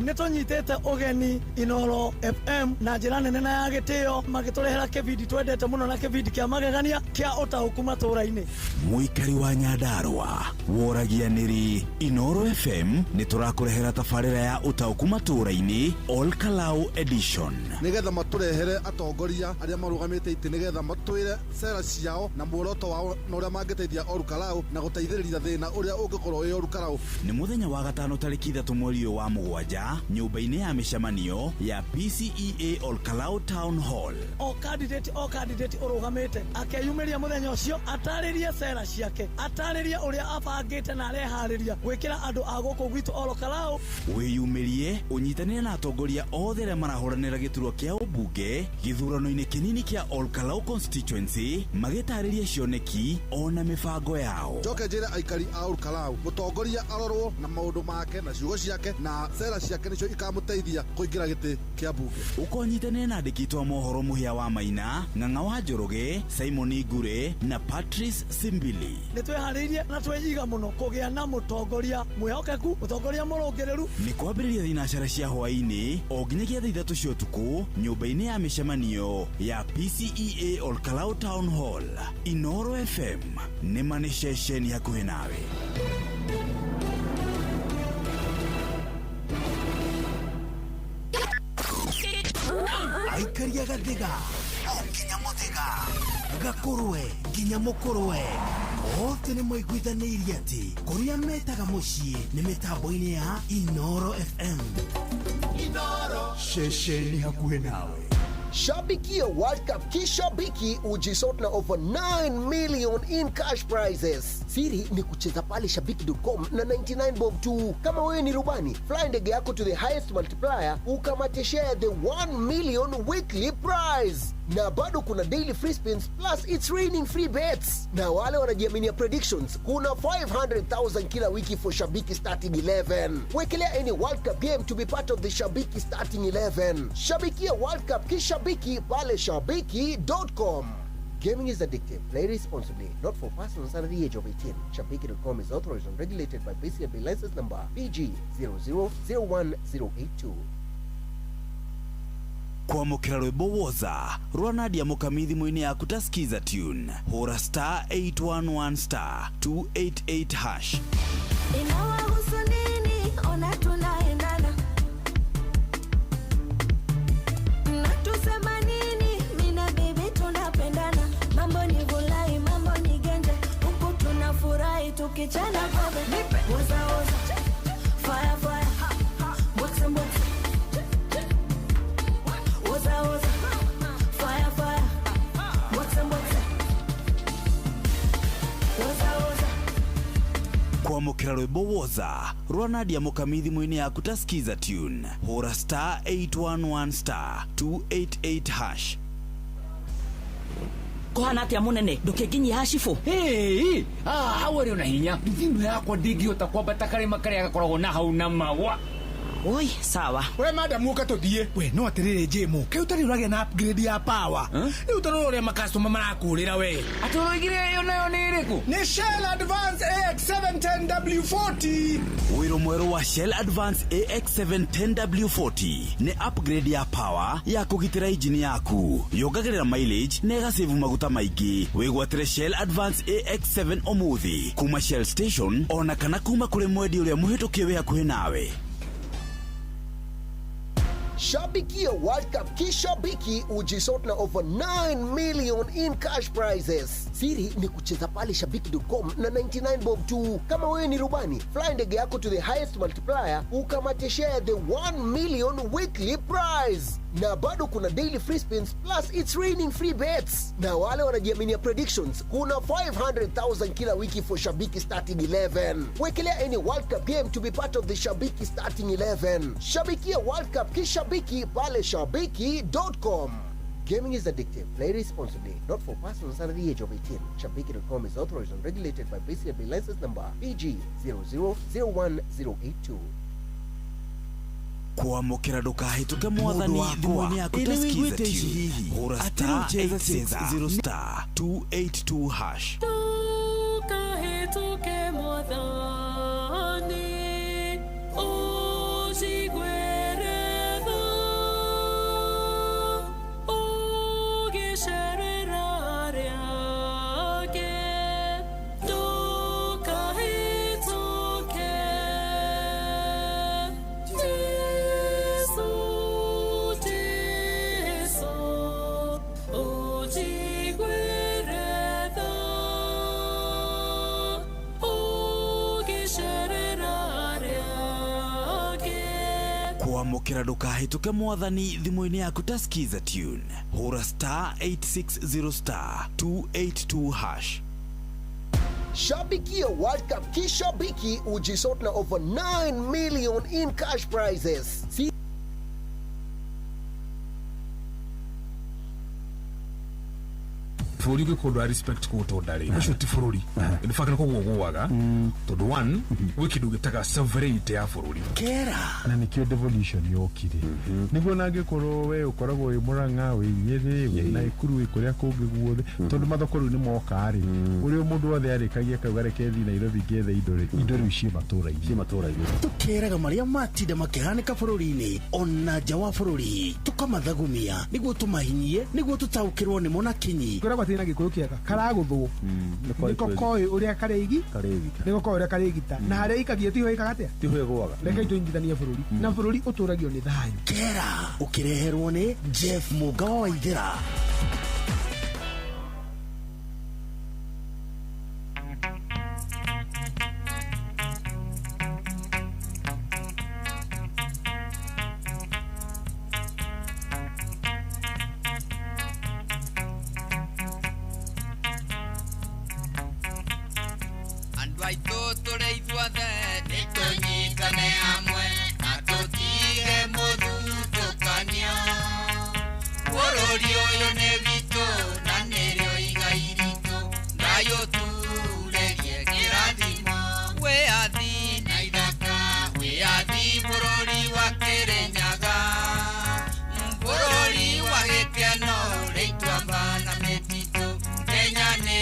Nĩ tũnyitĩte ũgeni Inoro FM na njĩra nene na ya gĩtĩo, magĩtũrehera kĩbindi twendete mũno na kĩbindi kĩa magegania kĩa ũtaũku matũũra-inĩ. Mũikari wa Nyandarũa woragia nĩrĩ Inoro FM nĩ tũrakũrehera tabarĩra ya ũtaũku matũũra-inĩ Ol Kalou Edition. Nĩgetha matũrehere atongoria arĩa marũgamĩte itĩ nĩgetha matwĩre cera ciao na muoroto wao na ũrĩa mangĩteithia Olkalou na gũteithĩrĩria thĩna ũrĩa ũngĩkorwo wĩ Olkalou. Nĩ mũthenya wa gatano tarĩki 3 mweri ũyũ wa 7 nyũmba-inĩ ya mĩcemanio ya PCEA Olkalou Town Hall. O candidate o candidate ũrũgamĩte akeyumĩria mũthenya ũcio atarĩrie cera ciake, atarĩrie ũrĩa abangĩte na areharĩria gwĩkĩra andũ a gũkũ gwitũ Olkalou. Wĩyumĩrie ũnyitanĩre na atongoria othe arĩa marahũranĩra gĩturwa kĩa ũmbunge gĩthurano-inĩ kĩnini kĩa Olkalou constituency magĩtarĩria cioneki ona mĩbango yao. Njoke njĩre aikari a Olkalou mũtongoria arorwo na maũndũ make na ciugo ciake na cera ciake nĩcio ikamũteithia kũingĩra gĩtĩ kĩa mbunge. Ũkonyitanĩre na andĩki a mohoro Mũhĩa wa Maina, Ng'ang'a wa Njoroge, Simon Ngure na Patrice Simbili. Nĩ twĩharĩirie na twĩiga mũno kũgĩa na mũtongoria mwĩhokeku, mũtongoria mũrũngĩrĩru. Nĩ kwambĩrĩria thinacara cia hwaĩ-inĩ o nginyagia thaa 3 cia ũtukũ nyũmba-inĩ ya mĩcemanio ya PCEA Olkalou Town Hall. Inoro FM nĩ ma nĩ ceceni hakuhĩ nawe. Aikaria gathiga o nginya muthiga gakũrwe nginya mũkũrwe othe nĩ maiguithanĩirie atĩ kũrĩa metaga mũciĩ nĩ mĩtambo-inĩ ya Inoro FM. Ceceni hakuhĩ nawe. Shabikia World Cup kishabiki ujisort na over 9 million in cash prizes. Siri ni kucheza pale shabiki.com na 99 bob tu. Kama wewe ni rubani, fly ndege yako to the highest multiplier ukamate share the 1 million weekly prize. Na bado kuna daily free spins plus it's raining free bets. Na wale wanajiaminia predictions, kuna 500,000 kila wiki for Shabiki starting 11. Wekelea any World Cup game to be part of the Shabiki starting 11. Shabikia World Cup kishabiki pale shabiki.com. Gaming is addictive. Play responsibly. Not for persons under the age of 18. Shabiki.com is authorized and regulated by BCLB license number PG 0001082. Kwamũkĩra rwĩmbo woza rwa Nadia Mukami thimũ-inĩ yaku ta skiza tune, hũra star 811 star 288 hash. Inawahusu nini? Ona tunaendana. Mnatusema nini? Mimi na baby tunapendana. Mambo ni vulai, mambo ni genje. Huku tunafurahi tukichana kobe. Woza woza. Fire fire. Boxe boxe. Woza woza. Fire fire. Boxe boxe. Woza woza. Kwamũkĩra rwĩmbo woza rwa Nadia Mukami thimũ-inĩ yaku ta skiza tune, hũra star 811 star 288 hash. Kũhana atĩa mũnene, ndũkĩnginyia hacibũ? Hey, hau arĩ ona hinya nduthi ĩno yakwa ndingĩhota kwambata karĩma karĩa gakoragwo na hau na mawa. Oi, sawa. We madam, ũka tũthiĩ. We no atĩrĩrĩ, Jĩmũ, kaĩ ũtarĩ ũragĩa na upgrade ya power rĩu? Tarora ũrĩa makastoma marakũrĩra we. Atĩ ũroigire ĩyo nayo nĩ ĩrĩkũ? Nĩ Shell Advance AX710W40. Wĩrũ mwerũ wa Shell Advance AX710W40 nĩ upgrade ya power ya kũgitĩra injini yaku, yongagĩrĩra mileage na ĩgacevu maguta maingĩ. Wĩgwatĩre Shell Advance AX7 ũmũthĩ kuma Shell station ona kana kuma kũrĩ mwendia ũrĩa mũhĩtũkie wĩ hakuhĩ nawe. Shabikia World Cup kishabiki ujisort na over 9 million in cash prizes. Siri ni kucheza pale shabiki.com na 99 bob tu. Kama wewe ni rubani, fly ndege yako to the highest multiplier ukamate share the 1 million weekly prize. Na bado kuna daily free spins plus it's raining free bets. Na wale wanajiaminia predictions, kuna 500,000 kila wiki for Shabiki starting 11. Wekelea any World Cup game to be part of the Shabiki starting 11. Shabikia World Cup kishabiki pale shabiki.com. Gaming is addictive. Play responsibly. Not for persons under the age of 18. Shabiki.com is authorized and regulated by BCLB license number PG 0001082. Kwamũkĩra ndũkahĩtũke mwathani thimũ-inĩ yaku ta skiza tune, hũra star 860 star 282 hash. Ndũkahĩtũke mwathani, ũcigue. Kwamũkĩra ndũkahĩtũke mwathani thimũ-inĩ yaku ta Skiza tune. Hũra star 860 star 282 hash. Shabikia World Cup kishabiki ujisort na over 9 million in cash prizes. Si Bũrũri ũngĩkorwo ndũra respect kũũ ndarĩ ũcio ti bũrũri, in fact nĩ kũgũa gũaga, tondũ one gwĩ kĩndũ gĩtaga sovereignty ya bũrũri. Kera. Na nĩkĩo devolution yokire nĩguo nangĩkorwo we ũkoragwo wĩ Mũrang'a, wĩ Nyĩrĩ, wĩ Naikuru, wĩ kũrĩa kũngĩ guothe, tondũ mathoko rĩu nĩ moka rĩ, ũrĩa mũndũ wothe arĩkagia akauga reke thiĩ Nairobi ngethe indo rĩ, indo rĩu ciĩ matũra-inĩ. Tukeraga marĩa matinda makĩhanĩka bũrũri-inĩ ona nja wa bũrũri, tukamathagumia nĩguo tũmahinyie nĩguo tũtaũkĩrwo nĩmo na kinyi. Ngoragwo atĩ na gĩkũyũ kĩega karagũthwo nĩko koĩ ũrĩa karĩigi, nĩko koĩ ũrĩa karĩgita na harĩa ikagia tiho ĩkaga atĩa, tiho ĩgũaga. Reke tũnyitithanie bũrũri na bũrũri ũtũragio nĩ thayũ. Kera ũkĩreherwo nĩ Jeff Mũnga wa Waithĩra. Andũ aitũ tũrĩ ithuothe nĩ tũnyitane hamwe na tũtige mũthutũkanio. Bũrũri ũyũ nĩ witũ na nĩrĩo igai ritũ, Ngai ũturĩrie kĩrathimo. Wĩyathi na ithaka, wĩyathi bũrũri wa Kĩrĩnyaga, bũrũri wa gĩkeno ũrĩ ituamba na mĩtitũ. Kenya nĩ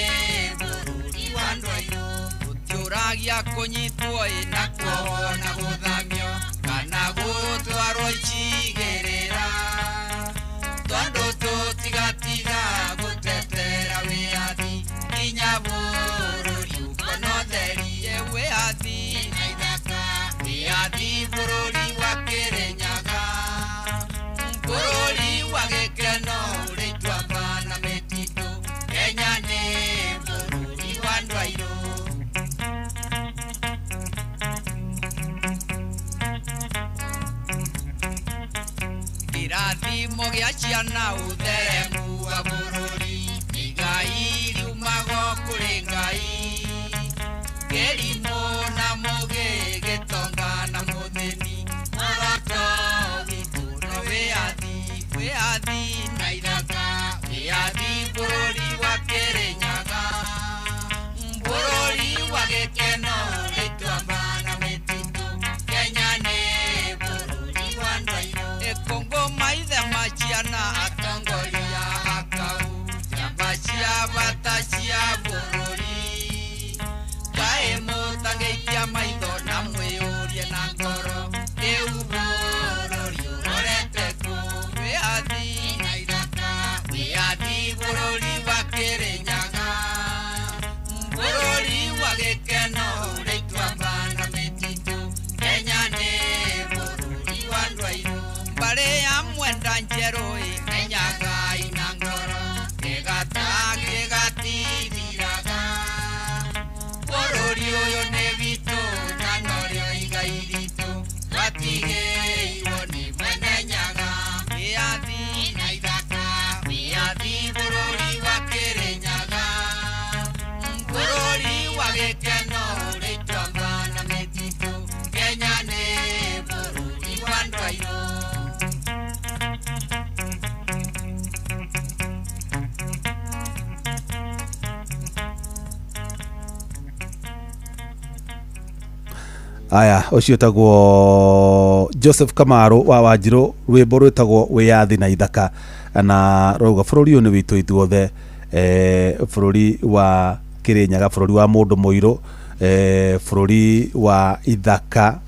bũrũri wa andũ airũ, gũtiũragia kũnyitwo ĩ na kuohwo na gũthamio kana gũtwarwo icigĩrĩra, tondũ tũtigatiga gũtetera wĩyathi nginya bũrũri ũkona ũtheri. Wĩyathi na ithaka, wĩyathi bũrũri wa Kĩrĩnyaga, bũrũri wa gĩkeno ũrĩ ituamba na mĩtitũ. Kenya nĩ bũrũri wa andũ airũ. Kĩrathimo gĩa ciana ũtheremu wa bũrũri nĩ igai riumaga kũrĩ Ngai. Kĩrimũ na mũgĩ, gĩtonga na mũthĩni, muoroto witũ no wĩyathi. Wĩyathi na ithaka, wĩyathi bũrũri wa Kĩrĩnyaga, bũrũri wa gĩkeno ũrĩ ituamba na mĩtitũ. Kenya nĩ bũrũri wa andũ airũ. Ĩkũngũ maithe maciana atongoria akau, njamba cia bata cia bũrũri, kaĩ mũtangĩikia maitho na mwĩyũrie na ngoro, rĩu bũrũri ũrorete kũ? Wĩyathi na ithaka, wĩyathi bũrũri wa Kĩrĩnyaga, bũrũri wa gĩkeno ũrĩ ituamba na mĩtitũ. Kenya nĩ bũrũri wa andũ airũ. Mbarĩ ya mwenda njerũ ĩmenyaga ina ngoro, kĩgata gĩgatithiraga. Bũrũri ũyũ nĩ witũ na norĩo igai ritũ, twatigĩirwo nĩ mwene Nyaga. Wĩyathi na ithaka, wĩyathi bũrũri wa Kĩrĩnyaga, bũrũri wa gĩkeno ũrĩ ituamba na mĩtitũ. Kenya nĩ bũrũri wa andũ airũ. Aya, ũcio ũtagwo Joseph Kamaru wa Wanjirũ, rwĩmbo rwĩtagwo Wĩyathi na Ithaka, na rauga bũrũri ũyũ nĩ witũ ithuothe, bũrũri wa Kĩrĩnyaga, bũrũri wa mũndũ mũirũ, bũrũri wa ithaka.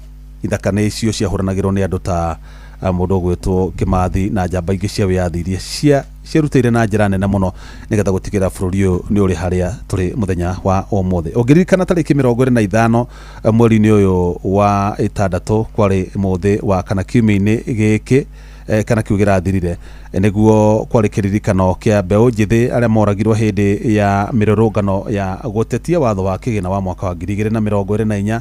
Ithaka nĩ icio ciahũranagĩrwo nĩ andũ ta mũndũ ũgwĩtwo Kĩmathi na njamba ingĩ cia wĩyathi iria ciarutĩire na njĩra nene mũno nĩgetha gũtigĩrĩra bũrũri ũyũ nĩ ũrĩ harĩa tũrĩ mũthenya wa ũmũthĩ. Ũngĩririkana tarĩki 25 mweri-inĩ ũyũ wa ĩtandatũ, kwarĩ mũthĩ wa kana kiumia-inĩ gĩkĩ, kana kiu gĩrathirire, nĩguo kwarĩ kĩririkano kĩa mbeũ njĩthĩ arĩa moragirwo hĩndĩ ya mĩrũrũngano ya gũtetia watho wa kĩgĩna wa mwaka wa 2024,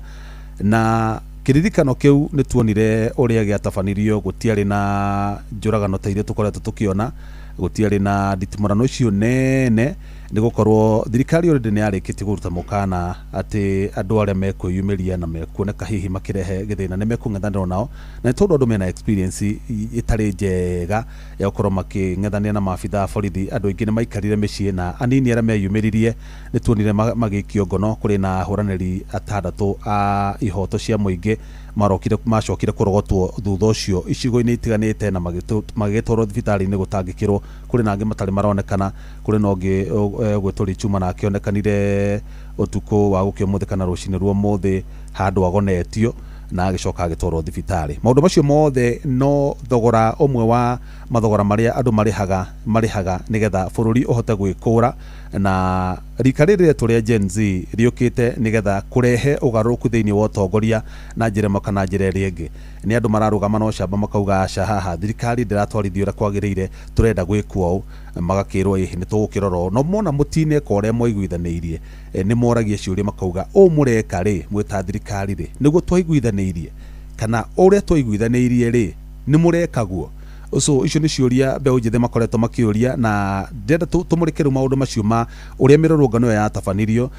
na Kĩririkano kĩu nĩ tuonire ũrĩa gĩatabanirio, gũtiarĩ na njũragano ta iria tũkoretwo tũkĩona, gũtiarĩ na nditimũrano icio nene, nĩ gũkorwo thirikari already nĩ yarĩkĩtie kũruta mũkana atĩ andũ arĩa mekwĩyumĩria na mekuoneka hihi makĩrehe gĩthĩna nĩ mekũng'ethanĩrwo nao, na nĩ tondũ andũ mena experience ĩtarĩ njega ya gũkorwo makĩng'ethanĩra na maabitha a borithi. Andũ aingĩ nĩ maikarire mĩciĩ na anini arĩa meyumĩririe nĩ tuonire magĩikio ngono. Kũrĩ na ahũranĩri atandatũ a ihoto cia mũingĩ marokire macokire kũrogotwo thutha ũcio icigo-inĩ itiganĩte na magĩtwarwo thibitarĩ-inĩ gũtangĩkĩrwo. Kũrĩ na angĩ matarĩ maronekana, kũrĩ na ũngĩ ũgwĩtwo Richuma na akĩonekanire ũtukũ wa gũkĩa ũmũthĩ kana rũcinĩ rwa ũmũthĩ handũ agonetio na agĩcoka agĩtwarwo thibitarĩ. Maũndũ macio mothe no thogora ũmwe wa mathogora marĩa andũ marĩhaga nĩgetha bũrũri ũhote gwĩkũra, na rika rĩrĩ rĩetũ rĩa Gen Z rĩũkĩte nĩgetha kũrehe ũgarũrũku thĩinĩ wa ũtongoria na njĩra ĩmwe kana njĩra ĩrĩa ĩngĩ. Nĩ andũ mararũgama na ũcamba makauga aca, haha thirikari ndĩratwarithia ũrĩa kwagĩrĩire, tũrenda gwĩkwo ũũ, magakĩrwo ĩhĩ nĩ tũgũkĩrora ũũ. No mona mũtineka ũrĩa mwaiguithanĩirie, nĩ moragia ciũria makauga ũũ mũreka rĩ mwĩta thirikari rĩ nĩguo twaiguithanĩirie, kana ũrĩa twaiguithanĩirie rĩ nĩ mũrekaguo. So icio nĩ ciũria mbeũ njĩthĩ makoretwo makĩũria, na ndĩrenda tũmũrĩke rĩu maũndũ macio ma ũrĩa mĩrũrũngano ĩyo yatabanirio,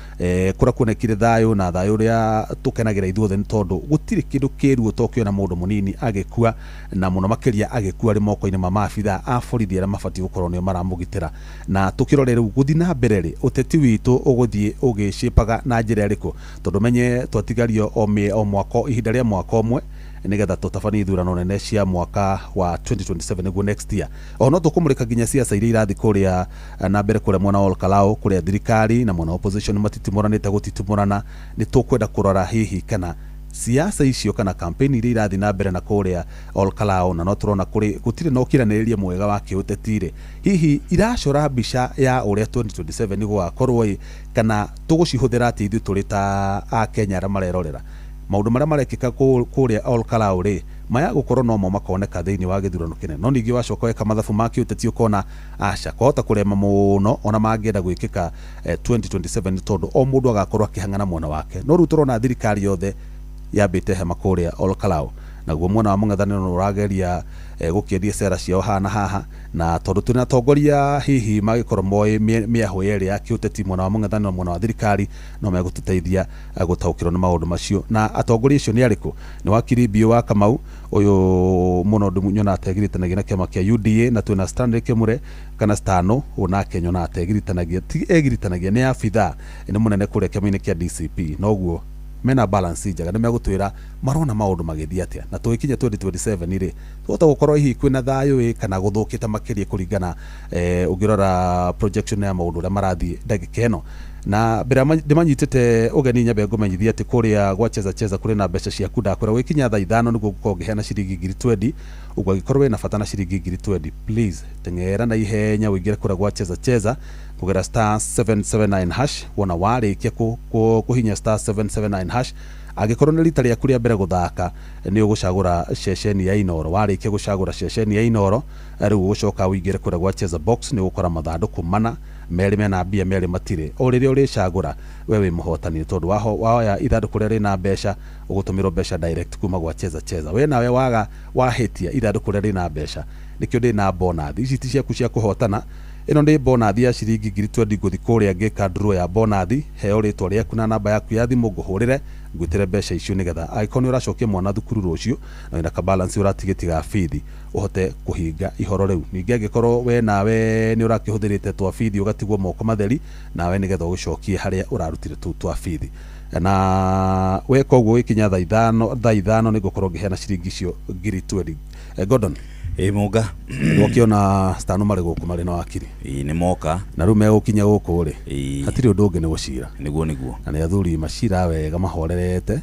kũrĩa kuonekire thayũ na thayũ ũrĩa tũkenagĩra ithuothe, nĩ tondũ gũtirĩ kĩndũ kĩruo ta ũkĩona mũndũ mũnini agĩkua, na mũno makĩria agĩkua arĩ moko-inĩ ma maabitha a borithi arĩa mabatiĩ gũkorwo nĩo maramũgitĩra. Na tũkĩrore rĩu gũthiĩ na mbere rĩ, ũteti witũ ũgũthiĩ ũgĩcĩpaga na njĩra ĩrĩkũ, tondũ menye twatigario o mwaka, ihinda rĩa mwaka ũmwe nĩgetha tũtabanie ithurano nene cia mwaka wa 2027 nĩguo next year. O no tũkũmũrĩka nginya siasa iria irathiĩ kũrĩa na mbere kũrĩa mwena wa Olkalou, kũrĩa thirikari na mwena wa opposition matitimũranĩte gũtitimũrana. Nĩ tũkwenda kũrora hihi kana siasa icio kana campaign iria irathiĩ na mbere na kũrĩa Olkalou, na no tũrona kũrĩ gũtirĩ na ũkiranĩrĩria mwega wa kĩũteti rĩ, hihi iracora mbica ya ũrĩa 2027 gũgakorwo ĩ, kana tũgũcihũthĩra atĩ ithuĩ tũrĩ ta Akenya arĩa marerorera maũndũ marĩa marekĩka kũrĩa Olkalou rĩ, maya gũkorwo nomo makoneka thĩinĩ wa gĩthurano kĩnene. No ningĩ wacoka weka mathabu ma kĩũteti ũkona aca kwahota kũrema mũno ona mangĩenda gwĩkĩka 2027, nĩ tondũ o mũndũ agakorwo akĩhang'ana mwena wake. No rĩu tũrona thirikari yothe yambĩte hema kũrĩa Olkalou, naguo mwena wa mũng'ethanĩro nĩ ũrageria gũkĩendia cera ciao haha na haha, na tondũ twĩna atongoria hihi magĩkorwo moĩ mĩahũ yerĩ ya kĩũteti, mwena wa mũng'ethanĩro mwena wa thirikari, no megũtũteithia gũtaũkĩrwo nĩ maũndũ macio. Na atongoria acio nĩ arĩkũ? Nĩ wakiri Biũ wa Kamau, ũyũ mũno nyonaga tegiritanagia na kĩama kĩa UDA, na twĩna Stanley Kĩmure kana Stano, ũyũ nake nyonaga tegiritanagia, ti egiritanagia, nĩ abithaa, nĩ mũnene kũrĩa kĩama-inĩ kĩa DCP. Noguo mena balance njega, nĩ megũtwĩra marona maũndũ magĩthiĩ atĩa, na tũgĩkinya 2027 rĩ tũhota gũkorwo hihi kwĩna thayũ ĩ kana gũthũkĩte makĩria kũringana ũngĩrora projection ya maũndũ ũrĩa marathiĩ ndagĩka ĩno. Na mbere ndĩmanyitĩte ũgeni nyambe ngũmenyithia atĩ kũrĩa gwa Cheza Cheza kũrĩ na mbeca ciaku. Ndakwĩra gwĩkinya thaa 5 nĩguo ngũkorwo ngĩheana ciringi 20,000. Ũguo angĩkorwo wĩna bata na ciringi 20,000, please teng'era na ihenya ũingĩre kũrĩa gwa Cheza Cheza kũgera *779 hash. Wona warĩkia kũhinya *779 hash, angĩkorwo nĩ rita rĩaku rĩa mbere gũthaka, nĩ ũgũcagũra ceceni ya Inooro. Warĩkia gũcagũra ceceni ya Inooro, rĩu ũgũcoka ũingĩre kũrĩa gwa Cheza Box, nĩ ũgũkora mathandũkũ mana, merĩ mena mbia, merĩ matirĩ. O rĩrĩa ũrĩcagũra we wĩ mũhotani, tondũ waoya ithandũkũ rĩrĩa rĩna mbeca ũgũtũmĩrwo mbeca direct kuma gwa Cheza Cheza. We nawe waga wahĩtia ithandũkũ rĩrĩa rĩna mbeca, nĩkĩo ndĩna bonathi ici ti ciaku cia kũhotana. Ĩno nĩ bonathi ya ciringi 20,000. Ngũthi kũrĩa ngĩka draw ya bonathi, heo rĩtwa rĩaku na namba yaku ya thimũ, ngũhũrĩre ngwĩtĩre mbeca icio, nĩgetha angĩkorwo nĩ ũracokia mwana thukuru rũciũ na wĩna kabalance ũratigĩtie ga bithi, ũhote kũhinga ihoro rĩu. Ningĩ angĩkorwo we nawe nĩ ũrakĩhũthĩrĩte twa bithi ũgatigwo moko matheri, nawe nĩgetha ũgĩcokie harĩa ũrarutire tũu twa bithi. Na weka ũguo gĩkinya thaa 5 nĩ ngũkorwo ngĩheana ciringi icio 20,000. Gordon. Ĩ Mũnga. Nĩwakĩona Stano marĩ gũkũ marĩ na wakiri. Ĩ nĩ moka. Na rĩu megũkinya gũkũ rĩ, hatirĩ ũndũ ũngĩ nĩ gũcira. Nĩguo. Na nĩ athuri macira wega mahorerete.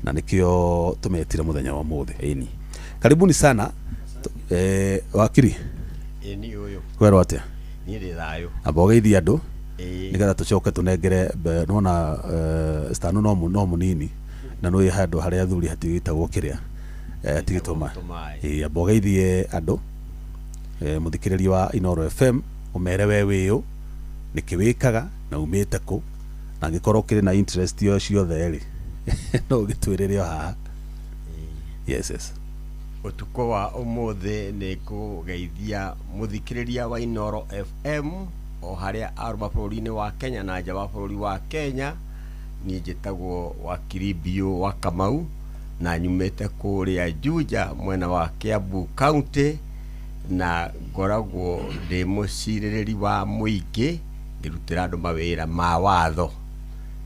Na nĩkĩo tũmetire mũthenya wa ũmũthĩ. Ĩni. Karibuni sana. Wakiri. Ĩ niĩ ũyũ. Kwerwo atĩa? Niĩ ndĩ thayũ. Amba ũgeithie andũ. Nĩgetha tũcoke tũnengere nĩwona Stano no mũnini na nĩ handũ harĩa athuri hatigĩtagwo kĩrĩa hatigĩtwo ma. Amba ũgeithie andũ, mũthikĩrĩria wa Inooro FM, ũmere we wĩũ, nĩkĩ wĩkaga na umĩte kũ, na angĩkorwo ũkĩrĩ na interest yo ciothe rĩ no ũgĩtwĩrĩre o haha. Yes, yes. Ũtukũ wa ũmũthĩ nĩ kũgeithia mũthikĩrĩria wa Inoro FM o harĩa arũma bũrũri-inĩ wa Kenya na nja wa bũrũri wa Kenya. Niĩ njĩtagwo Wakiri Biũ wa Kamau na nyumĩte kũrĩa Juja mwena wa Kiambu County, na ngoragwo ndĩ mũcirĩrĩri wa mũingĩ ngĩrutĩra andũ mawĩra ma watho.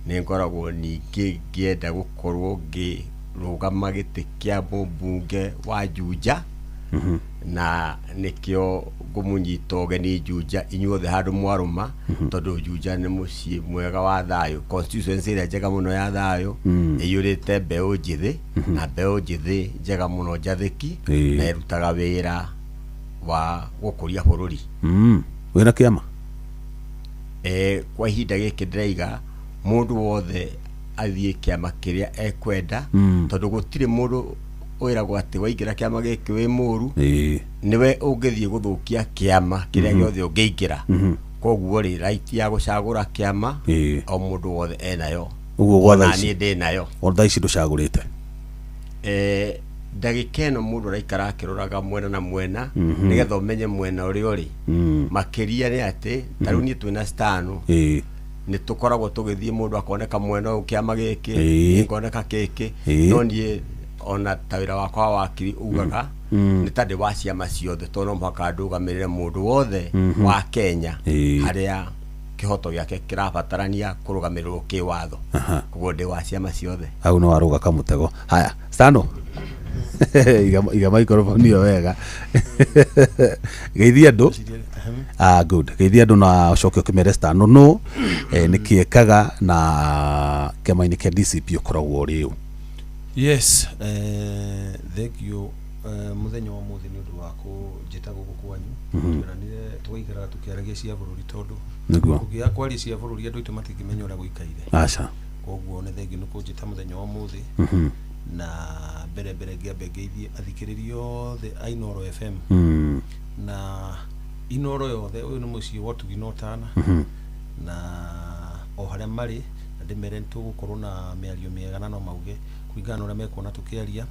Nĩ ngoragwo ningĩ ngĩenda gũkorwo ngĩrũgama gĩtĩ kĩa mũmbunge wa Juja, na nĩkĩo ngũmũnyita ũgeni Juja inyuothe handũ mwarũma, tondũ Juja nĩ mũciĩ mwega wa thayũ, constituency ĩrĩa njega mũno ya thayũ, ĩiyũrĩte mbeũ njĩthĩ na mbeũ njĩthĩ njega mũno njathĩki, na ĩrutaga wĩra wa gũkũria bũrũri. Wĩna kĩama? Kwa ihinda gĩkĩ ndĩraiga mũndũ wothe athiĩ kĩama kĩrĩa ekwenda, tondũ gũtirĩ mũndũ wĩragwo atĩ waingĩra kĩama gĩkĩ wĩ mũru, nĩwe ũngĩthiĩ gũthũkia kĩama kĩrĩa gĩothe ũngĩingĩra. Koguo rĩ, right ya gũcagũra kĩama o mũndũ wothe enayo. Ũguo gwa thaa ici niĩ ndĩ nayo. O thaa ici ndũcagũrĩte? Ndagĩka ĩno mũndũ araikara akĩroraga mwena na mwena, nĩgetha ũmenye mwena ũrĩa ũrĩ. Makĩria nĩ atĩ ta rĩu niĩ twĩna Stano, nĩ tũkoragwo tũgĩthiĩ mũndũ akoneka mwena ũyũ kĩama gĩkĩ, ngoneka gĩkĩ, no niĩ ona ta wĩra wakwa wa wakiri ugaga nĩ ta ndĩ wa ciama ciothe, tondũ no mũhaka ndũgamĩrĩre mũndũ wothe wa Kenya harĩa kĩhoto gĩake kĩrabatarania kũrũgamĩrĩrwo kĩwatho. Koguo ndĩ wa ciama ciothe. Hau no warũga kamũtego. Haya, Stano, iga microphone ĩyo wega. Geithia andũ. Good. Geithia andũ na ũcoke ũkĩmere Stano no nĩkĩ ekaga na kĩama-inĩ kĩa DCP ũkoragwo ũrĩ ũ? Yes, thank you muthenya wa muthi ni undu wa kunjita guku kwanyu. Tweranire tugaikaraga tukiaragia cia bururi tondu ungiaga kwaria cia bururi andu aitu matingimenya uria guikaire. Aca. Koguo ni thengiũ ni kunjita muthenya wa muthi. Na mbere mbere ngiambe ngeithie athikĩrĩria othe a Inoro FM. Na Inoro yothe uyu ni muciĩ wa ũtugi na ũtana. Na o harĩa marĩ na ndĩmere nĩtũgũkorwo na mĩario mĩega na no mauge kũringana na ũrĩa mekuona tũkĩaria.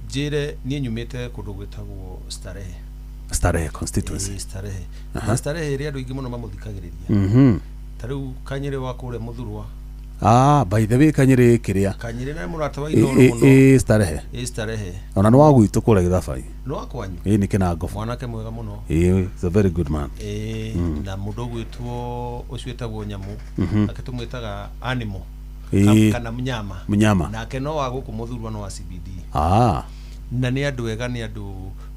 Njĩre niĩ nyumĩte kũndũ gwĩtagwo Starehe. Starehe constituency. Starehe. Na Starehe ĩrĩ andũ aingĩ mũno mamũthikagĩrĩria. Ta rĩu Kanyĩrĩ wa kũrĩa Mũthurwa. By the way Kanyĩrĩ kĩrĩa? Kanyĩrĩ na mũrata wa Inoro mũno. Starehe. Starehe. Ona nĩ wa gwitũ kũrĩa Gĩthabai. Nĩ wa kwanyu? Nĩ Kĩnango. Mwanake mwega mũno. He's a very good man. Na mũndũ ũgwĩtwo ũcio wĩtagwo Nyamũ, ake tũmwĩtaga animal. Kana mnyama. Mnyama. Nake no wa gũkũ Mũthurwa no wa CBD. Na nĩ andũ ega, nĩ andũ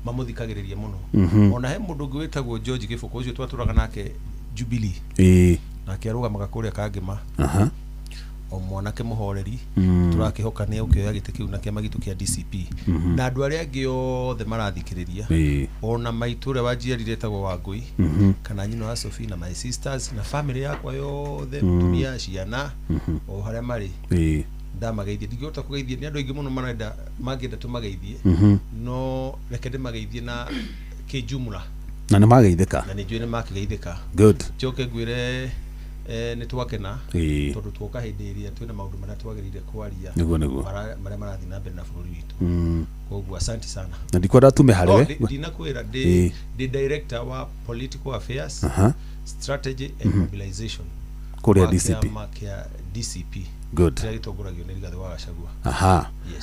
mamũthikagĩrĩria mũno. Ona he mũndũ ũngĩ wĩtagwo George Gĩbũkũ ũcio twatũraga nake Jubilee. Nake arũgamaga kũrĩa Kangĩma. O mwanake mũhoreri, tũrakĩhoka nĩ ũkĩoya gĩtĩ kĩu na kĩama gitũ kĩa DCP. Na andũ arĩa angĩ othe marathikĩrĩria, ona maitũ ũrĩa wanjiarire etagwo Wangũi, kana nyina wa Sophie na my sisters na family yakwa yothe, mũtumia, ciana, o harĩa marĩ. Ndamageithie, ndingĩhota kũgeithia nĩ andũ aingĩ mũno marenda mangĩenda tũmageithie, no reke ndĩmageithie na kĩjumla. Na nĩ mageithĩka. Na nĩ njũĩ nĩ makĩgeithĩka. Good. Njoke ngwĩre nĩ twakena tondũ tuoka hĩndĩ ĩrĩa twĩna maũndũ marĩa twagĩrĩire kwaria marĩa marathiĩ na mbere na bũrũri witũ. Koguo asante sana. Na ndikwenda tume harĩ we. Ndinakwĩra ndĩ director wa political affairs, strategy and mobilization kũrĩa DCP. Kĩama kĩa DCP. Good. Kĩrĩa gĩtongoragio nĩ Rigathĩ wa Gachagua.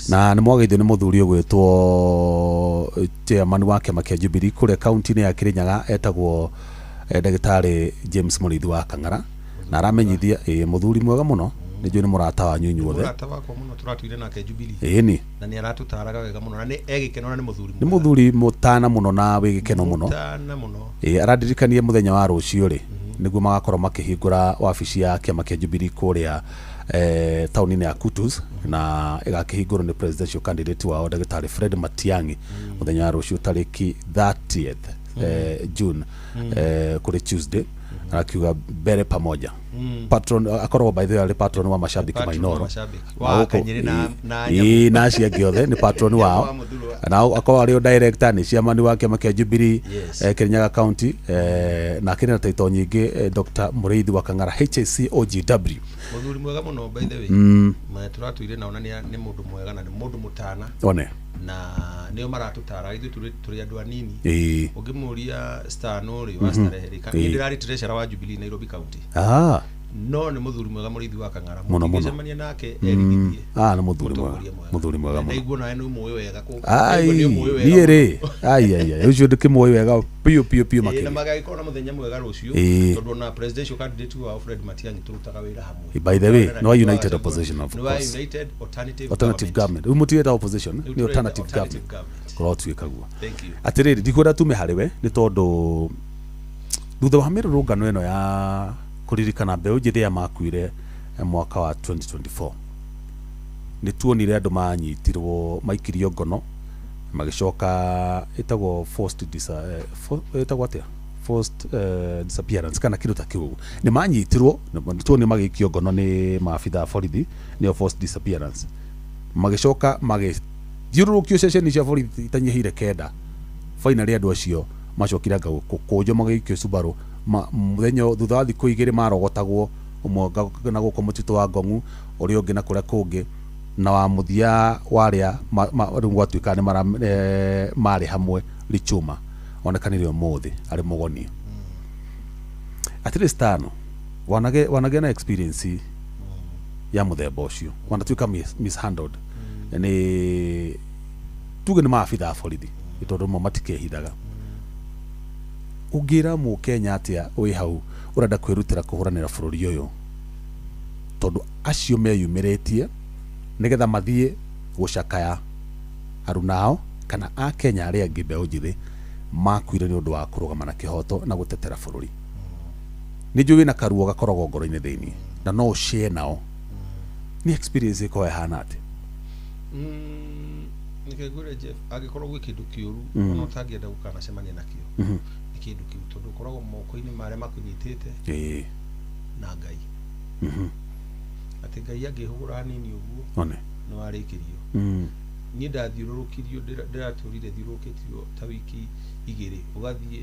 Na nĩ mwageithio nĩ mũthuri ũgwĩtwo chairman wa kĩama kĩa Jubilee kũrĩa kaunti-inĩ ya Kirinyaga etagwo ndagĩtarĩ James Mũrĩithi wa Kang'ara. Na aramenyithia mũthuri mwega mũno, nĩ njũĩ nĩ mũrata wanyu inyuothe. Mũrata wakwa mũno tũratuire nake Jubilee. Ĩni. Na nĩ aratũtaraga wega mũno na nĩ egĩkeno na nĩ mũthuri mwega. Nĩ mũthuri mũtana mũno na wĩ gĩkeno mũno. Mũtana mũno. Arandirikanie mũthenya wa rũciũ rĩ, nĩguo magakorwo makĩhingũra wabici ya kĩama kĩa Jubilee kũrĩa taũni-inĩ ya Kutus, na ĩgakĩhingũrwo nĩ presidential candidate wao ndagĩtarĩ Fred Matiang'i mũthenya wa rũciũ tarĩki 30th June, kũrĩ Tuesday. Arakiuga mbere pamoja. Patron akorwo by the way patron wa mashabiki ma Inoro. Wa Kanyĩrĩ na na acio angĩ othe nĩ patron wao. Na akorwo arĩ o director nĩ chairman wa kĩama kĩa Jubilee Kirinyaga County, na akĩrĩ na taito nyingĩ, Dr. Mũrĩithi wa Kang'ara HAC OGW. Mũthuri mwega mũno, by the way. Ma tũratũire nao na nĩ mũndũ mwega na nĩ mũndũ mũtana. One. Na nĩo maratũtara ithuĩ tũrĩ andũ anini. Ũngĩmũria Stano rĩ wa Starehe rĩ, niĩ ndĩrarĩ treasurer wa Jubilee Nairobi County. No nĩ mũthuri mwega Mũrĩithi wa Kang'ara. Mũngĩcemania nake erigithie. Nĩ mũthuri mwega. Mũthuri mwega mũno. Naiguo nawe nĩ ũmũĩ wega. Niĩ rĩ, ai ai ai, ũcio ndĩkĩmũĩ wega piũ piũ piũ makĩria. Na magagĩkorwo na mũthenya mwega rũciũ, tondũ ona presidential candidate wa Fred Matiang'i tũrutaga wĩra hamwe. By the way, no United Opposition of course. No United Alternative Government. Rĩu mũtiĩta opposition, nĩ alternative government. Kũrotuĩka guo. Thank you. Atĩrĩrĩ, ndikwenda tume harĩ we nĩ tondũ thutha wa mĩrũrũngano ĩno ya kũririkana mbeũ njĩthĩ ya makuire mwaka wa 2024, nĩ tuonire andũ manyitirwo maikirio ngono magĩcoka ĩtagwo forced ĩtagwo atĩa, forced disappearance kana kĩndũ ta kĩu ũguo. Nĩ manyitirwo, nĩ tuonire magĩikio ngono nĩ maabitha a borithi, nĩyo forced disappearance, magĩcoka magĩthiũrũrũkio ceceni cia borithi itanyihĩire 9. Finally andũ acio macokire anga gũkũnjwo magĩikio Subaru. Mũthenya thutha wa thikũ 2 marogotagwo, ũmwe na gũkũ mũtitũ wa Ngong'u, ũrĩa ũngĩ na kũrĩa kũngĩ, na wa mũthia warĩa rĩu gwatuĩka nĩ marĩ hamwe Lichuma onekanire ũmũthĩ arĩ mũgoni. At least tano wanagĩa na experience ya mũthemba ũcio, wanatuĩka mishandled nĩ tuge nĩ maabitha a borithi, tondũ mo matikehithaga. Ũngĩra mũkenya atĩa wĩ hau ũrenda kwĩrutĩra kũhũranĩra bũrũri ũyũ, tondũ acio meyumĩrĩtie nĩgetha mathiĩ gũcakaya arunao kana akenya arĩa angĩ mbeũ njĩthĩ makuire nĩ ũndũ wa kũrũgama na kĩhoto na gũtetera bũrũri? Nĩ njũĩ wĩna karuo gakoragwo ngoro-inĩ thĩinĩ na no ũshare nao. Nĩ experience ĩkoragwo ĩhana atĩa? Nĩkĩo ngwĩre Jeff, angĩkorwo gwĩ kĩndũ kĩũru ona ũtangĩenda gũkanacemania nakĩo, nĩ kĩndũ kĩu, tondũ ũkoragwo moko-inĩ marĩa makũnyitĩte na Ngai. Atĩ Ngai angĩhũgũra hanini ũguo nĩ warĩkĩrio. Niĩ ndathiũrũrũkirio, ndĩratũrire thiũrũrũkĩtio ta wiki 2, ũgathiĩ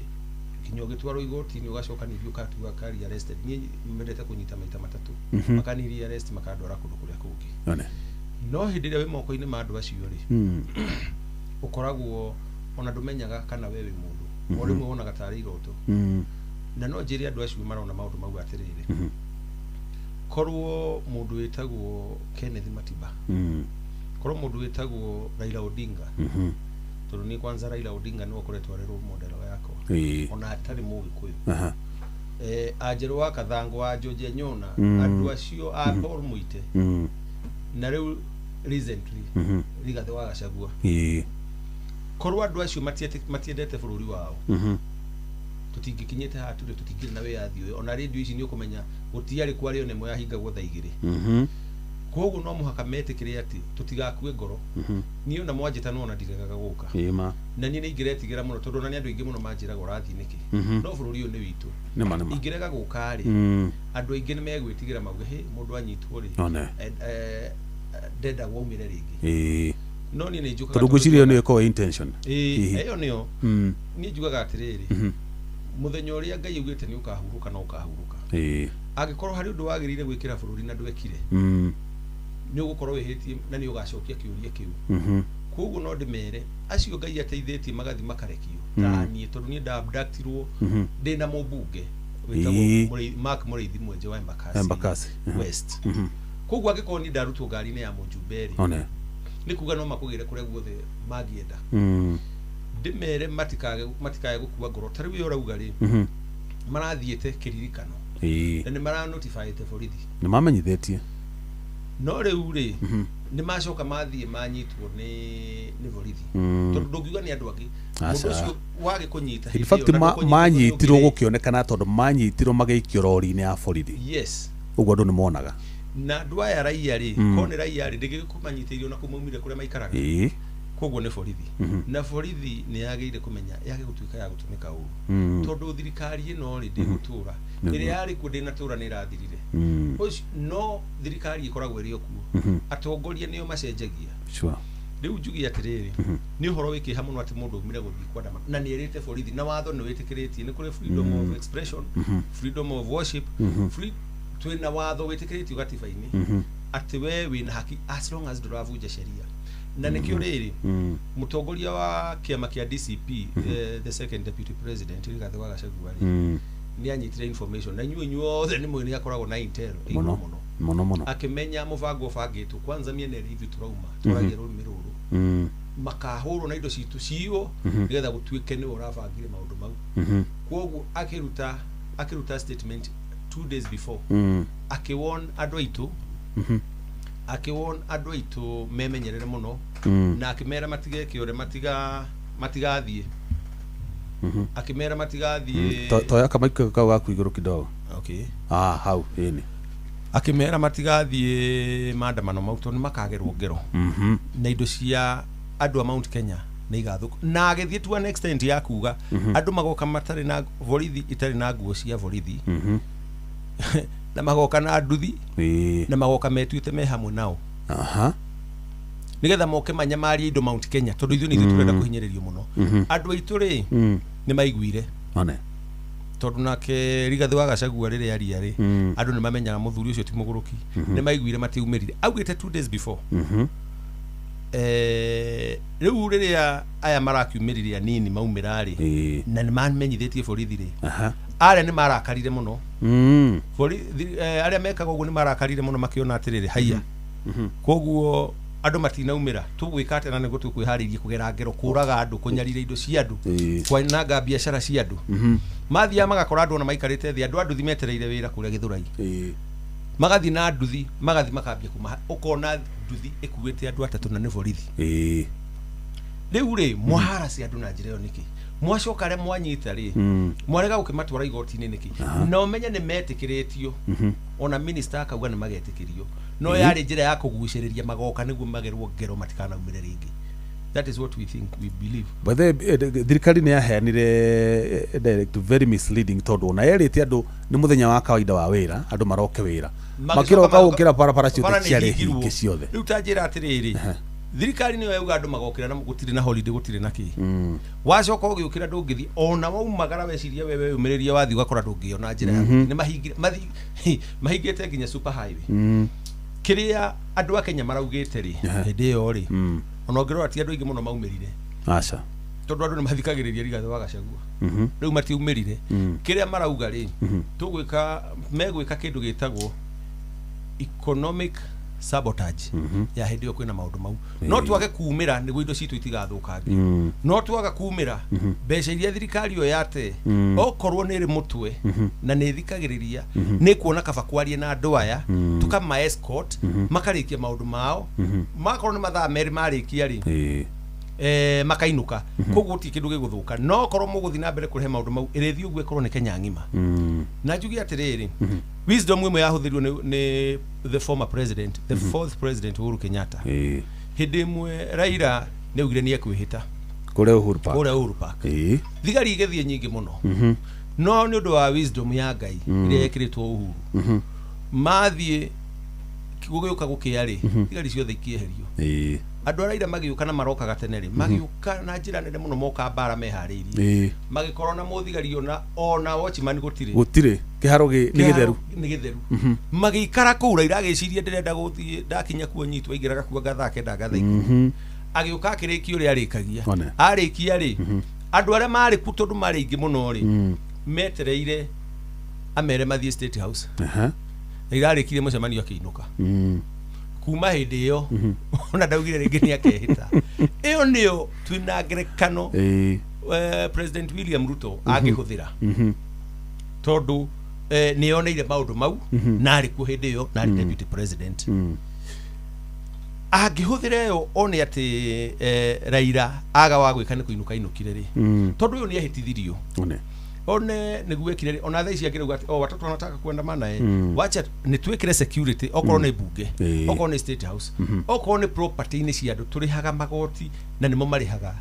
kinya ũgĩtwarwo igoti-inĩ, ũgacoka ningĩ ũkatua kari arrested. Niĩ mendete kũnyita maita 3, makani arrest makandwara kũndũ kũrĩa kũngĩ. No hĩndĩ ĩrĩa wĩ moko-inĩ ma andũ acio rĩ, ũkoragwo ona ndũmenyaga kana we wĩ mũndũ, o rĩmwe wonaga tarĩ iroto. Na no njĩre andũ acio marona maũndũ mau atĩrĩrĩ, korwo mũndũ wĩtagwo Kenneth Matiba, korwo mũndũ wĩtagwo Raila Odinga, tondũ niĩ kwanza Raila Odinga nĩwe ũkoretwo arĩ role model yakwa ona atarĩ Mũgĩkũyũ, Anjerũ wa Kathango wa George Nyona, andũ acio a Paul Muite, na rĩu recently Rigathĩ wa Gachagua, korwo andũ acio matiendete bũrũri wao, tũtingĩkinyĩte haha tũrĩ, tũtingĩrĩ na wĩyathi ũyũ. Ona rĩndiũ ici nĩ ũkũmenya gũtiarĩ kwario nĩmo yahingagwo thaa 2. Koguo no mũhaka metĩkĩre atĩ tũtigakue ngoro. Niĩ ona mwanjĩta no ona ndiregaga gũka. Na niĩ nĩ ingĩretigĩra mũno, tondũ ona nĩ andũ aingĩ mũno manjĩraga ũrathiĩ nĩkĩ, no bũrũri ũyũ nĩ witũ. Ingĩrega gũka rĩ, andũ aingĩ nĩ megwĩtigĩra mauge hĩ mũndũ anyitwo rĩ, ndendagwo aumĩre rĩngĩ. No niĩ nĩ njũkaga tondũ ngwĩciria ĩyo nĩyo ĩkoragwo intention. Ĩyo nĩyo. Niĩ njugaga atĩrĩrĩ, mũthenya ũrĩa Ngai augĩte nĩ ũkahurũka no ũkahurũka. Angĩkorwo harĩ ũndũ wagĩrĩire gwĩkĩra bũrũri na ndwekire, nĩ ũgũkorwo wĩhĩtie na nĩ ũgacokia kĩũria kĩu. Koguo no ndĩmere acio Ngai ateithĩtie magathi makarekio ta niĩ, tondũ niĩ nda abductirwo ndĩna mũmbunge wĩtagwo Mark Mũrĩithi Mwenje wa Embakasi West. Koguo angĩkorwo niĩ ndarutwo ngari-inĩ ya mũjumbe rĩ, nĩ kuga no makũgĩre kũrĩa guothe mangĩenda. Ndĩmere matikae gũkua ngoro. Ta rĩu ũyũ ũrauga rĩ, marathiĩte kĩririkano na nĩ maranotifyĩte borithi, nĩ mamenyithĩtie, no rĩu rĩ nĩ macoka mathiĩ manyitwo nĩ borithi, tondũ ndũngiuga nĩ andũ angĩ. Mũndũ ũcio wage kũnyita, in fact manyitirwo gũkĩonekana tondũ manyitirwo magĩikio rori-inĩ ya borithi. Yes, ũguo andũ nĩ monaga. Na andũ aya raia rĩ, korwo nĩ raia rĩ, ndĩngĩkũmanyitĩirio na kũmaumire kũrĩa maikaraga. Koguo nĩ borithi. Na borithi nĩ yagĩrĩire kũmenya yage gũtuĩka ya gũtũmĩka ũru, tondũ thirikari ĩno rĩ ndĩgũtũra, ĩrĩa yarĩ kuo ndĩnatũra nĩ ĩrathirire. No thirikari ĩkoragwo ĩrĩ o kuo, atongoria nĩo macenjagia. Rĩu njuge atĩrĩrĩ, nĩ ũhoro wĩ kĩeha mũno atĩ mũndũ aumire gũthiĩ kwandamana na nĩ erĩte borithi, na watho nĩ wĩtĩkĩrĩtie, nĩ kũrĩ freedom of expression, freedom of worship, free twĩna watho wĩtĩkĩrĩtio gatiba-inĩ atĩ we wĩna haki as long as ndũravunja sheria. Na nĩkĩo rĩrĩ, mũtongoria wa kĩama kĩa DCP, the second deputy president, Rigathĩ wa Gachagua rĩ, nĩ anyitire information, na inyuĩ inyuothe nĩ mũĩ nĩ akoragwo na intel ĩigũrũ Mũno. mũno. Mũno mũno. Akĩmenya mũbango ũbangĩtwo kwanza mĩena ĩrĩa ithuĩ tũrauma, tũragia rũrĩmĩ rũrũ, makahũrwo na indo citũ ciiywo, nĩgetha gũtuĩke nĩwe ũrabangire maũndũ mau. Kwoguo akĩruta statement 2 days before, akĩwon andũ aitũ, akĩwon andũ aitũ memenyerere mũno, na akĩmera matigeke ũrĩa matigathiĩ, akĩmera matigathiĩ. Toya kamaiko kau gaku igũrũ kidogo. Okay. Ah, hau ĩni. Akĩmera matigathiĩ maandamano mau tondũ nĩ makagerwo ngero na indo cia andũ a Mount Kenya nĩ igathũka, na agĩthiĩ to an extent ya kuga andũ magoka matarĩ na borithi, itarĩ na nguo cia borithi, na magoka na nduthi, na magoka metuĩte me hamwe nao, nigetha moke manyamarie indo Mount Kenya, tondũ ithuĩ nĩ ithuĩ tũrenda kũhinyĩrĩrio mũno. Andũ aitũ rĩ, nĩ maiguire, One. tondũ nake Rigathĩ wa Gachagua rĩrĩa aria rĩ, andũ nĩ mamenyaga mũthuri ũcio ti mũgũrũki. Nĩ maiguire, matiumĩrire, augĩte 2 days before. Rĩu rĩrĩa aya marakiumĩrire anini maumĩra rĩ, na nĩ mamenyithĩtie borithi rĩ, arĩa nĩ marakarire mũno. Borithi, arĩa mekaga ũguo nĩ marakarire mũno, makĩona atĩrĩrĩ, haiya, koguo andũ matinaumĩra, tũgwĩka atĩa? Na nĩguo tũkwĩharĩirie kũgera ngero, kũraga andũ, kũnyarira indo cia andũ, kwananga biacara cia andũ. Mathiaga magakora andũ ona maikarĩte thĩ, andũ a nduthi metereire wĩra kũrĩa Gĩthũrai, magathiĩ na nduthi, magathiĩ makambia kũmaha, ũkona nduthi ĩkuĩte andũ atatũ na nĩ borithi. Rĩu rĩ, mwaharasi andũ na njĩra ĩyo nĩkĩ? Mwacoka arĩa mwanyita rĩ, mwarega gũkĩmatwara igoti-inĩ nĩkĩ? Na ũmenye nĩ metĩkĩrĩtio, ona minister akauga nĩ magetĩkĩrio, no yarĩ njĩra ya kũgucĩrĩria magoka nĩguo magerwo ngero matikanaumĩre rĩngĩ. That is what we think, we believe. By the way, thirikari nĩ yaheanire direct very misleading, tondũ ona yerĩte andũ nĩ mũthenya wa kawaida wa wĩra, andũ maroke wĩra, makĩroka gũkĩra barabara ciothe Bara nĩ ciarĩ ihingirwo. hinge ciothe. Rĩu ta njĩra atĩrĩrĩ, thirikari nĩyo yauga andũ magokĩra na gũtirĩ na holiday, gũtirĩ na kĩ. Wacoka ũgĩũkĩra, ndũngĩthiĩ ona waumagara, weciria we weyũmĩrĩria, wathiĩ ũgakora ndũngĩona njĩra ya gũthiĩ. Nĩ mahingire, mahingĩte nginya super highway. Kĩrĩa andũ a Kenya maraugĩte rĩ, hĩndĩ ĩyo rĩ, ona ũngĩrora ti andũ aingĩ mũno maumĩrire, Aca. tondũ andũ nĩ mathikagĩrĩria Rigathĩ wa Gachagua. Rĩu matiumĩrire. Kĩrĩa marauga rĩ, tũgwĩka, megwĩka kĩndũ gĩtagwo economic sabotage ya hĩndĩ ĩyo kwĩna maũndũ mau, no twage kumĩra nĩguo indo citũ itigathũkange, no twaga kumĩra, mbeca iria thirikari ĩyo yate, okorwo nĩ ĩrĩ mũtwe na nĩ ĩthikagĩrĩria, nĩ kuona kaba kwaria na andũ aya, tũkama escort, makarĩkia maũndũ mao. Makorwo nĩ mathaa 2 marĩkia rĩ, makainũka. Koguo gũtirĩ kĩndũ gĩgũthũka. No korwo mũgũthiĩ na mbere kũrehe maũndũ mau, ĩrĩthiĩ ũguo ĩkorwo nĩ Kenya ng'ima. Na njuge atĩrĩrĩ, wisdom ĩmwe yahũthĩrirwo nĩ the former president, the fourth president, Uhuru Kenyatta. Hĩndĩ ĩmwe Raila nĩ augire nĩ ekwĩhĩta Kũrĩa Uhuru Park. Kũrĩa Uhuru Park. Thigari igĩthiĩ nyingĩ mũno, no nĩ ũndũ wa wisdom ya Ngai ĩrĩa yekĩrĩtwo Uhuru, mathiĩ gũgĩũka gũkĩa rĩ, thigari ciothe ikĩeherio. Andũ a Raila magĩũka na marokaga tene rĩ, magĩũka na njĩra nene mũno, moka mbara meharĩirie, magĩkorwo na mũthigari ona watchman gũtirĩ. Gũtirĩ kĩharo nĩ gĩtheru. Nĩ gĩtheru. Magĩikara kũu, Raila agĩciria ndĩrenda gũthiĩ, ndakinya kuo nyitwo, aingĩraga kuo ngathaa 9, ngathaa 10. Agĩũka akĩrĩkia ũrĩa arĩkagia. One. Arĩkia rĩ, andũ arĩa marĩ ku, tondũ marĩ aingĩ mũno rĩ, metereire amere mathiĩ State House. Raila arĩkirie mũcemanio akĩinũka. Kuma hĩndĩ ĩyo ona ndaugire rĩngĩ nĩ akehĩta. Ĩyo nĩyo twĩna ngerekano, President William Ruto angĩhũthĩra, tondũ nĩ yoneire maũndũ mau, na arĩ kuo hĩndĩ ĩyo na arĩ deputy president. Angĩhũthĩra ĩyo one atĩ Raila aga wa gwĩka nĩ kũinũka ainũkire rĩ, tondũ ũyũ nĩ ehĩtithirio One. one nĩguo ekire rĩ, ona thaa ici angĩrauga atĩ, oh, watoto wanataka kuandamana, wacha nĩ twĩkĩre security, okorwo nĩ bunge, okorwo nĩ State House, okorwo nĩ property-inĩ cia andũ tũrĩhaga magoti na nĩmo marĩhaga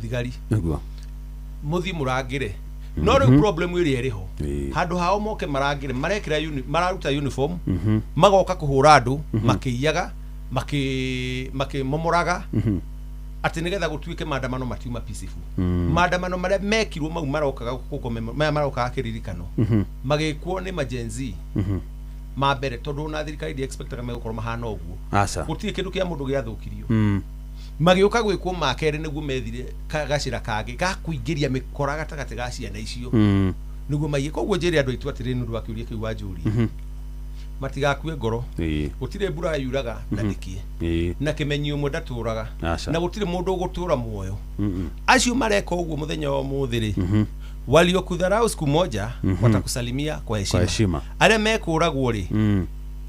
thigari, mũthiĩ mũrangĩre. No rĩu problem ĩrĩa ĩrĩ ho, handũ hao moke marangĩre, marekĩra mararuta uniform, magoka kũhũra andũ, makĩiyaga, makĩmomoraga. Atĩ nĩgetha gũtuĩke maandamano matiuma peaceful. Maandamano marĩa mekirwo mau marokaga maya marokaga kĩririkano, magĩkwo nĩ ma Gen Z ma mbere, tondũ ona thirikari ndi expectaga megũkorwo mahana ũguo. Aca. Gũtirĩ kĩndũ kĩa mũndũ gĩathũkirio. Magĩũka gwĩkwo ma kerĩ nĩguo methire gacĩra kangĩ ga kũingĩria mĩkora gatagatĩ ga ciana icio, nĩguo maiye. Koguo njĩre andũ aitũ atĩrĩ, nĩ ũndũ wa kĩũria kĩu wanjũria, matigakue ngoro. Gũtirĩ mbura yuraga na ndĩkie, na kĩmenyi ũmwe ndatũraga. Aca. Na gũtirĩ mũndũ ũgũtũra muoyo. Acio mareka ũguo mũthenya wa ũmũthĩ rĩ, waliokudharau siku moja watakusalimia kwa heshima. Kwa heshima. Arĩa mekũragwo rĩ,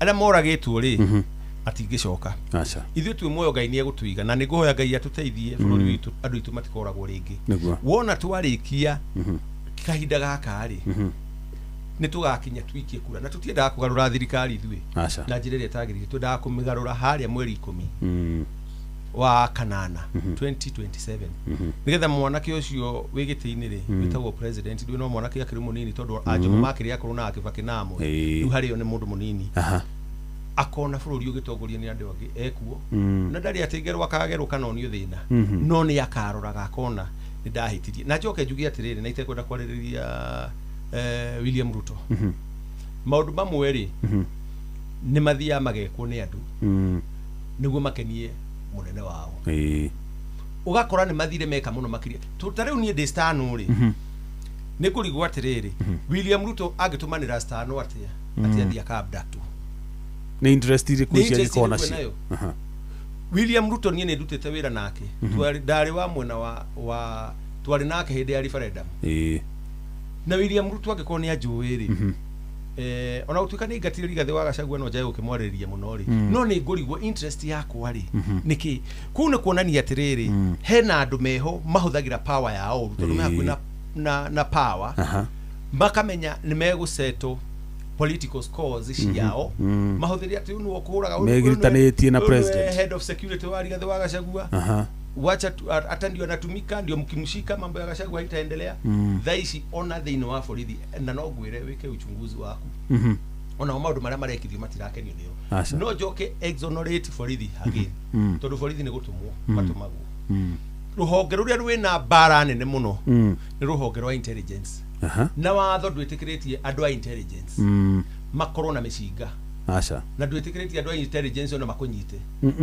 arĩa moragĩtwo rĩ, matingĩcoka. Aca. Ithuĩ twĩ muoyo, Ngai nĩ egũtũiga, na nĩ ngũhoya Ngai atũteithie bũrũri witũ, andũ aitũ matikoragwo rĩngĩ. Wona twarĩkia kahinda gaka rĩ, nĩ tũgakinya twikie kura, na tũtiendaga kũgarũra thirikari ithuĩ Aca. na njĩra ĩrĩa ĩtagĩrĩire. Twendaga kũmĩgarũra harĩa mweri 10 wa kanana 2027, nĩgetha mwanake ũcio wĩ gĩtĩ-inĩ rĩ, wĩtagwo president, ndũĩ no mwanake akĩrĩ mũnini, tondũ anjomo makĩrĩ akũrũ na akĩbakĩ na amwe. Rĩu harĩo nĩ mũndũ mũnini, akona bũrũri ũgĩtongorio nĩ andũ angĩ ekuo, na ndarĩ atĩ ngerwo akagerwo kana onio thĩna, no nĩ akaroraga akona nĩ ndahĩtirie. Na njoke njuge atĩrĩrĩ, na itekwenda kwarĩrĩria William Ruto, maũndũ mamwe rĩ, nĩ mathiaga magekwo nĩ andũ nĩguo makenie mũnene wao. Ũgakora nĩ mathire meka mũno makĩria. Ta rĩu niĩ ndĩ stano rĩ, nĩ ngũrigwo atĩrĩrĩ, William Ruto angĩtũmanĩra stano atĩa atĩ athiĩ aka-abductwo? Nĩ interest irĩkũ Nĩ icio interest angĩkorwo ĩrĩkũ nacio? enayo? William Ruto niĩ nĩ ndutĩte wĩra nake. Ndarĩ wa mwena wa twarĩ nake hĩndĩ ya referendum. Na William Ruto angĩkorwo nĩ anjũĩ rĩ, ona gũtuĩka nĩ aingatire Rigathĩ wa Gachagua, no njage gũkĩmwarĩrĩria mũno rĩ, no nĩ ngũrigwo interest yakwa rĩ, nĩkĩ kũu nĩ kuonania atĩrĩrĩ, hena andũ meho mahũthagĩra power yao ũru, tondũ me hakuhĩ na power, makamenya nĩ megũsettle political scores ciao, mahũthĩre atĩ ũyũ nĩwe ũkũraga, Megiritanĩtie na ũyũ nĩwe president. Head of security wa Rigathĩ wa Gachagua, wacha hata ndio anatumika, ndio mkimshika mambo ya Gachagua haitaendelea. Thaa ici ona thĩinĩ wa borithi, na no ngwĩre wĩke uchunguzi waku, ona o maũndũ marĩa marekithio matirakenio nĩo. Aca. No njoke exonerate borithi again, tondũ borithi nĩ gũtũmwo matũmagwo. Rũhonge rũrĩa rwĩna mbara nene mũno nĩ rũhonge rwa intelligence, na watho ndwĩtĩkĩrĩtie andũ a intelligence makorwo na mĩcinga, Aca. na ndwĩtĩkĩrĩtie andũ a intelligence ona makũnyite,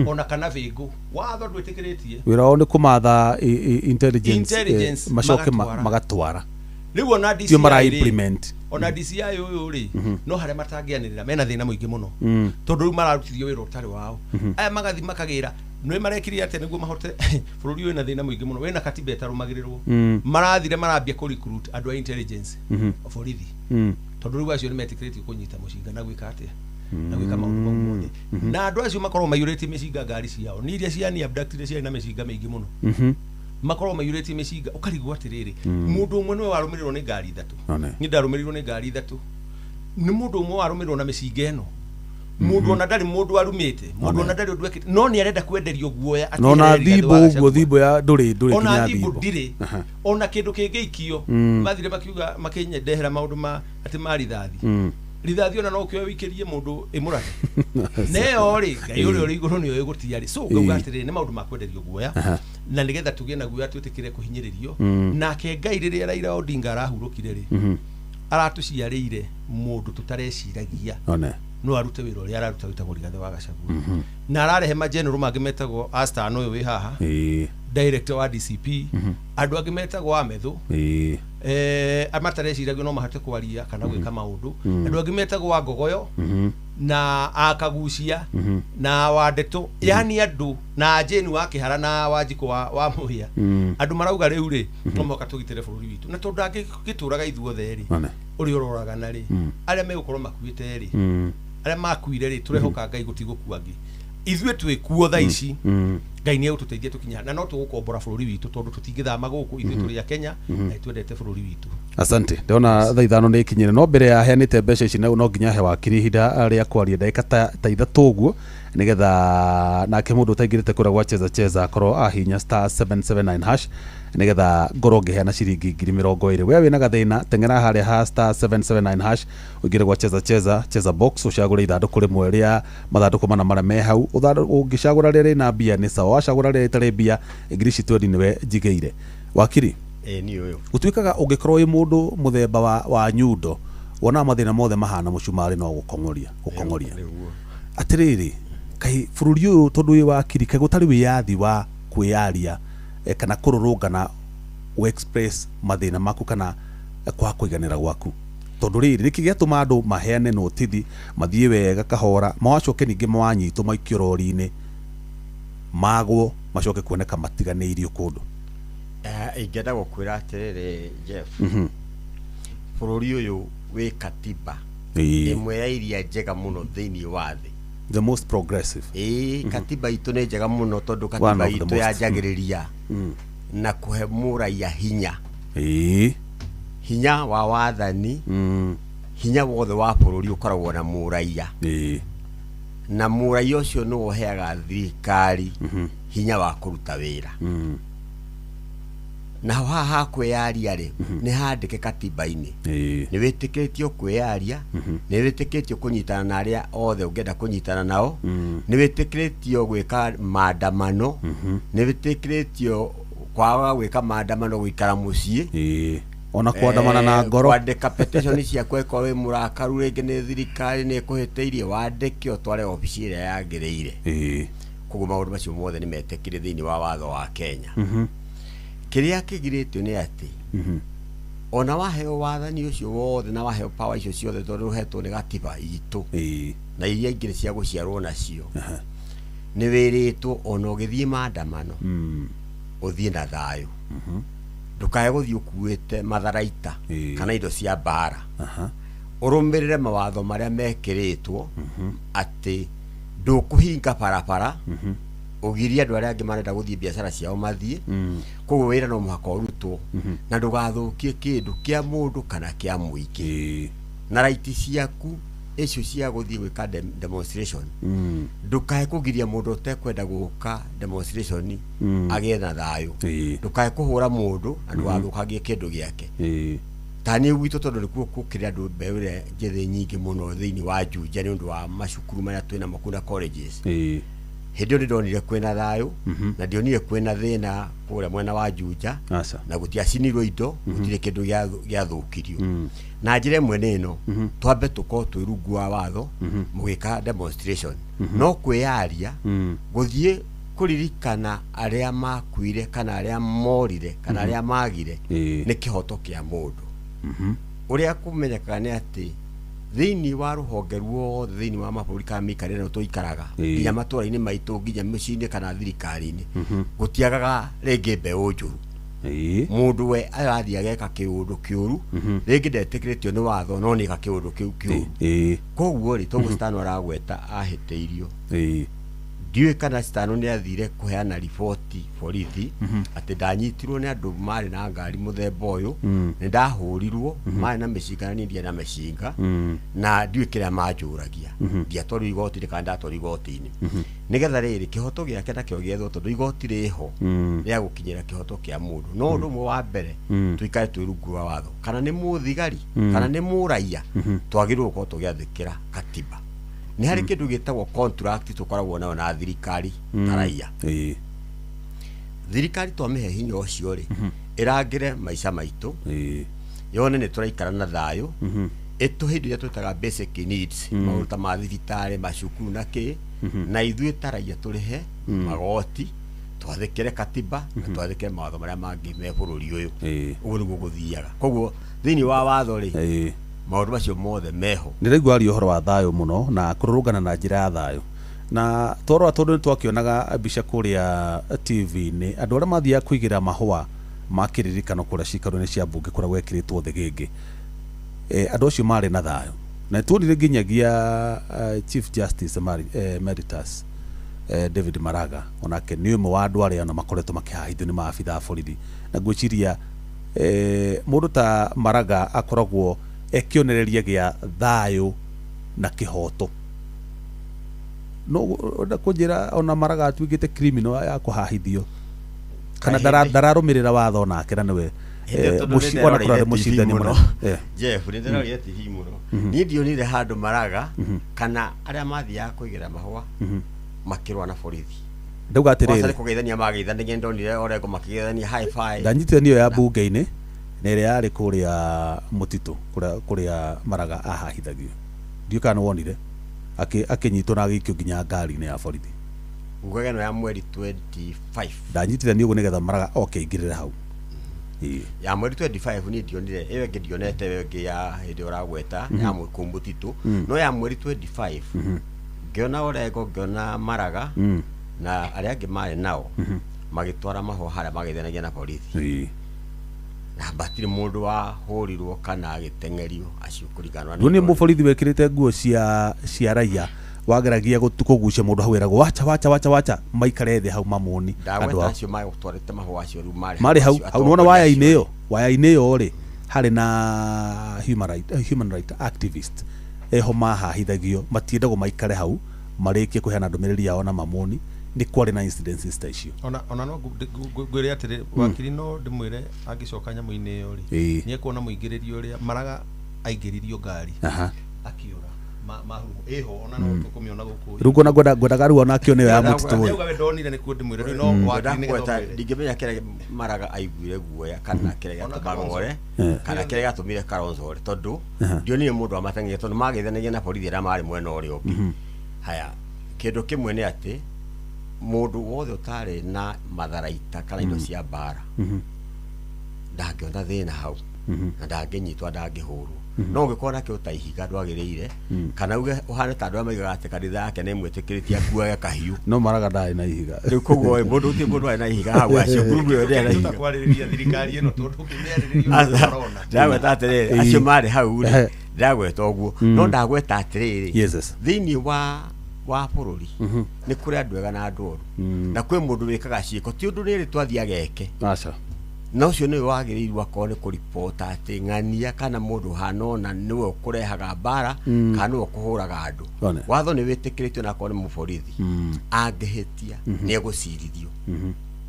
ona kana bĩngũ, watho ndwĩtĩkĩrĩtie. Wĩra wao nĩ kũmatha intelligence, Intelligence, macoke magatwara. magatwara. Rĩu ona Tio mara DCI rĩ, implement. Ona DCI ũyũ rĩ, no harĩa matangĩanĩrĩra mena thĩna mũingĩ mũno, tondũ rĩu mararutithio wĩra ũtarĩ wao. Aya magathi makagĩra nĩ marekire atĩa nĩguo mahote bũrũri ũyũ wĩna thĩna mũingĩ mũno, wĩna katiba ĩtarũmagĩrĩrwo. Marathire marambia kũ recruit andũ a intelligence, borithi, tondũ rĩu acio nĩ metĩkĩrĩtio kũnyita mũcinga na gwĩka atĩa na gwĩka maũndũ mau mothe, na andũ acio makorwo maiyũrĩtie mĩcinga ngari ciao. Nĩ iria ciani abducted ciarĩ na mĩcinga mĩingĩ mũno, makorwo maiyũrĩtie mĩcinga, ũkarigwo atĩrĩrĩ, mũndũ ũmwe nĩwe warũmĩrĩrwo nĩ ngari ithatũ. One. Niĩ ndarũmĩrĩirwo nĩ ngari ithatũ, nĩ mũndũ ũmwe warũmĩrĩrwo na mĩcinga ĩno, mũndũ ona ndarĩ mũndũ arumĩte, mũndũ ona ndarĩ ũndũ ekĩte, no nĩ arenda kwenderio guoya atĩ No ona ehere Rigathĩ thimbo wa ũguo, Gachagua. thimbo ya ndũrĩ ndũrĩ Ona kinya thimbo thimbo. ndirĩ, ona kĩndũ kĩngĩikio. Mathire makiuga makĩnyendehera maũndũ ma atĩ ma rithathi, rithathi ona no ũkĩoe wĩikĩrie mũndũ ĩmũrathe neyo rĩ, Ngai ũrĩa ũrĩ igũrũ nĩoĩ gũtiarĩ. So ngauga atĩrĩrĩ, nĩ maũndũ ma kwenderio guoya, na nĩgetha tũgĩe na guoya twĩtĩkĩre kũhinyĩrĩrio. Nake Ngai rĩrĩa Raila Odinga arahurũkire rĩ, aratũciarĩire mũndũ tũtareciragia One. no arute wĩra ũrĩa araruta, wĩtagwo Rigathĩ wa Gachagua, na ararehe mageneral mangĩ metagwo Astan ũyũ wĩ haha, director wa DCP, andũ angĩ metagwo Amethu, matareciragio no mahote kwaria kana gwĩka maũndũ, andũ angĩ metagwo wa Ngogoyo na akagucia na wa Ndeto, yani andũ na Jane wa Kĩhara na Wanjikũ wa Mũhĩa. Andũ marauga rĩu rĩ, no mũhaka tũgitĩre bũrũri witũ, na tondũ angĩgĩtũraga ithuothe rĩ, ũrĩa ũroragana rĩ, arĩa megũkorwo makuĩte rĩ, arĩa makuire rĩ, tũrehoka Ngai gũtigũkua angĩ, ithuĩ twĩkuo thaa ici. Ngai nĩ egũtũteithia tũkinya, na no tũgũkombora bũrũri witũ, tondũ tũtingĩthama gũkũ, ithuĩ tũrĩ a Kenya na twendete bũrũri witũ. Asante. Ndona thaa 5 nĩ ikinyire, no mbere ya heanĩte mbeca ici no nginya he wakiri ihinda rĩa kwaria ndagĩka ta 3 ũguo, nĩgetha nake mũndũ ũtaingĩrĩte kũrĩa gwa Cheza Cheza akorwo ahinya *779# Nigetha ngorwo ngĩheana ciringi 20,000. We wĩna gathĩna, teng'era harĩa ha *779 hash, ũingĩre gwa cheza cheza cheza box, ũcagũre ithandũkũ rĩmwe rĩa mathandũkũ mana marĩa me hau. Ũngĩcagũra rĩrĩa rĩna mbia nĩ sawa, wacagũra rĩrĩa rĩtarĩ mbia 20,000 nĩwe njigĩire. Wakiri, Ĩ niĩ ũyũ. Gũtuĩkaga ũngĩkorwo wĩ mũndũ mũthemba wa nyundo, wonaga mathĩna mothe mahana mũcumarĩ no gũkong'oria gũkong'oria. Atĩrĩrĩ, kaĩ bũrũri ũyũ tondũ wĩ wakiri, kaĩ gũtarĩ wĩyathi wa kwĩyaria kana kũrũrũngana ũ express mathĩna maku kana kwaga kũiganĩra gwaku? Tondũ rĩrĩ, nĩkĩ gĩatũma andũ maheane notithi, mathiĩ wega kahora, mawacoke ningĩ mawanyitwo maikio rori-inĩ, magwo, macoke kuoneka matiganĩirio kũndũ? Ingĩenda gũkwĩra atĩrĩrĩ, Jeff, bũrũri ũyũ wĩ katiba ĩmwe ya iria njega mũno thĩinĩ wa thĩ. The most progressive. Ĩĩ, katiba itũ nĩ njega mũno tondũ katiba itũ yanjagĩrĩria na kũhe mũraia hinya. Hinya wa wathani, hinya wothe wa bũrũri ũkoragwo na mũraia. Na mũraia ũcio nĩwe ũheaga thirikari hinya wa kũruta wĩra. Naho haha kwĩyaria rĩ, nĩ handĩke katiba-inĩ. Nĩ wĩtĩkĩrĩtio kwĩyaria, nĩ wĩtĩkĩrĩtio kũnyitana na arĩa othe ũngĩenda kũnyitana nao, nĩ wĩtĩkĩrĩtio gwĩka maandamano, nĩ wĩtĩkĩrĩtio kwaga gwĩka maandamano, gũikara mũciĩ. Ona kuandamana na ngoro. Kwandĩka petition ciaku ĩkorwo wĩ mũrakaru rĩngĩ nĩ thirikari nĩ ĩkũhĩtĩirie, wandĩke ũtware obici ĩrĩa yagĩrĩire. Koguo maũndũ macio mothe nĩ metĩkĩre thĩinĩ wa watho wa Kenya. Kĩrĩa kĩgirĩtio nĩ atĩ ona waheo wathani ũcio wothe na waheo power icio ciothe tondũ ũhetwo nĩ gatiba itũ na iria ingĩ cia gũciarwo nacio, nĩ wĩrĩtwo ona ũgĩthiĩ maandamano ũthiĩ na thayũ, ndũkae gũthiĩ ũkuĩte matharaita kana indo cia mbara, ũrũmĩrĩre mawatho marĩa mekĩrĩtwo atĩ ndũkũhinga barabara, ũgirie andũ arĩa angĩ marenda gũthiĩ biacara ciao mathiĩ. Koguo wĩra no mũhaka ũrutwo na ndũgathũkie kĩndũ kĩa mũndũ kana kĩa mũingĩ. Na raiti ciaku icio cia gũthiĩ gwĩka demonstration, ndũkae kũgiria mũndũ ũtekwenda gũka demonstration agĩe na thayũ, ndũkae kũhũra mũndũ na ndũgathũkangie kĩndũ gĩake. Ta niĩ gwitũ tondũ nĩkuo gũkĩrĩ andũ mbeũ ĩrĩa njĩthĩ nyingĩ mũno thĩinĩ wa Juja nĩ ũndũ wa macukuru marĩa twĩna mo kũu na colleges, hĩndĩ ĩyo nĩndonire kwĩna thayũ na ndionire kwĩna thĩna kũrĩa mwena wa Juja na gũtiacinirwo indo, gũtirĩ kĩndũ gĩathũkirio. Na njĩra ĩmwe nĩ ĩno, twambe tũkorwo twĩ rungu wa watho mũgĩka demonstration, no kwĩyaria gũthiĩ kũririkana arĩa makuire kana arĩa morire kana arĩa magire nĩ kĩhoto kĩa mũndũ. Ũrĩa kũmenyekaga nĩ atĩ thĩinĩ wa rũhonge ruothe thĩinĩ wa mabũrũri kana mĩikarĩre ĩno tũikaraga, nginya matũra-inĩ maitũ, nginya mĩciĩ-inĩ kana thirikari-inĩ, gũtiagaga rĩngĩ mbeũ njũru. Mũndũ we arathiĩ ageka kĩũndũ kĩũru, rĩngĩ ndetĩkĩrĩtio nĩ watho no nĩeka kĩũndũ kĩu kĩũru. Koguo rĩ, toguo Stano aragweta ahĩtĩirio, ndiũĩ kana Stano nĩ athire kũheana riboti borithi atĩ ndanyitirwo nĩ andũ marĩ na ngari mũthemba ũyũ, nĩ ndahũrirwo, marĩ na mĩcinga na niĩ ndiarĩ na mĩcinga, na ndiũĩ kĩrĩa manjũragia, ndiatwarirwo igoti-inĩ kana ndatwarirwo igoti-inĩ. Nĩgetha rĩrĩ kĩhoto gĩake nakĩo gĩethwo tondũ igoti rĩho rĩa gũkinyĩra kĩhoto kĩa mũndũ. No ũndũ ũmwe wa mbere, tũikare twĩ rungu rwa watho, kana nĩ mũthigari kana nĩ mũraia, twagĩrĩirwo gũkorwo tũgĩathĩkĩra katiba. Nĩ harĩ kĩndũ gĩtagwo contract tũkoragwo nayo na thirikari ta raia. Thirikari twamĩhe hinya ũcio rĩ, ĩrangĩre maica maitũ, yone nĩ tũraikara na thayũ, ĩtũhe indo iria twĩtaga basic needs, maũndũ ta ma thibitarĩ, macukuru na kĩ, na ithuĩ ta raia tũrĩhe magoti, twathĩkĩre katiba na twathĩkĩre mawatho marĩa mangĩ me bũrũri ũyũ. Ũguo nĩguo gũthiaga. Koguo thĩinĩ wa watho rĩ, maũndũ macio mothe meho. Ndĩraigua aria ũhoro wa thayũ mũno na kũrũrũngana na njĩra ya thayũ, na twarora tondũ nĩtwakĩonaga mbica kũrĩa TV-inĩ, andũ arĩa mathiaga kũigĩra mahũa ma kĩririkano kũrĩa cikaro-inĩ cia mbunge kũrĩa gwekĩrĩtwo thĩgĩngĩ, andũ acio marĩ na thayũ. Na nĩtuonire nginyagia Chief Justice Emeritus David Maraga, onake nĩ ũmwe wa andũ arĩa ona makoretwo makĩhahithio nĩ maabitha a borithi. Na ngwĩciria mũndũ ta Maraga akoragwo ekĩonereria gĩa thayũ na kĩhoto. No ũrenda kũnjĩra ona Maraga atuĩkĩte criminal ya kũhahithio? Kana ndararũmĩrĩra watho nake na nĩwe ona kũrarĩ mũcindani mũno. Jeff, nĩ ndĩrorire TV mũno. Niĩ ndionire handũ Maraga kana arĩa mathiaga kũigĩra mahũa makĩrũa na borithi. Ndauga atĩrĩrĩ, kũgeithania mageithania, ndonire Orengo makĩgeithania high five. Ndanyitire niyo ya bunge-inĩ na ĩrĩa yarĩ kũrĩa mũtitũ kũrĩa Maraga ahahithagio. Ndiũ kana wonire akĩnyitwo na agĩikio nginya ngari-inĩ ya borithi. Ugaga ĩno ya mweri 25. Ndanyitire niĩ ũguo nĩgetha Maraga oke aingĩrĩre hau. Ya mweri 25 niĩ ndionire ĩyo ĩngĩ, ndionete ĩyo ĩngĩ ya hĩndĩ ũragweta ya kũu mũtitũ, no ya mweri 25 ngĩona Orengo, ngĩona Maraga na arĩa angĩ marĩ nao magĩtwara mahũa harĩa mageithanagia na borithi. Na batirĩ mũndũ wahũrirwo kana agĩteng'erio acio kũringana na nĩ mũborithi wekĩrĩte nguo cia raia wageragia kũgucia mũndũ hau eragwo wacha wacha wacha wacha maikare thĩ hau mamoni andũ acio magũtwarĩte mahũa acio rĩu marĩ hau hau. Nĩwona waya-inĩ ĩyo rĩ harĩ na human right activist eho mahahithagio, matiendagwo maikare hau marĩkie kũheana ndũmĩrĩri yao na mamoni. Nĩ kwarĩ na incidences ta icio. Ona no ngwĩre atĩrĩ, wakiri no ndĩmwĩre angĩcoka nyamũ-inĩ ĩyo rĩ nĩ ekuona mũingĩrĩrio ũrĩa Maraga aingĩririo ngari akiũra mahuru ĩho, ona no tũkũmĩona gũkũ rĩu ngona ngwendaga rĩu ona akĩone ya mũtitũ ũyũ. Ugawe ndonire nĩkuo ndĩmwĩre rĩu no wakiri nĩgetha ndingĩmenya kĩrĩa Maraga aiguire guoya kana kĩrĩa gĩatũmaga ore kana kĩrĩa gĩatũmire Kalonzo ore, tondũ ndionire mũndũ amateng'eria tondũ mageithanagia na borithi arĩa marĩ mwena ũrĩa ũngĩ. Haya, kĩndũ kĩmwe nĩ atĩ mũndũ wothe ũtarĩ na matharaita kana indo cia mbara ndangĩona thĩna hau na ndangĩnyitwo, ndangĩhũrwo. No ũngĩkorwo nakĩo ta ihiga ndwagĩrĩire kana uge ũhane ta andũ arĩa maigaga atĩ kanitha yake nĩ ĩmwĩtĩkĩrĩtie akuage kahiũ. No Maraga ndarĩ na ihiga rĩu, koguo mũndũ ũtirĩ mũndũ arĩ na ihiga hau acio ngurubu ĩyo ndĩarĩ na ihiga. Tũtakwarĩrĩria thirikari ĩno tondũ ũkĩmĩarĩrĩria ũrona. Ndagweta atĩrĩrĩ, acio marĩ hau rĩ ndagweta ũguo, no ndagweta atĩrĩrĩ, thĩinĩ wa bũrũri nĩ kũrĩ andũ ega na andũ oru na kwĩ mũndũ wĩkaga ciĩko ti ũndũ rĩrĩ twathiĩ ageke. Aca. Na ũcio nĩwe wagĩrĩirwo akorwo nĩ kũribota atĩ ng'ania kana mũndũ ũhana ũna nĩwe ũkũrehaga mbara kana nĩwe ũkũhũraga andũ. Watho nĩ wĩtĩkĩrĩtio na akorwo nĩ mũborithi angĩhĩtia nĩ egũcirithio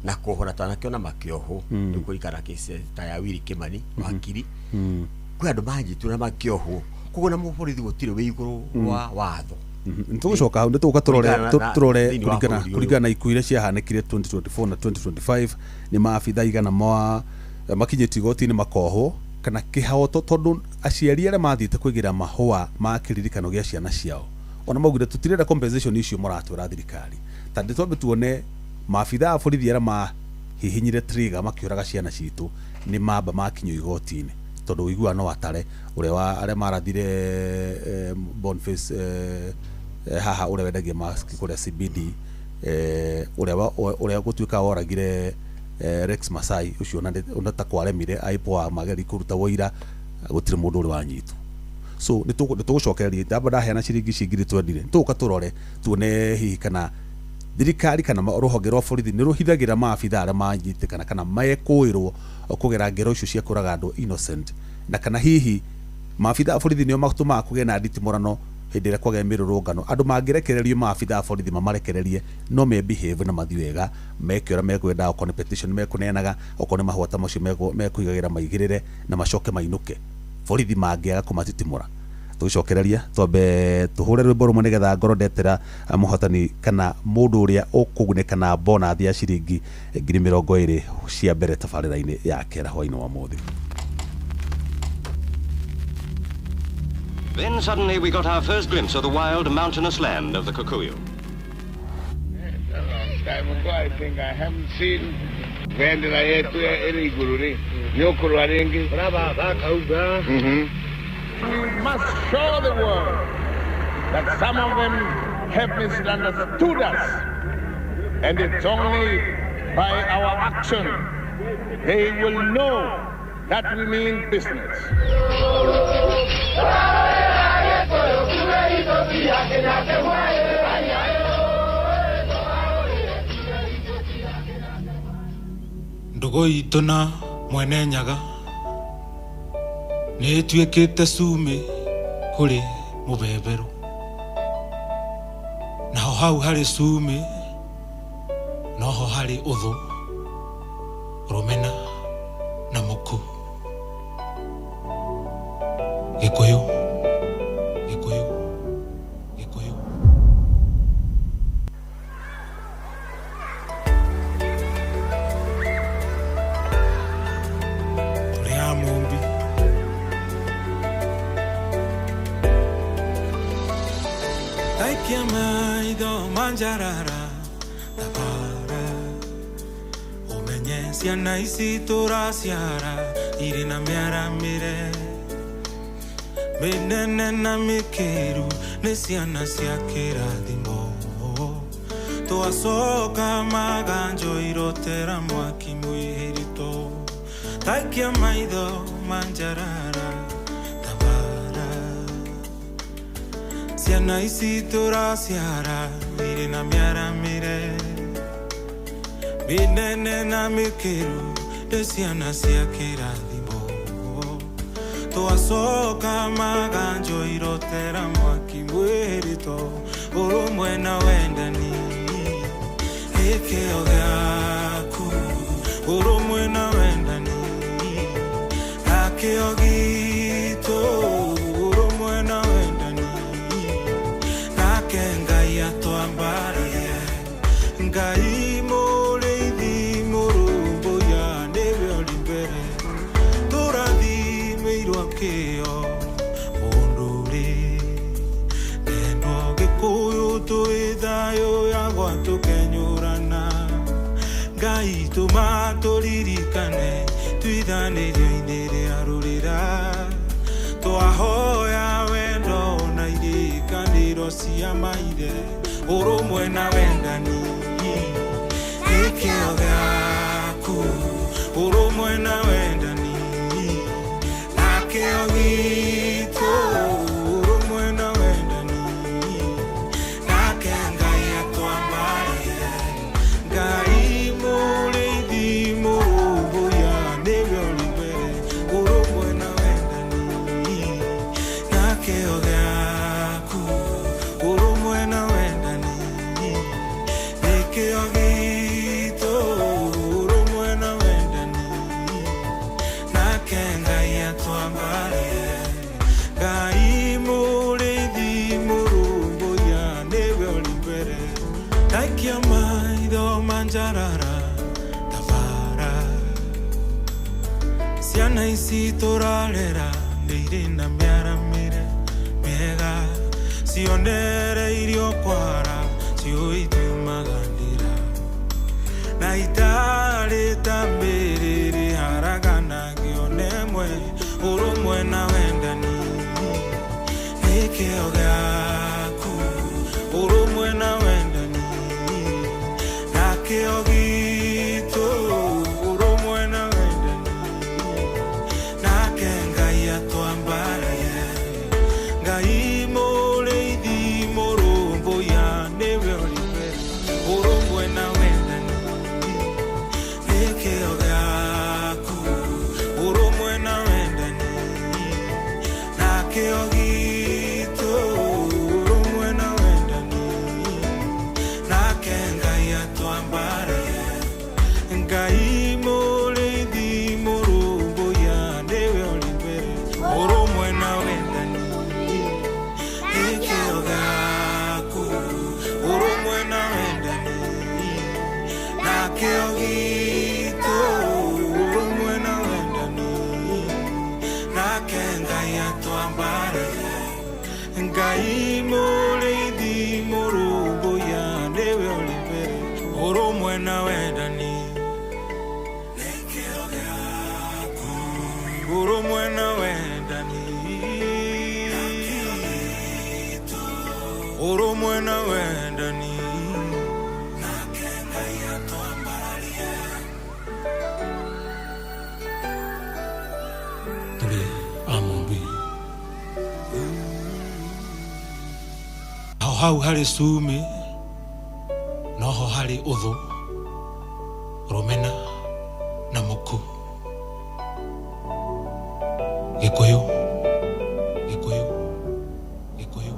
na kuohora tanakĩona makĩohwo nĩ kũringana kesi ta ya Willy Kimani wakiri kwĩ andũ manyitirwo na makĩohwo, koguo na mũborithi gũtirĩ wĩ igũrũ wa watho. Nĩtũgũcoka hau, nĩtũgũka tũrore kũringana na ikuũ iria ciahanĩkire 2024 na 2025 nĩ maabitha igana makinyĩtio igoti-inĩ makohwo kana kĩhoto, tondũ aciari arĩa mathiĩte kũigĩra mahũa ma kĩririkano gĩa ciana ciao ona maugire tũtirenda compensation icio mũratwĩra thirikari, ta twambe tuone maabitha a borithi arĩa mahihinyire trigger makĩũraga ciana citũ nĩ mamba makinyio igoti-inĩ, tondũ ũiguano no atare ũrĩa arĩa marathire Boniface haha ũrĩa wendagia mask kũrĩa CBD, ũrĩa gũtuĩka woragire Rex Masai ũcio ona ta kwaremire IPOA mageri kũruta wũira gũtirĩ mũndũ ũrĩ wanyitwo. So nĩtũgũcokereria ndamba ndaheana ciringi ici ngiri twendire, nĩtũgũka tũrore tuone hihi kana thirikari kana rũhonge rwa borithi nĩ rũhithagĩra maabitha arĩa manyitĩkana kana mekũĩrwo kũgera ngero icio cia kũraga andũ innocent, na kana hihi maabitha a borithi nĩo matũmaga kũgĩe na nditimũrano hĩndĩ ĩrĩa kwagĩa mĩrũrũngano. Andũ mangĩrekererio maabitha a borithi mamarekererie no me behave na mathiĩ wega, meke ũrĩa mekwenda, okorwo nĩ petition mekũneanaga, okorwo nĩ mahũa ta macio mekũigagĩra maigĩrĩre na macoke mainũke borithi mangĩaga kũmatitimũra. Tũgĩcokereria twambe tũhũre rwĩmbo rũmwe nĩgetha ngorwo ndetera mũhotani kana mũndũ ũrĩa ũkũgunĩka na bonathi ya ciringi 20,000 cia mbere tabarĩra-inĩ ya Kera hwaĩ-inĩ wa ũmũthĩ. Then suddenly we got our first glimpse of the wild mountainous land of the Kikuyu. A long time ago, I think I haven't seen bendera yetu ĩrĩ igũrũ rĩ nĩ ũkũrũa rĩngĩ. We must show the world that some of them have misunderstood us, and it's only by our action they will know that we mean business. Ndũgũ itũ na Mwene Nyaga nĩ ĩtuĩkĩte cumbĩ kũrĩ mũbeberũ, naho hau harĩ cumbĩ noho harĩ ũthũ. Rũmena na muku. Gĩkũyũ, Gĩkũyũ, Gĩkũyũ. Tũrĩ a Mũmbi. Taikia maitho manjarara tabara, ũmenye ciana ici tũraciara irĩ na mĩaramĩre mĩnene na mĩkĩru, nĩ ciana cia kĩrathimo. Twacoka maganjo irotera mwaki mwĩhĩrito. Taikia maitho manjarara tabara, ciana ici tũraciara irĩ na mĩaramĩre mĩnene na mĩkĩru, nĩ ciana cia kĩrathimo. Twacoka maganjo irotera mwaki mwĩhĩrito, ũrũmwe na wendani nĩkĩo gĩaku, ũrũmwe na wendani nakĩo gitũ, ũrũmwe na wendani nake Ngai atwambarie. Ngai mũrĩithi mũrũmbũiya nĩwe ũrĩ mbere, tũrathimĩirwo kĩo mũndũ rĩ nendo Gĩkũyũ twĩ thayũ yagwa tũkenyũrana. Ngai tũma tũririkane twithanĩrio-inĩ rĩa rũrĩra, twahoya wendo na irĩkanĩro cia maithe, ũrũmwe na wendani nĩkĩo gĩaku, ũrũmwe na wendani nakĩo gitũ, ũrũmwe na wendani nake Ngai atwambarie. Ngai mũrĩithi mũrũmbũiya nĩwe ũrĩ mbere, ũrũmwe na wendani nakĩo gĩaku, ũrũmwe na wendani nĩkĩo gitũ, ũrũmwe na wendani nake Ngai atwambarie. Ngai mũrĩithi mũrũmbũiya nĩwe ũrĩ mbere, taikia maitho manjarara tabara, ciana ici tũrarera nĩ irĩ na mĩaramĩre mĩega, cionereirio kwara ciũĩ itiumaga ndĩra, na itarĩ ta mĩrĩrĩ haraganagio nemwe, ũrũmwe na wendani nĩkĩo gĩaku, ũrũmwe na wendani nakĩo gitũ, ũrũmwe na wendani nake Ngai atwambarie. Ngai mũrĩithi mũrũmbũiya nĩwe ũrĩ mbere, ũrũmwe na wendani nĩkĩo gĩaku, ũrũmwe na wendani nakĩo gitũ, ũrũmwe na wendani nake Ngai atwambarie. Ngai mũrĩithi mũrũmbũiya nĩwe ũrĩ mbere, ũrũmwe na wendani nĩkĩo gĩaku, ũrũmwe na wendani nakĩo gitũ, ũrũmwe na wendani nake Ngai atwambarie. Ngai mũrĩithi mũrũmbũiya nĩwe ũrĩ mbere, ũrũmwe na wendani nĩkĩo gĩaku, ũrũmwe na wendani ũrũmwe na wendani nake Ngai atwambararie. Tũrĩ a Mũmbi. Hau hau harĩ cumbĩ, noho harĩ ũthũ, rũmena na muku. Gĩkũyũ, Gĩkũyũ, Gĩkũyũ.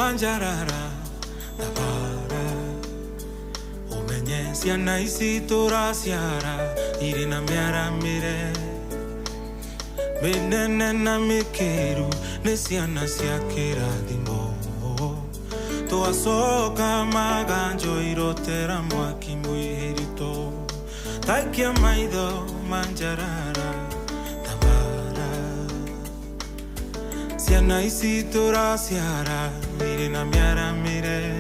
Manjarara Tabara Umenye ciana ici tũraciara irĩ na mĩaramĩre mĩnene na mĩkĩru nĩ ciana cia kĩrathimo twacoka maganjo irotera mwaki mwĩhĩrito taikia maitho manjarara tabara ciana ici tũraciara irĩ na mĩaramĩre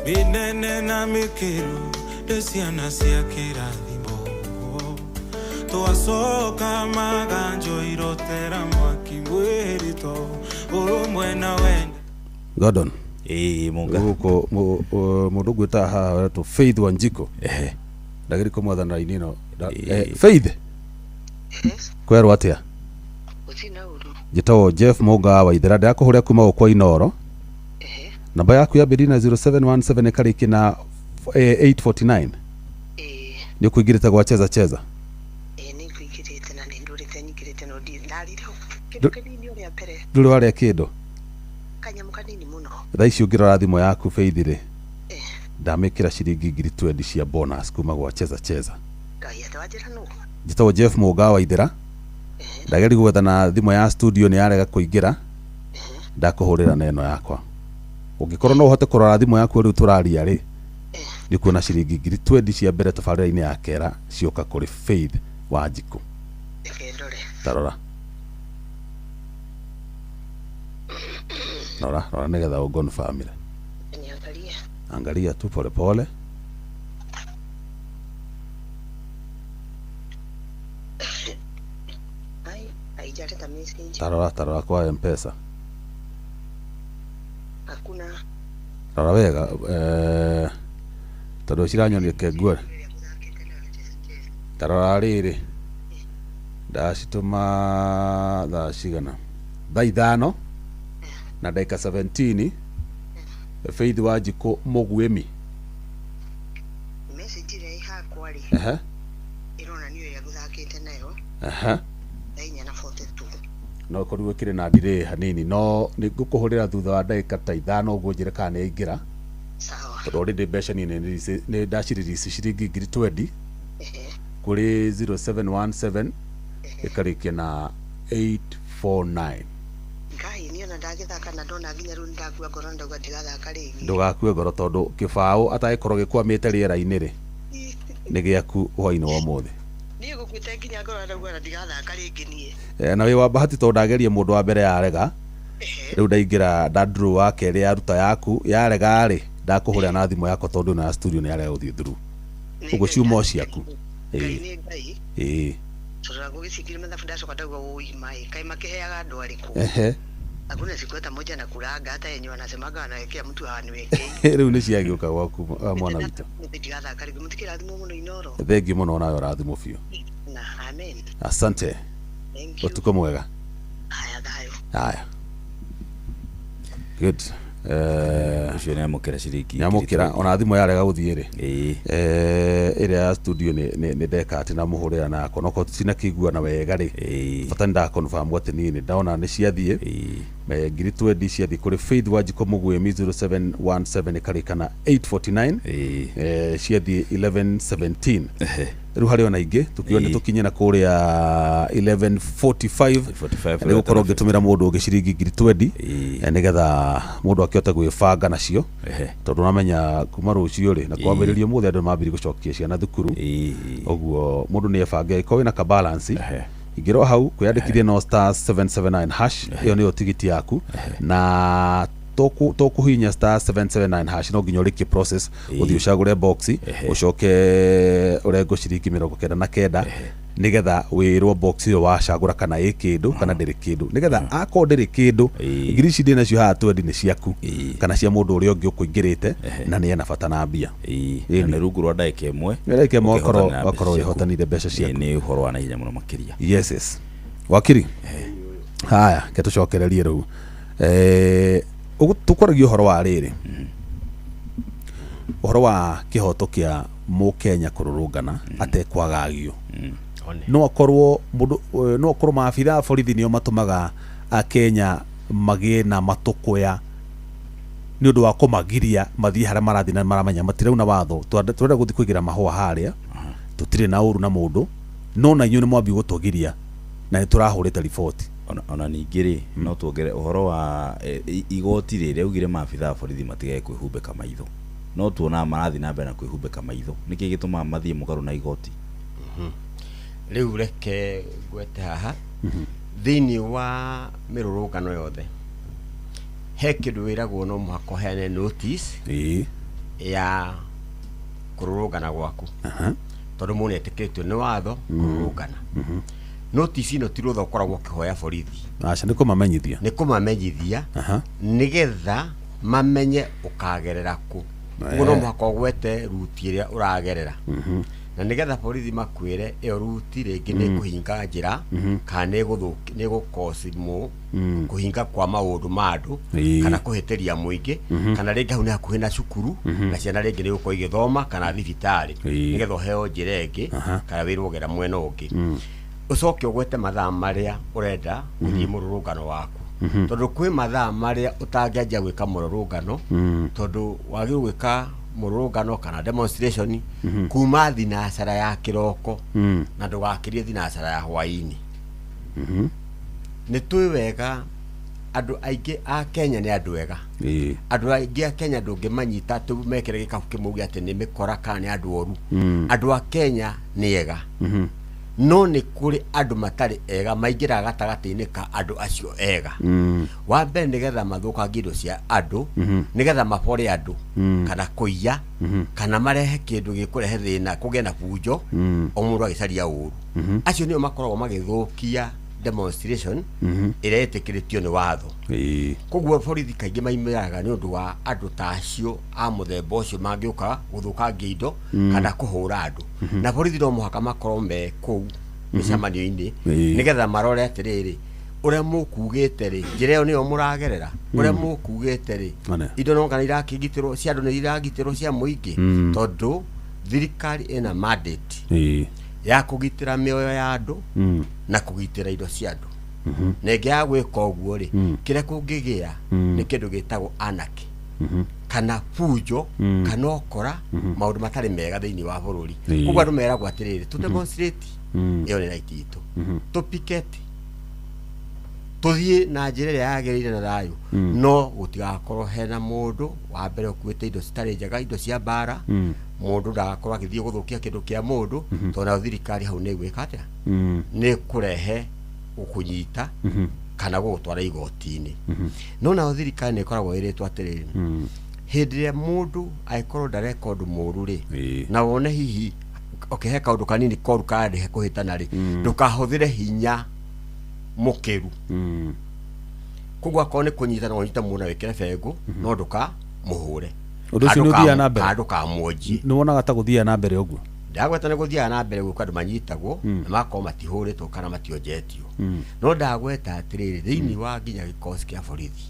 mĩnene na mĩkĩru nĩ ciana cia kĩrathimo twacoka maganjo irotera mwaki mwĩrito ũrũmwe na wendo. Gordon. Ĩĩ Mũnga. Gũkũ mũndũ ngwĩta haha wetwo Faith Wanjiko. Ndagĩrĩ kũmwathana raini ĩno. Faith. Kwerwo atĩa? Njĩtagwo Jeff Mũnga wa Ithera, ndĩrakũhũrĩra kuma gũkũ Inooro. Namba yaku yambĩrĩria na 0717 ĩkarĩkia na 849. Nĩ ũkũingĩrĩte gwa Cheza Cheza? Ndũrĩ warĩa kĩndũ? Thaa ici ũngĩrora thimũ yaku Faith rĩ, ndamĩkĩra ciringi 20,000 cia bonus kuma gwa Cheza Cheza. Njĩtagwo Jeff Mũnga wa Ithera, ndageria gwetha na thimũ ya studio nĩ yarega kũingĩra, ndakũhũrĩra na ĩno yakwa. Ũngĩkorwo no ũhote kũrora thimũ yaku rĩu tũraria rĩ, nĩ ũkuona ciringi 20,000 cia mbere tabarĩra-inĩ ya Kera cioka kũrĩ Faith Wanjikũ. Tarora. Rora, rora nĩgetha ũngonfirmĩre. Angalia tu pole pole. Tarora, tarora kwa M-Pesa. Rora wega, tondũ ciranyonia kengue. Tarora rĩrĩ, ndacitũma thaa cigana? Thaa 5 na ndagĩka 17. Faith Wanjikũ Mũguĩmi. Ehe. Ehe. No korirwo ĩkĩrĩ na delay hanini, no nĩ ngũkũhũrĩra thutha wa ndagĩka ta 5 ũguo njĩre kana nĩ yaingĩra. Tondũ already mbeca niĩ nĩ ndacirelease ciringi 20,000 kũrĩ 0717 ĩkarĩkia na 849. Ndũgakue ngoro tondũ kĩbaũ atagĩkorwo gĩkwamĩte rĩera-inĩ rĩ, nĩ gĩaku hwaĩ-inĩ wa ũmũthĩ. Na wĩ wa bahati tondũ ndageria mũndũ wa mbere yarega, rĩu ndaingĩra nda draw wa kerĩ yaruta yaku yarega rĩ, ndakũhũrĩra na thimũ yakwa tondũ ĩno ya studio nĩ yarega gũthiĩ through. Ũguo ciuma o ciaku. Ĩĩ. Ehe. Hakuna siku hata moja na kulanga hata yenye wanasemaga wanawekea mtu hawaniwekei. Rĩu nĩ ciagĩũka gwaku mwana witũ. Ndigathaka rĩngĩ, mũtikĩrathimwo mũno Inooro. Thengiũ mũno nawe ũrathimwo biũ. Na amen. Asante. Thank you. Ũtukũ mwega. Haya thayũ. Haya. Good. Ũcio nĩ amũkĩra ciringi nĩamũkĩra ona thimũ yarega gũthiĩ rĩ, ĩrĩa ya studio nĩ ndeka atĩ namũhũrĩra nakwa nokorwo tũtinakĩiguana wega rĩ, bata nĩ ndaconfirm atĩ niĩ nĩ ndona nĩ ciathiĩ. 20,000 ciathiĩ kũrĩ Faith Wanjikũ Mũguĩmi 0717 ĩkarĩka na 849, ciathiĩ 1117. Rĩu harĩ ona ingĩ tũkiona nĩ tũkinye na kũrĩa 11:45 nĩ gũkorwo ngĩtũmĩra mũndũ ũngĩ ciringi 20,000 nĩgetha mũndũ akĩhote gwĩbanga nacio, tondũ ũramenya kuma rũciũ rĩ na kwambĩrĩria ũmũthĩ andũ nĩmambĩrĩria gũcokia ciana thukuru, ũguo mũndũ nĩ ebange angĩkorwo wĩna ka balance ingĩrwo hau kwĩyandĩkithia no star 779 hash, ĩyo nĩyo tigiti yaku, na tũkũhihinya star 779 hash no nginya ũrĩkie process, ũthiĩ ũcagũre box ũcoke ũrengwo ciringi 99 nĩgetha wĩrwo box ĩyo wacagũra kana ĩ kĩndũ kana ndĩrĩ kĩndũ, nĩgetha akorwo ndĩrĩ kĩndũ ngiri ici ndĩ nacio haha 20 nĩ ciaku kana cia mũndũ ũrĩa ũngĩ ũkũingĩrĩte na nĩ ena bata na mbia. Na nĩ rungu rwa ndagĩka ĩmwe. Ndagĩka ĩmwe Ũkĩhotana na wakorwo mbeca ciaku. wĩhotanire mbeca ciaku. Nĩ ũhoro wa naihenya mũno makĩria. Yes, yes. Wakiri. Haya, ke tũcokererie rĩu. Tũkwaragia ũhoro wa rĩrĩ, ũhoro wa kĩhoto kĩa mũkenya kũrũrũngana atekwagagio. No akorwo mũndũ, no akorwo maabitha a borithi nĩo matũmaga akenya magĩe na matũkũya Nĩ ũndũ wa kũmagiria mathiĩ harĩa marathiĩ na maramenya matirauna watho. Tũrenda gũthiĩ kũigĩra mahũa harĩa, tũtirĩ na ũru na mũndũ, no na inyuĩ nĩ mwambi gũtũgiria na nĩ tũrahũrĩte riboti. Ona ningĩ rĩ, no tuongere ũhoro wa igoti rĩrĩa augire maabitha a borithi matigage kwĩhumbĩka maitho, no tuonaga marathiĩ na mbere na kwĩhumbĩka maitho. Nĩkĩ gĩtũmaga mathiĩ mũgarũ na igoti? Rĩu reke ngwete haha, thĩinĩ wa mĩrũrũngano yothe he kĩndũ wĩragwo no mũhaka ũheane notice ya kũrũrũngana gwaku, tondũ mũndũ nĩetĩkĩrĩtio nĩ watho kũrũrũngana. Notice ĩno ti rũtha ũkoragwo ũkĩhoya borithi. Aca, nĩ kũmamenyithia. Nĩ kũmamenyithia nĩgetha mamenye ũkagerera kũ. Ũguo no mũhaka ũgwete ruti ĩrĩa ũragerera, na nĩgetha borithi makwĩre ĩyo ruti rĩngĩ nĩ kũhinga njĩra kana nĩ gũkosi kũhinga kwa maũndũ ma andũ kana kũhĩtĩria mũingĩ, kana rĩngĩ hau nĩ hakuhĩ na cukuru na ciana rĩngĩ nĩ gũkorwo igĩthoma kana thibitarĩ, nĩgetha ũheo njĩra ĩngĩ kana wĩrwo gera mwena ũngĩ. Ũcoke ũgwete mathaa marĩa ũrenda gũthiĩ mũrũrũngano waku, tondũ kwĩ mathaa marĩa ũtangĩanjia gwĩka mũrũrũngano, tondũ wagĩrĩirwo gwĩka mũrũrũngano kana demonstration kuma thinacara ya kĩroko na ndũgakĩrie thinacara ya hwaĩ-inĩ. Nĩ tũĩ wega andũ aingĩ a Kenya nĩ andũ ega. Andũ aingĩ a Kenya ndũngĩmanyita atĩ mekĩre gĩkabu kĩmwe uge atĩ nĩ mĩkora kana nĩ andũ oru. Andũ a Kenya nĩ ega, no nĩ kũrĩ andũ matarĩ ega maingĩraga gatagatĩ-inĩ ka andũ acio ega. Wa mbere nĩgetha mathũkangie indo cia andũ, nĩgetha mabore andũ kana kũiya kana marehe kĩndũ gĩkũrehe thĩna, kũgĩe na bunjo, o mũndũ agĩcaria ũru. Acio nĩo makoragwo magĩthũkia demonstration ĩrĩa ĩtĩkĩrĩtio nĩ watho. Koguo borithi kaingĩ maimĩraga nĩ ũndũ wa andũ ta acio a mũthemba ũcio mangĩũka gũthũkangia indo kana kũhũra andũ. Na borithi no mũhaka makorwo me kũu mĩcemanio-inĩ nĩgetha marore atĩrĩrĩ, ũrĩa mũkugĩte rĩ, njĩra ĩyo nĩyo mũragerera, ũrĩa mũkugĩte rĩ, indo no kana irakĩgitĩrwo cia andũ nĩ iragitĩrwo cia mũingĩ, tondũ thirikari ĩna mandate ya kũgitĩra mĩoyo ya andũ na kũgitĩra indo cia andũ. Na ĩngĩ ya gwĩka ũguo rĩ, kĩrĩa kũngĩgĩa nĩ kĩndũ gĩtagwo anarchy kana bunjo kana ũkora, maũndũ matarĩ mega thĩinĩ wa bũrũri. Koguo andũ meragwo atĩrĩrĩ, tũ demonstrate, ĩyo nĩ right itũ, tũ picket, tũthiĩ na njĩra ĩrĩa yagĩrĩire na thayũ, no gũtigakorwo hena mũndũ wa mbere ũkuĩte indo citarĩ njega, indo cia mbara, mũndũ ndagakorwo agĩthiĩ gũthũkia kĩndũ kĩa mũndũ, tondũ nayo thirikari hau nĩ ĩgwĩka atĩa? Nĩ kũrehe gũkũnyita kana gũgũtwara igoti-inĩ. No nayo thirikari nĩ ĩkoragwo ĩrĩtwo atĩrĩrĩ, hĩndĩ ĩrĩa mũndũ angĩkorwo ndareka ũndũ mũũru rĩ, na wone hihi okay, he kaũndũ kanini koru karehe kũhĩtana rĩ, ndũkahũthĩre hinya mũkĩru. Koguo akorwo nĩ kũnyita no ũnyite mũndũ na wĩkĩre bengũ, no ndũkamũhũre. Ũndũ ũcio nĩ ũthiaga na mbere. Kana ndũkamwonjie. Nĩ wonaga ta gũthiaga na mbere ũguo? Ndagweta nĩ gũthiaga na mbere gũka andũ manyitagwo na magakorwo matihũrĩtwo kana mationjetio. No ndagweta atĩrĩrĩ, thĩinĩ wa nginya gĩkosi kĩa borithi,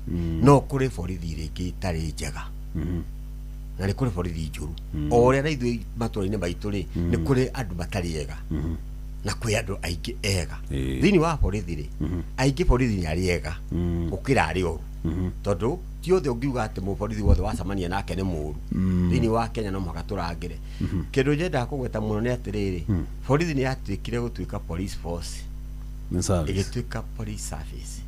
no kũrĩ borithi rĩngĩ itarĩ njega, na nĩ kũrĩ borithi njũru. O ũrĩa na ithuĩ matũra-inĩ maitũ rĩ, nĩ kũrĩ andũ matarĩ ega na kwĩ andũ aingĩ ega. Thĩinĩ wa borithi rĩ, aingĩ borithi nĩ arĩ ega gũkĩra arĩ oru, tondũ ti othe ũngiuga atĩ mũborithi wothe wacemania nake nĩ mũũru. Thĩinĩ wa Kenya no mũhaka tũrangĩre. Kĩndũ nyendaga kũgweta mũno nĩ atĩrĩrĩ, borithi nĩ yatuĩkire gũtuĩka police force, ĩgĩtuĩka police service.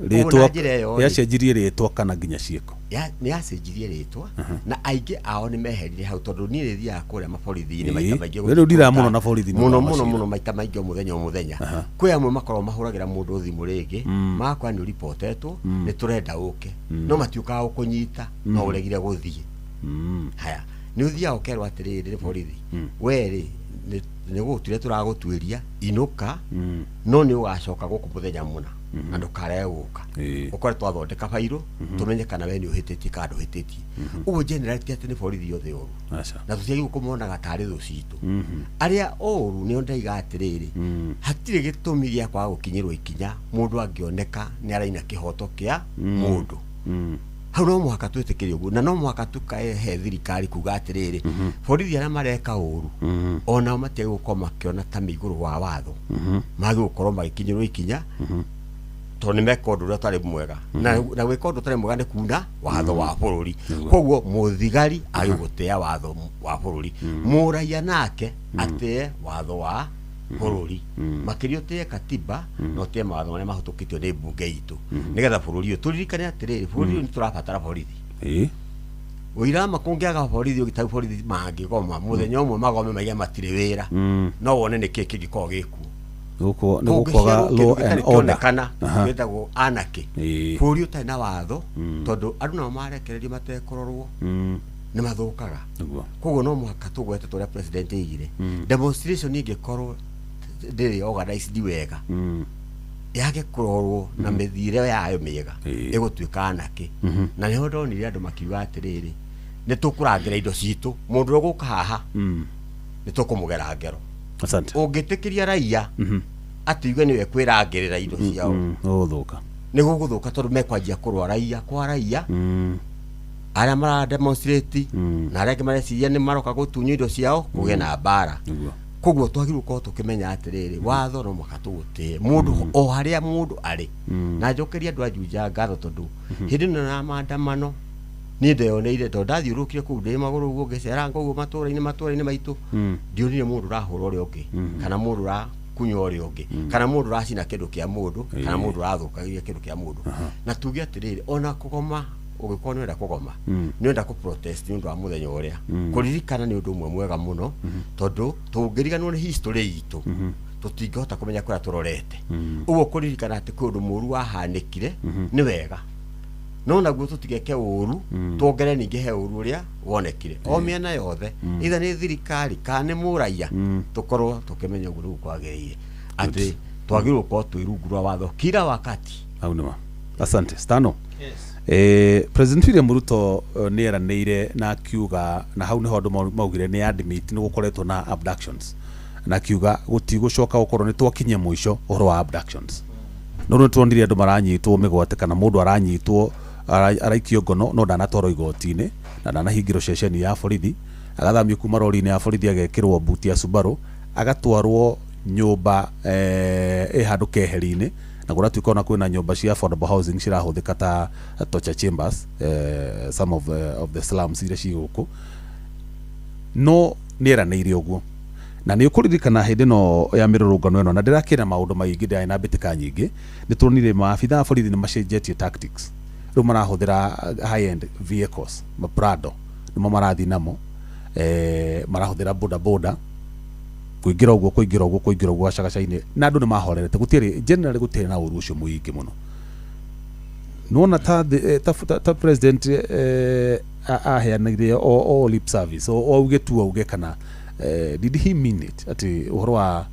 Rĩtwa yacenjirie rĩtwa kana nginya ciĩko? Nĩ yacenjirie rĩtwa na aingĩ ao nĩ meherire hau, tondũ niĩ nĩ thiaga kũrĩa maborithi-inĩ maita maingĩ. Rĩu ndiraga mũno na borithi mũno mũno mũno, maita maingĩ o mũthenya o mũthenya. Kwĩ amwe makoragwo mahũragĩra mũndũ thimũ rĩngĩ, magakwĩra nĩ ũripotetwo, nĩ tũrenda ũke, no matiũkaga gũkũnyita, no ũregire gũthiĩ. Haya, nĩ ũthiaga ũkerwo atĩrĩrĩ nĩ borithi, we rĩ nĩ gũgũtuĩria tũragũtuĩria, inũka, no nĩ ũgacoka gũkũ mũthenya mũna na ndũkarege gũka, ũkore twathondeka bairũ tũmenye kana we nĩ ũhĩtĩtie kana ndũhĩtĩtie. Ũguo general ti atĩ nĩ borithi othe oru, na tũtiagĩrĩirwo kũmonaga tarĩ thũ citũ. Arĩa oru nĩo ndaiga atĩrĩrĩ, hatirĩ gĩtũmi gĩa kwaga gũkinyĩrwo ikinya mũndũ angĩoneka nĩ araina kĩhoto kĩa mũndũ. Hau no mũhaka twĩtĩkĩre ũguo, na no mũhaka tũkahe thirikari kuga atĩrĩrĩ, borithi arĩa mareka ũru onao matiagĩrĩirwo gũkorwo makĩona ta me igũrũ wa watho, magĩrĩirwo gũkorwo magĩkinyĩrwo ikinya Tondũ nĩ meka ũndũ ũrĩa ũtarĩ mwega na gwĩka ũndũ ũtarĩ mwega nĩ kuna watho wa bũrũri. Koguo mũthigari agĩ gũtĩa watho wa bũrũri, mũraiya nake atĩe watho wa bũrũri, makĩria ũtĩe katiba na ũtĩe mawatho marĩa mahĩtũkĩtio nĩ mbunge itũ, nĩgetha bũrũri ũyũ tũririkane atĩrĩrĩ, bũrũri ũyũ nĩ tũrabatara borithi. Ũirama kũngĩaga borithi ũgĩtau borithi mangĩgoma mũthenya ũmwe, magome maige matirĩ wĩra, no wone nĩkĩ kĩngĩkorwo gĩkuo. Gũkũ nĩ gũkwaga law and order. Kĩonekana gĩtagwo anarchy, bũrũri ũtarĩ na watho, tondũ andũ nao marekererio matekũrorwo nĩ mathũkaga. Koguo no mũhaka tũgwete ta ũrĩa president aigire, demonstration ĩngĩkorwo ndĩrĩ organized wega, yage kũrorwo na mĩthiĩre yayo mĩega, ĩgũtuĩka anarchy. Na nĩho ndonire andũ makiuga atĩrĩrĩ, nĩ tũkũrangĩra indo citũ, mũndũ ũrĩa ũgũka haha nĩ tũkũmũgera ngero. Asante. Ũngĩtĩkĩria raia atĩ igue nĩwe kwĩrangĩrĩra indo ciao, gũgũthũka. Nĩ gũgũthũka, tondũ mekwanjia kũrũa raia kwa raia, arĩa mara demonstrate na arĩa angĩ mareciria nĩ maroka gũtunywo indo ciao, kũgĩe na mbara. Koguo twagĩrĩirwo gũkorwo tũkĩmenya atĩrĩrĩ, watho no mũhaka tũũtĩe mũndũ o harĩa mũndũ arĩ. Na njokerie andũ a Juja ngatho, tondũ hĩndĩ ĩno ya maandamano niĩ ndeyoneire, tondũ ndathiũrũrũkire kũu ndĩ magũrũ ũguo ngĩceranga ũguo matũũra-inĩ maitũ, ndionire mũndũ ũrahũra ũrĩa ũngĩ, kana mũndũ ũrakunya ũrĩa ũngĩ, kana mũndũ ũracina kĩndũ kĩa mũndũ, kana mũndũ ũrathũkagia kĩndũ kĩa mũndũ. Na tuge atĩrĩrĩ, ona kũgoma, ũngĩkorwo nĩ ũrenda kũgoma, nĩ ũrenda kũ protest nĩ ũndũ wa mũthenya ũrĩa, kũririkana nĩ ũndũ ũmwe mwega mũno, tondũ tũngĩriganĩrwo nĩ history itũ tũtingĩhota kũmenya kũrĩa tũrorete. Ũguo kũririkana atĩ kwĩ ũndũ mũũru wahanĩkire nĩ wega, no naguo tũtigeke ũru, tuongerere ningĩ he ũru ũrĩa wonekire o mĩena yothe, either nĩ thirikari kana nĩ mũraiya, tũkorwo tũkĩmenya ũguo nĩguo kwagĩrĩire, atĩ twagĩrĩirwo gũkorwo twĩ rungu rwa watho kila wakati. Hau nĩma. Asante Stano. President William Ruto nĩ eranĩire na akiuga, na hau nĩho andũ maugire nĩ admit nĩ gũkoretwo na abductions, na akiuga gũtigũcoka gũkorwo, nĩ twakinyia mũico ũhoro wa abductions. No nĩ tuonire andũ maranyitwo mĩgwate, kana mũndũ aranyitwo araikio ngono no ndanatwarwo igoti-inĩ na ndanahingĩrwo ceceni ya borithi, agathamio kuma rori-inĩ ya borithi agekĩrwo buti ya Subaru, agatwarwo nyũmba ĩ handũ keheri-inĩ, na kũratuĩka ona kwĩna nyũmba cia affordable housing cirahũthĩka ta torture chambers, some of the slums iria ci gũkũ. No nĩ eranĩire ũguo, na nĩ ũkũririkana hĩndĩ ĩno ya mĩrũrũngano ĩno, na ndĩrakĩra maũndũ maingĩ, ndĩrarĩ na mbĩtĩka nyingĩ, nĩ tuonire maabitha a borithi nĩ macenjetie tactics, rĩu marahũthĩra high end vehicles, ma Prado nĩmo marathiĩ namo, marahũthĩra boda boda kũingĩra ũguo, kũingĩra ũguo, kũingĩra ũguo gacagaca-inĩ, na andũ nĩ mahorerete, gũtiarĩ generally, gũtiarĩ na ũru ũcio mũingĩ mũno. Nĩwona ta ta president aheanire o lip service, o auge tu auge, kana did he mean it atĩ ũhoro wa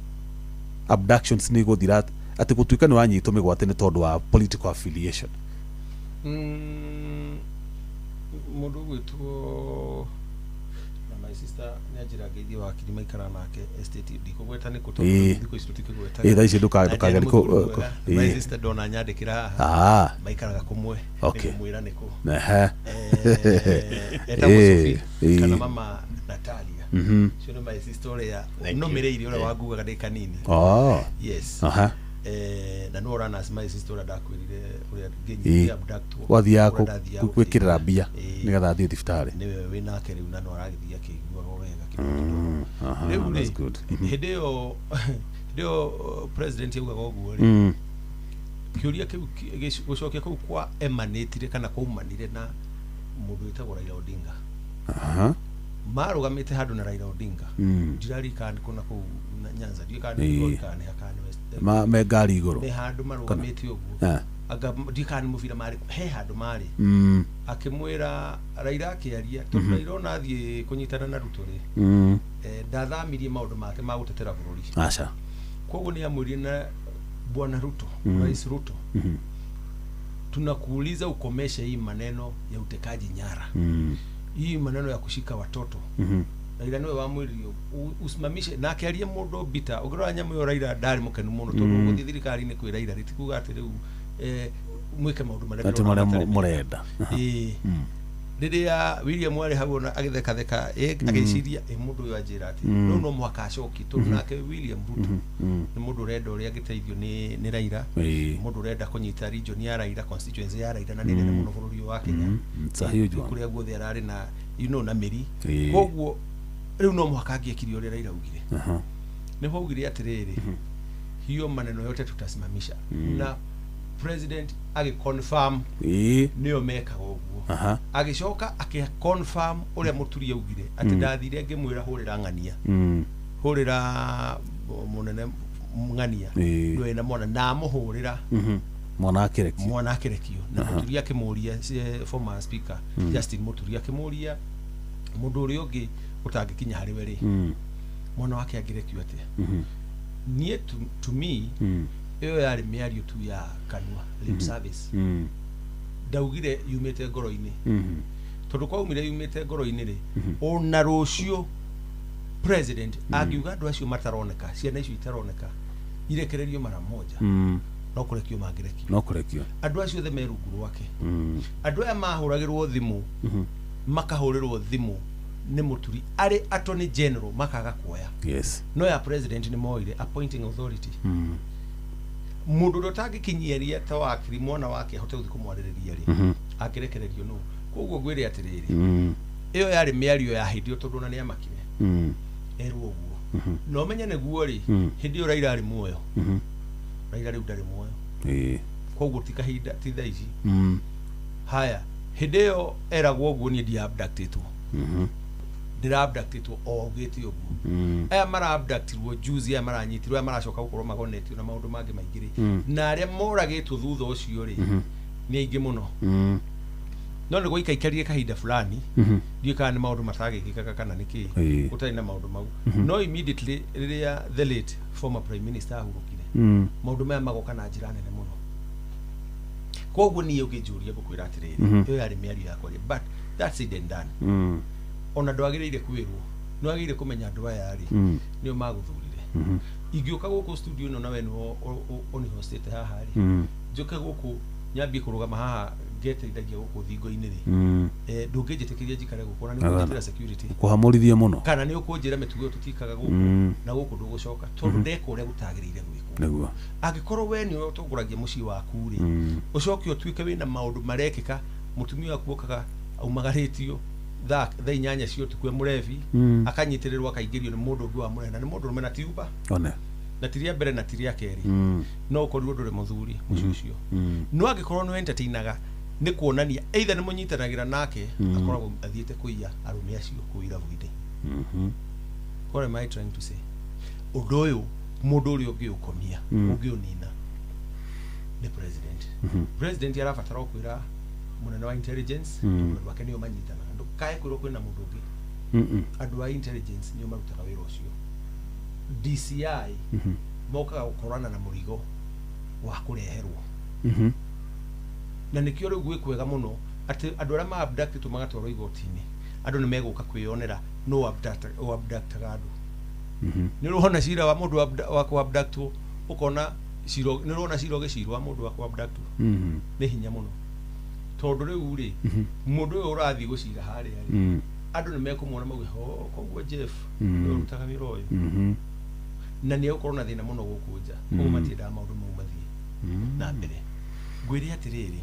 abductions nĩ gũthira, atĩ gũtuĩka nĩ wanyitwo mĩgwate nĩ tondũ wa political affiliation? Mũndũ ũgwĩtwo na my sister nĩ anjĩra ngeithie wakiri maikara nake estate, ndikũgweta nĩ kũ tondũ thikũ ici tũtikĩgwetaga. Ĩĩ, thaa ici Na njĩra mũthuri mwega. My sister ndona nyandĩkĩra haha. Maikaraga kũmwe. Nĩngũmwĩra nĩ kũ. Etagwo Sophie kana mama Natalia. Ũcio nĩ my sister ũrĩa Thank you. nũmĩrĩire, ũrĩa wanguaga ndĩ kanini. Yes. Na nĩwe ũranaci my sister ũrĩa ndakwĩrire, ũrĩa ngĩnyitio abductwo. Wathiaga ũrĩa ndathiaga gwĩkĩrĩra mbia nĩgetha athiĩ thibitarĩ. Nĩwe wĩ nake rĩu na no aragĩthiĩ akĩiguaga wega kidogo kidogo. Rĩu That's rĩ, good. Hĩndĩ ĩyo president augaga ũguo rĩ, kĩũria kĩu gũcokia kũu kwa emanĩtire kana kwaumanire na mũndũ wĩtagwo Raila Odinga. Marũgamĩte handũ na Raila Odinga. Ndirarikana nĩ kũ na kũu Nyanza, ndiũĩ kana nĩ Migori kana nĩ kana nĩ West. Me ngari igũrũ. Nĩ handũ marũgamĩte ũguo. Anga ndiũĩ kana nĩ mũbira marĩ, he handũ marĩ. Akĩmwĩra Raila, akĩaria, tondũ Raila ona athiĩ kũnyitana na Ruto rĩ, ndathamirie maũndũ make ma gũtetera bũrũri. Aca. Koguo nĩ amwĩrire na bwana Ruto, Rais Ruto, tunakuuliza ukomeshe hii maneno ya utekaji nyara, hii maneno ya kushika watoto. Raila niwe wamwĩrire usimamishe, na akĩaria mũndũ bita ũngĩrora nyamũ ĩyo Raila ndarĩ mũkenu mũno, tondũ gũthiĩ thirikari-inĩ kwĩ Raila rĩtikuga atĩ rĩu mwĩke maũndũ marĩa Atĩ ndĩrona marĩa matarĩ mega. mũrenda. Ĩĩ. Rĩrĩa William arĩ hau ona agĩthekatheka agĩciria mũndũ ũyũ anjĩra atĩ rĩu no mũhaka acokie, tondũ nake William Ruto nĩ mũndũ ũrenda ũrĩa angĩteithio nĩ Raila, mũndũ ũrenda kũnyita region ya Raila, constituency ya Raila, na nĩ nene mũno bũrũri ũyũ wa Kenya. It's a huge one. Kũrĩa guothe ararĩ na you know na mĩri. Koguo rĩu no mũhaka angĩekire ũrĩa Raila augire. Nĩho augire atĩrĩrĩ, hiyo maneno yote tutasimamisha, na president agĩconfirm nĩo mekaga ũguo. Agĩcoka akĩconfirm ũrĩa Mũturi augire atĩ ndathire ngĩmwĩra hũrĩra ng'ania, hũrĩra mũnene ng'ania nĩwe na mwana na amũhũrĩra. Mwana akĩrekio. Mwana akĩrekio. Na Mũturi akĩmũria, former speaker Justin Mũturi akĩmũria, mũndũ ũrĩa ũngĩ ũtangĩkinya harĩ we rĩ, mwana wake angĩrekio atĩa? Niĩ to me ĩyo yarĩ mĩario tu ya kanua, lip service. Ndaugire yumĩte ngoro-inĩ, tondũ kwaumire yumĩte ngoro-inĩ rĩ, ona rũciũ president angiuga andũ acio mataroneka, ciana icio itaroneka irekererio mara moja, no kũrekio mangĩrekio. No kũrekio. Andũ acio othe me rungu rwake. Andũ aya mahũragĩrwo thimũ, makahũrĩrwo thimũ nĩ Mũturi arĩ attorney general, makaga kuoya. No ya president nĩ moire appointing authority. Mũndũ ũrĩa ũtangĩkinyĩria ta wakiri mwana wake ahote gũthiĩ kũmwarĩrĩria rĩ, angĩrekererio nũ? Koguo ngwĩre atĩrĩrĩ, ĩyo yarĩ mĩario ya hĩndĩ ĩyo, tondũ ona nĩ amakire erwo ũguo. Na ũmenye nĩguo rĩ, hĩndĩ ĩyo Raila arĩ muoyo. Raila rĩu ndarĩ muoyo. Koguo ti kahinda, ti thaa ici. Haya, hĩndĩ ĩyo eragwo ũguo, niĩ ndia abductĩtwo. Ndĩra abductĩtwo o augĩte ũguo. Aya mara abductirwo juzi, aya maranyitirwo, aya maracoka gũkorwo magonetio na maũndũ mangĩ maingĩ rĩ, na arĩa moragĩtwo thutha ũcio rĩ, nĩ aingĩ mũno. No nĩ gũikaikarire kahinda fulani, ndiũĩ kana nĩ maũndũ matagĩkĩkaga kana nĩ kĩĩ, gũtarĩ na maũndũ mau. No immediately rĩrĩa the late former prime minister ahurũkire, maũndũ maya magoka na njĩra nene mũno. Koguo niĩ ũngĩnjũria ngũkwĩra atĩrĩrĩ, ĩyo yarĩ mĩario yakwa rĩ, but that's it and done. Ona ndwagĩrĩire kwĩrwo, nĩwagĩrĩire kũmenya andũ aya rĩ, nĩo magũthurire. Ingĩũka gũkũ studio ĩno na we nĩwe ũnĩhostĩte haha rĩ, njũke gũkũ nyambie kũrũgama haha ngeteithagia gũkũ thingo-inĩ rĩ, ndũngĩnjĩtĩkĩria njikare gũkũ, na nĩ ũkũnjĩtĩra security. Kũhamũrithia mũno. Kana nĩ ũkũnjĩra mĩtugo ĩyo tũtikaga gũkũ, na gũkũ ndũgũcoka, tondũ ndeka ũrĩa gũtagĩrĩire gwĩkwo. Nĩguo. Angĩkorwo we nĩwe ũtongoragia mũciĩ waku rĩ, ũcoke ũtuĩke wĩna maũndũ marekĩka, mũtumia waku okaga aumagarĩtio thaa 8 cia ũtukũ e mũrebi, akanyitĩrĩrwo akaingĩrio nĩ mũndũ ũngĩ wa mũrena, na nĩ mũndũ ũrũme na ti Uber. One. Na ti rĩa mbere na ti rĩa kerĩ. No ũkorirwo ndũrĩ mũthuri mũciĩ ũcio. No angĩkorwo nĩ entertainaga, nĩ kuonania either nĩ mũnyitanagĩra nake, akoragwo athiĩte kũiya arũme acio kũu irabu-inĩ. What am I trying to say? Ũndũ ũyũ mũndũ ũrĩa ũngĩũkomia, ũngĩũnina nĩ president. President arabatara kwĩra mũnene wa intelligence, tondũ andũ ake nĩo manyitanaga. Ndũkae kwĩrwo kwĩna mũndũ ũngĩ. Andũ a intelligence nĩo marutaga wĩra ũcio. DCI mokaga gũkorana na mũrigo wa kũreherwo. Na nĩkĩo rĩu gwĩ kwega mũno atĩ andũ arĩa ma abductĩtwo magatwarwo igoti-inĩ, andũ nĩ megũka kwĩyonera no abductaga andũ. Nĩ ũrona cira wa mũndũ wa kũ-abductwo, ũkona cira, nĩ ũrona cira ũgĩcirwo wa mũndũ wa kũ-abductwo. Nĩ hinya mũno. Tondũ rĩu rĩ, mũndũ ũyũ ũrathiĩ gũcira harĩa rĩ, andũ nĩ mekũmuona mauge, ho koguo Jeff nĩwe ũrutaga wĩra ũyũ. Na nĩ egũkorwo na thĩna mũno gũkũ nja. Koguo matiendaga maũndũ mau mathiĩ na mbere. Ngwĩre atĩrĩrĩ,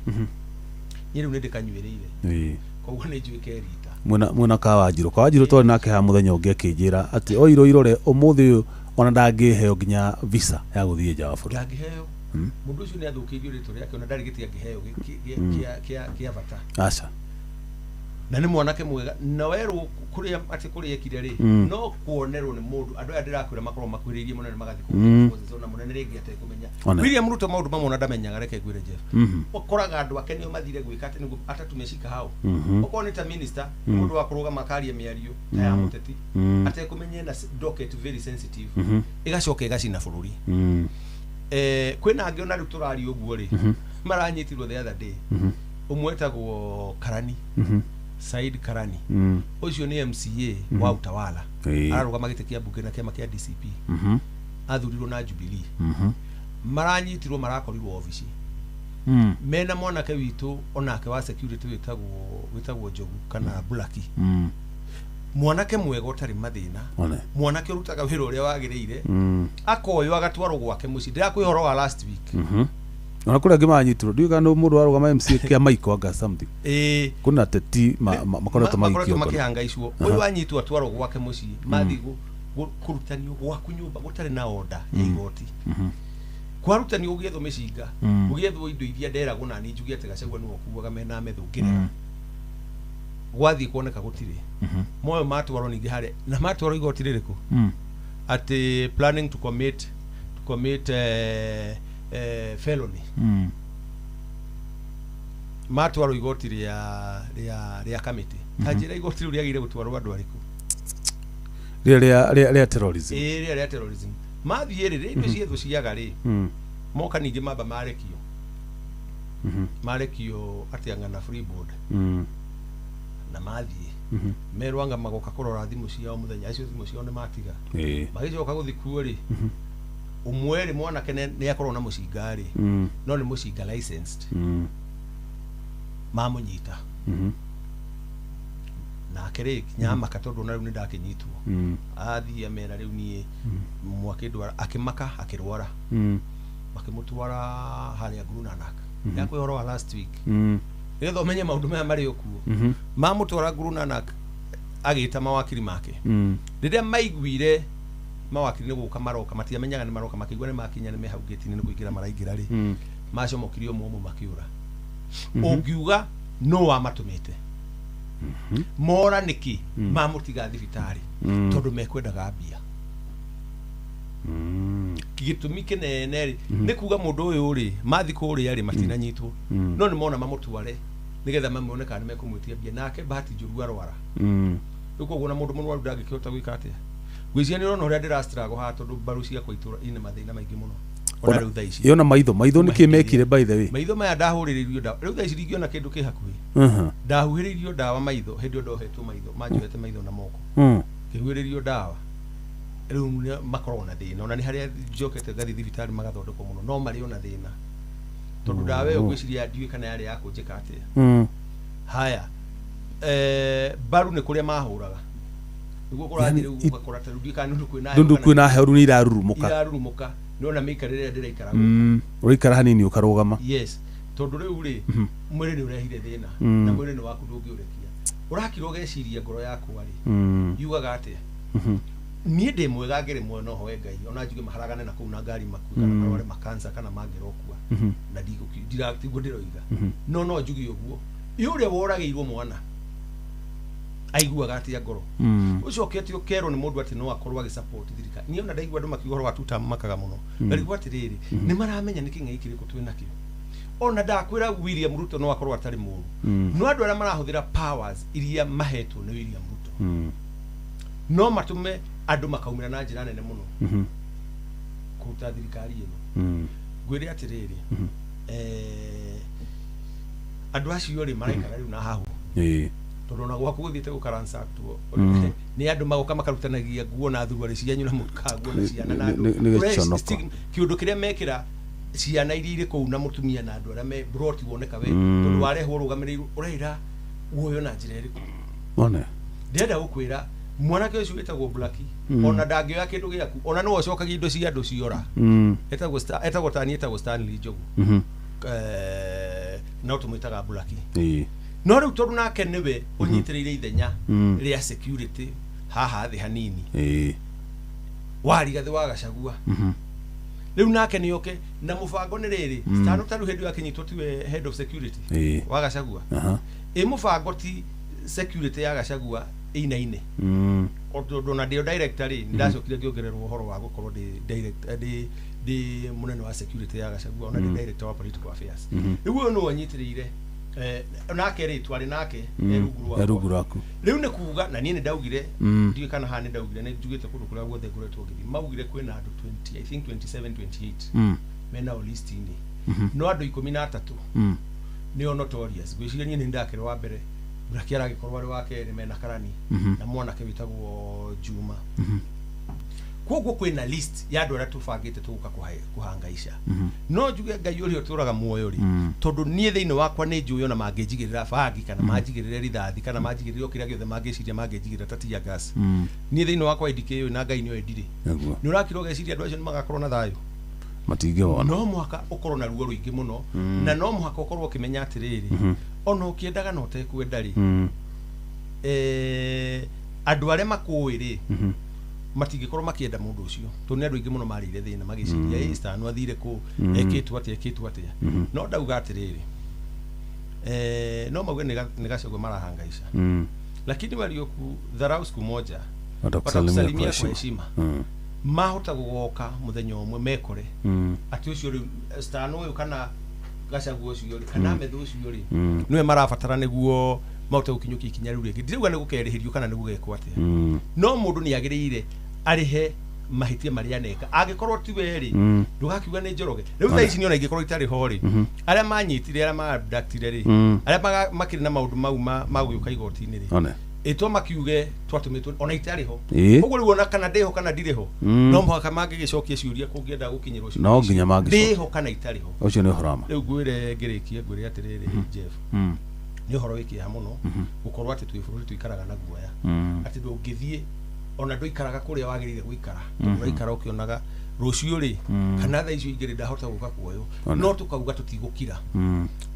niĩ rĩu nĩ ndĩkanyuĩrĩire. Koguo nĩ njuĩke rita. Mwena Kawanjirũ. Kawanjirũ twarĩ nake haha mũthenya ũngĩ akĩnjĩra atĩ oirwo irore ũmũthĩ ũyũ ona ndangĩheo nginya visa ya gũthiĩ nja wa bũrũri. Ndangĩheo. Mũndũ ũcio nĩ athũkĩirio rĩtwa rĩake, ona ndarĩ gĩtĩ angĩheo kĩa bata. Aca. Na nĩ mwanake mwega, na werwo kũrĩa atĩ kũrĩa ekire rĩ, no kuonerwo nĩ mũndũ. Andũ aya ndĩrakwĩra makorwo makuhĩrĩirie mũnene magathiĩ kũmũ na mũnene rĩngĩ atekũmenya. William Ruto maũndũ mamwe ona ndamenyaga, reke ngwĩre Jeff. Ũkoraga andũ ake nĩo mathire gwĩka atĩ nĩguo atatumecika hau. Okorwo nĩ ta minister, nĩ mũndũ wa kũrũgama akaria mĩario ta ya mũteti, atekũmenya ena docket very sensitive, ĩgacoka ĩgacina bũrũri. Kwĩna angĩ ona rĩu tũraria ũguo rĩ, maranyitirwo the other day. Ũmwe etagwo Karani. Said Karani. Ũcio nĩ MCA wa Utawala. Ararũgama gĩtĩ kĩa mbunge na kĩama kĩa DCP. Athurirwo na Jubilee. Maranyitirwo marakorirwo obici. Mena mwanake witũ onake wa security wĩtagwo Njogu kana Blacki. Mwanake mwega ũtarĩ mathĩna. Mwanake ũrutaga wĩra ũrĩa wagĩrĩire. Akoywo agatwarwo gwake mũciĩ. Ndĩrakwĩra ũhoro wa last week. Ona kũrĩa angĩ manyitirwo ndiũĩ kana mũndũ warũgama MCA kĩa Maiko anga something. Kuna ateti makoretwo magĩikio ngono. Makĩhangaicwo. Ũyũ anyitwo atwarwo gwake mũciĩ mathiĩ kũrutanio gwaku nyũmba gũtarĩ na order ya igoti. Kwarutanio gũgĩethwo mĩcinga, gũgĩethwo indo iria nderagwo na niĩ njuge atĩ Gachagua nĩwe ũkuaga mena metho ngĩrega. Gwathiĩ kuoneka gũtirĩ. Moyo matwarwo ningĩ harĩa na matwarwo igoti rĩrĩkũ? Atĩ planning to commit felony. Matwarwo igoti rĩa kamĩtĩ. Ta njĩra igoti rĩu rĩagĩrĩire gũtwarwo andũ arĩkũ? Rĩrĩa terrorism. Rĩrĩa rĩa terrorism. Mathiĩ rĩ indo ciethwo ciaga rĩ. Moka ningĩ mamba marekio. Marekio atĩ anga na free board. Na mathiĩ. Merwo anga magoka kũrora thimũ ciao mũthenya acio thimũ ciao nĩ matiga. Magĩcoka gũthiĩ kuo rĩ. Ũmwe rĩ mwanake nĩ akorwo na mũcinga rĩ. No nĩ mũcinga licensed. Mamũnyita. Nake rĩ nyamaka tondũ na rĩu nĩ ndakĩnyitwo. Athiĩ amera rĩu niĩ mwakĩndwara akĩmaka akĩrwara. Makĩmũtwara harĩa Guru Nanak. Ndakwĩra ũhoro wa last week. Nĩgetha ũmenye maũndũ maya marĩ o kuo. Mamũtwara Guru Nanak agĩta mawakiri make. Rĩrĩa maiguire mawakiri nĩ gũka maroka matiamenyaga nĩ maroka makĩigua nĩ makinya nĩ me hau gate-inĩ nĩ kũingĩra maraingĩra rĩ. Macomokirie ũmwe ũmwe makĩũra. Ũngiuga no wamatũmĩte. Mora nĩkĩ mamũtiga thibitarĩ tondũ mekwendaga mbia. Gĩtũmi kĩnene rĩ nĩ kuga mũndũ ũyũ rĩ mathi kũrĩa rĩ matinanyitwo no nĩ mona mamũtware nĩgetha mamwone kana nĩmekũmwĩtia mbia nake bahati njũru arwara. Rĩu koguo na mũndũ mũrwaru ndangĩkĩhota gwĩka atĩa. Ngwĩciria nĩ ũrona ũrĩa ndĩra-struggle haha tondũ mbaru ciakwa itũra ina mathĩna maingĩ mũno. Ona rĩu thaa ici. Yona maitho nĩkĩ mekire by the way. Maitho maya ndahũrĩrĩirio ndawa. Rĩu thaa ici ndingĩona kĩndũ kĩ hakuhĩ. Ndahuhĩrĩirio ndawa maitho hĩndĩ ĩyo ndohetwo maitho manjohete maitho na moko. Ngĩhuhĩrĩrio ndawa. Rĩu makoragwo na thĩna ona nĩ harĩa njokete ngathiĩ thibitarĩ magathondekwo mũno no marĩ ona thĩna. Tondũ ndawa ĩyo ngwĩciria ndiũĩ kana yarĩ ya kũnjĩka atĩa. Haya. Mbaru nĩ kũrĩa mahũraga. Nĩguo kũrathiĩ rĩu ũgakora ta rĩu ndiũĩ kana nĩ ũndũ kwĩna heho. Ndũndũ kwĩna heho rĩu nĩ irarurumũka. Irarurumũka. Nĩwona mĩikarĩre ĩrĩa ndĩraikara gũkũ. Ũraikara hanini ũkarũgama. Yes. Tondũ rĩu rĩ mwĩrĩ nĩ ũrehire thĩna na mwĩrĩ nĩ waku ndũngĩũrekia. Ũrakira ũgeciria ngoro yakwa rĩ. Yugaga atĩa? Niĩ ndĩ mwega ngĩrĩ muoyo no hoe Ngai ona njuge maharagane na kũu na ngari makue kana marware makansa kana mangĩrokua na tiguo ndĩroiga no no njuge ũguo ĩ ũrĩa woragĩirwo mwana aiguaga atĩa ngoro. Ũcoke atĩ ũkerwo nĩ mũndũ atĩ no akorwo agĩsupport thirikari. Niĩ ona ndaigua andũ makiuga ũhoro wa tuta makaga mũno. Ngarigwo atĩrĩrĩ nĩ maramenya nĩ kĩng'ei kĩrĩkũ twĩ nakĩo. Ona ndakwĩra William Ruto no akorwo atarĩ mũũru. No andũ arĩa marahũthĩra powers iria mahetwo nĩ William Ruto no matũme andũ makaumĩra na njĩra nene mũno kũruta thirikari ĩno. Ngwĩre atĩrĩrĩ andũ acio rĩ maraikara rĩu na hahu. Tondũ ona gwaku gũthiĩte gũkaransactwo nĩ andũ magoka makarutanagia nguo na thuruarĩ cianyu na mũkaguo na ciana na andũ. Kĩũndũ kĩrĩa mekĩra ciana iria irĩ kũu na mũtumia na andũ arĩa me broti woneka we tondũ warehwo ũrũgamĩrĩirwo ũreira guoyo na njĩra ĩrĩkũ. One. Ndĩrenda gũkwĩra mwanake ũcio wĩtagwo Blacki ona ndangĩoya kĩndũ gĩaku ona nĩwe ũcokagia indo cia andũ ciora. Etagwo tani etagwo Stanley Njogu. No tũmwĩtaga Blacki. No rĩu tondũ nake nĩwe ũnyitĩrĩire ithenya rĩa security haha thĩ hanini. Wa Rigathĩ wa Gachagua. Rĩu nake nĩoke na mũbango nĩ rĩrĩ Stano ta rĩu hĩndĩ ĩyo akĩnyitwo tiwe head of security wa Gachagua. Ĩ mũbango ti security ya Gachagua ĩinaine. Tondũ na ndĩo director rĩ ndacokire ngĩongererwo ũhoro wa gũkorwo ndĩ director ndĩ mũnene wa security ya Gachagua ona ndĩ director wa political affairs. Rĩu ũyũ nĩwe ũnyitĩrĩire nake rĩ twarĩ nake rungu rwaku. Rĩu nĩ kuga na niĩ nĩ ndaugire ndiũĩ kana haha nĩ ndaugire nĩ njugĩte kũndũ kũrĩa guothe ngoretwo ngĩthiĩ maugire kwĩna andũ 20 I think 27 28 mena o list-inĩ no andũ 13 nĩo notorious. Ngwĩciria niĩ nĩ ndakĩrĩ wa mbere Blacki aragĩkorwo arĩ wa kerĩ mena Karani na mwanake wĩtagwo Juma. Koguo kwĩna list ya andũ arĩa tũbangĩte tũgũka kũhangaica. No njuge Ngai ũrĩa ũtũraga muoyo rĩ, tondũ niĩ thĩinĩ wakwa nĩ njũĩ ona mangĩnjigĩrĩra bangi kana manjigĩrĩre rithathi kana manjigĩrĩre o kĩrĩa gĩothe mangĩciria mangĩnjigĩrĩra ta tear gas, niĩ thĩinĩ wakwa ndikĩũĩ na Ngai nĩoĩ ndirĩ. Nĩguo. Nĩ ũrakira ũgeciria andũ acio nĩ magakorwo na thayũ? Matingĩwona. No mũhaka ũkorwo na ruo rũingĩ mũno, na no mũhaka ũkorwo ũkĩmenya atĩrĩrĩ, ona ũkĩendaga na ũtekwenda rĩ, andũ arĩa makũĩ rĩ, matingĩkorwo makĩenda mũndũ ũcio, tondũ nĩ andũ aingĩ mũno marĩire thĩna magĩciria, "Ĩ Stano athire kũ? Ekĩtwo atĩa? Ekĩtwo atĩa?" No ndauga atĩrĩrĩ, no mauge nĩ Gachagua marahangaica, lakini waliokudharau siku moja watakusalimia watakusalimia kwa kwa heshima. heshima. Mahota gũgoka mũthenya ũmwe mekore atĩ ũcio rĩu Stano ũyũ kana Gachagua ũcio rĩ, kana Methu ũcio rĩ, nĩwe marabatara nĩguo mahote gũkinyũkia ikinya rĩu rĩngĩ. Ndirauga nĩ gũkerĩhĩrio kana nĩ gũgekwo atĩa, no mũndũ nĩ agĩrĩire arĩhe mahĩtia marĩa aneka. Angĩkorwo ti we rĩ, ndũgakiuga nĩ Njoroge. Rĩu thaa ici niona ingĩkorwo itarĩ ho rĩ, arĩa manyitire, arĩa maabductire rĩ, arĩa makĩrĩ na maũndũ mau ma gũgĩũka igoti-inĩ rĩ, ĩtwo makiuge twatũmĩtwo ona itarĩ ho. Koguo rĩu ona kana ndĩho kana ndirĩ ho, no mũhaka mangĩgĩcokia ciũria kũngĩenda gũkinyĩrwo ciũria No icio. nginya mangĩcokia. Ndĩho kana itarĩ ho. Ũcio nĩ ũhoro wa ma. Rĩu ngwĩre, ngĩrĩkie ngwĩre atĩrĩrĩ, Jeff, nĩ ũhoro wĩ kĩeha mũno gũkorwo atĩ twĩ bũrũri tũikaraga na guoya, atĩ ndũngĩthiĩ ona ndũikaraga kũrĩa wagĩrĩire gũikara, tondũ ũraikara ũkĩonaga rũciũ rĩ, kana thaa icio ingĩ rĩ, ndahota gũka kuoywo. Ona. No tũkauga tũtigũkira.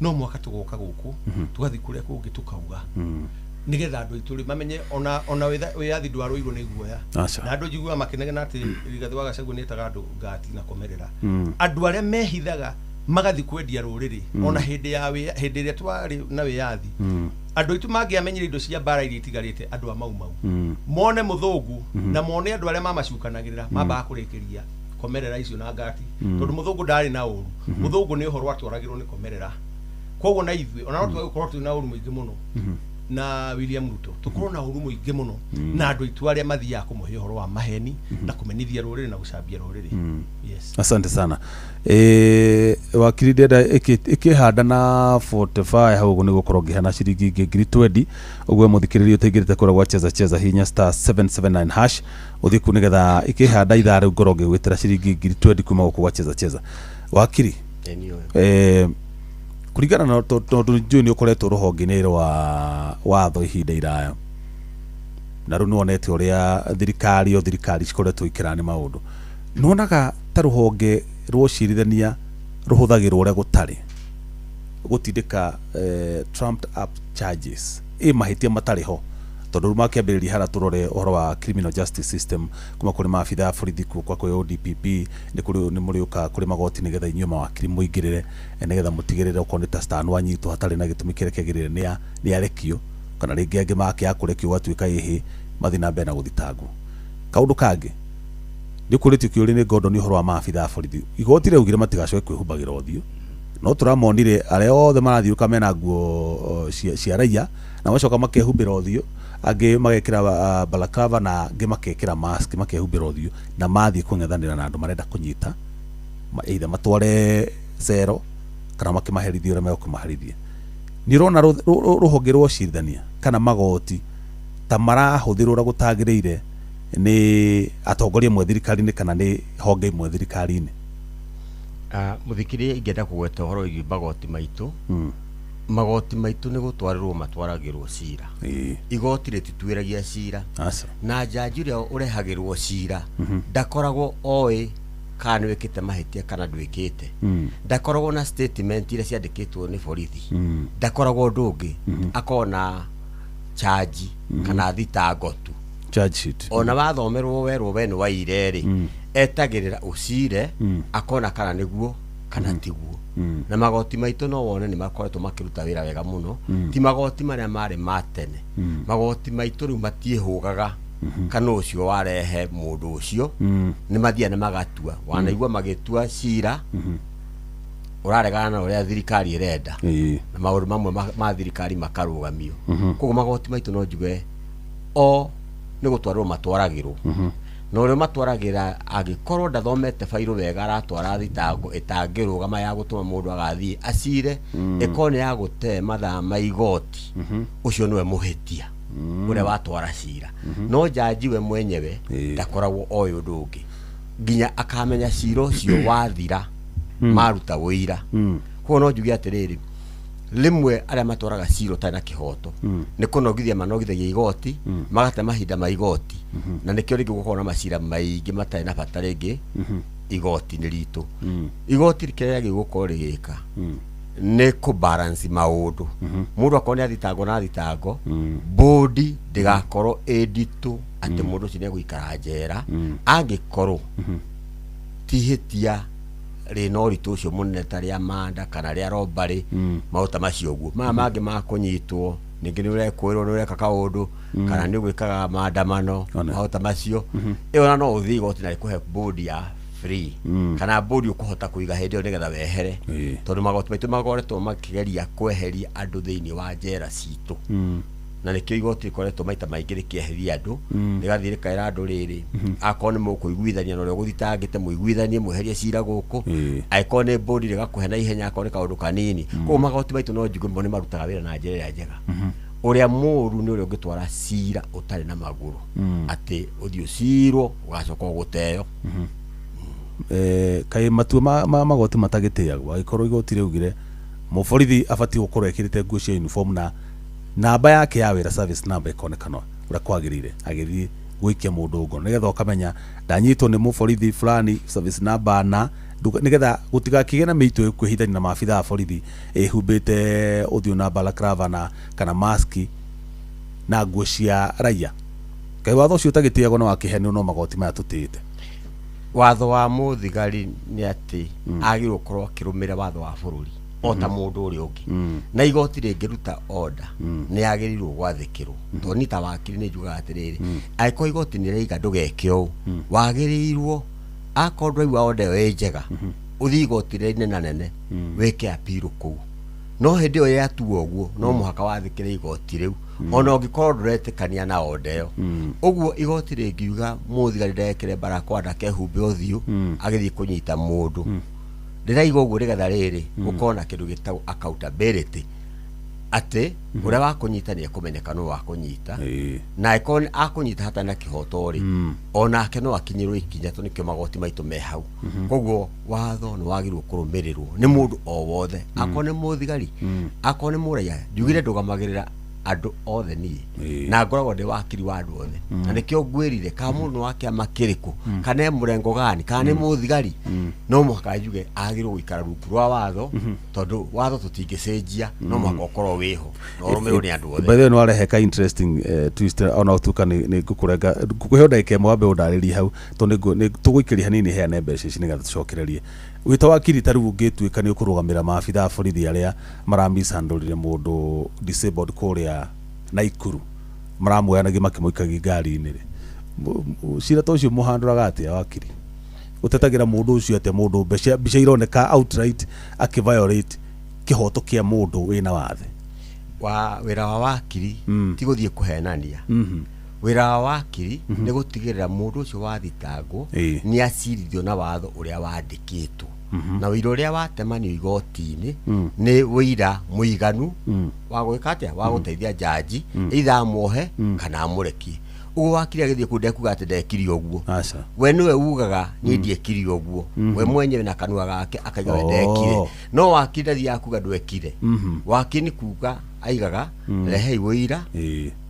No mwaka tũgoka gũkũ, tũgathiĩ kũrĩa kũngĩ, tũkauga nigetha andũ aitũ rĩ mamenye ona wĩyathi ndwarũirwo nĩ guoya. Aca. Na andũ njiguaga makĩnegena atĩ Rigathĩ wa Gachagua nĩetaga andũ ngati na komerera. Andũ arĩa mehithaga magathiĩ kwendia rũrĩrĩ, ona hĩndĩ ya hĩndĩ ĩrĩa twarĩ na wĩyathi, andũ aitũ mangĩamenyire indo cia mbara iria itigarĩte, andũ a Mau Mau, mone mũthũngũ na mone andũ arĩa mamacukanagĩrĩra, mambaga kũrĩkĩria komerera icio na ngati, tondũ mũthũngũ ndarĩ na ũru. Mũthũngũ nĩ ũhoro atwaragĩrwo nĩ komerera. Koguo na ithuĩ ona no twage gũkorwo twĩ na ũru mũingĩ mũno na William Ruto, tukorwo na ũru mũingĩ mũno na andũ aitũ arĩa mathiaga kũmũhe ũhoro wa maheni na kũmenithia rũrĩrĩ na gũcambia rũrĩrĩ. Yes. Asante sana. Wakiri, ndenda ĩkĩhanda na 45 hau ũguo nĩ gũkorwo ngĩheana ciringi ingĩ 20,000. Ũguo mũthikĩrĩria ũtaingĩrĩte kũrĩa gwa Cheza Cheza, hinya *779# ũthiĩ kuu nĩgetha ĩkĩhanda ithaa rĩu ngorwo ngĩgwĩtĩra ciringi 20,000 kuma gũkũ gwa Cheza Cheza. Wakiri, kũringana na tondũ njũĩ nĩ ũkoretwo rũhonge-inĩ rwa watho ihinda iraya, na rĩu nĩwonete ũrĩa thirikari o thirikari cikoretwo ikĩrani maũndũ, nĩwonaga ta rũhonge rwa ũcirithania rũhũthagĩrwo ũrĩa gũtarĩ gũtindĩka trumped up charges ĩ mahĩtia matarĩ ho? Tondũ rĩu makĩambĩrĩria harĩa tũrore ũhoro wa criminal justice system kuma kũrĩ maabitha a borithi kwa kwĩ ODPP, nĩ kũrĩ nĩ mũrĩũkaga kũrĩ magoti nĩgetha inyuĩ mawakiri mũingĩrĩre, nĩgetha mũtigĩrĩre okorwo nĩ ta Stan wanyitwo hatarĩ na gĩtũmi kĩrĩa kĩagĩrĩire nĩ arekio, kana rĩngĩ angĩ makĩaga kũrekio gwatuĩka ĩhĩ mathiĩ na mbere na gũthitangwo. Kaũndũ kangĩ nĩ ũkũrĩtio kĩũria nĩ Gordon ũhoro wa maabitha a borithi. Igoti rĩaugire matigacoke kwĩhumbagĩra ũthiũ, no tũramonire arĩa othe marathiũka mena nguo cia raia na macoka makehumbĩra ũthiũ, angĩ magekĩra balaclava na angĩ makekĩra mask makehumbĩra ũthiũ, na mathiĩ kũng'ethanĩra na andũ marenda kũnyita either matware cero kana makĩmaherithie ũrĩa megũkĩmaherithia. Nĩ ũrona rũhonge rwa ũcirithania kana magoti ta marahũthĩrwo ũrĩa gũtagĩrĩire nĩ atongoria amwe thirikari-inĩ kana nĩ honge imwe thirikari-inĩ? Mũthikĩrĩria, ingĩenda kũgweta ũhoro wĩgiĩ magoti maitũ. Magoti maitũ nĩ gũtwarĩrwo matwaragĩrwo cira. Igoti rĩtituĩragia cira. Aca. Na njanji ũrĩa ũrehagĩrwo cira ndakoragwo oĩ kana nĩ wĩkĩte mahĩtia kana ndwĩkĩte. Ndakoragwo na statement iria ciandĩkĩtwo nĩ borithi. Ndakoragwo ũndũ ũngĩ, akoragwo na charge kana thitango tu. Charge sheet. Ona wathomerwo werwo we nĩ waire rĩ, etagĩrĩra ũcire, akona kana nĩguo kana tiguo. Na magoti maitũ no wone nĩ makoretwo makĩruta wĩra wega mũno. Ti magoti marĩa marĩ ma tene. Magoti maitũ rĩu matiĩhũgaga kana ũcio warehe mũndũ ũcio, nĩ mathiaga na magatua. Wanaigua magĩtua cira ũraregana na ũrĩa thirikari ĩrenda, na maũndũ mamwe ma thirikari makarũgamio. Koguo magoti maitũ no njuge o nĩ gũtwarĩrwo matwaragĩrwo, na ũrĩa matwaragĩra angĩkorwo ndathomete bairũ wega, aratwara thitango ĩtangĩrũgama ya gũtũma mũndũ agathiĩ acire, ĩkorwo nĩ ya gũte mathaa ma igoti, ũcio nĩwe mũhĩtia. Ũrĩa watwara cira, no jaji we mwenyewe ndakoragwo oĩ ũndũ ũngĩ nginya akamenya cira ũcio wathira, maruta ũira. Koguo no njuge atĩrĩrĩ, rĩmwe arĩa matwaraga cira ũtarĩ na kĩhoto nĩ kũnogithia manogithagia igoti, magate mahinda ma igoti, na nĩkĩo rĩngĩ gũkorwo na macira maingĩ matarĩ na bata rĩngĩ igoti-inĩ ritũ. Igoti kĩrĩa rĩagĩrĩirwo gũkorwo rĩgĩka nĩ kũ balance maũndũ. Mũndũ akorwo nĩ athitangwo na thitango, bodi ndĩgakorwo ĩ nditũ atĩ mũndũ ũcio nĩ egũikara njera angĩkorwo ti ihĩtia rĩna ũritũ ũcio mũnene ta rĩa manda kana rĩa robbery, maũndũ ta macio ũguo. Maya mangĩ ma kũnyitwo ningĩ nĩ ũrekwĩrwo nĩ ũreka kaũndũ kana nĩ ũgwĩkaga maandamano, maũndũ ta macio, ĩyo ona no ũthiĩ igoti na rĩkũhe bodi ya free kana bodi ũkũhota kũiga hĩndĩ ĩyo nĩgetha wehere, tondũ magoti maitũ makoretwo makĩgeria kweheria andũ thĩinĩ wa njera citũ, na nĩkĩo igoti rĩkoretwo maita maingĩ rĩkĩeheria andũ, rĩgathiĩ rĩkaĩra andũ rĩrĩ, akorwo nĩ mũkũiguithania na ũrĩa ũgũthitangĩte, mũiguithanie mweherie cira gũkũ, angĩkorwo nĩ bodi rĩgakũhe na ihenya, akorwo nĩ kaũndũ kanini. Koguo magoti maitũ no njuge mo nĩ marutaga wĩra na njĩra ĩrĩa njega. Ũrĩa mũũru nĩ ũrĩa ũngĩtwara cira ũtarĩ na magũrũ, atĩ ũthiĩ ũcirwo ũgacoka ũgũteo. Kaĩ matua ma magoti matagĩtĩagwo angĩkorwo igoti rĩaugire mũborithi abatiĩ gũkorwo ekĩrĩte nguo cia uniform na namba yake ya wĩra, service number, ĩkonekana ũrĩa kwagĩrĩire agĩthiĩ gũikia mũndũ ngono, nĩgetha ũkamenya ndanyitwo nĩ mũborithi fulani, service number, na nĩgetha gũtigakĩgĩe na mĩito ĩkwĩhithania na maabitha a borithi ĩhumbĩte ũthiũ na balaclava na kana maski na nguo cia raia. Kaĩ watho ũcio ũtagĩtĩagwo na wakĩheanwo no magoti maya tũtĩĩte? Watho wa mũthigari nĩ atĩ agĩrĩirwo gũkorwo akĩrũmĩrĩra watho wa bũrũri o ta mũndũ ũrĩa ũngĩ, na igoti rĩngĩruta order nĩ yagĩrĩirwo gwathĩkĩrwo, tondũ niĩ ta wakiri nĩ njugaga atĩrĩrĩ, angĩkorwo igoti nĩ rĩaiga ndũgeke ũũ, wagĩrĩirwo akorwo ndwaigua order ĩyo ĩ njega, ũthiĩ igoti rĩrĩa inenanene wĩke appeal kũu. No hĩndĩ ĩyo yatuo ũguo, no mũhaka wathĩkĩre igoti rĩu ona ũngĩkorwo ndũretĩkania na order ĩyo. Ũguo igoti rĩngiuga mũthigari ndekĩre barakoa, ndakehumbe ũthiũ agĩthiĩ kũnyita mũndũ, ndĩraiga ũguo nĩgetha rĩrĩ gũkorwo na kĩndũ gĩtagwo accountability, atĩ ũrĩa wa kũnyita nĩ ekũmenyeka nũ wa kũnyita, na angĩkorwo nĩ akũnyita hatarĩ na kĩhoto rĩ, onake no akinyĩrwo ikinya, tondũ nĩkĩo magoti maitũ me hau. Koguo watho nĩ wagĩrĩirwo kũrũmĩrĩrwo nĩ mũndũ o wothe, akorwo nĩ mũthigari, akorwo nĩ mũraiya. Njugire ndũgamagĩrĩra andũ othe niĩ, na ngoragwo ndĩ wakiri wa andũ othe, na nĩkĩo ngwĩrire kana mũndũ nĩ wa kĩama kĩrĩkũ, kana e mũrengo gani, kana nĩ mũthigari, no mũhaka njuge agĩrĩirwo gũikara rungu rwa watho, tondũ watho tũtingĩcenjia, no mũhaka ũkorwo wĩho na ũrũmĩrĩrwo nĩ andũ othe. By the way, nĩ warehe ka interesting twist, ona ũtuĩka nĩ ngũkũrenga, ngũkũhe ndagĩka ĩmwe wambe ũndarĩrie hau, tondũ nĩ tũgũikĩria hanini heane mbeca ici nĩgetha tũcokererie. Wĩ ta wakiri, ta rĩu ũngĩtuĩka nĩ ũkũrũgamĩra maabitha a borithi arĩa maramisandũrire mũndũ disabled kũrĩa Naikuru, maramuoyanagia makĩmũikagia ngari-inĩ rĩ, cira ta ũcio mũhandũraga atĩa wakiri? Ũtetagĩra mũndũ ũcio atĩa, mũndũ mbeca ironeka outright akĩviolate kĩhoto kĩa mũndũ wĩna wathe? Wa wĩra wa wakiri ti gũthiĩ kũhenania. Wĩra wa wakiri nĩ gũtigĩrĩra mũndũ ũcio wathitangwo nĩ acirithio na watho ũrĩa wandĩkĩtwo, na ũira ũrĩa watemanio igoti-inĩ nĩ ũira mũiganu wa gwĩka atĩa, wa gũteithia jaji either amuohe kana amũrekie. Ũguo wakiri agĩthiĩ kũu ndekuga atĩ ndekire ũguo, we nĩwe ugaga niĩ ndiekire ũguo, we mwenyewe na kanua gake akaiga we ndekire. No wakiri ndathiaga kuga ndwekire. Wakiri nĩ kuga aigaga rehei ũira,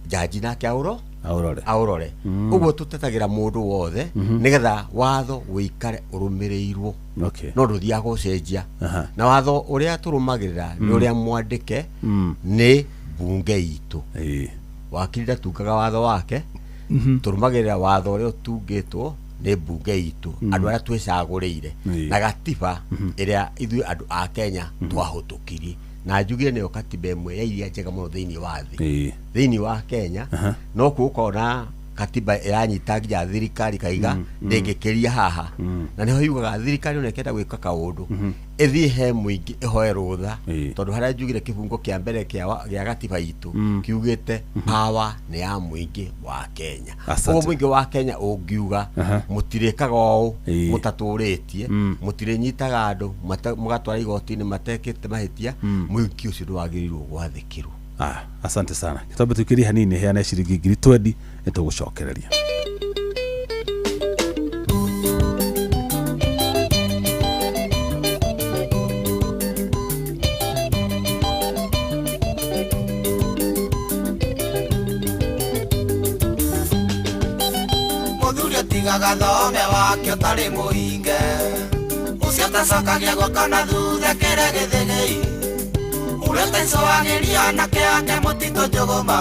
jaji nake aũro aũrore aũrore. Ũguo tũtetagĩra mũndũ wothe nĩgetha watho ũikare ũrũmĩrĩirwo, no ndũthiaga gũcenjia. Na watho ũrĩa tũrũmagĩrĩra nĩ ũrĩa mwandĩke nĩ bunge itũ. Wakiri ndatungaga watho wake, tũrũmagĩrĩra watho ũrĩa ũtungĩtwo nĩ bunge itũ, andũ arĩa twĩcagũrĩire, na gatiba ĩrĩa ithuĩ andũ a Kenya twahũtũkirie, na njugire nĩyo katiba ĩmwe ya iria njega mũno thĩinĩ wa thĩ, thĩinĩ wa Kenya. No kuo na katiba ĩranyita nginya thirikari kaiga ndĩngĩkĩria haha, na nĩho yugaga thirikari ona ĩkenda gwĩka kaũndũ ĩthiĩ he mũingĩ ĩhoe rũtha, tondũ harĩa njugire kĩbungo kĩa mbere kĩa gatiba itũ kiugĩte power nĩ ya mũingĩ wa Kenya. Ũguo mũingĩ wa Kenya ũngiuga mũtirĩkaga ũũ, mũtatũrĩtie, mũtirĩnyitaga andũ mũgatwara igoti-inĩ matekĩte mahĩtia, mũingĩ ũcio ndwagĩrĩirwo gwathĩkĩrwo. Ah, asante sana. Kitambe tukirie hanini heane ciringi 20,000 nitugucokereria. Muthuri atigaga thome wake ũtarĩ mũhinge ũcio tacokagia guoko na thutha kĩrĩa gĩthĩgĩi ũrĩa ũtaicũagĩria anake ake mũtitũ njũgũma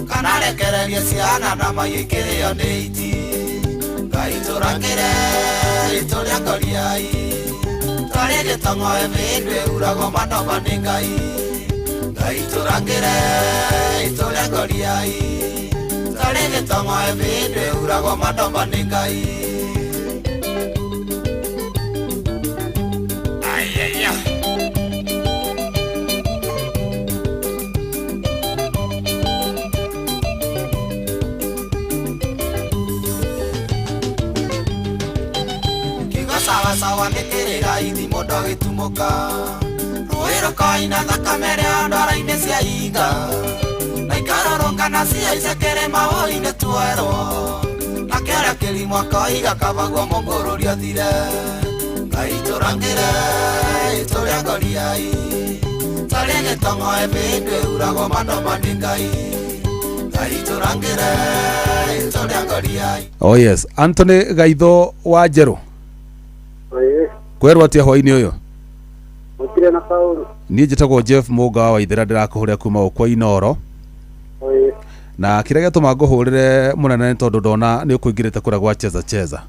kana rekererie ciana na maiyo ikĩrĩo nĩ iti. Ngai tũrangĩre itũrĩa ngoriai twarĩ gĩtong'oe mĩndũ ĩuragwo manoma nĩ Ngai. Ngai tũrangĩre itũrĩa ngoriai twarĩ gĩtong'oe mĩndũ ĩuragwo manoma nĩ Ngai. Ayaya. Kigo sawasawa nĩ kĩrĩra ithimo ndagĩtumũka rũĩ rũkoina thakame rĩa ndwara-inĩ cia iga na ikarũrũngana ciaice kĩrĩma wũi-inĩ tuoerwo na kĩrĩa kĩrimũ akoiga kabagwo mũngũrũri athire. Ngai tũrangĩre itũrĩa ngoriai twarĩ gĩtong'oe mĩndũ ĩuragwo manoma nĩ Ngai. Ngai tũrangĩre itũrĩa ngoriai. Oh yes, Anthony Gaitho wa Njerũ. Kwerwo atia hwainĩ ũyũ? Gũtirĩ na kaũru. Niĩ njĩtagwo Jeff Mũnga wa Waithera ndĩrakũhũrĩra kuma gũkũ Inooro. Na kĩrĩa gĩatũma ngũhũrĩre mũnene nĩ tondũ ndona nĩ ũkũingĩrĩte kũrĩa gwa Cheza Cheza.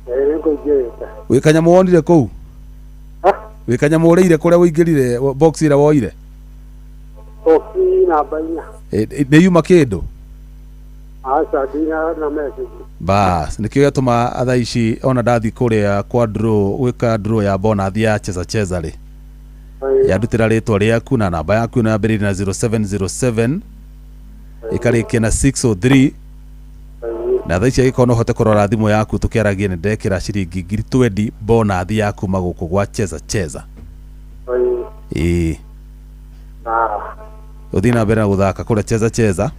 Nĩ ngũingĩrĩte. Wĩ kanyamũ wonire kũu? Wĩ kanyamũ ũrĩire kũrĩa ũingĩrire box ĩrĩa woire? Box namba 4. Nĩ yuma kĩndũ? Aca ndina na message. Bas, nĩkĩo gĩatũma thaa ici ona ndathi kũrĩa kwa draw gwĩka draw ya bonus ya Cheza Cheza rĩ. Yandutĩra rĩtwa rĩaku na namba yaku ĩno yambĩrĩirie na 0707 ĩkarĩkia na 603 na thaa ici angĩkorwo no ũhote kũrora thimũ yaku tũkĩaragia nĩ ndekĩra ciringi 20,000 bonus ya kuma gũkũ gwa Cheza Cheza. Ĩĩ. Ũthiĩ na mbere na gũthaka kũrĩa Cheza Cheza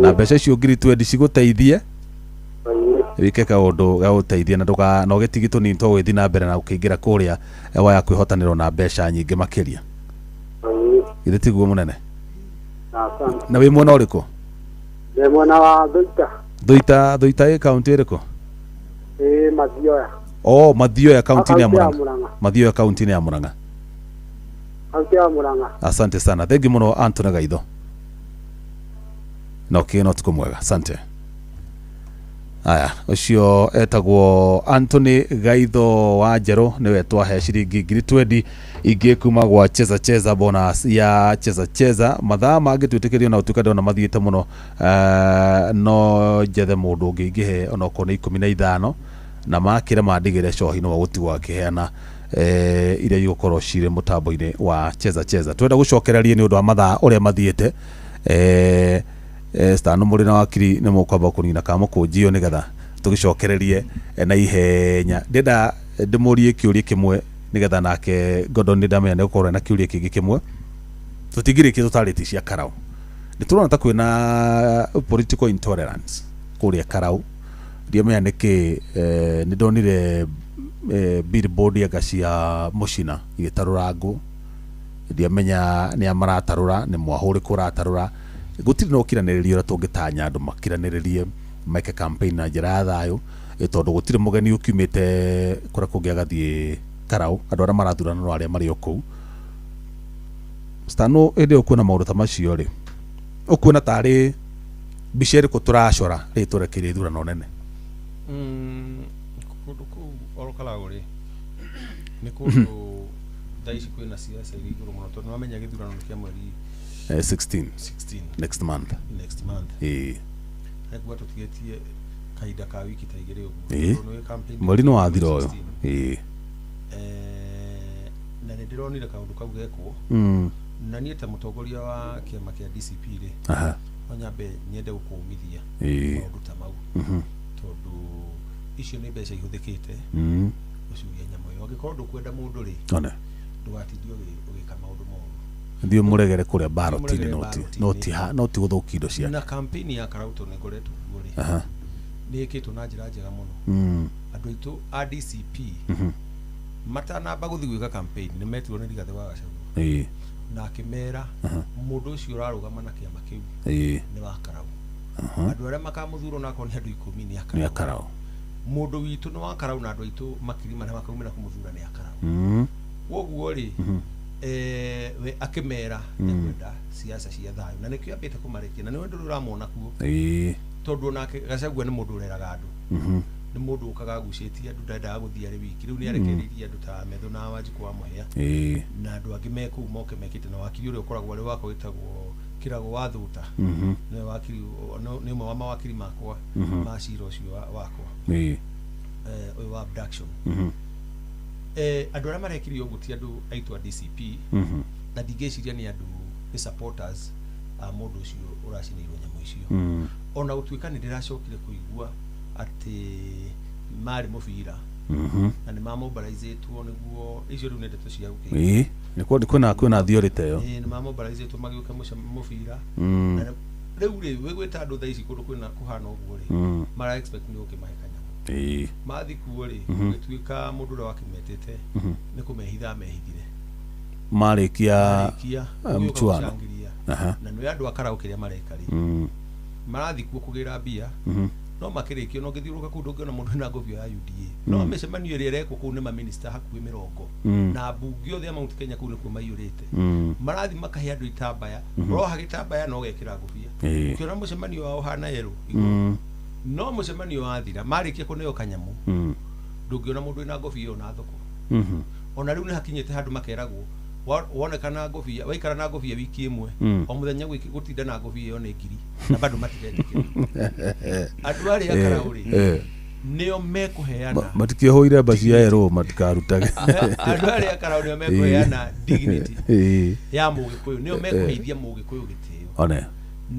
na mbeca icio 20,000 cigũteithie wike kaũndũ ga gũteithia na ndũka na ũgĩtigi tũnini twa gũgĩthiĩ na mbere na gũkĩingĩra kũrĩa waya kwĩhotanĩrwo na mbeca nyingĩ makĩria. Githĩ tiguo mũnene? Na wĩ mwena ũrĩkũ? Ndĩ mwena wa Thũita. Thũita, Thũita ĩ kaũntĩ ĩrĩkũ? Ĩ Mathioya. Oh, Mathioya kaũntĩ-inĩ ya Murang'a. Mathioya kaũntĩ-inĩ ya Murang'a. Kaũntĩ ya Murang'a. Asante sana. Thengi mũno Anthony Gaitho. Na ũkĩgĩe na ũtukũ mwega. Asante. Aya, ũcio etagwo Anthony Gaitho wa Njerũ nĩwe twahe ciringi 20,000 ingĩ kuma gwa Cheza Cheza bonus ya Cheza Cheza. Mathaa mangĩtwĩtĩkĩrio na ũtuĩka ndĩrona mathiĩte mũno, no njethe mũndũ ũngĩ ingĩhe onokorwo nĩ 15 na makĩra mandigĩre cohi no gũtigwo akĩheana iria igũkorwo cirĩ mũtambo-inĩ wa Cheza Cheza. Twenda gũcokereria nĩ ũndũ wa mathaa ũrĩa mathiĩte. Stano mũrĩ na wakiri nĩ mũkwamba kũnina ka mũkũnjio nĩgetha tũgĩcokererie na ihenya. Ndĩrenda ndĩmũrie kĩũria kĩmwe nĩgetha nake Gordon nĩ ndamenya nĩ gũkorwo na kĩũria kĩngĩ kĩmwe. Tũtingĩrĩkia tũtarĩtie cia Karau. Nĩ tũrona ta kwĩna political intolerance kũrĩa Karau. Ndiamenya nĩkĩ nĩ ndonire billboard anga cia Mũcina igĩtarũra ngũ. Ndiamenya nĩ a maratarũra, nĩ mwahũ ũrĩkũ ũratarũra. Gũtirĩ na ũkiranĩrĩria ũrĩa tũngĩtanya andũ makiranĩrĩrie meke campaign na njĩra ya thayũ, tondũ gũtirĩ mũgeni ũkiumĩte kũrĩa kũngĩ agathiĩ Karau. Andũ arĩa marathurana no arĩa marĩ o kũu. Stano, hĩndĩ ĩyo ũkuona maũndũ ta macio rĩ, ũkuona tarĩ mbica ĩrĩkũ tũracora rĩ twerekeire ithurano nene? Kũndũ kũu Ol Kalou rĩ nĩ kũndũ thaa ici kwĩna siasa irĩ igũrũ mũno tondũ nĩwamenya gĩthurano nĩ kĩa mweri 16 16 next month. Next month. Nĩkuga tũtigĩtie kahinda ka wiki ta igĩrĩ ũguo. Mweri nĩ wathira ũyũ. Na nĩ ndĩronire kaũndũ kau gekwo. Na niĩ ta mũtongoria wa kĩama kĩa DCP rĩ, no nyambe nyende gũkũmithia maũndũ ta mau. Tondũ icio nĩ mbeca ihũthĩkĩte gũcuria nyamũ ĩyo. Angĩkorwo ndũkwenda mũndũ rĩ, ndũgatindie ũgĩka maũndũ moru. Thiĩ mũregere kũrĩa baroti-inĩ Mũregere no ti gũthũkia indo ciake. Na campaign ya Karau tondũ nĩ ngoretwo kuo rĩ, nĩ ĩkĩtwo na njĩra njega mũno. Andũ aitũ a DCP matanamba gũthiĩ gwĩka campaign nĩ metirwo nĩ Rigathĩ wa Gachagua na akĩmera mũndũ ũcio ũrarũgama na kĩama kĩu nĩ wa Karau. Andũ arĩa makamũthura onakorwo nĩ andũ 10 nĩ Nĩ a Karau. akarau. Mũndũ witũ nĩ wa Karau na andũ aitũ makiri marĩa makaumĩra kũmũthura nĩ a Karau. Koguo rĩ, we akĩmera nĩkwenda siasa cia thayũ na nĩkĩo ambĩte kũmarekia na nĩwe ndũrĩ ũramona kuo, tondũ onake Gachagua nĩ mũndũ ũreraga andũ, nĩ mũndũ ũkaga agucĩtie andũ, ndendaga gũthiĩ arĩ wiki. Rĩu nĩ arekereirie andũ ta Methu na Wanjikũ wa Mũhĩa na andũ angĩ me kũu moke mekĩte, na wakiri ũrĩa ũkoragwo arĩ wakwa wĩtagwo Kĩrago wa Thũta, nĩwe wakiri, nĩ ũmwe wa mawakiri makwa ma cira ũcio wakwa, ũyũ wa abduction. Andũ arĩa marekire ũguo ti andũ aitũ a DCP, na ndingĩciria nĩ andũ, nĩ supporters a mũndũ ũcio ũracinĩirwo nyamũ icio. Ona gũtuĩka nĩ ndĩracokire kũigua atĩ marĩ mũbira na nĩ mamobilizĩtwo nĩguo icio rĩu nĩ ndeto cia gũkĩigua. Nĩ kwĩna theory ta ĩyo. Ĩĩ, nĩ mamobilizĩtwo magĩũka mũbira. Na rĩu rĩ, wĩgwĩta andũ thaa ici kũndũ kwĩna kũhana ũguo rĩ, mara expect nĩ ũkĩmahe kanyamũ. Mathi kuo rĩ, gũgĩtuĩka mũndũ ũrĩa wakĩmetĩte nĩ kũmehitha amehithire. Marĩkia Marĩkia gũgĩũka mchuano. gũcangĩria. Na nĩ andũ a Karau kĩrĩa mareka rĩ, marathiĩ kuo kũgĩra mbia, no makĩrĩkio no ngĩthiũrũrũka kũu ndũngĩona mũndũ wĩna ngobia ya UDA, no mĩcemanio ĩrĩa ĩrekwo kũu nĩ maminista hakuhĩ 40 na mbunge othe a Mount Kenya kũu nĩkuo maiyũrĩte. Marathiĩ makahe andũ itambaya, ũroha gĩtambaya na ũgekĩra ngobia. Ũkĩona mũcemanio wao ũhana yerũ igũrũ. No mũcemanio wathira, marĩkia kũneo kanyamũ, ndũngĩona mũndũ wĩna ngobia ĩyo na thoko. Ona rĩu nĩ hakinyĩte handũ makeragwo woneka na ngobia, waikara na ngobia wiki ĩmwe, o mũthenya gũtinda na ngobia ĩyo nĩ ngiri, na bado matiretĩkĩra. Andũ arĩa Karau rĩ, nĩo mekũheana Matikĩhũire mbaci ya erũ matikarutage. Andũ arĩa Karau nĩo mekũheana dignity ya mũgĩkũyũ, nĩo mekũheithia mũgĩkũyũ gĩtĩo. One.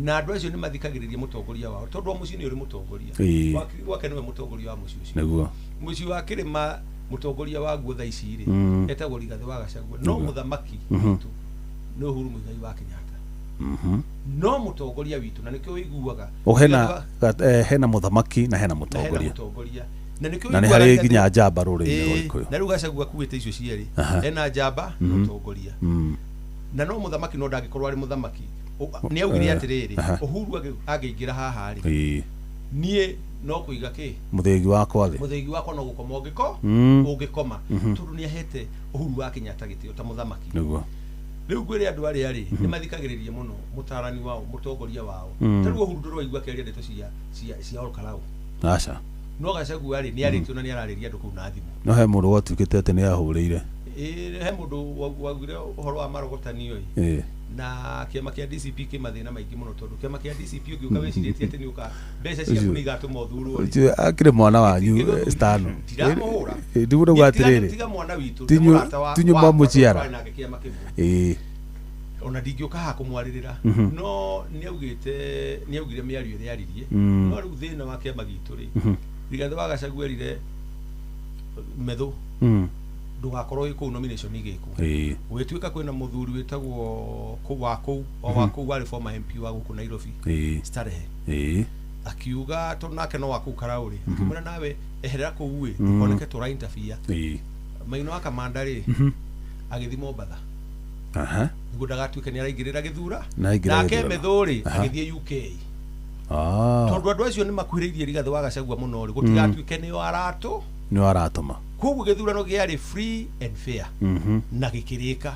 Na andũ acio nĩ mathikagĩrĩria mũtongoria wao, tondũ o mũciĩ nĩ ũrĩ mũtongoria. Wakiri gwake nĩwe mũtongoria wa mũciĩ ũcio. Mũciĩ wa kĩrĩma mũtongoria waguo thaa ici rĩ, etagwo Rigathĩ wa Gachagua, no mũthamaki witũ nĩ Uhuru Muigai wa Kenyatta. No mũtongoria witũ, na nĩkĩo ũiguaga O Rigathĩ hena hena mũthamaki na hena na hena mũtongoria. Mũtongoria, na nĩkĩo Na nĩ ũiguaga harĩ Rigathĩ- nginya njamba rũrĩrĩ-inĩ rwa Gĩkũyũ. Na rĩu Gachagua akuĩte icio cierĩ, ena njamba na mũtongoria, na no mũthamaki, no ndangĩkorwo arĩ mũthamaki. Nĩ augire atĩrĩrĩ, Uhuru angĩingĩra haha rĩ, niĩ no kũiga kĩ Mũthĩgi wakwa thĩ. Mũthĩgi wakwa no gũkoma ũngĩko ũngĩkoma, tondũ nĩ ahete Uhuru wa Kenyatta gĩtĩo ta mũthamaki. Rĩu ngwĩre andũ arĩa rĩ, nĩ mathikagĩrĩria mũno mũtarani wao, mũtongoria wao. Ta rĩu Uhuru ndũraigua akĩaria ndeto cia Ol Kalou. Aca. No Gachagua rĩ, nĩ arĩtio na nĩ ararĩria andũ kũu na thimũ. No he mũndũ gwatuĩkĩte atĩ nĩ ahũrĩire. Ĩĩ, he mũndũ waugire ũhoro wa marogotanio ĩ, na kĩama kĩa DCP kĩ mathĩna maingĩ mũno, tondũ kĩama kĩa DCP ũngĩũka wĩcirĩtie atĩ nĩ ũka mbeca ciaku nĩ igatũma ũthurwo rĩ, Ũcio akĩrĩ mwana wanyu Stano. Ndiramũhũra. Ndiguo atĩrĩrĩ. Tiga mwana witũ, nĩ Tinyu mũrata tinyu wakwa, mamũciara. tũrarĩ nake kĩama kĩmwe. Ona ndingĩũka haha kũmwarĩrĩra, no nĩaugĩte, nĩaugire mĩario ĩrĩa aririe. No rĩu thĩna wa kĩama gitũ rĩ, Rigathĩ wa Gachagua erire Methu, ndũgakorwo wĩ kũu nomination igĩkwo. Gũgĩtuĩka kwĩna mũthuri wĩtagwo wa kũu o wa kũu, warĩ former MP wa gũkũ Nairobi, Starehe, akiuga tondũ nake no wa kũu Karau rĩ, akĩmwĩra nawe eherera kũu ĩ, ndũkoneke tũra interfere. Maino wa Kamanda rĩ, agĩthiĩ Mombatha nĩguo ndagatuĩke nĩ araingĩrĩra gĩthura. Na aingĩra Nake gĩthurano. Methu rĩ, agĩthiĩ UK, tondũ andũ acio nĩ makuhĩrĩirie Rigathĩ wa Gachagua mũno rĩ, gũtigatuĩke nĩo aratũ Nĩ aratũma. Koguo gĩthurano kĩarĩ free and fair na gĩkĩrĩka.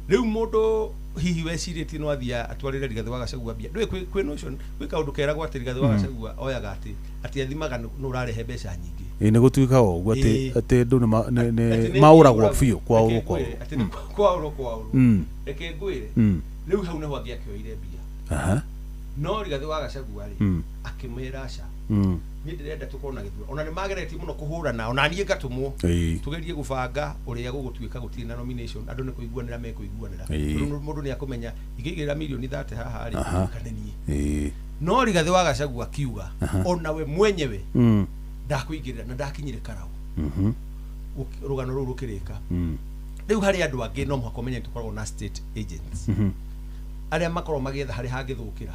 Rĩu mũndũ hihi wecirĩtie no athiĩ atwarĩre Rigathĩ wa Gachagua mbia, ndũĩ kwĩ notion, gwĩ kaũndũ keragwo atĩ Rigathĩ wa Gachagua oyaga atĩ athimaga nũ ũrarehe mbeca nyingĩ. Ĩĩ, nĩ gũtuĩkaga ũguo atĩ atĩ andũ nĩ Atĩ nĩ nĩ maũragwo kwaũrwo. biũ, kwaũrwo Reke kwaũrwo. ngwĩre, atĩ nĩ kwaũrwo kwaũrwo. Reke ngwĩre, rĩu hau nĩho angĩakĩoire mbia, no Rigathĩ wa Gachagua rĩ, akĩmwĩra aca, niĩ ndĩrenda tũkorwo na gĩthurano. Ona nĩ mageretie mũno kũhũrana, ona niĩ ngatũmwo tũgerie gũbanga ũrĩa gũgũtuĩka gũtirĩ na nomination, andũ nĩ kũiguanĩra mekũiguanĩra, tondũ mũndũ nĩ akũmenya ingĩigĩrĩra mirioni 30 haha rĩ, kana niĩ. No Rigathĩ wa Gachagua akiuga ona we mwenyewe ndakũingĩrĩra na ndakinyire Karau. Rũgano rũu rũkĩrĩka. Rĩu harĩ andũ angĩ no mũhaka ũmenye tũkoragwo na state agents arĩa makoragwo magĩetha harĩa hangĩthũkĩra.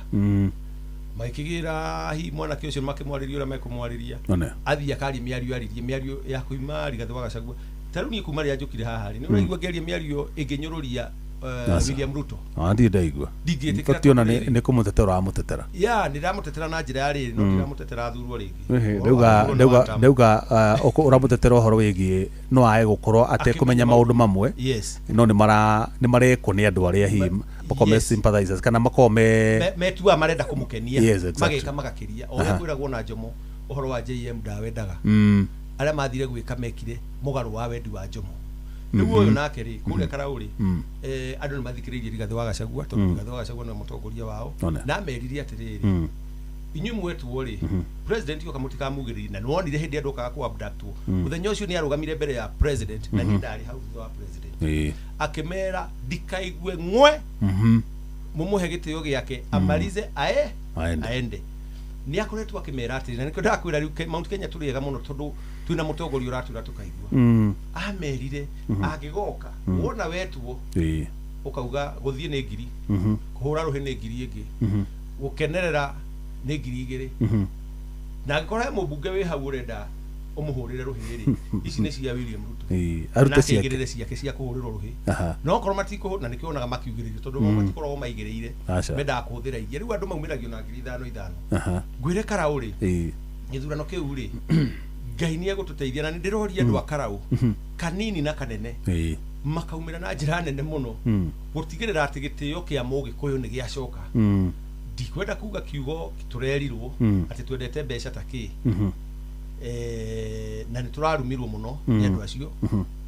Magĩkĩgĩra hihi mwanake ũcio makĩmwarĩria ũrĩa mekũmwarĩria. One. Athiĩ akaria mĩario, aririe mĩario ya kuima Rigathĩ wa Gachagua. Ta rĩu niĩ kuma rĩrĩa njũkire haha rĩ, nĩ ũraigua ngĩaria mĩario ĩngĩnyũrũria Aca. William Ruto? Ah, ndirĩ ndaigua. Ndingĩtĩkĩra. Tũtiona Tondũ nĩ rĩrĩ, nĩ kũmũtetera ũramũtetera. Ya, nĩ ndĩramũtetera na njĩra ya rĩrĩ, no ndiramũtetera athurwo rĩngĩ. Ehe, Ũhoro ndauga wa athurwo nĩ ndauga wa term. Ndauga ũramũtetera ũhoro wĩgiĩ no ae gũkorwo atekũmenya maũndũ mamwe. Yes. No nĩ mara nĩ marekwo nĩ andũ arĩa hihi makorwo me sympathizers kana makorwo me Metuaga marenda kũmũkenia. Yes, exactly. Mageka magakĩria o ũrĩa kwĩragwo na Njomo ũhoro wa JM ndawendaga. Arĩa mathire gwĩka mekire mũgarũ wa wendi wa Njomo. Rĩu ũyũ nake rĩ, kũrĩa Karaũ rĩ, andũ nĩ mathikĩrĩirie Rigathĩ wa Gachagua tondũ Rigathĩ wa Gachagua nĩwe mũtongoria wao. One. Na amerire atĩrĩrĩ, inyuĩ mwetwo rĩ, president oka mũtikamugĩrĩrie. Na nĩwonire hĩndĩ andũ okaga kũ abductwo, mũthenya ũcio nĩ arũgamire mbere ya president na niĩ ndarĩ hau thutha wa president, akĩmera ndikaigue ng'we, mumuhe gĩtĩo gĩake, amalize ae Aende. Aende. Nĩ akoretwo akĩmera atĩrĩ, na nĩkĩo ndakwĩra rĩu Mount Kenya tũrĩ ega mũno tondũ twĩna mũtongoria ũratwĩra tũkaigua. Amerire angĩgoka, wona wetwo ũkauga gũthiĩ nĩ ngiri, kũhũra rũhĩ nĩ ngiri ĩngĩ, gũkenerera nĩ 2,000, na angĩkorwo he mũmbunge wĩ hau ũrenda ũmũhũrĩre rũhĩ rĩ, ici nĩ cia William Ruto. Arute Nake ciake. aigĩrĩre ciake cia kũhũrĩrwo rũhĩ. No okorwo matikũhũ na nĩkĩo wonaga makiugĩrĩrio tondũ matikoragwo maigĩrĩire, Aca. mendaga kũhũthĩra iria. Rĩu andũ maumĩragio na 5,000 5,000. Ngwĩre Karaũ rĩ, gĩthurano kĩu rĩ, Ngai nĩ egũtũteithia na nĩ ndĩroria andũ a Karaũ kanini na kanene makaumĩra na njĩra nene mũno gũtigĩrĩra atĩ gĩtĩo kĩa mũgĩkũyũ nĩ gĩacoka. Ndikwenda kuga kiugo tũrerirwo atĩ twendete mbeca ta kĩ. Na nĩ tũrarumirwo mũno nĩ andũ acio,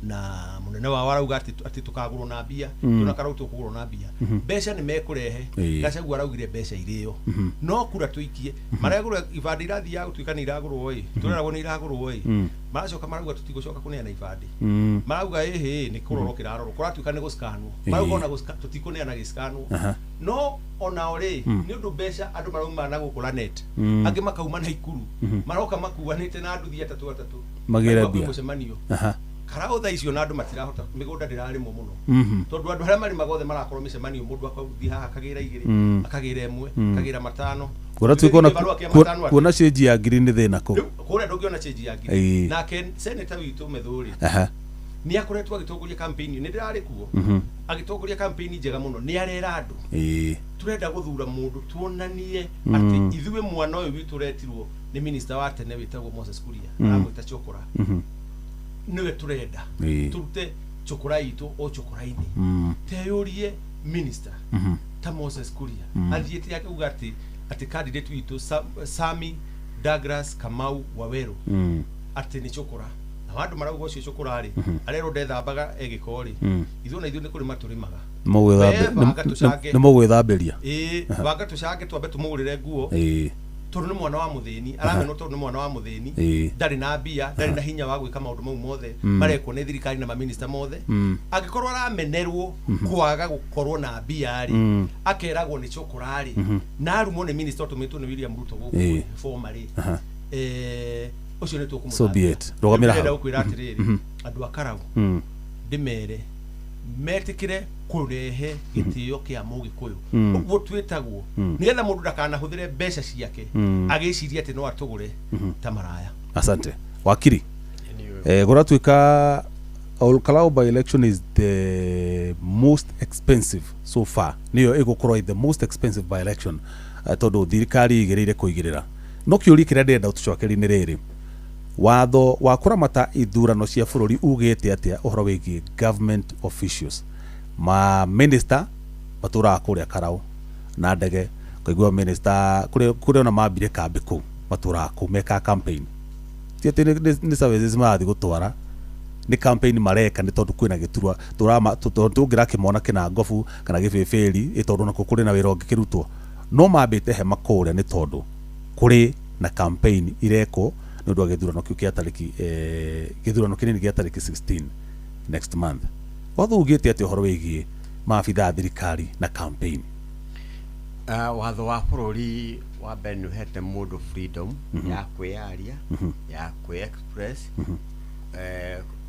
na mũnene wao arauga atĩ tũkagũrwo na mbia. Tũna Karaũ tũkũgũrwo na mbia. Mbeca nĩ mekũrehe. Gachagua araugire mbeca irĩo, no kura tũikie maregũra ibandĩ irathiaga gũtuĩka nĩ iragũrwo ĩ, tũreragwo nĩ iragũrwo ĩ. Maracoka marauga tũtigũcoka kũneana ibandĩ. Marauga ĩhĩ nĩ kũrorwo kĩrarorwo, kũratuĩka nĩ gũscanwo. Marauga ona tũtikũneana gĩscanwo. No onao rĩ, nĩ ũndũ mbeca andũ marauma na gũkũ Lanet, angĩ makauma na Ikuru, maroka makuanĩte na nduthi atatũ atatũ. Magĩre Marauga kwĩ mbia. mũcemanio Karaũ thaa icio, na andũ matirahota, mĩgũnda ndĩrarĩmwo mũno tondũ andũ arĩa marĩmaga othe marakorwo mĩcemanio. Mũndũ akathiĩ haha akagĩra igĩrĩ, akagĩra ĩmwe, akagĩra matano. Kuona tuĩka ona Gĩbarũa kĩa matano atĩ- kuona cĩnji ya ngiri nĩ thĩna kũu. Rĩu kũrĩa ndũngĩona change ya ngiri. Nake seneta witũ Methũrĩ nĩ akoretwo agĩtongoria campaign, nĩ ndĩrarĩ kuo, agĩtongoria campaign njega mũno. Nĩ arera andũ turenda gũthura mũndũ tuonanie atĩ ithuĩ mwana ũyũ witũ ũretirwo nĩ minister wa tene wĩtagwo Moses Kuria, aramwĩta Chokora, nĩwe turenda. Turute chokora itũ o chokora-inĩ. Teyũrie minister ta Moses Kuria athiĩte akauga atĩ candidate witũ Sami Douglas Kamau Waweru atĩ nĩ chokora, na andũ marauga ũcio chokora rĩ, arerwo ndethambaga egĩko rĩ. Ithuĩ na ithuĩ nĩ kũrĩma tũrĩmaga. We banga tũcange. Nĩ mũgwĩthambĩria. Ĩĩ, banga tũcange twambe tũmũgũrĩre nguo tondũ nĩ mwana wa mũthĩni, aramenwo tondũ nĩ mwana wa mũthĩni, ndarĩ na mbia, ndarĩ na hinya wa gwĩka maũndũ mau mothe marekwo nĩ thirikari na maminista mothe. Angĩkorwo aramenerwo kwaga gũkorwo na mbia rĩ, akeragwo nĩ chokora rĩ, na arumwo nĩ minista ũtũmĩtwo nĩ William Ruto gũkũ former rĩ, ũcio nĩ tũkũmũthambia. So be it. Rũgamĩra Rĩu ndĩrenda hau. gũkwĩra atĩrĩrĩ, andũ a Karau, ndĩmere metĩkĩre kũrehe gĩtĩo kĩa mũgĩkũyũ, ũguo twĩtagwo, nĩgetha mũndũ ndakanahũthĩre mbeca ciake agĩciria atĩ no atũgũre ta maraya. Asante wakiri. Kũratuĩka Ol Kalou by election is the most expensive so far, nĩyo ĩgũkorwo the most expensive by election, tondũ thirikari ĩgĩrĩire kũigĩrĩra. No kĩũria kĩrĩa ndĩrenda ũtũcokerie nĩ rĩrĩ: watho wa kũramata ithurano cia bũrũri ugĩte atĩa ũhoro wĩgiĩ government officials? Ma minister matũraga kũrĩa Karau na ndege, ũkaigua minister kũrĩa ona mambire kambĩ kũu, matũraga kũu mekaga campaign. Ti atĩ nĩ services marathiĩ gũtwara, nĩ campaign mareka, nĩ tondũ kwĩna gĩturwa tũngĩrakĩmona kĩna ngobu kana gĩbĩbĩri ĩ, tondũ nakuo kũrĩ na wĩra ũngĩkĩrutwo, no mambĩte hema kũrĩa nĩ tondũ kũrĩ na campaign irekwo nĩ ũndũ wa gĩthurano kĩu kĩa tarĩki gĩthurano kĩnini gĩa tarĩki 16 next month. Watho ugĩte atĩ ũhoro wĩgiĩ maabithaa a thirikari na campaign? Watho wa bũrũri wa mbere nĩ ũhete mũndũ freedom ya kwĩyaria, ya kwĩ express.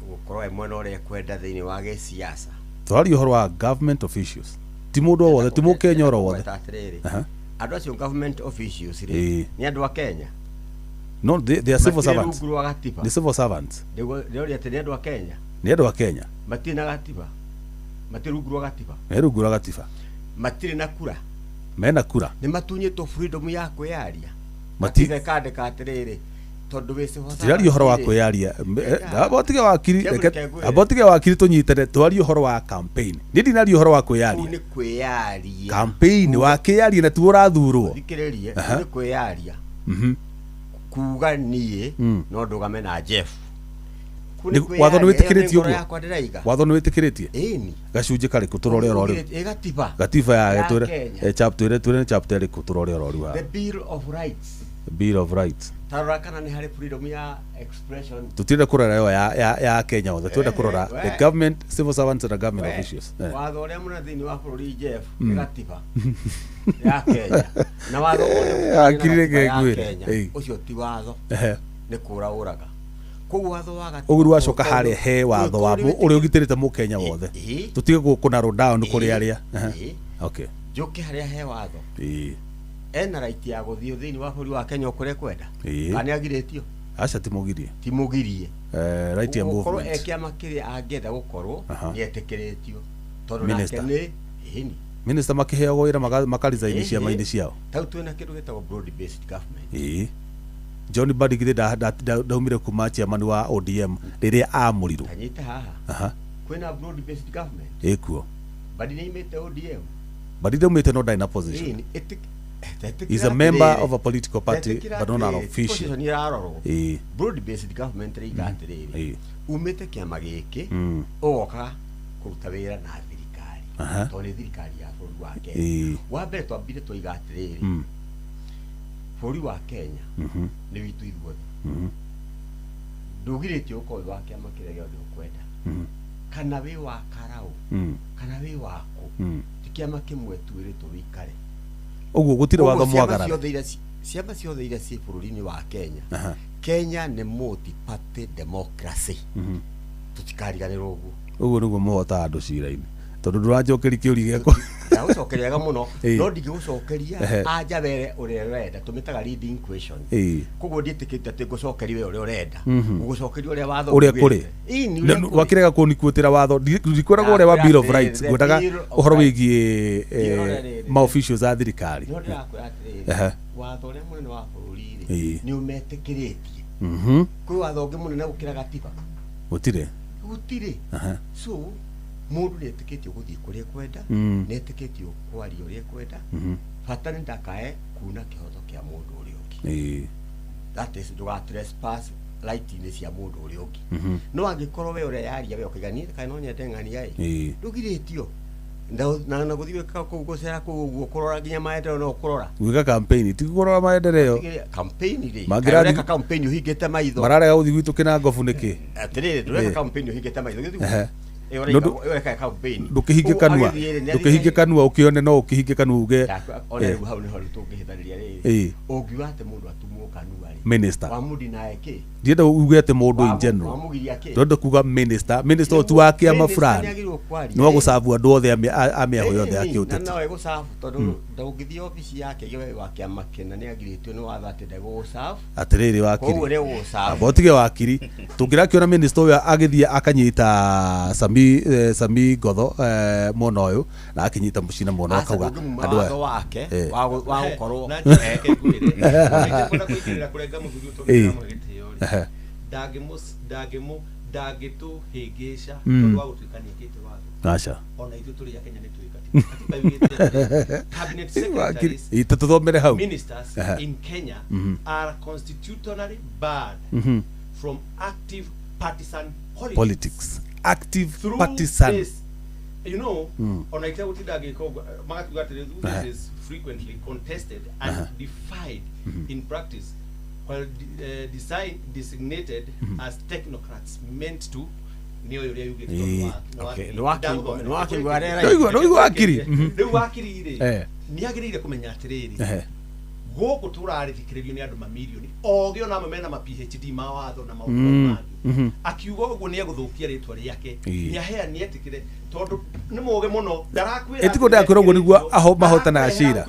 Gũkorwo e mwena ũrĩa ekwenda thĩinĩ wa gĩsiasa. Tũraria ũhoro wa government officials, ti mũndũ o wothe, ti mũkenya oro wothe. Gweta atĩrĩrĩ, Aha. andũ acio government officials Ĩĩ. rĩ, nĩ andũ a Kenya? No, they are civil Matirĩ servants. rungu rwa gatiba. Nĩ civil servants. Ndĩroria atĩ nĩ andũ a Kenya? Nĩ andũ a Kenya. Matirĩ na gatiba? Matirĩ rungu rwa gatiba? Me rungu rwa gatiba. Matirĩ na kura? Mena kura. Nĩ matunyĩtwo freedom ya kwĩyaria? Mati- Gatiba ĩkandĩka atĩrĩrĩ, tondũ wĩ civil Tiraria ũhoro wa servant rĩ, kwĩyaria. Amba ũtige wakiri, Jeff, reke reke ngwĩre. amba ũtige wakiri, tũnyitane twarie ũhoro wa campaign. Niĩ ndinaria ũhoro wa kũu kwĩyaria. nĩ kwĩyaria. Campaign wakĩyaria na tiwe ũrathurwo. Thikĩrĩrie. Aha. Nĩ kwĩyaria kuga niĩ no ndũgame na Jeff. Kũu nĩ Nĩ- watho nĩ kwĩyaria, ĩyo nĩ wĩtĩkĩrĩtie ngoro ũguo? yakwa ndĩraiga. Watho nĩ wĩtĩkĩrĩtie? Ĩni. Gacunjĩ karĩkũ tũrore oro rĩu? Ĩ gatiba. Gatiba ya Ya twĩre Kenya. Chapter, twĩre nĩ chapter ĩrĩkũ tũrore oro rĩu haha. The Bill of Rights. Bill of Rights. Tarora kana nĩ harĩ freedom ya expression. Tũtirenda kũrora ĩyo ya Kenya othe, twenda kũrora we. the government civil servants and the government We, officials. Watho ũrĩa mũnene thĩinĩ wa bũrũri, Jeff, nĩ gatiba ya Kenya, na watho wothe ũtarĩ na Hakiri reke gatiba ya ngwĩre. Kenya, Ĩĩ. ũcio ti watho, Ehe. nĩ kũra ũraga. Koguo watho wa gatiba Ũguo wacoka harĩa he watho wa ũrĩa ũgitĩrĩte mũkenya wothe, Ĩĩ. tũtige kũnarrow down kũrĩ Ĩĩ. arĩa. Ehe. Ĩĩ. Okay. Njũke harĩa he watho. Ĩĩ. Ena right ya gũthiĩ thĩinĩ wa bũrũri wa Kenya o kũrĩa ekwenda? Ĩĩ. Kana nĩ agirĩtio? Aca, ti mũgirie. Ti mũgirie. Right ya Gũkorwo movement. e kĩama kĩrĩa angĩenda gũkorwo, Aha. nĩ etĩkĩrĩtio tondũ nake Minister. nĩ ĩni. Minister makĩheagwo wĩra makaresign Ĩĩ. ciama-inĩ ciao. Tau twĩna kĩndũ gĩtagwo broad based government. Ĩĩ, John Mbadi githĩ ndaumire kuma chairman wa ODM rĩrĩa amũrirwo? Tanyite haha. Aha. Kwĩna broad based government. Ĩkuo. Mbadi nĩ imĩte ODM. Mbadi ndaumĩte, no ndarĩ na position. Ĩni, He's a member of a political party but not an official. Position ĩrarorwo. Ĩĩ. Broad based government rĩiga atĩrĩrĩ, Ĩĩ. umĩte kĩama gĩkĩ, ũgoka kũruta wĩra na thirikari, tondũ nĩ thirikari ya bũrũri wa Kenya. Wa mbere twambire twaiga atĩrĩrĩ, bũrũri wa Kenya nĩ witũ ithuothe. Ndũgirĩtio ũkorwo wĩ wa kĩama kĩrĩa gĩothe ũkwenda, kana wĩ wa karaũ, kana wĩ wakũ. Ti kĩama kĩmwe tuĩrĩtwo wĩikare. Ũguo gũtirĩ Koguo watho ciama mwagarara. ciothe ciama ciothe iria ciĩ bũrũri-inĩ wa Kenya. Kenya nĩ multi party democracy. Tũtikariganĩrwo ũguo. Ũguo nĩguo mũhotaga andũ cira-inĩ, tondũ ndũranjokeria kĩũria gĩakwa. Ndagũcokeria wega mũno. Ĩĩ. No ndingĩgũcokeria anja were ũrĩa ũrenda. Tũmĩtaga leading question. Koguo ndiĩtĩkĩtie atĩ ngũcokeria we ũrĩa ũrenda. Ngũgũcokeria ũrĩa watho Ũrĩa ugĩte. kũrĩ. Ĩĩ, ni ũrĩa kũrĩ. Wakĩrega kũnikuĩtĩra watho, ndikwĩraga ũrĩa wa Bill of Rights, The ngwendaga Bill of ũhoro Rights. wĩgiĩ Ndĩrora rĩrĩ. ma officials a thirikari. Nĩho ndĩrakwĩra atĩrĩrĩ, watho ũrĩa mũnene wa bũrũri rĩ, nĩ ũmetĩkĩrĩtie. Kwĩ watho ũngĩ mũnene gũkĩra gatiba? Gũtirĩ. Gũtirĩ. So mũndũ nĩ etĩkĩtio gũthiĩ kũrĩa ekwenda, nĩ etĩkĩtio kwaria ũrĩa ekwenda, bata nĩ ndakae kuna kĩhoto kĩa mũndũ ũrĩa ũngĩ. That is, ndũga trespass right-inĩ cia mũndũ ũrĩa ũngĩ. No angĩkorwo we ũreyaria we ũkaiga niĩ kana no nyende ng'ania ĩ, ndũgirĩtio. Na gũthiĩ gwĩka kũu, gũcera kũu ũguo, kũrora nginya maendeleo no kũrora. Gwĩka campaign ti kũrora maendeleo. Campaign rĩ, Mangĩrathiĩ- ũreka campaign ũhingĩte maitho? Mararega gũthiĩ gwitũ kĩnangobu nĩkĩ? Atĩrĩrĩ, ndũreka campaign ũhingĩte maitho. Ehe. Ĩ, ũreka campaign. Ndũkĩhinge Ũguo kanua. agĩthiĩ rĩ, nĩ Ndũkĩhinge kanua ũkĩone, no ũkĩhinge kanua uge. Ona rĩu hau nĩho rĩu tũngĩhĩtanĩria rĩrĩ. Ũngiuga atĩ mũndũ atumwo kanua rĩ, Minister. wamũdinae kĩ? Ndienda uge atĩ mũndũ in general. Wamũgiria kĩ? Ndĩrenda kuga minister ũyũ ti wa kĩama Minister fulani. nĩagĩrĩirwo kwaria. Nĩ wa gũcabu andũ othe a mĩahũ yothe ya Ĩni, na kĩũteti. no egũcabu tondũ ndũngĩthiĩ obici yake we wa kĩama kĩna, nĩ agirĩtio nĩ watho atĩ ndegũgũcabu. Atĩrĩrĩ wakiri, Koguo nĩ gũgũcabu. amba ũtige wakiri. Tũngĩrakĩona minister ũyũ agĩthiĩ akanyita Sami Ngotho mwena ũyũ, na akĩnyita Mũcina mwena ũyũ, Aca, akauga ndũngĩmuma andũ aya watho wake wa gũkorwo Na reke ngwĩre, kwenda kũingĩrĩra kũrenga mũthuri ũyũ tondũ ndĩramũhe gĩtĩo rĩ, ndangĩmũ ndangĩtũhĩngĩca tondũ wa gũtuĩka nĩekĩte watho. Aca. Ona ithuĩ tũrĩ a Kenya nĩ tũĩ katiba. Katiba yugĩte atĩrĩ, cabinet secretaries, Ĩ, tũthomere hau. ministers in Kenya are constitutionally barred from active partisan politics. Politics, active Through partisan. this, ona itegũtinda ngĩka ũguo, magakiuga atĩrĩ, this is frequently contested and defied in practice while designated as technocrats meant to nĩ ũyũ ũrĩa yugĩte tondũ Okay, nĩ wakiuga arĩa Nĩwaigua- nĩwaigua wakiri? Rĩu wakiri rĩ, nĩ agĩrĩire kũmenya atĩrĩrĩ, Gũkũ tũrarĩthikĩrĩrio nĩ andũ mamirioni ogĩ ona amwe mena ma PhD ma watho na maũndũ Mm. mangĩ. Mhm. Akiuga ũguo nĩ egũthũkia rĩtwa rĩake. Ĩĩ. Nĩ aheani etĩkĩre tondũ nĩ mũũgĩ mũno, ndarakwĩra Ĩtiguo ndakwĩra ũguo nĩguo aho mahotanaga cira.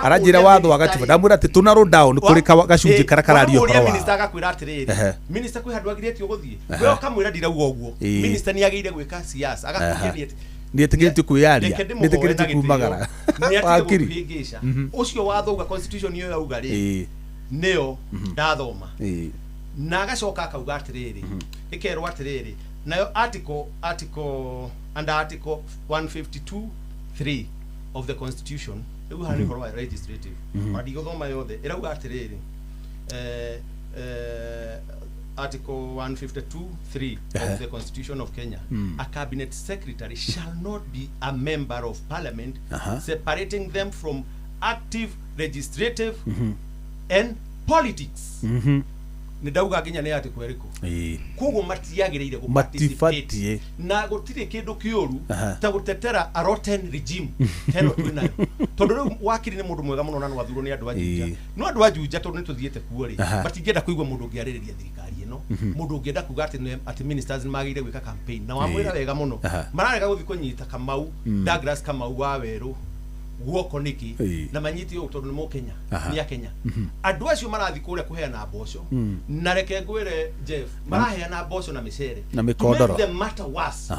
Aranjĩra watho wa gatiba, ndamwĩra atĩ tũ narrow down kũrĩ gacunjĩ karĩa kararia ũhoro wa Minister agakwĩra atĩrĩrĩ, Ehe. minister kwĩ handũ agirĩtio gũthiĩ, Ehe. we ũkamwĩra ndirauga ũguo. Ĩĩ. Minister nĩ agĩrĩire gwĩka siasa, agakũria Aha. nĩ eti Nĩetĩkĩrĩtio kwĩyaria, Reke ndĩmũhoe nĩetĩkĩrĩtio na gĩtĩo. kumagara. Nĩ atige Wakiri. gũtũhĩngĩca. Mhm. Ũcio watho uga, constitution ĩyo yauga rĩ, Ĩĩ. nĩyo ndathoma. Ĩĩ. Na agacoka akauga atĩrĩrĩ, ĩkerwo atĩrĩrĩ, nayo article under article 152 3 of the constitution, rĩu haha nĩ ũhoro wa legislative. Ona ndigũthoma yothe, ĩrauga atĩrĩrĩ, article 152 3 Ehe. of the Constitution of Kenya, a cabinet secretary shall not be a member of parliament, separating them from active legislative and politics. Nĩ ndauga nginya nĩ article ĩrĩkũ. Koguo matiagĩrĩire gũ participate. Matibatiĩ. Na gũtirĩ kĩndũ kĩũru ta gũtetera a rotten regime ta ĩno twĩ nayo, tondũ rĩu wakiri nĩ mũndũ mwega mũno na nĩwathurwo nĩ andũ a Juja. No andũ a Juja, tondũ nĩ tũthiĩte kuo rĩ, matingĩenda kũigua mũndũ ũngĩarĩrĩria thirikari ĩno, mũndũ ũngĩenda kuga atĩ atĩ ministers nĩ magĩrĩire gwĩka campaign na wamwĩra wega mũno. Mararega gũthiĩ kũnyita Kamau, Douglas Kamau wa Werũ, guoko nĩkĩ na manyite ũũ tondũ nĩ mũkenya, nĩ akenya. Andũ acio marathiĩ kũrĩa kũheana mboco, na reke ngwĩre Jeff, maraheana mboco na mĩcere. Na To mĩkondoro. make the matter worse,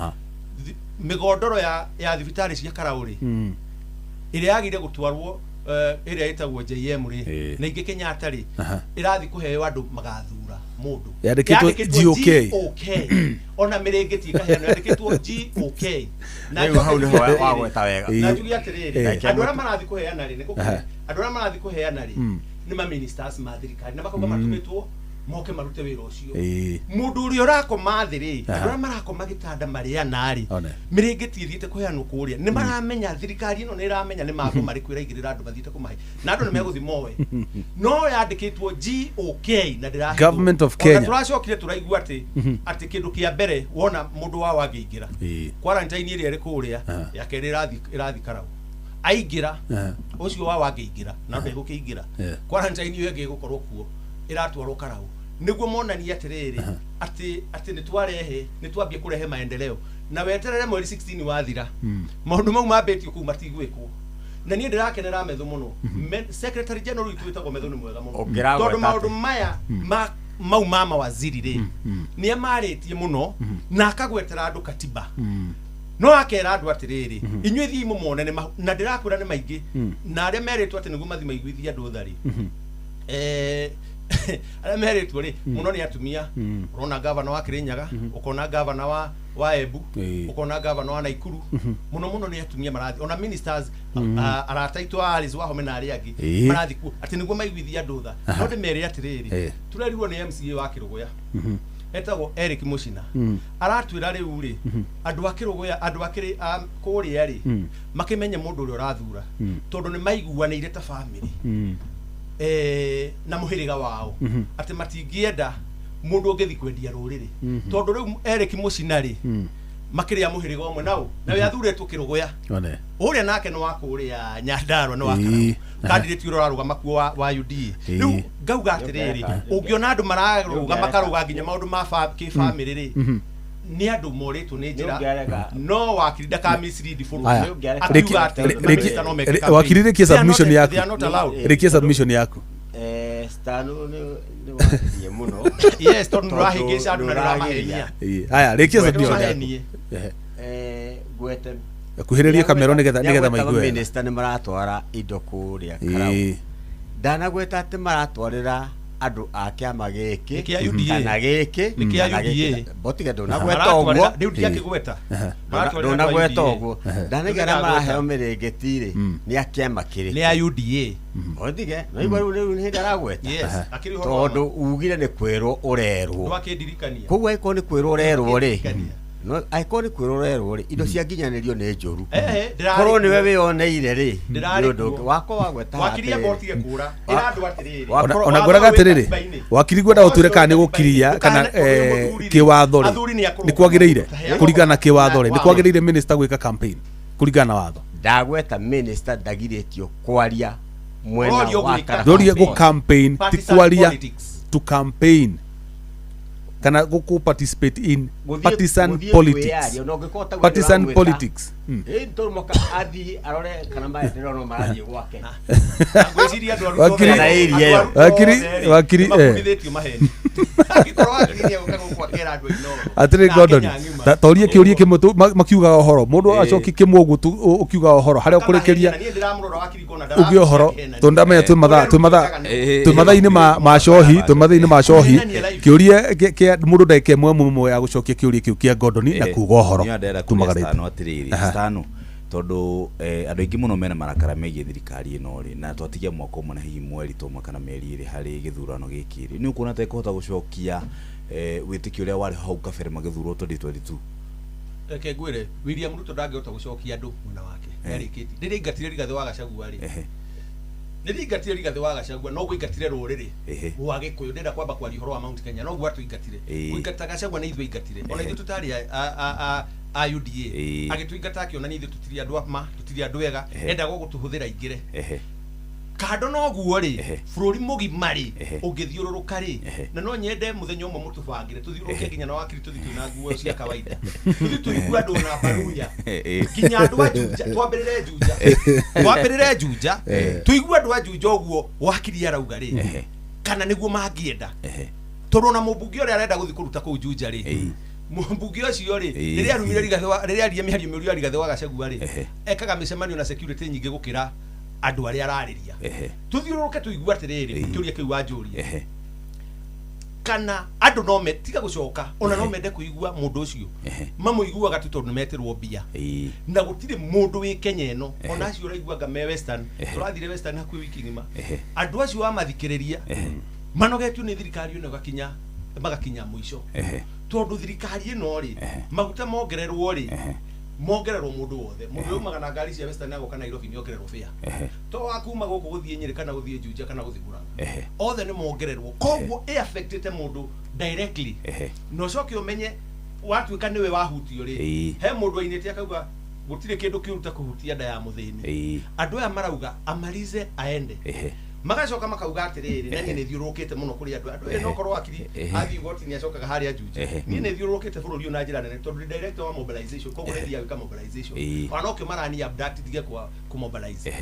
mĩgondoro ya thibitarĩ cia Karaũ rĩ, ĩrĩa yagĩrĩire gũtwarwo ĩrĩa ĩtagwo JM rĩ, na ingĩ Kenyatta rĩ, ĩrathiĩ kũheo andũ magathura mũndũ. Yandĩkĩtwo GOK. GOK. Ona mĩrĩngĩti ĩkaheanwo yandĩkĩtwo GOK. Na Rĩu hau njoke nĩho njuge atĩrĩrĩ, wagweta wega. na njuge atĩrĩrĩ, andũ arĩa marathiĩ kũheana rĩ, nĩ andũ arĩa marathiĩ kũheana rĩ, nĩ ma ministers ma thirikari na makauga matũmĩtwo moke marute wĩra ũcio. Mũndũ ũrĩa ũrakoma thĩ rĩ, andũ arĩa marakoma gĩtanda marĩ ana rĩ, One. mĩrĩngĩti ĩthiĩte kũheanwo kũrĩa, nĩ maramenya thirikari ĩno nĩ ĩramenya nĩ mago marĩkũ ĩraigĩrĩra andũ mathiĩte kũmahe, na andũ nĩ megũthiĩ moe, no yandĩkĩtwo GOK na ndĩrahithwo. Government of Ona Kenya. tũracokire tũraigua atĩ atĩ kĩndũ kĩa mbere wona mũndũ wao angĩingĩra quarantine ĩrĩa ĩrĩ kũrĩa ya kerĩ ĩrathiĩ Karau aingĩra, ũcio wao angĩingĩra na ndegũkĩingĩra, quarantine ĩyo ĩngĩ ĩgũkorwo kuo ĩratwarwo Karau nĩguo monanie atĩrĩrĩ, atĩ nĩ twarehe, nĩ twambie kũrehe maendeleo, na weterere mweri 16 wathira, maũndũ mau mambĩtio kũu matigwĩkwo. Na niĩ ndĩrakenera Methu mũno. Secretary general witũ wĩtagwo Methu nĩ mwega mũno, Ũngĩragweta tondũ maũndũ atĩ. maya ma mau ma mawaziri rĩ, nĩ amarĩtie mũno na akagwetera andũ katiba, no akera andũ atĩrĩrĩ, inyuĩ thiĩ mũmone nĩ na ndĩrakwĩra nĩ maingĩ, na arĩa merĩtwo atĩ nĩguo mathiĩ maiguithie andũ tha rĩ, arĩa merĩtwo rĩ mũno nĩ atumia. Ũrona gavana wa Kirinyaga, ũkona gavana wa Embu, ũkona gavana wa Naikuru, mũno mũno nĩ atumia marathiĩ, ona ministers, arata aitũ a Alice Wahome na arĩa angĩ marathiĩ kuo atĩ nĩguo maiguithie andũ tha. No ndĩmere atĩrĩrĩ, tũrerirwo nĩ MCA wa Kĩrũgũya etagwo Eric Mucina, aratwĩra rĩu rĩ, andũ a Kĩrũgũya, andũ a kĩrĩ a kũrĩa rĩ, makĩmenye mũndũ ũrĩa ũrathura, tondũ nĩ maiguanĩire ta family na mũhĩrĩga wao, atĩ matingĩenda mũndũ ũngĩthiĩ kwendia rũrĩrĩ, tondũ rĩu Eric Mucina rĩ, makĩrĩa mũhĩrĩga ũmwe nao, na we athurĩtwo Kĩrũgũya. One. Ũrĩa nake nĩ wa kũrĩa Nyandarua, nĩ wa candidate ũrĩa ũrarũgama kuo wa UDA. Rĩu ngauga atĩrĩrĩ, ũngĩona andũ mararũga makarũga nginya maũndũ ma kĩbamĩrĩ rĩ, nĩ andũ morĩtwo nĩ njĩra. Nĩũngĩarega. No wakiri ndaka mislead bũrũri. Aya. Akiuga atĩ minister no meke campaign. Wakiri, rĩkia They are not- submission yaku. they are not allowed. Rĩkia submission yaku. Stano nĩ wathiĩ mũno. Yes, tondũ nĩũrahĩngĩca andũ na nĩũramahenia. Aya, rĩkia submission yaku. Ndũmahenie. Ehe. Ngwete Kuhĩrĩria kamero nĩgetha maigue wega. Minister nĩ maratwara indo kũrĩa Karau, ndanagweta atĩ maratwarĩra andũ a kĩama gĩkĩ Nĩ kĩa UDA. kana gĩkĩ Nĩ kĩa kana gĩkĩ. UDA. Botige ndũnagweta Maratwarĩra- ũguo. rĩu ndiakĩgweta. Maratwarĩra andũ a Ndũnagweta UDA. ũguo, ndanaiga arĩa maraheo mĩrĩngĩti rĩ, nĩ a kĩama kĩrĩkũ? Nĩ a UDA. Otige naigua rĩu nĩ hĩndĩ aragweta. Yes, akĩrĩ ũhoro wa ma. Tondũ ugire nĩ kwĩrwo ũrerwo. Ndwakĩndirikania. Koguo angĩkorwo nĩ kwĩrwo ũrerwo rĩ, no angĩkorwo nĩ kwĩrwo ũrerwo rĩ, indo cia nginyanĩrio nĩ njũru. Ndĩrarĩ Korwo nĩwe kuo. wĩyoneire rĩ, Ndĩrarĩ nĩ ũndũ kuo. ũngĩ. Wakwa wagweta Wakiri atĩrĩrĩ. amba ũtige kũra ĩra andũ atĩrĩrĩ, Ona ngwĩraga atĩrĩrĩ, wakiri, ngwenda ũtwĩre kana nĩ gũkiria kana kĩwatho rĩ, Athuri nĩ akũrũ. nĩ kwagĩrĩire kũringana na kĩwatho rĩ, nĩ kwagĩrĩire minister gwĩka campaign kũringana na watho? Ndagweta minister ndagirĩtio kwaria. Mwena Ũrorio wa gwĩka Karaka. Ndorie gũ campaign ti Partisan kwaria politics. to campaign kana gũkũ participate in Gũthiĩ- partisan gũthiĩ politics. kwĩyaria, na ũngĩkorwo ta we Partisan nĩũramwĩta, politics. Ĩ, tondũ mwaka athiĩ arore kana maya ndĩrona marathiĩ gwake. Ngwĩciria andũ arutwo Wakiri- othe- Kana area andũ ĩyo. arutwo Wakiri- othe rĩ, wakiri, eh. nĩmabundithĩtio maheni. Angĩkorwo wakiri nĩegũka gũkũ akera andũ a Inooro, Atĩrĩ na Gordon, Kenya ng'ima. ta torie kĩũria kĩmwe tu makiugaga ũhoro mũndũ acokie kĩmwe ũguo tu ũkiugaga ũhoro harĩa ũkũrĩkĩria Na niĩ ndĩramũrora wakiri ngona uge ũhoro tondũ ndamenya twĩ mathaa twĩ mathaa twĩ mathaa-inĩ ma cohi, twĩ mathaa-inĩ ma cohi, kĩũria kĩa mũndũ ndagĩka ĩmwe ĩmwe ya gũcokia kĩũria kĩu kĩa Gordon na kuga ũhoro Niĩ ndĩrenda kũria tumagarĩte. Stano atĩrĩrĩ, Stano, tondũ andũ aingĩ mũno mena marakara megiĩ thirikari ĩno rĩ, na twatigia mwaka ũmwe na hihi mweri ta ũmwe kana mĩeri ĩrĩ harĩ gĩthurano gĩkĩ rĩ, nĩ ũkuona ta ĩkũhota gũcokia wĩtĩkio ũrĩa warĩ hau kabere magĩthurwo 2022? Reke ngwĩre, William Ruto ndangĩhota gũcokia andũ mwena wake. Nĩarĩkĩtie. Rĩrĩa aingatire Rigathĩ wa Gachagua rĩ, rĩrĩa aingatire Rigathĩ wa Gachagua noguo aingatire rũrĩrĩ rwa Gĩkũyũ. Ndĩrenda kwamba kwaria ũhoro wa Mount Kenya, noguo atũingatire. Kũingata Gachagua nĩ ithuĩ aingatire, ona ithuĩ tũtarĩ a UDA. Agĩtũingata akĩonania ithuĩ tũtirĩ andũ a ma, tũtirĩ andũ ega, endaga gũtũhũthĩra aingĩre. Kando noguo rĩ, bũrũri mũgima rĩ, ũngĩthiũrũrũka rĩ, na no nyende mũthenya ũmwe mũtũbangĩre tũthiũrũrũke nginya na wakiri, tũthiĩ twĩna nguo cia kawaida, tũthiĩ tũigue andũ na baruya nginya andũ a Juja, twambĩrĩre Juja, twambĩrĩre Juja, tũigue andũ a Juja ũguo wakiri arauga rĩ, kana nĩguo mangĩenda, tondũ ona mũmbunge ũrĩa arenda gũthiĩ kũruta kũu Juja rĩ, mũmbunge ũcio rĩ, rĩrĩa arumire Rigathĩ wa, rĩrĩa aririe mĩario mĩũru ya Rigathĩ wa Gachagua rĩ, ekaga mĩcemanio na security nyingĩ gũkĩra andũ arĩa ararĩria. Tũthiũrũrũke tũigue atĩrĩrĩ, kĩũria kĩu wanjũria, kana andũ no me tiga gũcoka, ona no mende kũigua mũndũ ũcio, mamũiguaga tu tondũ nĩmetĩrwo mbia, na gũtirĩ mũndũ wĩ Kenya ĩno, ona acio ũraigua anga me Western, tũrathire Western hakuhĩ wiki ng'ima, andũ acio wamathikĩrĩria manogetio nĩ thirikari ĩno ĩgakinya magakinya mũico, tondũ thirikari ĩno rĩ, maguta mongererwo rĩ, mongererwo mũndũ wothe, mũndũ ũrĩa umaga na ngari cia Western agoka Nairobi nĩ ongererwo fare, to wa kuma gũkũ gũthiĩ Nyĩrĩ kana gũthiĩ Juja kana gũthiĩ Murang'a, othe nĩ mongererwo, koguo ĩ affectĩte mũndũ directly. Na ũcoke ũmenye watuĩka nĩwe wahutio rĩ, he mũndũ ainĩte akauga gũtirĩ kĩndũ kĩũru ta kũhutia nda ya mũthĩni. Andũ aya marauga amalize aende, magacoka makauga atĩrĩrĩ, na niĩ nĩ thiũrũrũkĩte mũno kũrĩ andũ ĩno, okorwo wakiri athiĩ igoti-inĩ acokaga harĩa Juja, niĩ nĩ thiũrũrũkĩte bũrũri ũyũ na njĩra nene tondũ ndĩ director wa mobilization, koguo nĩ thiaga gwĩka mobilization, ona nokĩo marani abduct ndige kwa kũmobilize.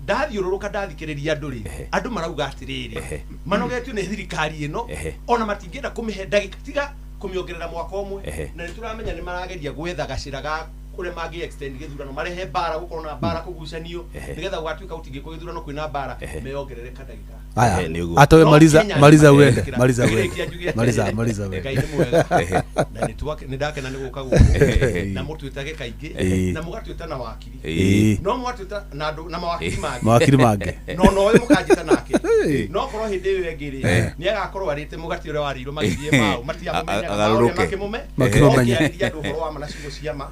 Ndathiũrũrũka ndathikĩrĩria andũ rĩ, andũ marauga atĩrĩrĩ, manogetio nĩ thirikari ĩno, ona matingĩenda kũmĩhe ndagĩka tiga kũmĩongerera mwaka ũmwe. Na nĩ tũramenya nĩ marageria gwetha gacĩra ga kũrĩa mangĩ extend gĩthurano, marehe mbara, gũkorwo na mbara, kũgucanio, nĩgetha gwatuĩka gũtingĩkwo gĩthurano kwĩna mbara, meyongerere kadagĩka. Aya, Nĩguo. atowe No maliza Kenya maliza nĩ uende maretĩkĩra. maliza uende Ngĩrĩkia njuge maliza atĩrĩrĩ, maliza uende. Ngai nĩ mwega na nĩ ndakena nĩ gũka gũkũ na mũtwĩtage kaingĩ na mũgatwĩta na wakiri, no mwatwĩta na andũ na mawakiri mangĩ, Mawakiri mangĩ. no no ũyũ mũkanjĩta nake, no korwo hĩndĩ ĩyo ĩngĩ rĩ, nĩ agakorwo arĩte mũgate ũrĩa warĩirwo magĩthiĩ mao matiamũmenyaga, Agarũrũke. makĩmũme Makĩmũmenya. makĩarĩria andũ ũhoro wa ma na ciugo cia ma,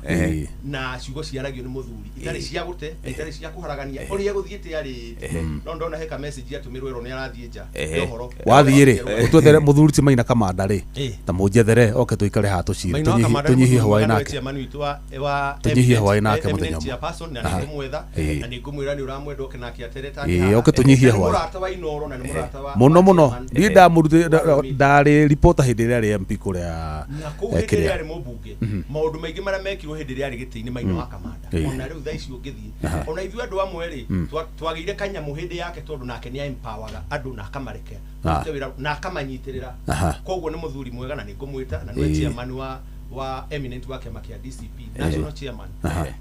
na ciugo ciaragio nĩ mũthuri itarĩ cia gũte na itarĩ cia kũharagania ũrĩa gũthiĩte arĩte, no ndona he ka message atũmĩrwo ĩro nĩ arathiĩ nja ya ũhoro. Wathiĩ rĩ, ũtwethere mũthuri ti Maina Kamanda rĩ, na mũnjethere oke tũikare haha tũcire, Maina wa Kamanda nĩ tũnyihie mũthuri hwaĩ mwega, nĩwe nake. chairman witũ wa Tũnyihie hwaĩ nake eminent mũthenya ũmwe. chairperson, na Aha. nĩ ngũmwetha na nĩ ngũmwĩra nĩ ũramwenda oke nake aterete. Oke tũnyihie Nĩ hwaĩ. mũrata wa Inooro na nĩ mũrata wa Mũno wa mũno. chairman. Niĩ ndamũrutire, ndarĩ reporter hĩndĩ ĩrĩa arĩ MP kũrĩa. Na kũu hĩndĩ kĩrĩa. ĩrĩa arĩ mũmbunge, maũndũ maingĩ marĩa mekirwo hĩndĩ ĩrĩa arĩ gĩtĩ-inĩ Maina wa Kamanda, ona rĩu thaa ici ũngĩthiĩ, ona ithuĩ andũ amwe rĩ, twagĩire kanyamũ hĩndĩ yake, tondũ nake nĩ empowerga andũ na akamareke marute wĩra na akamanyitĩrĩra. Koguo nĩ mũthuri mwega na nĩ ngũmwĩta, na nĩwe chairman wa eminent wa kĩama kĩa DCP, national chairman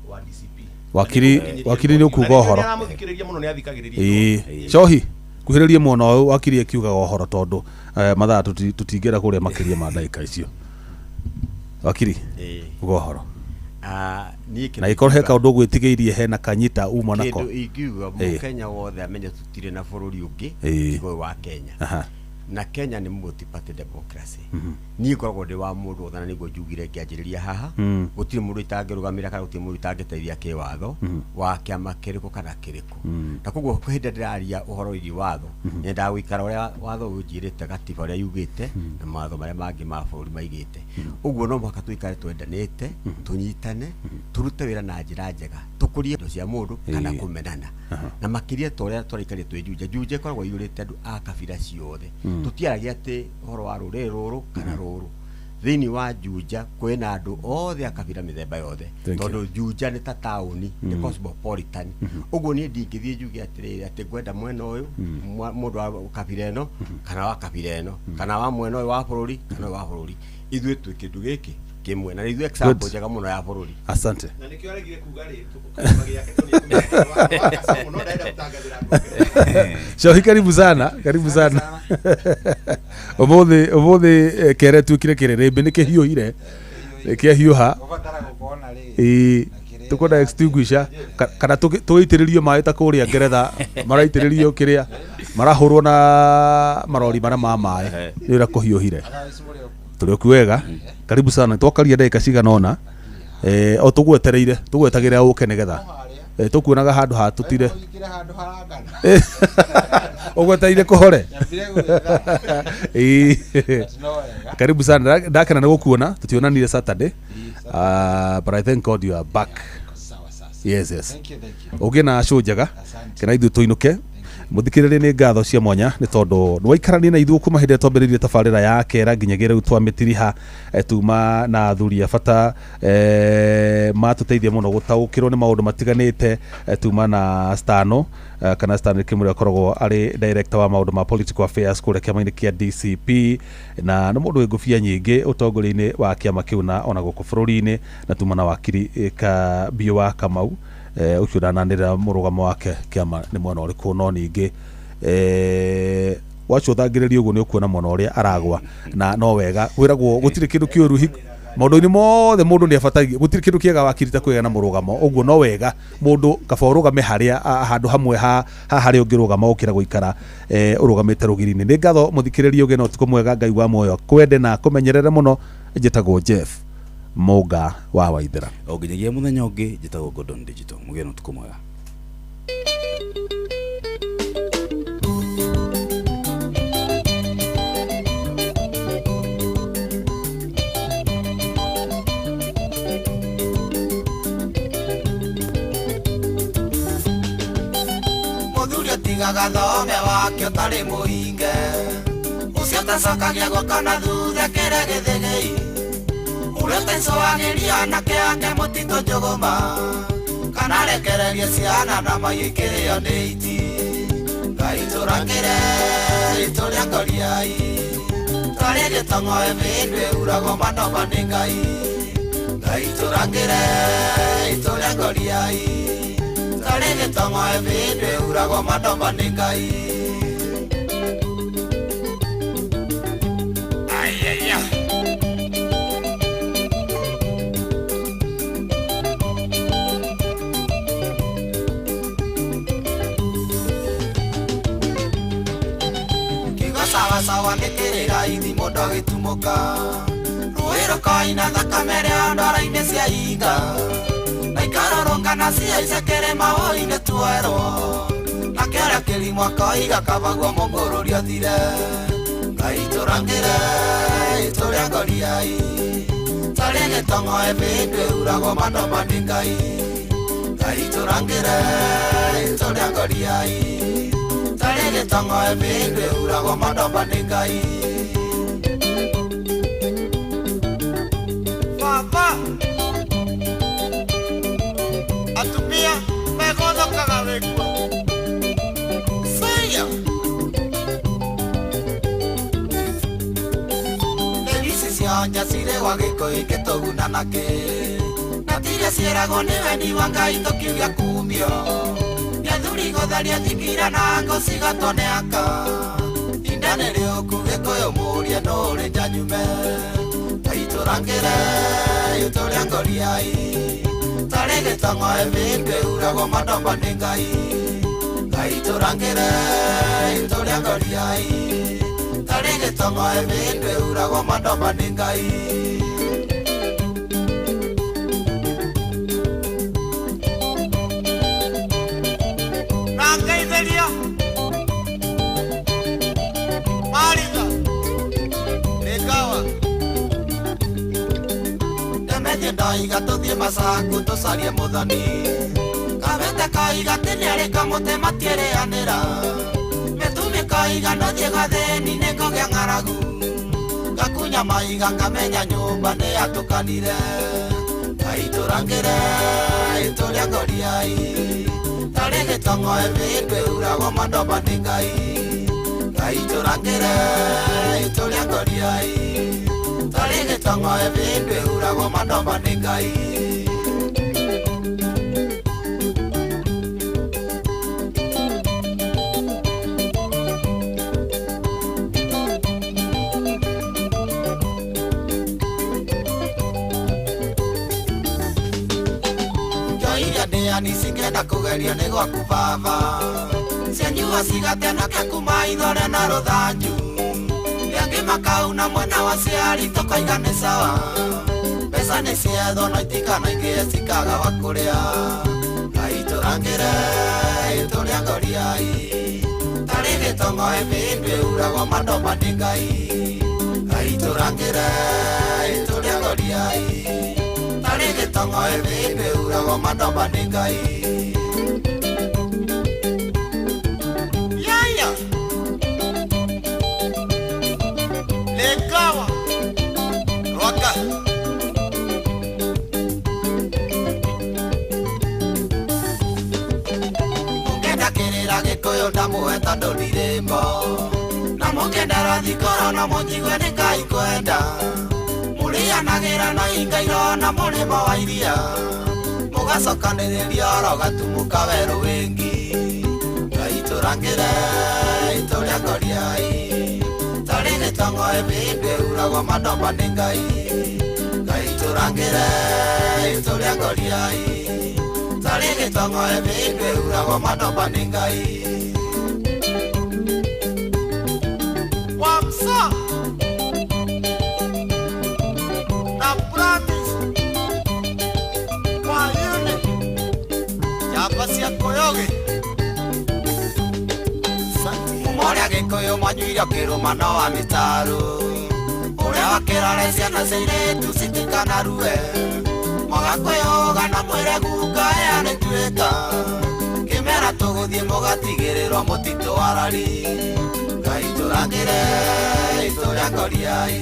wa DCP. Wakiri, wakiri nĩ ũkuga ũhoro. Aramũthikĩrĩria mũno, nĩ athikagĩrĩria. Cohi kuhĩrĩrie mwena ũyũ, wakiri akiugaga ũhoro, tondũ mathaa tũtingĩenda kũrĩa makĩria ma ndagĩka icio. Wakiri, uga ũhoro. Ah, niĩ kĩndũ Na ikorwo he ingiuga- kaũndũ ũgwĩtigĩirie hena kanyita uma nako. Kĩndũ ingiuga, mũkenya wothe amenye tũtirĩ na bũrũri ũngĩ tiga ũyũ wa Kenya. Na Kenya nĩ multi-party democracy. Niĩ ngoragwo ndĩ wa mũndũ wothe na nĩguo njugire ngĩanjĩrĩria haha. Gũtirĩ mũndũ itangĩrũgamĩra kana gũtirĩ mũndũ itangĩteithia kĩwatho wa kĩama kĩrĩkũ kana kĩrĩkũ. Na koguo hĩndĩ ĩrĩa ndĩraria ũhoro wĩgiĩ watho, nyendaga gũikara ũrĩa watho ũnjĩrĩte, gatiba ũrĩa yugĩte, na mawatho marĩa mangĩ ma bũrũri maigĩte. Ũguo no mũhaka tũikare twendanĩte, tũnyitane, tũrute wĩra na njĩra njega, tũkũrie indo cia mũndũ kana kũmenana. Na makĩria ta ũrĩa tũraikarire twĩ Juja. Juja ĩkoragwo ĩiyũrĩte andũ a kabira ciothe. Tũtiaragia atĩ ũhoro wa rũrĩrĩ rũrũ kana rũrũ. Thĩinĩ wa Juja kwĩna andũ othe a kabira mĩthemba yothe. Thank you. Tondũ Juja nĩ ta taũni, nĩ cosmopolitan. Ũguo niĩ ndingĩthiĩ njuge atĩrĩrĩ atĩ ngwenda mwena ũyũ, mũndũ wa kabira ĩno kana wa kabira ĩno, kana wa mwena ũyũ wa bũrũri kana ũyũ wa bũrũri. Ithuĩ twĩ kĩndũ gĩkĩ kĩmwe na ithuĩ example Good. njega mũno ya bũrũri. Asante. Na nĩkĩo aregire kuga rĩ kĩama gĩake tondũ nĩekũmenya no ndarenda gũtangathĩra andũ. Shohi, karibu sana, karibu sana. Umuthi umuthi kere tuikire kirĩrĩmbĩ nĩ kĩhiũhire, kĩahiũha. Ĩĩ, tũkwenda extinguisher kana tũgĩitĩrĩrio maĩ ta kũrĩa Ngeretha maraitĩrĩrio kĩrĩa marahũrwo na marori marĩa ma maĩ nĩ ũrĩa kũhiũhire. Tũrĩ o wega, karibu sana. Twakaria ndagĩka cigana ũna o tũgwetereire, tũgwetagĩrĩra ũke nĩgetha tũkuonaga handũ ha tũtire ũgwetereire kũhore. Ĩĩ. Karibu sana. Ndakena nĩ gũkuona, tũtionanire Saturday. But I thank God you are back. Yes. Thank you, thank you. Ũgĩe na show njega, kena ithuĩ tũinũke. Mũthikĩrĩria, nĩ ngatho cia mwanya nĩ tondũ nĩ waikarania na ithuĩ kuma hĩndĩ ĩrĩa twambĩrĩirie tabarĩra ya kera nginyagia rĩu twamĩtiriha. Tuma na athuri a bata matũteithia mũno gũtaũkĩrwo nĩ maũndũ matiganĩte. Tuma na Stano kana Stanley Kimuri, akoragwo arĩ director wa maũndũ ma political affairs kũrĩa kĩama-inĩ kĩa DCP, na nĩ mũndũ wĩ ngũbia nyingĩ ũtongoria-inĩ wa kĩama kĩu na ona gũkũ bũrũri-inĩ. Na tuma na wakiri Kabiũ wa Kamau, ũcio ndananĩrĩra mũrũgamo wake kĩama nĩ mwena ũrĩkũ, no ningĩ wacũthangĩrĩria ũguo nĩ ũkuona mwena ũrĩa aragwa. Na no wega kwĩragwo gũtirĩ kĩndũ kĩũru maũndũ-inĩ mothe mũndũ nĩ abataire, gũtirĩ kĩndũ kĩega wakiri ta kwĩgĩa na mũrũgamo. Ũguo no wega mũndũ kaba ũrũgame harĩa handũ hamwe ha harĩa ũngĩrũgama gũkĩra gũikara ũrũgamĩte rũgiri-inĩ. Nĩ ngatho mũthikĩrĩria, ũgĩe na ũtukũ mwega. Ngai wa muoyo kwende na kũmenyerere mũno. Njĩtagwo Jeff Mũnga wa Waithera. O nginyagia mũthenya ũngĩ, njĩtagwo Gordon Digital. Mũgĩe na ũtukũ mwega. Mũthuri ũtigaga thome wake ũtarĩ mũhinge, ũcio ũtacokagia guoko na thutha kĩrĩa gĩthĩgĩi, ũrĩa ũtaicũagĩria anake ake mũtitũ njũgũma, kana rekererie ciana na maiyũikĩrĩo nĩ iti. Ngai tũrakĩre itũrĩa ngoriai twarĩ gĩtong'oe bĩndũ ĩhuragwo manoma nĩ Ngai. Ngai tũrakĩre itũrĩa ngoriai twarĩ gĩtong'oe bĩndũ ĩhuragwo manoma nĩ Ngai. Ayaya. Kiugo sawasawa nĩ kĩrĩra ithi mũndũ agĩtumũka, rũĩ rũkoina thakame rĩo ndwara-inĩ cia ihinga, na ikarũrũngana ciaice kĩrĩma wũi-inĩ tuoerwo, na kĩoria kĩrimũ akoiga kabaguo mũngũrũri athire. Ngai tũrangĩre itũrĩa ngoriai tarĩ gĩtong'oe bĩndũ ĩhuragwo manoma nĩ Ngai. Ngai tũrangĩre itũrĩa ngoriai tarĩ gĩtong'oe bĩndũ ĩhuragwo manoma nĩ Ngai. Baba atumia megothokaga wĩkuo Saya. Ici cionja cirĩ gwa gĩkũyũ ikĩtũguna nakĩ, na tiria ciĩragwo nĩ wendi wa Ngai tũkiuga kumio nĩ athuri gũtharia thikira na ngũ cigatwo nĩ aka. Inda nĩ rĩũku gĩkũyũ mũrie nũ ũrĩ njanyume. Ngai tũrangĩre itũrĩa ngoriai tarĩ gĩtong'oe bĩndũ ĩhuragwo manoma nĩ Ngai. Ngai tũrangĩre itũrĩa ngoriai. Tarĩ gĩtongo ĩmĩndũ ĩhuragwo mandomba nĩ Ngai. Nangeithĩria Marika Rĩkawa. Ndemethi ndoiga tũthiĩ Masaku tũcarie mũthoni. Kabete koiga atĩ nĩarĩ kamũtĩ matiĩrĩanĩra. Mĩtumĩ koiga ndũthiĩ gathĩni nĩkũgĩa ng'aragu. Gakunya maiga kamenya nyũmba nĩyatũkanire. Ngai tũrangĩre itũrĩa ngoriai. Tarĩ gĩtongo ĩmĩndũ ĩhuragwo mandomba nĩ Ngai. Ngai tũrangĩre itũrĩa ngoriai. Tarĩ gĩtongo ĩmĩndũ ĩhuragwo mandomba nĩ Ngai. Njoiria ndĩani cingĩenda kũgerio nĩ gwaku baba. Cianyua cigatenake kuma ithore na rũthanju. Rĩangĩ makauna mwena wa ciari tũkoiga nĩ sawa. Mbeca nĩ ciethwo no itikanaingĩhe cikaga wa kũrĩa. Ngai tũrangĩre itũrĩa ngoriai. Tarĩ gĩtongo ĩmĩndũ ĩhuragwo mandomba nĩ Ngai. Ngai tũrangĩre itũrĩa ngoriai. Tarĩ gĩtongo ĩmĩndũ ĩhuragwo mandomba nĩ Ngai. Yaya Lekawa Rwaka. Mũngĩenda kĩrĩra gĩkũyũ ndamũhe tondũ ndirĩmbo. Na mũngĩenda rathikoro na mũnjigue nĩ Ngai kwenda. Mũrĩanagĩra na hinga irona mũrĩmo wa iria. Mũgacokanĩrĩria oro gatumuka werũ wĩngi. Ngai tũrangĩre itũrĩa ngoriai. Tarĩ gĩtongo ĩmĩndũ ĩhuragwo mandomba nĩ Ngai. Ngai tũrangĩre itũrĩa ngoriai. Tarĩ gĩtongo ĩmĩndũ ĩhuragwo mandomba nĩ Ngai. Wamsa na Promise kwa yule Njamba cia Koyoge. Mumorĩa gĩkũyũ manyuire kĩrũma no wa mĩtaro. Ũrĩa wakĩrore ciana cia airĩtu citikanarue. Mwaga kwĩyũga na mwĩre guka ĩya nĩtuĩka. Kĩmera tũgũthiĩ mũgatigĩrĩrwo mũtitũ warari. Ngai tũrangĩre itũrĩa ngoriai.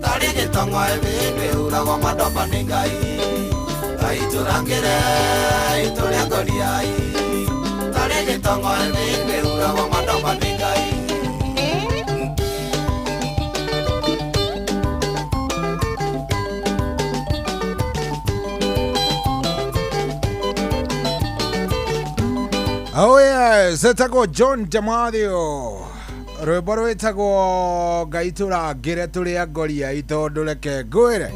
Tarĩ gĩtongo ĩmĩndũ ĩhuragwo mandomba nĩ Ngai. Ngai tũrangĩre itũrĩa ngoriai. Tarĩ gĩtongo ĩmĩndũ ĩhuragwo mandomba nĩ Ngai. Oh yes, etagwo John Jamathio. Rwĩmbo rwĩtagwo Ngai tũrangĩre tũrĩ angoriai tondũ reke ngwĩre.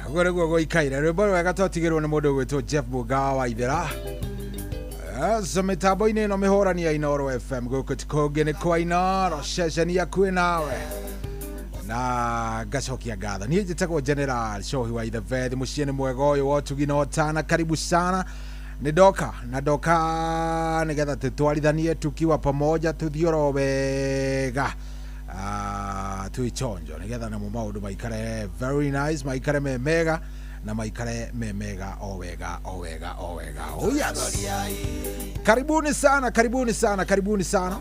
Ũguo nĩguo gũikaire. Rwĩmbo rwega twatigĩrwo nĩ mũndũ ũgwĩtwo Jeff Mũgawa wa Ithera. Yes, mĩtambo-inĩ ĩno mĩhũrani ya Inooro FM gũkũ ti kũngĩ nĩ kwa Inooro ceceni yakuĩ nawe. Na ngacokia ngatho. Niĩ njĩtagwo General Shohi wa Ithebethi, mũciĩ nĩ mwega ũyũ wa ũtugi na ũtana. Karibu sana. Nĩ ndoka na ndoka nĩgetha tũtwarithanie tukiwa pamoja tuthiĩ oro wega twĩ chonjo nĩgetha namo maũndũ maikare very nice, maikare me mega na maikare me mega o wega o wega o wega. Oh yes. Karibuni sana, karibuni sana, karibuni sana.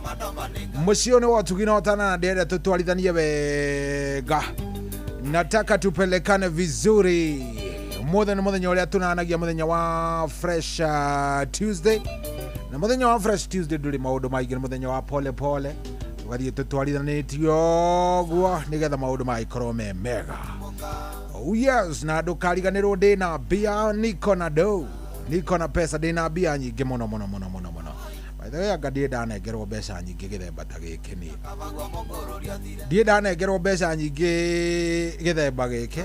Mũciĩ ũyũ nĩ wa ũtugi na ũtana na ndĩrenda tũtwarithanie wega. Nataka tupelekane vizuri. Mũthenya nĩ mũthenya ũrĩa tũnanagia mũthenya wa Fresh Tuesday. Na mũthenya wa Fresh Tuesday ndũrĩ maũndũ maingĩ, nĩ mũthenya wa pole pole. Tũgathiĩ tũtwarithanĩtie ũguo nĩgetha maũndũ magĩkorwo me mega. Oh yes, na ndũkariganĩrwo ndĩna mbia, niko na do. Niko na pesa, ndĩna mbia nyingĩ mũno mũno mũno mũno mũno. By the way, anga ndirĩ ndanengerwo mbeca nyingĩ gĩthemba ta gĩkĩ niĩ. Ndirĩ ndanengerwo mbeca nyingĩ gĩthemba gĩkĩ.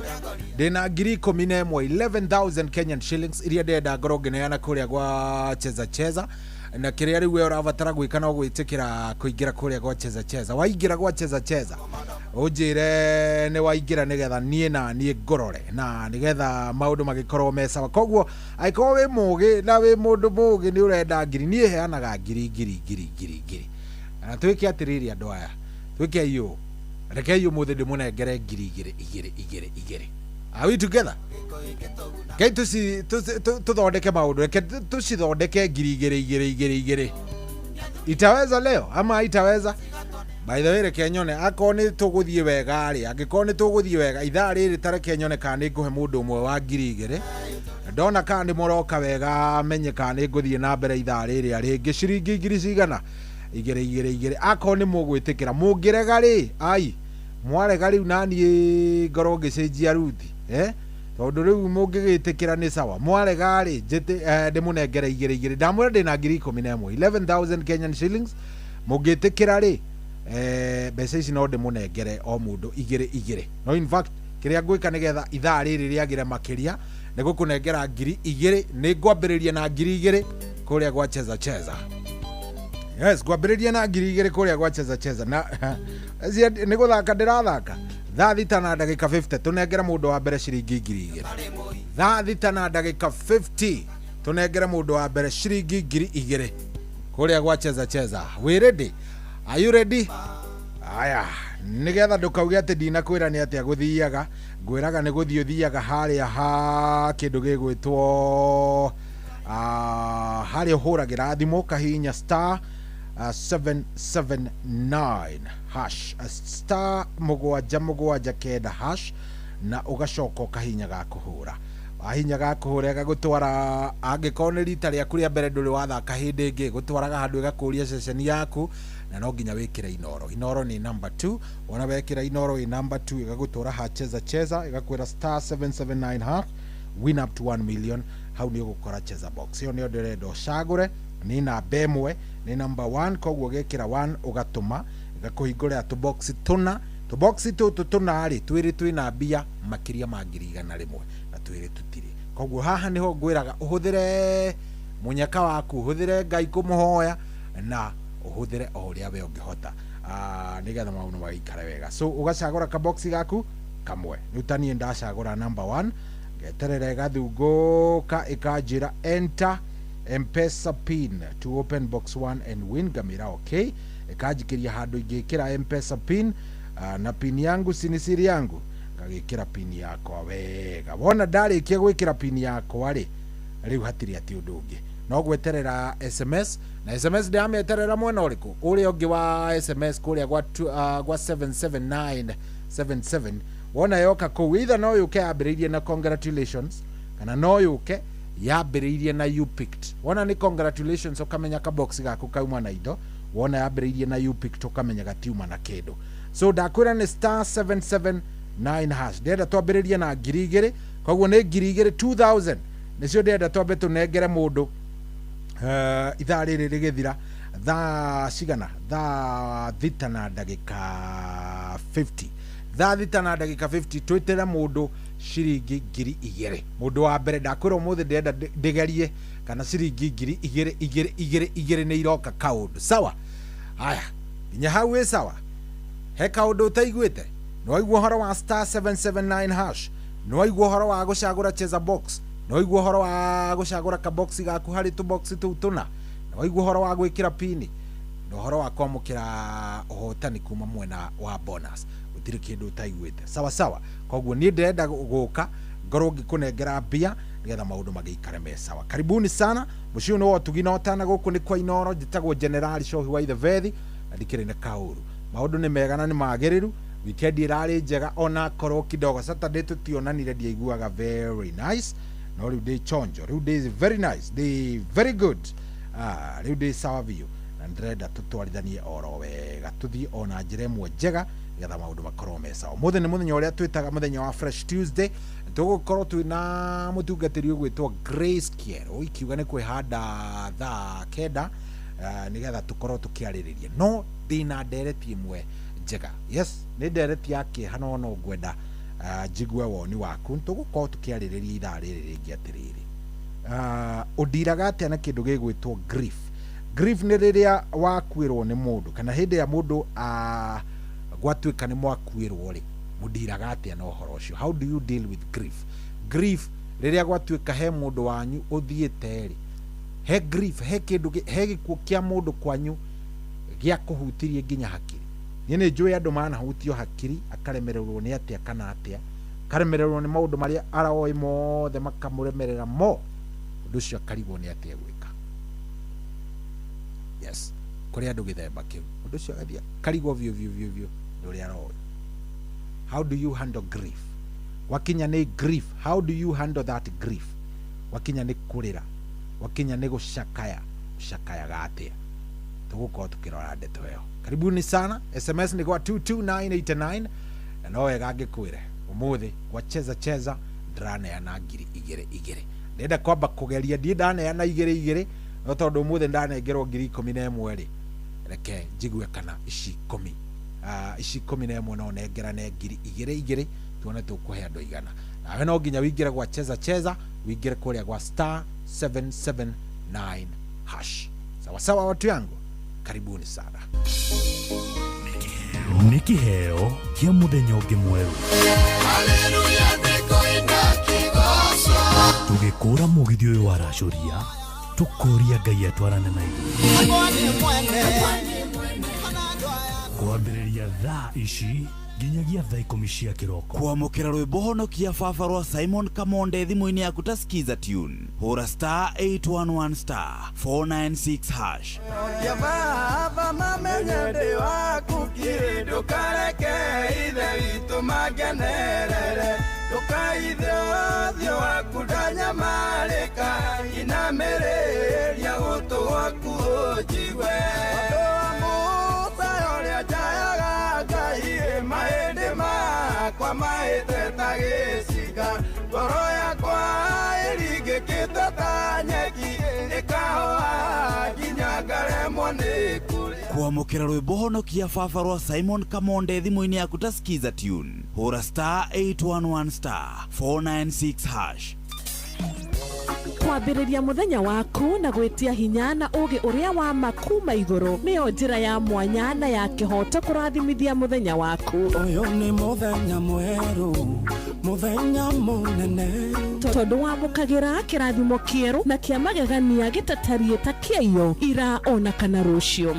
Ndĩna 11,000, 11,000 Kenyan shillings iria ndĩrenda ngorwo ngĩneana kũrĩa gwa Cheza Cheza. Na kĩrĩa rĩu we ũrabatara gwĩka no gwĩtĩkĩra kũingĩra kũrĩa gwa Cheza Cheza. Waingĩra gwa Cheza Cheza, ũnjĩre nĩ waingĩra, nĩgetha niĩ na niĩ ngũrore na nĩgetha maũndũ magĩkorwo me sawa. Koguo angĩkorwo wĩ mũgĩ na wĩ mũndũ mũgĩ, nĩ ũrenda ngiri, niĩ heanaga ngiri ngiri ngiri ngiri ngiri. Na twĩke atĩrĩrĩ, andũ aya, twĩke iyũ, rekei ũmũthĩ ndĩmũnengere ngiri igĩrĩ igĩrĩ igĩrĩ igĩrĩ. Are we together? Rekei tũthondeke maũndũ, reke tũcithondeke ngiri igĩrĩ igĩrĩ igĩrĩ igĩrĩ. Itaweza leo ama itaweza? By the way, reke nyone akorwo nĩ tũgũthiĩ wega rĩ, angĩkorwo nĩ tũgũthiĩ wega ithaa rĩrĩ, ta reke nyone kana nĩ ngũhe mũndũ ũmwe wa ngiri igĩrĩ. Ndona kana nĩ mũroka wega, menye kana nĩ ngũthiĩ na mbere ithaa rĩrĩa rĩngĩ. Ciringi ngiri cigana? Igĩrĩ igĩrĩ igĩrĩ, akorwo nĩ mũgwĩtĩkĩra. Mũngĩrega rĩ, ai, mwarega rĩu naniĩ ngorwo ngĩcenjia ruti, eh? Tondũ rĩu mũngĩgĩtĩkĩra nĩ sawa, mwarega rĩ, ndĩmũnengere igĩrĩ igĩrĩ. Ndamwĩra ndĩna 11,000, 11,000 Kenyan shillings. Mũngĩtĩkĩra rĩ, mbeca ici no ndĩmũnengere o mũndũ igĩrĩ igĩrĩ. No in fact, kĩrĩa ngwĩka nĩgetha ithaa rĩrĩ rĩagĩre makĩria nĩ gũkũnengera ngiri igĩrĩ. Nĩ ngwambĩrĩria na ngiri igĩrĩ kũrĩa gwa Cheza Cheza. Yes, ngwambĩrĩria na ngiri igĩrĩ kũrĩa gwa Cheza Cheza, na nĩ gũthaka ndĩrathaka. Thaa 6 na ndagĩka 50, tũnengere mũndũ wa mbere ciringi ngiri igĩrĩ. Thaa 6 na ndagĩka 50, tũnengere mũndũ wa mbere ciringi ngiri igĩrĩ kũrĩa gwa Cheza Cheza. We ready? Are you ready? Aya, nĩgetha ndũkauge atĩ ndinakwĩra nĩ atĩa gũthiaga, ngwĩraga nĩ gũthiĩ ũthiaga harĩa ha kĩndũ gĩgwĩtwo harĩa ũhũragĩra thimũ, kahihinya star 779 hash, star 779 hash, na ũgacoka ũkahihinya ga kũhũra. Wahinya ga kũhũra, ĩgagũtwara. Angĩkorwo nĩ rita rĩaku rĩa mbere, ndũrĩ wathaka hĩndĩ ĩngĩ, gũtwaraga handũ ĩgakũria ceceni yaku, na no nginya wĩkĩre Inoro. Inoro nĩ number 2. Wona wekĩra Inoro ĩ number 2, ĩgagũtwara ha Cheza Cheza, ĩgakwĩra star 779 hash, win up to 1 million. Hau nĩ ũgũkora Cheza box, ĩyo nĩyo ndĩrenda ũcagũre. Nĩ namba ĩmwe, nĩ number 1. Koguo ũgekĩra 1, ũgatũma, ĩgakũhingũrĩra tũboxi tũna. Tũboxi tũtũ tũna rĩ, twĩrĩ twĩna mbia makĩria ma 100,000 na twĩrĩ tũtirĩ. Koguo haha nĩho ngwĩraga ũhũthĩre mũnyaka waku, ũhũthĩre Ngai kũmũhoya, na ũhũthĩre o ũrĩa we ũngĩhota, nĩgetha maũndũ magaikare wega. So ũgacagũra kaboxi gaku kamwe. Rĩu ta niĩ ndacagũra number 1, ngeterera ĩgathungũka, ĩkanjĩra enter Mpesa pin to open box 1 and win. Ngamĩra okay, ĩkanjikĩria handũ ingĩkĩra Mpesa pin, na pin yangu si siri yangu, ngagĩkĩra pin yakwa wega. Wona ndarĩkia gwĩkĩra pin yakwa rĩ, rĩu hatirĩ atĩ ũndũ ũngĩ, no gweterera SMS. Na SMS ndĩramĩeterera mwena ũrĩkũ? Ũrĩa ũngĩ wa SMS, kũrĩa gwa 77977. Wona yoka kũu, either no yũke yambĩrĩirie na congratulations, kana no yũke yambĩrĩirie na you picked. Wona nĩ congratulations, ũkamenya kabox gaku kauma na indo. Wona yambĩrĩirie na you picked, ũkamenya gatiuma na kĩndũ. So ndakwĩra nĩ star 779 hash. Ndĩrenda twambĩrĩrie na ngiri igĩrĩ, koguo nĩ ngiri igĩrĩ, 2000 nĩcio ndĩrenda twambe tũnengere mũndũ ithaa rĩrĩ rĩgĩthira. Thaa cigana? Thaa 6 na ndagĩka 50. Thaa 6 na ndagĩka 50, twĩtĩre mũndũ ciringi ngiri igĩrĩ, mũndũ wa mbere. Ndakwĩra ũmũthĩ ndĩrenda ndĩgerie kana ciringi ngiri igĩrĩ igĩrĩ igĩrĩ igĩrĩ nĩ iroka kaũndũ. Sawa? Haya, nginya hau wĩ sawa? He kaũndũ ũtaiguĩte? Nĩ waigua ũhoro wa star 779 hash, nĩ waigua ũhoro wa gũcagũra Cheza box, nĩ waigua ũhoro wa gũcagũra kaboxi gaku harĩ tũboxi tũu tũna, nĩ waigua ũhoro wa gwĩkĩra pini, na ũhoro wa kwamũkĩra ũhotani kuma mwena wa bonus. Gũtirĩ kĩndũ ũtaiguĩte. Sawa sawa. Koguo niĩ ndĩrenda gũka ngorwo ngĩkũnengera mbia nĩgetha maũndũ magĩikare me sawa. Karibuni sana mũciĩ ũyũ nĩ wa ũtugi na ũtana. Gũkũ nĩ kwa Inoro. Njĩtagwo Generali Cohi wa Ithebethi, na ndikĩrĩ na kaũru. Maũndũ nĩ mega na nĩ magĩrĩru. Weekend ĩrarĩ njega, ona korwo kidogo Saturday tũtionanire, ndiaiguaga very nice, no rĩu ndĩ chonjo, rĩu ndĩ very nice, ndĩ very good, rĩu ndĩ sawa biũ, na ndĩrenda tũtwarithanie oro wega, tũthiĩ ona njĩra ĩmwe njega nĩgetha maũndũ makorwo me sawa. Ũmũthĩ nĩ mũthenya ũrĩa twĩtaga mũthenya wa Fresh Tuesday. Tũgũkorwo twĩna mũtungatĩri ũgwĩtwo Grace Kiero, ikiuga nĩ kwĩhanda thaa 9, nĩgetha tũkorwo tũkĩarĩrĩria. No ndĩna ndereti ĩmwe njega. Yes, nĩ ndereti ya kĩeha, no no ngwenda njigue woni waku. Tũgũkorwo tũkĩarĩrĩria ithaa rĩrĩ rĩngĩ atĩrĩrĩ, ũndiraga atĩa na kĩndũ gĩgwĩtwo grief? Grief nĩ rĩrĩa wakuĩrwo nĩ mũndũ kana hĩndĩ ya mũndũ gwatuĩka nĩ mwakuĩrwo rĩ, mũndiraga atĩa na ũhoro ũcio? How do you deal with grief? Grief rĩrĩa gwatuĩka he mũndũ wanyu ũthiĩte rĩ, he grief, he kĩndũ he gĩkuũ kĩa mũndũ kwanyu gĩa kũhutirie nginya hakiri. Niĩ nĩ njũĩ andũ manahutio hakiri, akaremererwo nĩ atĩa kana atĩa, akaremererwo nĩ maũndũ marĩa aroĩ mothe makamũremerera mo, ũndũ ũcio akarigwo nĩ atĩa gwĩka. Yes, kũrĩ andũ gĩthemba kĩu, ũndũ ũcio agathiĩ akarigwo biũ biũ biũ biũ nĩ ũrĩa aroĩ. How do you handle grief? Wakinya nĩ grief, how do you handle that grief? Wakinya nĩ kũrĩra, wakinya nĩ gũcakaya, ũcakayaga atĩa? Tũgũkorwo tũkĩrora ndeto ĩyo. Karibuni sana. SMS ni kwa 22989 na no wega ngĩkwĩre ũmũthĩ kwa Cheza Cheza ndĩraneana ngiri igĩrĩ igĩrĩ. Ndĩrenda kwamba kũgeria, ndiĩ ndaneana igĩrĩ igĩrĩ, no tondũ ũmũthĩ ndanengerwo ngiri 11 rĩ, reke njigue kana ici ikũmi, ici 11 no nengerane ngiri igĩrĩ igĩrĩ, tuone tũkũhe andũ igana. Nawe no nginya wĩingĩre gwa Cheza Cheza, wĩingĩre kũrĩa gwa star 779 hash. Sawa sawa watu yangu, karibuni sana. Nĩ kĩheo kĩa mũthenya ũngĩ mwerũ. Tũgĩkũra mũgithi ũyũ waracũria, tũkũria Ngai atwarane na ithuĩ. Kwambĩrĩria thaa ici nginyagia thaa 10 cia kĩroko. Kwamũkĩra rwĩmbo honokia baba rwa Simon Kamonde thimũ-inĩ yaku ta Skiza tune, hũra star 811 star 496 hash. Baba mamenye ndĩ waku kiri, ndũkareke ithe witũ mangenerere, ndũkaithe ũthiũ waku ndanyamarĩka, inamĩrĩria gũtũ gwaku ũnjigue. Ũndũ wa Musa ũrĩa njayaga Ngai, mahĩndĩ makwa mahĩte ta gĩcinga, ngoro yakwa ĩringĩkĩte ta nyeki, ĩkahoha nginya ngaremwo nĩ kũrĩa. Kwamũkĩra rwĩmbo honokia baba rwa Simon Kamonde thimũ-inĩ yaku ta Skiza tune, hũra star 811 star 496 hash. Kwambĩrĩria mũthenya waku na gwĩtia hinya na ũũgĩ ũrĩa wa ma kuma igũrũ nĩyo njĩra ya mwanya na ya kĩhooto kũrathimithia mũthenya waku. Ũyũ nĩ mũthenya mwerũ, mũthenya mũnene, tondũ wamũkagĩra kĩrathimo kĩerũ na kĩa magegania gĩtatariĩ ta kĩaiyo ira ona kana rũciũ.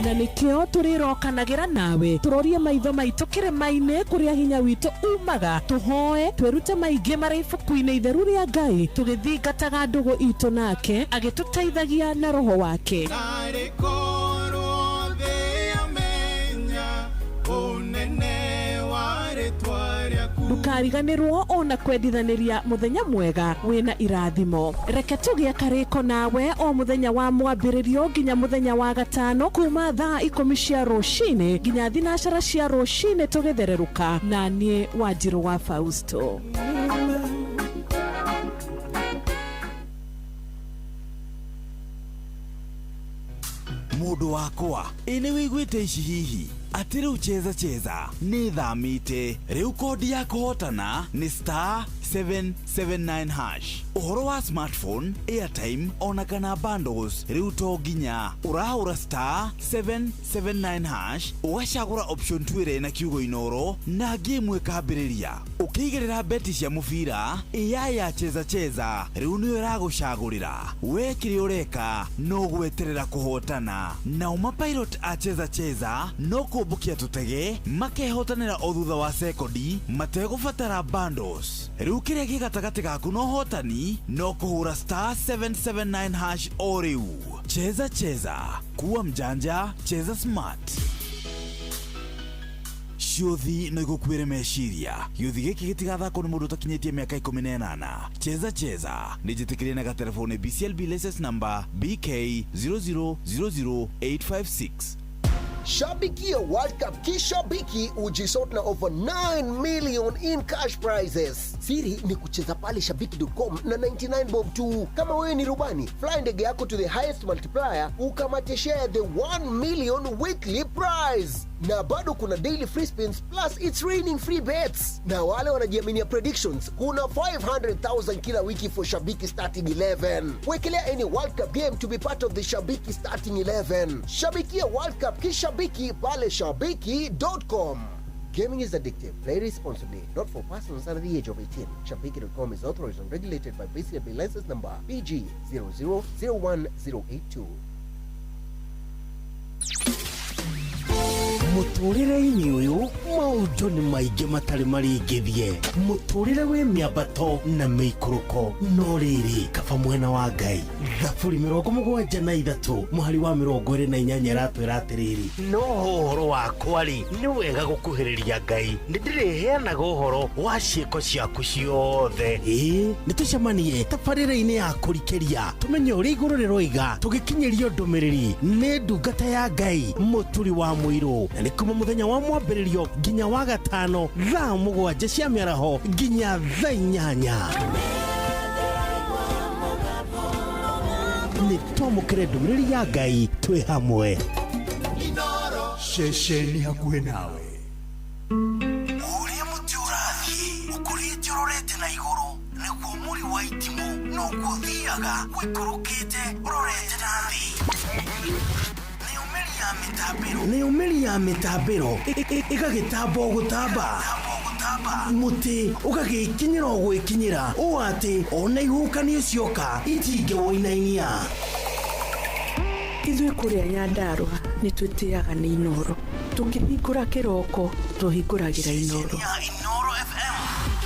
Na nĩkĩo tũrĩrokanagĩra nawe, tũrorie maitho maitũ kĩrĩma-inĩ kũrĩa hinya witũ umaga, tũhoe twĩrute maingĩ marĩ ibuku-inĩ itheru rĩa Ngai, tũgĩthingataga ndũgũ itũ nake agĩtũteithagia na roho wake. Narĩ korwo thĩ yamenya ũnene wa rĩtwa rĩaku. Ndũkariganĩrwo ona kwendithanĩria mũthenya mwega wĩna irathimo. Reke tũgĩe karĩko nawe o mũthenya wa mwambĩrĩrio nginya mũthenya wa gatano kuma thaa 10 cia rũcinĩ nginya 12 cia rũcinĩ tũgĩthererũka, na niĩ Wanjirũ wa Fausto. Mũndũ wakwa, ĩ nĩ wĩiguĩte ici hihi atĩ rĩu Cheza Cheza nĩ thamĩte, rĩu kodi ya kũhotana nĩ star 779 hash. Ũhoro wa smartphone, airtime ona kana bundles rĩu to nginya ũrahũra star 779 hash, ũgacagũra option 2 ĩrĩa ĩna kiugo Inoro na game ĩkambĩrĩria. Ũkĩigĩrĩra beti cia mũbira, AI ya Cheza Cheza rĩu nĩyo ĩragũcagũrĩra. We kĩrĩa ũreka no gweterera kũhotana. Nao mapilot a Cheza Cheza no kũmbũkia tũtege makehotanĩra o thutha wa sekondi mategũbatara bundles. Rĩu kĩrĩa gĩ gatagatĩ gaku na ũhotani no kũhũra star 779 hash o rĩu. Cheza Cheza, kuwa mjanja, cheza smart. Ciũthi no igũkuĩre meciria. Gĩũthi gĩkĩ gĩtigathakwo nĩ mũndũ ũtakinyĩtie mĩaka 18. Cheza Cheza nĩ njĩtĩkĩrie na gatelefoni BCLB license number BK 0000856. Shabikia World Cup kishabiki, ujisort na over 9 million in cash prizes. Siri ni kucheza pale shabiki.com na 99 bob tu. Kama wewe ni rubani, fly ndege yako to the highest multiplier, ukamate share the 1 million weekly prize. Na bado kuna daily free spins plus it's raining free bets. Na wale wanajiaminia predictions, kuna 500,000 kila wiki for Shabiki starting 11. Wekelea any World Cup game to be part of the Shabiki starting 11. Shabikia World Cup kishabiki pale shabiki.com. Gaming is addictive. Play responsibly. Not for persons under the age of 18. Shabiki.com is authorized and regulated by BCLB license number PG 0001082. Mũtũrĩre-inĩ ũyũ maũndũ nĩ maingĩ matarĩ marĩngĩthie, mũtũrĩre wĩ mĩambato na mĩikũrũko, no rĩrĩ kaba mwena wa Ngai. Thaburi 73 mũhari wa 28 ĩratwĩra atĩrĩrĩ, no ũhoro wakwa rĩ, nĩ wega gũkuhĩrĩria Ngai, nĩ ndĩrĩheanaga ũhoro wa ciĩko ciaku ciothe. Ĩĩ, nĩ tũcemanie tabarĩra-inĩ ya kũrikĩria tũmenye ũrĩa igũrũ rĩroiga, tũgĩkinyĩrio ndũmĩrĩri nĩ ndungata ya Ngai Mũturi wa Mũirũ, na nĩ kuma mũthenya wa mwambĩrĩrio nginya wa gatano thaa 7 cia mĩaraho nginya thaa 8. Nĩ twamũkĩre ndũmĩrĩri ya Ngai twĩ hamwe. Ceceni hakuhĩ nawe. Ũrĩa mũtĩ ũrathiĩ ũkũrĩte ũrorete na igũrũ, nĩguo mũri wa itimũ noguo ũthiaga ũikũrũkĩte ũrorete na thĩ. Nĩyũmĩri ya mĩtambĩro ĩgagĩtamba o gũtamba, mũtĩ ũgagĩkinyĩra o gwĩkinyĩra, ũũ atĩ ona ihuhũkanio cioka itingĩwũinainia. Ithuĩ kũrĩa Nyandarũa nĩ twĩtĩaga nĩ Inoro, tũkĩhingũra kĩroko tũhingũragĩra Inoro.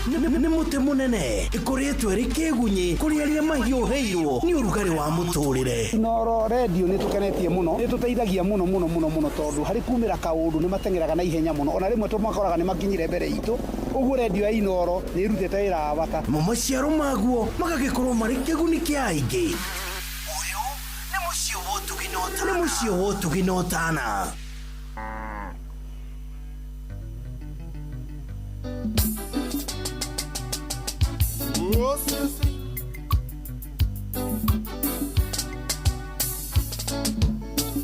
Nĩ mũtĩ mũnene ĩkũrĩtwo ĩrĩ kĩgunyĩ kũrĩ arĩa mahiũhĩirwo nĩ ũrugarĩ wa mũtũrĩre. Inoro redio nĩ tũkenetie mũno, nĩ tũteithagia mũno mũno mũno mũno, tondũ harĩ kumĩra kaũndũ nĩ mateng'eraga na ihenya mũno, ona rĩmwe tũmakoraga nĩ makinyire mbere itũ. Ũguo redio ya Inoro nĩ ĩrutĩte wĩra wa bata. Mo maciaro maguo magagĩkorwo marĩ kĩguni kĩa aingĩ. Ũyũ nĩ mũciĩ wa ũtugi na ũtana. Nĩ mũciĩ wa ũtugi na ũtana.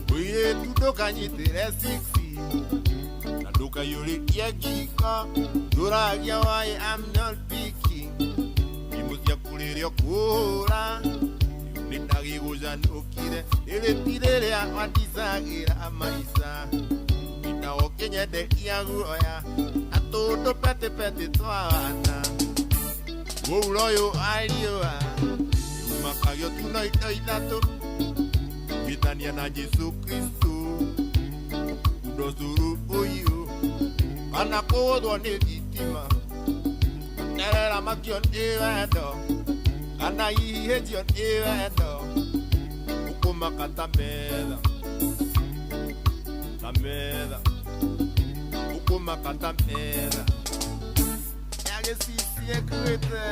Mũirĩtu ndũkanyitĩre 6 na ndũkaiyũrĩtie ngiko, ndũragia why I'm not picking, thimũ ciaku rĩrĩa ũkũhũra nĩ ndagĩgũcanũkire, rĩrĩ ti rĩrĩa wandicagĩra maica, nginya ũkĩnyenderia guoya na tũndũ petĩpetĩ twa wana. Mũuro ũyũ wa riũa umakagio tu na indo ithatũ, gwĩtania na Jesũ Kristo, ũndocuru ũyũ kana kũgũthwo nĩ thitima, terera makio nĩ wendo kana hihĩnjio nĩ wendo, ũkũmaka ta metha ta metha, ũkũmaka ta metha ya gĩcicio ĩkuĩte.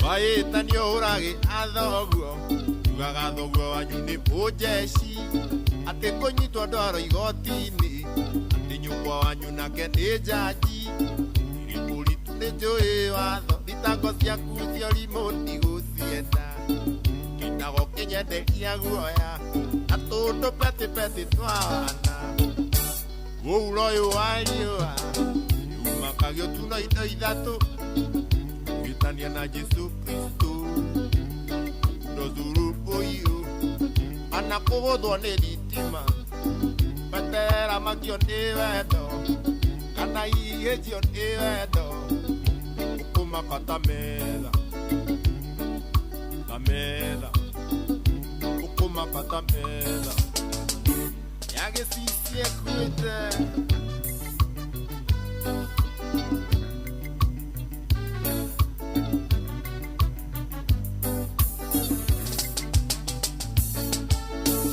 Wahĩtanio ũragĩ athoguo, ugaga thoguo wanyu nĩ mũnjeci, atĩ kũnyitwo ndwaro igoti-inĩ, atĩ nyũkwa wanyu nake nĩ njanji, irĩ mũritũ nĩ njũĩ watho, thitango ciaku cia ũrimũ ndigũcienda, nginyaga ũkĩnyenderia guoya na tũndũ petĩpetĩ twa wana. Mũuro ũyũ wa riũa umakagio tu na indo ithatũ, gwĩtania na Jesũ Kristo, ndocuru ũyũ kana kũgũthwo nĩ thitima, petera makio nĩ wendo kana ihĩnjio nĩ wendo, ũkũmaka ta metha ta metha, ũkũmaka ta metha ya gĩcicio ĩkuĩte.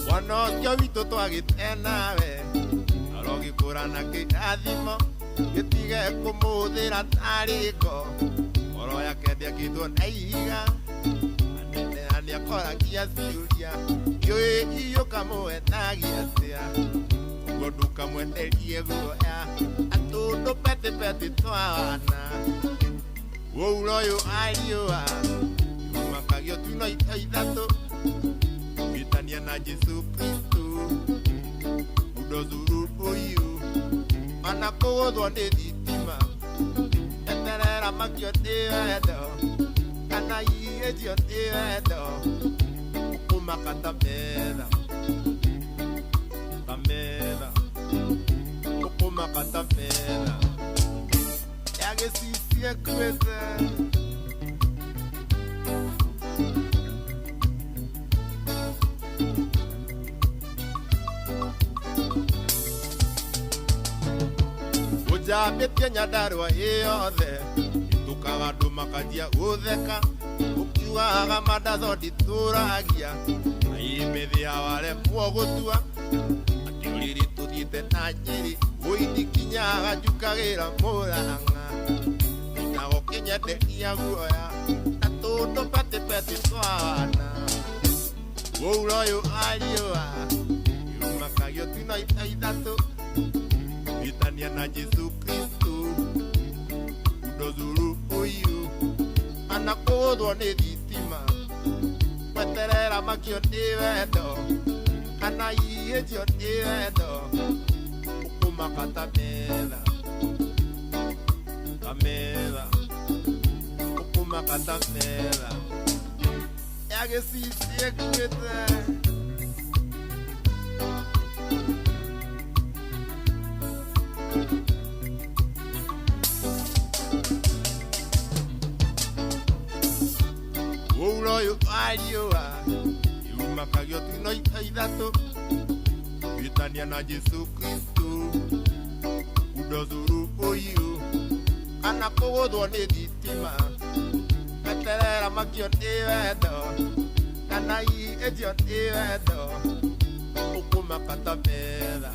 Mwana ũcio witũ twagĩte nawe, arogĩkũra na kĩrathimo, Gĩtige kũmũthĩra tarĩ ngo ngoro yake ndĩakĩtwo na ihiga anene nĩakoragia ciũria kĩũĩ iyũkamũhenagia atĩa ũguo ndũkamwenderie guoya atũndũ petipeti twa wana ũuro ũyũ ariũa yumakagio tuno ito ithatũ gwĩtania na Jesu Kristo ũndozuru ũyũ ona kũgũthwo nĩ thitima eterera makio nĩ wendo kana ihĩtio nĩ wendo ũkũmaka ta metha ta metha ũkũmaka ta metha ya gĩcicio ĩkuĩte. Ũnjambĩtie Nyandarũa ĩyothe ĩtũkaga andũ makanjia gũtheka ũkiugaga mandaco nditũragia aimĩthĩa waremwo gũtua atĩ ũrĩrĩ tũthiĩte na Nyĩrĩ ũindikinyaga njukagĩra Mũrang'a na ũkĩnyenderia guoya na tũndũ petipeti twa wana ũuro ũyũ ariũa yumakagio tuno ita ithatũ gwĩtania na Jesu Kristo ndozuru ũyũ ana kũgũthwo nĩ thitima gweterera makio nĩ wendo kana ihĩtio nĩ wendo ũkũmaka ta metha ta metha ũkũmaka ta metha ya gĩcicio ĩkuĩte. Ũuro ũyũ ariũa yumakagio tuno ita ithatũ gwĩtania na Jesu Kristo ũndozuru ũyũ kana kũgũthwo nĩ thitima eterera makio nĩ wendo kana ihĩtio nĩ wendo ũkũmaka ta metha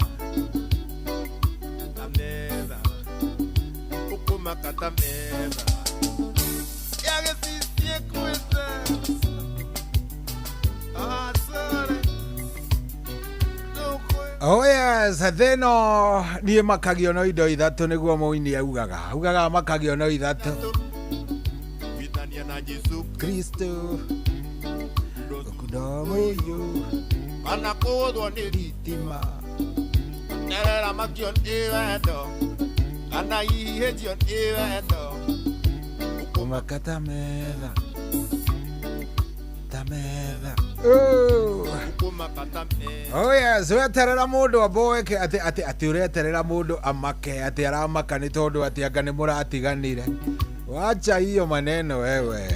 ta metha ũkũmaka ta metha ya gĩcicio ĩkuĩte. Oh yes, thĩno niĩ makagio no indo ithatũ nĩguo mũini augaga augaga makagio no ithatũ Gwĩtania na Jesu Kristo ũkundo mũiyũ kana kũgũthwo nĩ thitima terera makio nĩ wendo kana ihĩtio nĩ wendo ũkũmaka ta metha ta metha. Oh. ũkũmaka ta metha. Oh yes, weterera mũndũ amboeke atĩ atĩ atĩ ũreterera mũndũ amake atĩ aramaka nĩ tondũ atĩ anga nĩ mũratiganire. Wacha hiyo maneno wewe.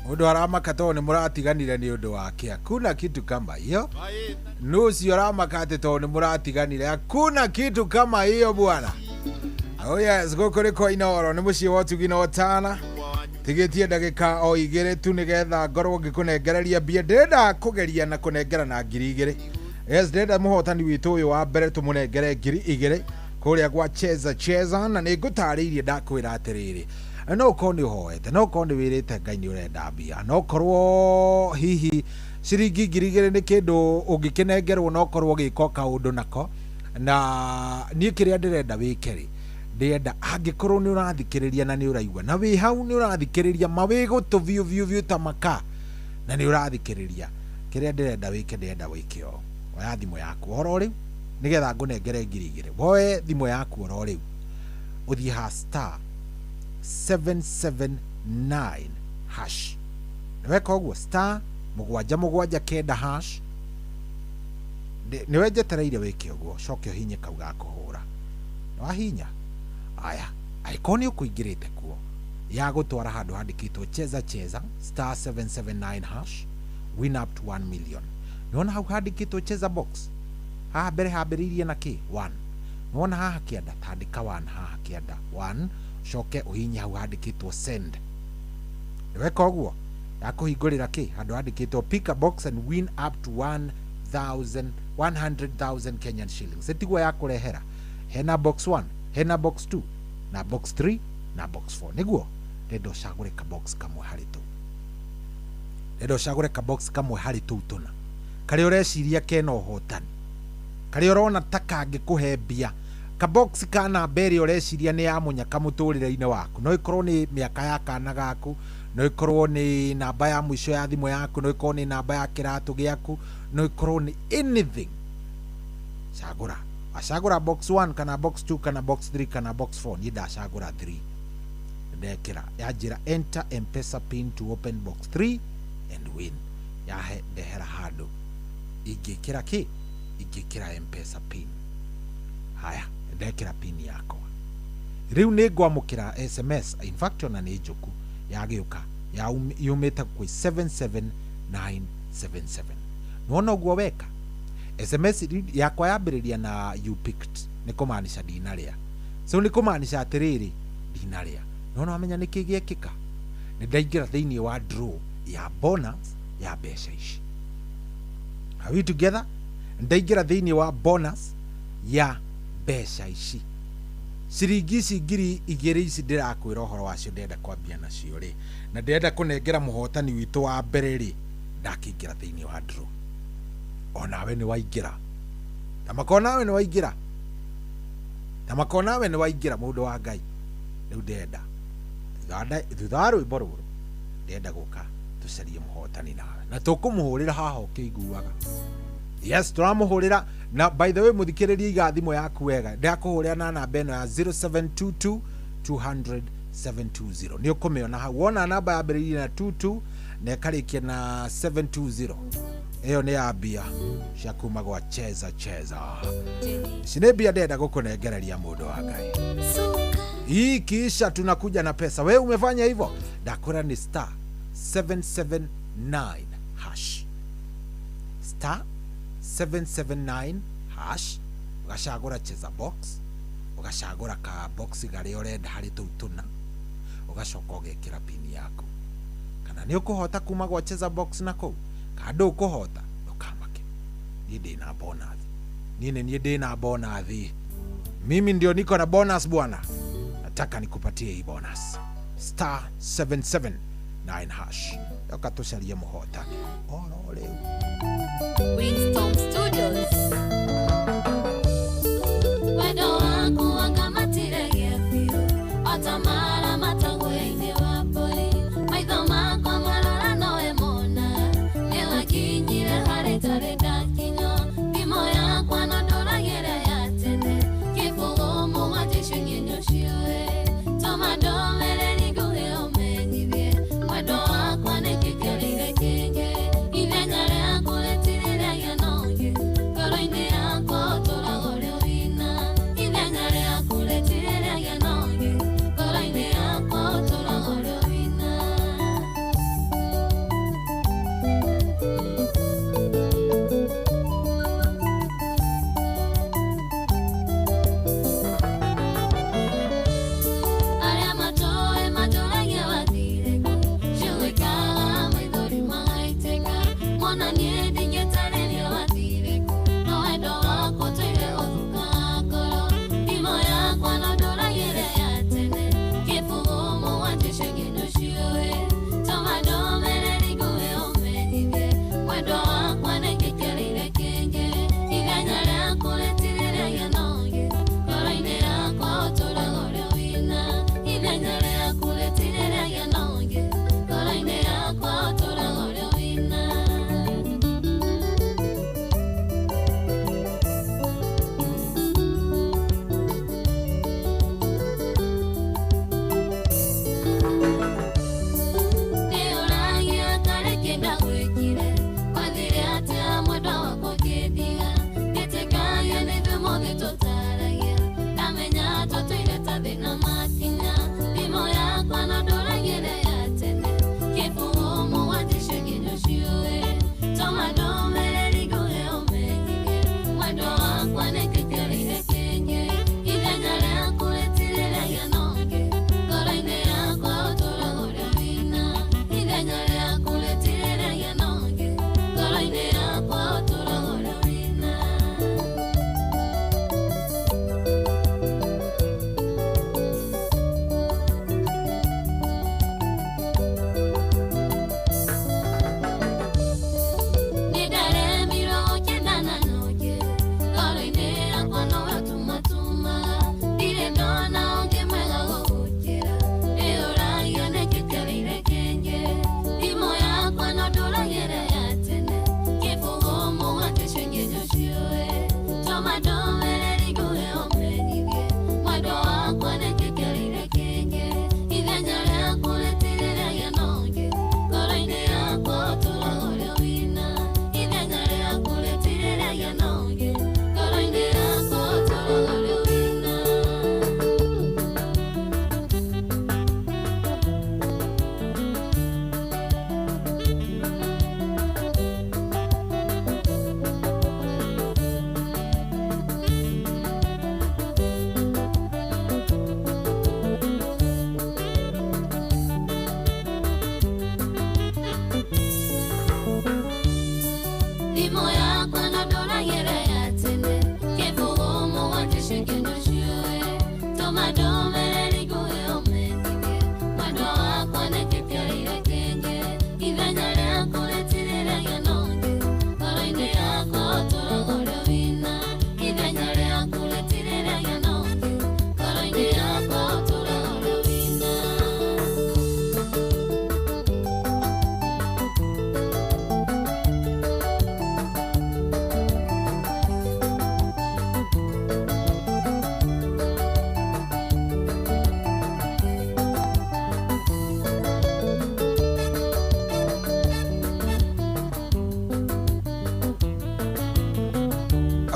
Mũndũ aramaka tondũ nĩ mũratiganire nĩ ũndũ wake. Hakuna kitu kama hiyo. Nusu aramaka atĩ tondũ nĩ mũratiganire. Hakuna kitu kama hiyo bwana. Oh yes, gũkũ nĩ kwa Inooro nĩ mũciĩ wa ũtugi na ũtana. Tigĩtie ndagĩka o igĩrĩ tu nĩgetha ngorwo ngĩkũnengereria mbia. Ndĩrenda kũgeria na kũnengera na 2,000. Yes, ndĩrenda mũhotani witũ ũyũ wa mbere tũmũnengere 2,000 kũrĩa gwa Cheza Cheza, na nĩ ngũtarĩirie ndakwĩra atĩrĩrĩ, no ũkorwo nĩ ũhoete, no ũkorwo nĩ wĩrĩte Ngai nĩ ũrenda mbia, no ũkorwo hihi ciringi 2,000 nĩ kĩndũ ũngĩkĩnengerwo na ũkorwo ũgĩka kaũndũ nako. Na niĩ kĩrĩa ndĩrenda wĩke rĩ, ndĩrenda angĩkorwo nĩ ũrathikĩrĩria na nĩ ũraigua na wĩ hau nĩ ũrathikĩrĩria ma wĩ gũtũ biũ biũ biũ ta maka na nĩ ũrathikĩrĩria, kĩrĩa ndĩrenda wĩke, ndĩrenda wĩke ũũ. Oya thimũ yaku oro rĩu nĩgetha ngũnengere 2,000. Woe thimũ yaku oro rĩu ũthiĩ ha star 779 hash. Nĩweka ũguo star 779 hash. Nĩwe njetereire wĩke ũguo, coke ũhinye kau ga kũhũra. Nĩwahinya? Aya, angĩkorwo nĩ ũkũingĩrĩte kuo ya gũtwara handũ handĩkĩtwo Cheza Cheza star 779 hash win up to 1 million. Nĩwona hau handĩkĩtwo Cheza box haha mbere hambĩrĩirie na kĩ 1. Nĩwona haha kĩanda, tandĩka 1 haha kĩanda 1, coke ũhinye hau handĩkĩtwo send. Nĩweka ũguo yakũhingũrĩra kĩ handũ handĩkĩtwo pick a box and win up to 100,000 Kenyan shillings. Ĩtiguo yakũrehera hena box 1 Hena box 2 na box 3 na box 4. Nĩguo ndĩrenda ũcagũre ka box kamwe harĩ tũu. Ndĩrenda ũcagũre ka box kamwe harĩ tũu tũna, karĩa ũreciria kena ũhotani, karĩa ũrona ta kangĩkũhe mbia, kabox ka namba ĩrĩa ũreciria nĩ ya mũnyaka mũtũrĩre-inĩ waku. No ĩkorwo nĩ mĩaka ya kana gaku, no ĩkorwo nĩ namba ya mũico ya thimũ yaku, no ĩkorwo nĩ namba ya kĩratũ gĩaku, no ĩkorwo nĩ anything. Cagũra. Wacagũra box 1 kana box 2 kana box 3 kana box 4. Niĩ ndacagũra 3, ndekĩra yanjĩra enter Mpesa pin to open box 3 and win. Yahe ndehera handũ ingĩkĩra kĩ, ingĩkĩra Mpesa pin. Haya, ndekĩra pin yakwa. Rĩu nĩ ngwamũkĩra SMS, in fact ona nĩ njũku yagĩũka, yumĩte kwĩ 77977. Nĩwona ũguo weka SMS yakwa yambĩrĩria na "you picked", nĩ kũmaanisha ndinarĩa. So nĩ kũmaanisha atĩrĩrĩ, ndinarĩa. Nĩwona wamenya nĩkĩ gĩekĩka? Nĩ ndaingĩra thĩinĩ wa draw ya bonus ya mbeca ici. Are we together? Ndaingĩra thĩinĩ wa bonus ya mbeca ici, ciringi ici 2000 ici ndĩrakwĩra ũhoro wacio. Ndĩrenda kwambia nacio rĩ, na ndĩrenda kũnengera mũhotani witũ wa mbere rĩ. Ndakĩingĩra thĩinĩ wa draw, onawe nĩ waingĩra. Tamako nawe nĩ waingĩra, tamako nawe nĩ waingĩra, mũndũ wa Ngai. Rĩu ndĩrenda thutha wa rwĩmbo rũrũ, ndĩrenda gũka tũcarie mũhotani nawe, na tũkũmũhũrĩra haha ũkĩiguaga. Yes, tũramũhũrĩra. Na by the way, mũthikĩrĩrie, iga thimũ yaku wega. Ndakũhũrĩra na namba ĩno ya 0722 200 720. Nĩ ũkũmĩona hau. Wona namba yambĩrĩirie na 22 na ĩkarĩkia na 720, ĩyo nĩ ya mbia cia kuma gwa Cheza Cheza. Ici nĩ mbia ndĩrenda gũkũnengereria, mũndũ wa Ngai. Hii kisha tunakuja na pesa. We umefanya hivyo, ndakwĩra nĩ star 779 hash, star 779 hash, ũgacagũra cheza box, ũgacagũra ka box garĩa ũrenda harĩ tũu tũna, ũgacoka ũgekĩra pini yaku. Kana nĩ ũkũhota kuma gwa cheza box na kũu, kana ndũkũhota, ndũkamake. Niĩ ndĩna bonus, niĩ nĩ niĩ ndĩna bonus. Mimi ndio niko na bonus bwana, nataka nikupatie hii bonus. Star 779 hash, yoka tũcarie mũhotani oro rĩu. Winston Studios. Wendo waku wangamatire biũ ota mara matagwe-inĩ wa mbũri. Maitho makwa marora nowe mona, nĩwakinyire harĩ tarĩ ndakinywo. Thimo yakwa no ndũragĩra ya tene, kĩbũgũ mũgwanja icio nginyo ciũĩ. Tũma ndũmĩrĩri nguhĩ ũmenyithie mwendo wakwa nĩkĩ kĩarĩire kĩngĩ. Ithenya rĩaku rĩtirĩ rĩagĩa na ũngĩ ngoro-inĩ.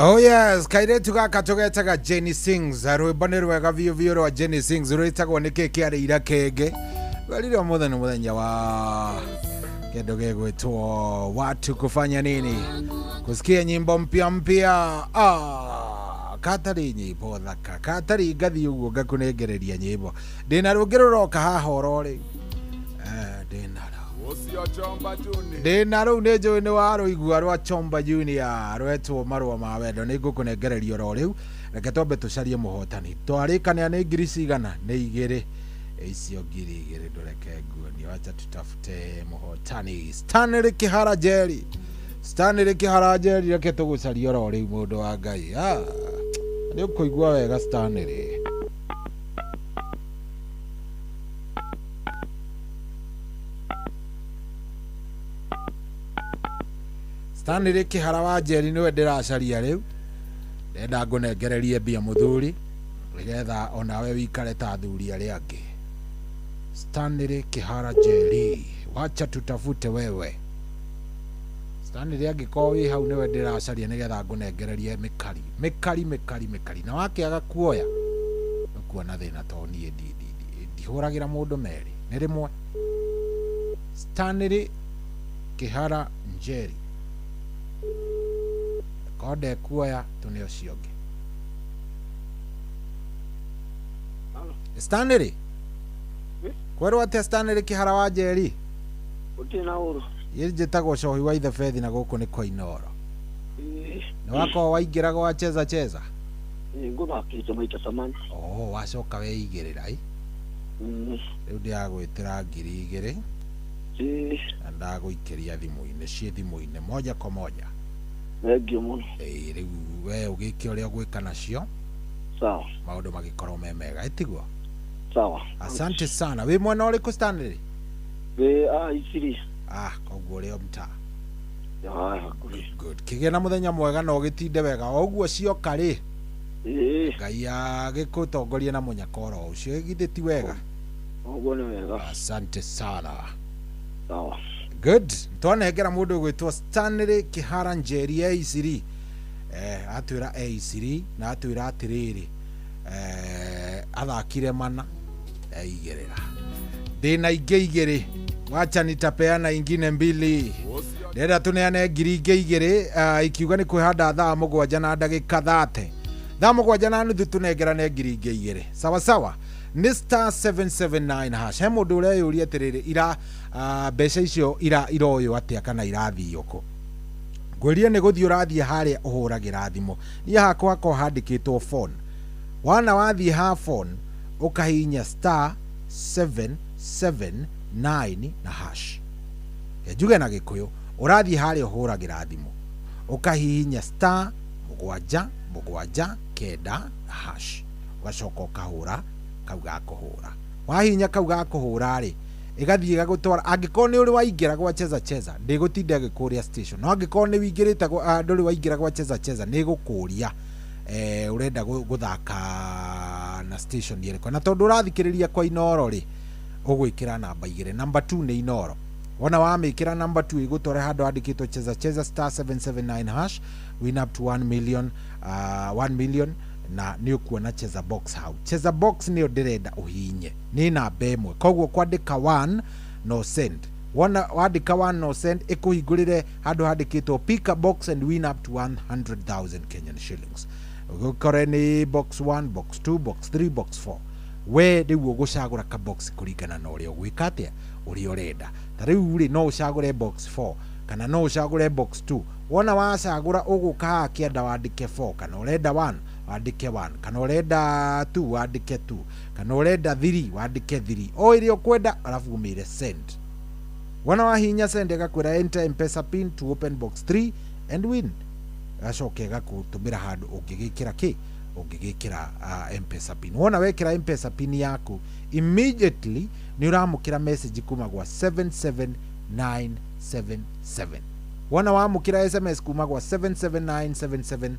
Oh yes, kairetu gaka tugetaga Jenny Sings. Rwimbo nĩ rwega biũ biũ rwa Jenny Sings rwĩtagwo nĩkĩ kĩarĩire kĩngĩ. Rwerire ũmũthĩ nĩ mũthenya wa kĩndũ gĩgwĩtwo watu kufanya nini, kusikia nyimbo mpya mpya. Ah, katarĩ nyĩmbo thaka, katarĩ ngathiĩ ũguo ngakũnengereria nyĩmbo. Ndĩna rũngĩ rũroka haha oro rĩu. Eh, ndĩna ndĩna rũu nĩ njũĩ nĩ warũigua rwa Chomba Junior rwetwo marũa ma wendo. Nĩ ngũkũnengereria oro rĩu. Reke twambe tũcarie mũhotani. Twarĩkania nĩ ngiri cigana? Nĩ igĩrĩ. Icio 2000 ndũreke nguonie. Wacha tutafute mũhotani. Stanley Kĩhara Njeri, Stanley Kĩhara Njeri, reke tũgũcarie oro rĩu mũndũ wa Ngai. Ah, nĩ ũkũigua wega Stanley. Stanley Kĩhara wa Njeri nĩwe ndĩracaria rĩu. Ndenda ngũnengererie mbia mũthuri nĩgetha onawe wikare ta athuri arĩa angĩ. Stanley Kĩhara Njeri, wacha tutafute wewe. Stanley angĩkorwo wĩ hau nĩwe ndĩracaria nĩgetha ngũnengererie mĩkari mĩkari mĩkari mĩkari, na wakĩaga kuoya ũkuona thĩna tondũ niĩ ndihũragĩra mũndũ merĩ, nĩ rĩmwe. Stanley Kĩhara Njeri, korwo ndekuoya tũne ũcio ũngĩ. Stanley, kwerwo atĩa Stanley Kĩhara wa Njeri? Gũtirĩ na ũru. Niĩ njĩtagwo Cohi wa Ithebethi na gũkũ nĩ kwa Inooro. Nĩ wakorwo waingĩra gwa cheza cheza? Ngũthakĩte maita ta mana. Oh, wacoka weigĩrĩra ĩ? Rĩu ndĩragwĩtĩra 2000 na ndagũikĩria thimũ-inĩ, ciĩ thimũ-inĩ moja kwa moja. Thengiũ mũno. Ĩĩ, rĩu we ũgĩke ũrĩa ũgwĩka nacio. Sawa. Maũndũ magĩkorwo me mega, ĩtiguo? Sawa. Asante sana. Wĩ mwena ũrĩkũ Stanley? Wĩ Isiri. Ah, koguo ũrĩ o mtaa. Hakuhĩ. Good. Kĩgĩe na mũthenya mwega na ũgĩtinde wega. O ũguo cioka rĩ, Ngai agĩkũtongorie na mũnyaka oro ũcio. Githĩ ti wega? Ũguo nĩ wega. Asante sana. Sawa. Good. Twanengera mũndũ ũgwĩtwo Stanley Kĩhara Njeri e Isiri. Atwĩra e Isiri na atwĩra atĩrĩrĩ, athakire mana eigĩrĩra. Ndĩna ingĩ igĩrĩ, wacha nitapeana ingine mbili. Ndĩrenda tũneane ngiri ingĩ igĩrĩ, ikiuga nĩ kwĩhanda thaa 7 na ndagĩka 30. Thaa 7:30 tũnengerane ngiri ingĩ igĩrĩ. Sawa sawa. Nĩ star 779 hash. He mũndũ ũreyũria atĩrĩrĩ, ira mbeca icio iroywo atĩa kana irathiĩ kũ? Ngwĩrie nĩ gũthiĩ ũrathiĩ harĩa ũhũragĩra thimũ. Niĩ hakwa hakoragwo handĩkĩtwo phone. Wana wathiĩ ha phone ũkahihinya star 779 na hash. Njuge na Gĩkũyũ, ũrathiĩ harĩa ũhũragĩra thimũ ũkahihinya star 7 7 9 na hash, ũgacoka ũkahũra kau ga kũhũra. Wahihinya kau ga kũhũra rĩ, ĩgathiĩ ĩgagũtwara. Angĩkorwo nĩ ũrĩ waingĩra gwa cheza cheza, ndĩgũtinda ĩgĩkũria station. No angĩkorwo nĩ wĩingĩrĩte ndũrĩ waingĩra gwa cheza cheza, nĩ ĩgũkũria ũrenda gũthaka na station ĩrĩkũ. Na tondũ ũrathikĩrĩria kwa Inooro rĩ, ũgwĩkĩra namba 2. Namba 2 nĩ Inooro. Wona wamĩkĩra namba 2 ĩgũtware handũ handĩkĩtwo cheza cheza star 779 hash, win up to 1 million, 1 million, na nĩ ũkuona cheza box hau. Cheza box nĩyo ndĩrenda ũhihinye, nĩ namba 1. Koguo kwandĩka 1 no send. Wona wandĩka 1 no send, ĩkũhingũrĩre handũ handĩkĩtwo pick a box and win up to 100,000 Kenyan shillings. Ũgũkore nĩ box 1, box 2, box 3, box 4. We rĩu ũgũcagũra ka box kũringana na ũrĩa ũgwĩka atĩa, ũrĩa ũrenda. Ta rĩu rĩ, no ũcagũre box 4 kana no ũcagũre box 2. Wona wacagũra ũgũka haha kĩanda wandĩke 4, kana ũrenda 1 wandĩke 1, kana ũrenda 2 wandĩke 2, kana ũrenda 3 wandĩke 3. O ĩrĩa ũkwenda, alafu ũmĩre send. Wona wahihinya send ĩgakwĩra enter M-Pesa pin to open box 3 and win. Gacoka ĩgakũtũmĩra handũ ũngĩgĩkĩra kĩ? Ũngĩgĩkĩra M-Pesa pin. Wona wekĩra M-Pesa pin yaku, immediately nĩ ũramũkĩra message kuma gwa 77977. Wona wamũkĩra SMS kuma gwa 77977,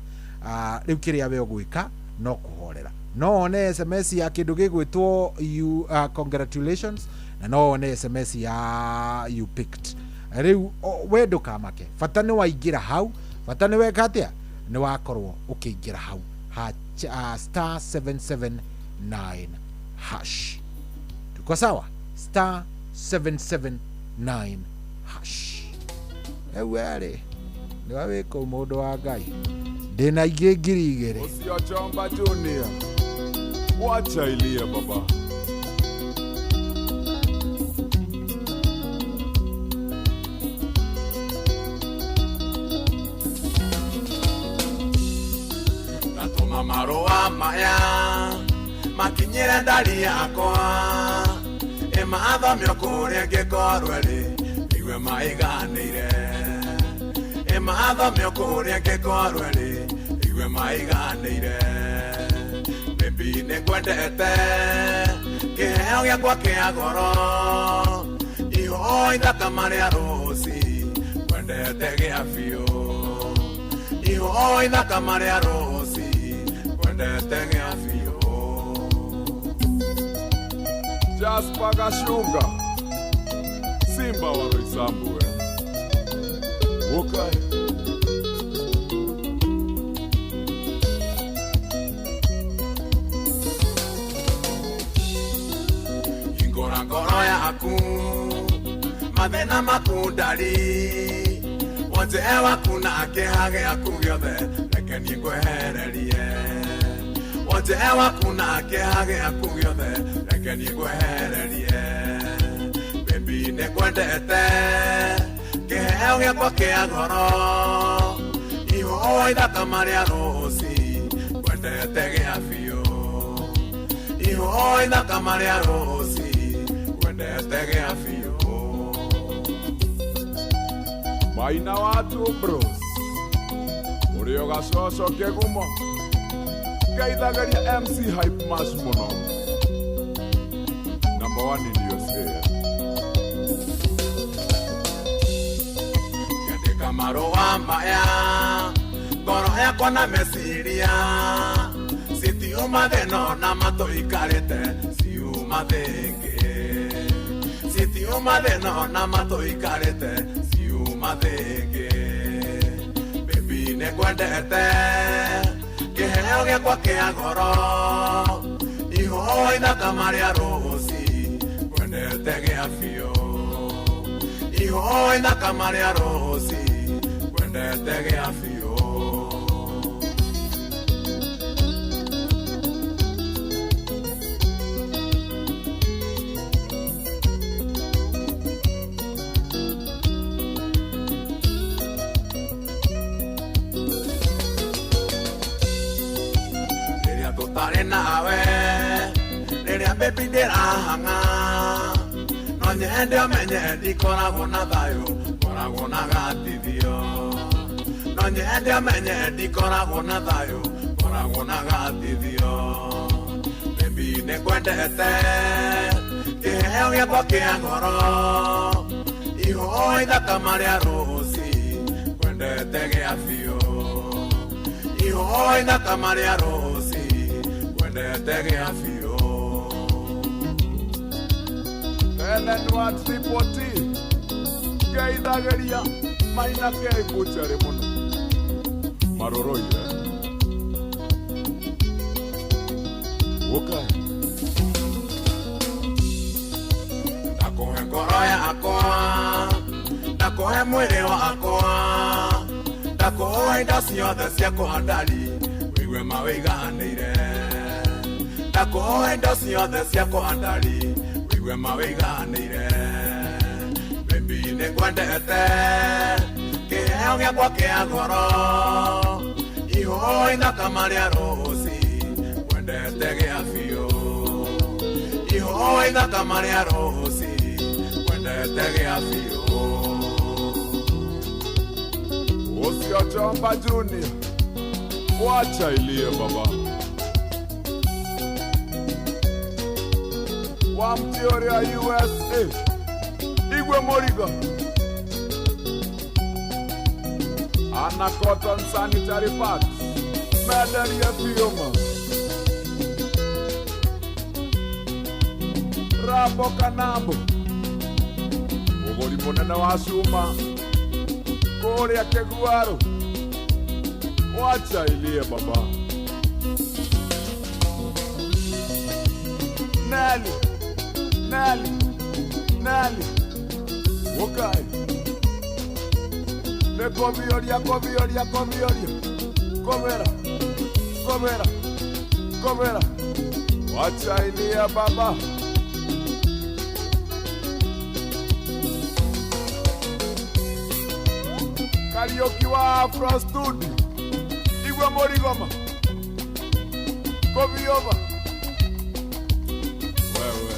rĩu kĩrĩa we ũgwĩka no kũhorera. No wone SMS ya kĩndũ gĩgwĩtwo you, congratulations, na no wone SMS ya you picked. Rĩu we ndũkamake, bata nĩ waingĩra hau, bata nĩ weka atĩa, Nĩ wakorwo ũkĩingĩra hau ha star 779 hash. Tuko sawa? Star 779 hash. Rĩu werĩ nĩwe wĩ kũu, mũndũ wa Ngai, ndĩna ingĩ 2,000. Ũcio Chomba Junior, wacha ilie baba. Ndatũma marũa maya makinyĩre ndari yakwa, ĩmathomio kũrĩa ngĩkorwo ĩrĩ igue maiganĩire, ĩmathomio kũrĩa ngĩkorwo ĩrĩ igue maiganĩire. Baby, nĩngwendete, kĩheo gĩakwa kĩa goro, ihũa ithaka marĩa rũci ngwendete gĩa biũ, ihũa ithaka marĩa rũci ngwendete gĩa biũ. Jasper Gashunga, Simba wa Roysambu. Okay. Hingũra ngoro yaku, mathĩna maku ndari, wonje waku na kĩeha gĩaku gĩothe, reke niĩ ngwehererie. Wonje waku na kĩeha gĩaku gĩothe, reke niĩ ngwehererie. Baby, nĩngwendete, kĩheo gĩakwa kĩa goro, ihũa ithaka marĩa rũci ngwendete gĩa biũ, ihũa ithaka marĩa rũci ngwendete gĩa biũ. Maina wa Two Bros, ũrĩa ũgacoco kĩgumo, ngeithagĩria MC Hype Mash mũno, number one in USA. Ngĩandĩka marũa maya, ngoro yakwa na meciria citiuma thĩna ona matũikarĩte, ciuma thĩngĩ, citiuma thĩna ona matũikarĩte, ciuma thĩngĩ. Baby, nĩngwendete, kĩheo gĩakwa kĩa goro, ihũa ithaka marĩa rũci ngwendete gĩa biũ, ihũa ithaka marĩa rũci ngwendete gĩa biũ. Rĩrĩa tũtarĩ nawe, rĩrĩa baby ndĩrahang'a, no nyende ũmenye ndikoragwo na thayũ, ngoragwo na gatithio. No nyende ũmenye ndikoragwo na thayũ, ngoragwo na gatithio. Baby, nĩngwendete, kĩheo gĩakwa kĩa goro, ihũa ithaka marĩa rũci ngwendete gĩa biũ, ihũa ithaka marĩa rũci ngwendete gĩa biũ. Helen wa Triple T, ngeithagĩria Maina K Butchery mũno, maroroire. Okay. Ndakũhe ngoro yakwa, ndakũhe mwĩrĩ wakwa, ndakũhe indo ciothe ciakwa ndari, wĩigue mawĩiganĩire. Ndakũhe indo ciothe ciakwa ndari, wĩigue mawĩiganĩire. Baby, nĩngwendete, kĩheo gĩakwa kĩa goro, ihũa ithaka marĩa rũci ngwendete gĩa biũ, ihũa ithaka marĩa rũci ngwendete gĩa biũ. Ũcio Chomba Junior, wacha ilie baba. Wa Mtioria USA, Igwe Morigo, Anna Cotton Sanitary Pads, Medaria Fioma, Rabo Kanambo, Mũgũri mũnene wa cuma kũrĩa Kĩguarũ, Wacha ilie baba. Nali, nali, nali. Wokai. Ne kobioria, kobioria, kobioria. Kobera, kobera, kobera. Wacha ilie baba. Kariuki wa Afro Studio. Igwe Morigoma. Kobiova. Wewe.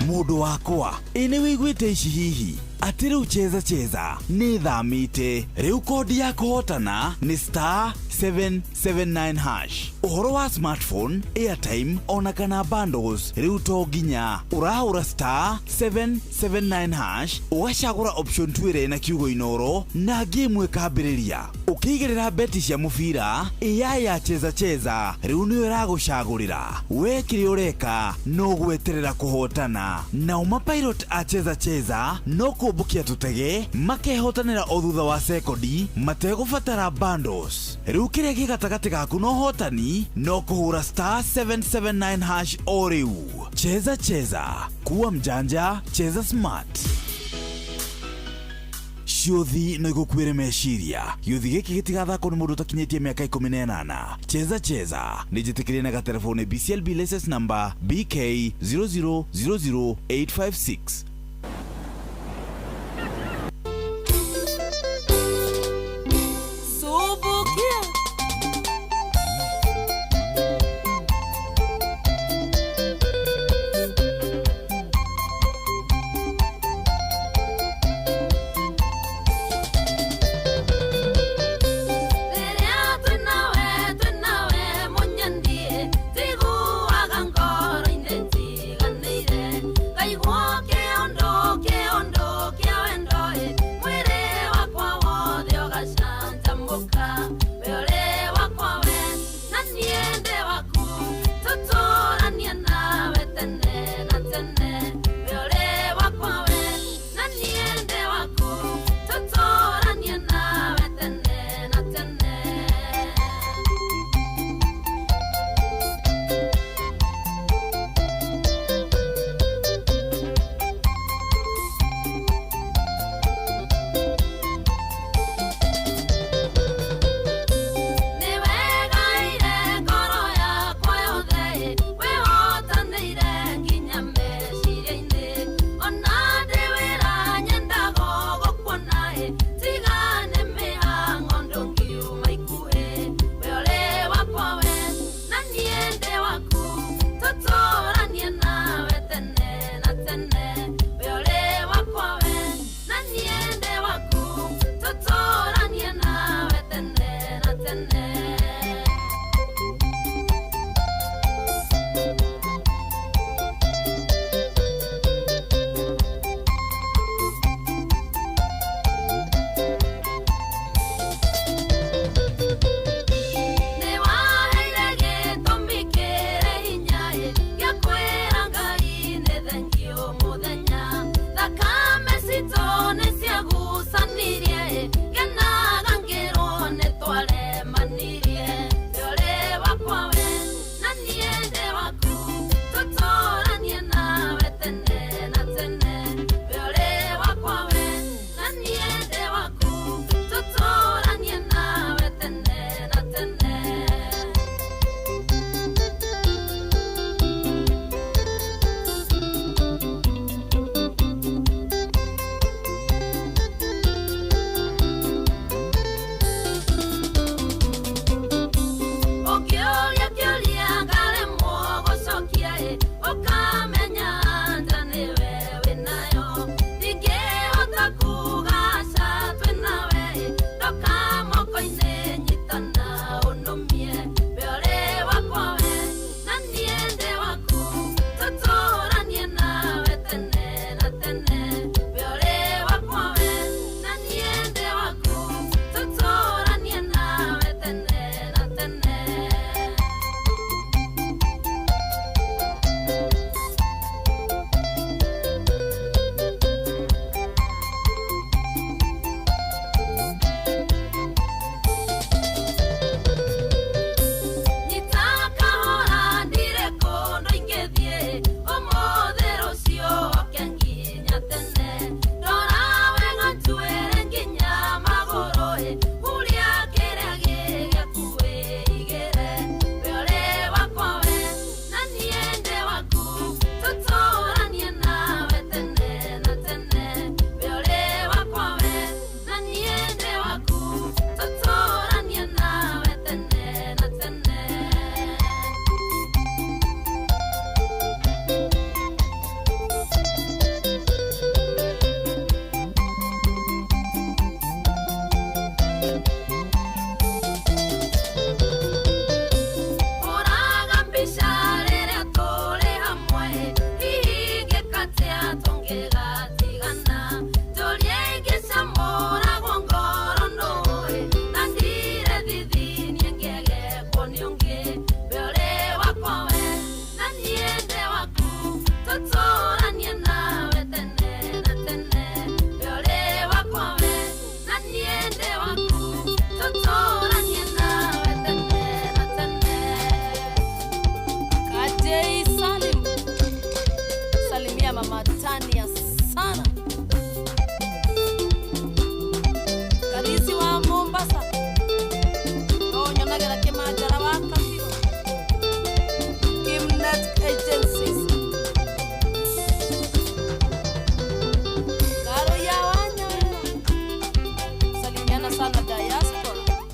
Mũndũ wakwa ĩ nĩ wĩiguĩte ici hihi atĩ rĩu cheza cheza nĩ thamĩte rĩu kodi ya kũhotana nĩ star 779 hash. Ũhoro wa smartphone, airtime ona kana bundles rĩu to nginya ũrahũra star 779 hash ũgacagũra option 2 ĩrĩa ĩna kiugo Inoro na game ĩkambĩrĩria. Ũkĩigĩrĩra beti cia mũbira AI ya cheza cheza rĩu nĩyo ĩragũcagũrĩra. We kĩrĩa ũreka no gweterera kũhotana. Nao mapilot a cheza cheza no kũmbũkia tũtege makehotanĩra o thutha wa sekondi mategũbatara bundles. Rĩu kĩrĩa gĩ gatagatĩ gaku na ũhotani no kũhũra star 779 hash o rĩu. Cheza cheza, kuwa mjanja, cheza smart. Ciũthi no igũkuĩre meciria. Gĩũthi gĩkĩ gĩtigathakwo nĩ mũndũ ũtakinyĩtie mĩaka 18. Cheza cheza nĩ njĩtĩkĩrie na gatelefoni BCLB license number BK 0000856. Subukia. Rĩrĩa twĩnawe twĩnawe mũnyendie, njiguaga ngoro-inĩ njiganĩire, ngaigua kĩo.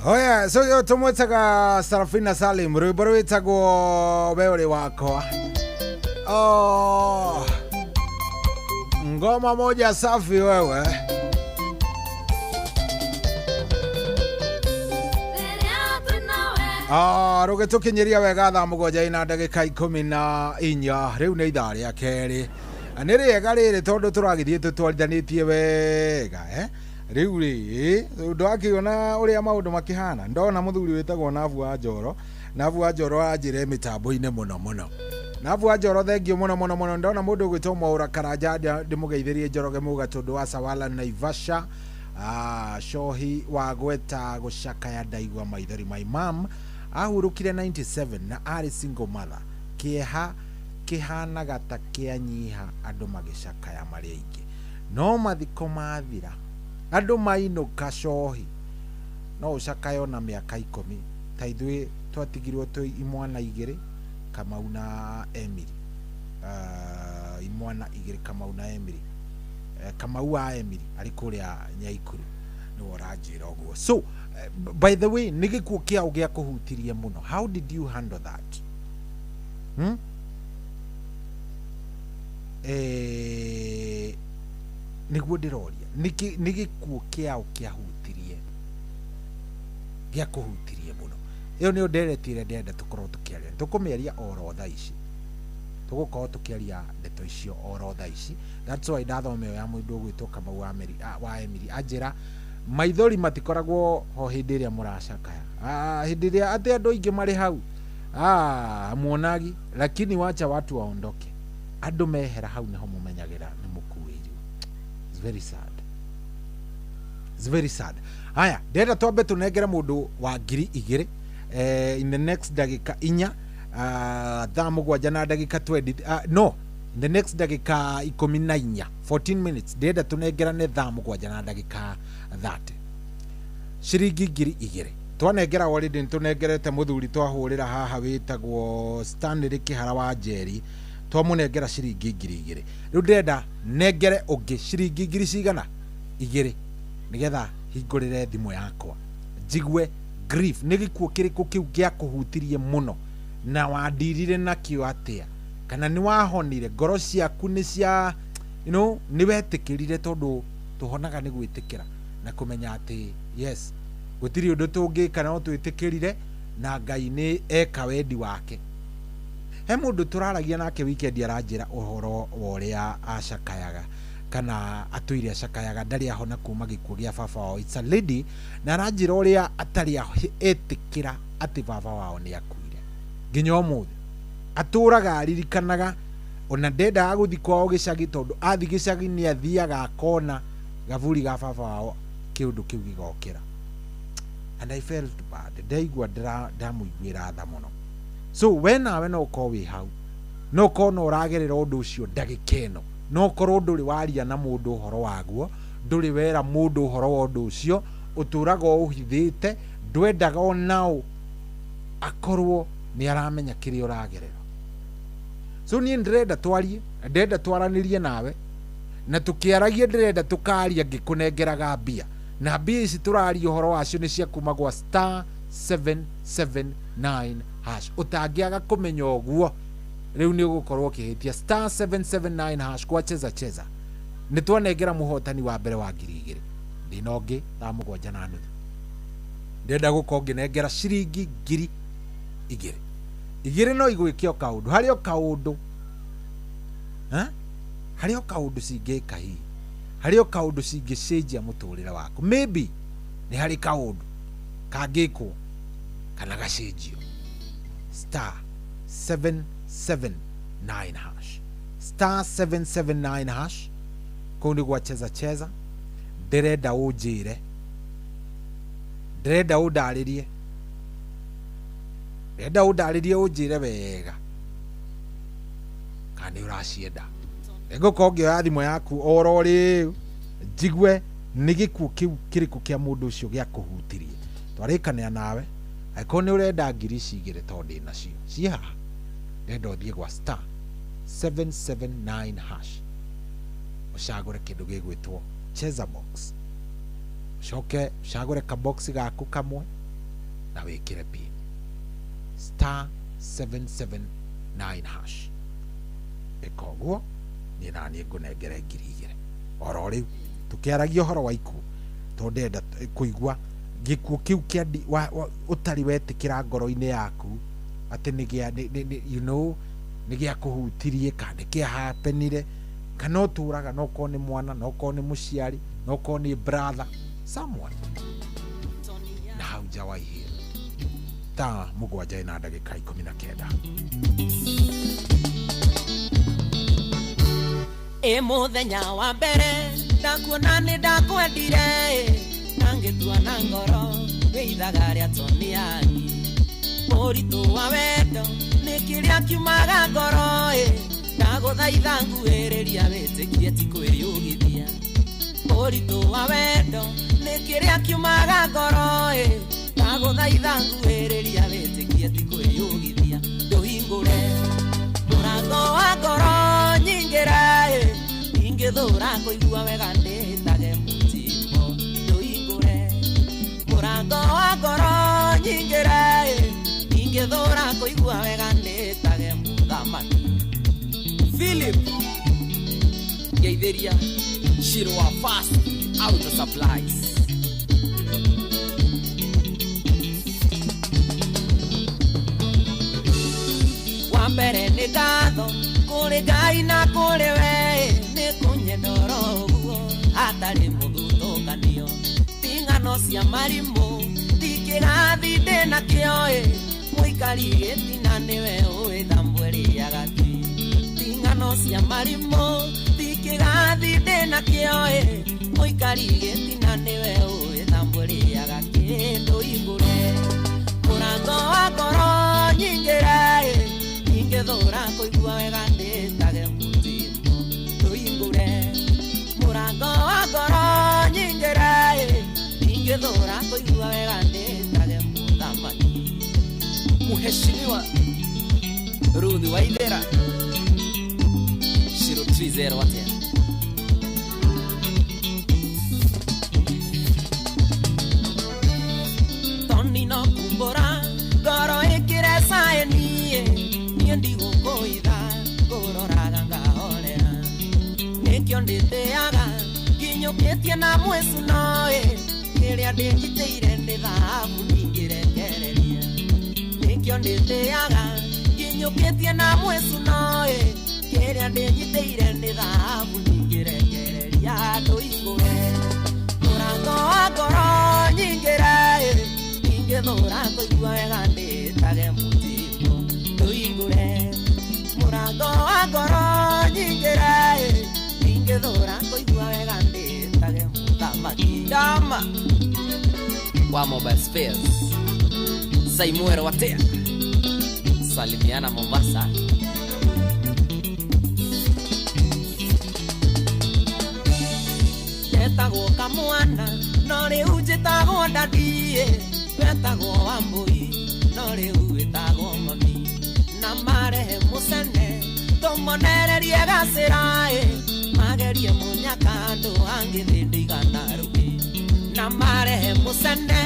Oya, so yo tumwetaga Sarafina Salim, rwimbo rwitagwo we uri wakwa. Oh, ngoma moja safi wewe. Ah, rũgĩtũkinyĩria wega thaa 7 na ndagĩka 14. Rĩu nĩ ithaa rĩa kerĩ. Nĩ rĩega rĩrĩ tondũ tũragĩthiĩ tũtwarithanĩtie wega, eh? Rĩu rĩ, ndwakĩona ũrĩa maũndũ makĩhana. Ndona mũthuri wĩtagwo Nabu wa Njoro. Nabu wa Njoro anjĩre mĩtambo-inĩ mũno mũno. Nabu wa Njoro thengio mũno mũno mũno. Ndona mũndũ ũgwĩtwo Mwaũra Karanja ndĩmũgeithĩrie Njoroge Mũga tondũ wa Sawala Naivasha. Cohi wa gweta gũcakaya ndaigua maithori. My mom ahurũkire 97 na arĩ single mother. Kĩeha kĩhanaga ta kĩanyiha andũ magĩcakaya marĩ aingĩ, no mathiko mathira andũ mainũka cohi no ũcakayo na mĩaka 10. Ta ithuĩ twatigirwo twĩ imwana 2 Kamau na Emily. Imwana 2 Kamau na Emily. Kamau wa Emily arĩ kũrĩa Nyaikuru nĩwe ũranjĩra ũguo. So by the way, nĩ gĩkuũ kĩao gĩakũhutirie mũno. How did you handle that? Nĩguo ndĩroria, nĩ gĩkuũ kĩao kĩahutirie gĩakũhutirie mũno. Ĩyo nĩyo ndereti ĩrĩa ndĩrenda tũkorwo tũkĩaria. Tũkũmĩaria oro thaa ici, tũgũkorwo tũkĩaria ndeto icio oro thaa ici. That's why ndathoma ĩyo ya mũndũ ũgwĩtwo Kamau wa Emily anjĩra maithori matikoragwo ho hĩndĩ ĩrĩa mũracakaya. Hĩndĩ ĩrĩa atĩ andũ aingĩ marĩ hau, muonagi, lakini wacha watu waondoke, andũ mehera hau nĩho mũmenyagĩra nĩ mũkuĩirwo. It's very sad. It's very sad. Haya, ndĩrenda twambe tũnengere mũndũ wa 2000 in the next ndagĩka 4, thaa 7 na ndagĩka 20, no, in the next ndagĩka 14, 14 minutes ndĩrenda tũnengerane thaa 7 na ndagĩka 30 ciringi 2000. Twanengera already nĩtũnengerete mũthuri twahũrĩra haha wĩtagwo Stanley Kĩhara wa Njeri, twamũnengera ciringi 2000. Rĩu ndĩrenda nengere ũngĩ ciringi 2,000 cigana 2 nĩgetha hingũrĩre thimũ yakwa njigue grief. Nĩ gĩkuũ kĩrĩkũ kĩu gĩakũhutirie mũno na wandirire nakĩo atĩa, kana nĩ wahonire ngoro ciaku nĩ cia, you know, nĩ wetĩkĩrire, tondũ tũhonaga nĩ gwĩtĩkĩra na kũmenya atĩ yes, gũtirĩ ũndũ tũngĩka no twĩtĩkĩrire na Ngai nĩ eka wendi wake. He mũndũ tũraragia nake weekend aranjĩra ũhoro wa ũrĩa acakayaga kana atũire acakayaga, ndarĩ ahona kuma gĩkuũ gĩa baba wao. It's a lady, na aranjĩra ũrĩa atarĩ etĩkĩra atĩ baba wao nĩ akuire nginya ũmũthĩ. Atũraga aririkanaga, ona ndendaga gũthiĩ kwao gĩcagi tondũ athiĩ gĩcagi nĩ athiaga akona gaburi ga baba wao kĩũndũ kĩu gĩgokĩra. And I felt bad. Ndaigua ndamũiguĩra tha mũno. So we nawe no ũkorwo wĩ hau, no ũkorwo no ũragerera ũndũ ũcio ndagĩka ĩno, no ũkorwo ndũrĩ waria na mũndũ ũhoro waguo, ndũrĩ wera mũndũ ũhoro wa ũndũ ũcio, ũtũraga ũhithĩte, ndwendaga onao akorwo nĩ aramenya kĩrĩa ũragerera. So niĩ ndĩrenda twarie, ndĩrenda twaranĩrie nawe, na tũkĩaragia ndĩrenda tũkaria ngĩkũnengeraga mbia, na mbia ici tũraria ũhoro wacio nĩ cia kuma gwa star 779 hash. Ũtangĩaga kũmenya ũguo rĩu nĩ ũgũkorwo ũkĩhĩtia. Star 779 hash kwa cheza cheza. Nĩ twanengera mũhotani wa mbere wa 2000. Ndĩna ũngĩ thaa 7:30. Ndĩrenda gũkorwo ngĩnengera ciringi 2000. 2 no igwĩke o kaũndũ, harĩ o kaũndũ, harĩ o kaũndũ cingĩka hihi, harĩ o kaũndũ cingĩcenjia mũtũrĩre waku. Maybe nĩ harĩ kaũndũ kangĩkwo kana gacenjio. Star 779 hash, star 779 hash, kũu nĩ gwa cheza cheza. Ndĩrenda ũnjĩre, ndĩrenda ũndarĩrie, ndĩrenda ũndarĩrie ũnjĩre wega kana nĩ ũracienda. Nĩngũkorwo ngĩoya thimũ yaku oro rĩu njigue nĩ gĩkuũ kĩu kĩrĩkũ kĩa mũndũ ũcio gĩakũhutirie. Twarĩkanĩra nawe, angĩkorwo nĩ ũrenda 2,000 tondũ ndĩnacio ciĩ haha, ndĩrenda ũthiĩ gwa star 779 hash ũcagũre kĩndũ gĩgwĩtwo cheza box, ũcoke ũcagũre kabox gaku kamwe, Na wĩkĩre pin star 779 hash. Ĩka ũguo, niĩ naniĩ ngũnengere 2,000 oro rĩu tũkĩaragia ũhoro wa ikuũ, tondũ ndĩrenda kũigua gĩkuũ kĩu kĩa ũtarĩ wetĩkĩra ngoro-inĩ yaku atĩ nĩ gĩa you know, nĩ gĩakũhutirie kana nĩ kĩahapenire, kana ũtũraga no korwo nĩ mwana, no korwo nĩ mũciari, no korwo nĩ brother, someone na haujawahi heal. Thaa 7:19. Ĩ mũthenya wa mbere ndakuona nĩ ndakwendire, na ngĩtua na ngoro wĩ ithaga rĩa Toniani. Mũritũ wa wendo nĩ kĩrĩa kiumaga ngoro, ĩ ndagũthaitha nguhĩrĩria wĩtĩkie ti kwĩyugithia. Mũritũ wa wendo nĩ kĩrĩa kiumaga ngoro, ĩ ndagũthaitha nguhĩrĩria wĩtĩkie ti kwĩyugithia. Ndũhingũre mũrango wa ngoro nyingĩre, ingĩthũra kũigua wega ndĩtage mũtimbo. Ndũhingũre mũrango wa ngoro nyingĩre, ingĩthũra kũigua wega ndĩtage mũthamaki. Philip Geithĩria Shiro wa Fast Auto Supplies. Wa mbere nĩ ngatho kũrĩ Ngai na kũrĩ we, nĩ kũnyenda oro ũguo hatarĩ mũthutũkanio. Ti ng'ano cia marimũ, ti kĩrathi ndĩnakĩo, ĩ mũikari gĩtina nĩwe ũĩ thambwe ĩrĩaga kĩ. Ti ng'ano cia marimũ, ti kĩrathi ndĩnakĩo, ĩ mũikari gĩtina nĩwe ũĩ thambwe ĩrĩaga kĩ. Ndũhingũre mũrango wa ngoro nyingĩre, ĩ ingĩthũra kũigua wega ndĩtage mũtimbo. Ndũhingũre mũrango wa ngoro nyingĩre, ĩ ingĩthũra kũigua wega ndĩtage mũthamaki. Mheshimiwa Ruth Waithera Shiro 30 atia. Toni no kumbũra ngoro ĩkĩre caĩni, niĩ ndigũkũitha ngũroraga ngahorera. Nĩkĩo ndĩtĩaga nginyũkĩtie na mwĩcuno, ĩ kĩrĩa ndĩnyitĩire nĩ thahabu ndingĩrekereria. Nĩkĩo ndĩtĩaga nginyũkĩtie na mwĩcuno, ĩ kĩrĩa ndĩnyitĩire nĩ thahabu ndingĩrekereria. Ndũhingũre mũrango wa ngoro nyingĩre, ĩ ingĩthũra kũigua wega ndĩtage mũtimbo. Ndũhingũre mũrango wa ngoro nyingĩre, ĩ ingĩthũra kũigua wega ndĩtage mũthamaki. Dama wa Mobile Spares Saimwero watea Salimiana Mombasa. Wetagwo kamwana no rĩu njĩtagwo daddy, wetagwo Wambũi no rĩu wĩtagwo mami. Na marehe mũcene tũmonererie gacĩra, ĩ magerie mũnyaka andũ angĩ thĩ ndĩigana rũgĩ. Na marehe mũcene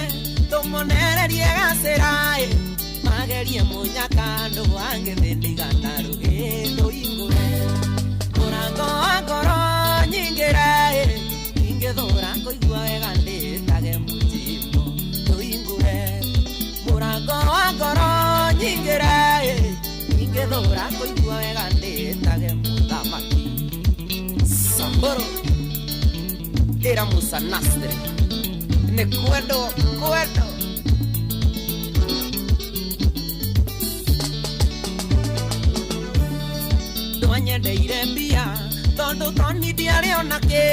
tũmonererie gacĩra, ĩ magerie mũnyaka andũ angĩ thĩ ndĩigana rũgĩ. Ndũhingũre mũrango wa ngoro nyingĩre, ĩ ingĩthũra kũigua wega ndĩtage mũtimbo. Ndũhingũre mũrango wa ngoro nyingĩre, ĩ ingĩthũra kũigua wega ndĩtage mũthamaki. Samburu era Musa Nasri nĩ kwendwo kwendwo. Twanyendeire mbia tondũ Toni ndiarĩ ona kĩ,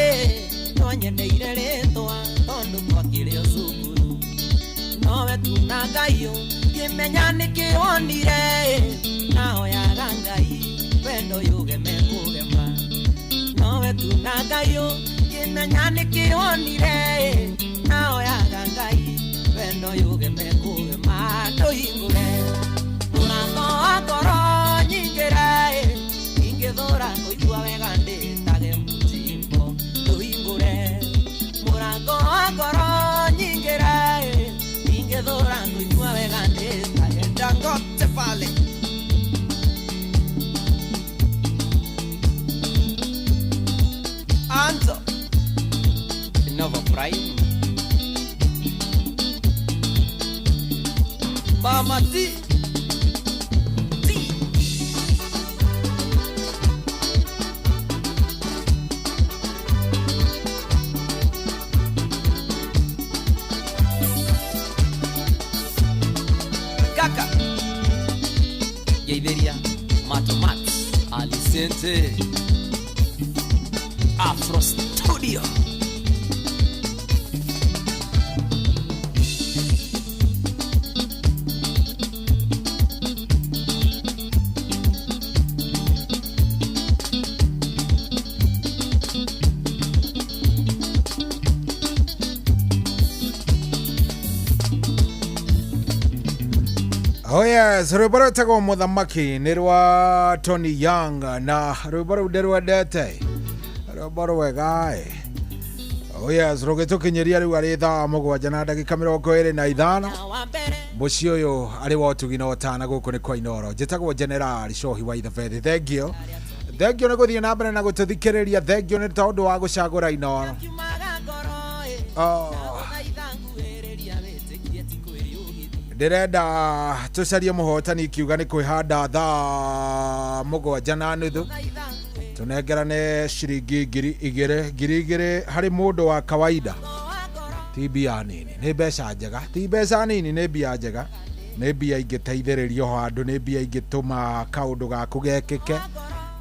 twanyendeire rĩtwa tondũ twakĩrĩ o cukuru. Nowe tu na Ngai ngĩmenya nĩkĩ wonire, nahoyaga Ngai wendo yũgeme kũgema. Nowe tu na Ngai ngĩmenya nĩkĩ wonire, nahoyaga Ngai wendo yũgeme kũgema. Ndũhingũre mũrango wa ngoro nyingĩre, ingĩthũra kũigua wega ndĩtage mũtimbo. Ndũhingũre mũrango wa ngoro nyingĩre, ingĩthũra kũigua Mama T. Kaka Geiberia Matomat Alicente Afro Studio. Oh yes, rwĩmbo rwĩtagwo mũthamaki nĩ rwa Tony Young na rwĩmbo rũu ndĩrwendete, rwĩmbo rwega ĩ. Oh yes, rũgĩtũkinyĩria rĩu arĩ thaa 7 na ndagĩka 25. Mũciĩ ũyũ arĩ wa ũtugi na ũtana gũkũ nĩ kwa Inooro. Njĩtagwo General Cohi wa Ithabethi. Thengio, thengio nĩ gũthiĩ na mbere na gũtũthikĩrĩria. Thengio nĩ tondũ wa gũcagũra Inooro. Oh. Ndĩrenda tũcarie mũhotani ikiuga nĩ kwĩhanda thaa 7:30 tũnengerane ciringi 2000 2000 harĩ mũndũ wa kawaida. Ti mbia nini, nĩ mbeca njega, ti mbeca nini, nĩ mbia njega, nĩ mbia ingĩteithĩrĩria handũ, nĩ mbia ingĩtũma kaũndũ gaku gekĩke,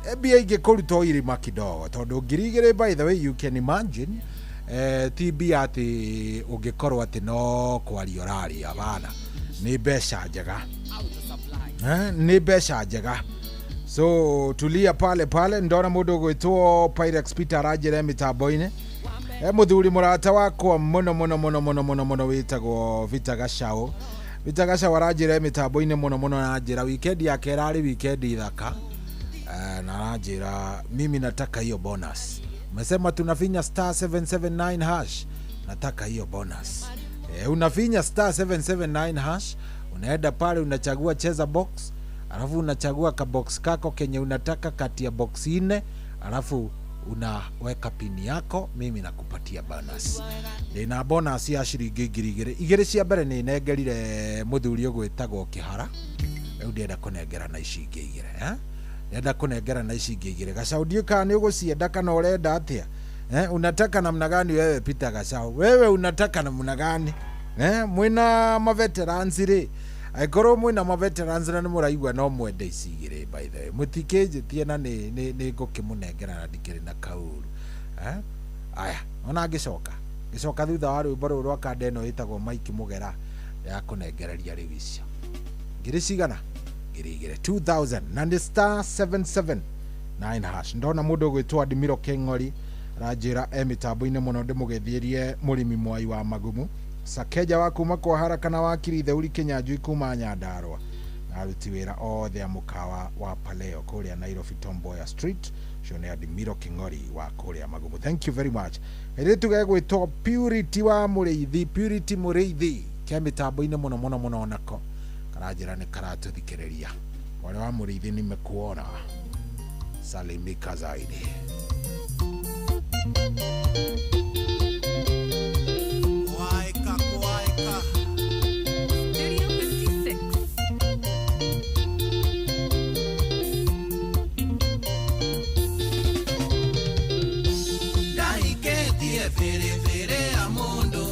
nĩ mbia ingĩkũruta irima kidogo, tondũ 2000 by the way you can imagine, ti mbia atĩ ũngĩkorwo atĩ no kwaria ũraria bana, nĩ mbeca njega, nĩ mbeca njega. So tulia pale pale. Ndona mũndũ ũgwĩtwo Pyrex Peter aranjĩra mĩtambo-inĩ, mũthuri mũrata wakwa mũno mũno mũno mũno mũno mũno wĩtagwo Vita Gacau. Vita Gacau aranjĩra mĩtambo-inĩ mũno mũno, aranjĩra weekend yake ĩrarĩ weekend thaka, na aranjĩra mimi nataka hiyo bonus. Umesema tunafinya star 779 hash, nataka hiyo bonus. Unafinya star 779 hash, unaenda pale unachagua cheza box, alafu unachagua ka box kako kenye unataka kati ya box 4, alafu unaweka pini yako, mimi nakupatia bonus. Ndina bonus ya ciringi 2000. Igĩrĩ cia mbere nĩ nengerire mũthuri ũgwĩtagwo Kĩhara, rĩu ndĩrenda kũnengera na ici ingĩ igĩrĩ, ndĩrenda kũnengera na ici ingĩ igĩrĩ. Gacau ndiũĩ kana nĩ ũgũcienda kana ũrenda atĩa. Unataka namna gani wewe Peter Gacau? Wewe unataka namna gani? Mwina maveterans rĩ, angĩkorwo mwĩna maveterans na nĩ mũraigua no mwende ici igĩrĩ, by the way mũtikĩnjĩtie na nĩ ngũkĩmũnengera na ndikĩrĩ na kaũru. Aya, ona ngĩcoka thutha wa rwĩmbo rũrũ rwa kanda ĩno ĩtagwo Mike Mũgera ya kũnengereria rĩu icio ngiri cigana, 2000, 2000 na nĩ star 779 hash. Ndona mũndũ ũgwĩtwo Admiro Keng'ori aranjĩra mĩtambo-inĩ mũno, ndĩmũgĩthiĩrie mũrĩmi mwai wa magumu Sakeja wa kuma kwa haraka na wakiri Theuri Kinyanjui kuma Nyandarua na aruti wĩra othe a mũkawa wa Paleo kũrĩa Nairobi Tomboya Street. Ũcio nĩ Admiro King'ori wa kũrĩa Magumu. Thank you very much. Kairĩtu gegwĩtwo Purity wa Mũrĩithi, Purity Mũrĩithi ke mĩtambo-inĩ mũno mũno mũno, onako karanjĩra nĩ karatũthikĩrĩria. Mwarĩ wa Mũrĩithi nimekuona, salimika zaidi. Studio 56. Ndahikĩtie biribiri ya mũndũ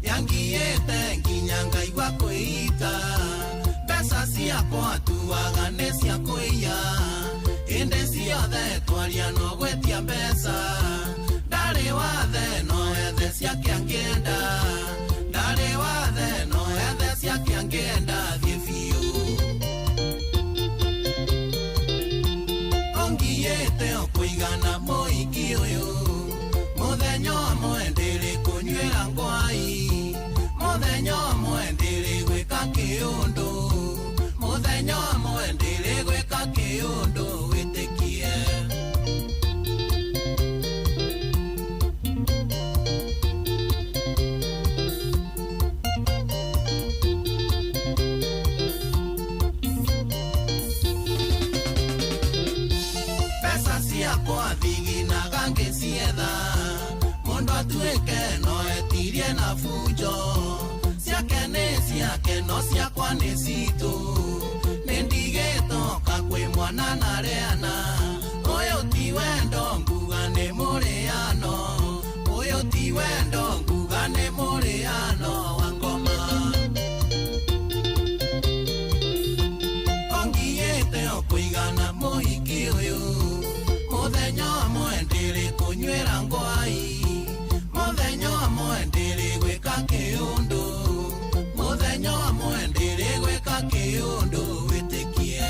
yangiĩte nginya ngaigua kwĩita, mbeca ciakwa tuaga nĩ cia kũiya, hĩndĩ ciothe twaria no gwĩtia mbeca, ndarĩ wathe no ethe ciake angĩenda, ndarĩ wathe no ethe ciake angĩenda thiĩ biũ. Ongiĩte o kũigana mũiki ũyũ, mũthenya ũmwe ndĩrĩ kũnyuĩra ngwai, mũthenya ũmwe ndĩrĩ gwĩka kĩũndũ, mũthenya ũmwe ndĩrĩ gwĩka kĩũndũ wĩtĩkie. Mbeca ciakwa thiginaga ngĩcietha, mũndũ atuĩke no etirie na bunjo, ciake nĩ cia ciake no ciakwa nĩ citũ nĩ ndigĩtoka kwĩ mwana na rĩana ũyũ ti wendo nguga nĩ mũrĩano ũyũ ti wendo nguga nĩ mũrĩano wa ngoma ongiĩte o kũigana mũhiki ũyũ mũthenya ũmwe ndĩrĩ kũnyuĩra ngwai mũthenya ũmwe ndĩrĩ gwĩka kĩũndũ mũthenya ũmwe ndĩrĩ gwĩka kĩũndũ wĩtĩkie.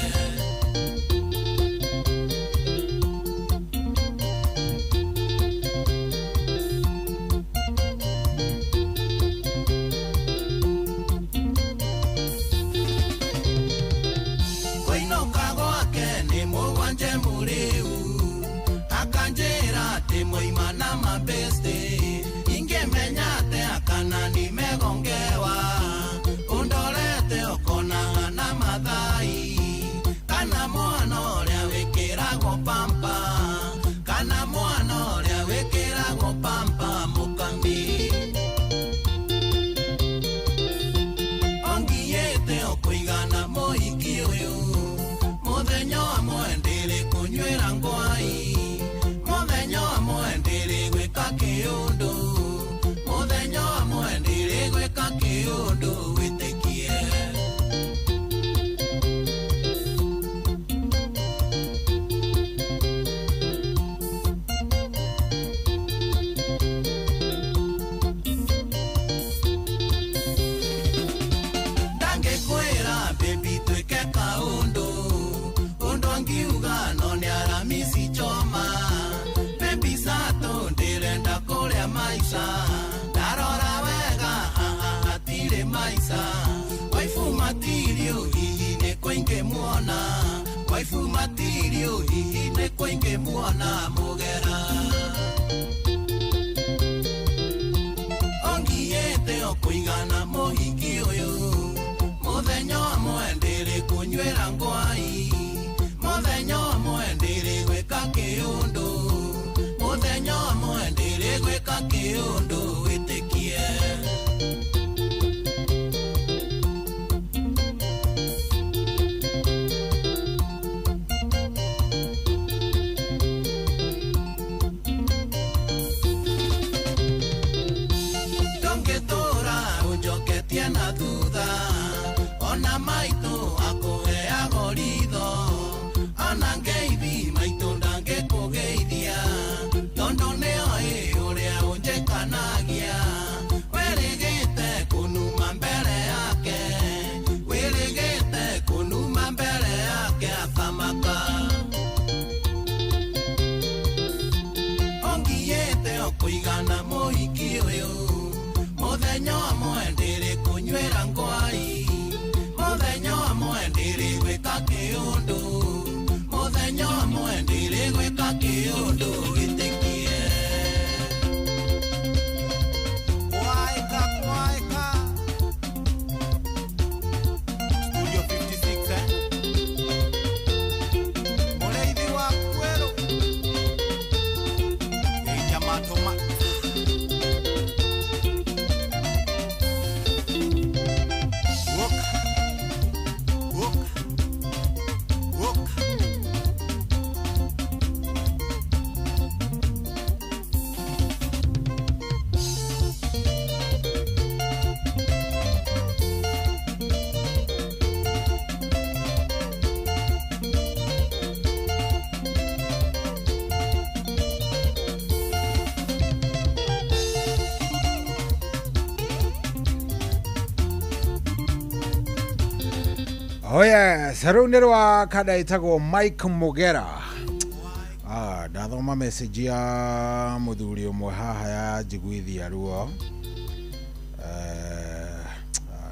Kũinũka gwake nĩ mũgwanje mũrĩu akanjĩra atĩ moima na mabeste ingĩmenya atĩa kana nimegongewa ũndorete ũkonaga na mathai kana mwana ũrĩa wĩkĩragwo pampa kana mwana ũrĩa wĩkĩragwo pampa mũkami ongiĩte o kũigana mũhiki ũyũ mũthenya ũmwe ndĩrĩ kũnyuĩra ngwai mũthenya ũmwe ndĩrĩ gwĩka kĩũndũ mũthenya ũmwe ndĩrĩ gwĩka kĩũndũ wĩtĩkie. Ndangĩkwĩra baby twĩke kaũndũ ũndũ angiuga no nĩ aramisi choma baby sato ndĩrenda kũrĩa maica ndarora wega hatirĩ maica waifu matirio hihi nĩ kũingĩmuona waifu matirio hihi nĩ kũingĩmuona mũgera ongiĩte o kũigana mũhiki ũyũ mũthenya ũmwe ndĩrĩ kũnyuĩra ngwai mũthenya ũmwe ndĩrĩ gwĩka kĩũndũ mũthenya ũmwe ndĩrĩ gwĩka kĩũndũ wĩtĩkie. Ndũngĩtũra ũnjoketie na thutha ona maitũ akũheago ritho ona ngeithi maitũ ndangĩkũgeithia tondũ nĩoĩ ũrĩa ũnjĩkanagia wĩrĩgĩte kũnuma mbere yake wĩrĩgĩte kũnuma mbere yake akamaka ongiĩte o kũigana mũhiki ũyũ mũthenya ũmwe ndĩrĩ kũnyuĩra ngwai mũthenya ũmwe ndĩrĩ gwĩka kĩũndũ mũthenya ũmwe ndĩrĩ gwĩka kĩũndũ wĩtĩkie. Kwaeka, kwaeka. Studio 56, eh? Mũrĩithi wa kwerũ. Ĩnya matũma. Woka. Woka. Woka. Oh yes, rĩu nĩ rwa kada ĩtagwo Mike Mugera. Ah, ndathoma message ya mũthuri ũmwe haha ya njiguithia ruo.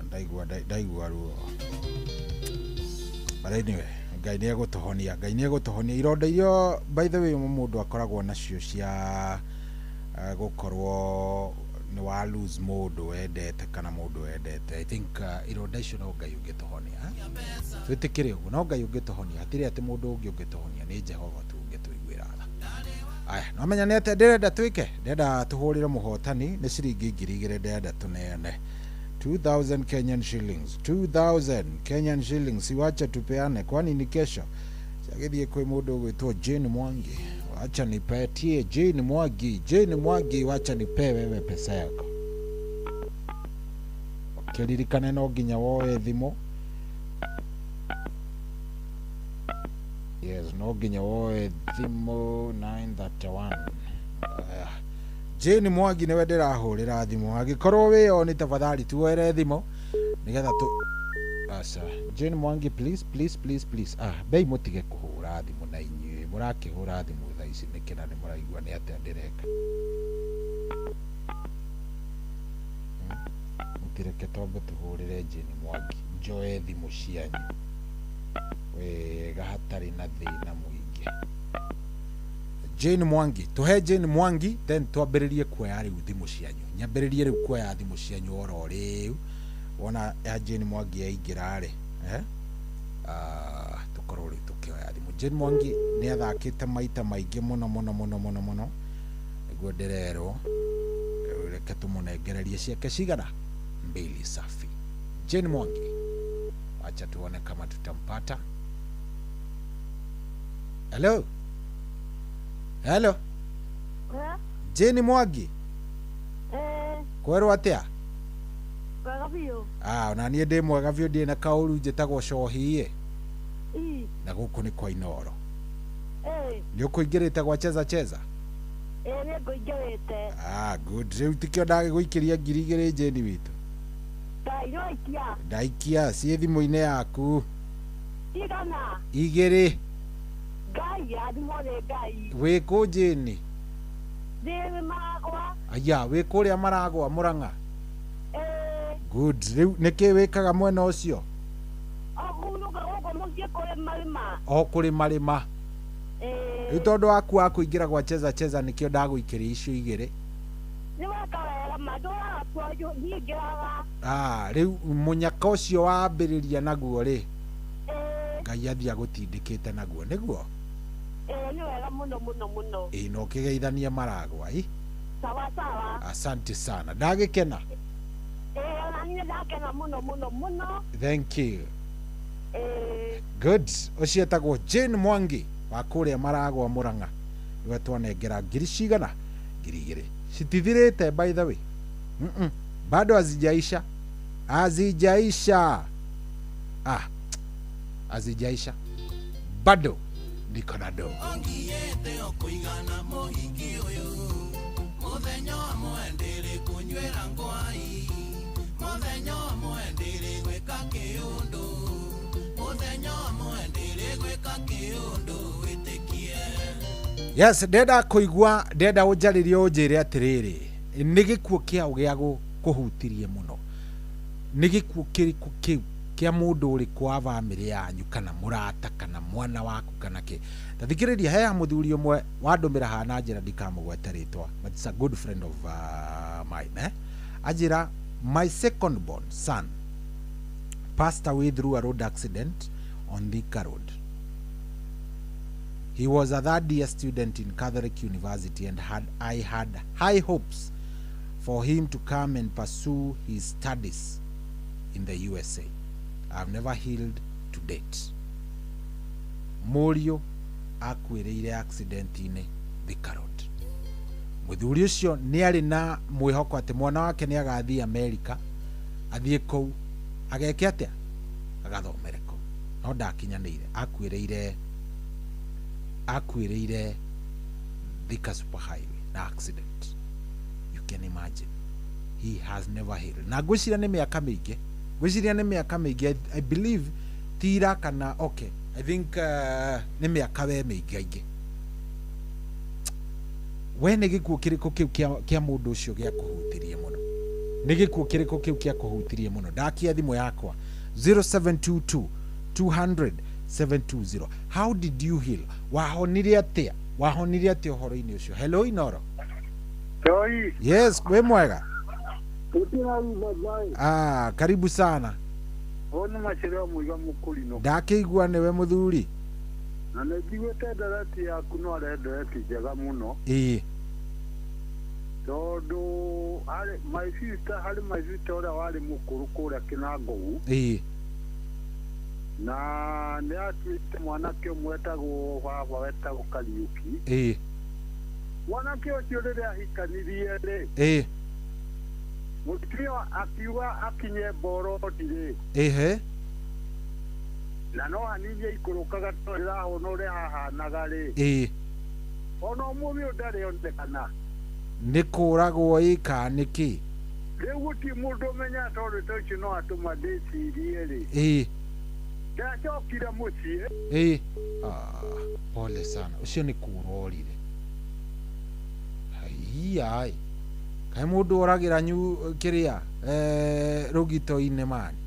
Ndaigua ndaigua ruo. But anyway, Ngai nĩ egũtũhonia, Ngai nĩ egũtũhonia ironda iria by the way mũndũ akoragwo nacio cia gũkorwo nĩ wa lose mũndũ wendete kana mũndũ wendete. I think ironda icio no Ngai ũngĩtũhonia. Twĩtĩkĩre ũguo, no Ngai ũngĩtũhonia, hatirĩ atĩ mũndũ ũngĩ ũngĩtũhonia, nĩ Jehova tu ũngĩtũiguĩra tha. Aya, no menya nĩ atĩa ndĩrenda twĩke? Ndĩrenda tũhũrĩre mũhotani nĩ ciringi 2000 ndĩrenda tũneane. 2000 Kenyan shillings, 2000 Kenyan shillings. Wacha tupeane, kwani ni kesho. Chagithie kwi mundu ugwitwo Jane Mwangi. Wacha nipatie Jane Mwangi, Jane Mwangi, wacha nipe wewe pesa yako. Kiririkane no nginya woe thimu. Yes, no nginya woe thimu 931. Jane Mwangi niwe ndirahurira thimu. Angikorwo wio ni tafadhali tuoere thimu nigetha tu aca. Jane Mwangi, please please please please. Bei mutige kuhura thimu na inyuĩ murakihura thimu thaa ici nĩkĩ na nĩ mũraigua nĩ atĩa ndĩreka. Mũtireke twambe tũhũrĩre Jane Mwangi. Njoe thimũ cianyu wega hatarĩ na thĩna mũingĩ. Jane Mwangi, tuhe Jane Mwangi then twambĩrĩrie kuoya rĩu thimũ cianyu. Nyambĩrĩrie rĩu kuoya thimũ cianyu oro rĩu. Wona ya Jane Mwangi yaingĩra rĩ, tukorwo rĩu tũkĩoya thimũ. Jane Mwangi nĩ athakĩte maita maingĩ mũno mũno mũno mũno mũno nĩguo ndĩrerwo. Reke tũmũnengererie ciake cigana mbili. Safi. Jane Mwangi, acha tuone kama tutampata. Hello. Hello. Jane Mwangi. Kwerwo atia? Wega biũ. Ona niĩ ndĩ mwega biũ, ndĩ na kaũru njĩtagwo Cohi. Na gũkũ nĩ kwa Inoro. Nĩ ũkũingĩrĩte gwa Cheza Cheza? Nĩ ngũingĩrĩte. Good. Rĩu tikĩo ndagĩgũikĩria 2000 Jane witũ. Ndaikia. Ndaikia ciĩ thimũ-inĩ yaku. Cigana? 2. Ngai athimwo nĩ Ngai. Wĩ kũ Jane? Ndĩ Maragwa. Aya, wĩ kũrĩa Maragwa Mũrang'a? Good. Rĩu nĩkĩ wĩkaga mwena ũcio? Ũgunuka gũkũ mũciĩ kũrĩmarĩma. O kũrĩmarĩma. Rĩu tondũ waku wa kũingĩra gwa Cheza Cheza nĩkĩo ndagũikĩria icio 2. Nĩ weka wega ma ndũraga kuo nyingĩraga. Rĩu mũnyaka ũcio wambĩrĩria naguo rĩ, Ngai athiĩ agũtindĩkĩte naguo nĩguo? Nĩ wega mũno mũno mũno. Na ũkĩgeithania Maragwa. Sawa sawa. Asante sana. Ndagĩkena. Ona niĩ ndakena mũno mũno mũno. Thank you. Good. Ũcio etagwo Jane Mwangi wa kũrĩa Maragwa Mũrang'a. Niwe twanengera ngiri cigana? 2000. Citithirĩte by the way. Bado hazijaisha. Hazijaisha. Hazijaisha. Bado niko na do. Ongiete okuigana muhiki uyu muthenya ũmwe ndĩrĩ kũnywĩra ngwai muthenya ũmwe ndĩrĩ gwĩka kĩũndũ muthenya ũmwe ndĩrĩ gwĩka kĩũndũ wĩtĩkie. Yes, ndenda kũigua, ndenda ũnjarĩrie ũnjĩre atĩrĩrĩ, nĩ gĩkuũ kĩaũ gĩa kũhutirie mũno? Nĩ gĩkuũ kĩrĩkũ kĩu kĩa mũndũ ũrĩkũ wa bamĩrĩ yanyu kana mũrata kana mwana waku kana kĩ? Ta thikĩrĩria, he mũthuri ũmwe wandũmĩra haha na njĩra ndikamũgwete rĩtwa, but it's a good friend of mine. Anjĩra, my second born son passed away through a road accident on Thika Road. He was a third year student in Catholic University and I had high hopes for him to come and pursue his studies in the USA. I've never healed to date. Mũriũ akuĩrĩire accident-inĩ Thika Road. Mũthuri ũcio nĩ arĩ na mwĩhoko atĩ mwana wake nĩ agathiĩ America, athiĩ kũu ageke atĩa, agathomere kũu, no ndakinyanĩire. Akuĩrĩire Thika Superhighway na accident. You can imagine. He has never healed. Na ngwĩciria nĩ mĩaka mĩingĩ. Ngwĩciria nĩ mĩaka mĩingĩ. I believe tira kana okay. I think nĩ mĩaka we mĩingĩ aingĩ. We nĩ gĩkuũ kĩrĩkũ kĩu kĩa mũndũ ũcio gĩa kũhutirie mũno? Nĩ gĩkuũ kĩrĩkũ kĩu kĩa kũhutirie mũno? Ndakia thimũ yakwa 0722 200 720. How did you heal? Wahonire atĩa? Wahonire atĩa ũhoro-inĩ ũcio? Hello Inoro. Toi. Yes, we mwega. Karibu sana. Ono macero muiga mukurino. Ndakĩigua nĩwe mũthuri. Na nĩ njiguĩte ndereti yaku no are ndereti njega mũno. Ĩĩ. Tondũ harĩ my sister harĩ my sister ũrĩa warĩ mũkũrũ kũrĩa Kĩnangogu. Ĩĩ. Na nĩ atuĩte mwanake ũmwe wetagwo baba wetagwo Kariũki. Ĩĩ. Mwanake ũcio rĩrĩa ahikanirie rĩ, Ĩĩ. mũtumia akiuga akinye mboroti rĩ, Ĩhĩ. na no hanini aikũrũkaga tondũ ndĩrahona ũrĩa hahanaga rĩ, Ĩĩ. ona ũmũthĩ ũyũ ndarĩ onekana. Nĩ kũragwo ĩ kana nĩ kĩ? Rĩu gũtirĩ mũndũ ũmenyaga tondũ ta ũcio no atũma ndĩcirie rĩ, Ĩĩ. ndacokire mũciĩ. Ĩĩ. Ah, pole sana. Ũcio nĩ kũra orire. Haiya. Kaĩ mũndũ oragĩra nyu kĩrĩa rũgito-inĩ mani.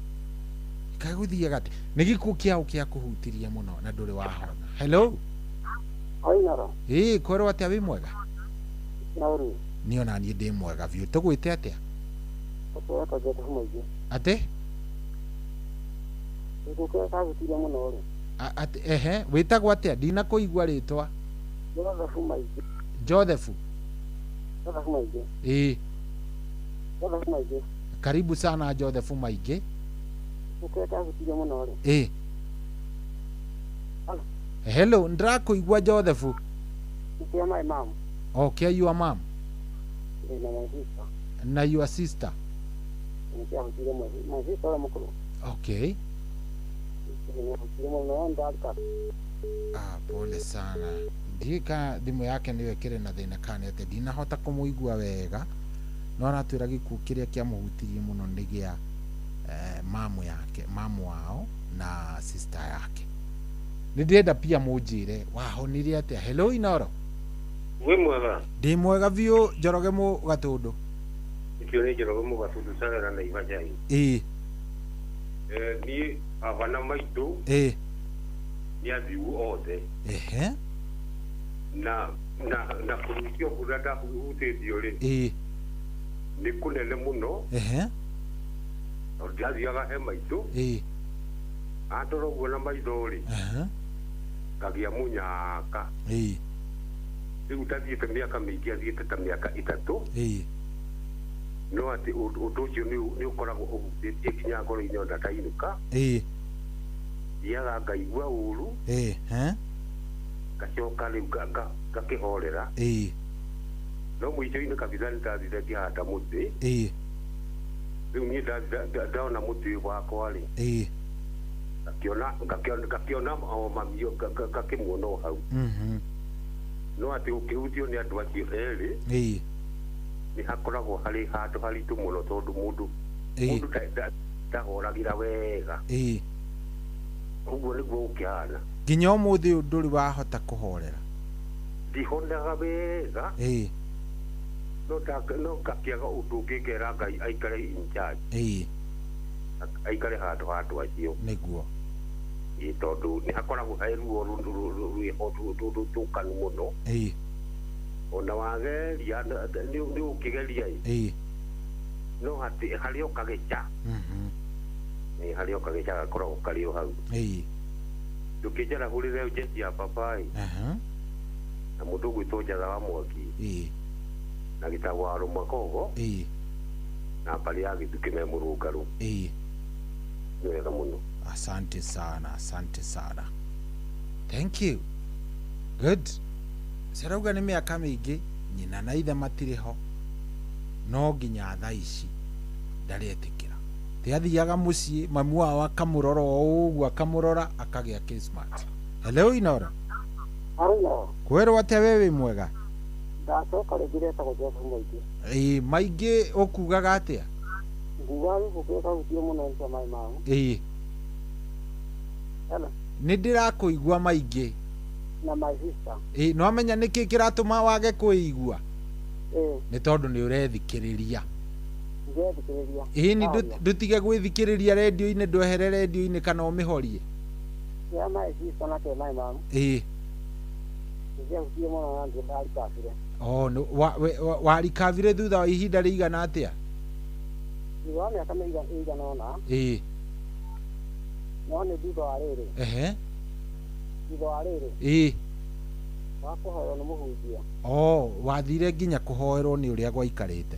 Kaĩ gũthiaga atĩa? Nĩ gĩkuũ kĩaũ kĩakũhutirie mũno na ndũrĩ wahona? Hello. Oinoro. Ĩĩ, kwerwo atĩa wĩ mwega? Nauri. Niĩ ona niĩ ndĩ mwega biũ. Tũgwĩte atĩa? Tũkwĩtwo Joseph Mũingĩ. Atĩ? Gĩkuũ kĩrĩa kĩahutirie mũno rĩ. Atĩ ehe, wĩtagwo atĩa? Ndinakũigua rĩtwa. Joseph Maingĩ. Joseph. Joseph Maingĩ. Ĩĩ. Joseph Maingĩ. Karibu sana Joseph Maingĩ. Gĩkuũ kĩrĩa kĩahutirie mũno rĩ. Ĩĩ. Hello, ndĩrakũigua Joseph. Kĩa my mom. Oh, kĩa your mom. Na my sister. Na your sister. Nĩ kĩahutirie mũno. My sister ũrĩa mũkũrũ. Okay. Nĩ mũno ndarika. Ah, pole sana. Ndiũĩ kana thimũ yake nĩyo ĩkĩrĩ na thĩna kana nĩ atĩa, ndinahota kũmũigua wega. No aratwĩra gĩkuũ kĩrĩa kĩamũhutirie mũno nĩ gĩa mamu yake, mamu wao na sister yake. Nĩ ndĩrenda pia mũnjĩre wahonire atĩa. Hello Inoro. Wĩ mwega? Ndĩ mwega biũ Njoroge Mũgatũndũ. Nĩkĩo nĩ Njoroge Mũgatũndũ Cagera na Ibajai. Ĩĩ. Niĩ baba na maitũ Ĩĩ. nĩ athiu othe. Ehe. Na na kũhutio kũrĩa ndahutĩtio rĩ, Ĩĩ. nĩ kũnene mũno. Ehe. Tondũ ndathiaga he maitũ. Ĩĩ. Andora ũguo na maitho rĩ, Ehe. ngagĩa mũnyaka. Ĩĩ. Rĩu ndathiĩte mĩaka mĩingĩ, athiĩte ta mĩaka 3. Ĩĩ. No atĩ ũndũ ũcio nĩ ũkoragwo ũhutĩtie nginya ngoro-inĩ ona ndainũka. Ĩĩ. Thiaga ngaigua ũru. Ĩĩ. He? Ngacoka rĩu ngakĩhorera. Ĩĩ. No mũico-inĩ kabisa nĩ ndathire ngĩhanda mũtĩ. Ĩĩ. Rĩu niĩ ndaona mũtĩ wakwa rĩ, Ĩĩ. ngakĩona o mami ngakĩmuona o hau. Mhm. No atĩ ũkĩhutio nĩ andũ acio erĩ, Ĩĩ. nĩ hakoragwo harĩ handũ haritũ mũno tondũ mũndũ ndahoragĩra wega. Ĩĩ. Ũguo nĩguo ũkĩhana. Nginya ũmũthĩ ũyũ ndũrĩ wahota kũhorera? Ndihonaga wega. Ĩĩ. No ngakĩaga ũndũ ũngĩ ngera Ngai aikare in charge. Ĩĩ. Aikare handũ ha andũ acio. Nĩguo. Ĩĩ, tondũ nĩ hakoragwo he ruo rwĩho rũthũkanu mũno. Ĩĩ. Ona wageria nĩ ũkĩgeria ĩ. Ĩĩ. No atĩ harĩ o kagĩca. Mhm. Nĩ harĩ o kagĩca gakoragwo karĩ o hau. Ĩĩ. Ndũkĩnjarahũrĩre njeci ya papai. Aha. Na mũndũ ũgwĩtwo Njatha wa Mwaki. Ĩĩ. Na gĩtagwo wa Rũmakogo. Ĩĩ. Na mbarĩ ya Gĩthukĩ me mũrũngarũ. Ĩĩ. Nĩ wega mũno. Asante sana, asante sana. Thank you. Good. Cirauga nĩ mĩaka mĩingĩ nyina na ithe matirĩ ho, no nginya thaa ici ndaretĩkĩra. Ti athiaga mũciĩ mamu wao akamũrora o ũguo akamũrora akagĩa Kismat. Hello Inoro. Hello. Kwĩrwo atĩa we wĩ mwega? Ndacoka rĩngĩ ndetagwo Joseph Maingĩ. Ĩĩ, Maingĩ ũkugaga atĩa? Nguga gĩkuũ kĩrĩa kĩahutirie mũno nĩ kĩa my mom. Ĩĩ. Hello. Nĩ ndĩrakũigua Maingĩ. Na my sister. Ĩĩ, no amenya nĩkĩ kĩratũma wage kũigua? Ĩĩ. Nĩ tondũ nĩ ũrethikĩrĩria. Ndĩrethikĩrĩria. Ĩĩ, nĩ ndũtige gwĩthikĩrĩria rendio-inĩ, ndwehere rendio-inĩ kana ũmĩhorie. Kĩa my sister na kĩa my mom. Ĩĩ. Nĩ kĩahutirie mũno na ndirĩ ndarikabire. Oh, warikabire thutha wa ihinda rĩigana atĩa? Thutha wa mĩaka ĩigana ũna. Ĩĩ. No nĩ thutha wa rĩrĩ. Ehe. Thutha wa rĩrĩ. Ĩĩ. Wa kũhoerwo nĩ mũhunjia. Oh, wathire nginya kũhoerwo nĩ ũrĩa gwaikarĩte.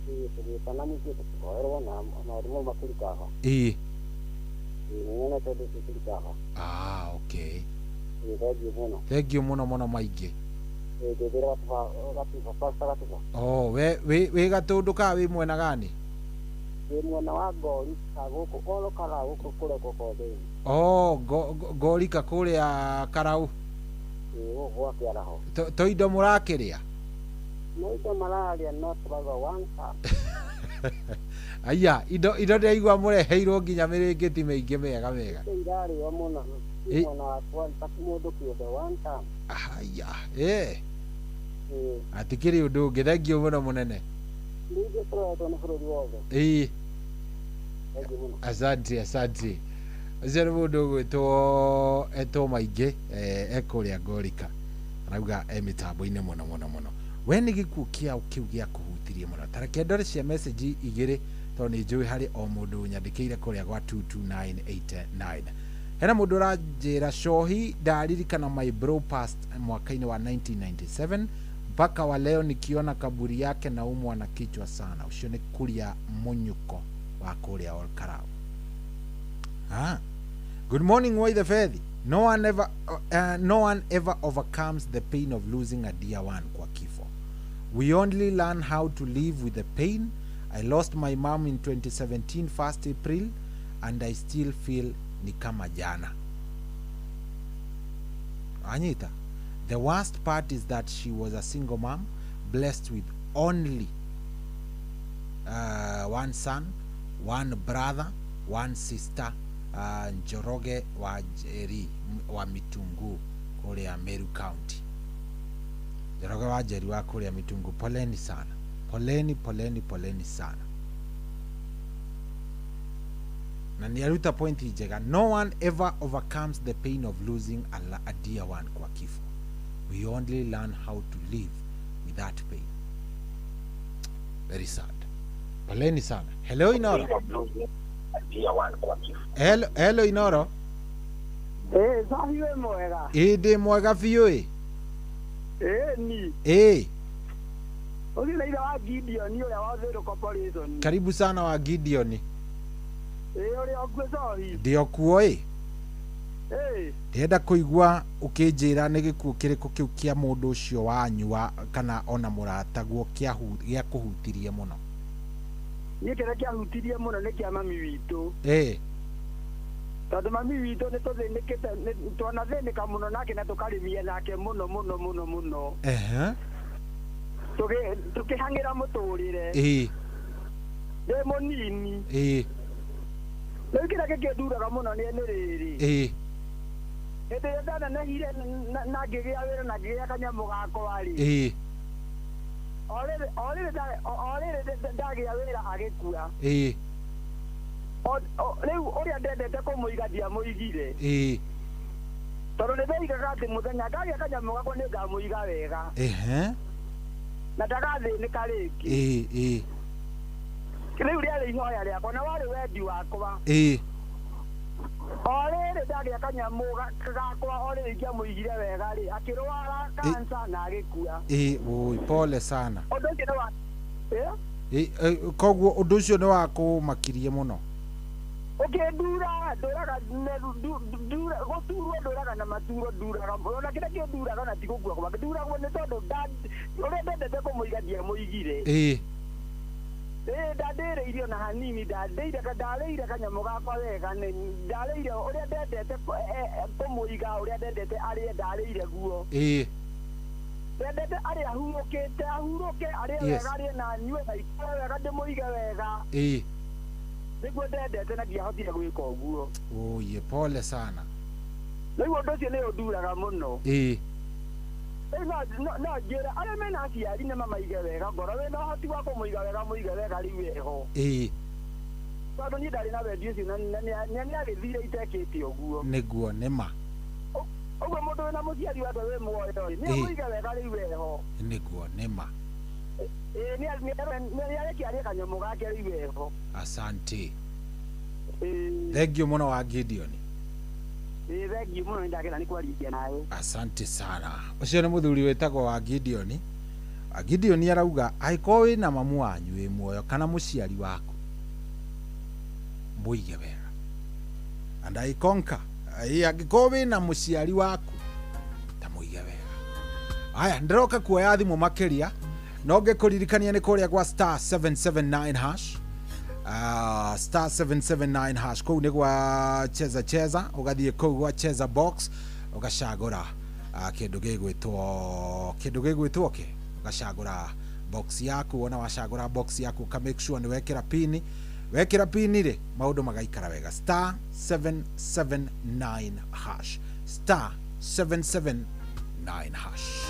Ĩĩ, tũgĩtana mũciĩ tũkĩhoerwo na maũndũ mau makĩrika ho. Ĩĩ. Ĩĩ, nĩnyonete ũndũ ũcio ũkĩrika ho. Ah, okay. Ĩĩ, thengiũ mũno. Thengiũ mũno mũno maingĩ. Ĩĩ, ndĩthĩra Gatuba, Pastor Gatuba. Oh, we wĩ Gatũndũ kana wĩ mwena gani? Wĩ mwena wa Ngorika gũkũ, oro Karau gũkũ kũrĩa Kokombĩinĩ. Oh, Ngorika kũrĩa Karau. Ĩĩ, gũkũ gwa Kĩaraho. To indo mũrakĩrĩa? No indo mararĩa no tũrauga one cup. Aya, indo ndĩraigua mũreheirwo nginya mĩrĩngĩti mĩingĩ mĩega mĩega. Indo irarĩo mũno mwena wakwa ta mũndũ kĩũmbe one cup. Aya, ĩĩ. Atikĩrĩ ũndũ ũngĩ, thengiũ mũno mũnene. Ningĩ tũroetwo nĩ bũrũri wothe. Ĩĩ. Asante, asante. Ũcio nĩ mũndũ ũgwĩtwo etwo maingĩ ekũrĩa Ngorika. Arauga e mĩtambo-inĩ mũno mũno mũno. We nĩ gĩkuũ kĩao kĩu gĩakũhutirie mũno. Ta reke ndore cia message igĩrĩ tondũ nĩ njũĩ harĩ o mũndũ ũnyandĩkĩire kũrĩa gwa 22989. Hena mũndũ ũranjĩra Shohi ndaririkana my bro passed mwaka-inĩ wa 1997 mpaka wa leo nikiona kaburi yake naumwa na kichwa sana. Ũcio nĩ Kuria Munyuko wa kũrĩa Ol Karau. Ah. Good morning, Waithe Fethi. No one ever overcomes the pain of losing a dear one kwa kifo. We only learn how to live with the pain. I lost my mom in 2017, 1st April, and I still feel ni kama jana. Anita, the worst part is that she was a single mom, blessed with only one son, one brother, one sister, Njoroge wa Njeri wa Mitungu kule Meru County. Njoroge wa Njeri wa kule Mitungu, poleni sana. Poleni, poleni, poleni sana. Na niaruta point njega. No one ever overcomes the pain of losing a dear one kwa kifo. We only learn how to live with that pain. Very sad. Poleni sana. Hello Inoro. Hello, hello Inoro. Eh, sahi we mwega. Eh, ndi mwega biũ ĩ. Eh, ni. Eh. Ũcio nĩ wa Gideon ũrĩa wa Zero Corporation. Karibu sana wa Gideon. Eh, ũrĩa ũkuo sorry. Ndĩ okuo ĩ. Eh. Ndĩrenda kũigua ũkĩnjĩra nĩ gĩkuũ kĩrĩkũ kĩu kĩa mũndũ ũcio wanyu wa kana ona mũrataguo gĩa kũhutirie mũno. Niĩ kĩrĩa kĩahutirie mũno nĩ kĩa mami witũ. Eh. Tondũ mami witũ nĩ tũthĩnĩkĩte, twanathĩnĩka mũno nake na tũkarĩmia nake mũno mũno mũno mũno. Ehe. Tũkĩhang'ĩra mũtũrĩre. Ĩĩ. Ndĩ mũnini. Ĩĩ. Rĩu kĩrĩa gĩkĩnduraga mũno nĩ rĩrĩ. Ĩĩ. Hĩndĩ ĩrĩa ndanenehire na ngĩgĩa wĩra na ngĩgĩa kanyamũ gakwa rĩ. Ĩĩ. O rĩrĩ ndagĩa wĩra agĩkua. Ĩĩ. Rĩu ũrĩa ndendete kũmũiga ndiamũigire. Ĩĩ. Tondũ nĩ ndeigaga atĩ mũthenya ngagĩa kanyamũ gakwa nĩ ngamũiga wega. Ehe. Na ndagathĩnĩka rĩngĩ. Ĩĩ, ĩĩ. Rĩu rĩarĩ ihoya rĩakwa na warĩ wendi wakwa. Ĩĩ. O rĩrĩ ndagĩa kanyamũ gakwa o rĩrĩ ingĩamũigire wega rĩ, akĩrwara kansa na agĩkua. Ĩĩ, oi, pole sana. Ũndũ ũcio nĩ wa Ĩĩ, koguo ũndũ ũcio nĩ wa kũmakirie mũno. Ũkĩndura ndũraga gũturwo ndũraga na maturo nduraga ona kĩrĩa kĩnduraga na ti gũkua gwake nduragwo nĩ tondũ ũrĩa ndendete kũmũiga ndiamũigire. Ĩĩ. Ĩĩ, ndandĩrĩirio na hanini, ndarĩire kanyamũ gakwa wega, ndarĩire ũrĩa ndendete kũmũiga, ũrĩa ndendete arĩe ndarĩire guo. Ĩĩ. Ndendete arĩe ahurũkĩte, ahurũke arĩe wega, arĩe na anyue na aikare wega, ndĩmũige wega. Ĩĩ. Nĩguo ndendete na ndiahotire gwĩka ũguo. Oye, pole sana. Rĩu ũndũ ũcio nĩ ũnduraga mũno. Ĩĩ. Rĩu no njĩre arĩa mena aciari nĩ mamaige wega, ngoro wĩna ũhoti wa kũmũiga wega, mũige wega rĩu eho. Ĩĩ. Tondũ niĩ ndarĩ na wendi ũcio na nĩ agĩthire itekĩte ũguo. Nĩguo nĩ ma. Ũguo mũndũ wĩna mũciari wake wĩ muoyo rĩ, nĩ amũige wega rĩu eho. Nĩguo nĩ ma. Ĩĩ, nĩ arĩkia arĩe kanyamũ gake rĩu eho. Asante. Thank you mũno wa Gideon. Ĩ thengiũ mũno nĩ ndakena nĩ kwaria nawe. Asante sana. Ũcio nĩ mũthuri wĩtagwo wa Gideon. Wa Gideon arauga angĩkorwo wĩna mamu wanyu wĩ muoyo kana mũciari waku, mũige wega. And I conquer. Angĩkorwo wĩna mũciari waku ta mũige wega. Aya, ndĩroka kuoya thimũ makĩria no ngĩkũririkania nĩ kũrĩa gwa star 779 hash. Star 779 hash kũu nĩ gwa cheza cheza, ũgathiĩ kũu gwa cheza box ũgacagũra kĩndũ gĩgwĩtwo kĩ, ũgacagũra box yaku. Wona wacagũra box yaku ũka make sure nĩ wekĩra pini. Wekĩra pini rĩ, maũndũ magaikara wega. Star 779 hash, star 779 hash.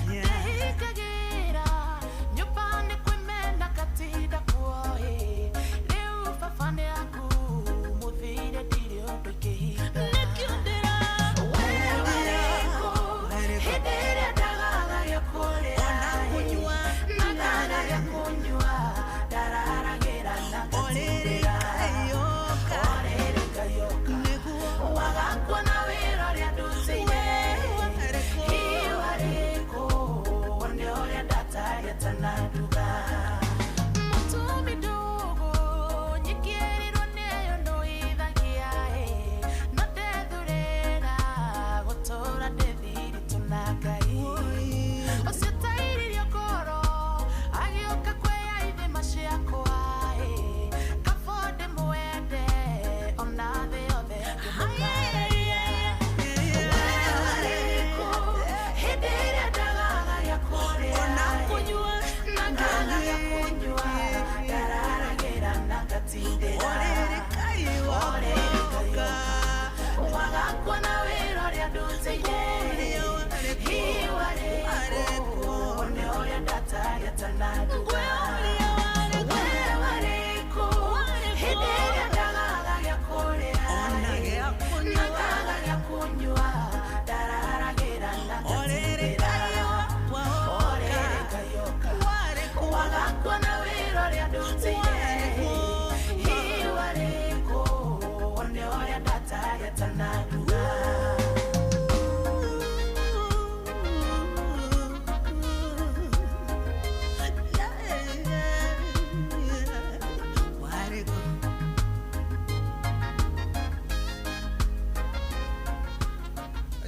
Yeah.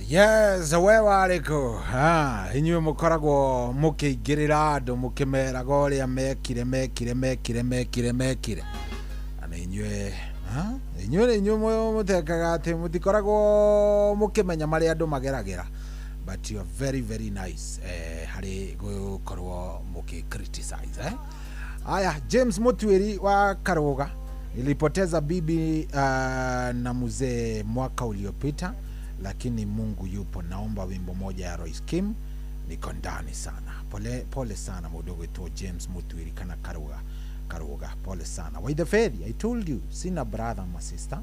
Yes, we warĩ kũ? Inyuĩ mũkoragwo mũkĩingĩrĩra andũ mũkĩmeraga ũrĩa mekire mekire mekire mekire mekire. Na nĩ inyuĩ inyuĩ nĩ inyuĩ mũtekaga atĩ mũtikoragwo mũkĩmenya marĩa andũ mageragĩra, but you are very very nice harĩ gũkorwo mũkĩ criticize Aya, James Mutwiri wa Karoga, nilipoteza bibi na mzee mwaka uliopita, lakini Mungu yupo. Naomba wimbo moja ya Royce Kim, niko ndani sana. Pole pole sana mũndũ ũgwĩtwo James Mutwiri kana Karuga Karuga, pole sana. Waithe Feri, I told you sina brother ma sister,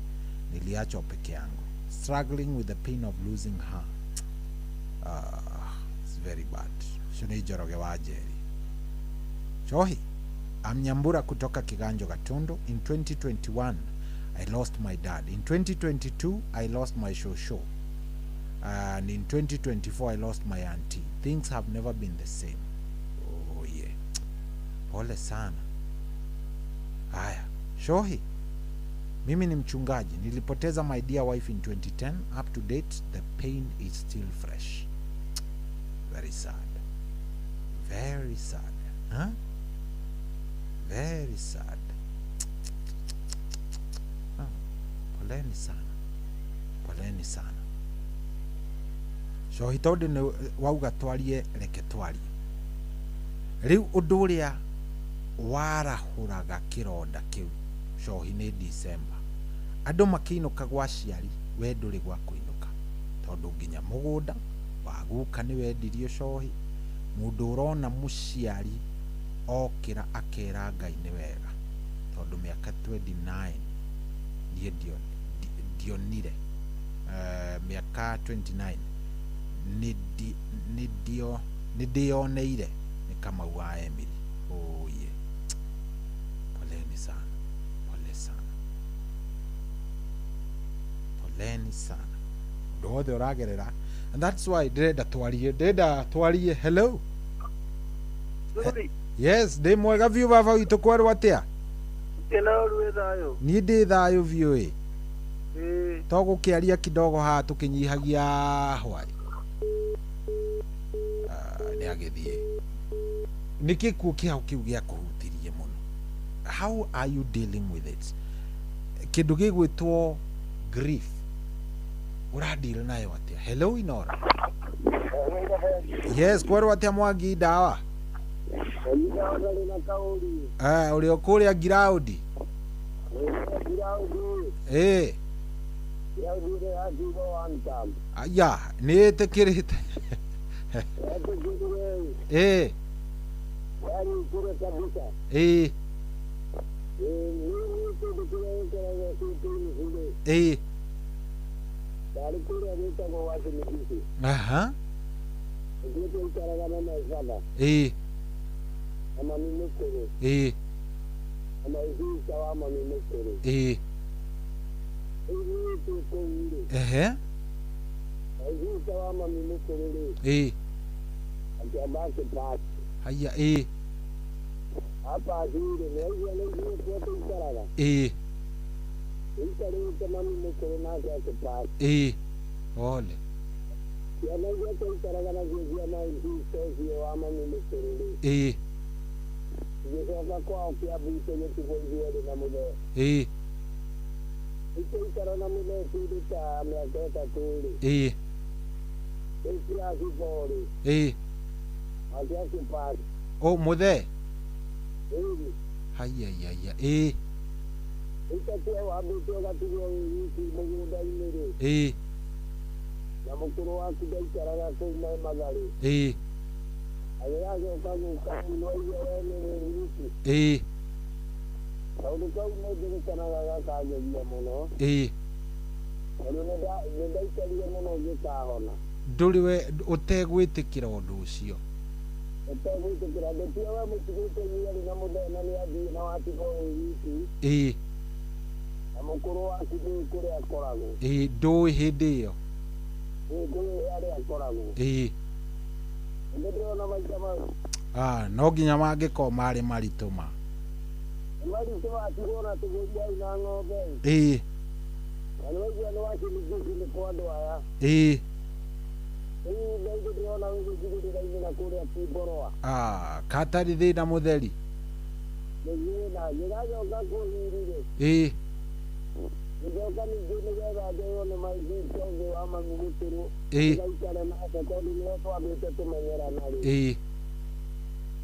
niliachwa peke yangu, struggling with the pain of losing her. It's very bad. Ũcio nĩ Njoroge wa Njeri. Chohi Amnyambura kutoka Kiganjo Gatundu. In 2021 I lost my dad. In 2022 I lost my shosho. And in 2024 I lost my auntie. Things have never been the same. Oh yeah. Pole sana. Haya, Shohi, mimi ni mchungaji. Nilipoteza my dear wife in 2010. Up to date the pain is still fresh. Very sad. Very sad. Huh? Very sad. Oh, poleni sana. Poleni sana. Shohi, tondũ nĩ wauga twarie, reke twarie. Rĩu ũndũ ũrĩa warahũraga kĩronda kĩu Shohi nĩ December, andũ makĩinũka gwa aciari, we ndũrĩ gwa kũinũka tondũ nginya mũgũnda wa guka nĩ wendirio. Shohi, mũndũ ũrona mũciari okĩra akera Ngai nĩ wega, tondũ mĩaka 29 niĩ ndionire mĩaka 29 nĩ ndĩoneire nĩ Kamau wa Emily. Oh yeah. Poleni sana, pole sana, poleni sana ũndũ wothe ũragerera, and that's why ndĩrenda twarie, ndĩrenda twarie. Hello. Yes, ndĩ mwega biũ baba witũ, kwerwo atĩa? Niĩ ndĩ thayũ biũ ĩ. To gũkĩaria kidogo haha tũkĩnyihagia hwaĩ. Nĩ agĩthiĩ. Nĩ gĩkuũ kĩao kĩu gĩakũhutirie mũno? How are you dealing with it? Kĩndũ gĩgwĩtwo grief ũradeal nayo atĩa? Hello Inora. Yes, kwerwo atĩa Mwangi ndawa? Ũrĩ o kũrĩa ngiraũndi? Aya, nĩ ĩtĩkĩrĩte. Aha. Ehe. Haya. Ole. O muthe. Haya ya. Na mũkũrũ waku ndaikaraga kũu Matharĩ. Agĩgacoka gũka nĩwaigua we nĩ wĩ wiki. Kaũndũ kau nĩ ndirikanaga gakangegia mũno. Tondũ nĩ ndaikarire mũno ngĩkahona. Ndũrĩ we ũtegwĩtĩkĩra ũndũ ũcio. Ũtegwĩtĩkĩra ndĩtia we mũtigĩte inyuerĩ na mũthee na nĩathiĩ na watigwo wĩ wiki. Na mũkũrũ waku ndũĩ kũrĩa akoragwo. Ndũĩ hĩndĩ ĩyo. Ndũĩ harĩa akoragwo. Nĩ ndĩrona maita mau. No nginya mangĩkorwo marĩ maritũ ma. Maritũ watigwo na tũgũri au na ng'ombe. Na nĩwaigua nĩ waciringi nĩ kwa andũ aya. Rĩu ndaigua ndĩrona wĩ gĩcigĩrĩra-inĩ na kũrĩa Kimboroa. Ah, katari thĩna mũtheri. Nĩguo na ngĩgacoka kũhirire. Ĩĩ. Ngĩcoka ningĩ nĩgetha njoywo nĩ my sister ũngĩ wa mami mũkũrũ. Ĩĩ. Ngaikare nake tondũ nĩwe twambĩte kũmenyerana rĩ. Ĩĩ.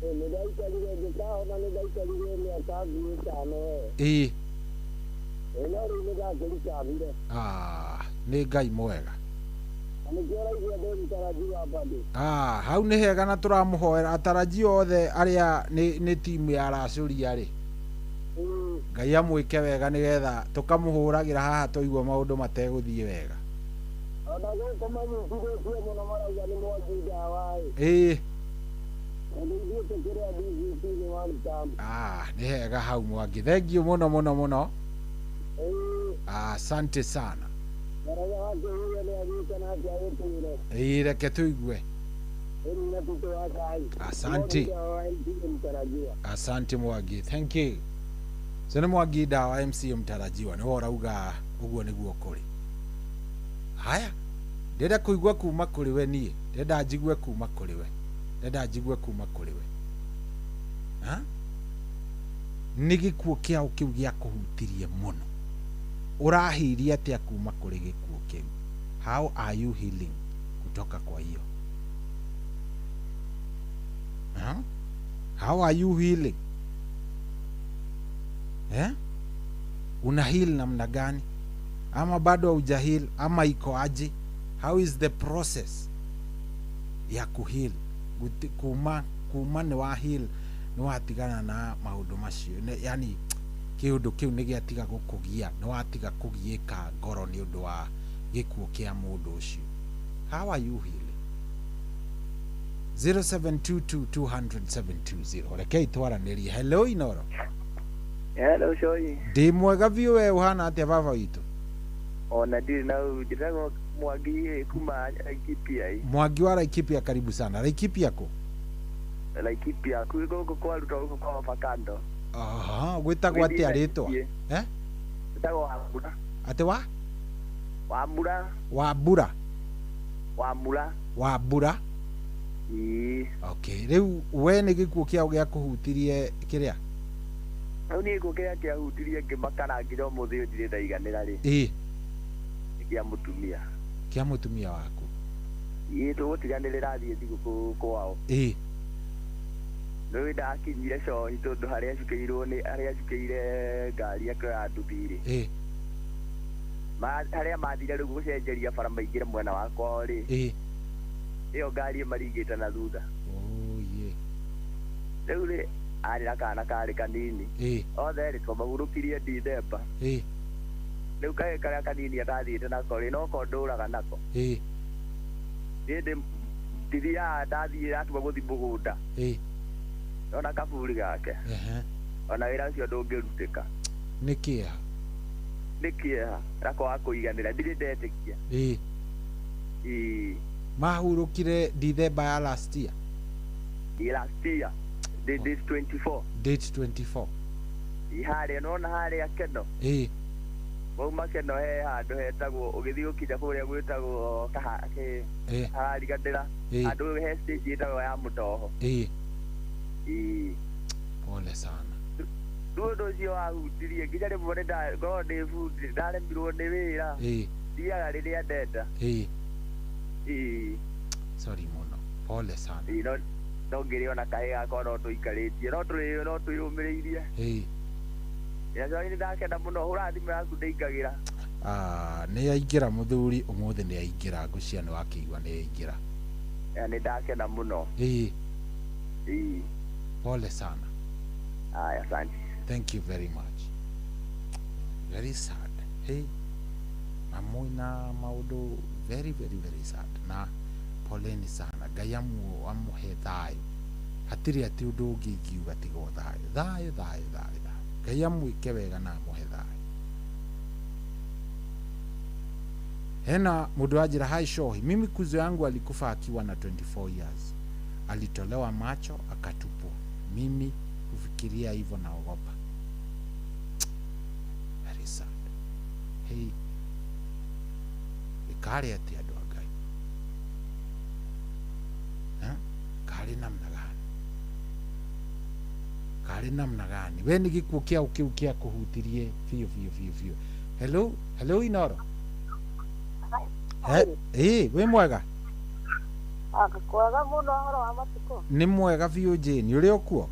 Nĩ ndaikarire ngĩkahona, nĩ ndaikarire mĩaka ngiri 5 we. Ĩĩ. No rĩu nĩ ndakĩricabire. Ah, nĩ Ngai mwega. Na nĩkĩo ũraigua ndĩ mũtarajiwa bado. Ah, hau nĩ hega na tũramũhoera atarajio othe arĩa nĩ timu ya Aracũria rĩ. Ngai amwĩke wega nĩgetha tũkamũhũragĩra haha twaigua maũndũ mategũthiĩ wega. Ona gũkũ manyitithĩtie mũno marauga nĩ Mwangi ndawa ĩ. Ĩĩ. Tondũ ithuĩ tũkĩrĩ a DCP nĩ one term. Ah, nĩ hega hau Mwangi. Thank you mũno mũno mũno. Asante sana. Baraza wake huyo nĩ agĩte nake agĩtwĩre. Ĩĩ, reke tũigue. Rĩu na tũtũ wa cai. Asante. Mwangi ndawa MCA mtarajiwa. Asante Mwangi. Thank you. So nĩ Mwangi ndawa MCA mtarajiwa nĩwe ũrauga ũguo nĩguo kũrĩ. Haya, ndĩrenda kũigua kuma kũrĩ we niĩ, ndĩrenda njigue kuma kũrĩ we, ndĩrenda njigue kuma kũrĩ we. Ha? Nĩ gĩkuũ kĩao kĩu gĩakũhutirie mũno. Ũrahirie atĩa kuma kũrĩ gĩkuũ kĩu? How are you healing kutoka kwa hiyo? Ha? How are you healing? Eh? Una heal namna gani? Ama bado hauja heal, ama iko aje? How is the process ya kuheal? Kuma nĩ wa heal, nĩ watigana na maũndũ macio. Yani kĩũndũ kĩu nĩ gĩatiga gũkũgia, nĩ watiga kũgiĩka ngoro nĩ ũndũ wa gĩkuũ kĩa mũndũ ũcio. How are you healing? 0722 200 720. Rekei twaranĩrie. Hello Inoro. Hello Shoi. Ndĩ mwega biũ, we ũhana atĩa baba witũ? Ona ndirĩ na ũru, njĩtagwo Mwangi kuma Laikipia. Mwangi wa Laikipia, karibu sana. Laikipia kũ? Laikipia kwĩ gũkũ kwa Ruto, gũkũ kwa Avocado. Aha, gwĩtagwo atĩa rĩtwa? Eh? Gwĩtagwo Wambura. Atĩ wa? Wambura. Wambura. Wambura. Wambura. Ĩĩ. Okay, rĩu we nĩ gĩkuũ kĩao gĩakũhutirie kĩrĩa? Rĩu niĩ gĩkuũ kĩrĩa kĩahutirie ngĩmaka na nginya ũmũthĩ ũyũ ndirĩ ndaiganĩra rĩ. Ĩĩ. Nĩ kĩa mũtumia. Kĩa mũtumia waku? Ĩĩ, tũgũtiganĩrĩra thiĩ thigũkũ kwao. Ĩĩ. Rĩu ndakinyire cohi tondũ harĩa acukĩirwo nĩ harĩa acukĩire ngari akĩoya nduthi rĩ. Ĩĩ. Harĩa mathire rĩu gũcenjeria bara maingĩre mwena wa kwao rĩ. Ĩĩ. Ĩyo ngari ĩmaringĩte na thutha. Oh ye. Rĩu rĩ arĩ na kana karĩ kanini. Ĩĩ. Othe rĩ twamahurũkirie Dithemba. Ĩĩ. Rĩu kahĩĩ karĩa kanini atathiĩte nako rĩ noko ndũraga nako. Ĩĩ. Niĩ ndithiaga, ndathiĩ ndatua gũthiĩ mũgũnda. Ĩĩ. Ona kaburi gake. Ehe. Ona wĩra ũcio ndũngĩrutĩka. Nĩ kĩeha. Nĩ kĩeha na kwaga kũiganĩra, ndirĩ ndetĩkia. Ĩĩ. Ĩĩ. Mahurũkire Dithemba ya last year? Last year. Date 24. Date 24. Ĩ harĩa nona harĩa Keno. Ĩĩ. Mauma Keno he handũ hetagwo ũgĩthiĩ gũkinya kũrĩa gwĩtagwo harariganĩra. Handũ he stage ĩtagwo ya Mũtoho. Ĩĩ. Ĩĩ. Pole sana. Rĩu ũndũ ũcio wahutirie nginya rĩmwe nĩ ngorwo ndĩ bundi ndaremirwo nĩ wĩra. Ĩĩ. Thiaga rĩrĩa ndenda. Ĩĩ. Ĩĩ. Sorry mũno. Pole sana. Ĩĩ, no ngĩrĩ ona kahĩĩ gakwa no tũikarĩtie, no twĩyũmĩrĩirie. Ĩĩ. Ĩĩ, nĩ ndakena mũno, hũra thimũ yaku ndĩingagĩra. Ah, nĩ aingĩra mũthuri ũmũthĩ, nĩ aingĩra ngũcia nĩ wakĩigua nĩ aingĩra. Nĩ ndakena mũno. Ĩĩ. Ĩĩ. Pole sana. Aya, asante. Thank you very much. Very sad. Hey, mamwina maũndũ very very very sad. Na poleni sana. Ngai amuhe thayũ. Hatirĩ atĩ ũndũ ũngĩ ingiuga tiga o thayũ. Thayũ, thayũ, thayũ, thayũ. Ngai amwĩke wega na amuhe thayũ. Hena mũndũ wanjĩra, hi Shohi, mimi kuzo yangu alikufa akiwa na 24 years. Alitolewa macho akatupwa. Mimi kufikiria hivyo naogopa. Very sad. Hey, ikare ati andũ a Ngai. Karĩ namna gani? Karĩ namna gani? We nĩ gĩkuũ kĩao kĩu kĩa kũhutirie biũ biũ biũ biũ. Hello, hello Inoro. Wĩ mwega? Kwega mũno ũhoro wa matukũ. Nĩ mwega biũ Jane, ũrĩ okuo?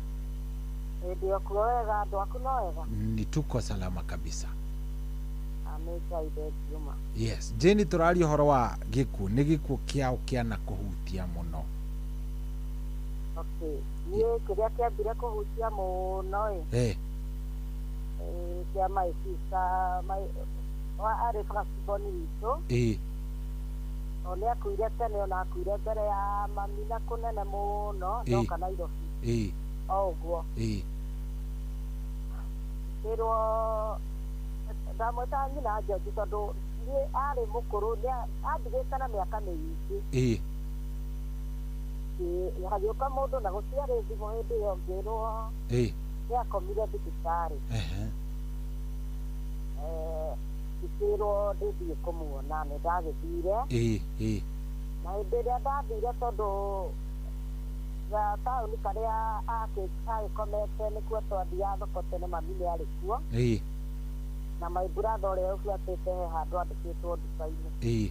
Ndĩ okuo wega, andũ aku no wega? Ni tuko salama kabisa. Nĩ. Yes, Jane tũraria ũhoro wa gĩkuũ, nĩ gĩkuũ kĩao kĩana kũhutia mũno. Okay, niĩ kĩrĩa kĩambire kũhutia mũno ĩ. Kĩa my sister, my arĩ first born witũ. O nĩ akuire tene, ona akuire mbere ya mami na kũnene mũno, ndoka Nairobi. O ũguo. Kĩrwo ndamwĩtaga nyina George tondũ niĩ arĩ mũkũrũ, andigĩte na mĩaka mĩingĩ. Hagĩũka mũndũ na gũtiarĩ thimũ hĩndĩ ĩyo, ngĩrwo nĩ akomire thibitarĩ. Ngĩkĩrwo ndĩthiĩ kũmuona, nĩ ndagĩthire. Na hĩndĩ ĩrĩa ndathire tondũ taũni karĩa agĩkomete nĩkuo twathiaga thoko tene, mami nĩ arĩ kuo. Na my brother ũrĩa ũbuatĩte he handũ andĩkĩtwo nduka-inĩ.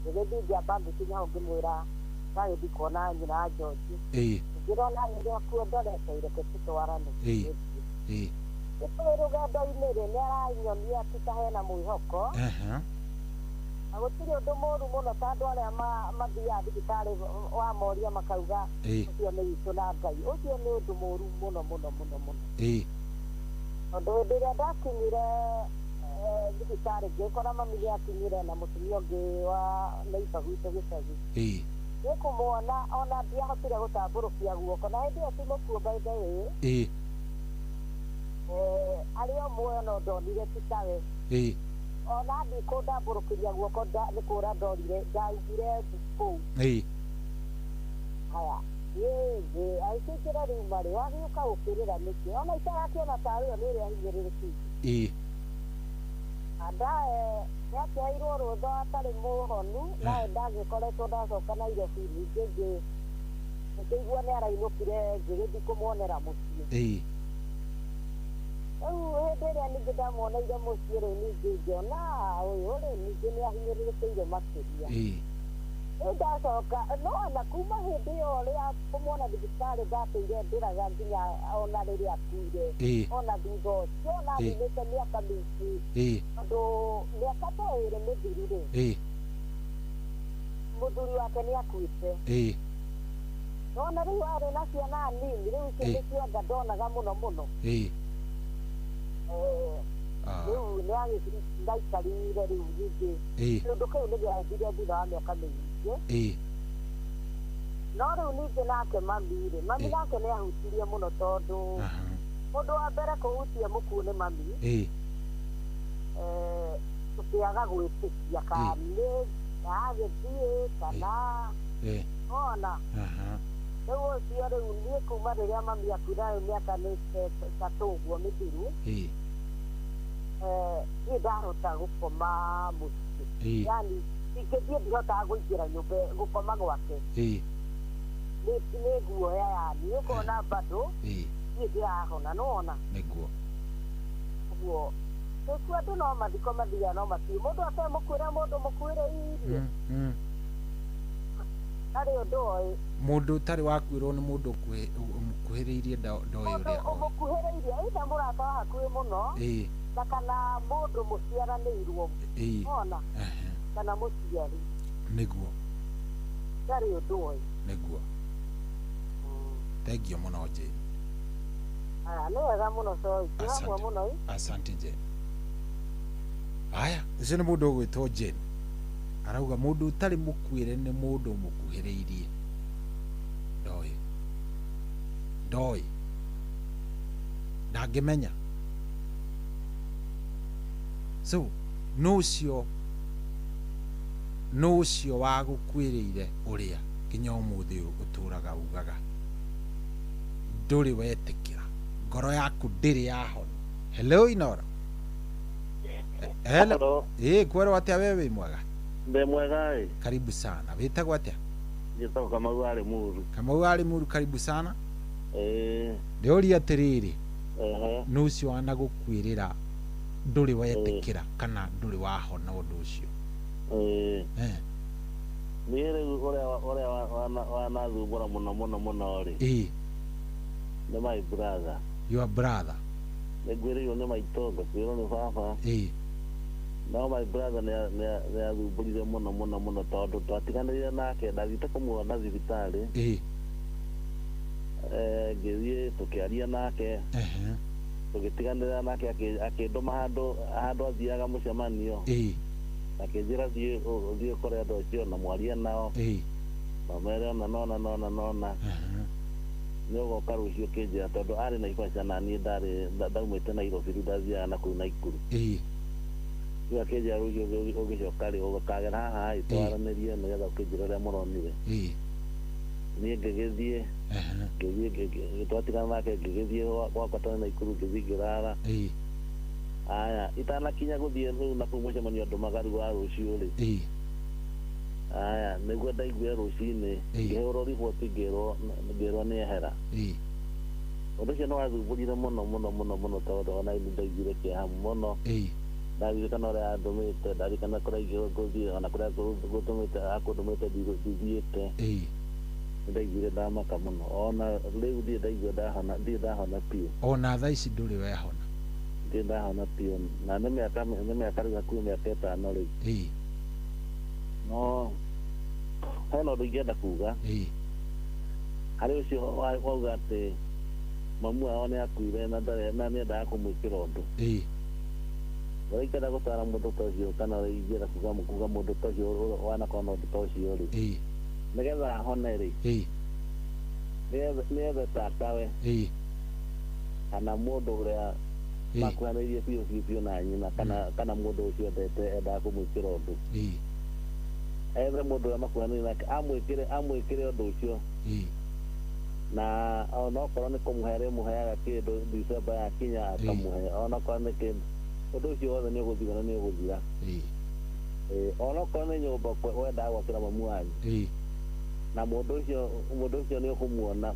Ngĩgĩthiĩ ngĩamba ngĩkinya hau ngĩmwĩra ndagĩthiĩ kuona nyina George. Ngĩrona nĩ akuo ndorete, reke tũtwarane. Tũrĩ rũgendo-inĩ rĩ, nĩ aranyonia ti ta hena mwĩhoko. Na gũtirĩ ũndũ mũũru mũno ta andũ arĩa mathiaga thibitarĩ wamoria makauga ũcio nĩ witũ na Ngai. Ũcio nĩ ũndũ mũũru mũno mũno mũno mũno. Tondũ hĩndĩ ĩrĩa ndakinyire thibitarĩ ngĩkora mami nĩ akinyire na mũtumia ũngĩ wa neighbor gwitũ gĩcagi. Nĩ kũmuona ona ndiahotire gũtambũrũkia guoko, na hĩndĩ ĩyo ti mũkuũ by the way. Arĩ o muoyo no ndonire ti tawe. Ona thiĩ kũndambũrũkĩria guoko nĩ kũra ndorire, ndaugire kũu. Haya, agĩkĩnjĩra rĩu marĩ wagĩũka gũkĩrĩra nĩkĩ? Ona itarakĩona tarĩ ĩyo nĩ ĩrĩa hinyĩrĩrĩkĩte. Ndae nĩakĩheirwo rũtha atarĩ mũhonu, nawe ndagĩkoretwo ndacoka Nairobi, ningĩ ngĩkĩigua nĩ arainũkire, ngĩgĩthiĩ kũmuonera mũciĩ. Rĩu hĩndĩ ĩrĩa ningĩ ndamuoneire mũciĩ rĩu ningĩ ngĩona ũyũ rĩ ningĩ nĩ ahinyĩrĩrĩkĩire makĩria. Rĩu ndacoka no ona kuma hĩndĩ ĩyo rĩa kũmuona thibitarĩ ndatũire ndĩraga nginya ona rĩrĩa akuire, ona thutha ũcio ona ninĩte mĩaka mĩingĩ, tondũ mĩaka ta ĩrĩ mĩthiru rĩ, mũthuri wake nĩ akuĩte. Nona rĩu arĩ na ciana nini, rĩu icio nĩcio anga ndonaga mũno mũno. Rĩu nĩ ndaikarire rĩu ningĩ kĩũndũ kĩu nĩ gĩathire thutha wa mĩaka mĩingĩ. No rĩu ningĩ nake mami rĩ, mami nake nĩ ahutirie mũno tondũ mũndũ wa mbere kũhutia mũkuũ nĩ mami. Tũkĩaga gwĩtĩkia kana nĩ agĩthiĩ kana ona rĩu ũcio rĩu niĩ kuma rĩrĩa mami akuire rĩu mĩaka nĩ ĩtatũ ũguo mĩthiru, niĩ ndahota gũkoma mũciĩ, yani ingĩthiĩ ndihotaga kũingĩra nyũmba gũkoma gwake nĩ guoya, yani ũkona bado niĩ ndĩrahona, nĩwona nĩguo ũguo gĩkuũ andũ no mathiko mathiaga no matiũ mũndũ atemũkwĩra mũndũ mũkwĩre irie ndarĩ ũndũ oĩ. Mũndũ ũtarĩ wakuĩrwo nĩ mũndũ ũmũkuhĩrĩirie ndoĩ ũrĩa oĩ. Ũmũkuhĩrĩirie either mũrata wa hakuhĩ mũno na kana mũndũ mũciaranĩirwo, ona kana mũciari, nĩguo ndarĩ ũndũ oĩ. Nĩguo. Thank you mũno Jane. Nĩ wega mũno Coy, twĩ hamwe mũno. Asante Jane. Aya, ũcio nĩ mũndũ ũgwĩtwo Jane. Arauga mũndũ ũtarĩ mũkuĩre nĩ mũndũ ũmũkuhĩrĩirie. Ndoĩ. Ndoĩ. Ndangĩmenya. So, no ũcio wagũkuĩrĩire ũrĩa nginya ũmũthĩ ũyũ ũtũraga ugaga ndũrĩ wetĩkĩra, ngoro yaku ndĩrĩ yahona. Hello Inoro. Hello. Kwerwo atĩa we wĩ mwega? Ndĩ mwega ĩ. Karibu sana. Wĩtagwo atĩa? Njĩtagwo Kamau wa Limuru. Kamau wa Limuru, karibu sana. Ĩĩ. Ndĩũria atĩrĩrĩ, Ehe. nũ ũcio wanagũkuĩrĩra ndũrĩ wetĩkĩra kana ndũrĩ wahona ũndũ ũcio? Ĩĩ. Eh. Niĩ rĩu ũrĩa wanathumbũra mũno mũno mũno rĩ. Ĩĩ. Nĩ my brother. Your brother. Nĩ ngwĩrĩirwo nĩ maitũ, ngakwĩrwo nĩ baba. Ĩĩ. No my brother nĩ athumbũrire mũno mũno mũno tondũ twatiganĩire nake, ndathiĩte kũmuona thibitarĩ. Ĩĩ. Ngĩthiĩ tũkĩaria nake. Ehe. Tũgĩtiganĩra nake akĩndũma handũ athiaga mũcemanio. Ĩĩ. Akĩnjĩra thiĩ ũkore andũ acio na mwarie nao. Ĩĩ. Na mere ona nona nona nona. Nĩ ũgoka rũciũ ũkĩnjĩra tondũ arĩ Naivasha na niĩ ndarĩ ndaumĩte Nairobi rĩu ndathiaga na kũu Naikuru. Ĩĩ. Rĩu akĩnjĩra rũciũ ũgĩcoka rĩ ũkagera haha ĩ twaranĩrie nĩgetha ũkĩnjĩra ũrĩa mũronire. Ĩĩ. Niĩ ngĩgĩthiĩ ngĩthiĩ twatigana nake ngĩgĩthiĩ gwakwa tene Naikuru ngĩthiĩ ngĩrara. Ĩĩ. Aya itanakinya gũthiĩ rĩu na kũu mũcemanio andũmaga rĩu wa rũciũ rĩ. Ĩĩ. Aya nĩguo ndaiguire rũcinĩ ngĩhũrwo riboti ngĩrwo nĩ ehera. Ĩĩ. Ũndũ ũcio nĩ wathumbũrire mũno mũno mũno mũno tondũ ona niĩ ndaiguire kĩeha mũno. Ĩĩ. Ndaririkana ũrĩa andũmĩte, ndaririkana kũrĩa ngũthiĩ ona kũrĩa gũtũmĩte akũndũmĩte ndithiĩte. Ĩĩ. Ndaiguire ndamaka mũno ona rĩu ndirĩ ndaigua ndahona, ndirĩ ndahona biũ. Ona thaa ici ndũrĩ wehona? Ndirĩ ndahona biũ na nĩ mĩaka rĩu hakuhĩ mĩaka 5 rĩu. Ĩĩ. No hena ũndũ ingĩenda kuga. Ĩĩ. Harĩ ũcio wauga atĩ mamu wao nĩ akuire na nĩendaga kũmwĩkĩra ũndũ. Ĩĩ. Ũrĩa ingĩenda gũtara mũndũ ta ũcio kana ũrĩa ingĩenda kuga mũndũ ta ũcio wanakorwo na ũndũ ta ũcio rĩ. Ĩĩ. Nĩgetha ahone rĩ. Ĩĩ. Nĩethe tatawe. Ĩĩ. Kana mũndũ ũrĩa makuhanĩirie biũ biũ biũ na nyina kana mũndũ ũcio endete endaga kũmwĩkĩra ũndũ. Ĩĩ. Ethe mũndũ ũrĩa makuhanĩirie nake amwĩkĩre ũndũ ũcio. Ĩĩ. Na onokorwo nĩ kũmũhe rĩmũheaga kĩndũ December yakinya akamũhe onokorwo nĩ kĩndũ ũndũ ũcio wothe nĩ ũgũthira na nĩ ũgũthira. Ĩĩ. Onokorwo nĩ nyũmba wendaga gwakĩra mamu wanyu. Ĩĩ. Na mũndũ ũcio nĩ ũkũmuona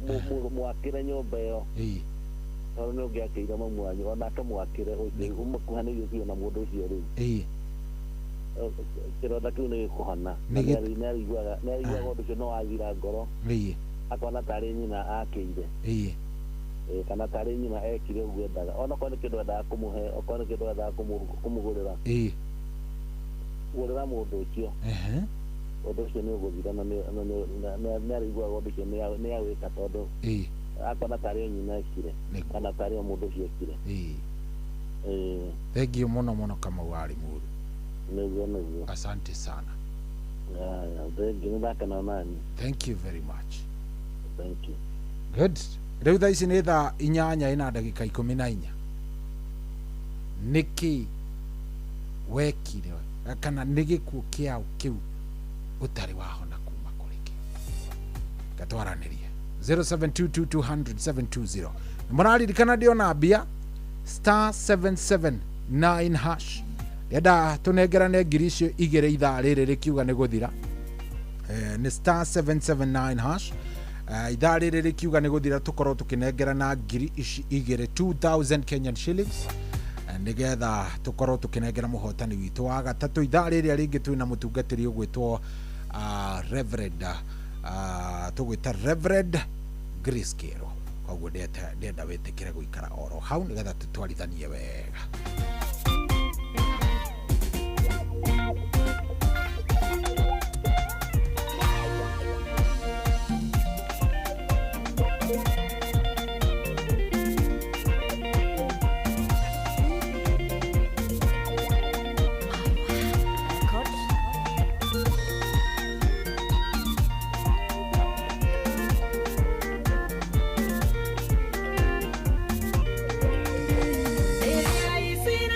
mwakĩre nyũmba ĩyo. Ĩĩ. Tondũ nĩ ũngĩakĩire mamu wanyu onake mwakĩre ũcio ũmũkuhanĩirie biũ na mũndũ ũcio rĩu. Ĩĩ. Kĩronda kĩu nĩ gĩkũhona. Nĩ ariguaga ũndũ ũcio no wathira ngoro. Ĩĩ. Akona tarĩ nyina akĩire. Ĩĩ. Kana tarĩ nyina ekire ũguo endaga onokorwo nĩ kĩndũ endaga kũmũhe okorwo nĩ kĩndũ endaga kũmũgũrĩra. Ĩĩ. Gũrĩra mũndũ ũcio. Ehe. Ũndũ ũcio nĩ ũgũthira na nĩ ariguaga ũndũ ũcio nĩ awĩka tondũ Ĩĩ. akona tarĩ nyina ekire kana tarĩ mũndũ ũcio ekire. Ĩĩ. Ĩĩ. Thank you mũno mũno Kamau wa Limuru. Nĩguo nĩguo. Asante sana. Yeah, thank you. Nĩndakena nani. Thank you very much. Thank you. Good. Rĩu thaa ici nĩ thaa 8:14. Nĩkĩ wekire kana nĩ gĩkuũ kĩaũ kĩu ũtarĩ wahona kuma kũrĩ kĩo? Gatwaranĩrie 0722200720. Mũraririkana ndĩona mbia *779# ndĩrenda tũnengerane ngiri icio igĩrĩ ithaa rĩrĩ rĩkiuga nĩ gũthira. Nĩ *779# ithaa rĩrĩ rĩkiuga nĩ gũthira tũkorwo tũkĩnengerana ngiri ici igĩrĩ 2000 Kenyan shillings nĩgetha tũkorwo tũkĩnengera mũhotani witũ wa gatatũ. Ithaa rĩrĩa rĩngĩ twĩna mũtungatĩri ũgwĩtwo Reverend tũgwĩta Reverend Grace Kero. Koguo ndĩrenda wĩtĩkĩre gũikara oro hau nĩgetha tũtwarithanie wega. Ĩrĩa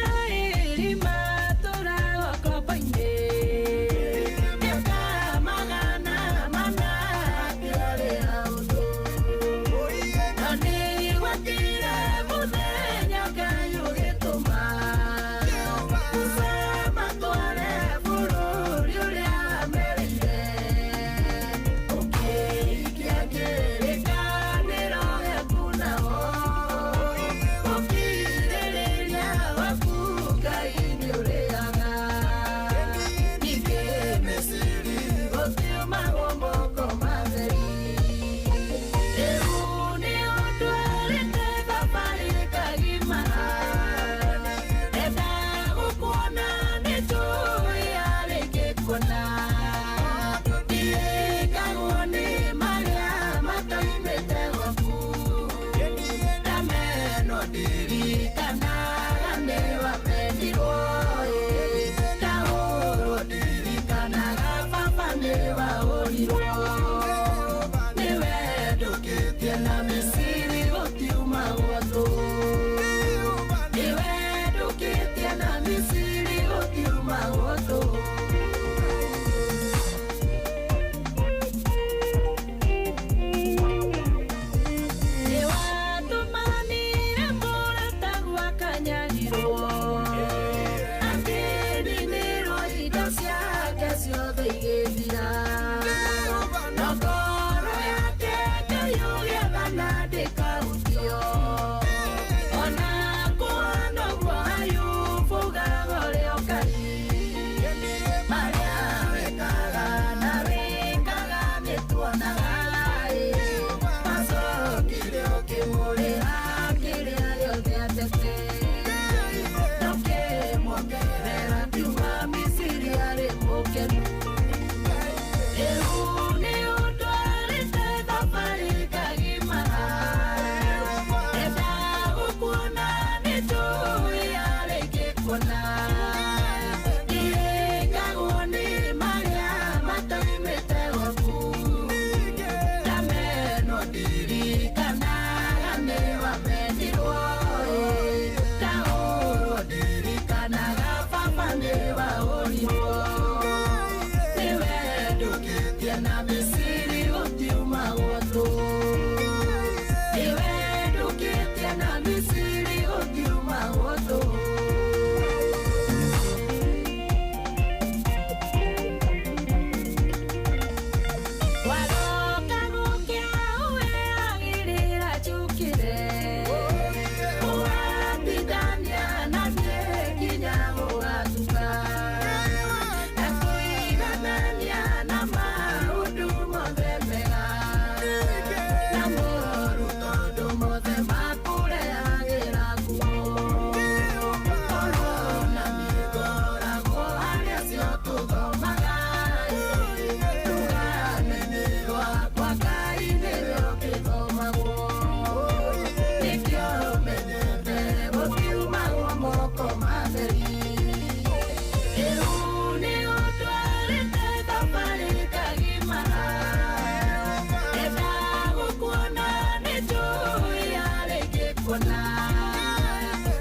ndingĩkuona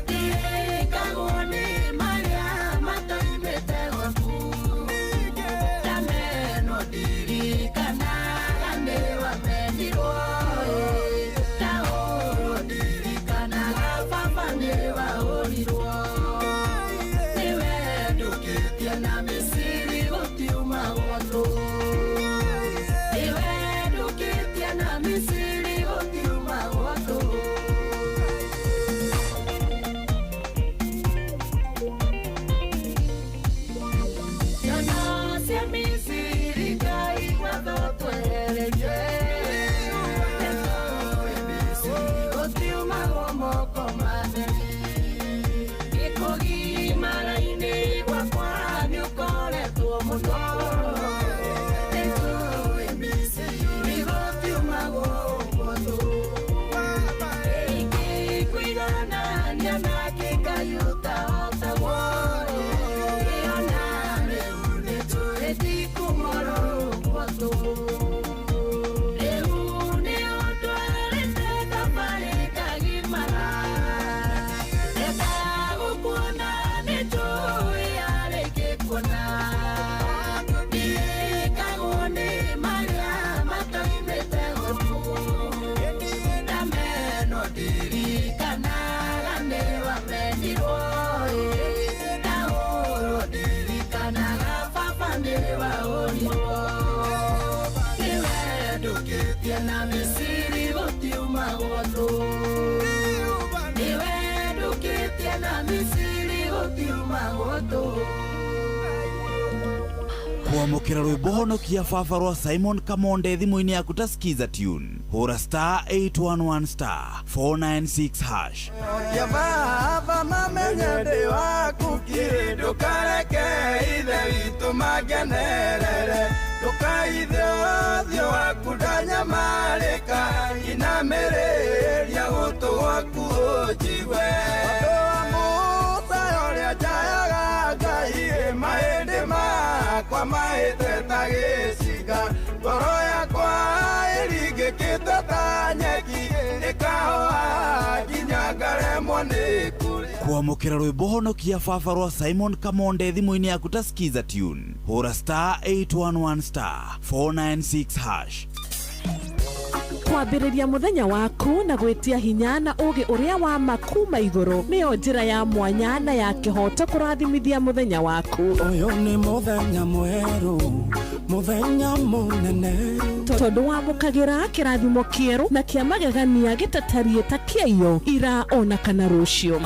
ndirikagwo nĩ marĩa matoimĩte gwaku ndamenwo ndirikanaga nĩ wamenirwo ndahũrwo ndirikanaga baba nĩ wahũrirwo nĩwe ndũkĩtie na Misiri gũtiumagwo tũ nĩwe ndũkĩtie na Misiri gũtiumagwo tũ. Ciana cia Misiri Ngai watho twehererie nĩtũĩ Misiri gũtiumagwo moko matheri gĩkũgimara-inĩ gwakwa nĩũkoretwo mũno nĩtũĩ Misiri gũtiumagwo ũguo tũ ingĩkũiganania nake Ngai ũtahotagwo ĩona rĩu nĩtũĩ ndikumoro ũguo tũ rĩu nĩũndwarĩte thabarĩ ngagimara ndenda gũkuona nĩnjũĩ yarĩ ngĩkuona ndirikagwo nĩ marĩa matoimĩte gwaku ndamenwo ndirikanaga nĩ wamenirwo ndahũrwo ndirikanaga baba nĩ wahũrirwo nĩwe ndũkĩtie na Misiri gũtiumagwo tũ nĩwe ndũkĩtie na Misiri gũtiumagwo tũ. Kwamũkĩra rwĩmbo honokia baba rwa Simon Kamonde thimũ-inĩ yaku ta skiza tune hũra star 811 star 496 hash. Ya baba mamenye ndĩ waku kiri ndũkareke ithe witũ mangenerere ndũkaithe ũthiũ waku ndanyamarĩka inamĩrĩria gũtũ gwaku ũnjigue ũndũ wa Musa ũrĩa njayaga Ngai mahĩndĩ makwa mahĩte ta gĩcinga ngoro yakwa ĩringĩkĩte ta nyeki ĩkahoha nginya ngaremwo nĩ kũrĩa. Kwamũkĩra rwĩmbo honokia baba rwa Simon Kamonde thimũ-inĩ yaku ta skiza tune hũra star 811 star 496 hash. Kwambĩrĩria mũthenya waku na gwĩtia hinya na ũũgĩ ũrĩa wa ma kuma igũrũ nĩyo njĩra ya mwanya na ya kĩhooto kũrathimithia mũthenya waku. Ũyũ nĩ mũthenya mwerũ, mũthenya mũnene tondũ wamũkagĩra kĩrathimo kĩerũ na kĩa magegania gĩtatariĩ ta kĩaiyo ira ona kana rũciũ.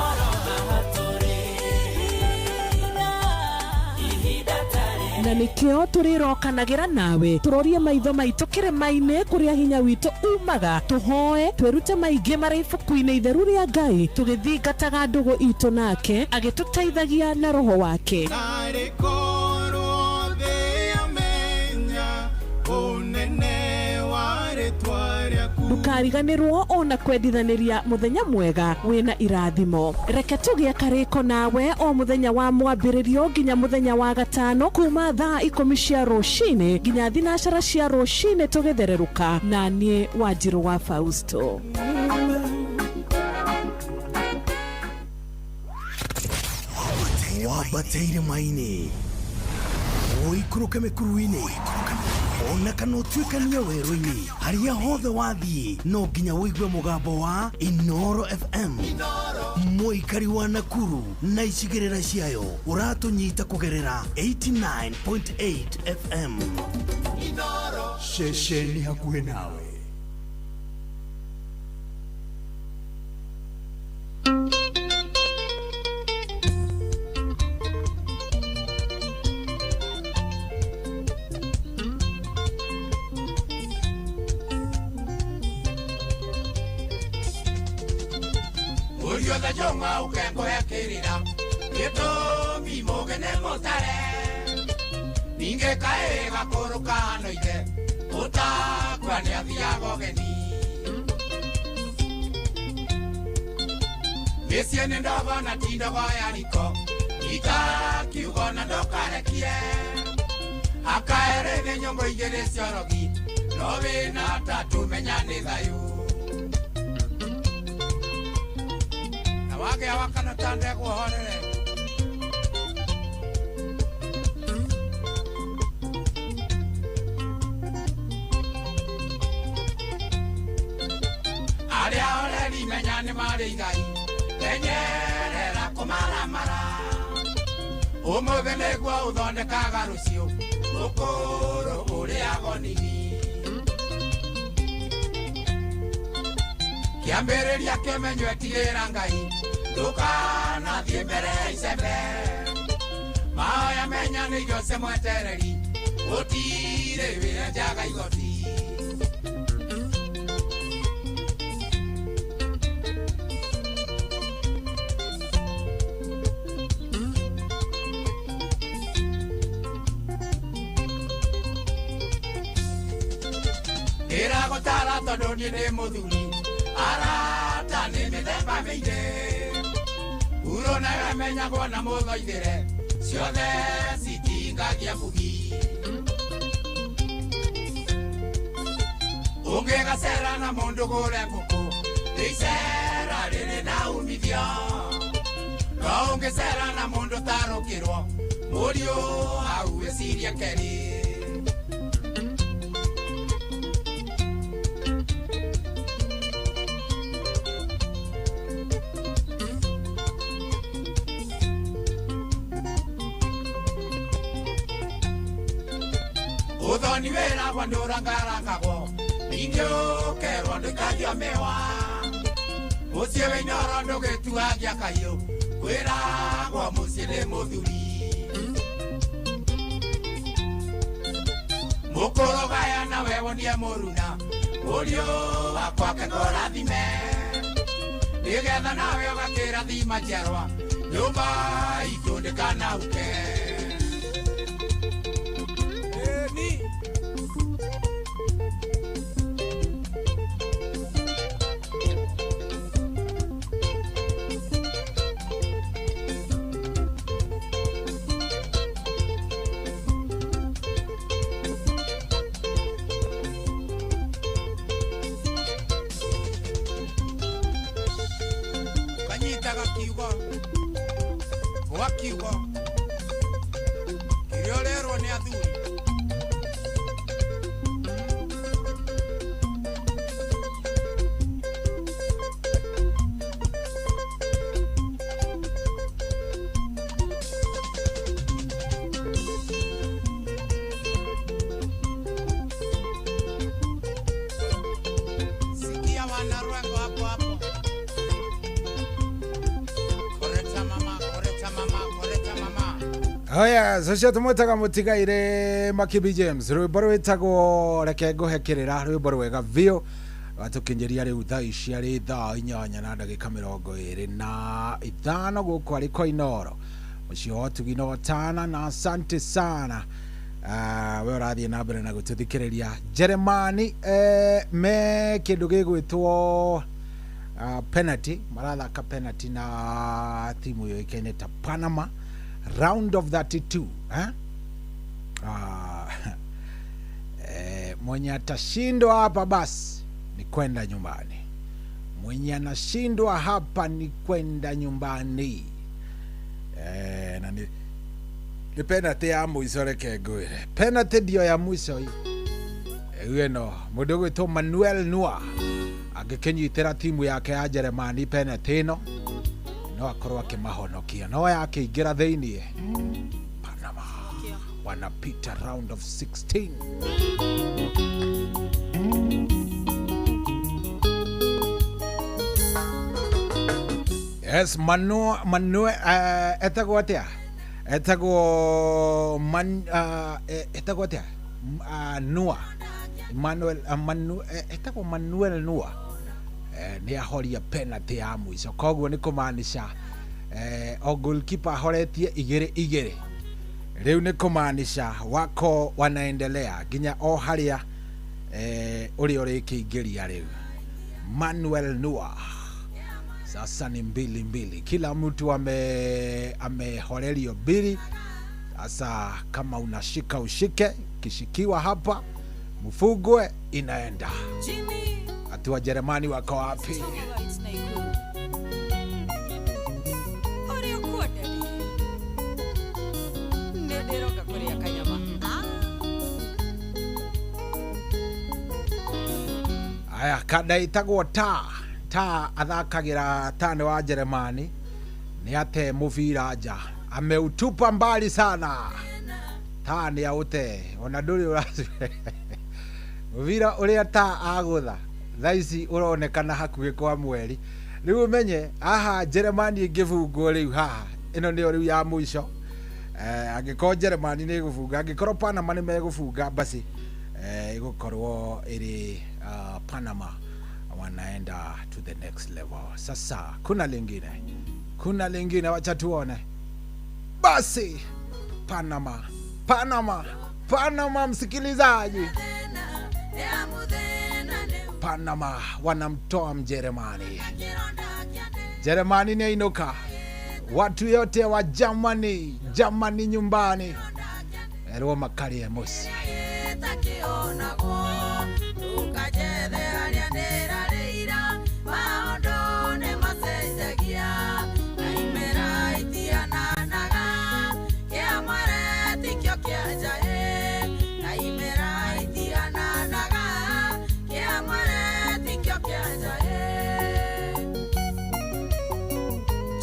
Na nĩkĩo tũrĩrokanagĩra nawe tũrorie maitho maitũ kĩrĩma-inĩ kũrĩa hinya witũ umaga tũhoe twĩrute maingĩ marĩ ibuku-inĩ itheru rĩa Ngai tũgĩthingataga ndũgũ itũ nake agĩtũteithagia na roho wake. Narĩ korwo thĩ yamenya ũnene wa rĩtwa rĩaku. Ndũkariganĩrwo ona kwendithanĩria mũthenya mwega wĩna irathimo. Reke tũgĩe karĩko nawe o mũthenya wa mwambĩrĩrio nginya mũthenya wa gatano kuma thaa 10 cia rũcinĩ nginya 9 cia rũcinĩ tũgĩthererũka na niĩ Wanjirũ wa Fausto. Wambateire maini ũikũrũke mĩkuru-inĩ ona kana ũtuĩkanie werũ-inĩ harĩa hothe wathiĩ no nginya ũigue mũgambo wa Inoro FM. Mũikari wa Nakuru na icigĩrĩra ciayo ũratũnyita kũgerera 89.8 FM. Ceceni hakuhĩ nawe. Uriothe njũng'wa ũkengoya kĩrĩra gĩtũmi mũgene mũtare ningĩ kaĩ gakũrũ kahana ithe ũtakua nĩathiaga ũgeni mĩciĩ nĩ ndogo na ti ndogo ya riko itakiugo na ndũkarekie akaere nĩ nyũngũ igĩrĩ ciorogi no wĩna tatũ menya nĩ thayũ. Kĩawa kana ta ndegwa horere. Arĩa oreri menya nĩ marĩ igai, menyerera kũmaramara. Ũmũthĩ nĩguo ũthondekaga rũciũ, mũkũrũ ũrĩagwo nigi. Kĩambĩrĩria kĩmenywo ĩtigĩra Ngai, ndũkanathiĩ mbere ya icembe. Mahoya menya nĩ irio cia mwetereri, gũtirĩ wĩra njaga igoti. Ndĩragũtara tondũ niĩ ndĩ mũthuri, arata nĩ mĩthemba mĩingĩ. Huro nayo ĩmenyagwo na mũthoithĩre, ciothe citingagia bugi. Ũngĩgacera na mũndũ gũre ngũkũ, nĩ icera rĩrĩ na umithio. No ũngĩcera na mũndũ ũtarũkĩrwo, mũriũ hau wĩcirie kerĩ. Ũthoni wĩragwo ndũrangarangagwo, ningĩ ũkerwo ndũikagio mĩwa. Mũciĩ wĩ Inooro ndũgĩtuagia kaiũ, kwĩragwo mũciĩ nĩ mũthuri. Mũkũrũ gaya nawe wonie mũruna, mũriũ wakwa kũrathime. Nĩgetha nawe ũgakĩrathima njiarwa, nyũmba itũ ndĩkanauke. Kanyitaga kiugo gwa kiugo kĩrĩa ũrerwo nĩ athuri. Sikia wanarwengo hapo hapo. Koreta mama, koreta mama, koreta mama. Oya, ũcio tũmwĩtaga mũtigaire Makibi James, rwĩmbo rwĩtagwo reke ngũhe kĩrĩra, rwĩmbo rwega biũ rwatũkinyĩria rĩu thaa ici arĩ thaa 8:25 gũkũ arĩ Koinoro mũciĩ wa ũtugi na ũtana. Na asante sana we ũrathiĩ na mbere na gũtũthikĩrĩria. Jeremani me kĩndũ gĩgwĩtwo penalty, marathaka penalty na timu yũĩkaine ta Panama, round of 32 eh? Mwenye atashindwa hapa basi ni kwenda nyumbani. Mwenye anashindwa hapa ni kwenda nyumbani. Na ni penalty ya mwisho, reke ngwĩre penalty ndio ya mwisho hii. Ĩno mũndũ ũgwĩtwo Manuel Neuer angĩkĩnyitĩra timu yake ya Jeremani penalty ĩno no akorwo akĩmahonokia, no yakĩingĩra thĩiniĩ Panama wanapita round of 16. Yes, Manuel etagwo atĩa? Etagwo etagwo atĩa? Neuer Manuel etagwo Manuel Neuer nĩ ahoria penalty ya mũico, koguo nĩ kũmaanisha o goalkeeper ahoretie 2-2. Rĩu nĩ kũmaanisha wako wanaendelea nginya o harĩa ũrĩa ũrĩkĩingĩria rĩu. Manuel Neuer sasa ni 2-2, kila mtu amehorerio 2. Sasa kama unashika ushike, kishikiwa hapa mfugwe inaenda. Ati wa Jeremani wako wapi? Aya kanda ĩtagwo ta ta athakagĩra ta nĩ wa Jeremani nĩ ate mũbira nja ameutupa mbali sana ta nĩ aũte ona ndũrĩ ũraci mũbira ũrĩa ta agũtha thaa ici ũronekana hakuhĩ kwa mweri rĩu ũmenye haha Jeremani ĩngĩbungwo rĩu haha ĩno nĩyo rĩu ya mũico angĩkorwo Jeremani nĩ ĩgũbunga angĩkorwo Panama nĩ megũbunga basi ĩgũkorwo ĩrĩ Panama wanaenda to the next level. Sasa kuna lingine, wacha tuone. Basi Panama, Panama, Panama, msikilizaji, Panama wanamtoa Mjerumani. Jerumani ni inuka, watu yote wa Germany, Germany nyumbani, erwo makari mosi.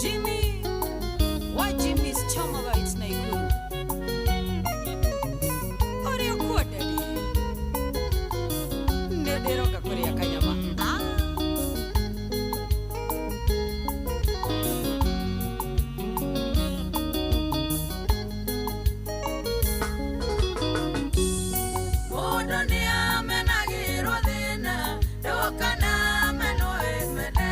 Jimmy, why Jimmy's chama right Nakuru? Uri ukuwa daddy. Nederoka kuria kanyama. Ah. Mundu nĩamenagĩrwo thĩna ndũkana menwo ĩmene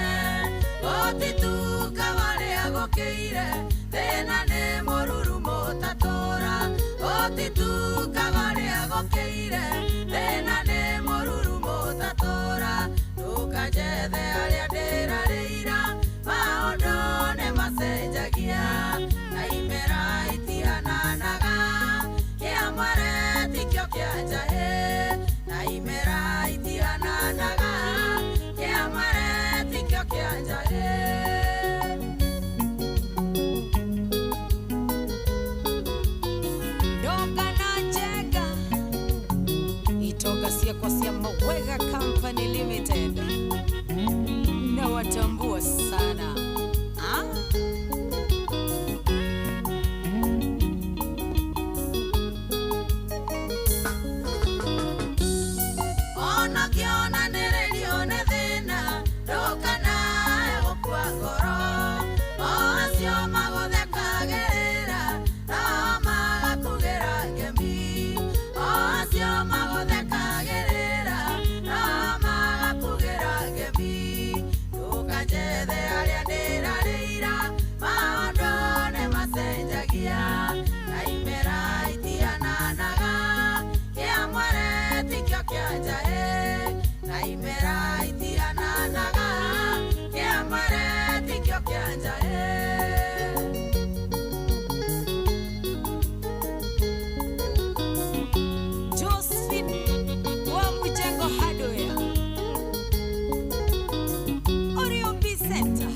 gũtituka warĩa gũkĩire thĩna nĩ mũruru mũtatũra gũtituka warĩa gũkĩire thĩna nĩ mũruru mũtatũra ndũkanjethe arĩa ndĩrarĩira maũndũ nĩ macenjagia na imera itihananaga kĩa mwere tikĩo kĩa njahĩ na imera itihananaga kĩa mwere tikĩo kĩa njahĩ. Ndoka na Jenga itoka cia kwa cia Mawega Company Limited na watambua sana. Ah? Ona kĩonanĩrĩrio nĩ thĩna ndũkana gũkua ngoro o acio magũthekagĩrĩra no magakugĩra ngemi o acio magũthekagĩrĩra no magakugĩra ngemi ndũkanjethe arĩa ndĩrarĩira maũndũ nĩ macenjagia na imera itihananaga kĩa mwere tikĩo kĩa njahĩ na imera itihananaga kĩa mwere tikĩo kĩa njahĩ. Josephine wa Mjengo Hardware Oreo B Center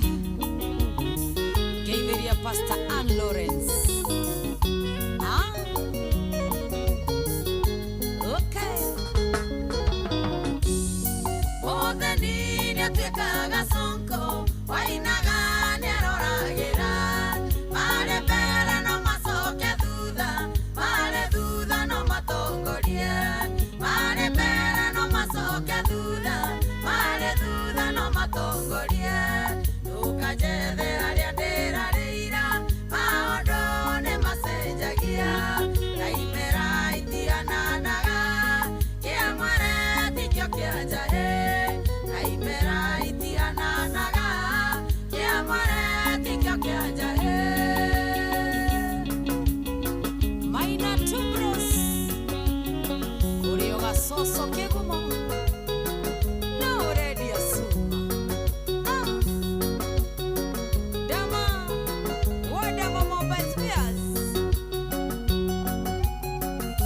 Geitheria Pastor Ann Lawrence. Ah? Okay. Mũtheni nĩatuĩkaga sonko wainaga nĩaroragĩra marĩ mbere no macoke thutha marĩ thutha no matongorie marĩ mbere no macoke thutha marĩ thutha no matongorie ndũkanjethe arĩa ndĩrarĩira maũndũ nĩ macenjagia na imera itihananaga kĩa mwere tikĩo kĩa njahĩ na imera itihananaga kĩa mwere tikĩo kĩa njahĩ. Maina Tubros Kurioga soso kigumo na uredia suma. Ah. Dama Wadama mobile spares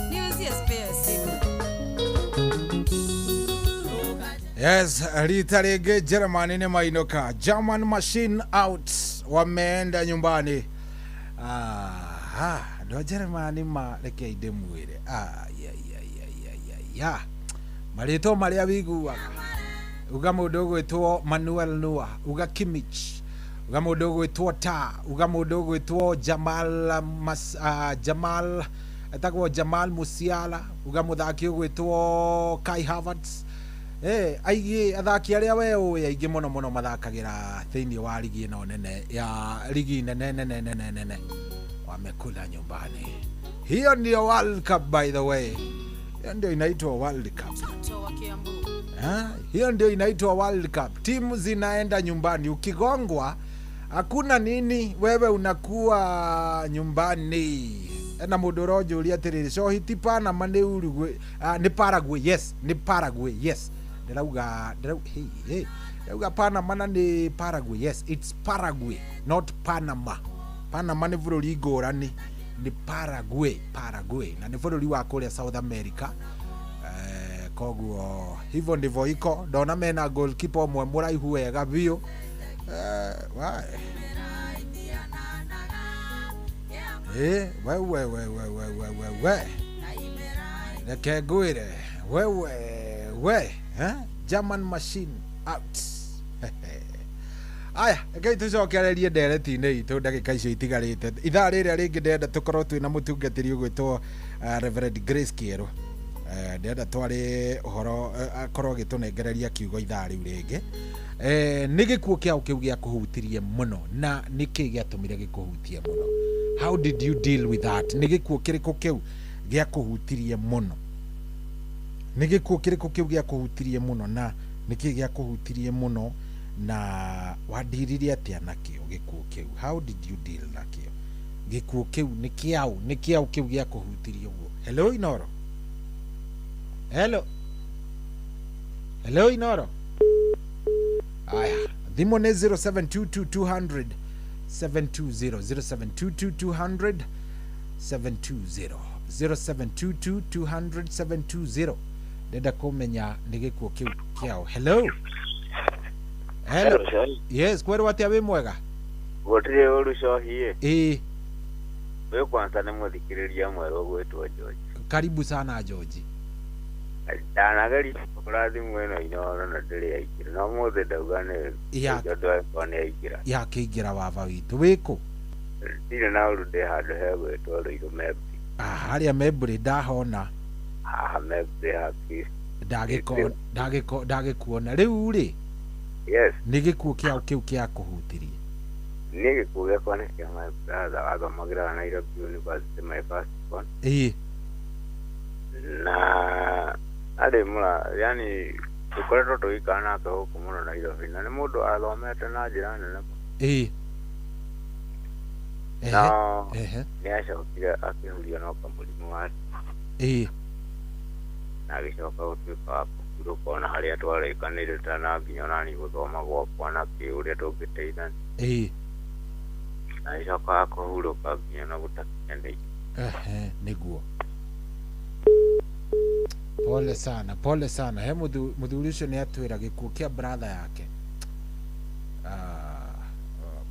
Niuzie spares simu. Yes, rita rĩngĩ Germany nĩ mainũka. German machine out, wameenda nyumbani. Ah, andũ a Germany ma reke ndĩmwĩre. Ah, ya ya ya ya ya ya. Marĩtwa marĩa wiguaga. Uga mũndũ ũgwĩtwo Manuel Neuer, uga Kimmich, uga mũndũ ũgwĩtwo Ta, uga mũndũ ũgwĩtwo Jamal Mas, Jamal etagwo Jamal Musiala, uga mũthaki ũgwĩtwo Kai Havertz. Aingĩ athaki arĩa we ũĩ aingĩ mũno mũno mathakagĩra thĩinĩ wa ligi ĩno nene ya ligi nene nene nene nene, wamekula nyumbani. Hiyo ndio World Cup, by the way, hiyo ndio inaitwa World Cup. Mtoto wa Kiambu. Ha? Hiyo ndio inaitwa World Cup. Timu zinaenda nyumbani, ukigongwa hakuna nini, wewe unakuwa nyumbani. Na mũndũ ũronjũria atĩrĩrĩ, cohi ti Panama nĩ Uruguay, nĩ Paraguay, yes, nĩ Paraguay, yes. Ndĩrauga hey, hey. Ndĩrauga Panama na nĩ Paraguay, yes, it's Paraguay, not Panama. Panama nĩ bũrũri ngũrani, nĩ Paraguay, Paraguay, na nĩ bũrũri wa kũrĩa South America. Koguo hivyo ndivyo iko. Ndona mena goalkeeper ũmwe mũraihu wega biũ. We we we we we we we we reke ngwĩre wewe we German machine out. Aya, reke tũcokererie ndereti-inĩ itũ ndagĩka icio itigarĩte. Ithaa rĩrĩa rĩngĩ ndĩrenda tũkorwo twĩna mũtungatĩri ũgwĩtwo Reverend Grace Kĩerũ. Ndĩrenda twarĩ ũhoro, akorwo agĩtũnengereria kiugo ithaa rĩu rĩngĩ. Nĩ gĩkuũ kĩao kĩu gĩakũhutirie mũno, na nĩkĩ gĩatũmire gĩkũhutie mũno? How did you deal with that? Nĩ gĩkuũ kĩrĩkũ kĩu gĩakũhutirie mũno? Nĩ gĩkuũ kĩrĩkũ kĩu gĩakũhutirie mũno, na nĩkĩ gĩakũhutirie mũno, na wandirire atĩa nakĩo gĩkuũ kĩu? How did you deal nakĩo gĩkuũ kĩu? Nĩ kĩaũ, nĩ kĩaũ kĩu gĩakũhutirie ũguo? Hello Inoro. Hello. Hello Inoro. Aya, thimũ nĩ 0722 200 720, 0722 200 720, 0722 200 720. Ndenda kũmenya nĩ gĩkuũ kĩu kĩao. Hello. Hello. Yes, kwerwo atĩa wĩ mwega? Gũtirĩ ũru cohi. Ĩĩ. Ũyũ kwanza nĩ mũthikĩrĩria mwerũ ũgwĩtwo George. Karibu sana George. Ndanageria kũhũra thimũ ĩno Inoro na ndĩrĩ yaingĩra, no mũthĩ ndauga nĩ tondũ angĩkorwo nĩ yaingĩra. Yakĩingĩra waba witũ. Wĩkũ? Ndirĩ na ũru, ndĩ handũ hegwĩtwo Rũirũ Membri. Harĩa Membri ndahona. Haha Membri hakuhĩ. Ndagĩkuona rĩu rĩ. Yes. Nĩ gĩkuũ kĩao kĩu gĩakũhutirie? Niĩ gĩkuũ gĩakwa nĩ kĩa my brother wathomagĩra Nairobi University, my first born. Ĩĩ. Na arĩ mũra, yani tũkoretwo tũgĩikara nake gũkũ mũno Nairobi, na nĩ mũndũ athomete na njĩra nene mũno. Ĩĩ. No nĩ acokire akĩhurio no kamũrimũ wa Ĩĩ. Na agĩcoka gũtuĩka wa kũhurũka ona harĩa twarĩkanĩire ta na nginya onaniĩ gũthoma gwakwa na kĩ ũrĩa tũngĩteithania. Ĩĩ. Na agĩcoka wa kũhurũka nginya na gũtakinyanĩire. Ehe, nĩguo. Pole sana, pole sana. He mũthuri ũcio nĩ atwĩra gĩkuũ kĩa brother yake.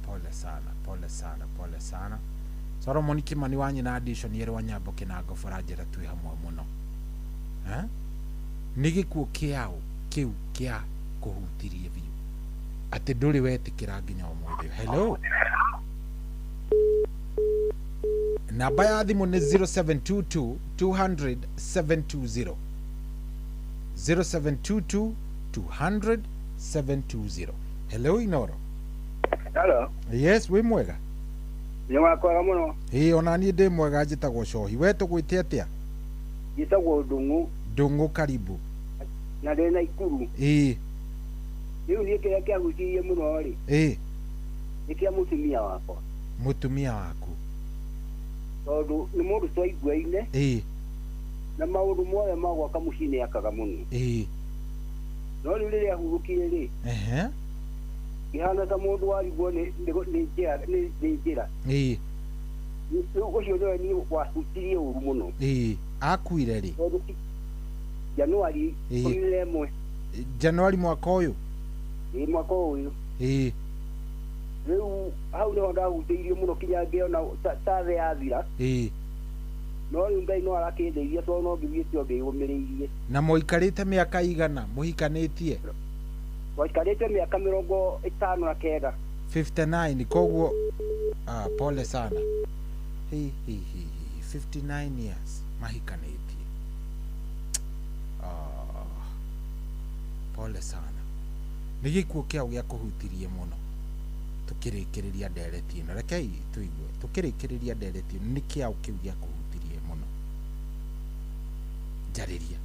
Pole sana, pole sana, pole sana. Solomon Kimani wa nyina addition yerwa nyambo kĩnango bora njĩra twĩ hamwe mũno. Nĩ gĩkuũ kĩao kĩu kĩa kũhutirie biũ atĩ ndũrĩ wetĩkĩra nginya ũmũthĩ. Hello. Namba ya thimũ nĩ 0722 200 720, 0722 200 720. Hello Inoro. Hello. Yes, wĩ mwega? Nĩ wakwaga mũno. Ĩĩ, ona niĩ ndĩ mwega, njĩtagwo Cohi. We tũgwĩte atĩa? Njĩtagwo Ndung'u. Ndung'u, karibu. Na ndĩ Naikuru. Ĩĩ. Rĩu niĩ kĩrĩa kĩahutirie mũno rĩ. Ĩĩ. Nĩ kĩa mũtumia wakwa. Mũtumia waku? Tondũ nĩ mũndũ twaiguaine. Ĩĩ. Na maũndũ mothe ma gwaka mũciĩ nĩ akaga mũno. Ĩĩ. No rĩu rĩrĩa ahurũkire rĩ. Ehe. Ihana ta mũndũ warigwo nĩ njĩra. Ĩĩ. Rĩu ũcio nĩwe niĩ wahutirie ũru mũno. Ĩĩ. Akuire rĩ? Januari 11. Januari mwaka ũyũ? Ĩĩ, mwaka ũyũ. Ĩĩ. Rĩu hau nĩho ndahutĩirio mũno kinya ngĩona ta thĩ yathira. Ĩĩ. No rĩu Ngai no arakĩndeithia tondũ no ngĩthiĩte o ngĩyũmĩrĩirie. Na mũikarĩte mĩaka igana mũhikanĩtie? Twaikarĩte mĩaka 59. 59 koguo pole sana. Hi hi hi hi 59 years mahikanĩtie. Pole sana. Nĩ gĩkuũ kĩao gĩa kũhutirie mũno. Tukĩrĩkĩrĩria ndereti ĩno, rekei tũigue. Tukĩrĩkĩrĩria ndereti ĩno, nĩ kĩao kĩu gĩa kũhutirie mũno. Njarĩria.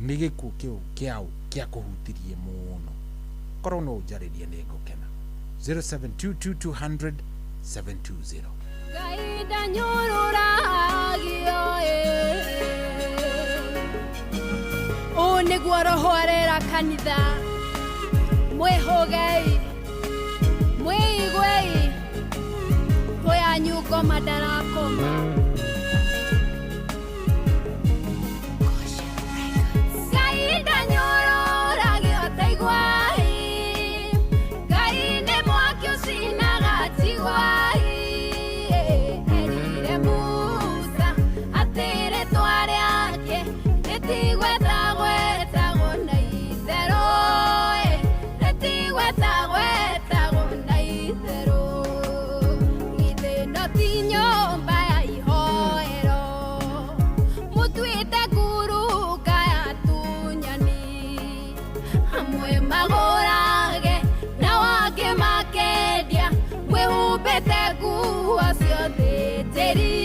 Nĩ gĩkuũ kĩu kĩao kĩa kũhutirie mũno. Korwo no ũnjarĩrie nĩ ngũkena. 0722 200 720. Ngai ndanyũrũragio ĩ. Ũũ nĩguo roho arera kanitha, mwĩhũgei, mwĩiguei, ũyanyu ngoma ndarakoma. Ngai ndanyũrũragio taiguai, Ngai nĩ mwaki ũcinaga tiguai. Erire Musa atĩ rĩtwa rĩake rĩtigwetagwetagwo na itherũ, rĩtigwetagwetagwo na itherũ. Githĩ no ti nyũmba ya ihoero mũtuĩte nguruka ya tunyani, amwe magũrage na wangĩ makendia, mwĩhumbĩte nguo ciothe njeri,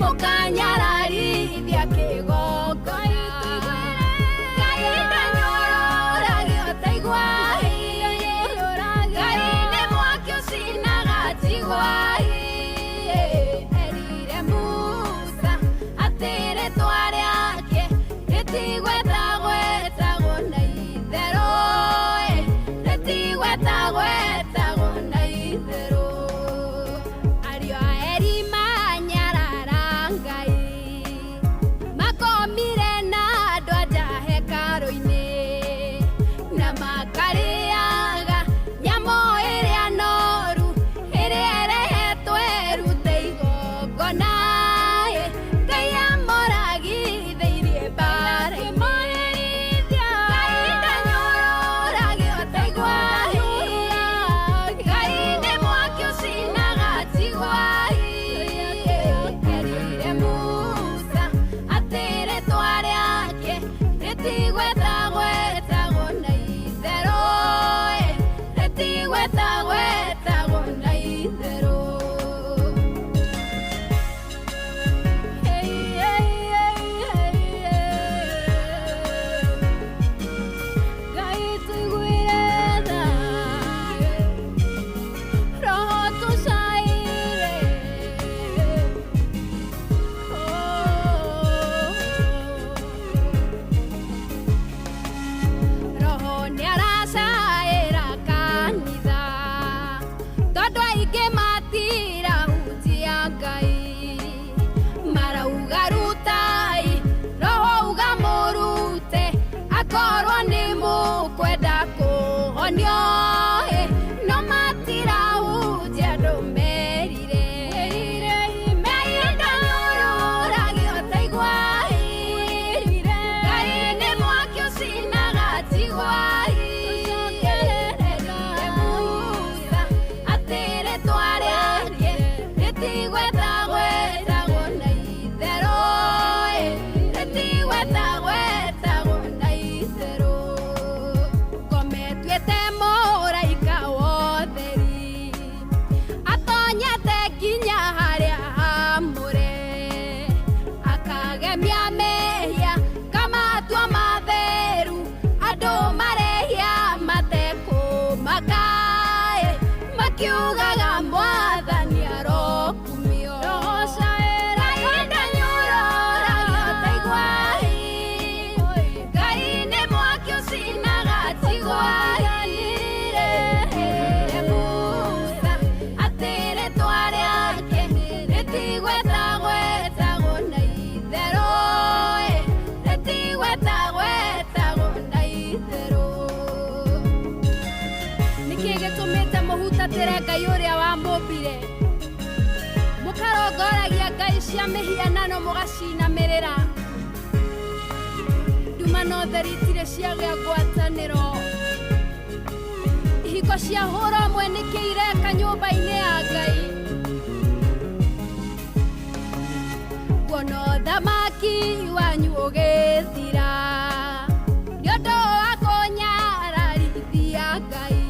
mũkanyararithia kĩgongona. Ngai ndanyũrũragio taiguai, Ngai nĩ mwaki ũcinaga tiguai. Erire Musa atĩ rĩtwa rĩake rĩtigwetagwetagwo na itherũ, rĩtigwetagwetagwo na itherũ. Ariũ a Eri manyarara Ngai, makomire na andũ a nja hekarũ-inĩ, na makarĩaga nyamũ ĩrĩa noru ĩrĩa ĩrehetwo ĩrute igongona. Ngai amoragithĩirie mbara-inĩ. Ngai ndanyũrũragio taiguai, Ngai nĩ mwaki ũcinaga tiguai. Erire Musa atĩ rĩtwa rĩake rĩtigwetagwetagwo na itherũ, rĩtigwetagwetagwo na itherũ. Hey, hey, hey, hey, hey. Ngai tũiguĩre tha, roho tũcaĩre. Oh. Roho nĩaracaĩra kanitha, tondũ aingĩ matirahunjia Ngai, marauga rutai roho uga mũrute, akorwo nĩ mũkwenda kũhonio, no matirahunjia andũ merire. Ngai ndanyũrũragio taiguai, Ngai nĩ mwaki ũcinaga tiguai. Erire Musa atĩ rĩtwa rĩake rĩtigwetagwetagwo na itherũ, rĩtigwetagwetagwo na itherũ. Ngometuĩte mũraika wotheri, atonyete nginya harĩa hamũre, akagemia mehia kamatua matheru, andũ marehia matekũmaka, makiugaga mwathani arokumio. Ngai ndanyũrũragio taiguai, Ngai nĩ mwaki ũcinaga tiguai. Erire Musa atĩ rĩtwa rĩake rĩtigwetagwetagwo na itherũ, rĩtigwetagwetagwo na itherũ. Nĩkĩ gĩtũmĩte mũhutatĩre Ngai ũrĩa wamũmbire, mũkarongoragia ngai cia mĩhianano mũgacinamĩrĩra? Nduma na ũtheri itirĩ ciagĩa ngwatanĩro. Ihiko cia hũra ũmwe nĩkĩ ireka nyũmba-inĩ ya Ngai. Kuona ũthamaki wanyu ũgĩthira nĩ ũndũ wa kũnyararithia Ngai.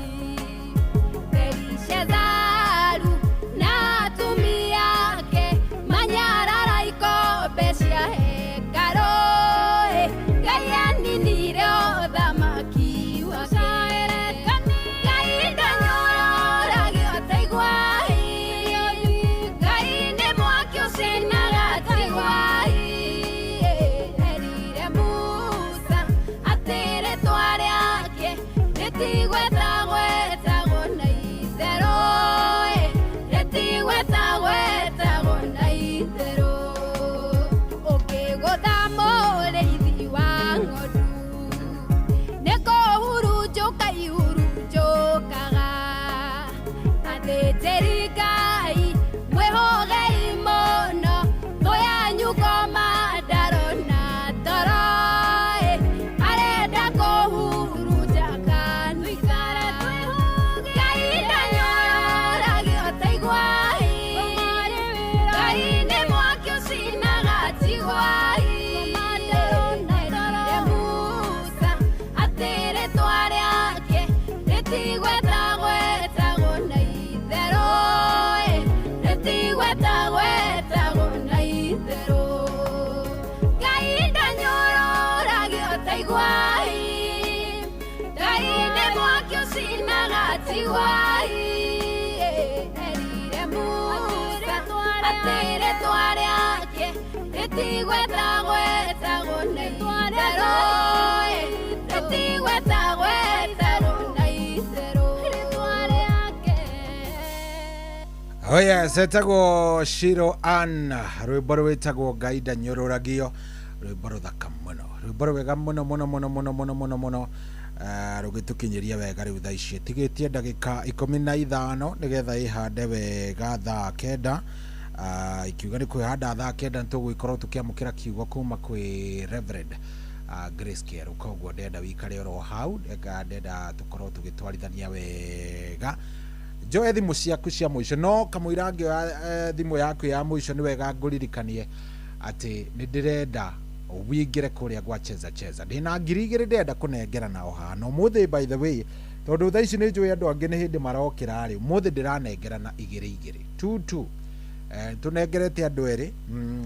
Belishazaru na atumia ake manyarara ikombe cia hekarũ. Ngai aninire ũthamaki wake. Ngai ndanyũrũragio ta igwai. Ngai nĩ mwaki ũcinaga ta igwai. Erire Musa atĩ rĩtwa rĩake rĩtigwetagwetagwo na itherũ. Rĩtigwetagwetagwo na itherũ. Ũkĩgũtha mũrĩithi wa ng'ondu nĩ kũhurunjũka ihurunjũkaga. Athĩnjĩri Ngai mwĩhũgei mũno, thũ yanyu ngoma ndarona toro. Arenda kũhurunja kanitha. Ngai ndanyũrũragio ta igwai. Ngai nĩ mwaki ũcinaga ta igwai. Erire Musa atĩ rĩtwa rĩake rĩtigwetagwetagwo na itherũ. Rĩtigwetagwetagwo na itherũ. Ngai ndanyũrũragio ta igwai. Ngai nĩ mwaki ũcinaga ta igwai. Erire Musa atĩ rĩtwa rĩake rĩtigwetagwetagwo na itherũ. Rĩtigwetagwetagwo na itherũ. Oh yes, etagwo Shiro Ann, rwĩmbo rwĩtagwo Ngai ndanyũrũragio, rwĩmbo rũthaka mũno, rwĩmbo rwega mũno mũno mũno mũno mũno mũno mũno, rũgĩtũkinyĩria wega rĩu thaa ici ĩtigĩtie ndagĩka 15 nĩgetha ĩhande wega thaa 9. Ikiuga nĩ kwĩhanda thaa 9 nĩtũgũgĩkorwo tũkĩamũkĩra kiugo kuma kwĩ Reverend Grace Kĩerũ. Koguo ndenda wikare oro hau, ndenda tũkorwo tũgĩtwarithania wega. Njoe thimũ ciaku cia mũico, no kamũira ngĩoya thimũ yaku ya mũico nĩ wega ngũririkanie atĩ nĩ ndĩrenda wingĩre kũrĩa gwa Cheza Cheza. Ndĩna 2000 ndĩrenda kũnengera nao haha na ũmũthĩ, by the way, tondũ thaa ici nĩ njũĩ andũ angĩ nĩ hĩndĩ marokĩra rĩ, ũmũthĩ ndĩranengerana 2 2 2 2. Tũnengerete andũ erĩ,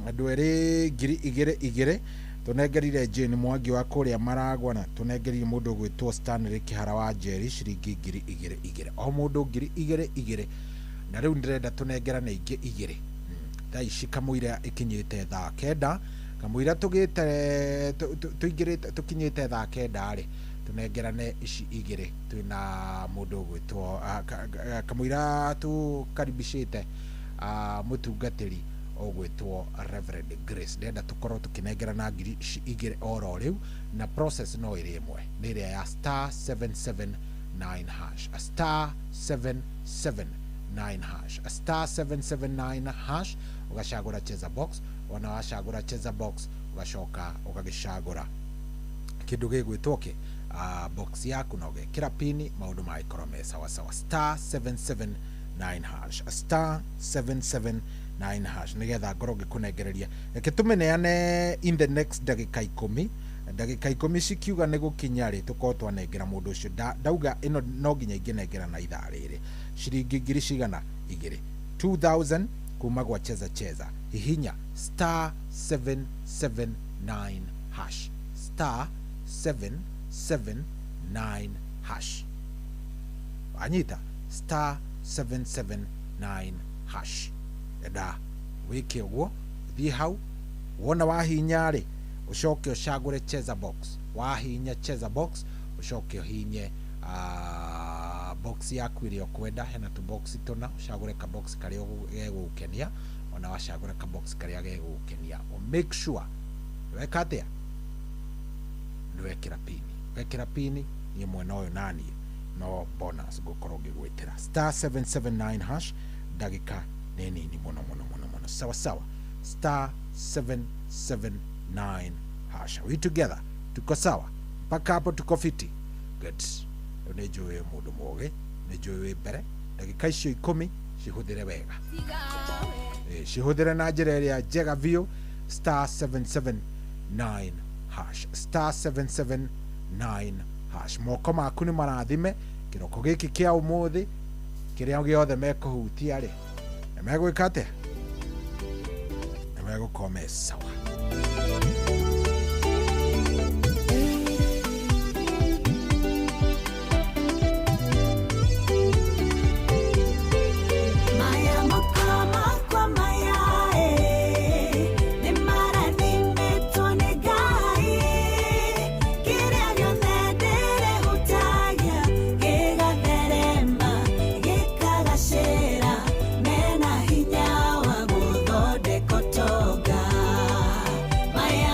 andũ erĩ 2000 2,000. Tũnengerire Jane Mwangi wa kũrĩa Maragwa na tũnengerire mũndũ ũgwĩtwo Stanley Kĩhara wa Njeri ciringi 2000 2,000, o mũndũ 2000 2,000. Na rĩu ndĩrenda tũnengerane ingĩ 2. Thaa ici kamũira ĩkinyĩte thaa 9, kamũira tũgĩte tũingĩrĩte tũkinyĩte thaa 9 rĩ, tũnengerane ici 2. Twĩna mũndũ ũgwĩtwo kamũira tũkaribicĩte mũtungatĩri ũgwĩtwo Reverend Grace. Ndĩrenda tũkorwo tũkĩnengerana ngiri ici 2 oro rĩu, na process no ĩrĩ ĩmwe, nĩ ĩrĩa ya star 779 hash, star 779 hash, star 779 hash. Ũgacagũra Cheza Box, wona wacagũra Cheza Box ũgacoka ũgagĩcagũra kĩndũ gĩgwĩtwo kĩ box yaku na ũgekĩra pini, maũndũ magĩkorwo me sawasawa. Star 779 hash, star 779 hash, nĩgetha ngorwo ngĩkũnengereria. Reke tũmĩneane in the next ndagĩka 10. Ndagĩka 10 cikiuga nĩ gũkinya rĩ, tũkorwo twanengera mũndũ ũcio. Ndauga ĩno no nginya ingĩnengera na ithaa rĩrĩ ciringi ngiri cigana 2, 2000 kuma gwa Cheza Cheza. Hihinya star 779 hash, star 779 hash. Anyita star 779 hash. Enda wĩke ũguo, thiĩ hau wona wahinya rĩ, ũcoke ũcagũre Cheza Box. Wahinya Cheza Box ũcoke ũhinye box yaku ĩrĩa ũkwenda. Hena tũbox tũna, ũcagũre kabox karĩa gegũgũkenia. Ona wacagũra kabox karĩa gegũgũkenia, make sure weka atĩa, nĩwekĩra pini. Wekĩra pini niĩ mwena ũyũ naniĩ no bonus ngũkorwo ngĩgwĩtĩra. Star 779 hash, ndagĩka nĩ nini mũno mũno mũno mũno. Sawa sawa, star 779 hash. Are we together? Tuko sawa mpaka hapo? Tuko fiti? Good. Tondũ nĩ njũĩ wĩ mũndũ mũgĩ, nĩ njũĩ wĩ mbere. Ndagĩka icio 10 cihũthĩre wega. Cihũthĩre na njĩra ĩrĩa njega biũ. Star 779 hash, star 779 hash. Moko maku nĩ marathime kĩroko gĩkĩ kĩa ũmũthĩ. Kĩrĩa gĩothe mekũhutia rĩ, nĩ megwĩka atĩa? Nĩ megũkorwo me sawa. Maya moko makwa maya e, nĩ marathimĩtwo nĩ Ngai. Kĩrĩa gĩothe ndĩrĩhutagia gĩgatherema, gĩkagacĩra, mena hinya wa gũthondeka ũtonga. Maya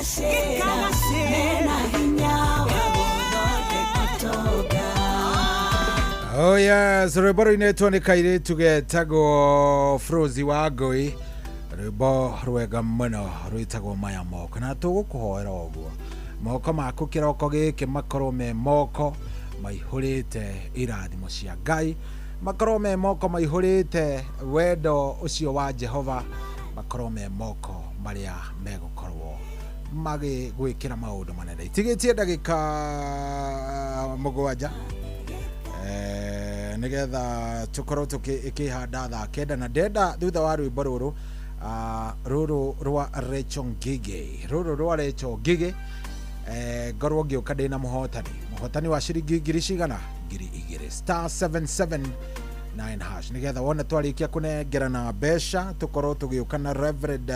Gĩkagacĩra mena hinya wa gũthondeka ũtonga. Oh yes, rwĩmbo rũinĩtwo nĩ kairĩtu getagwo Frozi wa Ngũi, rwĩmbo rwega mũno rwĩtagwo Maya Moko, na tũgũkũhoera ũguo moko maku kĩroko gĩkĩ makorwo me moko maihũrĩte irathimo cia Ngai, makorwo me moko maihũrĩte wendo ũcio wa Jehova, makorwo me moko marĩa megũkorwo magĩgwĩkĩra maũndũ manene. Itigĩtie ndagĩka 7 nigetha tukorwo tukihanda thaa 9, na ndenda thutha wa rwimbo ruru ruru rwa Rachel Ngige, ruru rwa Rachel Ngige, ngorwo ngiuka ndina muhotani wa ciringi ngiri cigana 2000 star 779 hash, nigetha wona twarikia kunengerana mbeca tukorwo tugiuka na Reverend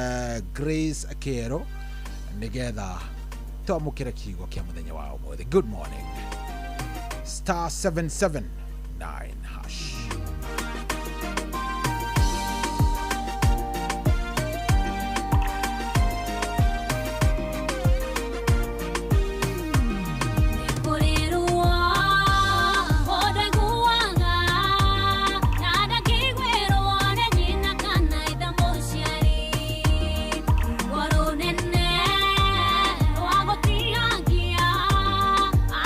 Grace Kero nigetha twamukire kiugo kia muthenya wa umuthi. Good morning. Star 779 hash.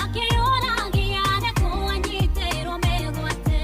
Akĩyũragia nĩ kũanyitĩrwo mĩgwate.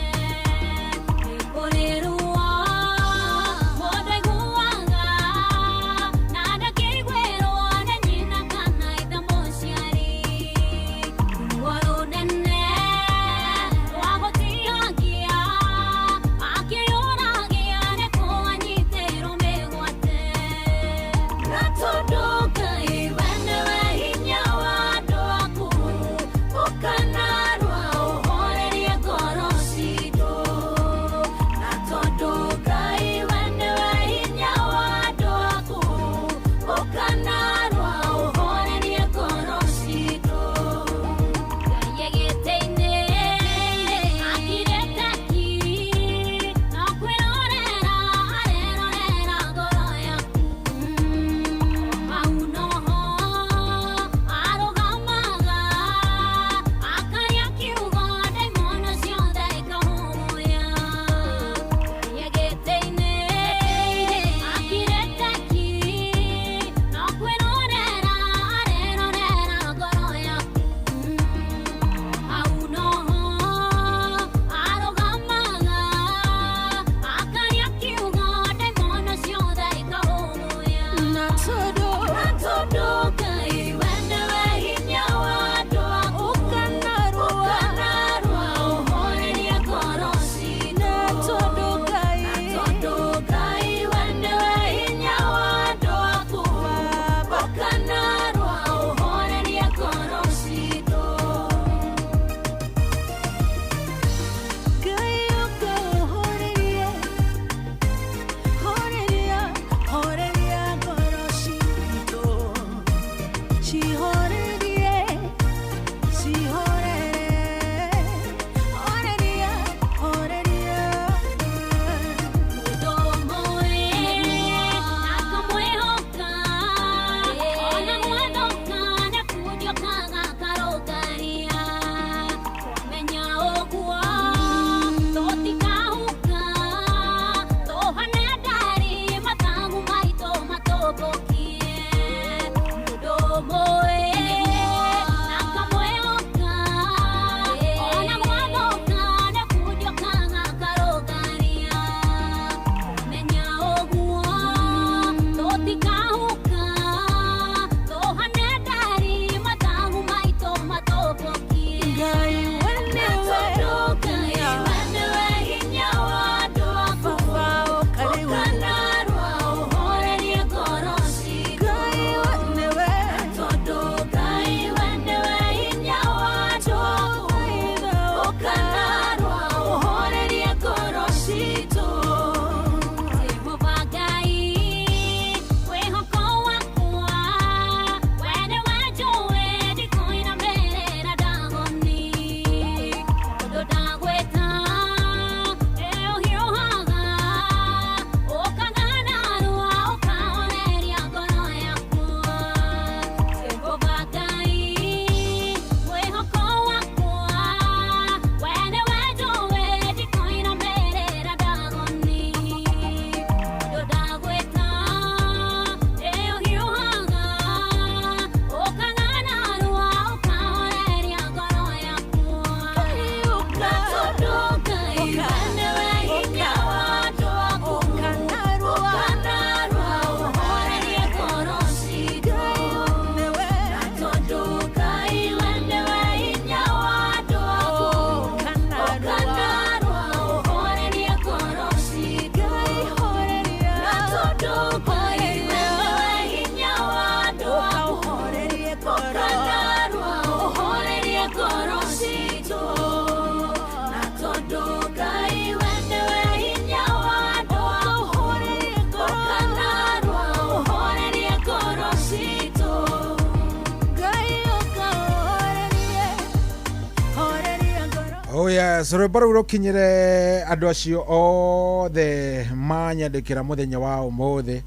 Oh yes, rwĩmbo rũu rũkinyĩre andũ acio othe manyandĩkĩra mũthenya wa ũmũthĩ.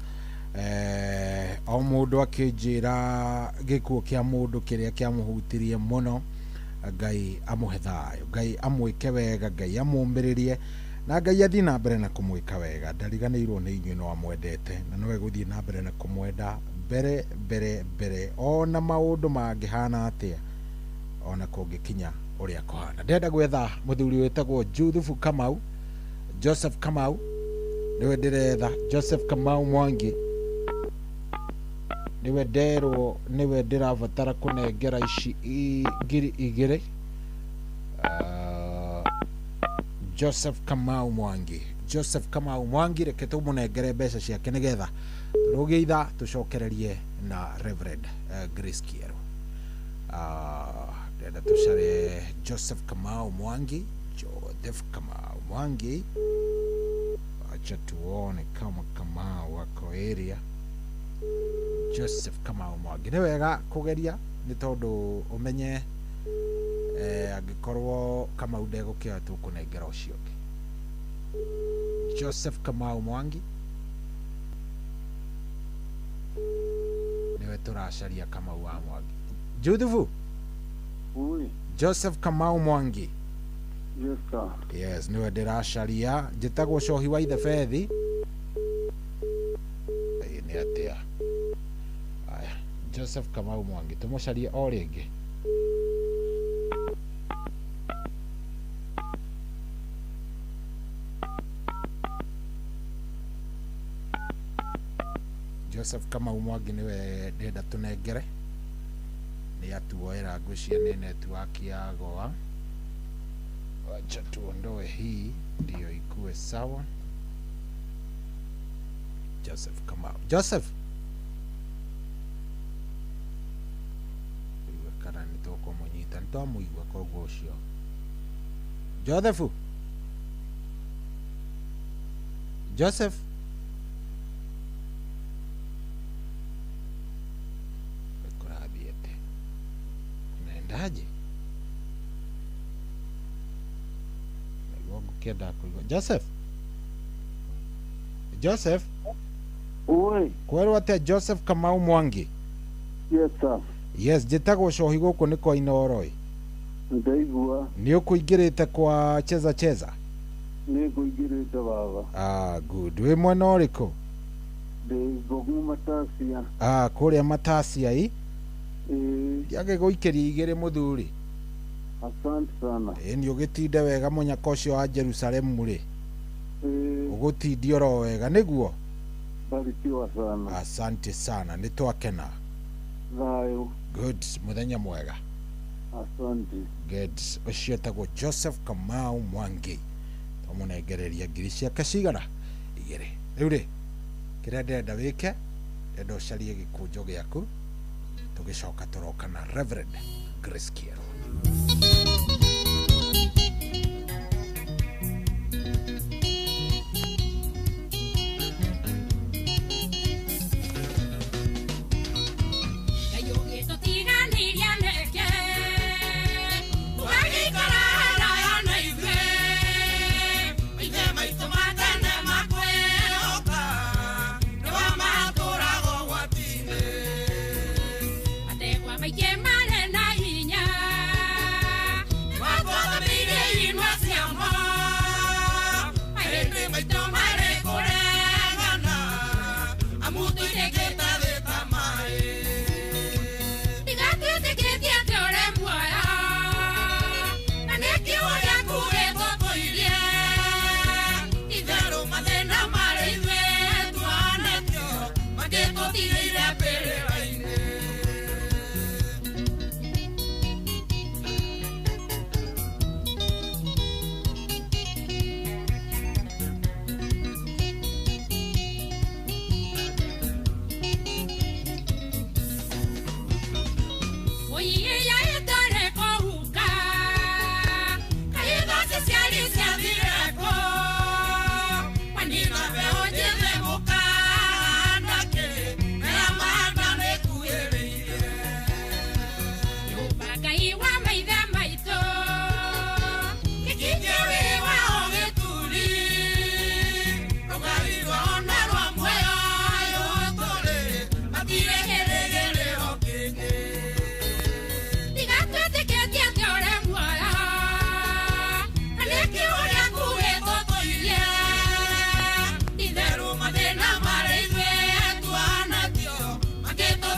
O mũndũ akĩnjĩra gĩkuũ kĩa mũndũ kĩrĩa kĩamũhutirie mũno. Ngai amũhe thayũ, Ngai amwĩke wega, Ngai amũmĩrĩrie na Ngai athiĩ na mbere na kũmwĩka wega. Ndariganĩirwo nĩ inyuĩ, no amwendete na no egũthiĩ na mbere na kũmwenda mbere mbere mbere, ona maũndũ mangĩhana atĩa, ona kũngĩkinya ũrĩa kũhana. Ndĩrenda gwetha mũthuri wĩtagwo Juthubu Kamau, Joseph Kamau nĩwe ndĩretha, Joseph Kamau Mwangi nĩwe nderwo, nĩwe ndĩrabatara kũnengera ici 2000. Joseph Kamau Mwangi, Joseph Kamau Mwangi, reke tũmũnengere mbeca ciake nĩgetha tũrũgie ithaa tũcokererie na Reverend Grace Kiero. Ndĩrenda tũcare Joseph Kamau Mwangi, Joseph Kamau Mwangi. Acha tuone kama Kamau wako area. Joseph Kamau Mwangi, nĩ wega kũgeria nĩ tondũ ũmenye angĩkorwo Kamau ndegũkĩoya tũkũnengera ũcio ũngĩ. Joseph Kamau Mwangi nĩwe tũracaria, Kamau wa Mwangi. Juthubu. Ui. Joseph Kamau Mwangi. Yes, sir. Yes, nĩwe ndĩracaria. Njĩtagwo Cohi wa Ithebethi. Ĩ, nĩ atĩa? Aya, Joseph Kamau Mwangi tũmũcarie o rĩngĩ. Joseph Kamau Mwangi nĩwe ndĩrenda tũnengere, nĩ atuoera, ngwĩciria nĩ network ya goa. Wacha tuondoe hii ndio ikue sawa. Joseph Kamau, Joseph, iwe kana nĩ tũkũmũnyita, nĩ twamũigua koguo ũcio Joseph, Joseph kũrathiĩte unaendaje? Naigua ngũkĩenda kũigua Joseph. Joseph. Oi. Kwerwo atĩa Joseph Kamau Mwangi? Yes, sir. Yes, njĩtagwo Cohi, gũkũ nĩ kwa Inooro. Ndaigua. Nĩ ũkũingĩrĩte kwa Cheza Cheza? Nĩ ngũingĩrĩte, baba. Ah, good. Wĩ mwena ũrĩkũ? Ndĩ Ngogu Matacia. Ah, kũrĩa Matacia i. Ĩĩ. Ndiagĩgũikĩria 2 mũthuri. Asante sana. Ĩ, nĩ ũgĩtinde wega mũnyaka ũcio wa Jerusalemu rĩ. Ĩĩ. Ũgũtindia oro wega nĩguo? Barikiwa sana. Asante sana, nĩ twakena. Thayũ. Good, mũthenya mwega. Asante. Good. Ũcio etagwo Joseph Kamau Mwangi, twamũnengereria ngiri ciake cigana? 2. Rĩu rĩ, kĩrĩa ndĩrenda wĩke, ndĩrenda ũcarie gĩkũnjo gĩaku, tũgĩcoka tũroka na Reverend Grace Kiero. Ngai ũgĩtũtiganĩria nĩkĩ? Tũgagĩikara haraya na ithuĩ. Maithe maitũ ma tene makwĩhoka, nĩo matũũraga ũgwati-inĩ. Mategwa maingĩ marĩ na hinya, nĩmatwathamĩire inua.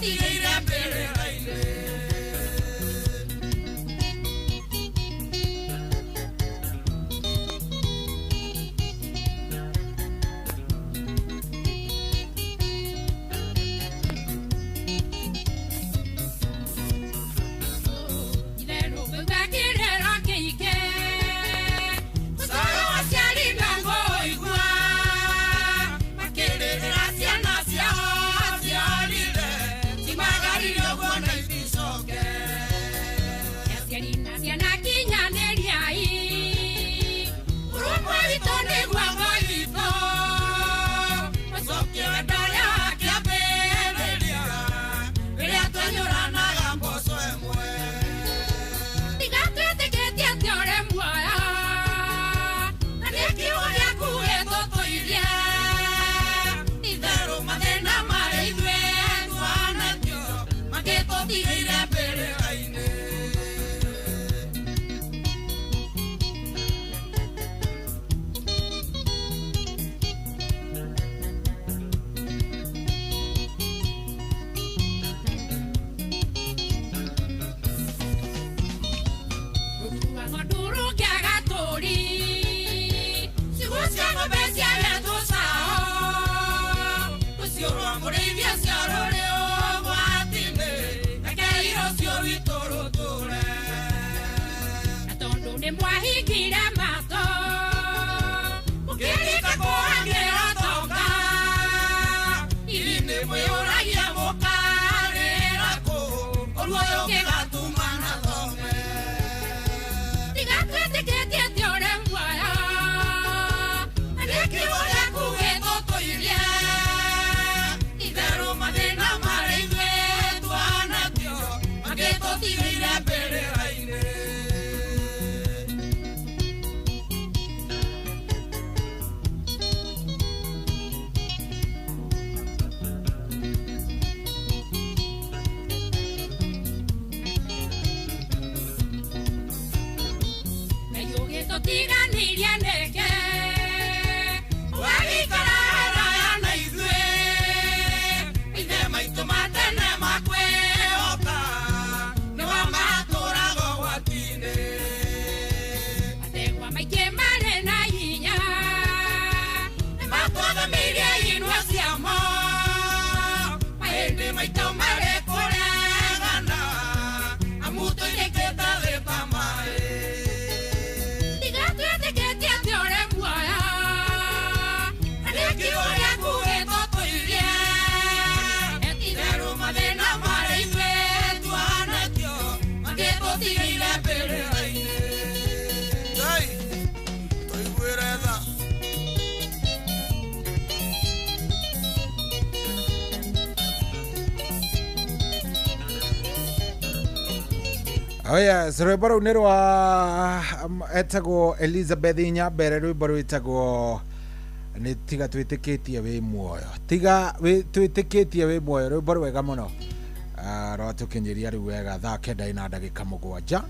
Magĩtũtigĩire mbĩrĩra-inĩ. Itherũ ngũigua kĩrĩro kĩingĩ, mũcoro wa aciari ndangũigua, makĩrĩrĩra ciana ciao aciarire, cimagarire ũguo na iticoke. Aciari na ciana kinyanĩriai, ũrũmwe witũ nĩguo ngo itũ, mũcokie wendo ũrĩa wa kĩambĩrĩria, rĩrĩa twanyũranaga mboco ĩmwe. Tiga twĩtĩkĩtie atĩ ũrĩ muoyo, na nĩ kiugo gĩaku gĩtũtũirie. Itherũ mathĩna marĩa ithuĩ twanakio, magĩtũtigĩire mbĩrĩra-inĩ. Rũrua ng'ondu rũngĩaga tũũri, ciugũ cia ng'ombe ciage tũcaũ, rũciũ rwa mũrĩithi ũcio rũrĩ ũgwati-inĩ, rekei rũciũ rwitũ rũtũũre. Na tondũ nĩmwahingire matũ, mũkĩrika kũhangĩra ũtonga, hihi nĩmwĩyũragia mũkarĩra kũ, ũru ũyũ ũngĩgatuma na thome. Tiga twĩtĩkĩtie atĩ ũrĩ muoyo, na nĩ kiugo gĩaku gĩtũtũirie. Itherũ mathĩna marĩa ithuĩ twanakio, magĩtũtigĩire mbĩrĩra-inĩ. Ngai ũgĩtũtiganĩria nĩkĩ? Ũgagĩikara haraya na ithuĩ, maithe maitũ ma tene makwĩhoka, nĩo matũũraga ũgwati-inĩ. Mategwa maingĩ marĩ na hinya, nĩmatwathamĩirie inua ciamo, mahĩndĩ maitũ marĩ kũregana, amu tũitĩkĩte thĩ ta maĩ. Tiga twĩtĩkĩtie atĩ ũrĩ muoyo, na nĩ kiugo gĩaku gĩtũtũirie. Itherũ mathĩna marĩa ithuĩ twanakio, magĩtũtigĩire mbĩrĩra-inĩ. Ngai tũiguĩre tha. Oh yes, rwĩmbo rũu nĩ rwa etagwo Elizabeth Nyambere, rwĩmbo rwĩtagwo nĩ tiga twĩtĩkĩtie wĩ muoyo, tiga twĩtĩkĩtie wĩ muoyo, rwĩmbo rwega mũno. Rwatũkinyĩria rĩu wega thaa 9 na ndagĩka 7,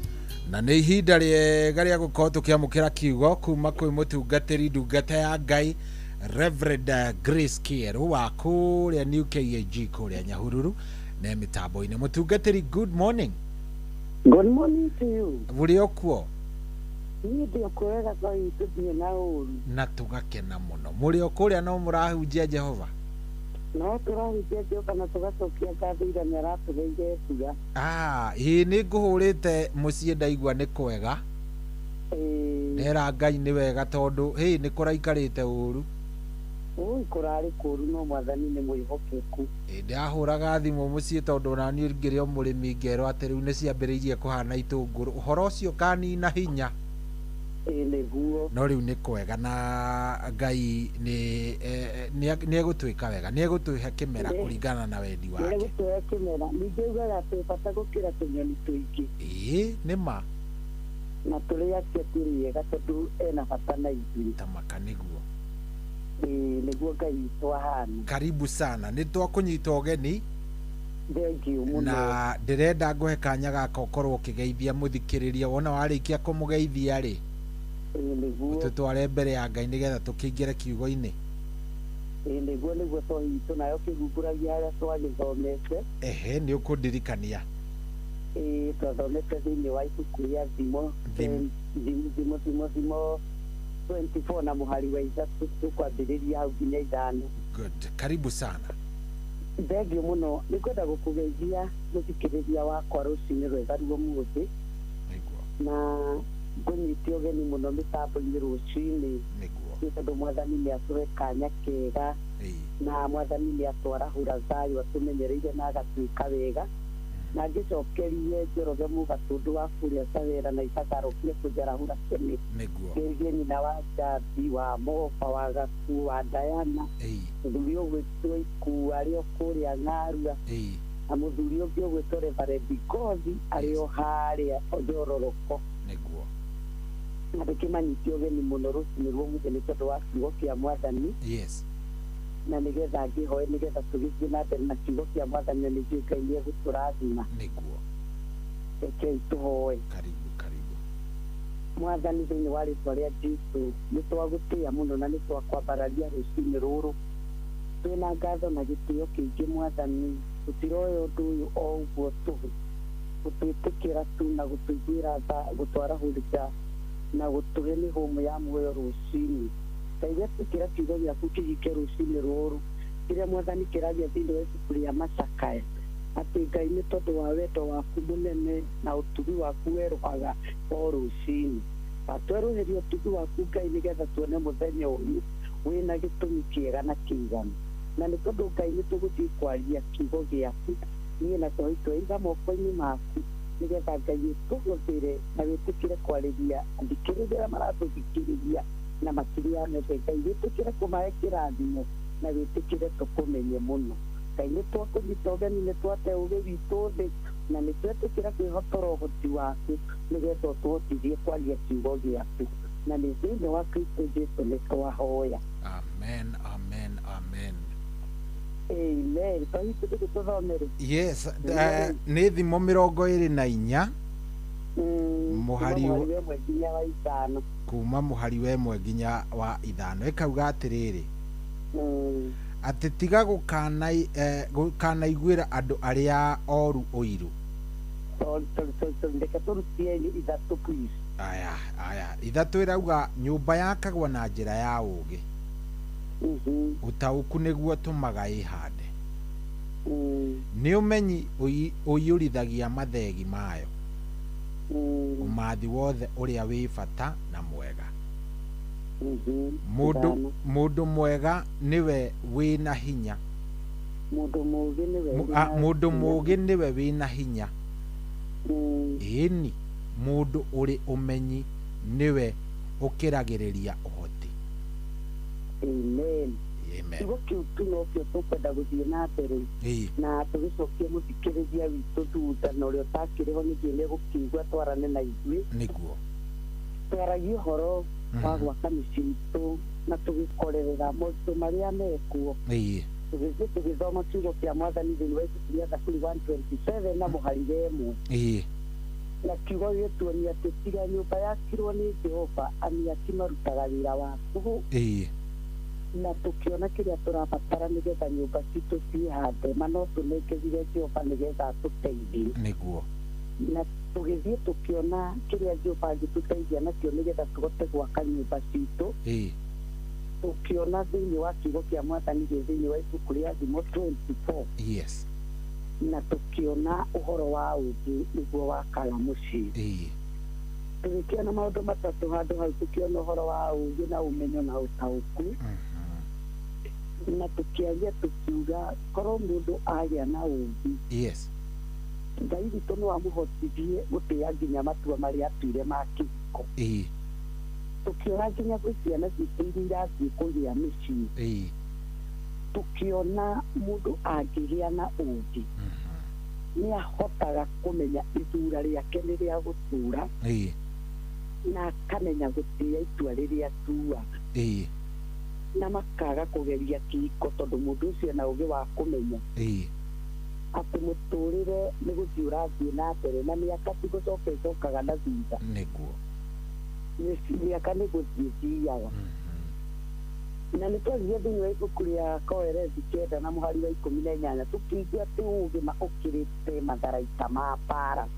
na nĩ ihinda rĩega rĩa gũkorwo tũkĩamũkĩra kiugo kuma kwĩ mũtungatĩri ndungata ya Ngai Reverend Grace Kieru wa kũrĩa New KAG kũrĩa Nyahururu ne mĩtambo-inĩ. Mũtungatĩri, good morning. Good morning to you. Mũrĩ o kuo? Niĩ ndĩ o kuo wega Ngai witũ ndirĩ na ũũru. Na tũgakena mũno. Mũrĩ o kũrĩa no mũrahunjia Jehova? No tũrahunjia Jehova na tũgacokia ngatho ira nĩ aratũheire mbura. Ĩĩ nĩ ngũhũrĩte mũciĩ ndaigua nĩ kwega. Ndera Ngai nĩ wega tondũ hĩ nĩ kũraikarĩte ũũru. Ũi kũrarĩ kũũru no mwathani nĩ mwĩhokeku. Ndahũraga thimũ mũciĩ tondũ ona niĩ ngĩrĩ o mũrĩmi ngerwo atĩ rĩu nĩ ciambĩrĩirie kũhana itũngũrũ. Ũhoro ũcio ũkanina hinya. Ĩĩ nĩguo. No rĩu nĩ kwega na Ngai nĩ egũtwĩka wega, nĩ egũtũhe kĩmera kũringana na wendi wake. Nĩ egũtũhe kĩmera. Ningĩ ugaga atĩ bata gũkĩra tũnyoni tũingĩ. Ĩĩ nĩ ma. Na tũrĩ acio tũrĩ ega tondũ ena bata na ithuĩ. Tamaka nĩguo. Ĩĩ nĩguo Ngai witũ ahana. Karibu sana, nĩ twakũnyita ũgeni. Thank you mũno. Na ndĩrenda ngũhe kanya gaka ũkorwo ũkĩgeithia mũthikĩrĩria, wona warĩkia kũmũgeithia rĩ, Ĩĩ nĩguo. Tũtware mbere ya Ngai nĩgetha tũkĩingĩre kiugo-inĩ. Ĩĩ nĩguo tũhitũ nayo kĩhumbũragia harĩa twagĩthomete. Ehe, nĩ ũkũndirikania. Ĩĩ twathomete thĩinĩ wa ibuku rĩa Thimo Thimo 24 na mũhari wa 3 tũkwambĩrĩria hau nginya 5. Good, karibu sana. Thengio mũno, nĩngwenda gũkũgeithia mũthikĩrĩria wakwa rũcinĩ rwega ruo mũthĩ. Nĩguo. Na ngũnyite ũgeni mũno mĩtambo-inĩ rũcinĩ. Nĩguo. Nĩ tondũ mwathani nĩ atũhe kanya kega. Na mwathani nĩ atwarahũra thayũ atũmenyereire na agatuĩka wega. Na ngĩcokerie Njoroge Mũgatũndũ wa kũrĩa Cawera na Isakarokire kũnjarahũra tene. Nĩguo. Ngeithie nyina wa Njambi, wa Moba, wa Gakuo, wa Diana. Mũthuri ũgwĩtwo Ikua arĩ o kũrĩa Ng'arua. Na mũthuri ũngĩ ũgwĩtwo Reverend Ngothi arĩ o harĩa Njororoko. Nĩguo. Na ndĩkĩmanyite ũgeni mũno rũcinĩ rwa ũmũthĩ nĩ tondũ wa kiugo kĩa mwathani. Yes. Na nĩgetha ngĩhoe nĩgetha tũgĩthiĩ na mbere na kiugo kĩa mwathani na nĩnjũĩ Ngai nĩegũtũrathima. Nĩguo. Rekei tũhoe. Karibu, karibu. Mwathani thĩinĩ wa rĩtwa rĩa Jesũ nĩtwagũtĩĩa mũno na nĩtwakwambararia rũcinĩ rũrũ. Twĩna ngatho na gĩtĩo kĩingĩ mwathani, tũtiroya ũndũ ũyũ o ũguo tũhũ. Gũtwĩtĩkĩra tu na gũtũiguĩra tha, gũtwarahũrĩra na gũtũhe mĩhũmũ ya muoyo rũcinĩ. Ngai wetĩkĩra kiugo gĩaku kĩhinge rũcinĩ rũrũ kĩrĩa mwathani kĩragia thĩinĩ wa ibuku rĩa Macakaya atĩ Ngai nĩ tondũ wa wendo waku mũnene na ũtugi waku werũhaga o rũcinĩ. Watwerũhĩria ũtugi waku Ngai nĩgetha tuone mũthenya ũyũ wĩna gĩtũmi kĩega na kĩiganu. Na nĩ tondũ Ngai nĩ tũgũthiĩ kwaria kiugo gĩaku niĩ na tũhĩ tweiga moko-inĩ maku nĩgetha Ngai ũtũhũthĩre na wĩtĩkĩre kwarĩria athikĩrĩria arĩa maratũthikĩrĩria na makĩria ya mothe Ngai wĩtĩkĩre kũmahe kĩrathimo na wĩtĩkĩre tũkũmenye mũno. Ngai nĩ twakũnyita ũgeni, nĩ twate ũgĩ witũ thĩ na nĩ twetĩkĩra kwĩhotora ũhoti waku nĩgetha ũtũhotithie kwaria kiugo gĩaku. Na nĩ thĩinĩ wa Kristo Jesũ nĩ twahoya. Amen, amen, amen. Amen. Tũhitũ tũgĩtũthomere. Yes, nĩ Thimo 24 mũhari wa 1 nginya wa 5. Kuma mũhari wa 1 nginya wa 5 ĩkauga atĩrĩrĩ, atĩ tiga gũkanaiguĩra andũ arĩa oru ũiru. Reke tũrutie 3 please. Aya, aya, 3 ĩrauga nyũmba yakagwo na njĩra ya ũũgĩ. Ũtaũku nĩguo ũtũmaga ĩhande. Nĩ ũmenyi ũiyũrithagia mathegi mayo. Ũmathi wothe ũrĩa wĩ bata na mwega. Mũndũ mwega nĩwe wĩna hinya. Mũndũ mũũgĩ nĩwe wĩna hinya. Ĩni mũndũ ũrĩ ũmenyi nĩwe ũkĩragĩrĩria ũhoti. Amen. Amen. Kiugo kĩu tu nokĩo tũkwenda gũthiĩ na mbere na tũgĩcokie mũthikĩrĩria witũ thutha na ũrĩa ũtakĩrĩho ningĩ nĩegũkĩigua twarane na ithuĩ. Nĩguo. Twaragia ũhoro wa gwaka mĩciĩ itũ na tũgĩkorerera moritũ marĩa mekuo. Tũgĩthiĩ tũgĩthoma kiugo kĩa mwathani thĩinĩ wa ibuku rĩa Thaburi 127 na mũhari wa 1. Na kiugo gĩtuonia atĩ tiga nyũmba yakirwo nĩ Jehova amĩaki marutaga wĩra wa tũhũ. Na tũkĩona kĩrĩa tũrabatara nĩgetha nyũmba citũ ciĩhande ma no tũnengerire Jehova nĩgetha atũteithie. Nĩguo. Na tũgĩthiĩ tũkĩona kĩrĩa Jehova angĩtũteithia nakĩo nĩgetha tũhote gwaka nyũmba citũ. Tũkĩona thĩinĩ wa kiugo kĩa mwathani gĩ thĩinĩ wa ibuku rĩa Thimo 24. Yes. Na tũkĩona ũhoro wa ũũgĩ nĩguo wakaga mũciĩ. Tũgĩkĩona maũndũ matatũ handũ hau, tũkĩona ũhoro wa ũũgĩ na ũmenyo na ũtaũku. Na tũkĩaria tũkiuga korwo mũndũ agĩa na ũũgĩ. Yes. Ngai witũ no amũhotithie gũtĩĩa nginya matua marĩa atuire ma kĩhiko. Tũkĩona nginya gwĩ ciana citũ iria irathiĩ kũgĩa mĩciĩ. Tũkĩona mũndũ angĩgĩa na ũũgĩ nĩ ahotaga kũmenya ithura rĩake nĩ rĩa gũtũũra na akamenya gũtĩĩa itua rĩrĩa atuaga. Na makaga kũgeria kĩhiko tondũ mũndũ ũcio ena ũũgĩ wa kũmenya atĩ mũtũrĩre nĩ gũthiĩ ũrathiĩ na mbere na mĩaka ti gũcoka ĩcokaga na thutha. Nĩguo. Mĩaka nĩ gũthiĩ ĩthiaga. Na nĩ twaririe thĩinĩ wa ibuku rĩa Kohelethu 9 na mũhari wa 18 tũkĩigua atĩ ũũgĩ ma ũkĩrĩte matharaita ma mbaara.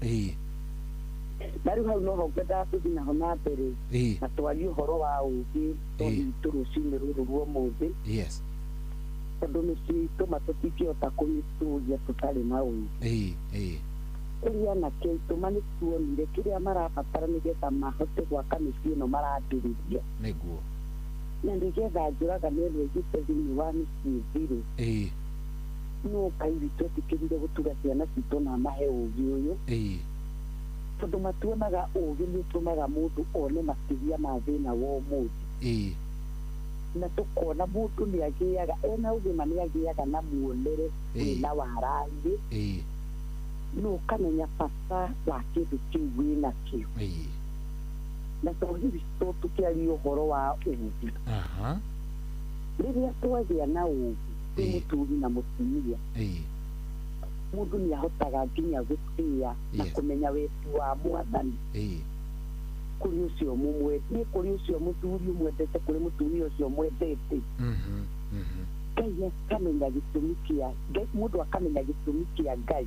Na rĩu hau noho ngwendaga tũthiĩ naho na mbere na twarie ũhoro wa ũũgĩ tondũ itũ rũcinĩ rũrũ rwa ũmũthĩ. Yes. Tondũ mĩciĩ itũ ma tũtingĩhota kũmĩtũria tũtarĩ na ũũgĩ. Kũrĩ anake aitũ ma nĩ tuonire kĩrĩa marabatara nĩgetha mahote gwaka mĩciĩ ĩno marambĩrĩria. Nĩguo. Na nĩgetha njũragano ĩno ĩgĩte thĩinĩ wa mĩciĩ ĩthire. No Ngai witũ etĩkĩrire gũtuga ciana citũ na amahe ũũgĩ ũyũ. Tondũ matuonaga ũũgĩ nĩ ũtũmaga mũndũ one makĩria ma thĩna wa ũmũthĩ. Na tũkona mũndũ nĩ agĩaga ena ũgima nĩ agĩaga na muonere wĩna waraiĩ. No ũkamenya bata wa kĩndũ kĩu wĩnakĩo. Na to hihi tũkĩaria ũhoro wa ũũgĩ. Rĩrĩa twagĩa na ũũgĩ kwĩ mũthuri na mũtumia, mũndũ nĩ ahotaga nginya gũtĩa na kũmenya wendi wa mwathani. Kũrĩ ũcio mũmwendete, kũrĩ ũcio mũthuri ũmwendete, kũrĩ mũtumia ũcio mwendete. Ngai akamenya gĩtũmi kĩa Ngai, mũndũ akamenya gĩtũmi kĩa Ngai.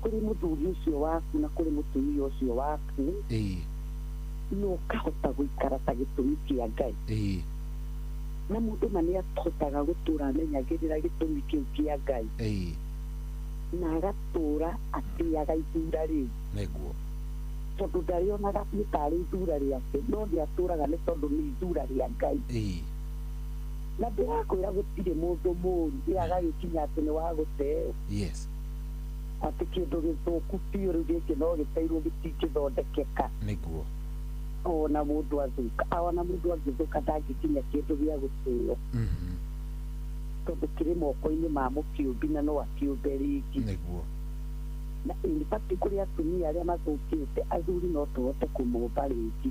Kũrĩ mũthuri ũcio waku na kũrĩ mũtumia ũcio waku. No ũkahota gũikara ta gĩtũmi kĩa Ngai. Na mũndũ ma nĩ ahotaga gũtũra amenyagĩrĩra gĩtũmi kĩu kĩa Ngai. Na agatũra atĩaga ithuura rĩu. Nĩguo. Tondũ ndarĩonaga nĩ tarĩ ithuura rĩake, no nĩ atũraga nĩ tondũ nĩ ithuura rĩa Ngai. Na ndĩrakwĩra gũtirĩ mũndũ mũũru ĩragagĩkinya atĩ nĩ wa gũteo. Yes. Atĩ kĩndũ gĩthũku biũ rĩu gĩkĩ no gĩteirwo gĩtingĩthondekeka. Nĩguo. Ona mũndũ athũka, ona mũndũ angĩthũka ndangĩkinya kĩndũ gĩa gũteo. Tondũ kĩrĩ moko-inĩ ma mũkĩũmbi na no akĩũmbe rĩngĩ. Nĩguo. Na in fact kũrĩ atumia arĩa mathũkĩte athuri no tũhote kũmomba rĩngĩ.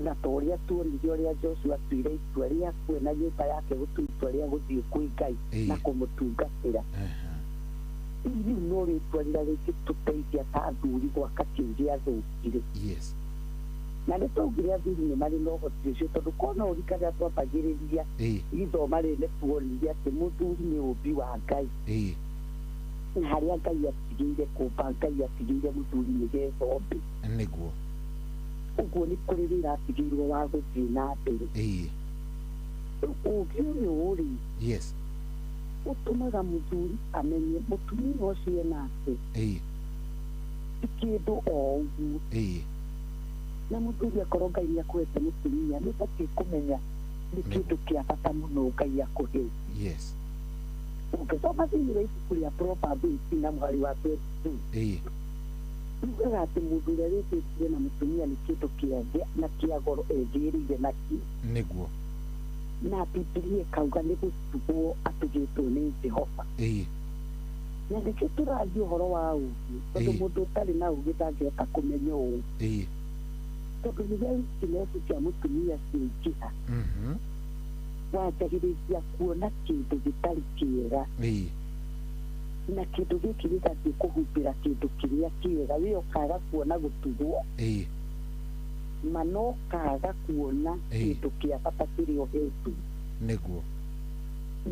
Na ta ũrĩa tuonire ũrĩa Joshua atuire itua rĩa kuona nyũmba yake gũtua itua rĩa gũthiĩ kwĩ Ngai na kũmũtungatĩra. Rĩu no rĩtua rĩrĩa rĩngĩtũteithia ta athuri gwaka kĩu gĩathũkire. Yes. Na nĩ twaugire athuri nĩ marĩ na ũhoti ũcio tondũ kona ũrika rĩrĩa twambagĩrĩria ithoma rĩrĩ nĩ tuonire atĩ mũthuri nĩ ũmbi wa Ngai. Na harĩa Ngai atigĩire kũmba Ngai atigĩire mũthuri nĩgetha ombe. Nĩguo. Ũguo nĩ kũrĩ wĩra atigĩirwo wa gũthiĩ na mbere. Ũũgĩ ũyũ rĩ, Yes. ũtũmaga mũthuri amenye mũtumia ũcio enake ti kĩndũ o ũguo. Na mũthuri akorwo Ngai nĩ akũhete mũtumia nĩ ũbatiĩ kũmenya nĩ kĩndũ kĩa bata mũno Ngai akũhete. Yes. Ũngĩthoma thĩinĩ wa ibuku rĩa Proverbs 18 na mũhari wa 22. Yugaga atĩ mũndũ ũrĩa wĩtĩkire na mũtumia nĩ kĩndũ kĩa na kĩa goro egĩrĩire nakĩo. Nĩguo. Na Bibilia ĩkauga nĩ gũtugwo atugĩtwo nĩ Jehova. Na nĩkĩo tũraria ũhoro wa ũũgĩ tondũ mũndũ ũtarĩ na ũũgĩ ndangĩhota kũmenya ũũ. Tondũ rĩrĩa weakness cia mũtumia ciaingĩha, wanjagĩrĩria kuona kĩndũ gĩtarĩ kĩega. Na kĩndũ gĩkĩ gĩgathiĩ kũhumbĩra kĩndũ kĩrĩa kĩega, we ũkaga kuona gũtugwo. Ma no kaga kuona kĩndũ kĩa bata kĩrĩa ũhetwo. Nĩguo.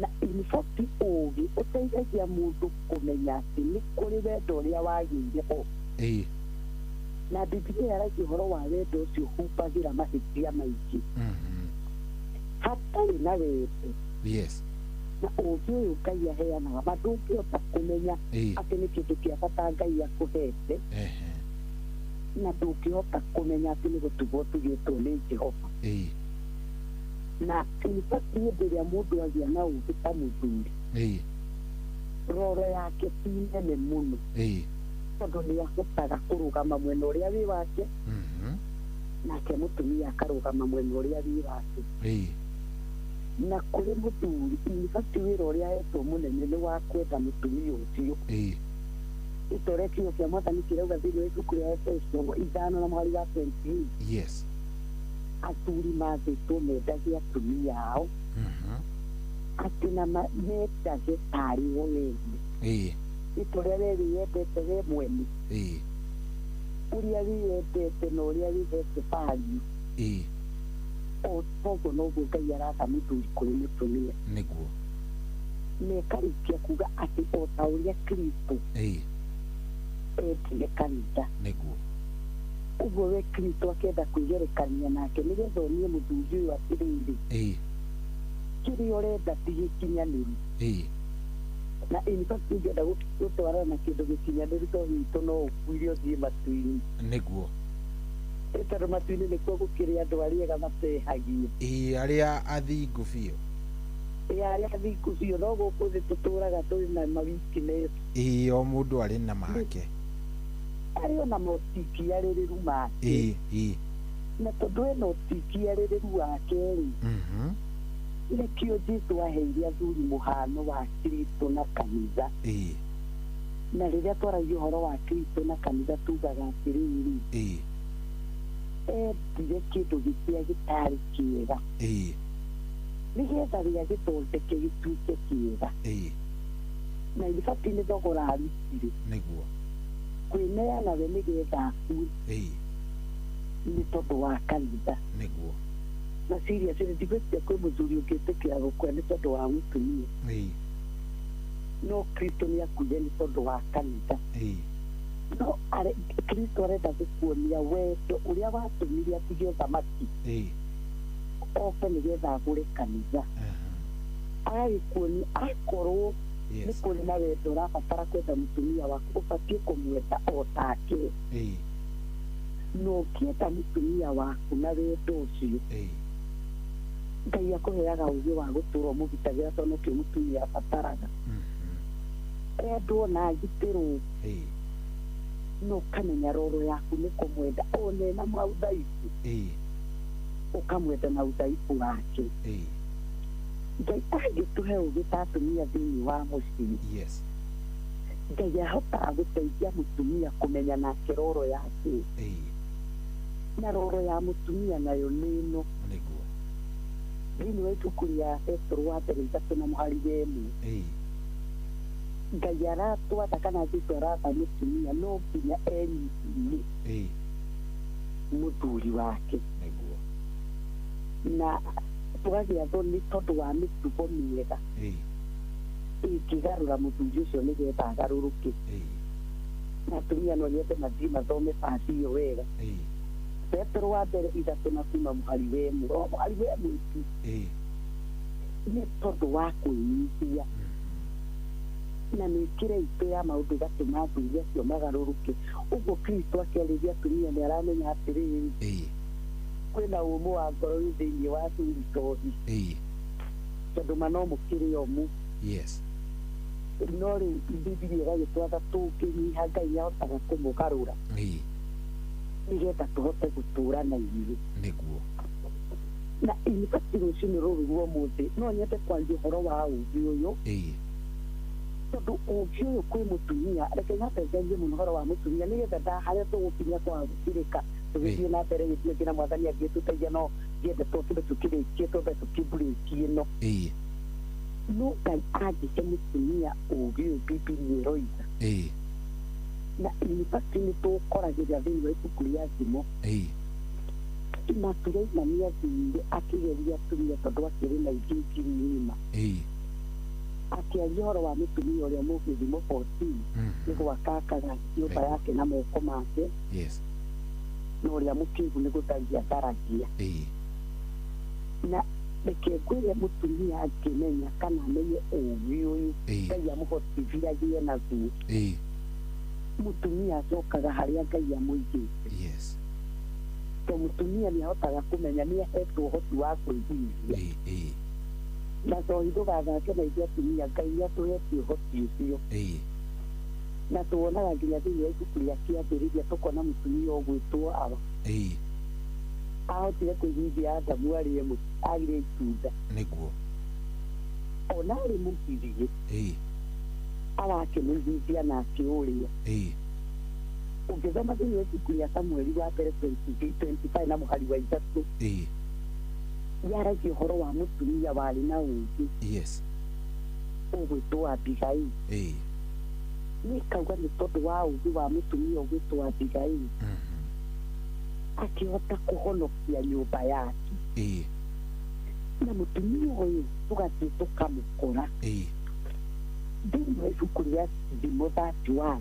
Na in fact ũũgĩ ũteithagia mũndũ kũmenya atĩ nĩ kũrĩ wendo ũrĩa wagĩire ho. Na Bibilia yaragia ũhoro wa wendo ũcio ũhumbagĩra mahĩtia maingĩ. Hatarĩ na wendo. Yes. Na ũũgĩ ũyũ Ngai aheanaga ma ndũngĩhota kũmenya atĩ nĩ kĩndũ kĩa bata Ngai akũhete. Na ndũngĩhota kũmenya atĩ nĩ gũtugwo ũtugĩtwo nĩ Jehova. Na in fact hĩndĩ ĩrĩa mũndũ agĩa na ũũgĩ ta mũthuri, roro yake ti nene mũno. Tondũ nĩ ahotaga kũrũgama mwena ũrĩa wĩ wake, nake mũtumia akarũgama mwena ũrĩa wĩ wake. Na kũrĩ mũthuri, in fact wĩra ũrĩa ahetwo mũnene nĩ wa kwenda mũtumia ũcio. Ĩtore kiugo kĩa mwathani kĩrauga thĩinĩ wa ibuku rĩa Efeso 5 na mũhari wa 28. Yes. Athuri mathĩtwo mendage atumia ao. Atĩ na mendage tarĩ o ene. Ĩtũrĩa we wĩyendete we mwene. Ũrĩa wĩyendete na ũrĩa wĩhete value. O toguo noguo Ngai aratha mũthuri kũrĩ mũtumia. Nĩguo. Na ĩkarĩkia kuga atĩ o ta ũrĩa Kristo endire kanitha. Nĩguo. Ũguo we Kristo akĩenda kwĩgerekania nake nĩgetha onie mũthuri ũyũ atĩrĩrĩ, kĩrĩa ũrenda ti gĩkinyanĩru. Na in fact ũngĩenda gũtwarana na kĩndũ gĩkinyanĩru to witũ no ũkuire ũthiĩ matu-inĩ. Nĩguo. Tondũ matu-inĩ nĩkuo gũkĩrĩ andũ arĩa ega matehagia. Arĩa athingu biũ. Arĩa athingu biũ, no gũkũ thĩ tũtũraga tũrĩ na ma weakness. O mũndũ arĩ na make. Arĩ ona motikiarĩrĩru make. Na tondũ ena ũtikiarĩrĩru wake rĩ, nĩkĩo Jesũ aheire athuri mũhano wa Kristo na kanitha. Na rĩrĩa twaragia ũhoro wa Kristo na kanitha tugaga atĩrĩrĩ, endire kĩndũ gĩkĩa gĩtarĩ kĩega, nĩgetha rĩa gĩthondeke gĩtuĩke kĩega. Na in fact nĩ thogora arutire. Nĩguo. Kwĩneana we nĩgetha akue. Nĩ tondũ wa kanitha. Nĩguo. Na seriously ndigwĩciria kwĩ mũthuri ũngĩtĩkĩra gũkua nĩ tondũ wa mũtumia. No Kristo nĩ akuire nĩ tondũ wa kanitha. No Kristo arenda gũkuonia wendo ũrĩa watũmire atige ũthamaki, oke nĩgetha agũre kanitha. Agagĩkuonia akorwo nĩ kũrĩ na wendo ũrabatara kwenda mũtumia waku, ũbatiĩ kũmwenda o take. Na ũngĩenda mũtumia waku na wendo ũcio, Ngai akũheaga ũũgĩ wa gũtũra ũmũgitagĩra tondũ nĩkĩo mũtumia abataraga. Endwo na agitĩrwo, na ũkamenya roro yaku nĩ kũmwenda ona ena maudhaifu, ũkamwenda na udhaifu wake. Ngai angĩtũhe ũũgĩ ta atumia thĩinĩ wa mũciĩ, Ngai ahotaga gũteithia mũtumia kũmenya nake roro yake. Na roro ya mũtumia nayo nĩ ĩno. Nĩguo. Thĩinĩ wa ibuku rĩa Petero wa mbere 3 na mũhari wa 1, Ngai aratwatha kana Jesũ aratha mũtumia no nginya enyihie mũthuri wake. Nĩguo. Na tũgagĩathwo nĩ tondũ wa mĩtugo mĩega ĩngĩgarũra mũthuri ũcio nĩgetha agarũrũke. Na atumia no nyende mathiĩ mathome bathi ĩyo wega. Petero wa mbere 3 na kuma mũhari wa 1, o mũhari wa 1 tu, nĩ tondũ wa kwĩnyihia na mĩkĩre itũ ya maũndũ ĩgatũma athuri acio magarũrũke. Ũguo Kristo akĩarĩria atumia nĩ aramenya atĩrĩrĩ, kwĩna ũmũ wa ngoro wĩ thĩinĩ wa athuri tohi, tondũ ma no mũkĩrĩ omũ. No rĩu Bibilia ĩgagĩtwatha tũngĩnyiha Ngai nĩahotaga kũmũgarũra nĩgetha tũhote gũtũra na ithuĩ. Nĩguo. Na in fact rũcinĩ rũrũ rwa ũmũthĩ no nyende kwaria ũhoro wa ũũgĩ ũyũ, tondũ ũũgĩ ũyũ kwĩ mũtumia, reke nyambe njarie mũno ũhoro wa mũtumia nĩgetha nda harĩa tũgũkinya kwaga gũkirĩka tũgĩthiĩ na mbere gĩthiĩ nginya mwathani angĩtũteithia, no ngĩende tũkĩmbe tũkĩrĩkie twambe tũkĩmburĩkie ĩno. No Ngai angĩhe mũtumia ũũgĩ ũyũ Bibilia ĩroiga, na in fact nĩ tũkoragĩrĩra thĩinĩ wa ibuku rĩa Thimo, na Suleimani nĩathire akĩgeria atumia tondũ akĩrĩ na ingĩ ngiri ng'ima, akĩaria ũhoro wa mũtumia ũrĩa mũũgĩ Thimo 14, nĩ gwaka akaga nyũmba yake na moko make, na ũrĩa mũkĩgu nĩ gũtharia atharagia. Na reke ngwĩre mũtumia angĩmenya kana amenye ũũgĩ ũyũ Ngai amũhotithie agĩe naguo, mũtumia acokaga harĩa Ngai amũigĩte. To mũtumia nĩahotaga kũmenya nĩ ahetwo ũhoti wa kwĩguithia. Na njohi ndũgathake na ithuĩ atumia, Ngai nĩatũhete ũhoti ũcio. Na tuonaga nginya thĩinĩ wa ibuku rĩa Kĩambĩrĩria tũkona mũtumia ũgwĩtwo Awa ahotire kũiguithia Adamu arĩe arĩe itunda. Nĩguo. Ona arĩ mũgirie, arakĩmũiguithia na akĩũrĩa. Ũngĩthoma thĩinĩ wa ibuku rĩa Samueli wa mbere 25 na mũhari wa 3, yaragia ũhoro wa mũtumia warĩ na ũũgĩ ũgwĩtwo Abigaili. Nĩ kauga nĩ tondũ wa ũũgĩ wa mũtumia ũgwĩtwo Abigaili akĩhota kũhonokia nyũmba yake. Na mũtumia ũyũ tũgathiĩ tũkamũkora thĩinĩ wa ibuku rĩa Thimo 31.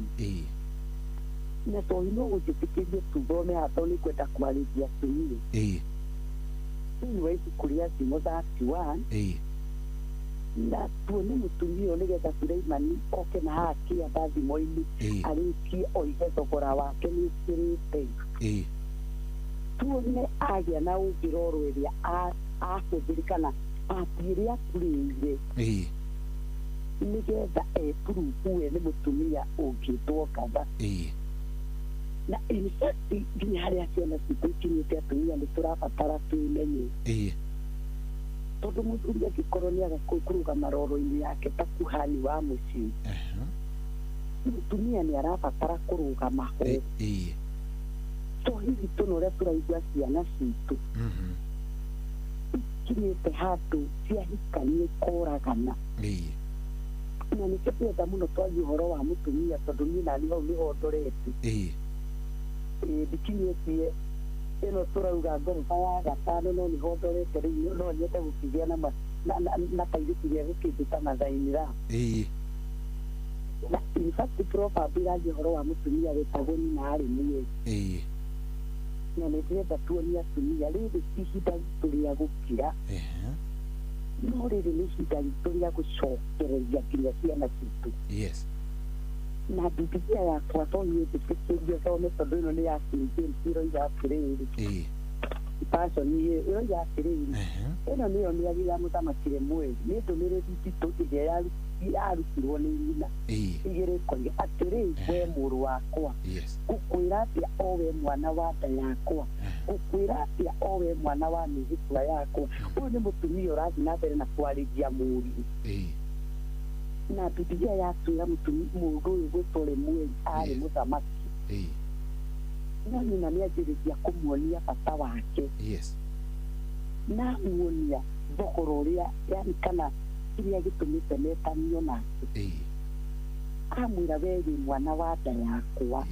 Na tondũ no ũnjĩtĩkĩrie tuthome haha tondũ nĩngwenda kwarĩria atumia. Thĩinĩ wa ibuku rĩa Thimo 31 na tuone mũtumia ũyũ nĩgetha Suleimani oke na haha kĩanda thimo-inĩ arĩkie oige thogora wake nĩ ũkĩrĩte. Tuone agĩa na ũngĩ roro ĩrĩa ahũthĩri kana pati ĩrĩa akurĩire nĩgetha epurubu we nĩ mũtumia ũngĩtwo ngatha. Na in fact nginya harĩa ciana citũ ikinyĩte atumia nĩ tũrabatara twĩmenye. Tondũ mũthuri angĩkorwo nĩaga kũrũgama roro-inĩ yake ta kuhani wa mũciĩ, mũtumia nĩ arabatara kũrũgama ho. So hihi tũna ũrĩa tũraigua ciana citũ ikinyĩte handũ ciahikania ikoragana. Na nĩkĩo ndĩrenda mũno twarie ũhoro wa mũtumia tondũ niĩ naniĩ hau nĩho ndorete. Ndikinyĩtie ĩno tũrauga ngoroba ya gatano no nĩho ndorete rĩu no nyende gũkĩgĩa na kairĩtu gĩa gũkĩnjĩta mathainĩra. Na in fact proverb ĩraria ũhoro wa mũtumia wetagwo nyina arĩ muoyo. Na nĩ ndĩrenda tuonie atumia rĩrĩ ti ihinda ritũ rĩa gũkira, no rĩrĩ nĩ ihinda ritũ rĩa gũcokereria nginya ciana citũ. Na Bibilia yakwa to niĩ njĩtĩkĩrie thome tondũ ĩno nĩ ya King James ĩroiga atĩrĩrĩ, passion ĩroiga atĩrĩrĩ, ĩno nĩyo mĩario ya mũthamaki Lemueli, nĩ ndũmĩrĩri nditũ ĩrĩa yarutirwo nĩ nyina. Igĩrĩ ĩkoiga atĩrĩ, we mũrũ wakwa, ngũkwĩra atĩa o we mwana wa nda yakwa, ngũkwĩra atĩa o we mwana wa mĩhĩtwa yakwa. Ũyũ nĩ mũtumia ũrathiĩ na mbere na kwarĩria mũriũ. Na Bibilia yatwĩra mũndũ ũyũ gwĩtwo Lemueli arĩ mũthamaki. No nyina nĩanjĩrĩria kũmuonia bata wake. Na amuonia thogora ũrĩa yani kana kĩrĩa gĩtũmĩte metanio nake. Amwĩra we wĩ mwana wa nda yakwa.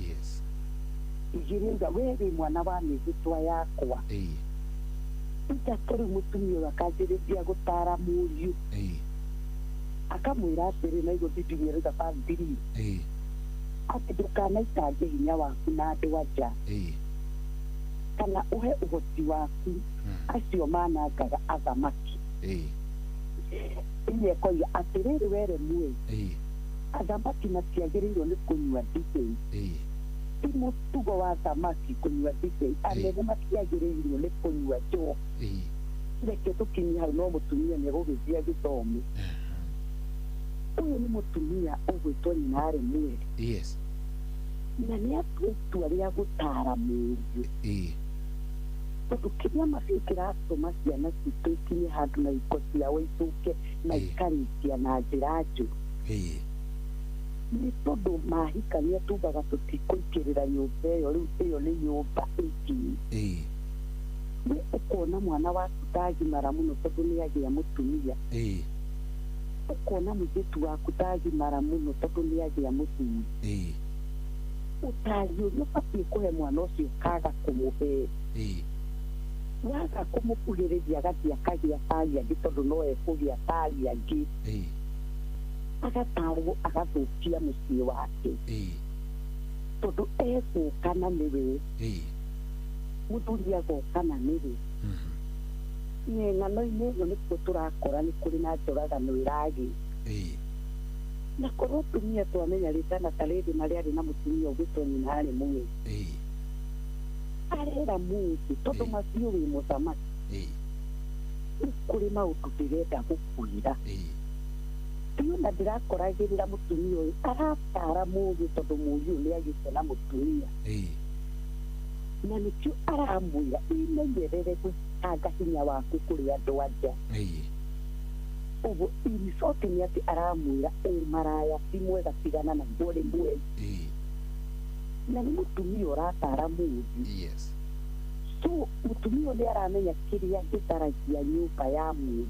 Igĩrĩ auga we wĩ mwana wa mĩhĩtwa yakwa. Ithatũ rĩu mũtumia ũyũ akanjĩrĩria gũtara mũriũ. Akamwĩra atĩrĩ na iguo Bibilia ĩrauga verse 3 atĩ ndũkanaitange hinya waku na andũ a nja kana ũhe ũhoti waku acio manangaga athamaki. Inya ĩkoiga atĩrĩrĩ we Lemueli, athamaki matiagĩrĩirwo nĩ kũnyua ndibei. Ti mũtugo wa athamaki kũnyua ndibei, anene matiagĩrĩirwo nĩ kũnyua njohi. Reke tũkinye hau no mũtumia nĩegũgĩthiĩ agĩthome. Ũyũ nĩ mũtumia ũgwĩtwo nyina arĩ Lemueli. Na nĩ atua itua rĩa gũtara mũriũ. Tondũ kĩrĩa mabiũ kĩratũma ciana citũ ikinye handũ na iko ciao ithũke na ikarĩkia na njĩra njũru nĩ tondũ mahikania tugaga tũtikũingĩrĩra nyũmba ĩyo, rĩu ĩyo nĩ nyũmba ĩngĩ. Nĩ ũkona mwana waku ndagimara mũno tondũ nĩ agĩa mũtumia. Ũkona mũirĩtu waku ndagimara mũno tondũ nĩ agĩa mũthuri. Ũtari ũrĩa ũbatiĩ kũhe mwana ũcio ũkaga kũmũhe. Waga kũmũkuhĩrĩria agathiĩ akagĩa tari angĩ tondũ no ekũgĩa tari angĩ. Agatarwo agathũkia mũciĩ wake. Tondũ egũka na nĩwe. Mũthuri agoka na nĩwe. Ng'ano-inĩ ĩno nĩkuo tũrakora nĩ kũrĩ na njũragano ĩragĩa. Na korwo atumia twamenya rĩtana ta rĩrĩ na rĩarĩ na mũtumia ũgwĩtwo nyina arĩ muoyo. Arera mũndũ tondũ mabiũ wĩ mũthamaki. Nĩ kũrĩ maũndũ ndĩrenda gũkwĩra. Biũ na ndĩrakoragĩrĩra mũtumia ũyũ aratara mũriũ tondũ mũriũ nĩ agĩte na mũtumia. Na nĩkĩo aramwĩra imenyerere gũitanga hinya waku kũrĩ andũ a nja. Ũguo in short nĩ atĩ aramwĩra ũmaraya ti mwega tigana naguo rĩmwe. Na nĩ mũtumia ũratara mũriũ. So mũtumia ũyũ nĩ aramenya kĩrĩa gĩtharagia nyũmba ya mũriũ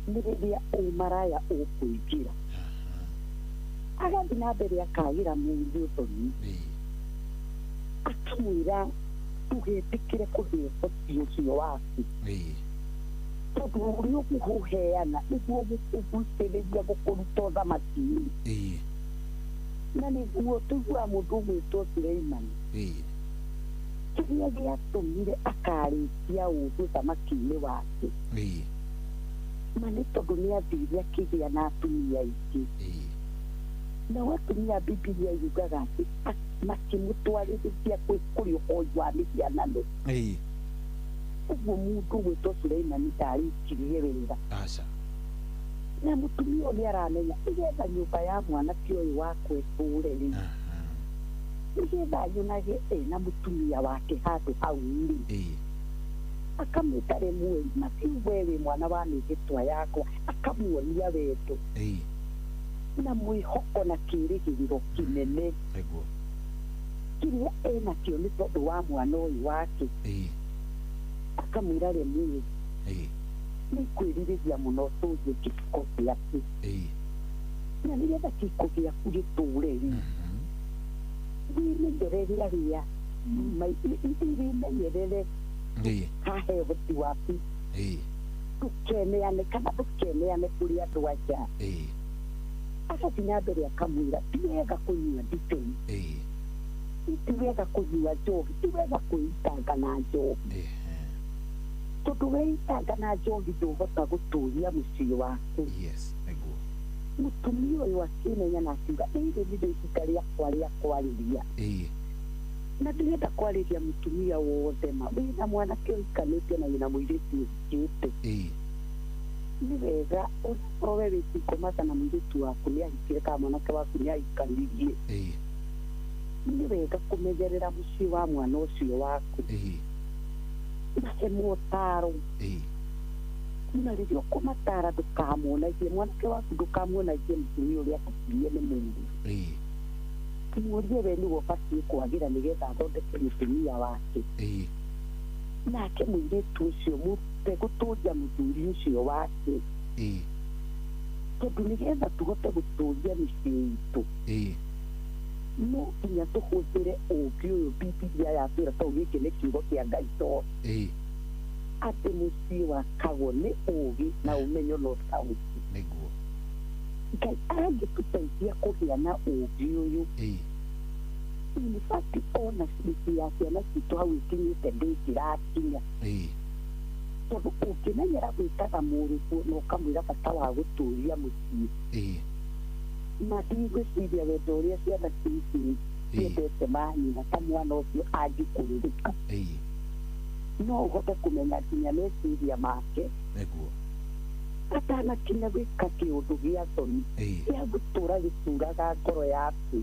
nĩ rĩrĩa ũmaraya ũkũingĩra. Agathiĩ na mbere akagĩra mũriũ thoni. Akamwĩra ndũgetĩkĩre kũhe ũhoti ũcio waku. Tondũ ũrĩa ũkũheana nĩguo gũkũgucĩrĩria gũkũruta ũthamaki-inĩ. Na nĩguo tũiguaga mũndũ ũgwĩtwo Suleimani. Kĩrĩa gĩatũmire akarĩkia ũũgĩ ũthamaki-inĩ wake. Ma nĩ tondũ nĩ athire akĩgĩa na atumia aingĩ. Nao atumia a Bibilia yugaga atĩ makĩmũtwarĩrĩria kũrĩ ũhoi wa mĩhianano. Ũguo mũndũ ũgwĩtwo Suleimani ndarĩkirie wĩra. Aca. Na mũtumia ũyũ nĩ aramenya nĩgetha nyũmba ya mwanake ũyũ wakwa ĩtũũre rĩ, nĩgetha nyonage ena mũtumia wake handũ hau rĩ, akamwĩta Lemueli, matiu we wĩ mwana wa mĩhĩtwa yakwa, akamuonia wendo na mwĩhoko na kĩĩrĩgĩrĩro kĩnene kĩrĩa enakĩo nĩ tondũ wa mwana ũyũ wake. Akamwĩra Lemueli, nĩngwĩrirĩria mũno tũrie kĩhiko gĩaku, na nĩgetha kĩhiko gĩaku gĩtũũre rĩ, wĩmenyerere arĩa wĩmenyerere hahe ũhoti waku, ndũkeneane kana ndũkeneane kũrĩ andũ anja. Agathiĩ na mbere akamwĩra ti wega kũnyua ndibei, ti wega kũnyua njohi, ti wega kwĩitanga na njohi, tondũ weitanga na njohi ndũhota gũtũria mũciĩ waku. Mũtumia ũyũ akĩmenya na akiuga rĩrĩ nĩrĩo ihinda rĩakwa rĩa kwarĩria, na ndĩrenda kwarĩria mũtumia wothe ma wĩna mwanake ũhikanĩtie na wĩna mũirĩtu ũhikĩte. Nĩ wega onakorwo we wĩ single mother na mũirĩtu waku nĩ ahikire kana mwanake waku nĩ ahikanirie, nĩ wega kũmenyerera mũciĩ wa mwana ũcio waku, mahe motaro, na rĩrĩa ũkũmatara ndũkamuonagie mwanake waku, ndũkamuonagie mũtumia ũrĩa akurie nĩ mũũru. Mũrie we nĩwe ũbatiĩ kwagĩra nĩgetha athondeke mũtumia wake, nake mũirĩtu ũcio mũrute gũtũria mũthuri ũcio wake, tondũ nĩgetha tũhote gũtũria mĩciĩ itũ no nginya tũhũthĩre ũũgĩ ũyũ Bibilia yatwĩra, tondũ gĩkĩ nĩ kiugo kĩa Ngai to atĩ mũciĩ wakagwo nĩ ũũgĩ na ũmenyo na ũtaũku. Nĩguo Ngai angĩtũteithia kũgĩa na ũũgĩ ũyũ, in fact ona mĩciĩ ya ciana citũ hau ĩkinyĩte ndĩngĩrakinya, tondũ ũngĩmenyera gwĩtaga mũrũguo na ũkamwĩra bata wa gũtũria mũciĩ, ma ndigwĩciria wendo ũrĩa ciana ciici ciendete manyina ta mwana ũcio angĩkũrĩrĩka, no ũhote kũmenya nginya meciria make nĩguo atanakinya gwĩka kĩũndũ gĩa thoni gĩa gũtũra gĩturaga ngoro yaku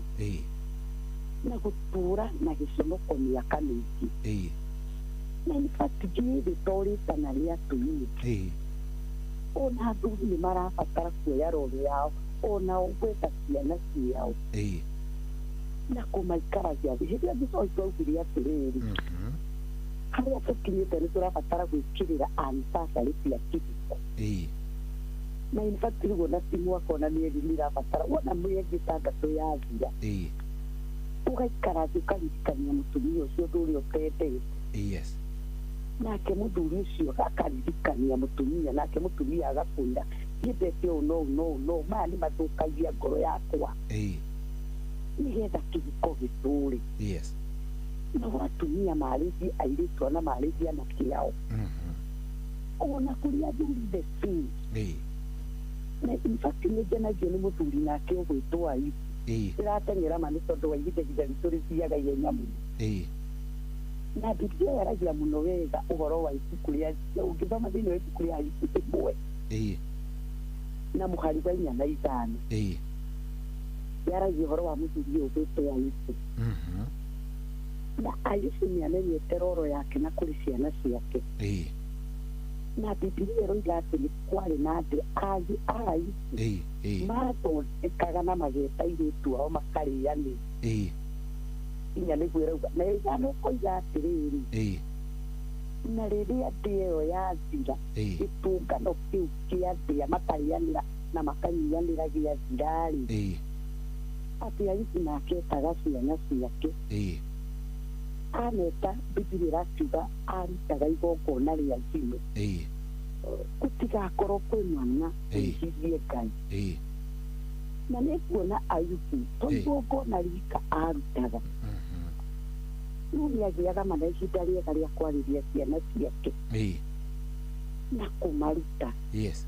na gũtũra na gĩconoko mĩaka mĩingĩ. Na in fact gĩthĩ to rĩtana rĩa atumia, ona athuri nĩ marabatara kuoya roro yao onao gwetha ciana ciao na kũmaikaragia thĩ. Hĩndĩ ĩrĩa Jesũ augire atĩrĩrĩ, harĩa tũkinyĩte nĩ tũrabatara gwĩkĩrĩra anniversary cia kĩhiko, na in fact rĩu ona ti mwaka ona mĩeri nĩ ĩrabatara, wona mĩeri ĩtandatũ yathira ũgaikara thĩ ũkaririkania mũtumia ũcio ũndũ ũrĩa ũtendete, nake mũthuri ũcio akaririkania mũtumia, nake mũtumia agakwĩra nyendete ũũ no no no, maya nĩ mathũkagia ngoro yakwa, nĩgetha kĩhiko gĩtũũre. Nao atumia marĩtie airĩtu ona marĩtie anake ao, ona kũrĩ athuri the same. Na in fact nĩ ngenagio nĩ mũthuri nake ũgwĩtwo Ayubu. Ndĩrateng'era ma nĩ tondũ wa ihinda ihinda ritũ rĩthiaga ihenya mũno. Na Bibilia yaragia mũno wega ũhoro wa ibuku rĩa, ũngĩthoma thĩinĩ wa ibuku rĩa Ayubu ĩmwe na mũhari wa 4 na 5, yaragia ũhoro wa mũthuri ũyũ ũgwĩtwo Ayubu. Na Ayubu nĩ amenyete roro yake na kũrĩ ciana ciake, na Bibilia ĩroiga atĩ nĩ kwarĩ na andũ angĩ a Ayubu mathondekaga na mageta airĩtu ao makarĩanĩra, nginya nĩguo ĩrauga na ĩgana ũkoiga atĩrĩrĩ, na rĩrĩa ndĩa ĩyo yathira, gĩtũngano kĩu kĩa ndĩa makarĩanĩra na makanyuanĩra gĩathira-rĩ, atĩ Ayubu nake etaga ciana ciake, aneta Bibilia ĩrakiuga arutaga igongona rĩa njino, Gũtigakorwo kwĩ mwana wĩhirie Ngai. Na nĩ kuona Ayubu to igongona rika arutaga. No nĩagĩaga mana ihinda rĩega rĩa kwarĩria ciana ciake. Na kũmaruta. Yes.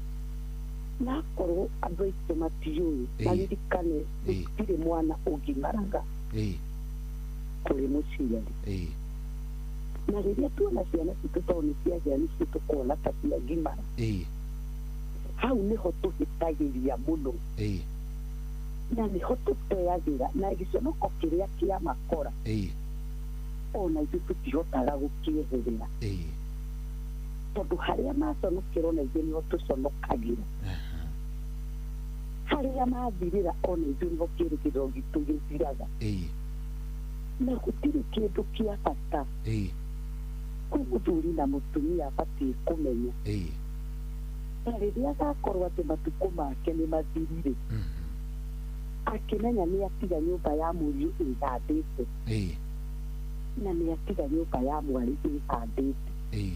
Na akorwo andũ aitũ matiũĩ maririkane gũtirĩ mwana ũgimaraga kũrĩ mũciari. Na rĩrĩa tuona ciana citũ tondũ nĩ ciagĩa nĩcio tũkona ta ciagimara. Hau nĩho tũhĩtagĩria mũno. Na nĩho tũteagĩra na gĩconoko kĩrĩa kĩa makora. Ona ithuĩ tũtihotaga gũkĩeherera. Tondũ harĩa maconokerwo na ithuĩ nĩho tũconokagĩra. Harĩa mathirĩra ona ithuĩ nĩho kĩĩrĩgĩrĩro gitũ gĩthiraga. Na gũtirĩ kĩndũ kĩa bata. Kwĩ mũthuri na mũtumia abatiĩ kũmenya. Na rĩrĩa agakorwo atĩ matukũ make nĩ mathirire. Akĩmenya nĩ atiga nyũmba ya mũriũ ĩhandĩte. Na nĩ atiga nyũmba ya mwarĩ ĩhandĩte.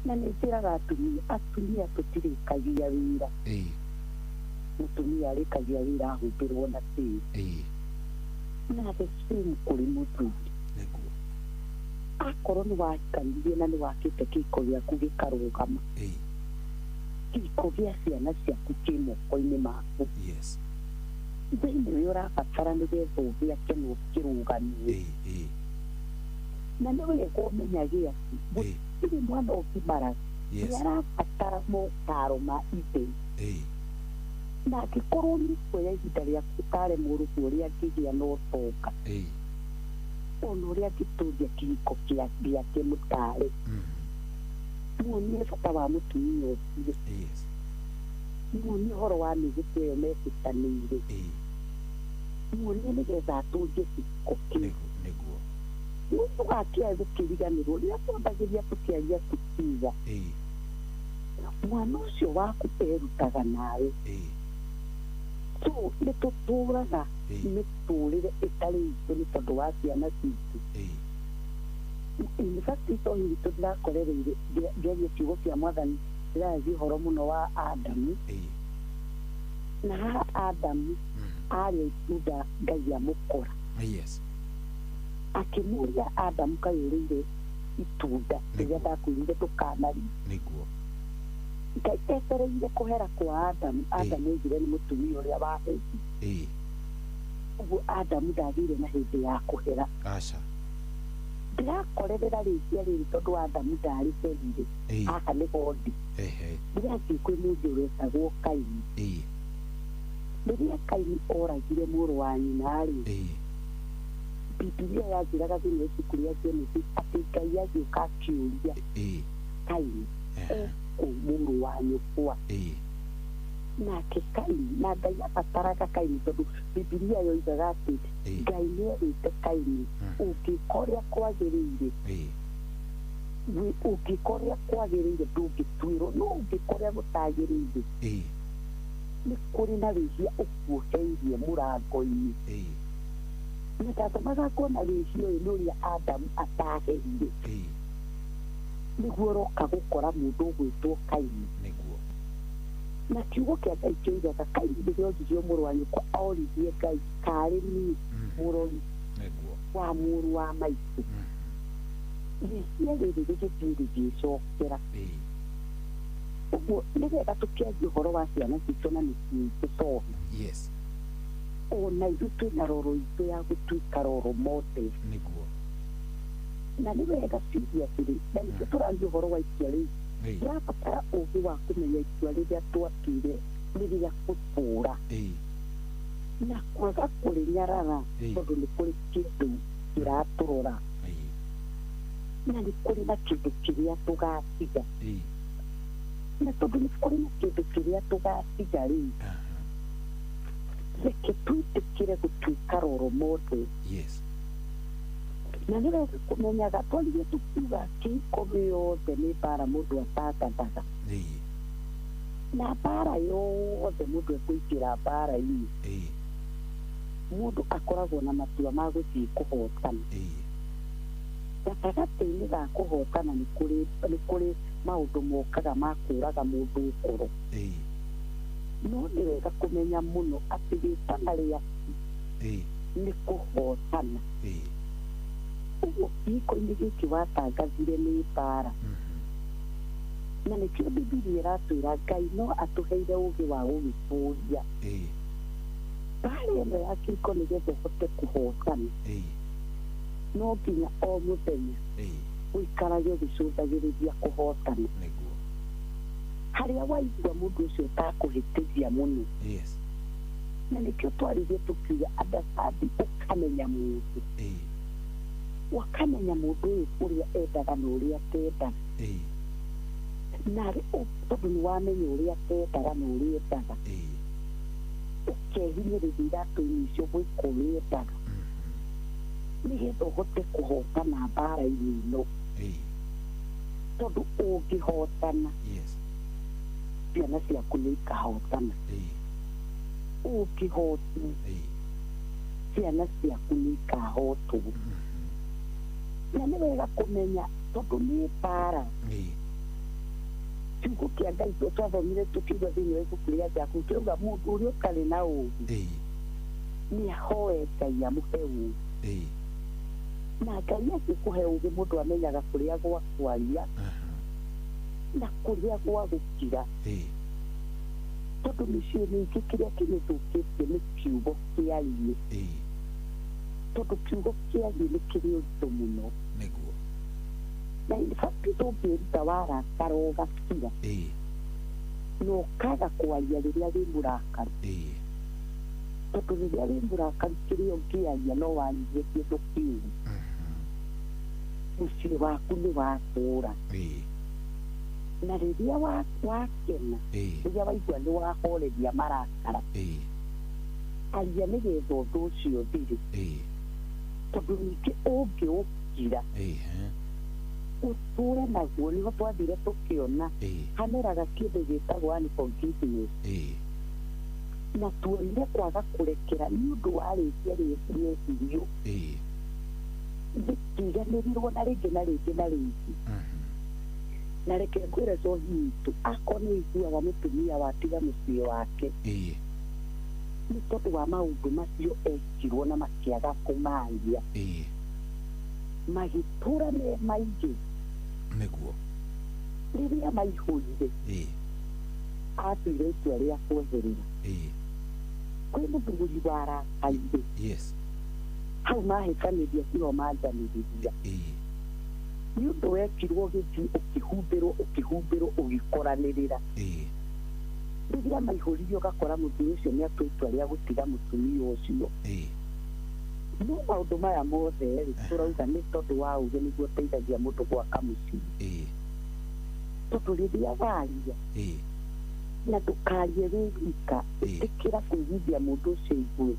Na nĩ njĩraga atumia tũtirĩkagia wĩra. Mũtumia arĩkagia wĩra ahumbĩrwo na tĩri. Na the same kũrĩ mũthuri. Akorwo nĩ wahikanirie na nĩ wakĩte kĩhiko gĩaku gĩkarũgama. Kĩhiko gĩa ciana ciaku kĩ moko-inĩ maku. Yes. Thĩinĩ ũrĩa ũrabatara nĩgetha ũgĩake na ũkĩrũgamie. Na nĩ wega ũmenyage atĩ gũtirĩ mwana ũgimaraga. Nĩ arabatara motaro ma ithe. Na angĩkorwo nĩ ũkuoya ihinda rĩaku ũtare mũrũguo ũrĩa angĩgĩa na ũtonga. Ona ũrĩa angĩtũria kĩhiko gĩake mũtare. Muonie bata wa mũtumia ũcio. Muonie ũhoro wa mĩhĩtwa ĩyo metĩkanĩire. Muonie nĩgetha atũrie kĩhiko kĩu. Nĩtũgakĩae gũkĩriganĩrwo rĩrĩa twambagĩria tũkĩaria tũkiuga. Mwana ũcio waku erutaga nawe. So nĩ tũtũraga mĩtũrĩre ĩtarĩ itũ nĩ tondũ wa ciana citũ. In fact to hihi tũndĩrakorereire ngĩaria kiugo kĩa mwathani ndĩraragia ũhoro mũno wa Adamu. Na haha Adamu arĩa itunda Ngai amũkora. Yes. Akĩmũria Adamu kaĩ ũrĩire itunda rĩrĩa ndakwĩrire ndũkanarĩe. Nĩguo. Ngai etereire kũhera kwa Adamu. Adamu oigire nĩ mũtumia ũrĩa waheire. Ũguo Adamu ndagĩire na hĩndĩ ya kũhera. Aca. Ndĩrakorerera rĩtia rĩrĩ tondũ Adamu ndarĩherire. Haha nĩho ndĩ. Ndĩrathiĩ kwĩ mũndũ wetagwo Kaini. Rĩrĩa Kaini oragire mũrũ wa nyina rĩ, Bibilia yanjĩraga thĩinĩ wa ibuku rĩa Genesis atĩ Ngai agĩũka akĩũria Kaini ekũ mũrũ wa nyũkwa. Nake Kaini, na Ngai abataraga Kaini tondũ Bibilia yoigaga atĩ Ngai nĩerĩte Kaini ũngĩka ũrĩa kwagĩrĩire, ũngĩka ũrĩa kwagĩrĩire ndũngĩtuĩrwo, no ũngĩka ũrĩa gũtagĩrĩire nĩ kũrĩ na wĩhia ũkuoheirie mũrango-inĩ. Na ndathomaga ngona wĩhia ũyũ nĩ ũrĩa Adamu ataherire. Nĩguo ũroka gũkora mũndũ ũgwĩtwo Kaini. Nĩguo. Na kiugo kĩa Ngai kĩoigaga Kaini rĩrĩa oririo mũrũ wa nyũkwa oririe Ngai karĩ niĩ mũrori wa mũrũ wa maitũ. Rĩhia rĩrĩ rĩgĩthiĩ rĩgĩcokera. Ũguo nĩ wega tũkĩaria ũhoro wa ciana citũ na mĩciĩ itũ tondũ. Yes. Ona ithuĩ twĩna roro itũ ya gũtuĩka roro model. Nĩguo. Na nĩ wega seriously, na nĩkĩo tũraria ũhoro wa itua rĩu. Tũrabatara ũũgĩ wa kũmenya itua rĩrĩa twatuire nĩ rĩa gũtũũra. Na kwaga kũrĩnyarara tondũ nĩ kũrĩ kĩndũ kĩratũrora. Na nĩ kũrĩ na kĩndũ kĩrĩa tũgatiga. Na tondũ nĩ kũrĩ na kĩndũ kĩrĩa tũgatiga rĩ, reke twĩtĩkĩre gũtuĩka roro model. Yes. Na nĩ wega kũmenyaga twarire tũkiuga kĩhiko gĩothe nĩ mbara mũndũ atangathaga. Na mbara yothe mũndũ ekũingĩra mbara-inĩ. Mũndũ akoragwo na matua ma gũthiĩ kũhotana. Gatagatĩ-inĩ ga kũhotana nĩ kũrĩ maũndũ mokaga ma kũraga mũndũ ngoro. No nĩ wega kũmenya mũno atĩ rĩtana rĩaku nĩ kũhotana. Ũguo kĩhiko-inĩ gĩkĩ watangathire nĩ mbara. Na nĩkĩo Bibilia ĩratwĩra Ngai no atũheire ũũgĩ wa gũgĩtũũria. Mbara ĩno ya kĩhiko nĩgetha ũhote kũhotana no nginya o mũthenya ũikarage ũgĩcũthagĩrĩria kũhotana. Harĩa waigua mũndũ ũcio ũtakũhĩtĩria mũno. Na nĩkĩo twaririe tũkiuga understand ũkamenya mũndũ. Wakamenya mũndũ ũyũ ũrĩa endaga na ũrĩa atendaga. Na tondũ nĩ wamenya ũrĩa atendaga na ũrĩa endaga. Ũkehinyĩrĩria iratũ-inĩ icio gwĩka ũrĩa endaga. Nĩgetha ũhote kũhotana mbara-inĩ ĩno. Tondũ ũngĩhotana ciana ciaku nĩ ikahotana. Ũngĩhotwo ciana ciaku nĩ ikahotwo. Na nĩ wega kũmenya tondũ nĩ mbara. Kiugo kĩa Ngai twathomire tũkiuga thĩinĩ wa ibuku rĩa Jakubu kĩrauga mũndũ ũrĩa ũtarĩ na ũũgĩ nĩ ahoe Ngai amũhe ũũgĩ. Na Ngai angĩkũhe ũũgĩ mũndũ amenyaga kũrĩa gwa kwaria na kũrĩa gwa gũkira. Tondũ mĩciĩ mĩingĩ kĩrĩa kĩmĩthũkĩtie nĩ kiugo kĩarie. Tondũ kiugo kĩarie nĩ kĩrĩ ũritũ mũno. Na in fact ndũngĩruta warakara ũgakira. Na ũkaga kwaria rĩrĩa wĩ mũrakaru. Tondũ rĩrĩa wĩ mũrakaru kĩrĩa ũngĩaria no waririe kĩndũ kĩũru. Mũciĩ waku nĩ watũra. Na rĩrĩa wakena rĩrĩa waigua nĩ wahoreria marakara aria nĩgetha ũndũ ũcio ũthire. Tondũ ningĩ ũngĩũkira ũtũre naguo nĩho twathire tũkĩona hameraga kĩndũ gĩtagwo unforgiveness. Na tuonire kwaga kũrekera nĩ ũndũ wa rĩtia rĩehirio rĩtiganĩrirwo na rĩngĩ na rĩngĩ na rĩngĩ. Na reke ngwĩre njohi itũ akorwo nĩ ũiguaga mũtumia watiga mũciĩ wake nĩ tondũ wa maũndũ macio ekirwo na makĩaga kũmaria magĩtũra me maingĩ. Nĩguo rĩrĩa maihũrire atuire itua rĩa kweherera. Kwĩ mũthuri warakaire hau mahĩtanĩria tiho manjanĩrĩria. Nĩ ũndũ wekirwo gĩthiĩ ũkĩhumbĩrwo ũkĩhumbĩrwo ũgĩkoranĩrĩra. Rĩrĩa maihũrire ũgakora mũthuri ũcio nĩ atua itua rĩa gũtiga mũtumia ũcio. No maũndũ maya mothe rĩ tũrauga nĩ tondũ wa ũũgĩ nĩguo ũteithagia mũndũ gwaka mũciĩ. Tondũ rĩrĩa waria na ndũkarie wĩ wika, ĩtĩkĩra kũiguithia mũndũ ũcio igue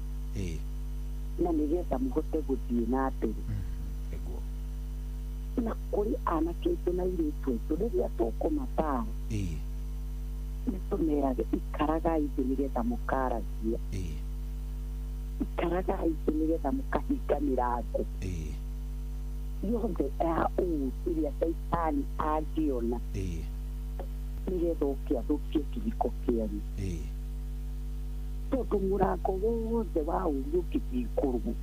na nĩgetha mũhote gũthiĩ na mbere. Na kũrĩ anake aitũ na airĩtu aitũ rĩrĩa tũkũmataara nĩ tũmerage ikaragai thĩ nĩgetha mũkaragia. Ikaragai thĩ nĩgetha mũkahinga mĩrango yothe ya ũũru ĩrĩa caitani angĩona nĩgetha oke athũkie kĩhiko kĩanyu. Tondũ mũrango wothe wa ũũru ũngĩhingũrwo.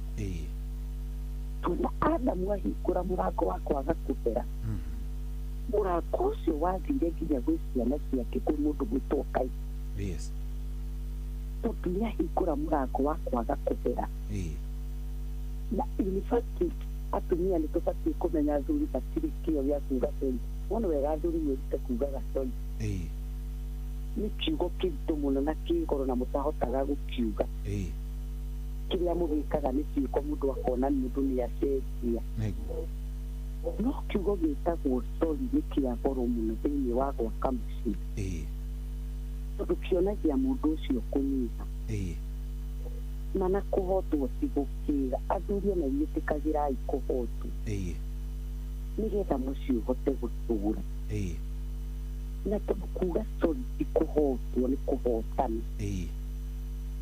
Tuona Adamu ahingũra mũrango wa kwaga kũhera. Mũrango ũcio wathire nginya gwĩ ciana ciake kwĩ mũndũ gwĩtwo Kaini. Tondũ nĩ ahingũra mũrango wa kwaga kũhera. Na in fact atumia nĩ tũbatiĩ kũmenya athuri matirĩ kĩo gĩa kuga sorry. Wona wega athuri mwĩrute kugaga sorry. Nĩ kiugo kĩritũ mũno na kĩ goro na mũtahotaga gũkiuga. Kĩrĩa mũgĩkaga nĩ ciĩko mũndũ akona mũndũ nĩ acenjia. No kiugo gĩtagwo sorry nĩ kĩa goro mũno thĩinĩ wa gwaka mũciĩ. Tondũ kĩonagia mũndũ ũcio kũnyiha. Mana kũhotwo ti gũkĩra. Athuri ona inyuĩ ĩtĩkagĩrai kũhotwo. Nĩgetha mũciĩ ũhote gũtũra. Na tondũ kuga sorry ti kũhotwo nĩ kũhotana.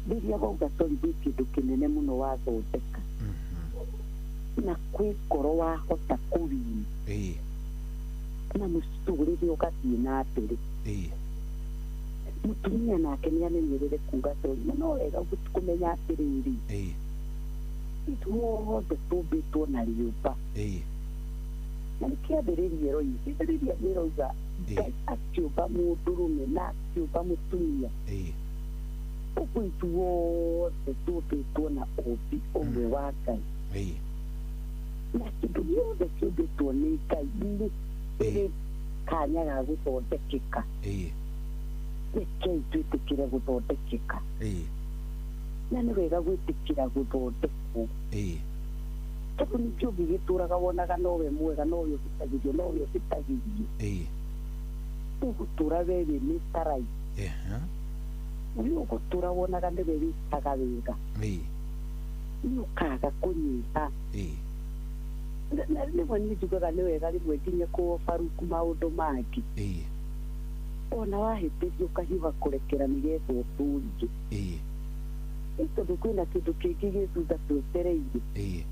Rĩrĩa wauga sorry gwĩ kĩndũ kĩnene mũno wathondeka. Na kwĩ ngoro wahota kũwini. Na mũtũrĩre ũgathiĩ na mbere. Mũtumia nake nĩ amenyerere kuga sorry, na no wega kũmenya atĩrĩrĩ, ithuothe tũmbĩtwo na rĩũmba. Na nĩ kĩambĩrĩria ĩroiga, kĩambĩrĩria nĩ ĩroiga Ngai akĩũmba mũndũrũme na akĩũmba mũtumia. Ũguo ithuothe tũmbĩtwo na ũmbi ũmwe wa Ngai. Na kĩndũ gĩothe kĩũmbĩtwo nĩ Ngai nĩ kĩrĩ kanya ga gũthondekeka. Rekei twĩtĩkĩre gũthondekeka. Na nĩ wega gwĩtĩkĩra gũthondekwo. Tondũ ningĩ ũngĩgĩtũraga wonaga nowe mwega, nowe ũhĩtagĩrio, nowe ũhĩtagĩrio. Ũgũtũra we wĩ mĩtarai. Nĩ ũgũtũra wonaga nĩwe wĩkaga wega. Nĩ ũkaga kũnyiha. Na rĩmwe niĩ njugaga nĩ wega rĩmwe nginya kũobaruku maũndũ mangĩ. Ona wahĩtĩrio ũkahiũha kũrekera nĩgetha ũtũrie. Ĩ tondũ kwĩna kĩndũ kĩngĩ gĩ thutha twetereire.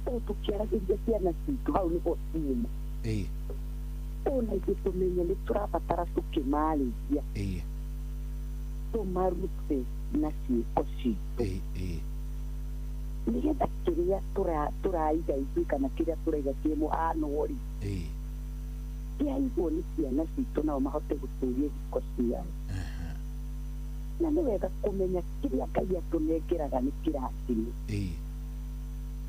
O tũkĩaragĩria ciana citũ hau nĩho ciuma. Ona ithuĩ tũmenye nĩ tũrabatara tũkĩmarĩria. Tũmarute na ciĩko citũ. Nĩgetha kĩrĩa tũraiga ithuĩ kana kĩrĩa tũraiga kĩ mũhano rĩ, kĩaigwo nĩ ciana citũ nao mahote gũtũria ihiko ciao. Na nĩ wega kũmenya kĩrĩa Ngai atũnengeraga nĩ kĩrathimo.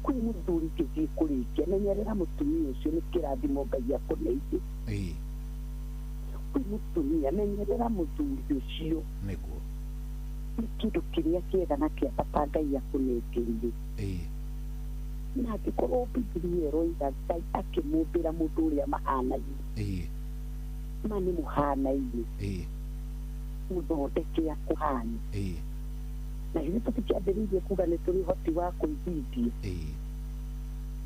Kwĩ mũthuri ngĩthiĩ kũrĩkia, menyerera mũtumia ũcio nĩ kĩrathimo Ngai akũneire. Kwĩ mũtumia, menyerera mũthuri ũcio. Nĩguo. Nĩ kĩndũ kĩrĩa kĩega na kĩa bata Ngai akũnengeire. Na angĩkorwo Bibilia ĩroiga Ngai akĩmũmbĩra mũndũ ũrĩa mahanaine. Ma nĩ mũhanaine. Mũthondeke akũhane. Na ithuĩ tũtikĩambĩrĩirie kuga nĩ tũrĩ ũhoti wa kũiguithia.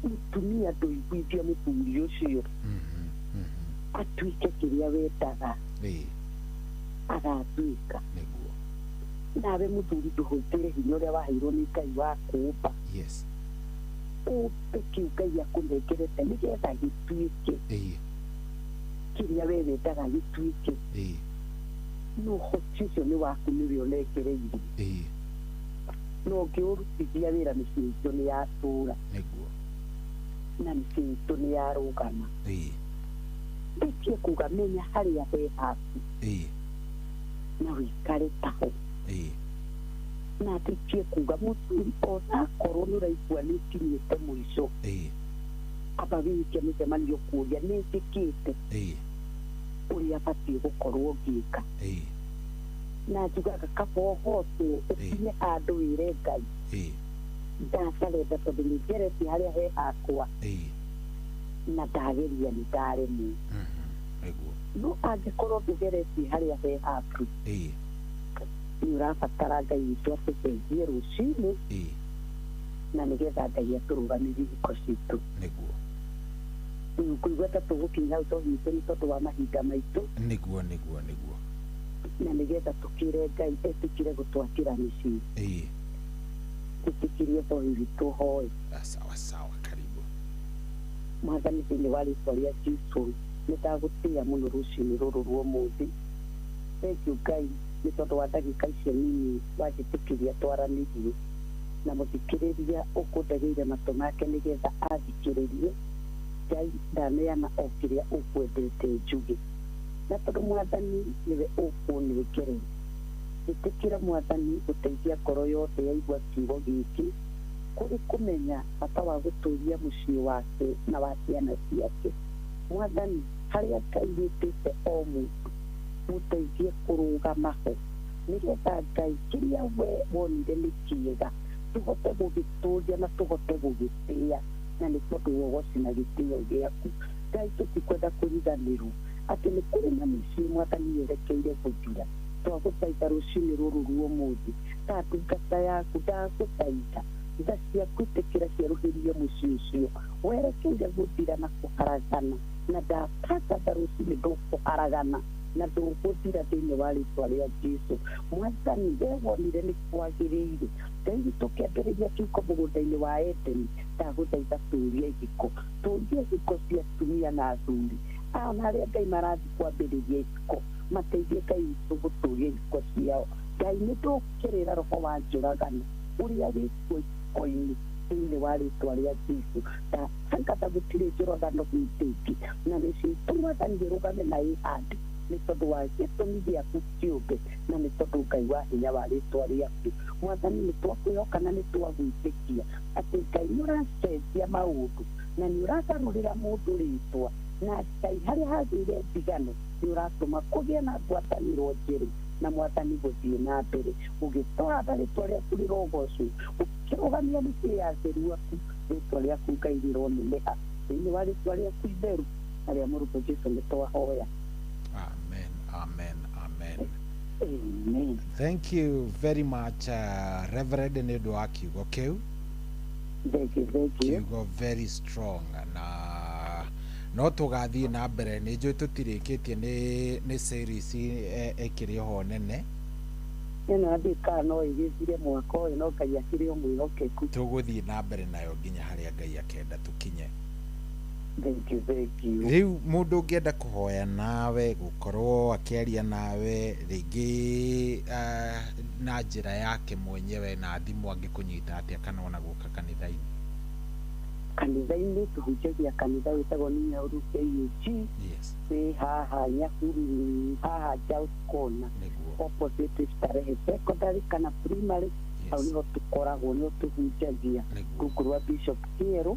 Mũtumia ndũiguithia mũthuri ũcio. Atuĩke kĩrĩa wendaga. Agatuĩka. Nĩguo. Nawe mũthuri ndũhũthĩre hinya ũrĩa waheirwo nĩ Ngai wa kũũmba. Ũmbe kĩu Ngai akũnengerete nĩgetha gĩtuĩke. Kĩrĩa we wendaga gĩtuĩke. No ũhoti ũcio nĩ waku nĩwe ũnengereirie. No ũngĩũrutithia wĩra mĩciĩ itũ nĩ yatũra. Nĩguo. Na mĩciĩ itũ nĩ yarũgama. Ndĩkie kuga menya harĩa he haku. Na ũikare taho. Na ndĩkie kuga mũthuri onakorwo nĩ ũraigua nĩ ũkinyĩte mũico. Amba wĩke mũcemanio kũũria nĩ njĩkĩte ũrĩa batiĩ gũkorwo ngĩka. Na njugaga kaba ũhotwo ũkinye handũ wĩre Ngai. Ndacarenda tondũ nĩ ngeretie harĩa he hakwa. Na ndageria nĩ ndaremwo. No angĩkorwo ndũgeretie harĩa he haku. Nĩ ũrabatara Ngai witũ atũteithie rũcinĩ. Na nĩgetha Ngai atũrũgamĩrie ihiko citũ. Nĩguo. Rĩu ngũigua ta tũgũkinya hau tondũ nĩ tondũ wa mahinda maitũ. Nĩguo nĩguo nĩguo. Na nĩgetha tũkĩre Ngai etĩkĩre gũtwakĩra mĩciĩ. Tũtĩkĩrie bohi witũ hoe. Sawa sawa, karibu. Mwathani thĩinĩ wa rĩtwa rĩa Jesũ nĩ ndagũtĩĩa mũno rũcinĩ rũrũ rwa ũmũthĩ. Thengiũ Ngai nĩ tondũ wa ndagĩka icio nini wanjĩtĩkĩria twaranĩrie na mũthikĩrĩria ũkũndegeire matũ make nĩgetha athikĩrĩrie. Ngai ndaneana o kĩrĩa ũkwendete njuge. Na tondũ Mwathani nĩwe ũkũnengerera. Ĩtĩkĩra Mwathani gũteithia ngoro yothe yaigua kiugo gĩkĩ kũrĩ kũmenya bata wa gũtũria mũciĩ wake na wa ciana ciake. Mwathani harĩa Ngai wĩtĩte o mũndũ mũteithie kũrũgama ho nĩgetha Ngai kĩrĩa we wonire nĩ kĩega tũhote gũgĩtũria na tũhote gũgĩtĩĩa na nĩ tondũ wa ũgoci na gĩtĩo gĩaku. Ngai tũtikwenda kũriganĩrwo atĩ nĩ kũrĩ na mĩciĩ Mwathani yerekeire gũthira. Twagũthaitha rũcinĩ rũrũ rwa ũmũthĩ ta ndungata yaku ndagũthaitha tha ciaku ĩtĩkĩra cierũhĩrie mũciĩ ũcio werekeire gũthira na kũharagana na ndatangatha rũcinĩ ndũkũharagana na ndũgũthira thĩinĩ wa rĩtwa rĩa Jesũ. Mwathani we wonire nĩ kwagĩrĩire Ngai witũ ũkĩambĩrĩria kĩhiko mũgũnda-inĩ wa Edeni, ndagũthaitha tũrie ihiko, tũrie ihiko cia atumia na athuri. Ona arĩa Ngai marathiĩ kwambĩrĩria ihiko, mateithie Ngai witũ gũtũria ihiko ciao. Ngai nĩ ndũkĩrĩra roho wa njũragano ũrĩa wĩkuo ihiko-inĩ thĩinĩ wa rĩtwa rĩa Jesũ. Ndatangatha gũtirĩ njũragano hĩndĩ ĩngĩ, na mĩciĩ itũ Mwathani ĩrũgame na ĩhande nĩ tondũ wa gĩtũmi gĩaku kĩũmbe, na nĩ tondũ Ngai wa hinya wa rĩtwa rĩaku. Mwathani nĩ twakwĩhoka na nĩ twagwĩtĩkia atĩ Ngai nĩ ũracenjia maũndũ na nĩ ũragarũrĩra mũndũ rĩtwa, na Ngai harĩa hagĩire ndigano nĩ ũratũma kũgĩe na ngwatanĩro njerũ, na Mwathani gũthiĩ na mbere ũgĩtũratha rĩtwa rĩaku rĩrogocwo, ũkĩrũgamia mĩciĩ ya atheru aku, rĩtwa rĩaku Ngai rĩroneneha thĩinĩ wa rĩtwa rĩaku itheru na rĩa mũrũguo Jesũ nĩ twahoya. Amen, amen, amen. Amen. Thank you very much, Reverend, nĩ ũndũ wa kiugo kĩu. Thank you, thank you. Kiugo very strong, na no tũgathiĩ na mbere. Nĩ njũĩ tũtirĩkĩtie nĩ series ĩkĩrĩ ho nene. Ĩno ndiũĩ kana no ĩgĩthire mwaka ũyũ, no Ngai akĩrĩ o mwĩhokeku. Tũgũthiĩ na mbere nayo nginya harĩa Ngai akenda tũkinye. Thank you, thank you. Rĩu mũndũ ũngĩenda kũhoya nawe, gũkorwo akĩaria nawe rĩngĩ na njĩra yake mwenyewe na thimũ, angĩkũnyita atĩa kana ona gũka kanitha-inĩ? Kanitha-inĩ tũhunjagia kanitha wĩtagwo nĩ Nyahururu KAG. Yes. Wĩ haha Nyahururu, haha Jaus Corner, opposite Starehe Secondary kana Primary. Hau nĩho tũkoragwo, nĩho tũhunjagia rungu rwa Bishop Kĩerũ.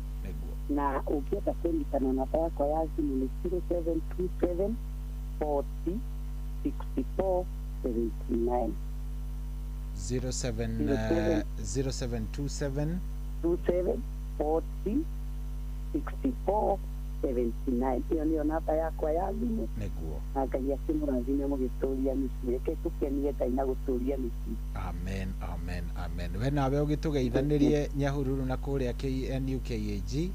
Na ũngĩenda kũnyitana, namba yakwa ya thimũ nĩ 0727 40 64 79. 07 0727 27 40 64 79. Ĩyo nĩyo namba yakwa ya thimũ. Na Ngai akĩmũrathime mũgĩtũria mĩciĩ. Reke tũkenie Ngai na gũtũria mĩciĩ. Amen, amen, amen. We nawe ũgĩtũgeithanĩrie Nyahururu na kũrĩa KNUKAG.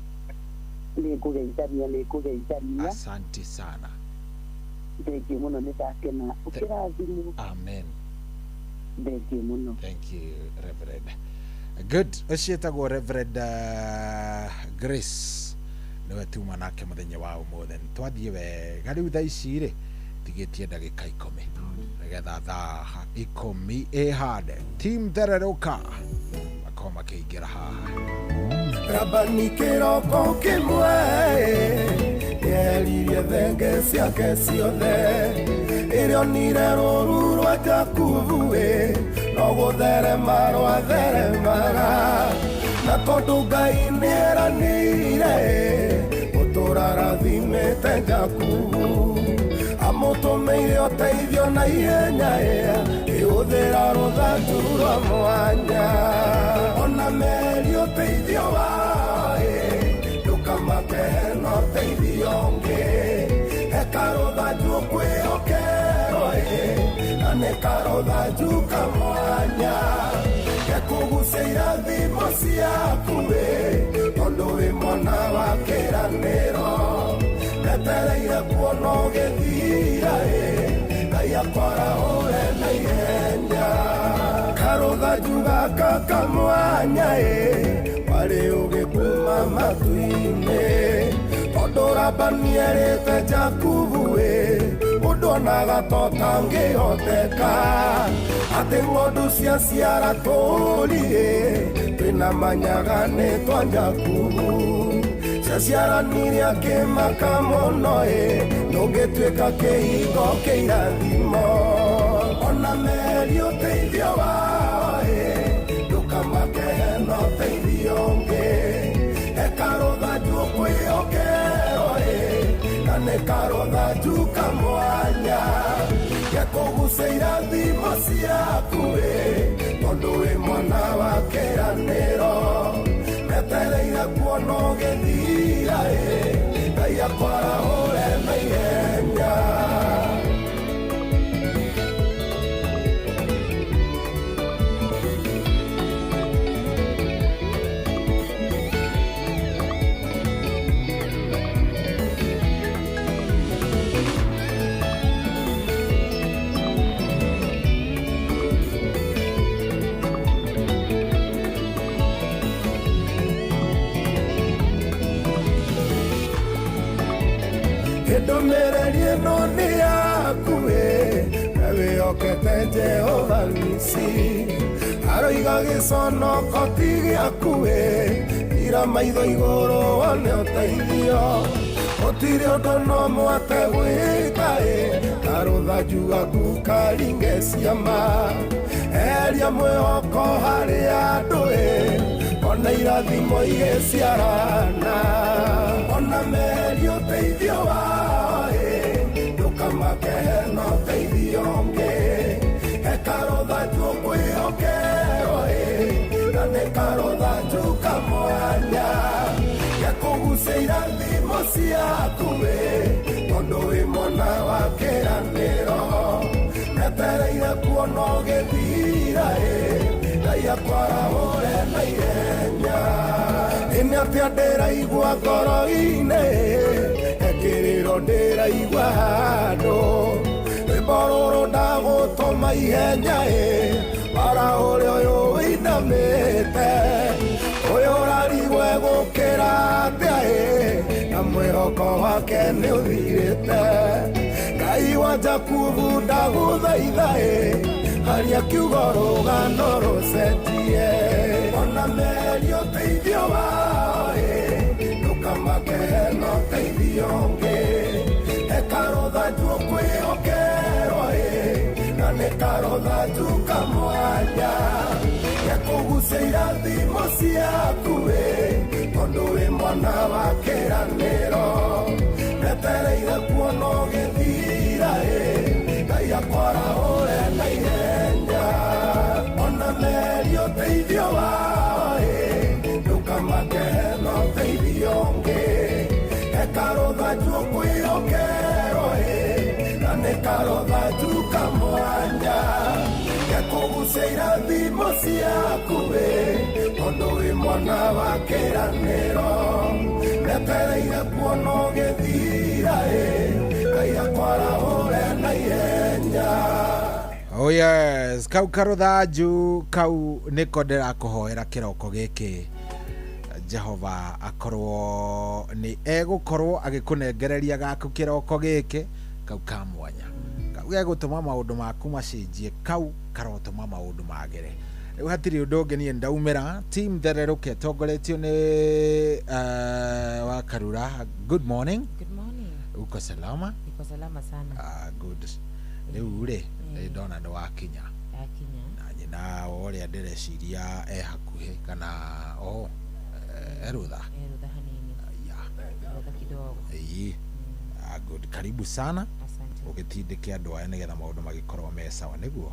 Nĩngũgeithania, nĩngũgeithania. Asante sana. Thank you mũno, nĩ ndakena. Ũkĩrathimwo. Amen. Thank you mũno. Thank you, Reverend. Good. Ũcio etagwo Reverend Grace, nĩwe tuma nake mũthenya wa ũmũthĩ. Twathiĩ wega. Rĩu thaa ici rĩ tigĩtie ndagĩka 10 nĩgetha thaa 10 ĩhande. Team Thererũka makorwo makĩingĩra haha. Rabani kĩroko kĩmwe nĩeririe thenge ciake ciothe, ĩrĩa onire rũru rwa Jakubu ĩ no gũtherema rwatheremaga, na tondũ Ngai nĩeranĩire gũtũũra rathimĩte Jakubu, amũtũmĩire ũteithio na ihenya ĩhũthĩra rũthanju rwa mwanya. Ona meri ũteithio wao ndũkamake hena ũteithio ũngĩ, he karũthanju ũkwĩhokerwo na nĩ karũthanju kamwanya, gekũgucia irathimo ciaku tondũ wĩ mwana wa kĩĩranĩro, metereire kuona ũgĩthira Ngai akwarahũre na ihenya. Karũthanju gaka kamwanya warĩ ũgĩkuma matu-inĩ, tondũ Labani erĩte Jakubu ũndũ onaga ta ũtangĩhoteka, atĩ ng'ondu ciaciara tũũri twĩna manyaga nĩ twa Jakubu, ciaciaranire akĩmaka mũno ndũngĩtuĩka kĩhingo kĩa irathimo. Ona meri ũteithio wao ndũkamake hena ũteithio ũngĩ, he karũthanju ũkwĩhokerwo na nĩ karũthanju kamwanya, gekũgucia irathimo ciaku tondũ wĩ mwana wa kĩĩranĩro, metereire kuona ũgĩthira Ngai akwarahũre na ihenya. Ndũmĩrĩri ĩno nĩ yaku ĩ, we wĩhokete Jehova Nisi. Aroiga gĩconoko ti gĩaku ĩ, ira maitho igũrũ wone ũteithio. Gũtirĩ ũndũ no mwate gwĩka ĩ, karũthanju gaku karinge ciama. Eheria mwĩhoko harĩ andũ ĩ, ona irathimo igĩciarana. Ona meheria ũteithio wao ĩ, ndũkamake hena ũteithio ũngĩ. He karũthanju ũkwĩhokerwo ĩ, na nĩ karũthanju kamwanya. Gekũgucia irathimo ciaku ĩ, tondũ wĩ mwana wa kĩĩranĩro. Metereire kuona ũgĩthira ĩ, Ngai akwarahũre na ihenya. Ĩ nĩ atĩa ndĩraigua ngoro-inĩ, he kĩrĩro ndĩraigua handũ. Rwĩmbo rũrũ ndagũtũma ihenya ĩ, warahũre ũyũ wĩinamĩte. Ũyũ ũrarigwo egũkĩra atĩa ĩ, na mwĩhoko wake nĩ ũthirĩte. Ngai wa Jakubu ndagũthaitha ĩ, aria kiugo rũgano rũcenjie. Ona meheria ũteithio wao ĩ, ndũkamake hena ũteithio ũngĩ. He karũthanju ũkwĩhokerwo ĩ, na nĩ karũthanju kamwanya. Gekũgucia irathimo ciaku ĩ, tondũ wĩ mwana wa kĩĩranĩro. Metereire kuona ũgĩthira ĩ, Ngai akwarahũre na ihenya. Ona meheria ũteithio wao ĩ, ndũkamake hena ũteithio ũngĩ. He karũthanju ũkwĩhokerwo ĩ, na nĩ karũthanju kamwanya. Gekũgucia irathimo ciaku ĩ, tondũ wĩ mwana wa kĩĩranĩro. Metereire kuona ũgĩthira ĩ, Ngai akwarahũre na ihenya. Oh yes, kau karũthanju kau nĩko ndĩrakũhoera kĩroko gĩkĩ. Jehova akorwo nĩ egũkorwo agĩkũnengereria gaku kĩroko gĩkĩ kau ka mwanya. Kau gegũtũma maũndũ maku macenjie, kau karotũma maũndũ magĩre. Rĩu hatirĩ ũndũ ũngĩ niĩ ndaumĩra. Team Thererũke ĩtongoretio nĩ Wakarura. Good morning. Good morning. Uko salama? Niko salama sana. Ah, good. Rĩu rĩ, nĩ ndona nĩ wakinya. Ndakinya. Na nyina wa ũrĩa ndĩreciria e hakuhĩ kana o erutha. Erutha hanini. Erutha kidogo. Ĩĩ. Ah, good. Karibu sana. Asante. Ũgĩtindĩke andũ aya nĩgetha maũndũ magĩkorwo me sawa nĩguo.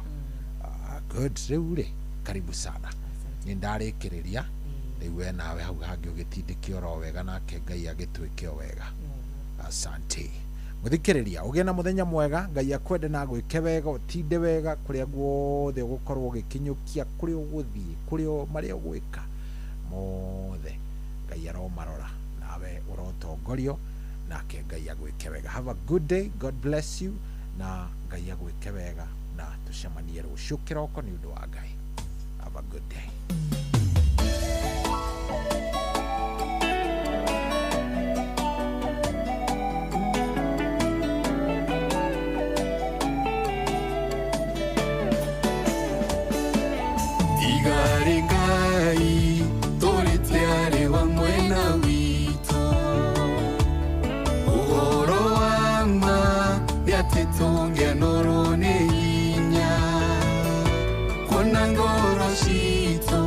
Ah, good. Rĩu rĩ, karibu sana. Nĩ ndarĩkĩrĩria. Rĩu we nawe hau hangĩ ũgĩtindĩke oro wega nake Ngai agĩtwĩke o wega. Asante. Mũthikĩrĩria, ũgĩe na mũthenya mwega, Ngai akwende na agwĩke wega, ũtinde wega kũrĩa guothe ũgũkorwo ũgĩkinyũkia, kũrĩa ũgũthiĩ, kũrĩa marĩa ũgwĩka mothe, Ngai aromarora nawe ũrotongorio nake Ngai agwĩke wega. Have a good day, God bless you, na Ngai agwĩke wega na tũcemanie rũciũ kĩroko nĩ ũndũ wa Ngai. Have a good day. Igarĩ Ngai tũrĩte arĩ wa mwena witũ, ũhoro wa ma nĩ atĩ tũngĩanorwo nĩ hinya, kuona ngoro citũ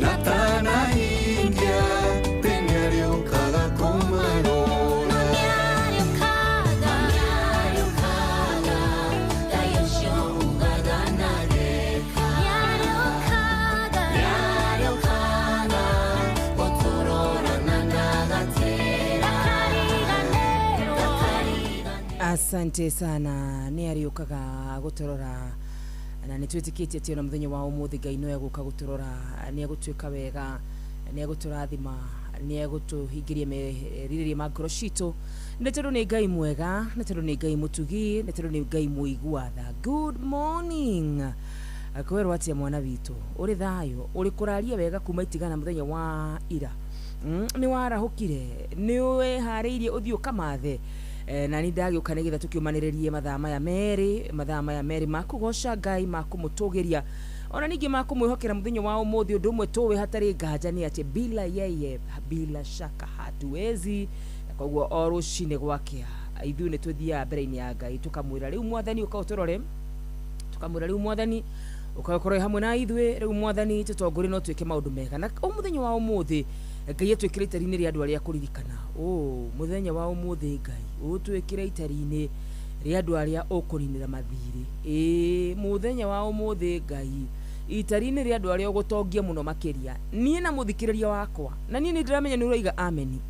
Na tanahingia nĩarĩũkaga kũmarora. Nĩarĩũkaga, Ngai ũcio ugaga ndareka. Nĩarĩũkaga gũtũrora na ndagatĩra. Asante sana. Nä ariåkaga gå tå rora na nä twä tä kä tie atä ona må thenya wa å må thä Ngai no egå ka gå tå rora, nä egå tuä ka wega, nä egå tå rathima, nä egå tå hingä ria merirä ria ma ngoro citå, nä tondå nä Ngai mwega, nä tondå nä Ngai må tugi, nä tondå nä Ngai mũigua tha. Good morning. Kwärwo atä mwana witå å rä thayå å rä kå raria wega kuma itigana må thenya wa ira. Nä warahå kire, nä wĩharĩirie ũthiĩ ũkamathe. Na nĩ ndagĩũka nĩgetha tũkĩũmanĩrĩrie mathaa maya merĩ, mathaa maya merĩ ma kũgoca Ngai, ma kũmũtũgĩria, ona ningĩ ma kũmwĩhokera mũthenya wa ũmũthĩ. Ũndũ ũmwe tũĩ hatarĩ nganja nĩ atĩ bila yeye, bila shaka hatuwezi. Na koguo o rũcinĩ gwakĩa ithuĩ nĩ tũthiaga mbere-inĩ ya Ngai tũkamwĩra rĩu mwathani ũka ũtũrore, tũkamwĩra rĩu mwathani ũkakorwo hamwe na ithuĩ, rĩu mwathani tũtongorie no twĩke maũndũ mega. Na o mũthenya wa ũmũthĩ Ngai atwĩkĩre itari-inĩ rĩa andũ arĩa kũririkana. Mũthenya wa ũmũthĩ Ngai ũtwĩkĩre itari-inĩ rĩa andũ arĩa ũkũninĩra mathirĩ. Ĩĩ, mũthenya wa ũmũthĩ Ngai itari-inĩ rĩa andũ arĩa ũgũtongia mũno makĩria, niĩ na mũthikĩrĩria wakwa, na niĩ nĩ ndĩramenya nĩ ũroiga ameni.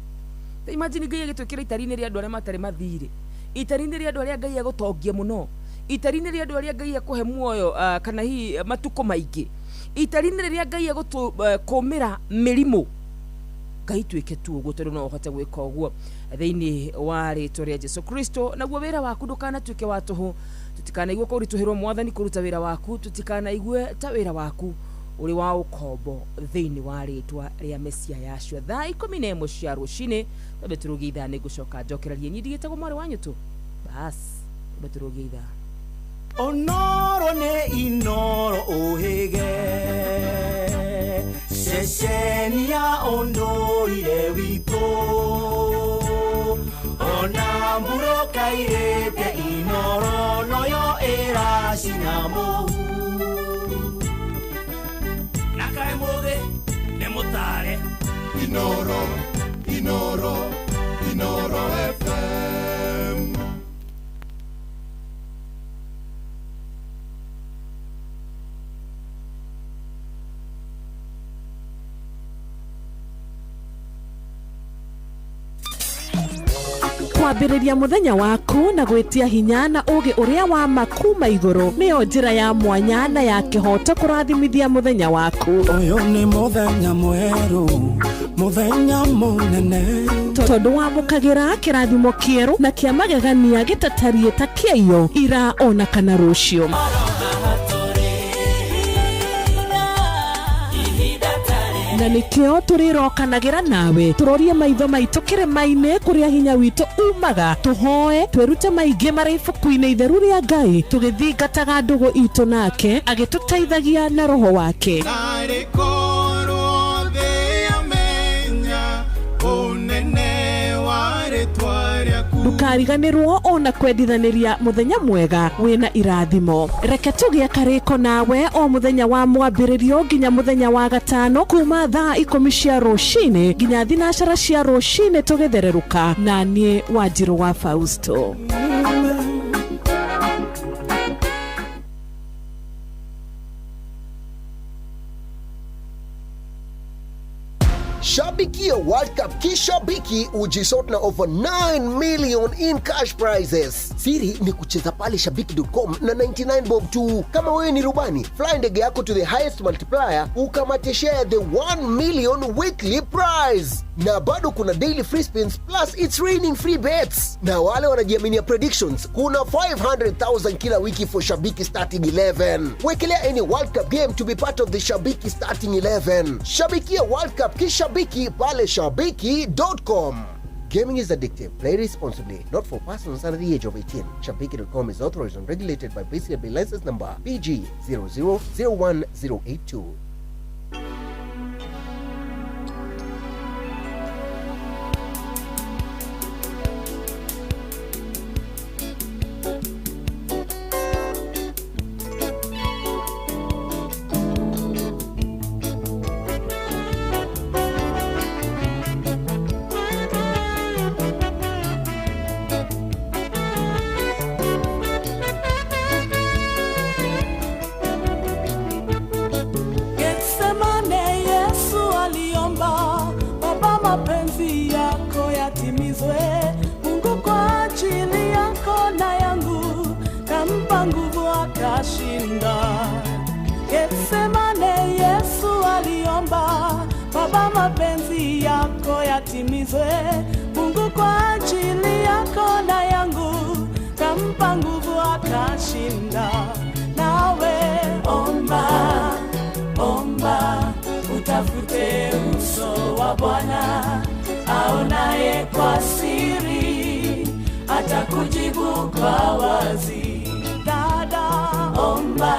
Ta imagine Ngai agĩtwĩkĩra itari-inĩ rĩa andũ arĩa matarĩ mathirĩ, itari-inĩ rĩa andũ arĩa Ngai agũtongia mũno, itari-inĩ rĩa andũ arĩa Ngai akũhe muoyo, kana hihi matukũ maingĩ, itari-inĩ rĩrĩa Ngai agũtũkũmĩra mĩrimũ. Ngai twĩke tu ũguo tondũ no ũhote gwĩka ũguo thĩinĩ wa rĩtwa rĩa Jesu Kristo. Naguo wĩra waku ndũkanatuĩke wa tũhũ, tũtikanaigue kũritũhĩrwo mwathani kũruta wĩra waku, tũtikanaigue ta wĩra waku ũrĩ wa ũkombo thĩinĩ wa rĩtwa rĩa Mesia Yashua. Thaa 11 cia rũcinĩ twambe tũrũgie ithaa, nĩ ngũcoka njokererie. Niĩ ndigĩtagwo mwarĩ wa nyũtũ, bas twambe tũrũgie ithaa. Onoro nĩ Inoro ũhĩge ceceni ya ũndũire witũ, ona mbura kairĩte Inoro noyo ĩracina mũhu. Na kaĩ mũthĩ nĩ mũtare. Inoro, Inoro, Inoro FM. Kwambĩrĩria mũthenya waku na gwĩtia hinya na ũũgĩ ũrĩa wa ma kuma igũrũ nĩyo njĩra ya mwanya na ya kĩhooto kũrathimithia mũthenya waku. Ũyũ nĩ mũthenya mwerũ, mũthenya mũnene, tondũ wamũkagĩra kĩrathimo kĩerũ na kĩa magegania gĩtatariĩ ta kĩaiyo ira ona kana rũciũ. Na nĩkĩo tũrĩrokanagĩra nawe tũrorie maitho maitũ kĩrĩma-inĩ kũrĩa hinya witũ umaga, tũhoe twĩrute maingĩ marĩ ibuku-inĩ itheru rĩa Ngai, tũgĩthingataga ndũgũ itũ nake agĩtũteithagia na roho wake. Narĩ korwo thĩ yamenya ũnene wa rĩtwa rĩaku. Ndũkariganĩrwo ona kwendithanĩria mũthenya mwega wĩna irathimo. Reke tũgĩe karĩko nawe o mũthenya wa mwambĩrĩrio nginya mũthenya wa gatano kuma thaa 10 cia rũcinĩ nginya 12 cia rũcinĩ tũgĩthererũka, na niĩ Wanjirũ wa Fausto. Shabikia World Cup kishabiki ujisort na over 9 million in cash prizes. Siri ni kucheza pale shabiki.com na 99 bob tu. Kama wewe ni rubani, fly ndege yako to the highest multiplier ukamate share the 1 million weekly prize. Na bado kuna daily free spins plus it's raining free bets. Na wale wanajiaminia predictions, kuna 500,000 kila wiki for Shabiki starting 11. Wekelea any World Cup game to be part of the Shabiki starting 11. Shabikia World Cup kishabiki pale shabiki.com. Gaming is addictive. Play responsibly. Not for persons under the age of 18. Shabiki.com is authorized and regulated by BCLB license number PG 0001082. mapenzi yako yatimizwe. Mungu kwa ajili yako na yangu kampa nguvu akashinda. Getsemane Yesu aliomba, Baba mapenzi yako yatimizwe. Mungu kwa ajili yako na yangu kampa nguvu akashinda. Nawe omba, omba, utafute uso wa Bwana, aonaye kwa siri atakujibu kwa wazi. Dada, omba,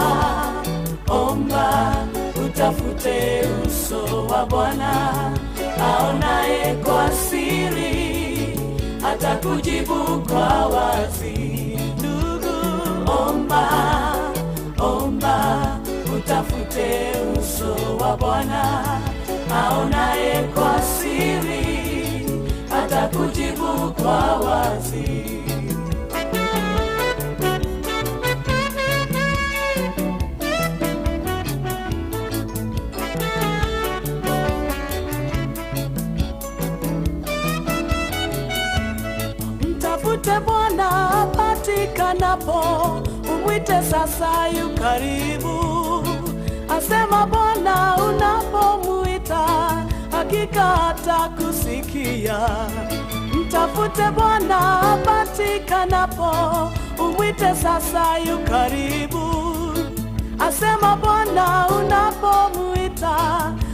omba, utafute uso wa Bwana, aonaye kwa siri atakujibu kwa wazi. Ndugu, omba, omba, utafute uso wa Bwana, aonaye kwa siri atakujibu kwa wazi. Mtafute Bwana apatikanapo, umwite sasa yu karibu. Asema Bwana unapomuita, hakika atakusikia. Mtafute Bwana apatikanapo, umwite sasa yu karibu. Asema Bwana unapomuita,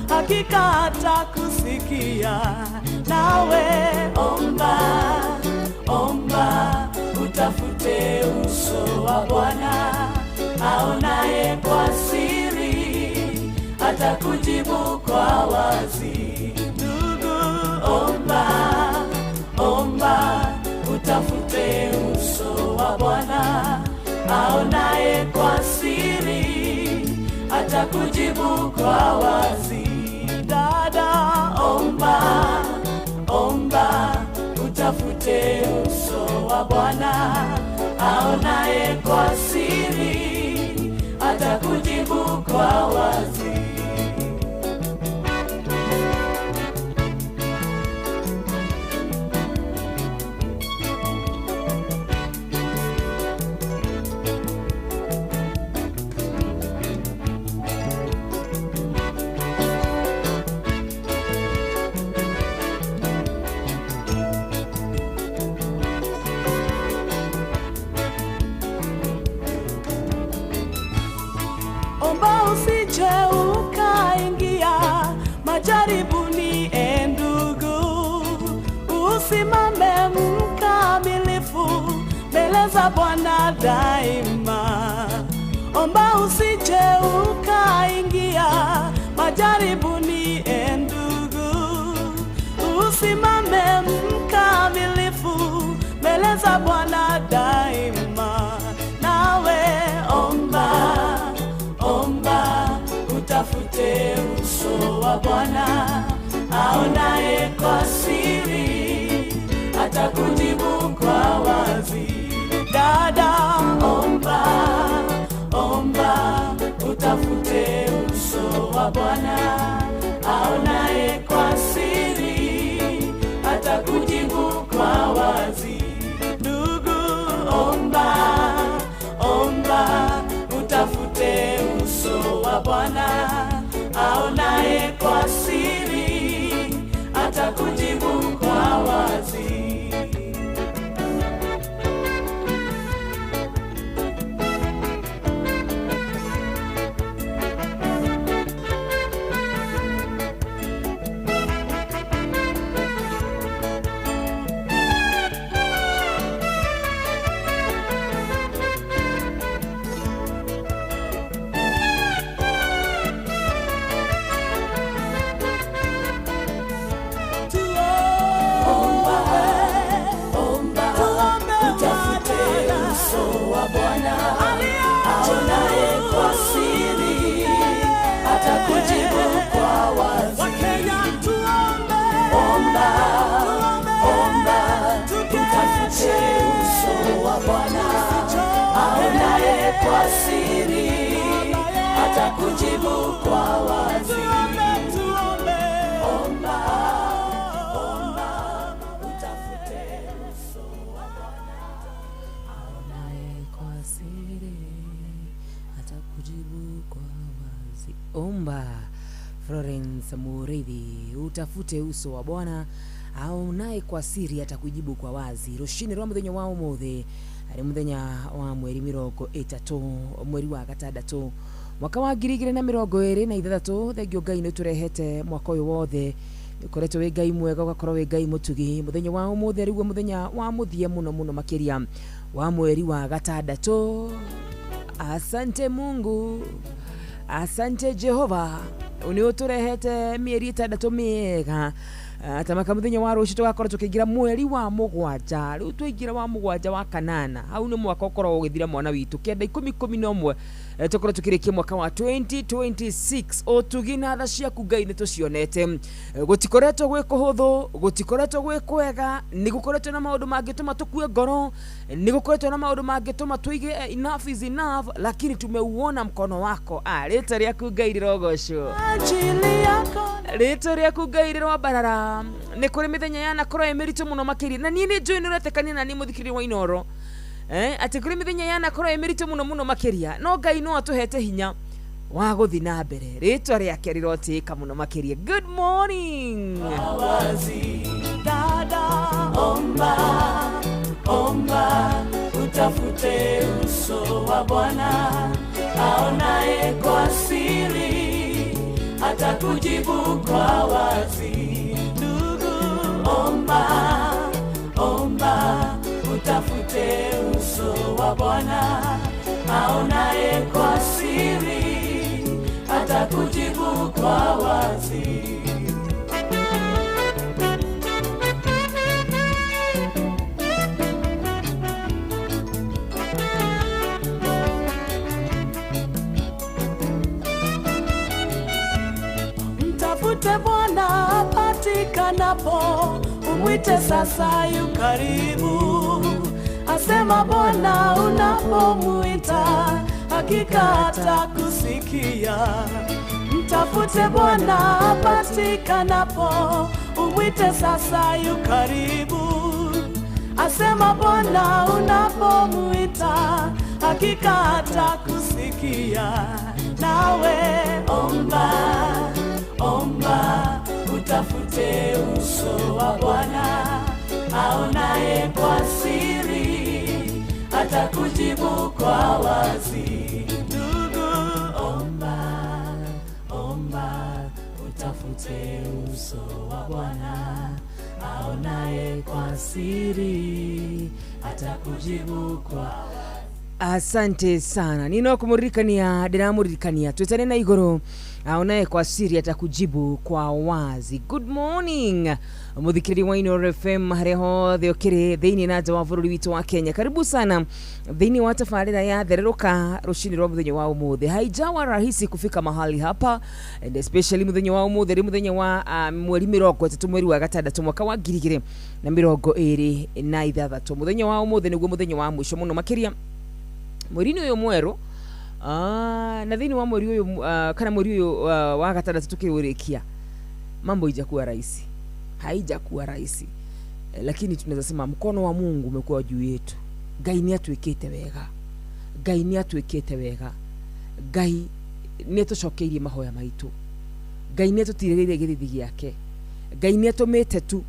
hakika atakusikia. Nawe omba, omba, utafute uso wa Bwana, aonaye kwa siri atakujibu kwa wazi. Ndugu, omba, omba, utafute uso wa Bwana, aonaye kwa siri atakujibu kwa wazi. Dada, omba, omba, utafute uso wa Bwana, aonaye kwa siri atakujibu kwa wazi. Omba usije ukaingia majaribuni, ndugu, usimame mkamilifu mbele za Bwana daima. Omba usije ukaingia majaribuni, ndugu, usimame mkamilifu mbele za Bwana daima. Nawe omba, omba, utafute uso wa Bwana, aonaye kwa siri atakujibu kwa wazi. Dada, omba, omba, utafute uso wa Bwana, aonaye kwa siri atakujibu kwa wazi. Ndugu, omba, omba, utafute uso wa Bwana, aonaye kwa siri atakujibu kwa wazi. Utafute uso wa Bwana aonaye kwa siri atakujibu kwa wazi. Rũcinĩ rwa mũthenya wa ũmũthĩ arĩ mũthenya wa mweri 30 mweri wa gatandatũ mwaka wa 2026. Thengio Ngai nĩ ũtũrehete mwaka ũyũ wothe, ũkoretwo wĩ Ngai mwega, ũgakorwo wĩ Ngai mũtugi. Mũthenya wa ũmũthĩ rĩguo mũthenya wa mũthia mũno mũno makĩria wa mweri wa gatandatũ. Asante Mungu, asante Jehova, nĩ ũtũrehete mĩeri 6 mĩega. Tamaka mũthenya wa rũciũ tũgakorwo tũkĩingĩra mweri wa 7. Rĩu twaingĩra wa 7 wa kanana, hau nĩ mwaka ũkoragwo ũgĩthira mwana witũ, 9 10 11, tũkorwo tũkĩrĩkia mwaka wa 2026. Ũtugi na tha ciaku Ngai nĩ tũcionete. Gũtikoretwo gwĩ kũhũthũ, gũtikoretwo gwĩ kwega, nĩ gũkoretwo na maũndũ mangĩtũma tũkue ngoro, nĩ gũkoretwo na maũndũ mangĩtũma tũige enough is enough, lakini tumeuona mkono wako. Rĩtwa rĩaku Ngai rĩrogocwo, rĩtwa rĩaku Ngai rĩroambarara. Nĩ kũrĩ mĩthenya yanakorwo ĩ mĩritũ mũno makĩria, na niĩ nĩ njũĩ nĩ ũretĩkania na niĩ mũthikĩrĩria wa Inooro, atĩ kũrĩ mĩthenya yanakorwo ĩ mĩritũ mũno mũno makĩria, no Ngai no atũhete hinya wa gũthiĩ na mbere. Rĩtwa rĩake rĩrotĩĩka mũno makĩria. Good morning. Dada, omba, omba, utafute uso wa Bwana aonaye kwa siri atakujibu kwa wazi. Ndugu, omba, omba, utafute uso wa Bwana aonaye kwa siri atakujibu kwa wazi. Mtafute Bwana apatikanapo, umwite sasa yu karibu. Asema Bwana unapomuita, hakika atakusikia. Mtafute Bwana apatikanapo, umwite sasa yu karibu. Asema Bwana unapomuita, hakika atakusikia. Nawe omba, omba, utafute uso wa Bwana aonaye kwa siri atakujibu kwa wazi. Ndugu, omba, omba, utafute uso wa Bwana aonaye kwa siri atakujibu kwa. Asante sana. Nino kumuririkania, ndĩramũririkania twĩtane na igũrũ, aonaye kwa siri atakujibu kwa wazi. Good morning mũthikĩrĩria wa Inooro FM harĩa hothe ũkĩrĩ thĩinĩ na nja wa bũrũri witũ wa Kenya. Karibu sana thĩinĩ wa tabarĩra ya Thererũka rũcinĩ rwa mũthenya wa ũmũthĩ. Haijawa rahisi kufika mahali hapa, and especially mũthenya wa ũmũthĩ rĩ mũthenya wa mweri 30 mweri wa gatandatũ mwaka wa 2026. Mũthenya wa ũmũthĩ nĩguo mũthenya wa mũico mũno makĩria mweri-inĩ ũyũ mwerũ, na thĩinĩ wa mweri ũyũ, kana mweri ũyũ wa gatandatũ tukĩũrĩkia, mambo haijakuwa rahisi, haijakuwa rahisi, lakini tunaweza sema mkono wa Mungu umekuwa juu yetu. Ngai nĩ atwĩkĩte wega, Ngai nĩ atwĩkĩte wega, Ngai nĩ atũcokeirie mahoya maitũ, Ngai nĩ atũtirĩrĩire gĩthithi gĩake, Ngai nĩ atũmĩte tu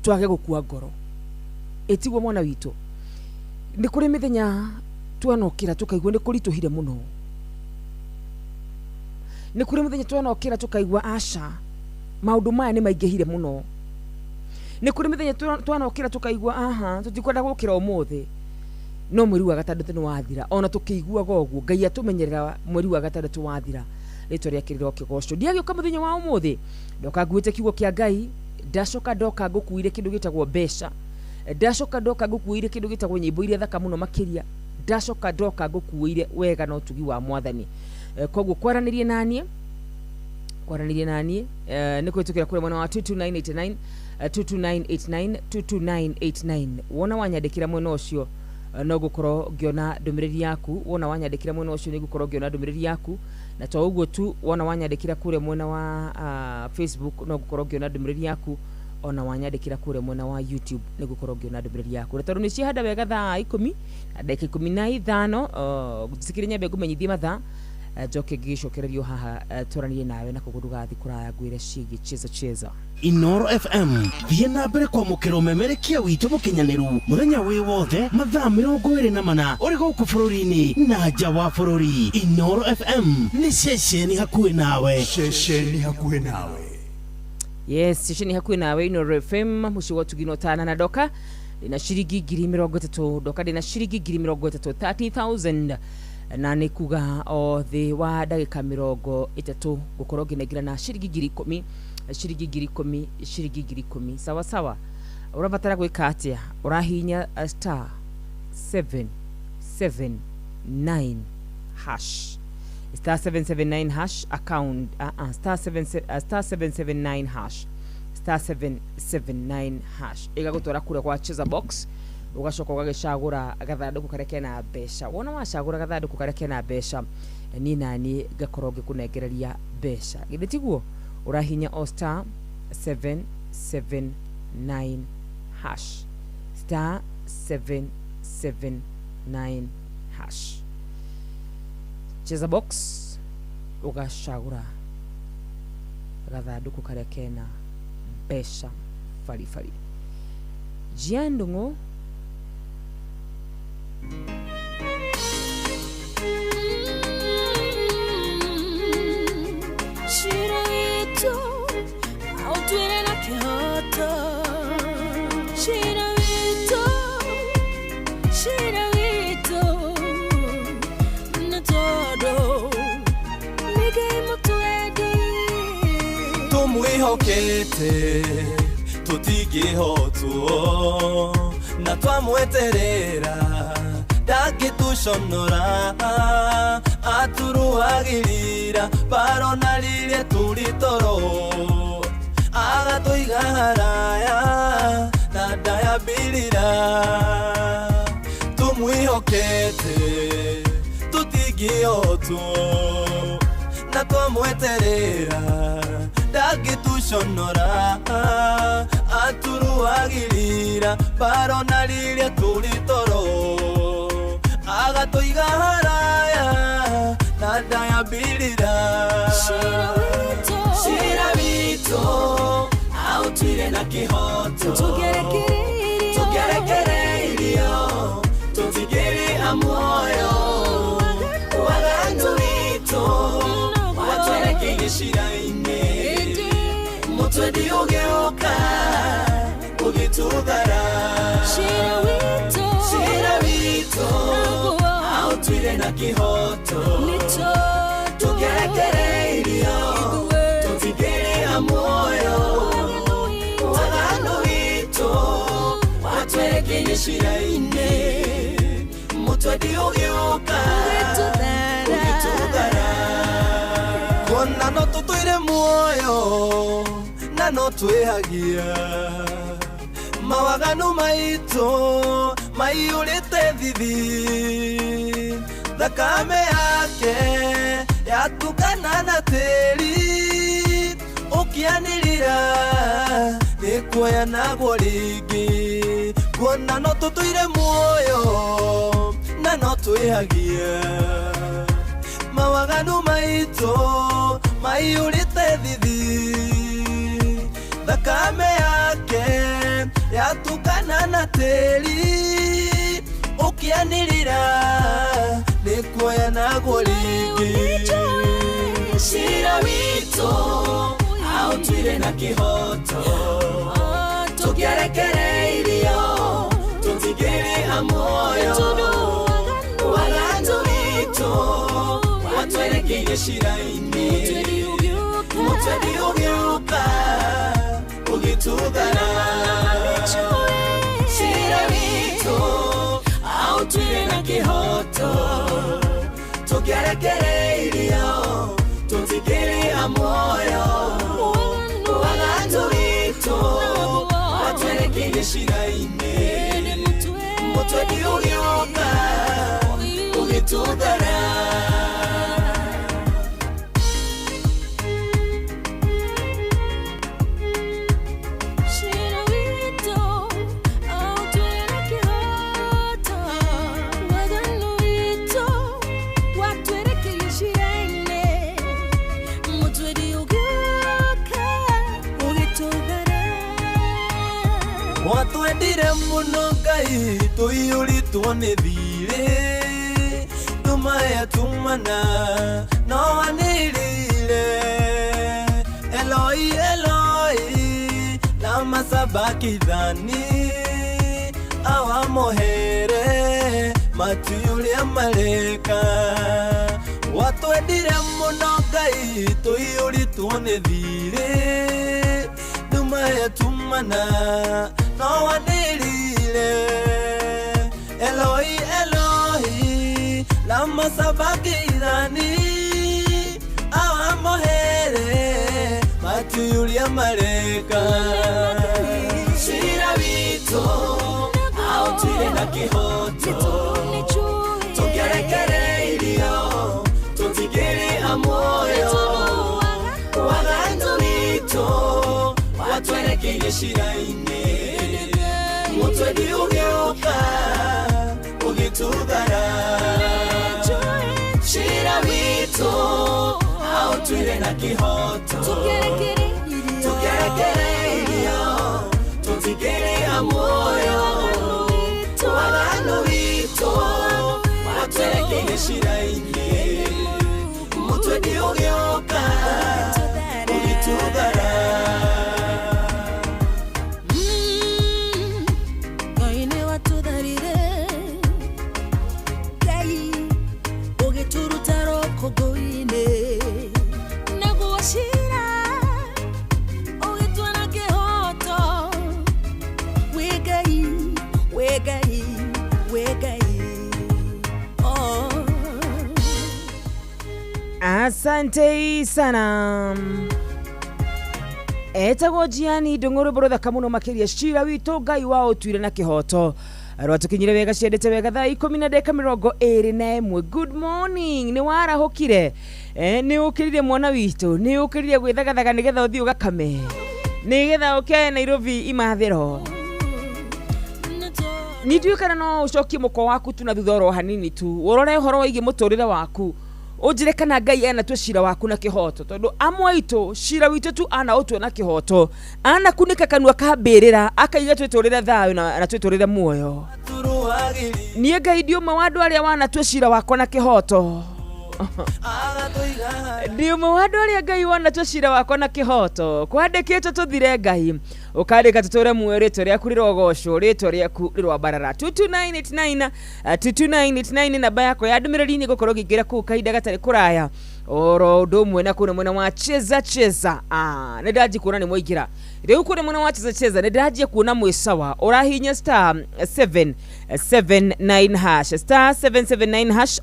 twage gũkua ngoro. Ĩtiguo mwana witũ, nĩ kũrĩ mĩthenya twanokĩra tũkaigua nĩ kũritũhire mũno, nĩ kũrĩ mũthenya twanokĩra tũkaigua aca maũndũ maya nĩ maingĩhire mũno, nĩ kũrĩ mĩthenya twanokĩra tũkaigua aha tũtikwenda gũkĩra ũmũthĩ, no mweri wa gatandatũ nĩ wathira. Ona tũkĩiguaga ũguo Ngai atũmenyerera mweri wa gatandatũ wathira, rĩtwa rĩake rĩrokĩgocwo. Ndiagĩũka mũthenya wa ũmũthĩ ndoka nguĩte kiugo kĩa Ngai, ndacoka ndoka ngũkuire kĩndũ gĩtagwo mbeca, ndacoka ndoka ngũkuire kĩndũ gĩtagwo nyĩmbo iria thaka mũno makĩria, ndacoka ndoka ngũkuire wega na ũtugi wa Mwathani. Koguo kwaranĩrie naniĩ, kwaranĩrie naniĩ nĩ kũhĩtũkĩra kũrĩa mwena wa 22989, 22989, 22989. Wona wanyandĩkĩra mwena ũcio no ngũkorwo ngĩona ndũmĩrĩri yaku, wona wanyandĩkĩra mwena ũcio nĩ ngũkorwo ngĩona ndũmĩrĩri yaku, na to ũguo tu, wona wanyandĩkĩra kũrĩa mwena wa Facebook no ngũkorwo ngĩona ndũmĩrĩri yaku, ona wanyandĩkĩra kũrĩa mwena wa YouTube nĩ ngũkorwo ngĩona ndũmĩrĩri yaku. Na tondũ nĩ ciahanda wega thaa 10 na ndagĩka 15, njĩtĩkĩrie nyambe ngũmenyithie mathaa. Njoke ngĩgĩcokererio haha, twaranie nawe na koguo ndũgathiĩ kũraya, ngwĩre ciĩgiĩ Cheza Cheza. Inoro FM, thiĩ na mbere kwamũkĩra ũmemerekia witũ mũkinyanĩru mũthenya wĩ wothe, mathaa 24, ũrĩ gũkũ bũrũri-inĩ na nja wa bũrũri. Inoro FM nĩ ceceni hakuhĩ nawe. Ceceni hakuhĩ nawe. Yes, ceceni hakuhĩ nawe, Inoro FM, mũciĩ wa tugino tana. Na ndoka ndĩna ciringi 30,000, ndoka ndĩna ciringi 30,000, 30,000, na nĩ kuga o thĩ wa ndagĩka 30 ngũkorwo ngĩnengera na ciringi 10,000, ciringi 10,000, ciringi 10,000. Sawa sawa. Ũrabatara gwĩka atĩa? Ũrahihinya *779 hash, *779 hash account, star 7, *779 hash, *779 hash, ĩgagũtwara kũrĩa kwa Cheza Box. Ũgacoka ũgagĩcagũra gathandũkũ karĩa kena mbeca. Wona wacagũra gathandũkũ karĩa kena mbeca, niĩ naniĩ ngakorwo ngĩkũnengereria mbeca. Githĩ tiguo? Ũrahinya o *779 hash, *779 hash, Cheza Box, ũgacagũra gathandũkũ karĩa kena mbeca baribari. Njia Ndũng'ũ. Cira witũ aũtuĩre na kĩhoto. Cira witũ, cira witũ, nĩ tondũ nĩ Ngai mũtwendi. Tũmwĩhokete tũtingĩhotwo, na twamweterera ndangĩtũconora. Aturuagĩrĩra barona rĩrĩa tũrĩ toro, agatũiga haraya na ndayambĩrĩra. Tũmwĩhokete tũtingĩhotwo, na twamweterera ndangĩtũconora. Aturuagĩrĩra barona rĩrĩa tũrĩ toro, agatũiga haraya na ndayambĩrĩra. Cira witũ aũtuire na kĩhoto, tũkĩrekereirio tũtigĩrĩ muoyo. Waganu witũ watwerekeirie cira-inĩ, mũtwendi ũgĩũka ũgĩtũthara. Cira witũ aũtuire na kĩhoto, tũkĩrekereirio tũtigĩrĩ muoyo. Waganu witũ watwerekeirie cira-inĩ, mũtwendi ũgĩũka ũgĩtũthara. Kuona no tũtũire muoyo na no twĩhagia, mawaganu maitũ maiyũrĩte thithi. Thakame yake yatukana na tĩri, ũkĩanĩrĩra nĩ kuoyanagwo rĩngĩ. Kuona no tũtũire muoyo na no twĩhagia, mawaganu maitũ maiyũrĩte thithi. Thakame yake yatukana na tĩri, ũkĩanĩrĩra nĩ kuoyanagwo rĩngĩ. Cira witũ aũtuire na kĩhoto, tũkĩrekereirio tũtigĩrĩ muoyo. Waganu witũ watwerekeirie cira-inĩ, mũtwendi ũgĩũka ũgĩtũthara. Cira witũ aũtuire na kĩhoto, tũkĩrekereirio tũtigĩrĩ muoyo. Waganu witũ watwerekeirie cira-inĩ, mũtwendi ũgĩũka ũgĩtũthara. Cira witũ aũtuĩre na kĩhoto. Waganu witũ watwerekeirie cira-inĩ. Watwendire mũno Ngai tũiyũrĩtwo nĩ thirĩ nduma yatumana no wanĩrĩire Eloi Eloi lama sabakithani awamohere matuyuria mareka watwendire mũno Ngai tũiyũrĩtwo nĩ thirĩ nduma yatumana no wanĩrĩire Eloi Eloi lama sabakithani awamohere matuyuria mareka cira witũ aũtuire na kĩhoto tũkĩrekereirio tũtigĩrĩ amuoyo waganu witũ watwerekeirie cira-inĩ mũtwendi ũgĩũka ũgĩtũthara cira witũ aũtuire na kĩhoto tũkĩrekereirio tũtigĩrĩ amuoyo waganu witũ watwerekeirie cira-inĩ mũtwendi ũgĩũka ũgĩtũthara. Ngai nĩ watũtharire Ngai ũgĩtũruta rũkũngũ-inĩ naguo cira ũgĩtua na kĩhoto wĩ Ngai wĩ Ngai wĩ Ngai oh. Asante sana. Etagwo Jiani Ndung'u rwĩmbo rũthaka mũno makĩria cira witũ Ngai wa ũtuire na kĩhoto rwatũkinyire wega ciendete wega thaa 10:21. Good morning, nĩ warahũkire nĩ ũkĩrire mwana witũ, nĩ ũkĩrire gwĩthagathaga nĩgetha ũthiĩ ũgakame nĩgetha ũke Nairobi imathĩro. Nĩ ndiũĩ kana no ũcokie mũkwa waku tu na thutha oro hanini tu ũrore ũhoro wĩgiĩ mũtũrĩre waku ũnjĩre kana Ngai anatua cira waku na kĩhoto tondũ amwe aitũ cira witũ tu anaũtua na kĩhoto anakunĩka kanua ka mbĩrĩra akaiga twĩtũrĩre thayũ na twĩtũrĩre muoyo. Niĩ Ngai ndi ũmwe wa andũ arĩa wanatua cira wakwa na kĩhoto. Ndi ũmwe wa andũ arĩa Ngai wanatua cira wakwa na kĩhoto kwandĩkĩtwo tũthire Ngai ũkandĩka tũtũre muoyo rĩtwa rĩaku rĩrogocwo rĩtwa rĩaku rĩrwambarara. 22989 22989 namba yakwa ya ndũmĩrĩri nĩ ngũkorwo ngĩingĩra kũu kahinda gatarĩ kũraya oro ũndũ ũmwe na kũrĩa mwena wa cheza cheza. Nĩ ndanjia kuona nĩ mwaingĩra rĩu kũrĩa mwena wa cheza cheza nĩ ndĩranjia kuona mwĩ sawa ũrahinya star 779 hash star 779 hash.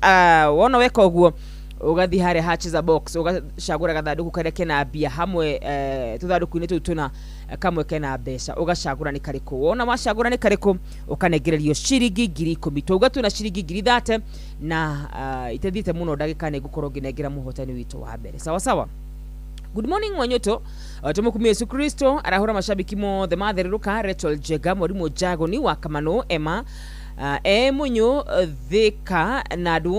Wona weka ũguo ũgathiĩ harĩa ha cheza box ũgacagũra gathandũkũ karĩa kena mbia hamwe tũthandũkũ-inĩ tũu tũna kamwe kena mbeca ũgacagũra nĩ karĩkũ wona wacagũra nĩ karĩkũ ũkanengererio ciringi 10,000 twauga twĩna ciringi 30,000 na itathiĩte mũno ndagĩka nĩ ngũkorwo ngĩnengera mũhotani witũ wa mbere sawa sawa. Good morning Wanyoto tumukumia Yesu Kristo arahũra mashabiki mothe matherũrũka Rachel Jega mwarimũ Jagoni wa Kamano Emma Munyu Thika na andũ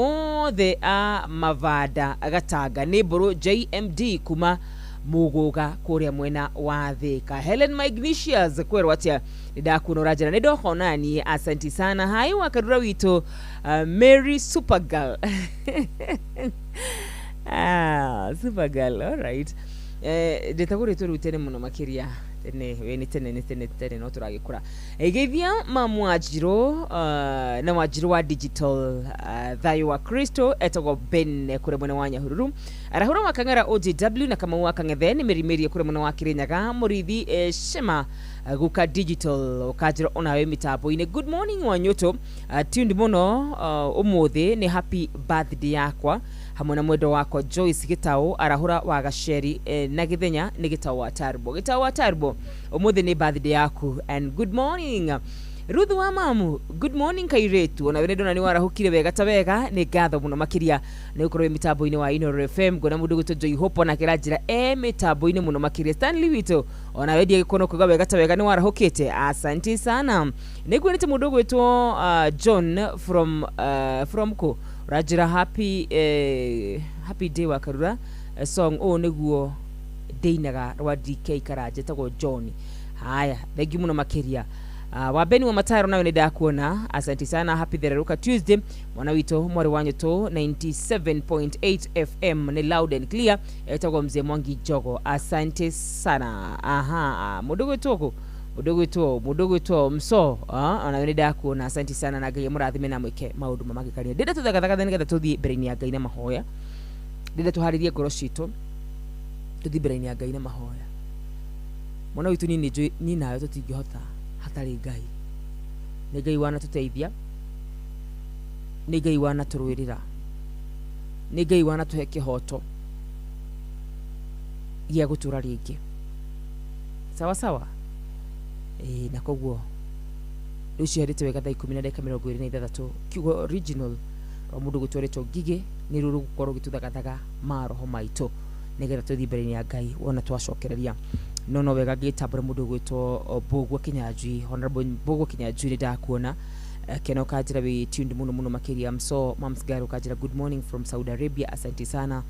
othe a Mavanda Gatanga nĩ mbũrũ JMD kuma Muguga kũrĩa mwena wa Thika. Helen Magnesius kwerwo atĩa nĩndakuona ũranjĩra nĩ ndoka onaniĩ asanti sana. Hai wa Karura witũ Mary Supergirl. Supergirl, all right. Ndĩtagwo rĩtwa rĩu tene mũno makĩria tene we nĩ tene nĩ tene tene no tũragĩkũra. Geithia mamu Wanjirũ na Wanjirũ wa digital thayũ wa Kristo etagwo Ben kũrĩa mwena wa Nyahururu arahũra wa Kang'ara OJW na Kamau wa Kang'ethe nĩ Mĩrimĩrie kũrĩa mwena wa Kĩrĩnyaga Mũrithi Shema guka digital ũkanjĩra onawe mĩtambo-inĩ. Good morning Wanyoto tuned mũno ũmũthĩ nĩ happy birthday yakwa hamwe na mwendo wakwa Joyce Gitau arahũra wa Gaceri na Gĩthenya nĩ Gitau wa Tarbo. Gitau wa Tarbo ũmũthĩ nĩ birthday yaku and good morning Ruth wa mamu. Good morning kairetu ona wene ndona nĩ warahũkire wega ta wega nĩ ngatho mũno makĩria nĩ gũkorwo wĩ mĩtambo-inĩ wa Inooro FM ngona mũndũ gwĩtwo Joy Hope ona kĩranjĩra e mĩtambo-inĩ mũno makĩria Stanley witũ ona we ndiagĩkorwo kuga wega ta wega nĩ warahũkĩte asanti sana. Nĩ nguonete mũndũ gwĩtwo John from kũ ũranjĩra happy happy day wa Karura song ũũ nĩguo ndĩinaga rwa DK Karanja etagwo John. Haya thengiũ mũno makĩria. Wabeni wa mataro nawe nĩ ndakuona, asante sana. Happy Thereruka Tuesday mwana witũ mwarĩ wa nyũtũ 97.8 FM nĩ loud and clear, etagwo mzee Mwangi Jogo, asante sana. Aha, mũndũ gwĩtwo kũ, mũndũ gwĩtwo mso, onawe nĩ ndakuona, asante sana, na Ngai amũrathime na mwĩke maũndũ ma magegania. Ndĩrenda tũthagathagathe nĩgetha tũthiĩ mbere-inĩ ya Ngai na mahoya, ndĩrenda tũharĩrie ngoro citũ tũthiĩ mbere-inĩ ya Ngai na mahoya. Mwana witũ niĩ nĩnjũĩ niĩ nawe tũtingĩhota hatarĩ Ngai. Nĩ Ngai wanatũteithia, nĩ Ngai wanatũrũĩrĩra, nĩ Ngai wanatũhe kĩhoto gĩa gũtũra rĩngĩ, sawa sawa. Na koguo rĩu ciherĩte wega thaa 10 na ndagĩka 26, kiugo original rwa mũndũ gwĩtwo Ngigĩ nĩ rũrũ gũkorwo gĩtũthagathaga maroho maitũ nĩgetha tũthiĩ mbere-inĩ ya Ngai wona twacokereria. No wega ngĩtambũra mũndũ gwĩtwo Mbũgua Kinyanjui, Honorable Mbũgua Kinyanjui, nĩ ndakuona. Kena ũkanjĩra wĩ tuned mũno mũno makĩria. Mso Mams Gari ũkanjĩra good morning from Saudi Arabia, asante sana.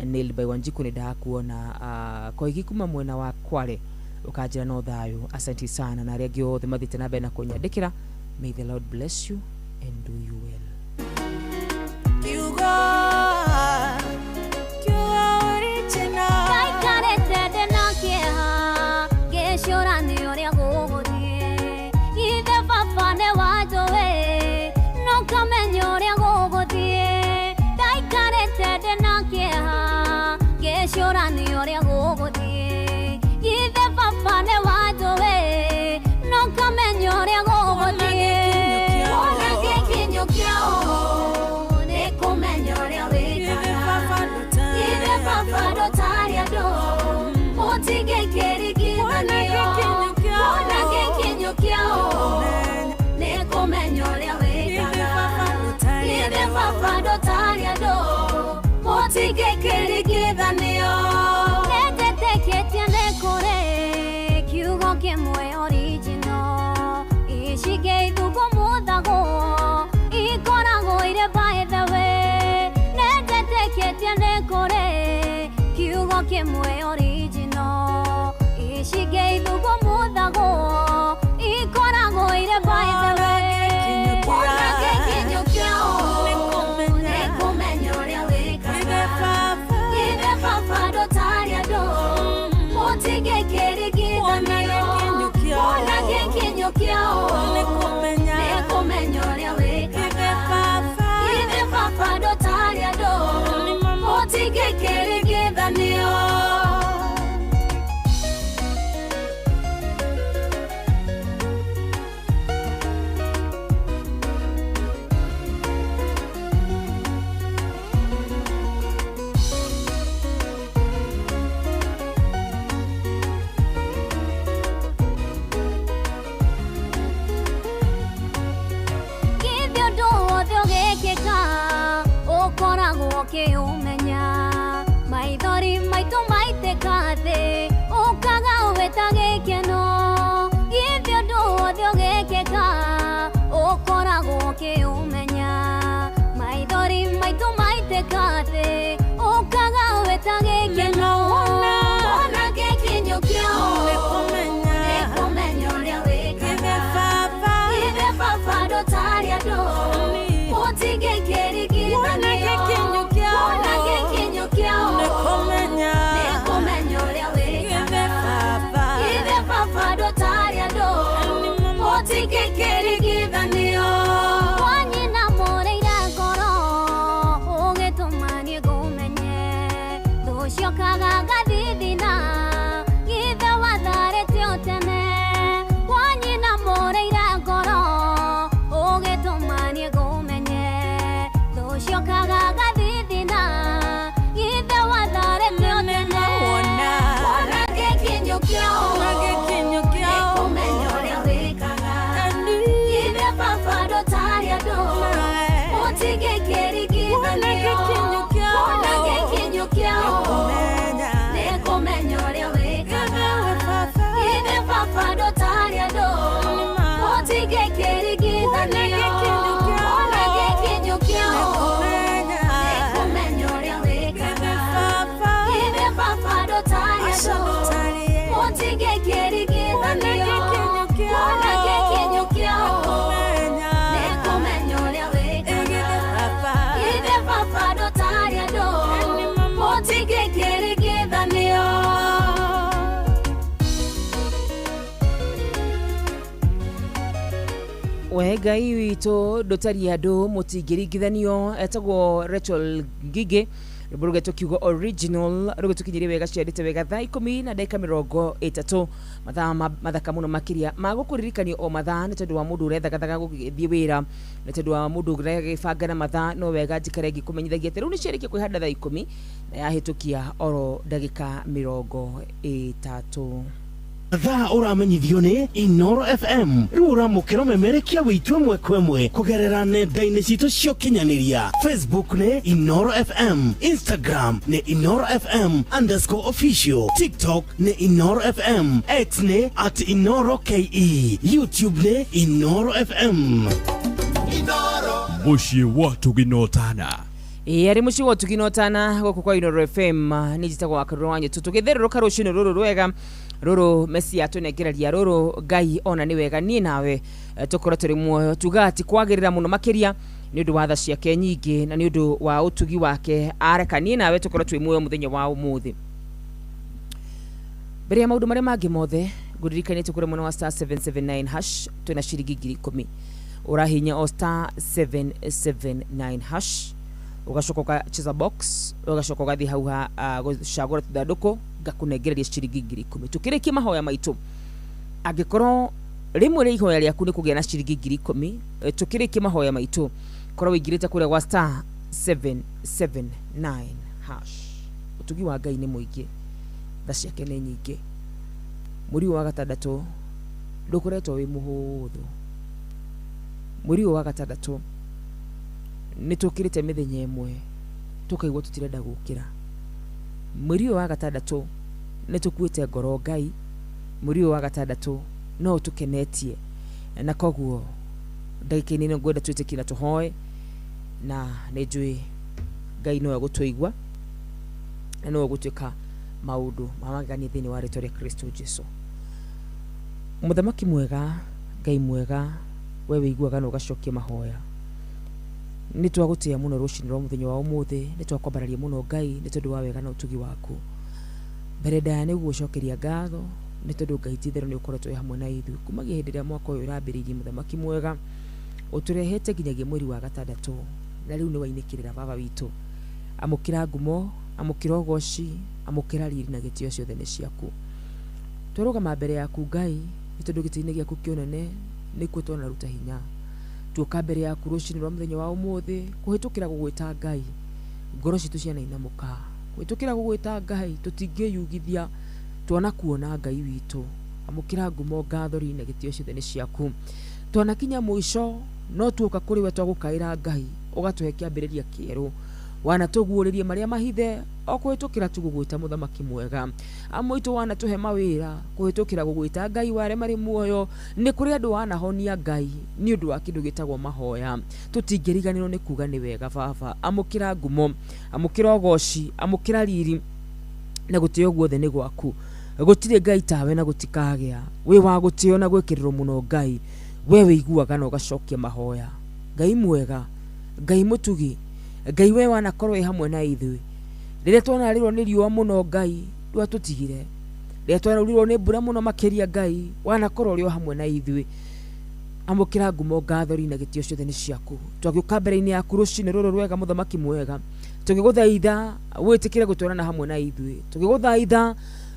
Nailed by Wanjiku nĩ ndakuona. Koigi kuma mwena wa Kwale ũkanjĩra no thayũ, asante sana. Na arĩa angĩ othe mathiĩte na mbere na kũnyandĩkĩra, may the Lord bless you and do you well. Kiugo original. Ndaikarĩte ndĩna kĩeha ngĩcũrania ũrĩa gũgũthiĩ, ithe baba nĩ wanjũĩ no ngamenya ũrĩa gũgũthiĩ. Ndaikarĩte ndĩna kĩeha ngĩcũrania ũrĩa gũgũthiĩ, ithe baba nĩ wanjũĩ no ngamenya ũrĩa gũgũthiĩ. Wona gĩkinyo kĩao nĩ kũmenya ũrĩa wĩkaga, ithe baba ndũtarĩ andũ mũtingĩkĩringithanio. Wona gĩkinyo kĩao nĩ kũmenya ũrĩa wĩkaga, ithe baba ndũtarĩ andũ mũtingĩkĩringithanio. Nĩnjĩtĩkĩtie nĩ kũrĩ kiugo kĩmwe original, icige ithugumuthagwo ikoragwo irĩ by the way. Nĩnjĩtĩkĩtie nĩ kũrĩ kiugo kĩmwe original, icige ithugumuthagwo ikoragwo irĩ by the way. Wona gĩkinyo kĩao nĩ kũmenya ũrĩa wĩkaga, ithe baba ndũtarĩ andũ mũtingĩkĩringithanio. Wona gĩkinyo kĩao nĩ kũmenya ũrĩa wĩkaga, ithe baba ndũtarĩ andũ mũtingĩkĩringithanio. We Ngai witũ ndũtariĩ andũ mũtingĩringithanio. Etagwo Rachel Ngigĩ, rwĩmbo rũgetwo kiugo original, rũgĩtũkinyĩrie wega ciarĩte wega thaa 10:30, mathaa mathaka mũno makĩria ma gũkũririkanio o mathaa, nĩ tondũ wa mũndũ ũrethagathaga gũgĩthiĩ wĩra, nĩ tondũ wa mũndũ ũregĩbanga na mathaa. No wega njikare ngĩkũmenyithagia atĩ rĩu nĩ ciarĩkia kwĩhanda thaa 10 na yahĩtũkia oro ndagĩka 30. Thaa ũramenyithio nĩ Inoro FM. Rĩu ũramũkĩra ũmemerekia wĩitũ ĩmwe kwa ĩmwe kũgerera nenda-inĩ citũ cia ũkinyanĩria. Facebook nĩ Inoro FM, Instagram nĩ Inoro FM underscore official, TikTok nĩ Inoro FM, X nĩ at Inoro KE, YouTube nĩ Inoro FM. Mũciĩ wa Tũginotana. Ĩĩ, arĩ mũciĩ wa Tũginotana gũkũ kwa Inoro FM, nĩ njĩtagwo wa Karũrũ wa Nyũtũ, tũgĩtherũrũka rũcinĩ rũrũ rwega rũrũ Mesia tũnengereria rũrũ Ngai ona nĩ wega niĩ nawe tũkorwo tũrĩ muoyo, tugaga ti kwagĩrĩra mũno makĩria nĩ ũndũ wa tha ciake nyingĩ na nĩ ũndũ wa ũtugi wake areka niĩ nawe tũkorwo twĩ muoyo mũthenya wa ũmũthĩ. Mbere ya maũndũ marĩa mangĩ mothe, ngũririkanie tũkũrĩ mwena wa star 779 hash, twĩna ciringi 10,000. Ũrahinya o star 779 hash, ũgacoka ũgacheza box, ũgacoka ũgathiĩ hau ha gũcagũra tũthandũkũ, ngakũnengereria ciringi 10,000. Tũkĩrĩkia mahoya maitũ, angĩkorwo rĩmwe rĩa ihoya rĩaku nĩ kũgĩa na ciringi 10,000, tũkĩrĩkia mahoya maitũ korwo wĩingĩrĩte kũrĩa gwa star 779 hash. Ũtugi wa Ngai nĩ mũingĩ, tha ciake nĩ nyingĩ. Mweri ũyũ wa gatandatũ ndũkoretwo wĩ mũhũthũ. Mweri ũyũ wa gatandatũ nĩ tũkĩrĩte mĩthenya ĩmwe tũkaigua tũtirenda gũkĩra. Mweri ũyũ wa gatandatũ nĩ tũkuĩte ngoro Ngai. Mweri ũyũ wa gatandatũ no ũtũkenetie, na koguo ndagĩka-inĩ ĩno ngwenda twĩtĩkie na tũhoe, na nĩ njũĩ Ngai no egũtũigua na no egũtuĩka maũndũ ma magegania thĩinĩ wa rĩtwa rĩa Kristo Jesu. Mũthamaki mwega, Ngai mwega, we wĩiguaga na ũgacokia mahoya, nĩ twagũtĩĩa mũno rũcinĩ rwa mũthenya wa ũmũthĩ, nĩ twakwambararia mũno Ngai nĩ tondũ wa wega na ũtugi waku. Mbere ndaya nĩ gũgũcokeria ngatho nĩ tondũ Ngai ti itherũ nĩ ũkoretwo wĩ hamwe na ithuĩ kumagia hĩndĩ ĩrĩa mwaka ũyũ ũrambĩrĩirie. Mũthamaki mwega, ũtũrehete nginyagia mweri wa gatandatũ, na rĩu nĩ wainĩkĩrĩra. Baba witũ, amũkĩra ngumo, amũkĩra ũgoci, amũkĩra riri na gĩtĩo, ciothe nĩ ciaku. Twarũgama mbere yaku Ngai nĩ tondũ gĩtĩ-inĩ gĩaku kĩonene nĩkuo twanaruta hinya. Tuoka mbere yaku rũcinĩ rwa mũthenya wa ũmũthĩ kũhĩtũkĩra gũgwĩta Ngai, ngoro citũ cianainamũka. Kũhĩtũkĩra gũgwĩta Ngai tũtingĩyugithia, twana kuona Ngai witũ. Amũkĩra ngumo, ngatho, riri na gĩtĩo, ciothe nĩ ciaku. Twanakinya mũico no tuoka kũrĩ we, twagũkaĩra Ngai ũgatũhe kĩambĩrĩria kĩerũ. Wanatũguũrĩria marĩa mahithe o kũhĩtũkĩra tu gũgwĩta. Mũthamaki mwega, amũitũ, wanatũhe mawĩra kũhĩtũkĩra gũgwĩta Ngai wa arĩa marĩ muoyo. Nĩ kũrĩ andũ wanahonia Ngai nĩ ũndũ wa kĩndũ gĩtagwo mahoya. Tũtingĩriganĩrwo nĩ kuga nĩ wega. Baba, amũkĩra ngumo, amũkĩra ũgoci, amũkĩra riri na gũtĩo guothe nĩ gwaku. Gũtirĩ Ngai tawe na gũtikagĩa. Wĩ wa gũtĩo na gwĩkĩrĩrwo mũno Ngai, we wĩiguaga na ũgacokia mahoya. Ngai mwega, Ngai mũtugi, Ngai we wanakorwo wĩ hamwe na ithuĩ rĩrĩa twanarĩrwo nĩ riũa mũno, Ngai ndwatũtigire. Rĩrĩa twaraurirwo nĩ mbura mũno makĩria, Ngai wanakorwo ũrĩ o hamwe na ithuĩ. Amũkĩra ngumo, ngatho, riri na gĩtĩo, ciothe nĩ ciaku. Twagĩũka mbere-inĩ yaku rũcinĩ rũrũ rwega, mũthamaki mwega, tũgĩgũthaitha wĩtĩkĩre gũtwarana hamwe na ithuĩ, tũgĩgũthaitha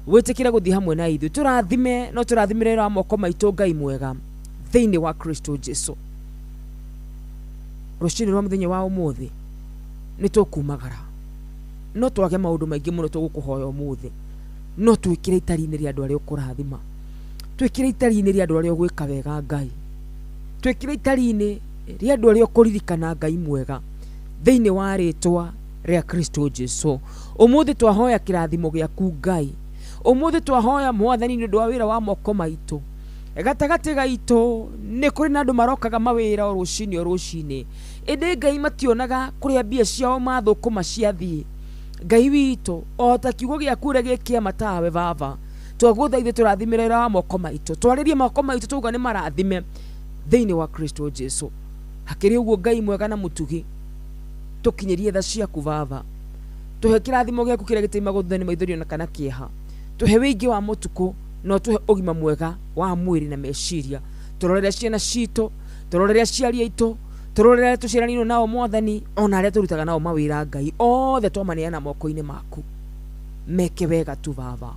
wĩtĩkĩre gũthiĩ hamwe na ithuĩ. Tũrathime no tũrathimĩre wĩra wa moko maitũ, Ngai mwega, thĩinĩ wa Kristo Jesu. Rũcinĩ rwa mũthenya wa ũmũthĩ nĩ tũkumagara, no twage maũndũ maingĩ mũno tũgũkũhoya ũmũthĩ, no twĩkĩre itari-inĩ rĩa andũ arĩa ũkũrathima, twĩkĩre itari-inĩ rĩa andũ arĩa ũgwĩka wega Ngai, twĩkĩre itari-inĩ rĩa andũ arĩa ũkũririkana, Ngai mwega, thĩinĩ wa rĩtwa rĩa Kristo Jesu. Ũmũthĩ twahoya kĩrathimo gĩaku Ngai. Ũmũthĩ twahoya Mwathani nĩ ũndũ wa wĩra wa moko maitũ. Gatagatĩ gaitũ nĩ kũrĩ na andũ marokaga mawĩra o rũcinĩ o rũcinĩ, ĩndĩ Ngai mationaga kũrĩa mbia ciao mathũkũma ciathiĩ. Ngai witũ, o ta kiugo gĩaku ũrĩa gĩkĩa matawe, Baba, twagũthaithe tũrathimĩre wĩra wa moko maitũ. Twarĩrie moko maitũ, tauga nĩ marathime thĩinĩ wa Kristo Jesu. Hakĩrĩ ũguo, Ngai mwega na mũtugi, tũkinyĩrie tha ciaku. Baba, tũhe kĩrathimo gĩaku kĩrĩa gĩtĩimagwo thutha nĩ maithori ona kana kĩeha. Tũhe wĩingĩ wa mũtukũ na ũtũhe ũgima mwega wa mwĩrĩ na meciria. Tũrorere ciana citũ. Tũrorere aciari aitũ, tũrorere arĩa tũciaranĩirwo nao Mwathani, ona arĩa tũrutaga nao mawĩra Ngai, othe twamaneana moko-inĩ maku. Meke wega tu Baba.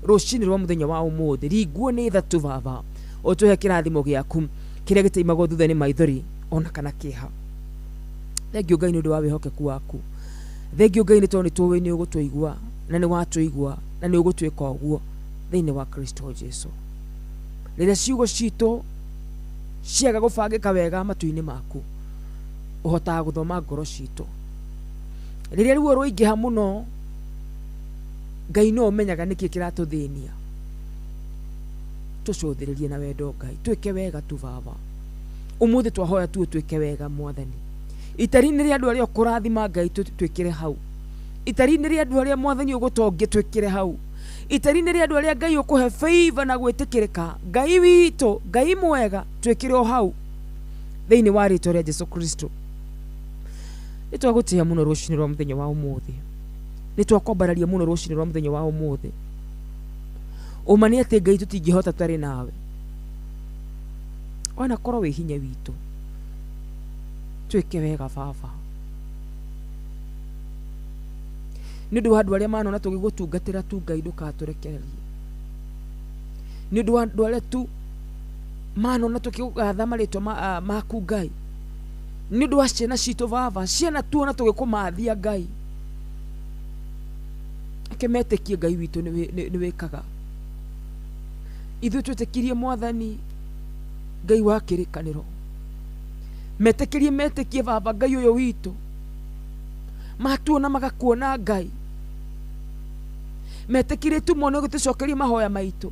Rũcinĩ rwa mũthenya wa ũmũthĩ, ringwo nĩ tha tu Baba, ũtũhe kĩrathimo gĩaku kĩrĩa gĩtaimagwo thutha nĩ maithori ona kana kĩeha. Thengiũ Ngai nĩ ũndũ wa wĩhokeku waku. Thengiũ Ngai nĩ tondũ nĩ tũĩ nĩ ũgũtũigua na nĩ watũigua na nĩ ũgũtwĩka ũguo thĩinĩ wa Kristo Jesu. Rĩrĩa ciugo citũ ciaga gũbangĩka wega matu-inĩ maku, ũhotaga gũthoma ngoro citũ. Rĩrĩa ruo rwaingĩha mũno, Ngai no ũmenyaga nĩkĩ kĩratũthĩnia. Tũcũthĩrĩrie na wendo Ngai, twĩke wega tu Baba. Ũmũthĩ twahoya tu ũtwĩke wega Mwathani. Itari-inĩ rĩa andũ arĩa ũkũrathima Ngai twĩkĩre hau. Itari-inĩ rĩa andũ arĩa Mwathani ũgũtongia twĩkĩre hau. Itari-inĩ rĩa andũ arĩa Ngai ũkũhe favor na gwĩtĩkĩrĩka, Ngai witũ, Ngai mwega, twĩkĩre o hau thĩinĩ wa rĩtwa rĩa Jesu Kristo. Nĩ twagũtĩĩa mũno rũcinĩ rwa mũthenya wa ũmũthĩ. Nĩ twakwambararia mũno rũcinĩ rwa mũthenya wa ũmũthĩ. Ũma nĩ atĩ Ngai tũtingĩhota tũtarĩ nawe. Wanakorwo wĩ hinya witũ, twĩke wega Baba. Nĩ ũndũ wa andũ arĩa manona tũgĩgũtungatĩra tu Ngai ndũkatũrekererie. Nĩ ũndũ wa andũ arĩa tu manona tũkĩgatha marĩtwa maku Ngai. Nĩ ũndũ wa ciana citũ Baba, ciana tuona tũgĩkũmathia Ngai. Reke metĩkie Ngai witũ nĩ wĩkaga. Ithuĩ twĩtĩkirie Mwathani Ngai wa kĩrĩkanĩro. Metĩkĩrie metĩkie Baba Ngai ũyũ witũ. Matuona magakuona Ngai. Metĩkĩrie tu mone ũgĩtũcokeria mahoya maitũ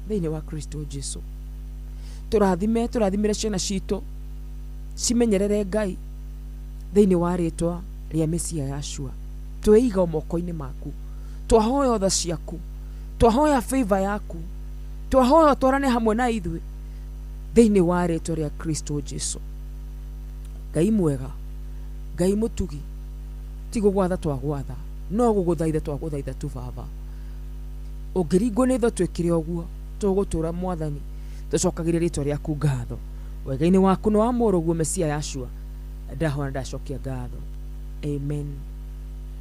thĩinĩ wa Kristo Jesu. Tũrathime, tũrathimĩre ciana citũ, cimenyerere Ngai thĩinĩ wa rĩtwa rĩa Mesia Yashua. Twĩiga moko-inĩ maku, twahoya tha ciaku, twahoya favor yaku, twahoya twarane hamwe na ithuĩ thĩinĩ wa rĩtwa rĩa Kristo Jesu. Ngai mwega, Ngai mũtugi, ti gũgwatha twagwatha, no gũgũthaitha twagũthaitha tu Baba. Ũngĩringwo nĩ tha twĩkĩre ũguo, tũgũtũra Mwathani, tũcokagĩrie rĩtwa rĩaku ngatho. Wega-inĩ waku na wa mũrũguo Mesia Yashua, ndahoya ndacokia ngatho. Amen,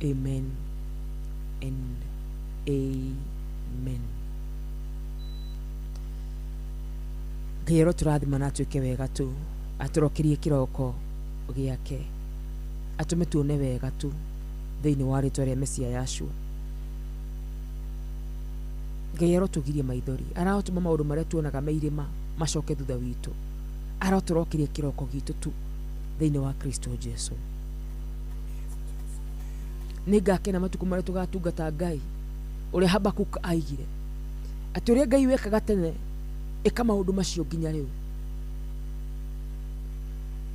amen, and amen. Ngai arotũrathima na atuĩke wega tu, atũrokerie kĩroko gĩake, atũme tuone wega tu thĩinĩ wa rĩtwa rĩa Mesia Yashua. Ngai arotũgiria maithori, arotũma maũndũ marĩa tuonaga me irĩma macoke thutha witũ, arotũrokeria kĩroko gitũ tu thĩinĩ wa Kristo Jesu. Nĩ ngakena matukũ marĩa tũgatungata Ngai ũrĩa Habakuk aigire atĩ ũrĩa Ngai wekaga tene ĩka maũndũ macio nginya rĩu.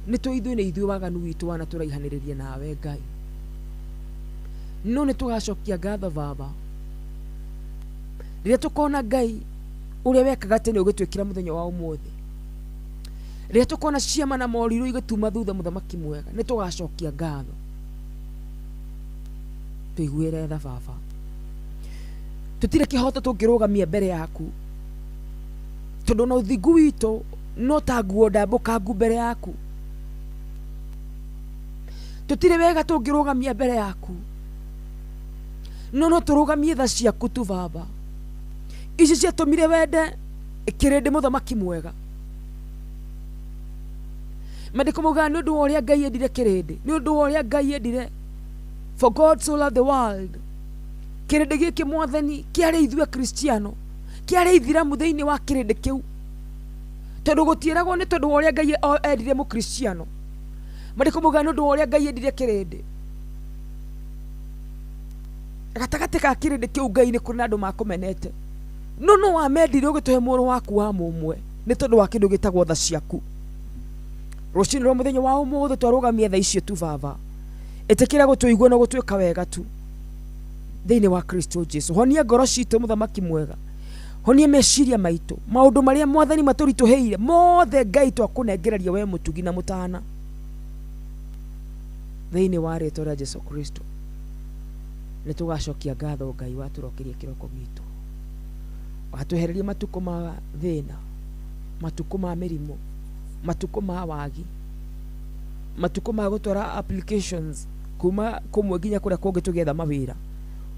Nĩ tũ ithuĩ nĩ ithuĩ waganu witũ wanatũraihanĩrĩria nawe Ngai, no nĩ tũgacokia ngatho Baba rĩrĩa tũkona Ngai ũrĩa wekaga tene ũgĩtwĩkĩra mũthenya wa ũmũthĩ, rĩrĩa tũkona ciama na morirũ igĩtuma thutha mũthamaki mwega, nĩ tũgacokia ngatho. Tũiguĩre tha Baba, tũtirĩ kĩhoto tũngĩrũgamia mbere yaku, tondũ na ũthingu witũ no ta nguo ndambũkangu mbere yaku. Tũtirĩ wega tũngĩrũgamia mbere yaku, no no tũrũgamie tha ciaku tu Baba. Ici ciatũmire wende kĩrĩndĩ mũthamaki mwega. Maandĩko maugaga nĩ ũndũ wa ũrĩa Ngai endire kĩrĩndĩ, nĩ ũndũ wa ũrĩa Ngai endire, for God so loved the world. Kĩrĩndĩ gĩkĩ Mwathani kĩarĩ ithuĩ Akristiano, kĩarĩ ithiramu thĩinĩ wa kĩrĩndĩ kĩu, tondũ gũtiĩragwo nĩ tondũ wa ũrĩa Ngai endire mũkristiano. Maandĩko maugaga nĩ ũndũ wa ũrĩa Ngai endire kĩrĩndĩ. Gatagatĩ ka kĩrĩndĩ kĩu Ngai nĩ kũrĩ na andũ makũmenete, no no wamendire ũgĩtũhe mũrũ waku wa mũmwe nĩ tondũ wa kĩndũ gĩtagwo tha ciaku. Rũcinĩ rwa mũthenya wa ũmũthĩ twarũgamia tha icio tu Baba, ĩtĩkĩra gũtũigua na gũtwĩka wega tu thĩinĩ wa Kristo Jesu. Honia ngoro citũ mũthamaki mwega, honia meciria maitũ, maũndũ marĩa Mwathani matũritũhĩire mothe Ngai twakũnengereria we mũtugi na mũtana thĩinĩ wa rĩtwa rĩa Jesu Kristo. Nĩ tũgacokia ngatho Ngai watũrokeria kĩroko gitũ, watwehereria matukũ ma thĩna, Matukũ ma mĩrimũ, matukũ ma wagi, matukũ ma gũtwara applications kuma kũmwe nginya kũrĩa kũngĩ tũgĩetha mawĩra.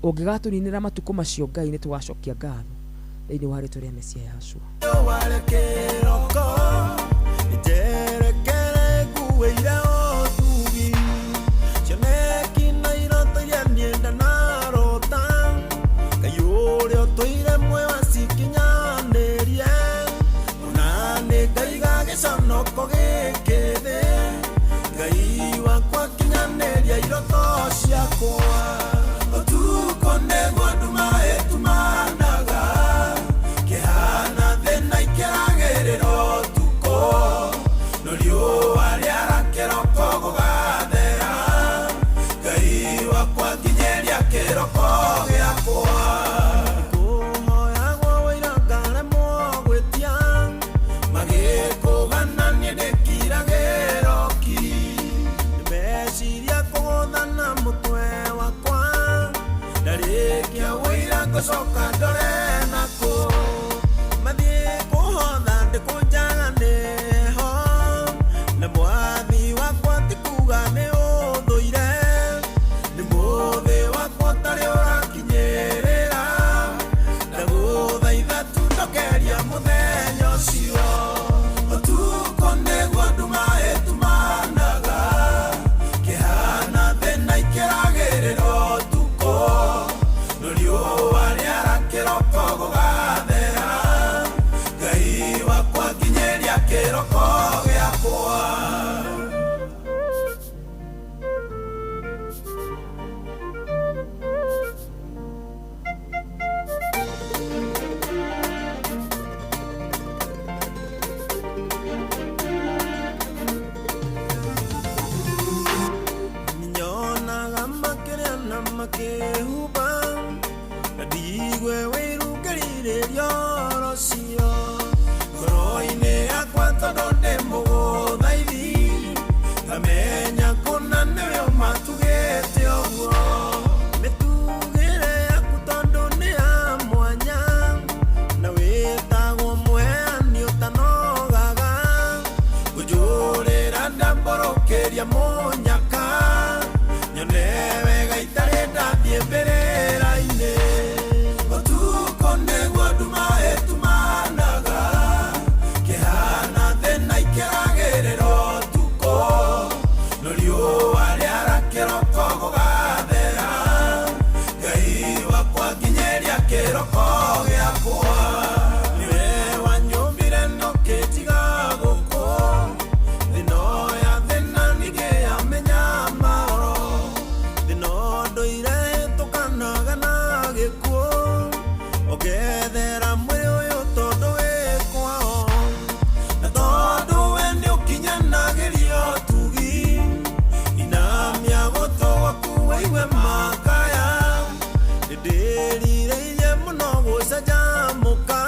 Ũngĩgatũninĩra matukũ macio, Ngai, nĩ tũgacokia ngatho thĩinĩ wa rĩtwa rĩa Mesia Yahshua. Kĩroko njerekere nguĩire ũtugi cioneki na iroto iria niĩ ndanarota. Ngai ũrĩa ũtũire muoyo acikinyanĩrie, ona nĩ ngaiga gĩconoko gĩkĩ thĩ. Ngai wakwa, kinyanĩria iroto ciakwa. Ũtukũ nĩguo nduma ĩtumanaga, kĩhana thĩna ikĩragĩrĩra ũtukũ, no riũa rĩara kĩroko gũgathera. Ngai wakwa, nginyĩria kĩroko gĩakwa. Kũhoyagwo wĩira ngaremwo gwĩtia, magĩkũgana niĩ ndĩkiragĩro ki. Meciria kũgũthana mũtwe wakwa, ndarĩkia wĩira ngũcoka ndore nakũ. Mathiĩ kũhotha ndĩkũnjaga nĩho, na mwathi wakwa ti kuga nĩ ũthũire, nĩ mũthĩ wakwa ũtarĩ ũrakinyĩrĩra. Ndagũthaitha tu ndokeria mũthenya ũcio. Ũtukũ nĩguo nduma ĩtumanaga, kĩhana thĩna ikĩragĩrĩra ũtukũ, no riũa rĩara kĩroko gũgathera. Ngai wakwa, nginyĩria kĩroko gĩakwa. Nyonaga makĩrĩa na makĩhuba, na ndigue wĩiru ngĩrirĩria ũhoro ũcio ngoro-inĩ yakwa, tondũ ndĩ mũgũthaithi, ngamenya kũna nĩwe ũmatugĩte ũguo. Mĩtugĩre yaku tondũ nĩ ya mwanya, na wĩtagwo mũheani ũtanogaga. Ngũnjũrĩra ndambũrũkĩria mũnyaka, nyone wega itarĩ ndathiĩ mbĩrĩra-inĩ. Ũtukũ nĩguo nduma ĩtumanaga, kĩhana thĩna ikĩragĩrĩra ũtukũ, no riũa rĩara kĩroko gũgathera. Ngai wakwa, nginyĩria kĩroko gĩakwa. Nĩwe wanyũmbire no kĩnjiga gũkũ thĩno ya thĩna, ningĩ ya mĩnyamaro, thĩno ndũire hĩtũkanaga na gĩkuũ. Ongethera mwĩrĩ ũyũ tondũ wĩ kwao, na tondũ we nĩ ũkinyanagĩria ũtugi, inamia gũtũ gwaku wĩigue makaya. Nĩndĩrirĩirie mũno gũcanjamũka.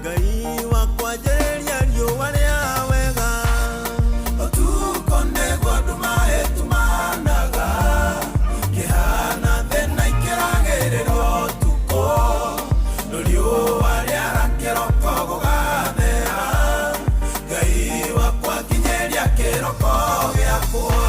Ngai wakwa, njarĩria riũa rĩa wega. Ũtukũ nĩguo nduma ĩtumanaga, kĩhana thĩna ikĩragĩrĩra ũtukũ, no riũa rĩara kĩroko gũgathera. Ngai wakwa, nginyĩria kĩroko gĩakwa.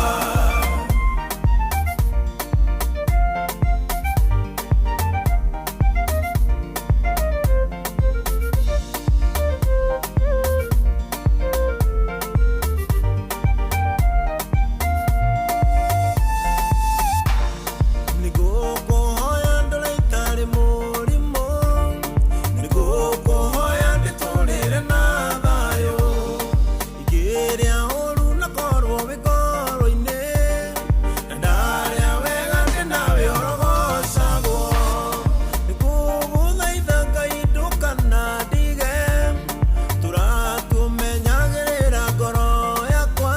Nĩngũkũhoya ndore itarĩ mũrimũ, nĩngũkũhoya ndĩtũrĩre na thayũ. Ingĩrĩa ũru na korwo wĩ ngoro-inĩ, na ndarĩa wega ndĩ nawe ũrogocagwo. Nĩngũgũthaitha Ngai ndũkanandige, tũratũmenyagĩrĩra ngoro yakwa.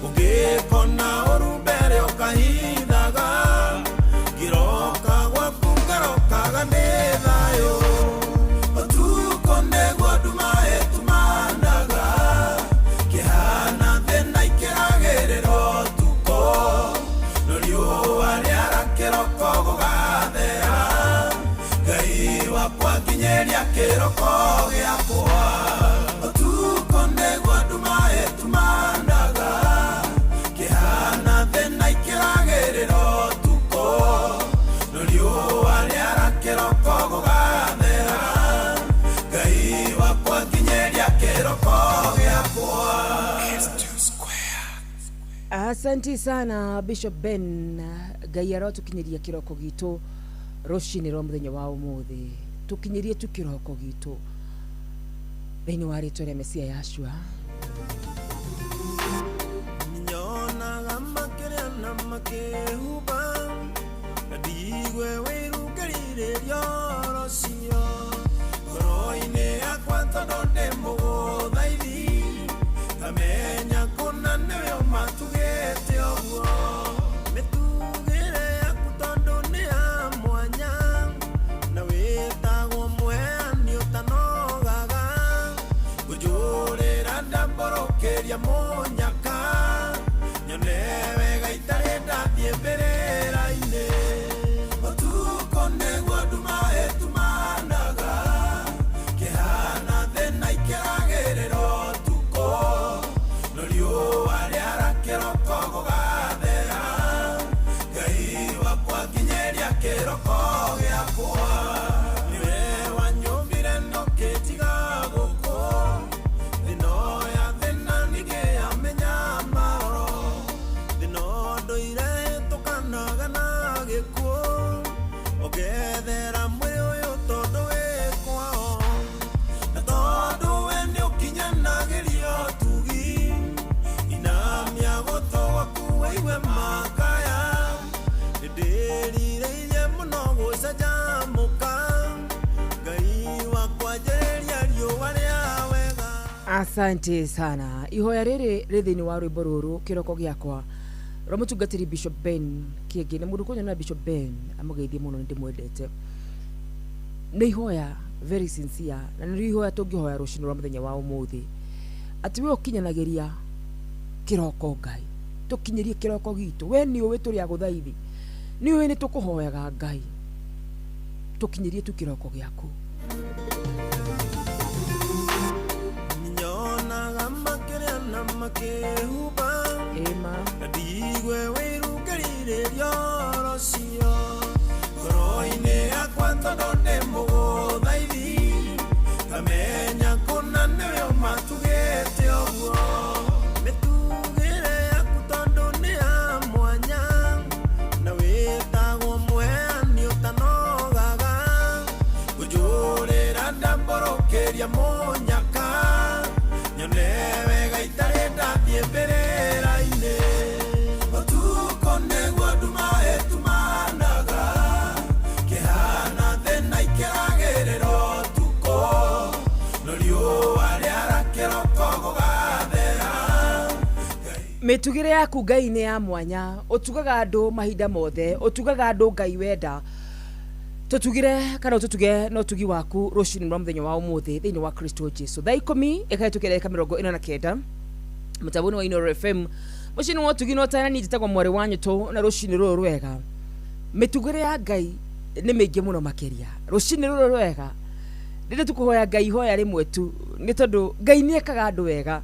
Ũngĩkona ũru mbere ũkahithaga, ngĩroka gwaku ngarokaga ndĩ thayũ. Ũtukũ nĩguo nduma ĩtumanaga, kĩhana thĩna ikĩragĩrĩra ũtukũ, no riũa rĩara kĩroko gũgathera. Ngai wakwa, nginyĩria kĩroko gĩakwa. Asante sana Bishop Ben, Ngai arotukinyiria kiroko gitu rucini rwa muthenya wa umuthi, tukinyirie tu kiroko gitu thiini wa ritwa ria Mesia Yashua. Nyonaga makĩrĩa na makĩhuba na ndigue wĩrungarĩrĩrio rũciũ ngoro-inĩ yakwa tondũ ndĩ mũgũthaithi ngamenya kũna nĩwe ũmatugĩte ũguo mĩtugĩre yaku tondũ nĩ ya mwanya na wĩtagwo mũheani ũtanogaga ngũnjũrĩra ndambũrũkĩria mũnyaka nyone wega itarĩ ndathiĩ mbĩrĩra-inĩ ũtukũ nĩguo nduma ĩtumanaga kĩhana thĩna ikĩragĩrĩra ũtukũ no riũa rĩara kĩroko gũgathera Ngai wakwa nginyĩria kĩroko gĩakwa nĩwe wanyũmbire ndũkĩtiga gũkũ thĩno ya thĩna ningĩ yamenya mahoro thĩno ndũire hĩtũkanaga na gĩkuũ ũngethera mwĩrĩ ũyũ tondũ wĩ kwao na tondũ we nĩũkinyanagĩria ũtugi inamia gũtũ gwaku wĩigue makaya nĩndĩrirĩirie mũno gũcanjamũka Ngai wakwa njarĩria riũa rĩa wega. Asante sana. Ihoya rĩrĩ rĩ thĩinĩ wa rwĩmbo rũrũ kĩroko gĩakwa rwa mũtungatĩri Bishop Ben Kĩengĩ, na mũndũ kũnyona Bishop Ben amũgeithie mũno, nĩndĩmwendete. Nĩ ihoya very sincere na nĩ ihoya tũngĩhoya rũcinĩ rwa mũthenya wa ũmũthĩ atĩ we ũkinyanagĩria kĩroko Ngai, tũkinyĩrie kĩroko gitũ. We nĩ ũĩ tũrĩ agũthaithi, nĩ ũĩ nĩ tũkũhoyaga Ngai, tũkinyĩrie tu kĩroko gĩaku. Nyonaga makĩrĩa na makĩhuba ĩma na ndigue wĩrungarĩrĩrio rũciũ ngoro-inĩ yakwa tondũ ndĩ mũgũthaithi ngamenya kũna nĩwe ũmatugĩte ũguo mĩtugĩre yaku tondũ nĩ ya mwanya na wĩtagwo mũheani ũtanogaga ngũnjũrĩra ndambũrũkĩria mũnyaka nyone wega itarĩ ndathiĩ mbĩrĩra-inĩ ũtukũ nĩguo nduma ĩtumanaga kĩhana thĩna ikĩragĩrĩra ũtukũ no riũa rĩara kĩroko gũgathera. Mĩtugĩre yaku Ngai nĩ ya mwanya, ũtugaga andũ mahinda mothe, ũtugaga andũ Ngai wenda tũtugire kana ũtũtuge na ũtugi waku rũcinĩ rwa mũthenya wa ũmũthĩ thĩinĩ wa Kristo Jesu. Thaa 10 ĩkahĩtũkĩra ndagĩka 49 mũtambo-inĩ wa Inooro FM mũciĩ-inĩ wa ũtugi na ũtana. Niĩ njĩtagwo mwarĩ wa nyũtũ, na rũcinĩ rũrũ rwega mĩtugĩre ya Ngai nĩ mĩingĩ mũno makĩria. Rũcinĩ rũrũ rwega rĩrĩa tũkũhoya Ngai ihoya rĩmwe tu, nĩ tondũ Ngai nĩ ekaga andũ wega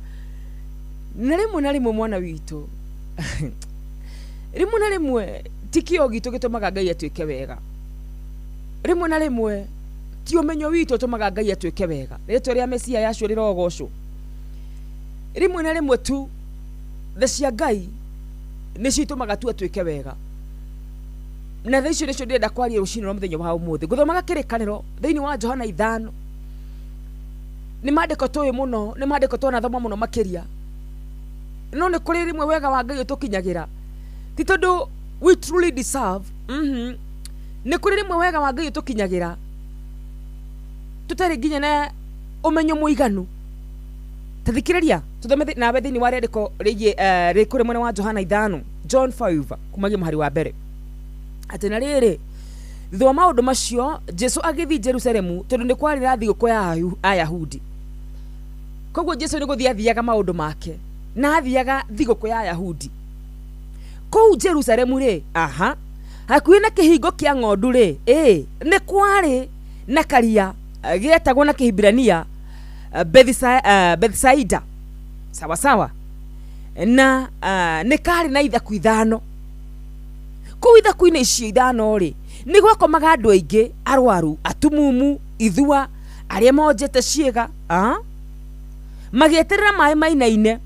na rĩmwe na rĩmwe mwana witũ, rĩmwe na rĩmwe ti kĩo gitũ gĩtũmaga Ngai atuĩke wega, rĩmwe na rĩmwe ti ũmenyo witũ ũtũmaga Ngai atuĩke wega. Rĩtwa rĩa Mesia Yashua rĩrogocwo. Rĩmwe na rĩmwe tu tha cia Ngai nĩcio itũmaga tu atuĩke wega, na tha icio nĩcio ndĩrenda kwaria rũcinĩ rwa mũthenya wa ũmũthĩ. Ngũthomaga kĩrĩkanĩro thĩinĩ wa Johana 5, nĩ maandĩko tũĩ mũno, nĩ maandĩko twanathoma mũno makĩria, no nĩ kũrĩ rĩmwe wega wa Ngai ũtũkinyagĩra ti tondũ we truly deserve. Nĩ kũrĩ rĩmwe wega wa Ngai ũtũkinyagĩra tũtarĩ nginya na ũmenyo mũiganu. Tathikĩrĩria tũthome nawe thĩinĩ wa rĩandĩko rĩgiĩ rĩ kũrĩ mwena wa Johana 5, John 5, kumagia mũhari wa mbere, atĩ na rĩrĩ, thutha wa maũndũ macio Jesu agĩthiĩ Jerusalemu tondũ nĩ kwarĩ na thigũkũ ya Ayahudi. Koguo Jesu nĩ gũthiĩ athiaga maũndũ make na athiaga thigũkũ ya Ayahudi kũu Jerusalemu rĩ, aha, hakuhĩ na kĩhingo kĩa ng'ondu rĩ, ĩ nĩ kwarĩ na karia getagwo na Kĩhibirania Bethsaida, sawa sawa, na nĩ karĩ na ithaku 5. Kũu ithaku-inĩ icio 5 rĩ, nĩ gwakomaga andũ aingĩ arwaru, atumumu, ithua, arĩa monjete ciĩga, magĩeterera maĩ mainaine.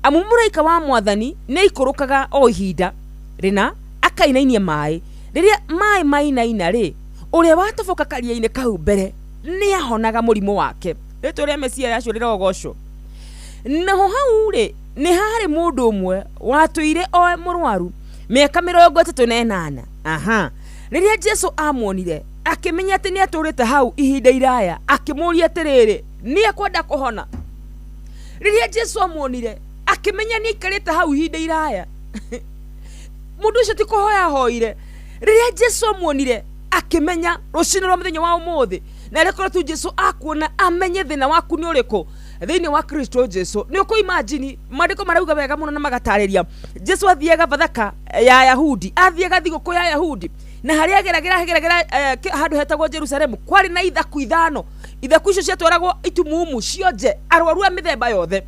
Amu mũraika wa Mwathani nĩaikũrũkaga o ihinda rĩna akainainia maĩ. Rĩrĩa maĩ mainaina-rĩ, ũrĩa watoboka karia-inĩ kau mbere nĩahonaga mũrimũ wake. Rĩtwa rĩa Mesia yacio rĩrogocwo. Naho hau-rĩ, nĩ haarĩ mũndũ ũmwe watũire o mũrwaru mĩaka 38. Aha. Rĩrĩa Jesu amuonire, akĩmenya atĩ nĩatũũrĩte hau ihinda iraya, akĩmũũria atĩrĩrĩ, Nĩekwenda kũhona? Rĩrĩa Jesu amuonire, akĩmenya nĩaikarĩte hau ihinda iraya. Mũndũ ũcio ti kũhoya ahoire. Rĩrĩa Jesu amuonire, akĩmenya rũcinĩ rwa mũthenya wa ũmũthĩ, na rĩkorwo tu Jesu akuona amenye thĩna waku nĩ ũrĩkũ thĩinĩ wa Kristo Jesu. Nĩ ũkũ-imagine, maandĩko marauga wega mũno na magatarĩria. Jesu athiaga Bathaka ya Ayahudi, athiaga thigũkũ ya Ayahudi, na harĩa ageragĩra ageragĩra handũ hetagwo Jerusalemu, kwarĩ na ithaku ithano. Ithaku icio ciatwaragwo itumumu, cionje, arwaru a mĩthemba yothe.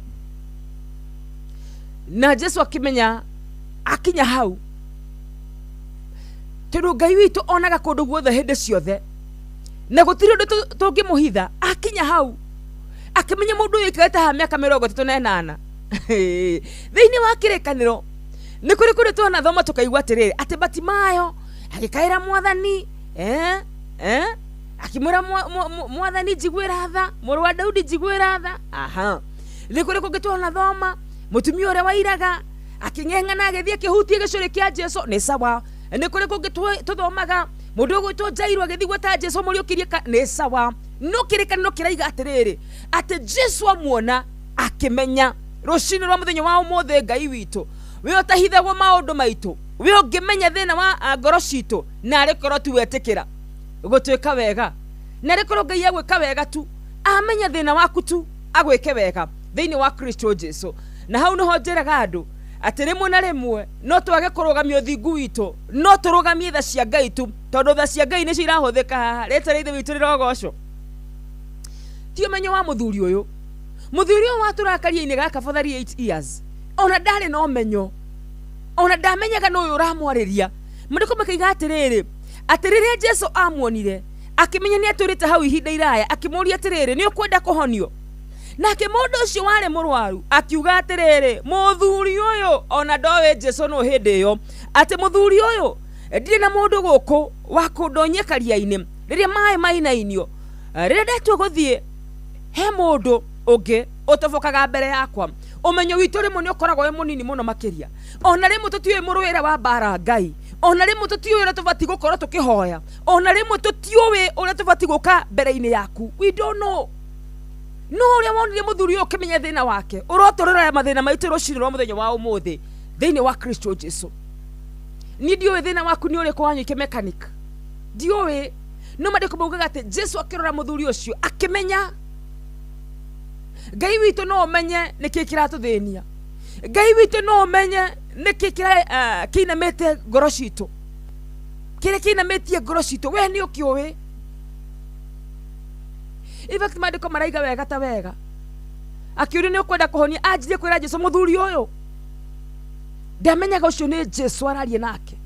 Na Jesu akĩmenya akinya hau, tondũ Ngai witũ onaga kũndũ guothe hĩndĩ ciothe, na gũtirĩ ũndũ tũngĩmũhitha. Akinya hau akĩmenya mũndũ ũyũ aikarĩte haha mĩaka 38. Thĩinĩ wa kĩrĩkanĩro nĩ kũrĩ kũndũ twanathoma tũkaigua atĩrĩrĩ, atĩ Batimayo agĩkaĩra Mwathani, akĩmwĩra Mwathani njiguĩra tha, mũrũ wa Daudi njiguĩra tha. Aha. Nĩ kũrĩ kũngĩ twanathoma mũtumia ũrĩa wairaga akĩng'eng'ana agĩthiĩ akĩhutia gĩcũrĩ kĩa Jesu, nĩ sawa. Nĩ kũrĩ kũngĩ tũthomaga mũndũ ũgwĩtwo Jairũ agĩthiĩ gwĩta Jesu mũriũkĩrie nĩ sawa. No kĩrĩkanĩro kĩraiga atĩrĩrĩ, atĩ Jesu amuona akĩmenya. Rũcinĩ rwa mũthenya wa ũmũthĩ, Ngai witũ, we ũtahithagwo maũndũ maitũ, we ũngĩmenya thĩna wa ngoro citũ, na arĩ korwo tu wetĩkĩra gũtuĩka wega, na arĩ korwo Ngai agwĩka wega tu, amenya thĩna waku tu agwĩke wega thĩinĩ wa Kristo Jesu. Na hau nĩho njĩraga andũ atĩ rĩmwe na rĩmwe no twage kũrũgamia ũthingu witũ, no tũrũgamie tha cia Ngai tu, tondũ tha cia Ngai nĩcio irahũthĩka haha. Rĩtwa rĩa Ithe witũ rĩrogocwo. Ti ũmenyo wa mũthuri ũyũ. Mũthuri ũyũ watũraga karia-inĩ gaka for 38 years, ona ndarĩ na ũmenyo, ona ndamenyaga nũ ũyũ ũramwarĩria. Maandĩko makaiga atĩrĩrĩ, atĩ rĩrĩa Jesu amuonire, akĩmenya nĩ atũrĩte hau ihinda iraya, akĩmũũria atĩrĩrĩ, nĩ ũkwenda kũhonio? Nake mũndũ ũcio warĩ mũrwaru akiuga atĩrĩrĩ, mũthuri ũyũ, ona ndoĩ Jesu nũ hĩndĩ ĩyo, atĩ mũthuri ũyũ, ndirĩ na mũndũ gũkũ wa kũndonyia karia-inĩ rĩrĩa maĩ mainainio. Rĩrĩa ndatua gũthiĩ he mũndũ ũngĩ ũtobokaga mbere yakwa. Ũmenyo witũ rĩmwe nĩ ũkoragwo wĩ mũnini mũno makĩria. Ona rĩmwe tũtiũĩ mũrũĩre wa mbara Ngai. Ona rĩmwe tũtiũĩ ũrĩa tũbatiĩ gũkorwo tũkĩhoya. Ona rĩmwe tũtiũĩ ũrĩa tũbatiĩ gũka mbere-inĩ yaku. We don't know. No ũrĩa wonire mũthuri ũyũ ũkĩmenya thĩna wake, ũrotũrora mathĩna maitũ rũcinĩ rwa mũthenya wa ũmũthĩ thĩinĩ wa Kristo Jesu. Niĩ ndiũĩ thĩna waku nĩ ũrĩkũ Wanyũike mechanic. Ndiũĩ. No maandĩko maugaga atĩ Jesu akĩrora mũthuri ũcio akĩmenya. Ngai witũ no ũmenye nĩkĩ kĩratũthĩnia. Ngai witũ no ũmenye nĩkĩ kĩinamĩte ngoro citũ. Kĩrĩa kĩinamĩtie ngoro citũ, we nĩ ũkĩũĩ. In fact, maandĩko maraiga wega ta wega. Akĩũrio nĩ ũkwenda kũhonia, anjirie kwĩra Jesu, mũthuri ũyũ. Ndamenyaga ũcio nĩ Jesu araria nake.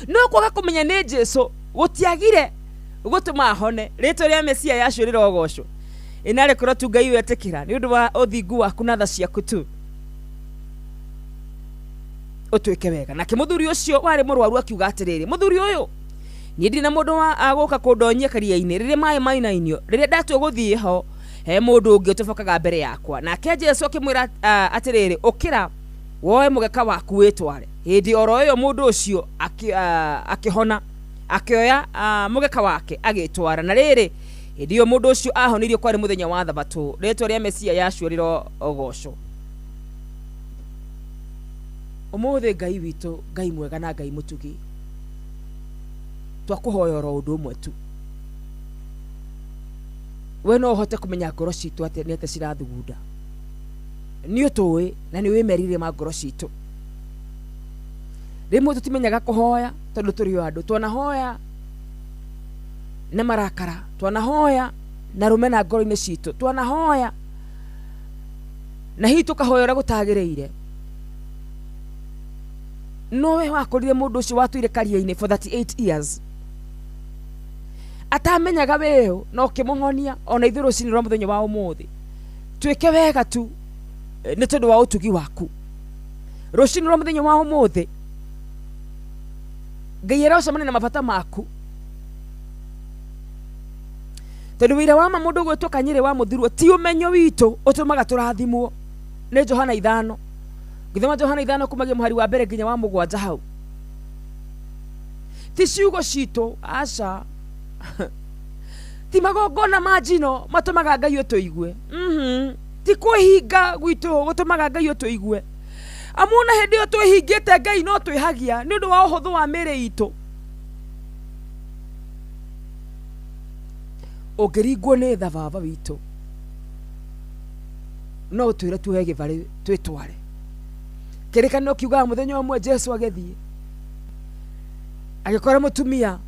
No kwaga kũmenya nĩ Jesu gũtiagire gũtũma ahone. Rĩtwa rĩa Mesia yacio rĩrogocwo. Ĩnarĩ korwo tu Ngai wetĩkĩra nĩ ũndũ wa ũthingu waku na tha ciaku tu ũtuĩke wega. Nake mũthuri ũcio warĩ mũrwaru akiuga atĩrĩrĩ, mũthuri ũyũ, niĩ ndirĩ na mũndũ wa gũka kũndonyia karia-inĩ rĩrĩa maĩ mainainio. Rĩrĩa ndatua gũthiĩ ho, he mũndũ ũngĩ ũtobokaga mbere yakwa. Nake Jesu akĩmwĩra atĩrĩrĩ, ũkĩra woe mũgeka waku wĩtware. Hĩndĩ oro ĩyo mũndũ ũcio akĩhona, akĩoya mũgeka wake agĩtwara. Na rĩrĩ, hĩndĩ ĩyo mũndũ ũcio ahonirio kwarĩ mũthenya wa Thabatũ. Rĩtwa rĩa Mesia Yahshua rĩrogocwo. Ũmũthĩ Ngai witũ, Ngai mwega na Ngai mũtugi, twakũhoya oro ũndũ ũmwe tu. We no ũhote kũmenya ngoro citũ atĩ nĩ atĩa cirathugunda. Nĩ ũtũĩ na nĩ ũĩ merirĩria ma ngoro citũ. Rĩmwe tũtimenyaga kũhoya tondũ tũrĩ o andũ. Twanahoya na marakara, twanahoya na rũmena ngoro-inĩ citũ, twanahoya na hihi tũkahoya ũrĩa gũtagĩrĩire. No we wakorire mũndũ ũcio watũire karia-inĩ for 38 years atamenyaga wĩũ, na ũkĩmũhonia. Ona ithuĩ rũcinĩ rwa mũthenya wa ũmũthĩ twĩke wega tu. Nĩ tondũ wa ũtugi waku. Rũcinĩ rwa mũthenya wa ũmũthĩ, Ngai arocemania na mabata maku. Tondũ wĩira wa ma mũndũ ũgwĩtwo Kanyĩrĩ wa Mũthurwo ti ũmenyo witũ ũtũmaga tũrathimwo. Nĩ Johana 5. Ngĩthoma Johana 5 kumagia mũhari wa mbere nginya wa 7 hau. Ti ciugo citũ, aca. Ti magongona ma njino matũmaga Ngai ũtũigue. Ti kwĩhinga gwitũ gũtũmaga Ngai ũtũigue. Amu ona hĩndĩ ĩyo twĩhingĩte Ngai no twĩhagia nĩ ũndũ wa ũhũthũ wa mĩĩrĩ itũ. Ũngĩringwo nĩ tha baba witũ, no ũtwĩre tuoe gĩbarĩ twĩtware. Kĩrĩkanĩro kiugaga mũthenya ũmwe Jesu agĩthiĩ agĩkora mũtumia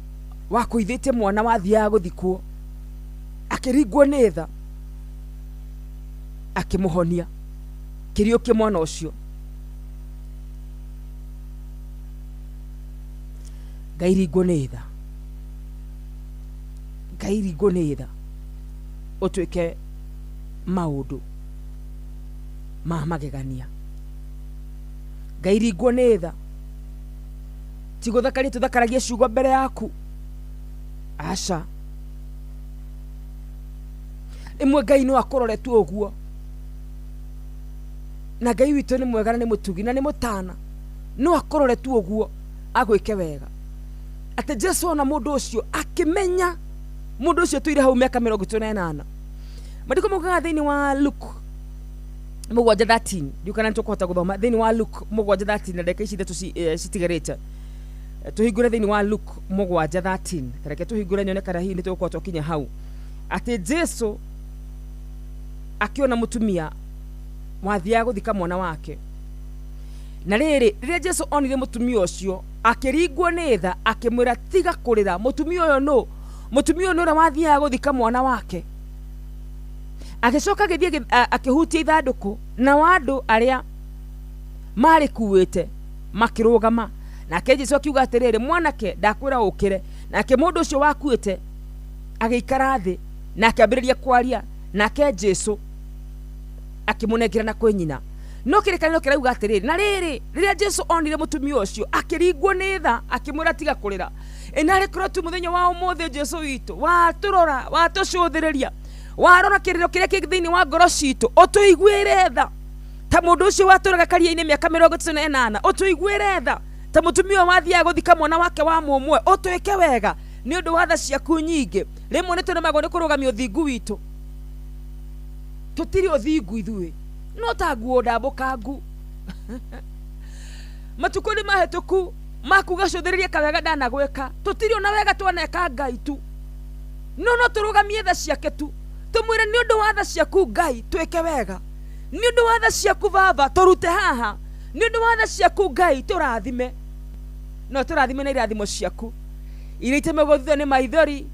wakũithĩtie mwana wathiaga gũthikwo, akĩringwo nĩ tha, akĩmũhonia, kĩriũkie mwana ũcio. Ngai ringwo nĩ tha, Ngai ringwo nĩ tha, ũtuĩke maũndũ ma magegania. Ngai ringwo nĩ tha, ti gũthakaria tũthakaragia ciugo mbere yaku, aca. Rĩmwe Ngai no akũrore tu ũguo, na Ngai witũ nĩ mwega na nĩ mũtugi na nĩ mũtana, no akũrore tu ũguo agwĩke wega. Atĩ Jesu ona mũndũ ũcio akĩmenya mũndũ ũcio tũire hau mĩaka 38. Maandĩko maugaga thĩinĩ wa Luke 7:13, ndiũĩ kana nĩtũkũhota gũthoma thĩinĩ wa Luke 7:13 na ndagĩka ici ithatũ citigarĩte. Tũhingũre thĩinĩ wa Luke 7:13. Ta reke tũhingũre nyone kana hihi nĩtũgũkorwo twakinya hau. Atĩ Jesu akĩona mũtumia wathiaga gũthika mwana wake. Na rĩrĩ, rĩrĩa Jesu onire mũtumia ũcio, akĩringwo nĩ tha, akĩmwĩra, tiga kũrĩra. Mũtumia ũyũ nũ? Mũtumia ũyũ nĩ ũrĩa wathiaga gũthika mwana wake. Agĩcoka agĩthiĩ akĩhutia ithandũkũ, nao andũ arĩa marĩkuĩte makĩrũgama. Nake Jesu akiuga atĩrĩrĩ, mwanake, ndakwĩra ũkĩre. Nake mũndũ ũcio wakuĩte agĩikara thĩ na akĩambĩrĩria kwaria. Nake Jesu akĩmũnengera na kwĩ nyina. No kĩrĩkanĩro kĩrauga atĩrĩrĩ, na rĩrĩ, rĩrĩa Jesu onire mũtumia ũcio, akĩringwo nĩ tha, akĩmwĩra tiga kũrĩra. Ĩ narĩ korwo tu mũthenya wa ũmũthĩ Jesu witũ watũrora, watũcũthĩrĩria, warora kĩrĩro kĩrĩa kĩ thĩinĩ wa ngoro citũ, ũtũiguĩre tha ta mũndũ ũcio watũraga karia-inĩ mĩaka 38, ũtũiguĩre tha ta mũtumia ũyũ wathiaga gũthika mwana wake wa mũmwe, ũtwĩke wega nĩ ũndũ wa tha ciaku nyingĩ. Rĩmwe nĩ tũremagwo nĩ kũrũgamia ũthingu witũ. Tũtirĩ ũthingu ithuĩ, no ta nguo ndambũkangu. Matukũ nĩ mahĩtũku makuga cũthĩrĩria kawega ndanagwĩka. Tũtirĩ ona wega twaneka Ngai tu, no no tũrũgamie tha ciake tu, tũmwĩre nĩ ũndũ wa tha ciaku Ngai twĩke wega, nĩ ũndũ wa tha ciaku Baba tũrute haha, nĩ ũndũ wa tha ciaku Ngai tũrathime. No tũrathime na irathimo ciaku iria itemagwo thutha nĩ maithori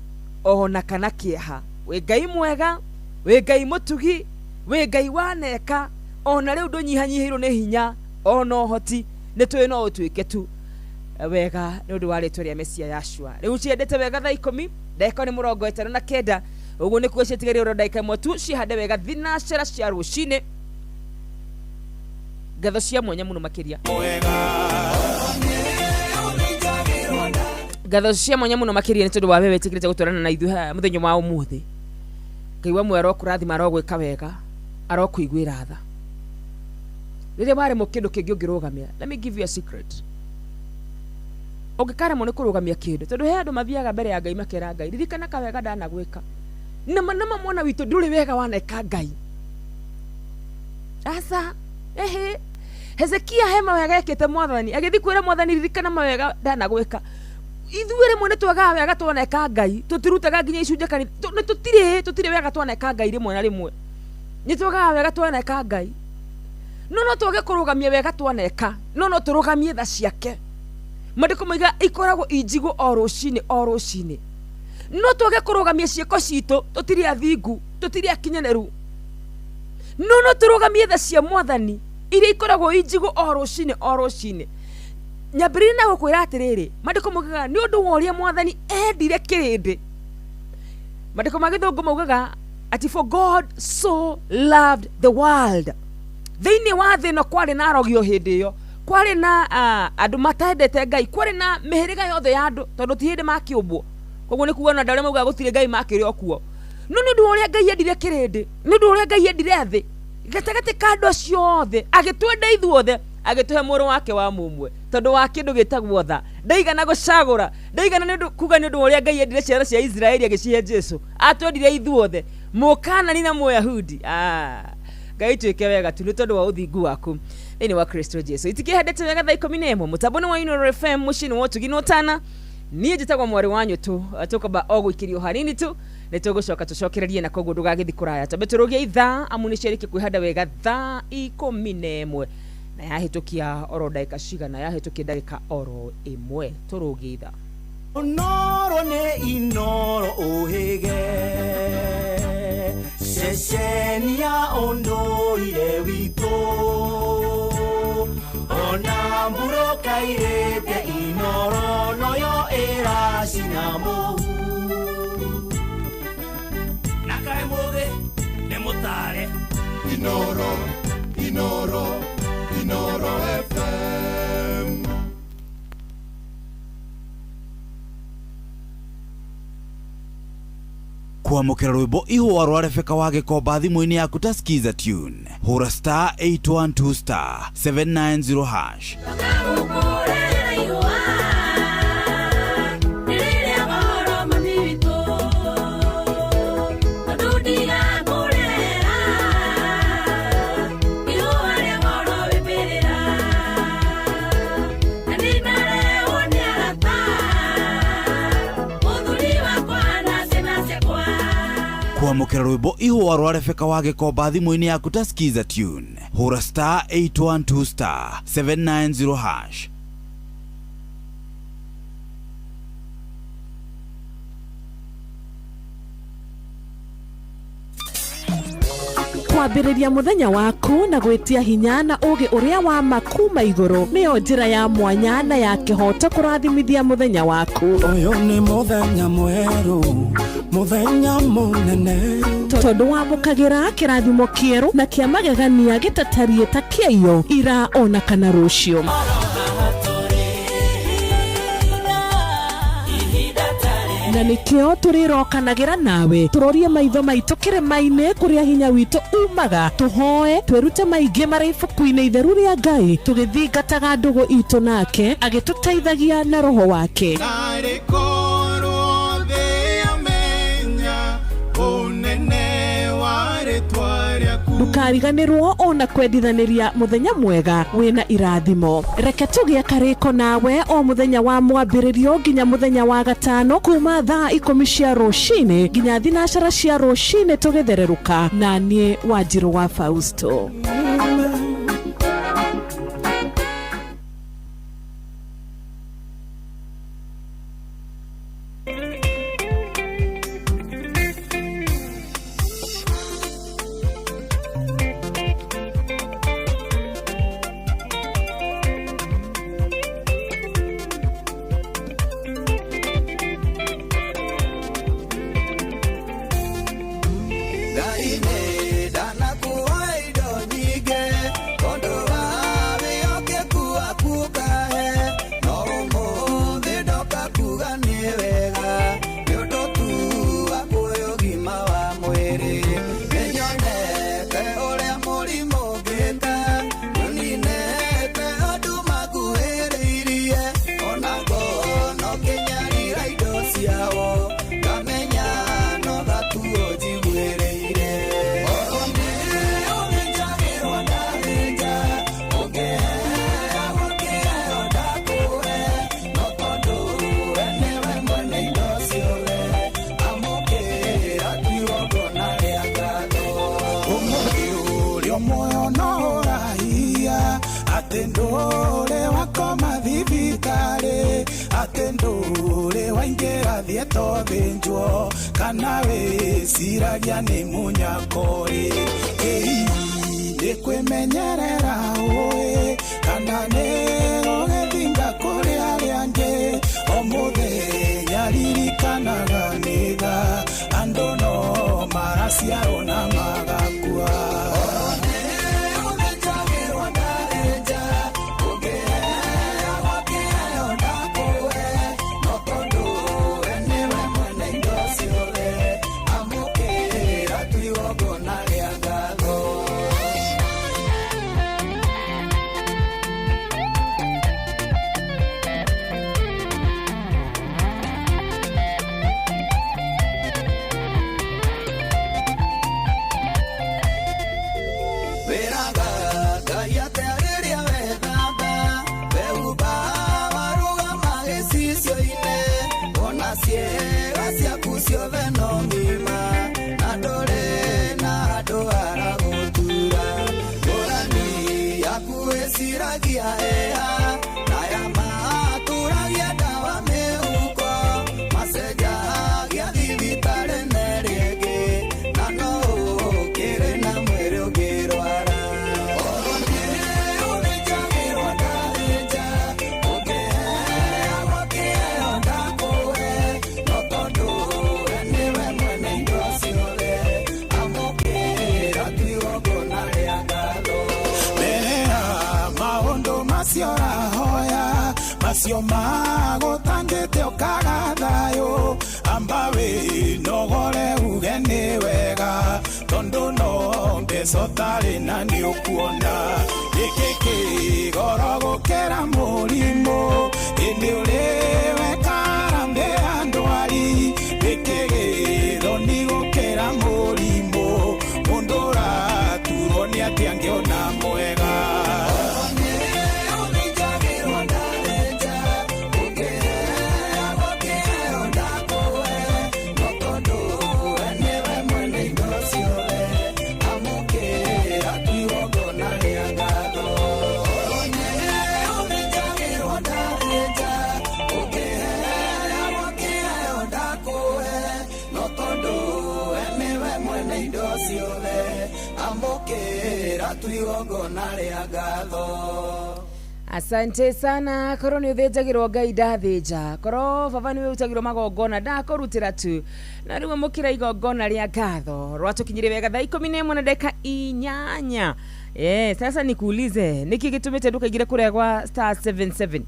ona kana kĩeha. Wĩ Ngai mwega, wĩ Ngai mũtugi, wĩ Ngai waneka, ona rĩu ndũnyihanyihĩirwo nĩ hinya ona ũhoti, nĩ tũĩ no ũtuĩke tu wega nĩ ũndũ wa rĩtwa rĩa Mesia Yashua. Rĩu ciendete wega thaa ikũmi ndagĩka nĩ 59, ũguo nĩ kuga ciatigarire oro ndagĩka ĩmwe tu cihande wega thinacera cia rũcinĩ. Ngatho cia mwanya mũno makĩria, ngatho cia mwanya mũno makĩria nĩ tondũ wa wewe wĩtĩkĩrĩte gũtwarana na ithuĩ haha mũthenya wa ũmũthĩ. Ngai wa muoyo arokũrathima, arogwĩka wega, arokũiguĩra tha. Rĩrĩa waremwo kĩndũ kĩngĩ ũngĩrũgamia, let me give you a secret. Ũngĩkaremwo nĩ kũrũgamia kĩndũ, tondũ he andũ mathiaga mbere ya Ngai makera Ngai, ririkana kawega ndanagwĩka. Nama nama mwana witũ ndũrĩ wega waneka Ngai. Aca, ehe. Hezekia he mawega ekĩte mwathani, agĩthiĩ kwĩra mwathani ririkana mawega ndanagwĩka. Ithuĩ rĩmwe nĩ twagaga wega twaneka Ngai, tũtirutaga nginya icunjĩ kanitha, nĩ tũtirĩ wega twaneka Ngai rĩmwe na rĩmwe. Nĩ twagaga wega twaneka Ngai. No no twage kũrũgamia wega twaneka, no no tũrũgamie tha ciake. Maandĩko moigaga ikoragwo injigũ o rũcinĩ o rũcinĩ. No twage kũrũgamia ciĩko citũ, tũtirĩ athingu, tũtirĩ akinyanĩru. No no tũrũgamie tha cia mwathani iria ikoragwo injigũ o rũcinĩ o rũcinĩ. Nyambĩrĩrie na gũkwĩra atĩrĩrĩ, maandĩko moigaga nĩ ũndũ wa ũrĩa mwathani endire kĩrĩndĩ. Maandĩko ma gĩthũngũ maugaga ati for God so loved the world. Thĩinĩ wa thĩ ĩno kwarĩ na arogi o hĩndĩ ĩyo, kwarĩ na andũ matendete Ngai, kwarĩ na mĩhĩrĩga yothe ya andũ, tondũ ti hĩndĩ makĩũmbwo. Koguo nĩ kuga ona andũ arĩa maugaga gũtirĩ Ngai makĩrĩ o kuo. No nĩ ũndũ wa ũrĩa Ngai endire kĩrĩndĩ, nĩ ũndũ wa ũrĩa Ngai endire thĩ, gatagatĩ ka andũ acio othe agĩtwenda ithuothe, agĩtũhe mũrũ wake wa mũmwe, tondũ wa kĩndũ gĩtagwo tha. Ndaigana gũcagũra, ndaigana nĩ ũndũ kuga nĩ ũndũ wa ũrĩa Ngai endire ciana cia Isiraeli agĩcihe Jesu, atwendire ithuothe, Mũkanani na Mũyahudi. Ngai twĩke wega tu nĩ tondũ wa ũthingu waku thĩinĩ wa Kristo Jesu. Itikĩhandĩte wega thaa 11 mũtambo-inĩ wa Inooro FM mũciĩ-inĩ wa ũtugi na ũtana. Niĩ njĩtagwo mwarĩ wa nyũtũ, tũkwamba o gũikĩrio hanini tu nĩ tũgũcoka tũcokererie, na koguo ndũgagĩthiĩ kũraya. Twambe tũrũgie ithaa amu nĩ ciarĩkia kwĩhanda wega thaa 11 na yahĩtũkia oro ndagĩka cigana, yahĩtũkia ndagĩka oro 1, tũrũgie ithaa. Ũnoro nĩ Inooro ũhĩge, ceceni ya ũndũire witũ, ona mbura kairĩte Inooro noyo ĩracina mũhu. Na kaĩ mũthĩ nĩ mũtare. Inooro, Inooro, Inooro FM. Kwamũkĩra rwĩmbo ihũa rwa Rebecca wa Gĩkomba thimũ-inĩ yaku ta Skiza Tune, hũra star 812 star 790 hash. Kwamũkĩra rwĩmbo ihũa rwa Rebecca wa Gĩkomba thimũ-inĩ yaku ta Skiza Tune, hũra star 812 star 790 hash. Kwambĩrĩria mũthenya waku na gwĩtia hinya na ũũgĩ ũrĩa wa ma kuma igũrũ nĩyo njĩra ya mwanya na ya kĩhooto kũrathimithia mũthenya waku. Ũyũ nĩ mũthenya mwerũ, mũthenya mũnene, tondũ wamũkagĩra kĩrathimo kĩerũ na kĩa magegania gĩtatariĩ ta kĩaiyo ira ona kana rũciũ. Na nĩkĩo tũrĩrokanagĩra nawe, tũrorie maitho maitũ kĩrĩma-inĩ kũrĩa hinya witũ umaga, tũhoe twĩrute maingĩ marĩ ibuku-inĩ itheru rĩa Ngai, tũgĩthingataga ndũgũ itũ nake agĩtũteithagia na roho wake. Narĩ korwo thĩ yamenya ũnene wa rĩtwa rĩaku. Ndũkariganĩrwo ona kwendithanĩria mũthenya mwega wĩna irathimo. Reke tũgĩe karĩko nawe o mũthenya wa mwambĩrĩrio nginya mũthenya wa gatano kuma thaa 10 cia rũcinĩ nginya 12 cia rũcinĩ tũgĩthererũka, na niĩ Wanjirũ wa Fausto. Andũ no maraciarwo na magakua. theno ng'ima na ndũrĩ na handũ haragũtura ngũrani yaku ĩciragia ĩha na ya maturagia ndawa mĩhuko macenjagia thibitarĩ nerĩngĩ na no ũkĩrĩ na mwĩrĩ ũngĩrwara. Oro nĩ ũthĩnjagĩrwo ndathĩnja, ũngĩheagwo kĩheo ndakũhe, no tondũ we nĩwe mwene indo ciothe, amũkĩra tu igongona rĩa ngatho. Mbere ya maũndũ macio ũrahoya macio magũtangĩte ũkaga thayũ amba wĩnogore uge nĩ wega tondũ no mbeca ũtarĩ na nĩ ũkuona gĩkĩ kĩgoro gũkĩra mũrimũ ĩndĩ ũrĩ wekarambe ya ndwari gĩkĩ gĩthoni gũkĩra mũrimũ mũndũ ũraturwo nĩ atĩ angĩona mwega. Ũthĩnjagĩrwo ndathĩnja, ũngĩheagwo kĩheo ndakũhe, no tondũ we nĩwe mwene indo ciothe, amũkĩra tu igongona rĩa ngatho. Oro nĩ ũthĩnjagĩrwo ndathĩnja, ũngĩheagwo kĩheo ndakũhe, no tondũ we nĩwe mwene indo ciothe, amũkĩra tu igongona rĩa ngatho. Asante sana. Korwo nä å thä njagä rwo Ngai ndathä nja, korwo baba nä å rutagä rwo magongona ndakå rutä tu na rä u amå kä ra igongona rä a ngatho rwatå kinyä wega thaa 11 na ndagä 8. Sasa nikuulize nä kä gä tå mä te ndå kaingä re kå rä gwa star 77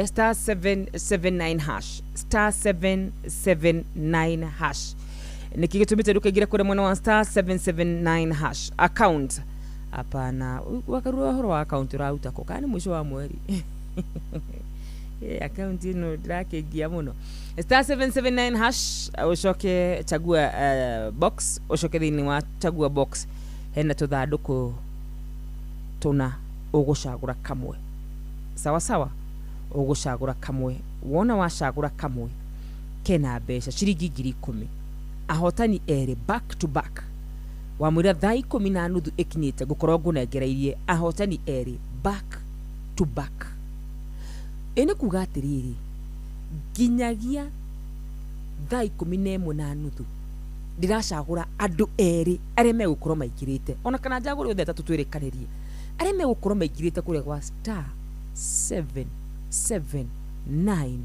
star 779 hash, star 779 hash. Nä kä gä tå mä te ndå kaingä re kå rä mwena wa star 779 hash account? Hapana, wakarura ũhoro wa account ũraruta kũ? Kana nĩ mũico wa mweri? Account ĩno ndĩrakĩngia mũno. Star 779 hash, ũcoke chagua box, ũcoke thĩinĩ wa chagua box hena tũthandũkũ tũna, ũgũcagũra kamwe. Sawa sawa, ũgũcagũra kamwe. Wona wacagũra kamwe kena mbeca ciringi 10,000, ahotani erĩ back to back. Wamwĩra thaa 10:30 ĩkinyĩte ngũkorwo ngũnengereirie ahotani erĩ back to back. Ĩ nĩ kuga atĩrĩrĩ, nginyagia thaa 11:30 ndĩracagũra andũ erĩ arĩa megũkorwo maingĩrĩte, ona kana njagũre othe atatũ twĩrĩkanĩrie, arĩa megũkorwo maingĩrĩte kũrĩa gwa star 779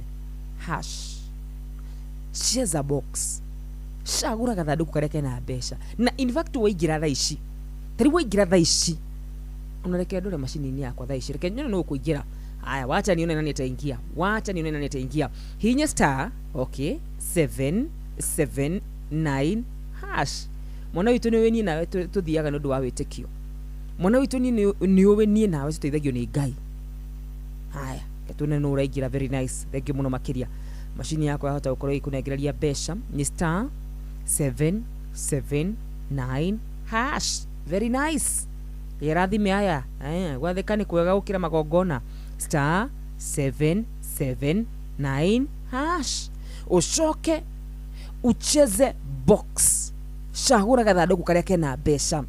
hash. Cheza box, cagũra gathandũkũ karĩa kena mbeca. Na in fact waingĩra thaa ici, tarĩu waingĩra thaa ici, ona reke ndore macini-inĩ yakwa thaa ici, reke nyone nũ ũkũingĩra. Haya, wacha nione nani ataingia, wacha nione nani ataingia. Hinya star, okay, 779 hash. Mwana witũ nĩ ũĩ niĩ nawe tũthiaga nĩ ũndũ wa wĩtĩkio. Mwana witũ niĩ nĩ ũĩ niĩ nawe tũteithagio nĩ Ngai. Haya, tuone nũ ũraingĩra. Very nice, thank you mũno makĩria. Macini yakwa yahota gũkorwo ĩkũnengereria mbeca nĩ star 779 hash. Very nice. Ĩrathime aya, gwathĩka nĩ kwega gũkĩra magongona. Star 779 hash, ũcoke ucheze box, cagũra gathandũkũ karĩa kena mbeca.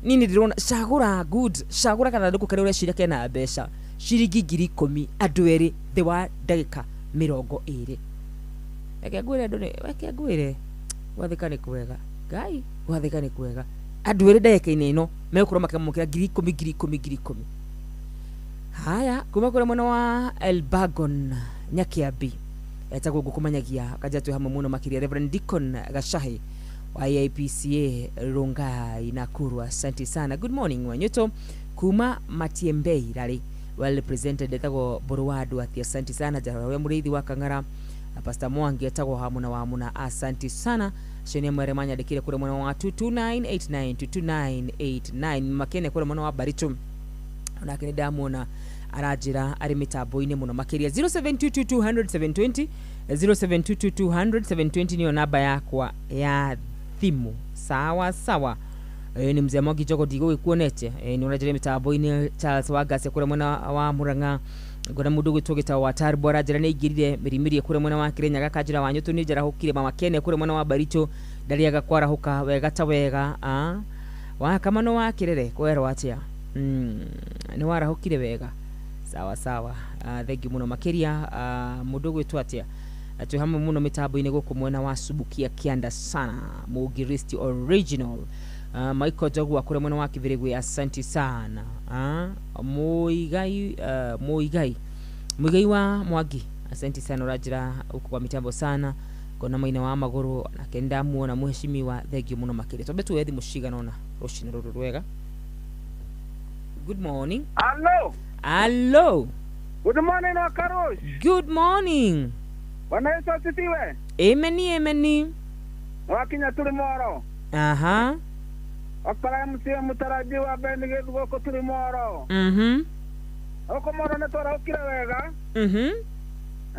Nini ndĩrona cagũra good, cagũra gathandũkũ karĩa ũreciria kena mbeca ciringi 10,000, andũ erĩ thĩ wa ndagĩka 20. Reke ngwĩre andũ reke ngwĩre gwathĩka nĩ kwega. Ngai, gwathĩka nĩ kwega. Andũ erĩ ndagĩka-inĩ ĩno megũkorwo makĩamũkĩra 10,000, 10,000, 10,000. Haya, kuma kũrĩ mwena wa Elbagon Nyakiambi etagwo ngũkũmanyagia kanja twĩ hamwe mũno makĩria. Reverend Deacon Gashahi wa IAPCA Rongai Nakuru, asante sana. Good morning Wanyuto kuma Matiembei rari well represented etagwo Borowadu ati asante sana. Jarawe Muriithi wa Kang'ara, Pastor Mwangi etagwo Hamuna wa Hamuna, asante sana. Shenia Mwere manyandĩkire kũrĩ mwena wa 22989 22989 Makene kũrĩ mwena wa Baricho onake nĩ ndamuona aranjĩra arĩ mĩtambo-inĩ mũno makĩria. 0722200720, 0722200720 nĩyo namba yakwa ya thimũ. Sawa sawa. Nĩ mzee Mwangi Njogo ndigũgĩkuonete, nĩ ũranjĩra mĩtambo-inĩ. Charles Wangasi kũrĩa mwena wa Murang'a, Ngona mundu gwitwo gitagwo wa Bora njira ni ingirire mirimiri kure mwena wa Kirinyaga kanjira wa Nyutu ni njarahukire mama Kene kure mwena wa Baricho ndariaga kwarahuka wega ta wega wa Kamano wa Kirere kwerwo atia ni warahukire wega sawa sawa. Thank you muno makiria. Mundu gwitwo atia twi hamwe muno mitambo-ini guku mwena wa Subukia Kianda sana Mugiristi original. Michael Jogwa kure mwena wa Kibirigwi asante sana. Muigai Muigai wa Mwangi asante sana urajira uko kwa mitambo sana kona maina wa maguru na kenda muona muheshimiwa thank you muno makiria twambe tuwe muciga nona rucini ruru rwega. Good morning. Hello. Hello. Good morning, Akarosh. Good morning. Bwana Yesu asifiwe. Amen, amen. Wakinya tuli moro. Aha. Akara msie mutarajiwa Ben Githugo tuli moro. Oko moro ne twarahukire wega.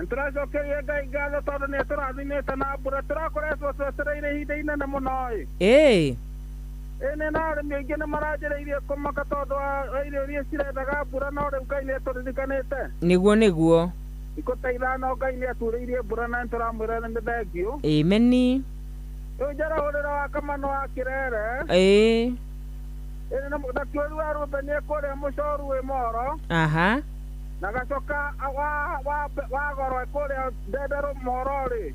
Nturacokerie Ngai ngatho tondu ni turathimite na mbura turakoretwo twetereire ihinda inene muno ĩ. Ĩĩ. Ĩĩ na arĩmi aingĩ nĩ maranjĩrĩirie kũmaka tondu wa irio iria cirendaga mbura no rĩu Ngai nĩ atũririkanĩte. Nĩguo nĩguo. Thikũ ta ithano Ngai nĩ aturĩirie mbura na nĩtũramwĩra nĩ thengiũ. Amen. Rĩu njarahũrĩra wa Kamano wa Kirere. Ĩĩ. Ĩĩ na kĩũri wa Rũmbe nĩ kũrĩa mũcoru wĩ Moro. Aha. Na gacoka wa goro kũrĩa Ndenderũ Moro rĩ.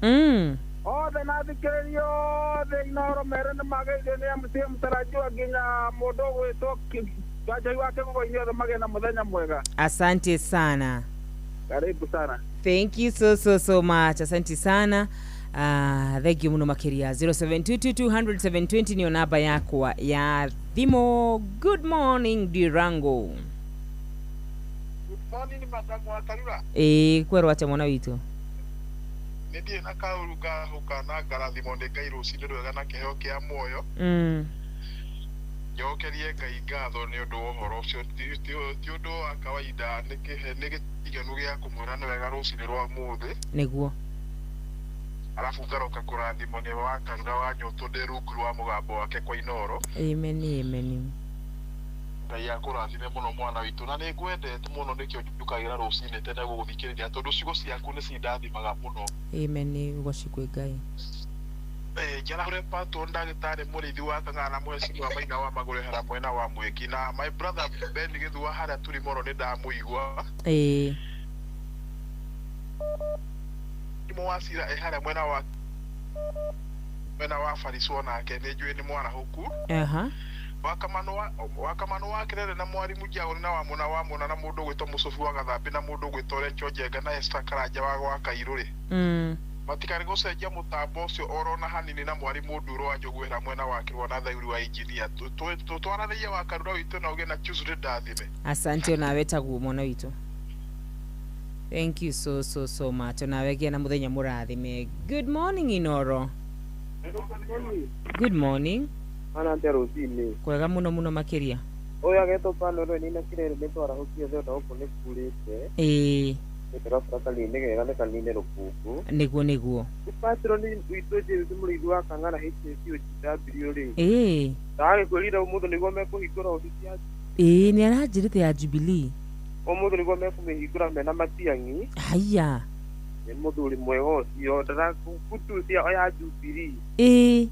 Othe na thikĩrĩria othe Inooro mere nĩ mageithio nĩ MC mtarajiwa nginya mũndũ ũgwĩtwo Gachai wa Kĩgogo-inĩ othe magĩe na mũthenya mwega. Asante sana. Karibu sana. Thank you so so so much. Asante sana. Thank you muno makiria. 0722200720 niyo namba yakwa ya thimo. Good morning Dirango. Good morning madamu wa Karura. Kwerwo atia mwana witu? Nĩ ndiĩ na kaũru ngahũka na ngarathimwo nĩ Ngai rũcinĩ rwega na kĩheo kĩa muoyo. Njokerie Ngai ngatho nĩ ũndũ wa ũhoro ũcio ti ũndũ wa kawaida nĩ gĩtiganu gĩa kũmwĩra nĩ wega rũcinĩ rwa ũmũthĩ. Nĩguo. Arabu ngaroka kũrathimwo nĩ wa Karura wa Nyũtũ ndĩ rungu rwa mũgambo wake kwa Inooro. Amen, amen. Ngai akũrathime mũno mwana witũ na nĩ ngwendete mũno nĩkĩo njũkagĩra rũcinĩ tene gũgũthikĩrĩria tondũ ciugo ciaku nĩ cindathimaga mũno. Amen, ũgocikwe Ngai. Njarahũre patwo ndagĩtarĩ mũrĩithi wa Kang'ara na mũhecimiwa Maina wa Magũrũ hara mwena wa Mwĩki na my brother Ben Gĩthua harĩa tũrĩ Moro nĩ ndamũigua. Ĩĩ. Wa Cira ĩ harĩa mwena wa Baricu onake nĩ njũĩ nĩ mwarahũku. Aha. Wakamano wa Kirere na mwarimu Njaũri na wa Muna na mũndũ ũgwĩtwo Mũcũbi wa Gathambĩ na mũndũ ũgwĩtwo Recho Njenga na Esther Karanja wa gwa Kairũ rĩ. Matikari gũcenjia mũtambo ũcio oro na hanini na mwarimu Nduro wa Njũgũĩra mwena wa Kĩrwa na Thauri wa injinia tũtwaranĩrie wa Karura witũ na ũgĩe na Tuesday ndathime. Asante onawe taguo mwana witũ. Thank you so so so much. Onawe gĩa na mũthenya mũrathime. Good morning Inooro. Good morning. Ana atia rũcinĩ. Kwega mũno mũno makĩria. Ũyũ agetwo Panoro nĩ na Kirere nĩ twarahũkire thĩ ona gũkũ nĩ kurĩte. Ĩĩ. Nĩ kanini gega nĩ kanine rũkũngũ. Nĩguo nĩguo. Patroni witũ James mũrĩithi wa Kang'ara HSUGW rĩ. Ĩĩ. Ndagĩkwĩrire ũmũthĩ nĩguo mekũhingũra obici ya. Ĩĩ nĩ aranjĩrĩte ya Jubilee. Ũmũthĩ nĩguo mekũmĩhingũra mena Matiang'i. Haiya. Nĩ mũthuri mwega ũcio ndarakutucia ya Jubilee. Ĩĩ.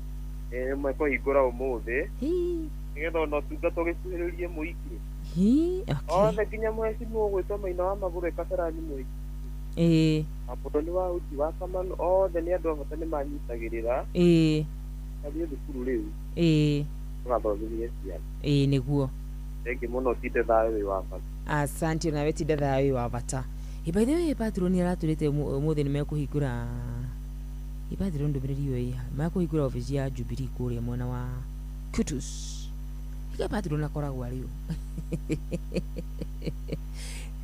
Mekũhingũra ũmũthĩ. Nĩgetha ona ũtungata ũgĩkuhĩrĩrie mũingĩ. Othe nginya mũhecimiwa ũgwĩtwo Maina wa Magũrũ Kabarani mũingĩ. Ĩĩ. Mũthoni wa Uji wa Kamano othe nĩ andũ a bata nĩ manyitagĩrĩra. Ĩĩ. Athiĩ thukuru rĩu. Ĩĩ. Ũgathomithie ciana. Ĩĩ nĩguo. Thengiũ mũno ũtinde thayũ wĩ wa bata. Asante onawe tinda thayũ wĩ wa bata. By the way patroni aratwĩrĩte ũmũthĩ nĩ mekũhingũra Ibathiro ndũmĩrĩri ĩyo ĩha mekũhingũra obici ya Jubilee kũrĩa mwena wa Kutus. Iga patroni akoragwo arĩ ũ?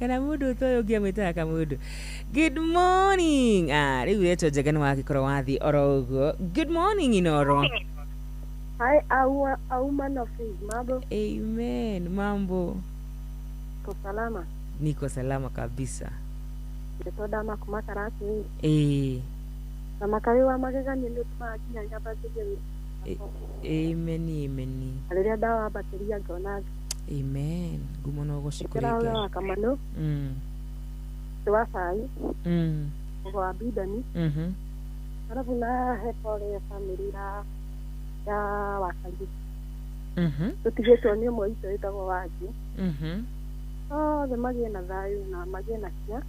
Kana mũndũ ta ũyũ ũngĩamwĩtaga kamũndũ. Good morning. Rĩu retwo Njega nĩ wagĩkorwo wathiĩ oro ũguo. Good morning Inooro. Hi, a woman of faith. Mambo. Amen. Mambo. Niko salama. Niko salama kabisa. Nĩtondama kuma Karatu. Ĩĩ. Na makari wa magegania nĩ ũtũmaga nginya nyambatĩrie. Amen, amen. Rĩrĩa ndawambatĩria ngona. Amen. Ngumo no ũgoci kũrĩ Ngai. Kamano. Wa cai. Mũgo wa Bidani. Arabu na he pole family ya Wakangi. Tũtigĩtwo nĩ ũmwe witũ wĩtagwo Wanji. Othe magĩe na thayũ na magĩe na hinya.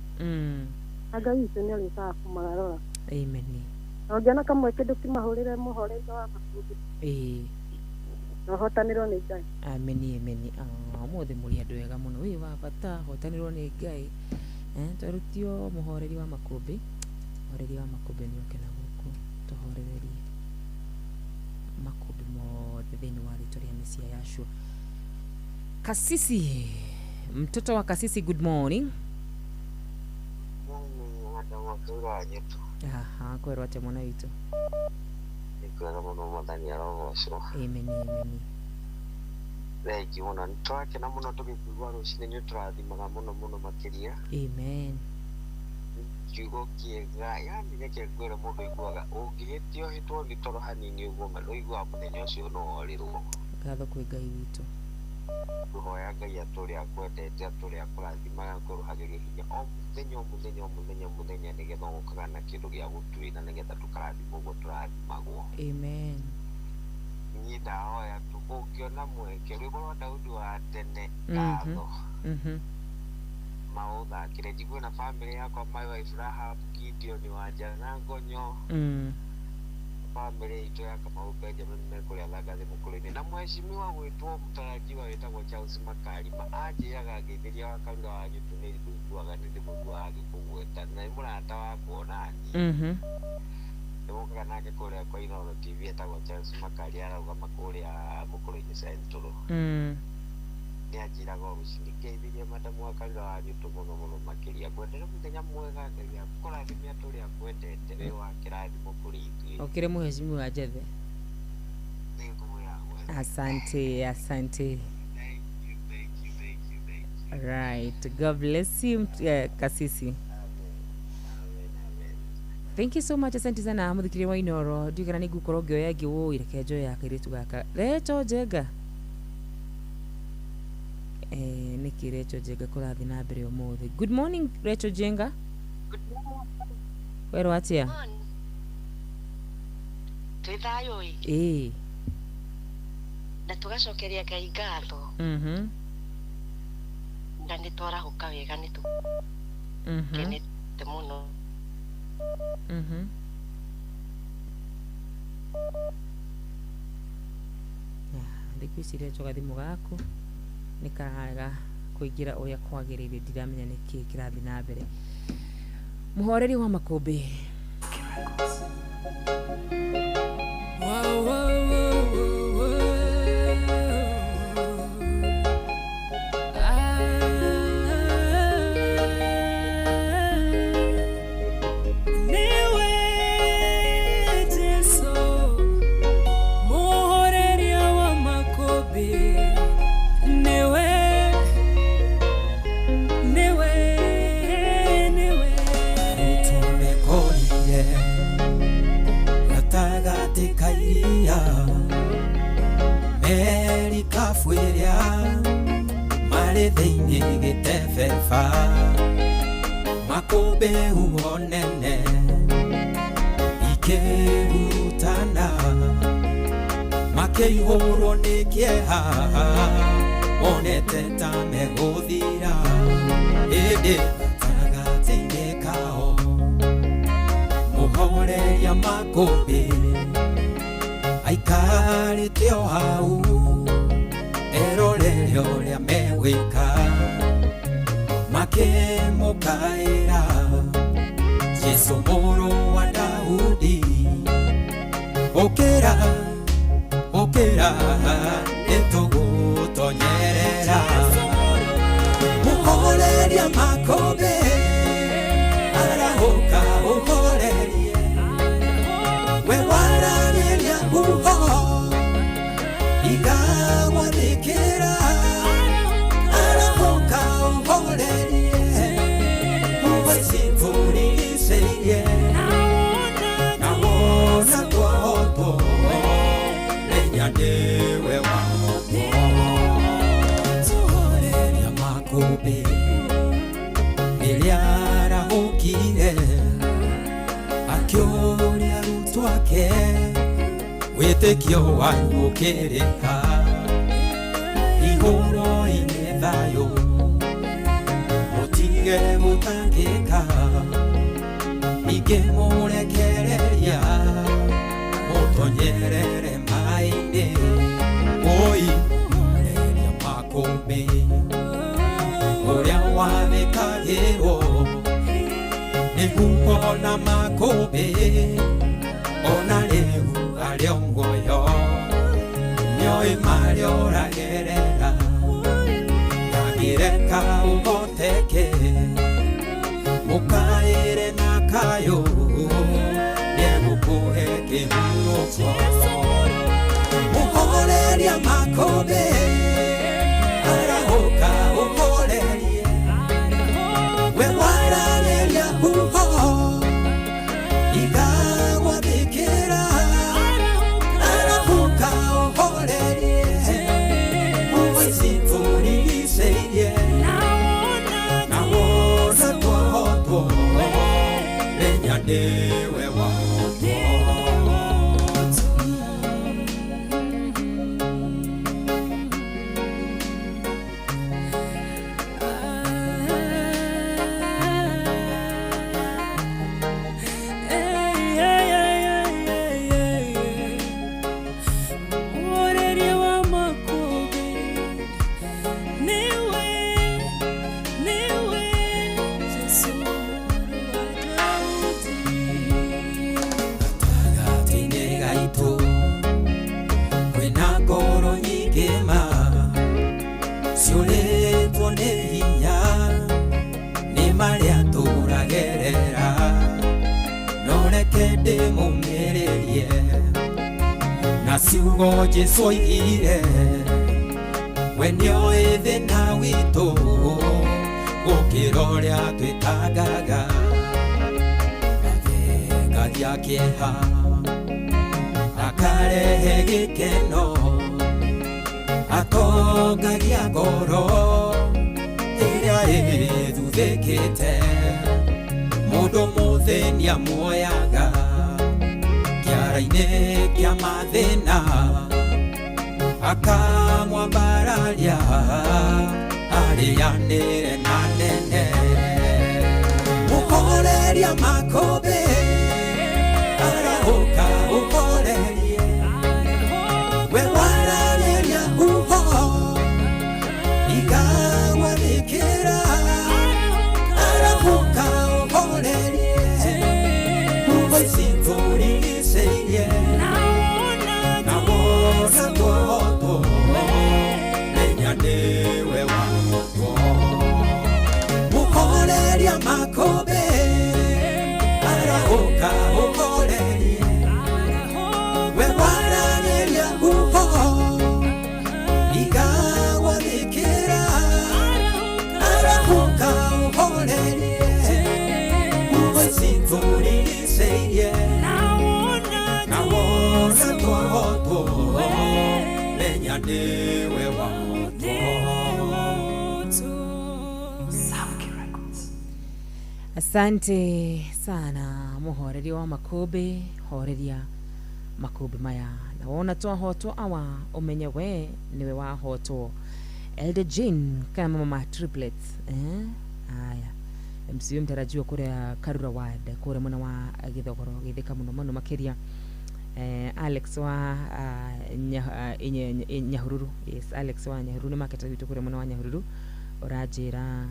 Na Ngai witũ nĩ arĩũkaga kũmarora. Amen. Na ũngĩona kamwe kĩndũ kĩmahũrĩre mũhoreri wa makundi. Ĩĩ. Na ũhotanĩrwo nĩ Ngai. Amen, amen. Ũmũthĩ mũrĩ andũ ega mũno. Wĩ wa bata, hotanĩrwo nĩ Ngai. Twarutio mũhoreri wa makũmbĩ. Mũhoreri wa makũmbĩ nĩ oke na gũkũ tũhorererie makũmbĩ mothe thĩinĩ wa rĩtwa rĩa Mesia Yahshua. Kasisi, mtoto wa Kasisi, good morning. Aha, kwerwo atĩa mwana witũ? Nĩ kwega mũno Mwathani arogocwo. Amen, amen. Thengi mũno, nĩ tũrakena mũno tũgĩkũigua rũcinĩ, nĩ ũtũrathimaga mũno mũno makĩria. Amen. Kiugo kĩega, yani reke ngwĩre mũndũ aiguaga ũngĩhĩtio hĩtwo nĩ toro hanini ũguo ma ũiguaga mũthenya ũcio no worĩrwo. Ngatho kwĩ Ngai witũ. Ngũhoya Ngai atũre akwendete, atũre akũrathimaga, akũrũhagĩria hinya o mũthenya o mũthenya o mũthenya o mũthenya, nĩgetha ũgokaga na kĩndũ gĩa gũtwĩra, nĩgetha tũkarathimwo ũguo tũrathimagwo. Amen. Niĩ ndahoya tu ũngĩona mweke rwĩmbo rwa Daudi wa tene ngatho maũthakĩre njigue na bamĩrĩ yakwa, my wife Rahab, Gideon Wanja na Ngonyo, bamĩrĩ itũ ya Kamau Benjamin mekũrĩa Thangathĩ Mũkũrũ-inĩ, na mheshimiwa gwĩtwo mũtarajiwa wĩtagwo Charles Makarima anjĩraga ngeithĩria wa kanitha wanyu tu nĩ ndĩmũiguaga nĩ ndĩmũiguaga agĩkũgweta na nĩ mũrata wakwa onani. Nĩmũkaga nake kũrĩa kwa Inooro TV etagwo Charles Makari ararũgama kũrĩa Mũkũrũ-inĩ Central. Nĩ anjĩraga o rũcinĩ ngeithĩria madamu wa kanitha wanyu tu mũno mũno makĩria, ngwendere mũthenya mwega, Ngai akũrathime atũrĩa akwendete, wĩ wa kĩrathimo kũrĩ ithuĩ. Okire mheshimiwa Jethe. Asante, asante. Thank you, thank you, thank you, thank you. Right. God bless you, Kasisi. Amen, amen, amen. Thank you so much. Asante sana muthikiri wa Inooro. Ndiũ kana nĩ ngũkorwo ngĩoya ĩngĩ wũi, reke njoe ya kairĩtu gaka. Recho Njenga. Nĩkĩ Recho Njenga kũrathiĩ na mbere ũmũthĩ? Good morning Recho Njenga. Werwo atĩa? Twĩ thayũ ĩ. Ĩĩ. Na tũgacokeria Ngai ngatho. Na nĩ twarahũka wega, nĩ tũkenete mũno. Thikũ ici Recho gathimũ gaku nĩ kararega kũingĩra ũrĩa kwagĩrĩire, ndiramenya nĩkĩ kĩrathiĩ na mbere. Mũhoreri wa makũmbĩ. Merikafu ĩrĩa marĩ thĩinĩ gĩtebeba makũmbĩ huho nene ikĩhurutana makĩihũrwo nĩ kĩeha monete ta megũthira ĩndĩ gatagatĩ-inĩ kao mũhoreria makũmbĩ aikarĩte o hau erorere ũrĩa megwĩka makĩmũkaĩra Jesũ mũrũ wa Daudi ũkĩra ũkĩra nĩtũgũtonyerera mũhoreria makũmbĩ arahũka ũhorerie we waragĩria huho igagwathĩkĩra arahũka ũhorerie huho ici tũrigicĩirie na wona twahotwo menya nĩwe wahotwo tũhoreria makũmbĩ rĩrĩa Wĩtĩkio wanyu ũkĩrĩha igũrũ-inĩ thayũ mũtige gũtangĩka ningĩ mũrekereria mũtonyerere maĩ-inĩ woi mũhoreria makũmbĩ ũrĩa wathĩkagĩrwo nĩ huho na makũmbĩ ona rĩu arĩ o muoyo nĩoĩ marĩa ũragerera ndangĩreka ũhoteke mũkaĩre na kayũ nĩegũkũhe kĩhurũko mũhoreria makũmbĩ arahũka ũhorerie we wararĩria huho igagwathĩkĩra arahũka ũhorerie huho ici tũrigicĩirie na wona twahotwo menya nĩwe wahotwo. Mũhoreria wa makũmbĩ nĩwe, nĩwe Jesũ mũrũ wa Daudi. Gatagatĩ-inĩ gaitũ kwĩna ngoro nyingĩ ma ciũrĩtwo nĩ hinya nĩ marĩa tũragerera no reke ndĩmũmĩrĩrie na ciugo Jesũ oigire we nĩoĩ thĩna witũ gũkĩra ũrĩa twĩtangaga athengagia kĩeha akarehe gĩkeno atongagia ngoro ĩrĩa ĩthuthĩkĩte mũndũ mũthĩni amuoyaga kĩara-inĩ kĩa mathĩna akamwambararia arĩanĩre na nene mũhoreria makũmbĩ arahũka ũhorerie we wararĩria huho igagwathĩkĩra arahũka ũhorerie huho ici tũrigicĩirie na wona twahotwo menya nĩwe wahotwo mũhoreria makũmbĩ arahũka ũhorerie we wararĩria huho igagwathĩkĩra arahũka ũhorerie huho ici tũrigicĩirie na wona twahotwo menya nĩwe wahotwo. Asante sana mũhoreria wa makũmbĩ horeria makũmbĩ maya na wona twahotwo awa ũmenye we nĩwe wahotwo. Elder Jane kama mama triplets aya MCU mtarajiwa kuria Karura ward kuria mwena wa Githogoro githika muno muno makiria Alex wa Nyahururu yes Alex wa Nyahururu ni maketa witu kuria mwena wa Nyahururu uranjira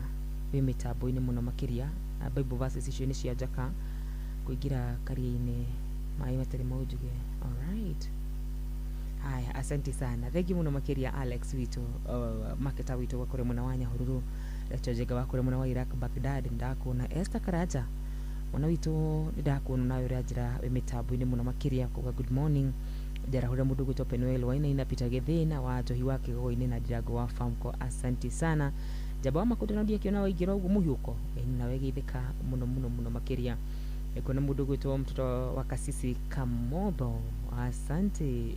wi mitambo-inĩ muno makiria Bible verses icio nĩ cia njaka kuingira karia-inĩ maĩ matarĩ maunjuge. Alright, haya asante sana thank you muno makiria Alex witu maketa witu wa kuria mwena wa Nyahururu Recho wa kuria mwena wa Iraq Baghdad ndakuona Esther Karaja mwana witu ndakuona nayo ũranjĩra wĩ mĩtambo-inĩ mũno makiria kuga good morning njarahũra mũndũ gwĩtwo Penuel Wainaina Peter Gĩthĩna wa Njohi wa Kĩgũgũ-inĩ na Ndirango wa Famco asante sana njamba wa makundi no ndiakiona waingĩra ũguo mũhiũko nawe geithĩka mũno mũno mũno makĩria kuna mũndũ gwĩtwo mtoto wa Kasisi Kamotho asante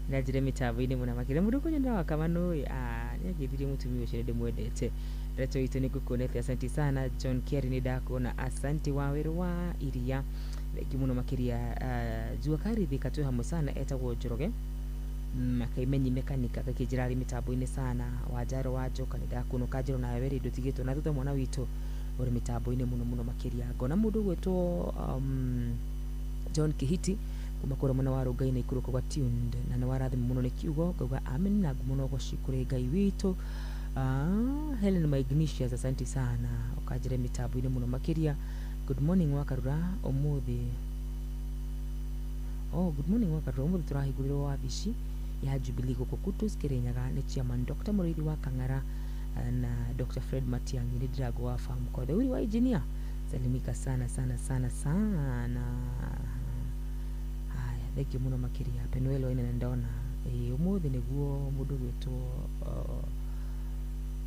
ndajire mitambo-inĩ mũno makĩria mũndũ kũnyona wa Kamanu nĩageithirie mũtumia ũcio ndĩmwendete Reto itũ nĩ ngũkuonete asante sana John Kerry nĩ ndakuona asante wa wĩrũ wa iria Thengiũ mũno makĩria. Jua kari thika twĩ hamwe sana, etagwo Njoroge Makaimenyi mekanika gakĩnjĩra arĩ mĩtambo-inĩ sana. Wanjaro wa Njoka nĩ ndakuonoka njĩro nawe werĩ ndũtigĩtwo na thutha, mwana witũ ũrĩ mĩtambo-inĩ mũno mũno makĩria. Ngona mũndũ ũgwĩtwo John Kihiti kuma kũrĩa mwena wa Rũngai na ikũrũka gwa tuned na nĩ warathimwo mũno nĩ kiugo, ngauga amen na ngumo no goci kũrĩ Ngai witũ. Helen Magnesius, asante sana, ũkanjĩra mĩtambo-inĩ mũno makĩria. Good morning Wakarura ũmũthĩ. Oh, good morning Wakarura ũmũthĩ tũrahingũrĩrwo wabici ya Jubilee gũkũ Kutus Kirinyaga nĩ chairman Dr. Mũrĩithi wa Kang'ara na Dr. Fred Matiang'i nĩ Ndirago wa farm kothe uri wa engineer, salimika sana sana sana sana. Haya, thank you mũno makĩria. Penuelo ine ndona ũmũthĩ nĩguo mũndũ gwĩtwo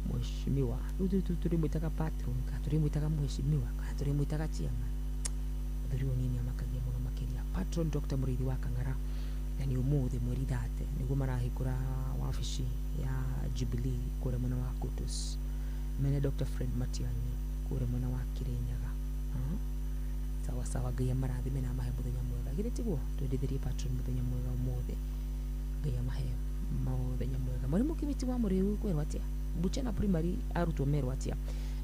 mheshimiwa rĩu tũrĩmwĩtaga patron kana tũrĩmwĩtaga mheshimiwa kana tũrĩmwĩtaga chairman, mũthuri ũyũ niĩ nĩamakagia mũno makĩria, patron Dr. Mũrĩithi wa Kang'ara, na nĩ ũmũthĩ mweri 30 nĩguo marahingũra wabici ya Jubilee kũrĩa mwena wa Kutus mena Dr. Fred Matiang'i kũrĩa mwena wa Kirinyaga. Sawa sawa, Ngai amarathime na amahe mũthenya mwega. Githĩ tiguo twendithĩrie patron mũthenya mwega ũmũthĩ? Ngai amahe mũthenya mwega. Mwarimu Kĩmiti wa Mũrĩu kwĩrwo atĩa? Buchana Primary arutwo merwo atĩa?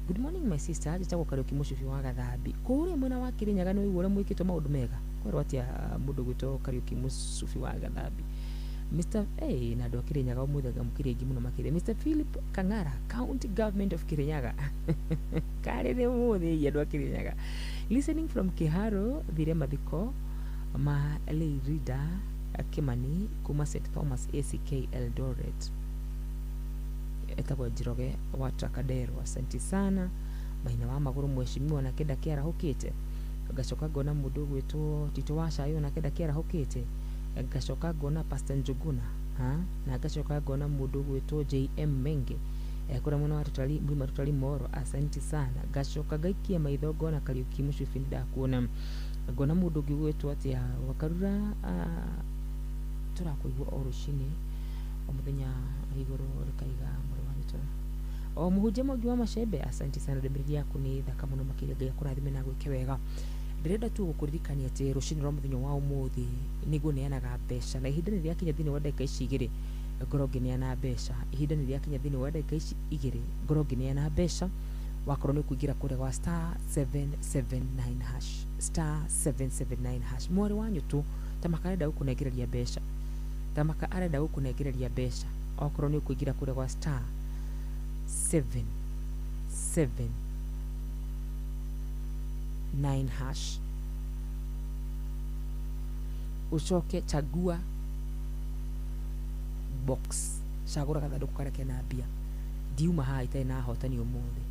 Good morning my sister, njĩtagwo Kariũki Mũcubi wa Gathambi kũrĩa mwena wa Kirinyaga. Nĩ ũiguo ũrĩa mwĩkĩtwo maũndũ mega? Kwĩrwo atĩa mũndũ gwĩtwo Kariũki Mũcubi wa Gathambi? Mr. Hey, na andũ a Kirinyaga ũmũthĩ ngamũkĩria aingĩ mũno makĩria. Mr. Philip Kang'ara, County Government of Kirinyaga, karĩ nĩ ũmũthĩ andũ a Kirinyaga. Listening from Kiharo, thire mathiko ma lay reader Kimani kuma St Thomas ACK Eldoret, etagwo Njoroge wa Trakadero, asante sana. Maina wa magũrũ mheshimiwa na kenda kĩarahũkĩte. Ngacoka ngona mũndũ ũgwĩtwo Tito wa Cayo na kenda kĩarahũkĩte. Ngacoka ngona Pastor Njuguna ha, na ngacoka ngona mũndũ ũgwĩtwo JM Menge kũrĩa mwena wa Tutali Mlima Tutali Moro, asante sana. Ngacoka ngaikia maitho ngona Kariũki Mũcubi ndakuona. Ngona mũndũ ũngĩ ũgwĩtwo atĩa Wakarura, tũrakũigua o rũcinĩ o mũthenya igũrũ rĩkaiga mwĩrĩ wa nyitũ. O mũhunjia Mwangi wa Macembe, asante sana, ndũmĩrĩri yaku nĩ thaka mũno makĩria. Ngai akũrathime na gwĩke wega. Ndĩrenda tu gũkũririkania atĩ rũcinĩ rwa mũthenya wa ũmũthĩ nĩguo neanaga mbeca, na ihinda nĩ rĩakinya thĩinĩ wa ndagĩka ici igĩrĩ ngorwo ngĩneana mbeca. Ihinda nĩ rĩakinya thĩinĩ wa ndagĩka ici igĩrĩ ngorwo ngĩneana mbeca. Wakorwo nĩ ũkũingĩra kũrĩa gwa star 779 hash, star 779 hash. Mwarĩ wa nyũtũ tamaka arenda gũkũnengereria mbeca, tamaka arenda gũkũnengereria mbeca. Okorwo nĩ ũkũingĩra kũrĩa gwa star 779 hash, ucoke chagua box, cagũra gathandũkũ karĩa kena mbia. Ndiuma haha itarĩ na ahotani ũmũthĩ,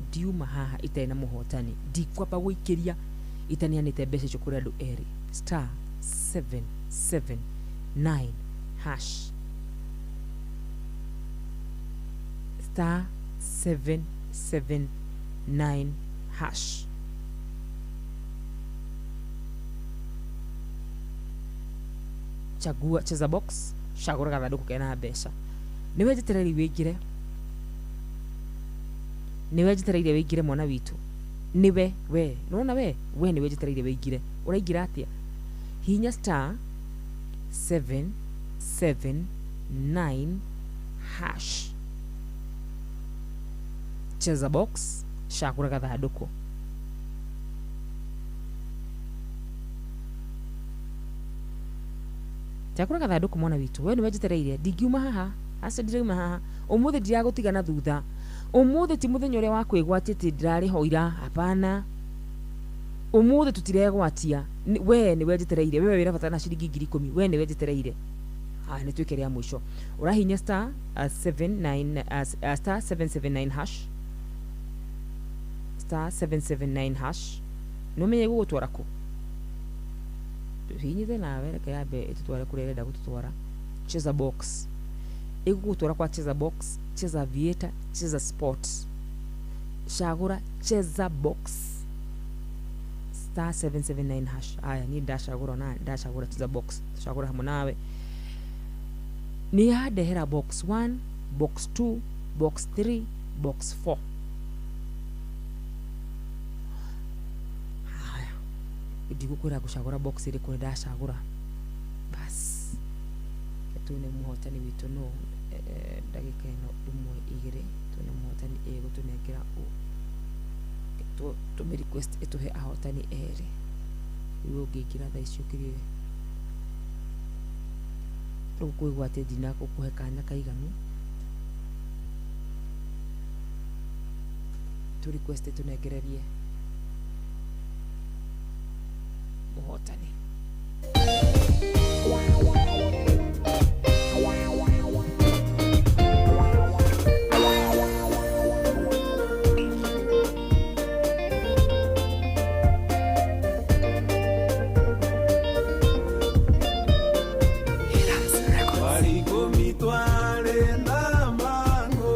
ndiuma haha itarĩ na mũhotani, ndikwamba gũikĩria itaneanĩte mbeca icio kũrĩ andũ erĩ. Star 779 hash, star 779 hash. Chagua cheza box, cagũra gathandũkũ kena mbeca. Nĩwe njetereire wĩingĩre, nĩwe njetereire wĩingĩre mwana witũ, nĩwe we nĩwona we nĩwe njetereire wĩingĩre. Ũraingĩra atĩa? Hihinya star 779 hash, cheza box, cagũra gathandũkũ. Cagũra gathandũkũ mwana witũ, we nĩwe njetereire. Ndingiuma haha, aca ndirauma haha ũmũthĩ, ndiragũtiga na thutha ũmũthĩ. Ti mũthenya ũrĩa wa kwĩgwatia atĩ ndĩrarĩho ira, hapana. Ũmũthĩ tũtiregwatia. We nĩwe njetereire, wewe wĩrabatara na ciringi 10,000, we nĩwe njetereire. Haya, nĩ twĩke rĩa mũico. Ũrahinya star 79 star 779 hash, star 779 hash. Nĩ ũmenye gũgũtwara kũ? Hihinyĩte nawe, reke yambe ĩtũtware kũrĩa ĩrenda gũtũtwara. Cheza box, ĩgũgũtwara kwa cheza box, cheza aviator, cheza sport. Cagũra cheza box, star 779 hash. Aya, niĩ ndacagũra na ndacagũra cheza box, tũcagũra hamwe nawe. Nĩ yandehera box 1, box 2, box 3, box 4. Haya, Ndigũkwĩra ngũcagũra box ĩrĩkũ, nĩ ndacagũra. Bas, tuone mũhotani witũ no ndagĩka ĩno ĩmwe igĩrĩ, tuone mũhotani ĩgũtũnengera ũ. Tũmĩ request ĩtũhe ahotani erĩ. Rĩu ũngĩingĩra thaa ici ũkĩrie rĩu kũigua atĩ ndinagũkũhe kanya kaiganu. Tũ request tũnengererie mũhotani. Warikũmi twarĩ na mangũ,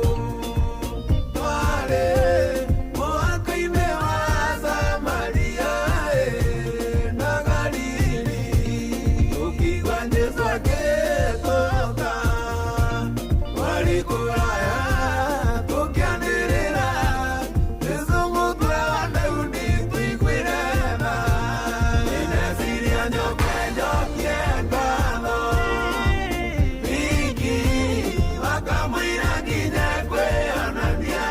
twarĩ mũhaka-inĩ wa Samaria na Galili, tũkĩigua Jesũ agĩtũka. Twarĩ kũraya tũkĩanĩrĩra, Jesũ mũtwe wa Daudi tũiguĩre tha. Ndĩreciria njoke njokie ngatho wiki wakamwĩra nginya kwĩonania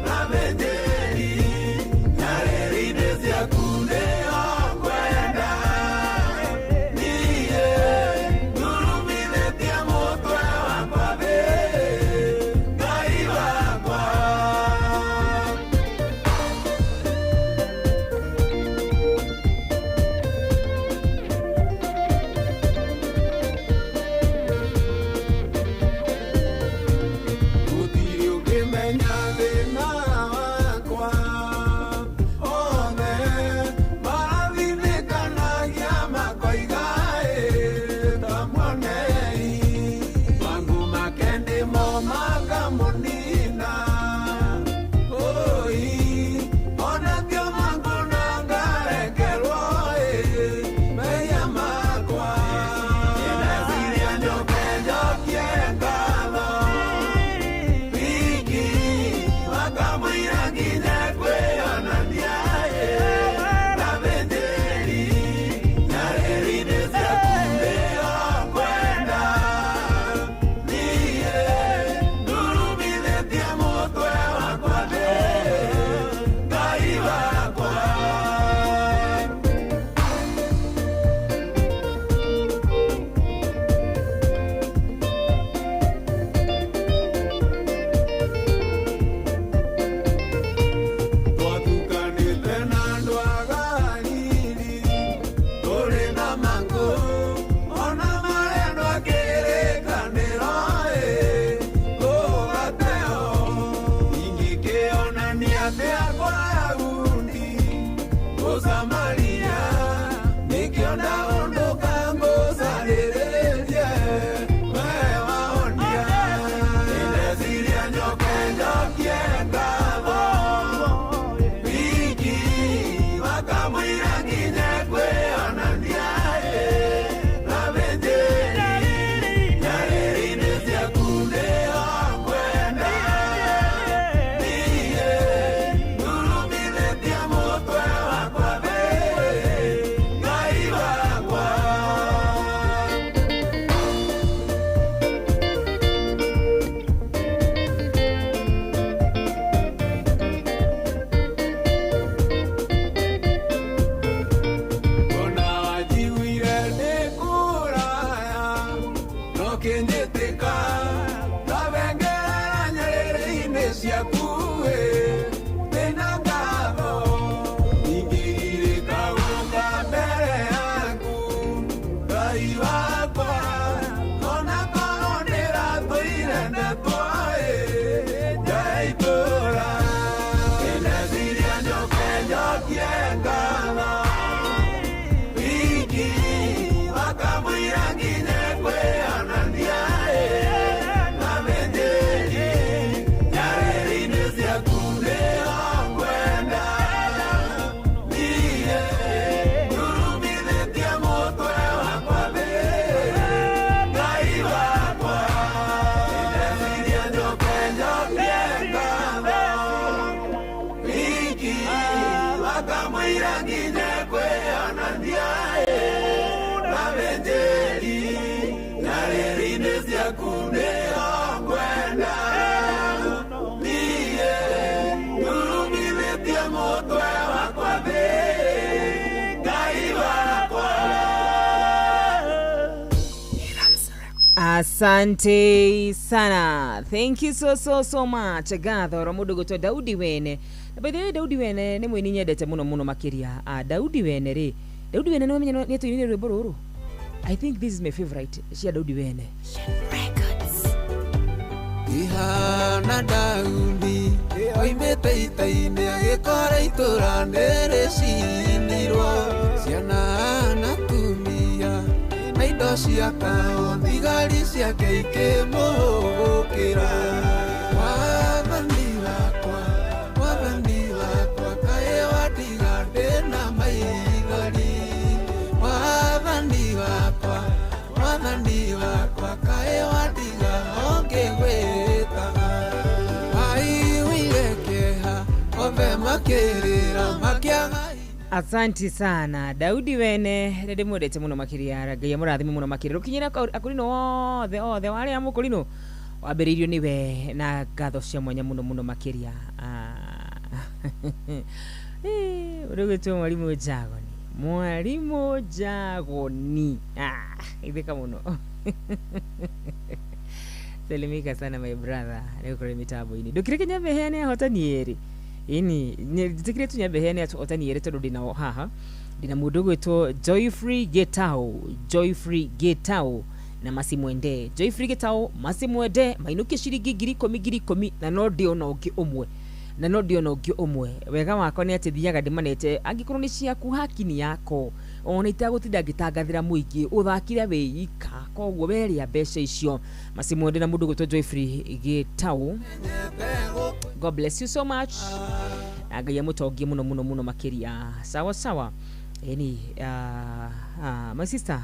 na Betheli nyarĩrĩ-inĩ ciaku nĩho ngwenda. Niĩ ndurumithĩtie mũtwe wakwa thĩ, Ngai wakwa. Gũtirĩ ũngĩmenya thĩna wakwa, othe marathithĩkanagia makoiga ta muonei, mangũ make nĩmo makamũnina. Oi, onakĩo mangũ na ngarekerwo mehia makwa. Ndĩreciria njoke njokie ngatho wiki wakamwĩra nginya kwĩonania na Betheli nyarĩrĩ-inĩ ciaku nĩho ngwenda. Niĩ ndurumithĩtie mũtwe wakwa thĩ, Ngai wakwa. Twatukanĩte na andũ a Galili, tũrĩ na mangũ ona marĩa andũ a kĩrĩkanĩro tũgateo. Ingĩkĩonania atĩa kwa Ayahudi Mũsamaria, nĩkĩo ndahũndũka ngũcarĩrĩrie we wahonia. Ndĩreciria njoke njokie ngatho wiki wakamwĩra nginya kwĩonania na Betheli nyarĩrĩ-inĩ ciaku nĩho ngwenda. Niĩ ndurumithĩtie mũtwe wakwa thĩ, Ngai wakwa. Ona wanjiguire ndĩ kũraya, no kĩnjĩtĩka thabengerera nyarĩrĩ-inĩ ciaku ndĩna ngatho. Ingĩgirĩka gũka mbere yaku, Ngai wakwa, ona korwo ndĩratũire ndetwo nja ya itũũra. Ndĩreciria njoke njokie ngatho wiki wakamwĩra nginya kwĩonania na Betheli nyarĩrĩ-inĩ ciaku nĩho ngwenda. Niĩ ndurumithĩtie mũtwe wakwa thĩ, Athĩnjĩri nyarĩrĩ-inĩ ciaku nĩho ngwenda. Niĩ ndurumithĩtie mũtwe wakwa thĩ, Ngai wakwa. Asante sana. Thank you so so so much. Ngatho ro mundu gwitwo Daudi Wene. Na by the way, Daudi Wene nĩ mũini nyendete mũno mũno makĩria. Daudi Wene rĩ. Daudi Wene nĩ wamenya nĩ atũinire rwĩmbo rũrũ. I think this is my favorite cia Daudi Wene. Ihana Daudi oimĩte ita-inĩ agĩkora itũra nĩrĩcinirwo, ciana na atumia na indo ciakao, thigari ciake ikĩmũhũgũkĩra. Wathani wakwa, wathani wakwa, kaĩ wandiga ndĩna maithori. Wathani wakwa, wathani wakwa, kaĩ wandiga ũngĩgwĩtaga. Maiguire kĩeha othe makĩrĩra makĩaga. Asante sana Daudi Wene, nĩ ndĩmwendete mũno makĩria. Ngai amũrathime mũno makĩria. Rũkinyĩra akũrinũ othe othe warĩa mũkũrinũ wambĩrĩirio nĩwe na ngatho cia mwanya mũno mũno makĩria. Ũrĩgwĩtwo Mwarimũ Jagoni, Mwarimũ Jagoni, ithĩka mũno. Salimika sana my brother, nĩgũkorwo mĩtambo-inĩ. Ndũkĩreke nyambe heane ahotani erĩ. Ĩni njĩtĩkĩrie tu nyambe heane ahotani erĩ tondũ ndĩnao haha. Ndĩna mũndũ ũgwĩtwo Joyfree Getao, Joyfree Getao na Masimwende. Joyfree Getao, Masimwende mainũkie ciringi 10,000 10,000 na no ndĩona ũngĩ ũmwe. Na no ndĩona ũngĩ ũmwe. Wega wakwa nĩ atĩ thiaga ndĩmanete angĩkorwo nĩ ciaku haki nĩ yako. Ona itagũtinda ngĩtangathĩra mũingĩ ũthakire wĩika, koguo werĩa mbeca icio. Masimwende na mũndũ ũgwĩtwo Joyfree Getao. God bless you so much. Na Ngai amũtongie mũno mũno mũno makĩria. Sawa sawa. Eni my sister,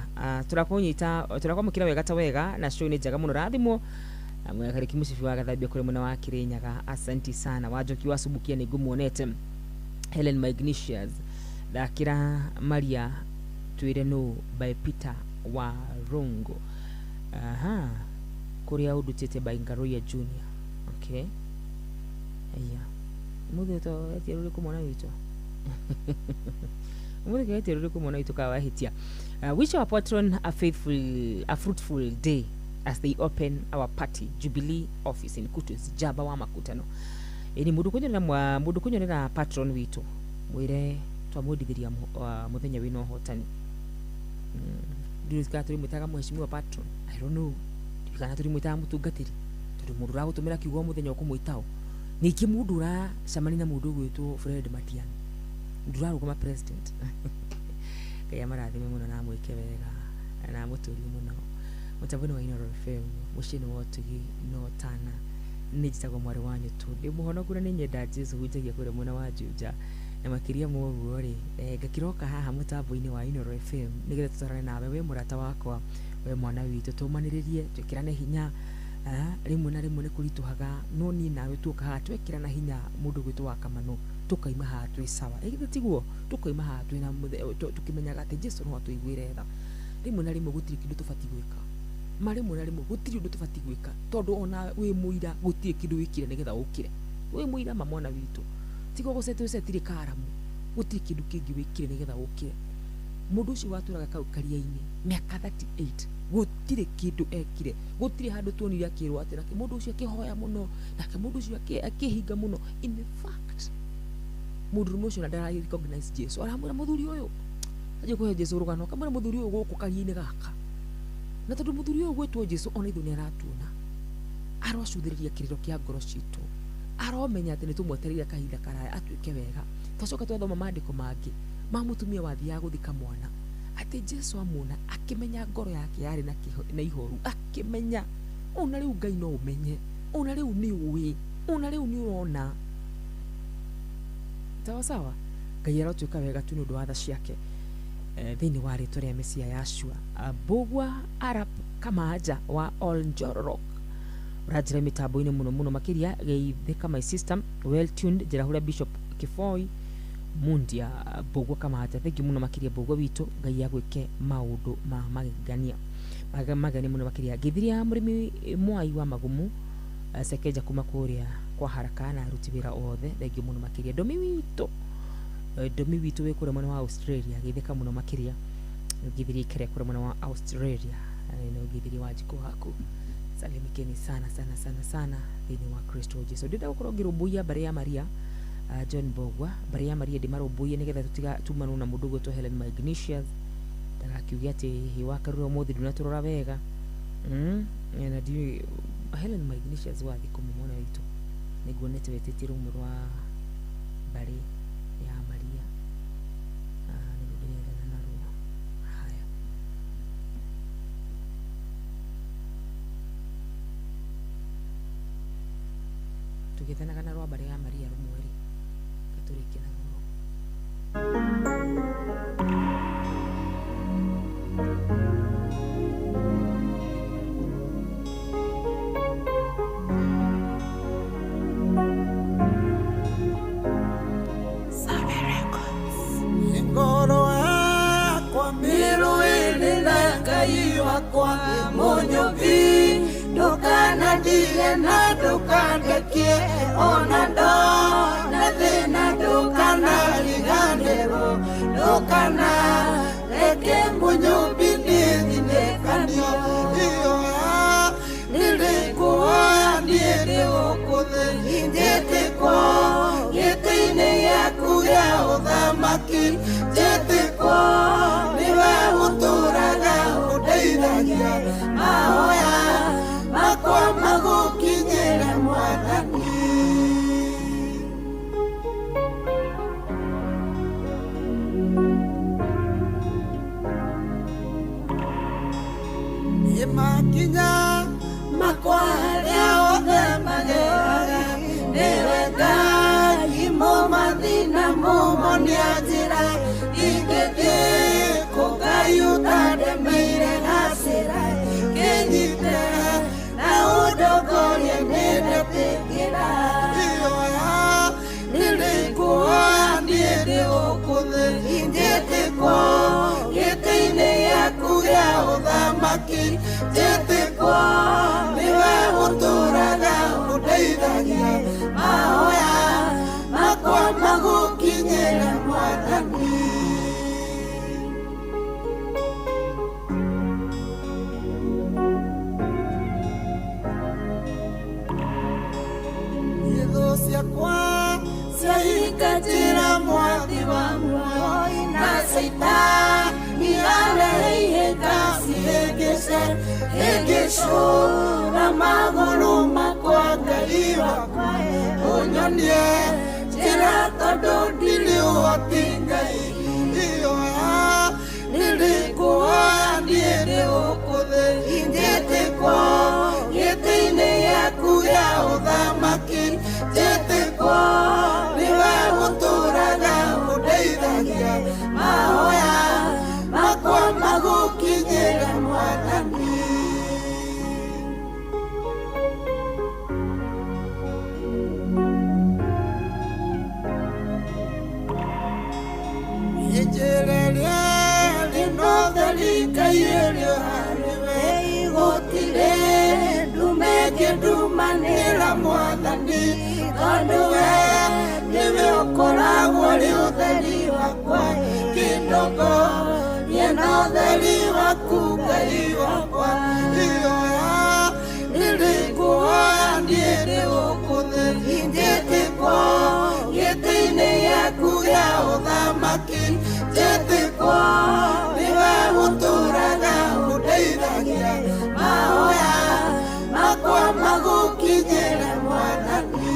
tũrakũnyita tũrakwamũkĩra wega ta wega na show nĩ njega mũno rathimwo. Mwakariki mũcibi wa gathambia kũrĩ mwena wa Kirinyaga. Asanti sana. Wanjoki wa Subukia nĩ ngũmuonete. Helen Magnesius thakĩra Maria twĩre no by Peter wa Rongo. Aha. Kũrĩa ũndutĩte by Ngaruiya Junior. Okay. Aya. Mũthĩ to etie rũrĩkũ mwana witũ. Mũthĩ etie rũrĩkũ mwana witũ kawahĩtia. Wish our patron a faithful, a fruitful day as they open our party Jubilee office in Kutus, Jaba wa Makutano. Ĩni mũndũ kũnyonera mũndũ kũnyonera patron witũ mwĩre twamwendithĩria mũthenya wĩna ũhotani. Ndiũĩ kana tũrĩmwĩtaga mheshimiwa patron, I don't know. Ndiũĩ kana tũrĩmwĩtaga mũtungatĩri tondũ mũndũ ũragũtũmĩra kiugo mũthenya ũkũmwĩtao. Ningĩ mũndũ ũracemania na mũndũ ũgwĩtwo Fred Matiang'i, mũndũ ũrarũgama president. Ngai amarathime mũno na amwĩke wega na amũtũrie mũno. Mũtambo-inĩ wa Inooro FM mũciĩ-inĩ wa ũtugi na ũtana. Nĩ njĩtagwo mwarĩ wa Nyũtũ, ndĩ mũhonoku na nĩ nyenda Jesũ hunjagia kũrĩa mwena wa Juja. Na makĩria ma ũguo rĩ, ngakĩroka haha mũtambo-inĩ wa Inooro FM nĩgetha tũtarane nawe we mũrata wakwa, we mwana witũ, tũmanĩrĩrie, twĩkĩrane hinya. Rĩmwe na rĩmwe nĩ kũritũhaga, no niĩ nawe tuoka haha twekĩrana hinya mũndũ gwĩtwo wa Kamano, tũkaima haha twĩ sawa. Ĩ tiguo tũkaima haha twĩna tũkĩmenyaga atĩ Jesũ no atũiguĩre tha. Rĩmwe na rĩmwe gũtirĩ kĩndũ tũbatiĩ gwĩka. Ma rĩmwe na rĩmwe gũtirĩ ũndũ tũbatiĩ gwĩka tondũ ona wĩ mũira gũtirĩ kĩndũ wĩkire nĩgetha ũkĩre. Wĩ mũira ma mwana witũ. Tiga gũcetire karamu. Gũtirĩ kĩndũ kĩngĩ wĩkire nĩgetha ũkĩre. Mũndũ ũcio watũraga kau karia-inĩ mĩaka 38 gũtirĩ kĩndũ ekire. Gũtirĩ handũ tuonire akĩrwo atĩ nake mũndũ ũcio akĩhoya mũno, nake mũndũ ũcio akĩhinga mũno. In fact, mũndũrũme ũcio ndara recognize Jesu. Aramwĩra mũthuri ũyũ, anjie kũhe Jesu rũgano, akamwĩra mũthuri ũyũ gũkũ karia-inĩ gaka. Na tondũ mũthuri ũyũ gwĩtwo Jesu ona ithuĩ nĩ aratuona, arocũthĩrĩria kĩrĩro kĩa ngoro citũ, aromenya atĩ nĩ tũmwetereire kahinda karaya atuĩke wega. Twacoka twathoma maandĩko mangĩ ma mũtumia wathiaga gũthika mwana, atĩ Jesu amuona akĩmenya ngoro yake yarĩ na ihoru, akĩmenya ona rĩu Ngai no ũmenye, ona rĩu nĩ ũĩ, ona rĩu nĩ ũrona. Sawa sawa. Ngai arotuĩka wega tu nĩ ũndũ wa tha ciake. Thĩinĩ wa rĩtwa rĩa Mesia Yashua. Mbũgua Arap Kamaja wa All Njororok ũranjĩra mĩtambo-inĩ mũno mũno makĩria. Geithĩka my sister, well tuned. Njĩrahũra Bishop Kĩboi Mundia Mbũgua Kamata thengi muno makiria Mbũgua witũ Ngai agwĩke maũndũ ma magegania magegania muno makiria. Ngĩthiria mũrĩmi Mwai wa Magumu Sekeja kuma kũrĩa kwa haraka na aruti wĩra othe thengi muno makiria. Ndomi witũ wĩ kũrĩa mwena wa Australia gĩtheka muno makiria ngĩthiria ikere kũrĩa mwena wa Australia na ngĩthiria Wanjikũ waku salimikeni sana sana sana sana thĩinĩ wa Kristo Jesu. Ndĩrenda gũkorwo ngĩrũmbũiya mbarĩ ya Maria John Mbũgua mbarĩ ya Maria ndĩmarũmbũiye nĩgetha tũtiga tumanwo na mũndũ ũgwĩtwo Helen Magnesius ndagakiuge atĩ wakarura ũmũthĩ ndũnatũrora wega na ndiũĩ Helen Magnesius wa thikũ mwana witũ nĩnguonete wĩtĩtie rũmwe rwa mbarĩ ya Maria nĩguo ndĩrethana naruo. Haya, tũgĩthanaga na rwa mbarĩ ya Maria rũmwe rĩ gatũrĩkie naruo. Ngoro yakwa mĩrũĩrĩ na Ngai wakwa mũnyũmbi ndũkanandige na ndũkandekie ona ndona thĩna ndũkanariganĩrwo ndũkanareke mũnyũmbi nĩthinĩkanio iyoya nĩrĩkuoya niĩ ndĩ gũkũ thĩ njĩtĩkwo gĩtĩ-inĩ gĩaku gĩa ũthamaki njĩtĩkwo nĩwe ũtũũraga ũndeithagia mahoya makwa magũkinyĩre Mwathani. Makinya makwa harĩa othe mageraga nĩwe Ngai mũmathĩna mũmonia njĩra ingĩthiĩ kũ Ngai ũtandemeire gacĩra kĩnyite na ũndongorie nĩndetĩkĩra iyoya nĩrĩkuoya niĩ ndĩ gũkũ thĩ njĩtĩkwo gĩtĩ-inĩ gĩaku gĩa ũthamaki njĩtĩkwo nĩwe ũtũũraga ũndeithagia mahoya makwa magũkinyĩre Mwathani. Thũ ciakwa ciahinga njĩra mwathi wa muoyo na Caitani arehe ihĩnga cihĩngĩce hĩngĩcũra magũrũ makwa Ngai wakwa ũnyonie njĩra tondũ ndirĩ ũhoti Ngai iyoya nĩrĩkuoya niĩ ndĩ gũkũ thĩ njĩtĩkwo gĩtĩ-inĩ gĩaku gĩa ũthamaki njĩtĩkwo nĩwe ũtũũraga ũndeithagia mahoya makwa magũkinyĩre Mwathani. Ijĩra rĩa rĩno theri Ngai ĩrĩ harĩwe gũtirĩ ndume ĩngĩndumanĩra Mwathani tondũ we nĩwe ũkoragwo ũrĩ ũtheri wakwa kĩndongorie na ũtheri waku Ngai wakwa iyoya nĩrĩkuoya niĩ ndĩ gũkũ thĩ njĩtĩkwo gĩtĩ-inĩ gĩaku gĩa ũthamaki njĩtĩkwo nĩwe ũtũũraga ũndeithagia mahoya makwa magũkinyĩre Mwathani.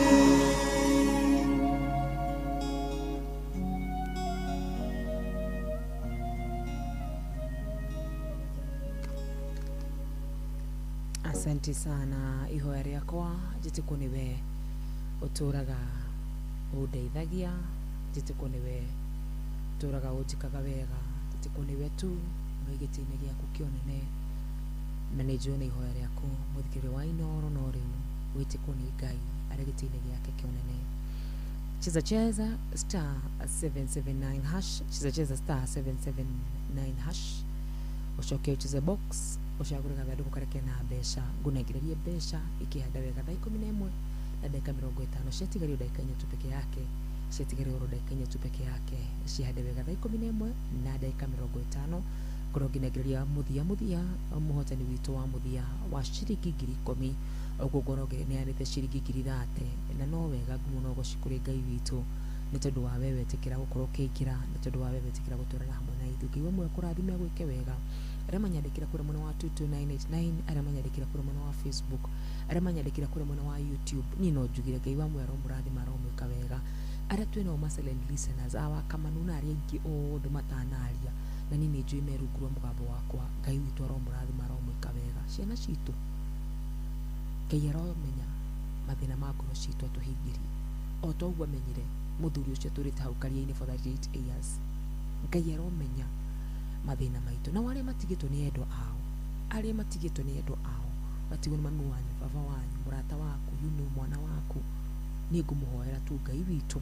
Asante sana ihoya rĩakwa njĩtĩkwo nĩwe ũtũũraga ũndeithagia njĩtĩkwo nĩwe ũtũũraga ũnjĩkaga wega njĩtĩkwo nĩwe tu wĩ gĩtĩ-inĩ gĩaku kĩa ũnene na nĩ njũĩ nĩ ihoya rĩaku mũthikĩrĩria wa Inooro no rĩu wĩtĩkwo nĩ Ngai arĩ gĩtĩ-inĩ gĩake kĩa ũnene. Cheza cheza star 779 hash, cheza cheza star 779 hash, ucoke ucheze box ucagure gathandũkũ karĩa kena mbeca. Ngũnengererie mbeca ikĩhanda wega thaa 11 na ndagĩka 50 ciatigario ndagĩka 4 tu peke yake, ciatigario oro ndagĩka 4 tu peke yake, cihande wega thaa 11 na ndagĩka 50. Ngorwo ngĩnengereria mũthia mũthia mũhotani witũ wa mũthia wa ciringi 10,000, ũguo ngorwo ngĩneanĩte ciringi 30,000. Na no wega ngumo no ũgoci kũrĩ Ngai witũ nĩ tondũ wa we wetĩkĩra gũkorwo ũkĩingĩra, nĩ tondũ wa we wetĩkĩra gũtũrana hamwe na ithuĩ. Ngai wa muoyo akũrathime agwĩke wega. Arĩa manyandĩkĩra kũrĩa mwena wa 22989, arĩa manyandĩkĩra kũrĩa mwena wa Facebook, arĩa manyandĩkĩra kũrĩa mwena wa YouTube, niĩ no njugire Ngai wa muoyo aromũrathima aromwĩka wega. Arĩa twĩ nao ma silent listeners awa Kamanu na arĩa aingĩ othe matanaria, na niĩ nĩ njũĩ me rungu rwa mũgambo wakwa, Ngai witũ aromũrathima aromwĩka wega. Ciana citũ Ngai aromenya mathĩna ma ngoro citũ atũhingĩrie o ta ũguo amenyire mũthuri ũcio atũrĩte hau karia-inĩ for 38 years. Ngai aromenya mathĩna maitũ, na arĩa matigĩtwo nĩ endwa ao, arĩa matigĩtwo nĩ endwa ao, matigwo nĩ mami wanyu, baba wanyu, mũrata waku, you know, mwana waku, niĩ ngũmũhoera tu Ngai witũ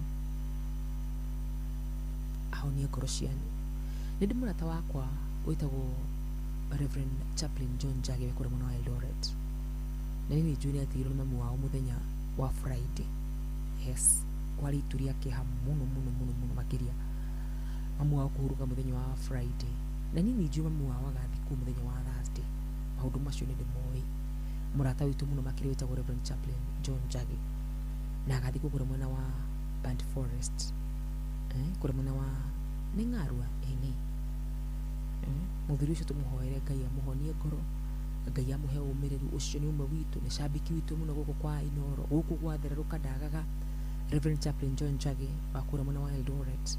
ahonie ngoro cianyu. Nĩ ndĩ mũrata wakwa wĩtagwo Reverend Chaplain John Njagi wĩ kũrĩa mwena wa Eldoret, na niĩ nĩ njũĩ nĩ atigirwo nĩ mami wao mũthenya wa Friday. Yes, kwarĩ itu rĩa kĩeha mũno mũno mũno mũno makĩria mamu wao kũhurũka mũthenya wa Friday, na niĩ nĩ njũĩ mamu wao agathikwo mũthenya wa Thursday. Maũndũ macio nĩ ndĩmoĩ. Mũrata witũ mũno makĩria wĩtagwo Reverend Chaplain John Njagi, na agathikwo kũrĩa mwena wa Band Forest, kũrĩa mwena wa nĩ Ng'arua ĩnĩ. Mũthuri ũcio tũmũhoere Ngai amũhonie ngoro, Ngai amũhe ũmĩrĩru. Ũcio nĩ ũmwe witũ, nĩ cambiki witũ mũno gũkũ kwa Inooro, gũkũ gwathererũka ndagaga. Reverend Chaplain John Njagi wa kũrĩa mwena wa Eldoret,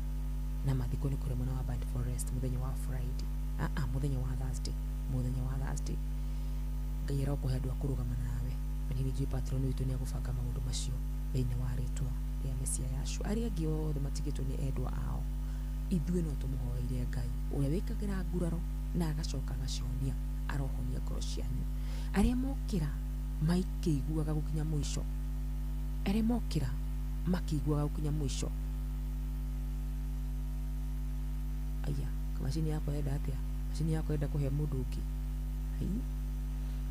na mathiko nĩ kũrĩa mwena wa Band Forest mũthenya wa Friday, mũthenya wa Thursday, mũthenya wa Thursday. Ngai arokũhe andũ a kũrũgama nawe, na niĩ nĩ njũĩ patron witũ nĩ agũbanga maũndũ macio thĩinĩ wa rĩtwa rĩa Mesia Yahshua. Arĩa angĩ othe matigĩtwo nĩ endwa ao, ithuĩ no tũmũhoeire Ngai ũrĩa wĩkagĩra nguraro na agacoka agacihonia, arohonia ngoro cianyu. Arĩa mokĩra maikĩiguaga gũkinya mũico, arĩa mokĩra makĩiguaga gũkinya mũico. Aya, macini yakwa yenda atĩa? Macini yakwa yenda kũhe mũndũ ũngĩ. Ai,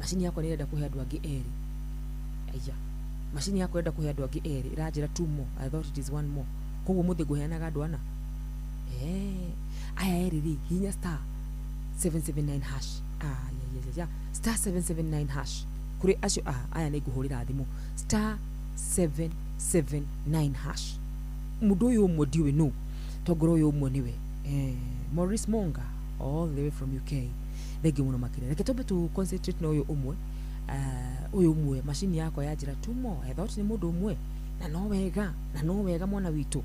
macini yakwa nĩrenda kũhe andũ angĩ erĩ. Aya, macini yakwa yenda kũhe andũ angĩ erĩ, ĩranjĩra two more. I thought it is one more. Koguo mũthĩ ngũheanaga andũ ana. Aya erĩ rĩ, hihinya star 779 hash. Ya star 779 hash. Kũrĩ acio aya nĩ ngũhũrĩra thimũ star 779 hash. Mũndũ ũyũ ũmwe ndiũĩ nũ, tongoro ũyũ ũmwe nĩwe Maurice Monga all the way from UK. Thengiũ mũno makĩria. Reke twambe tu concentrate na ũyũ ũmwe. Ũyũ ũmwe macini yakwa yanjĩra two more. I thought nĩ mũndũ ũmwe, na no wega, na no wega mwana witũ.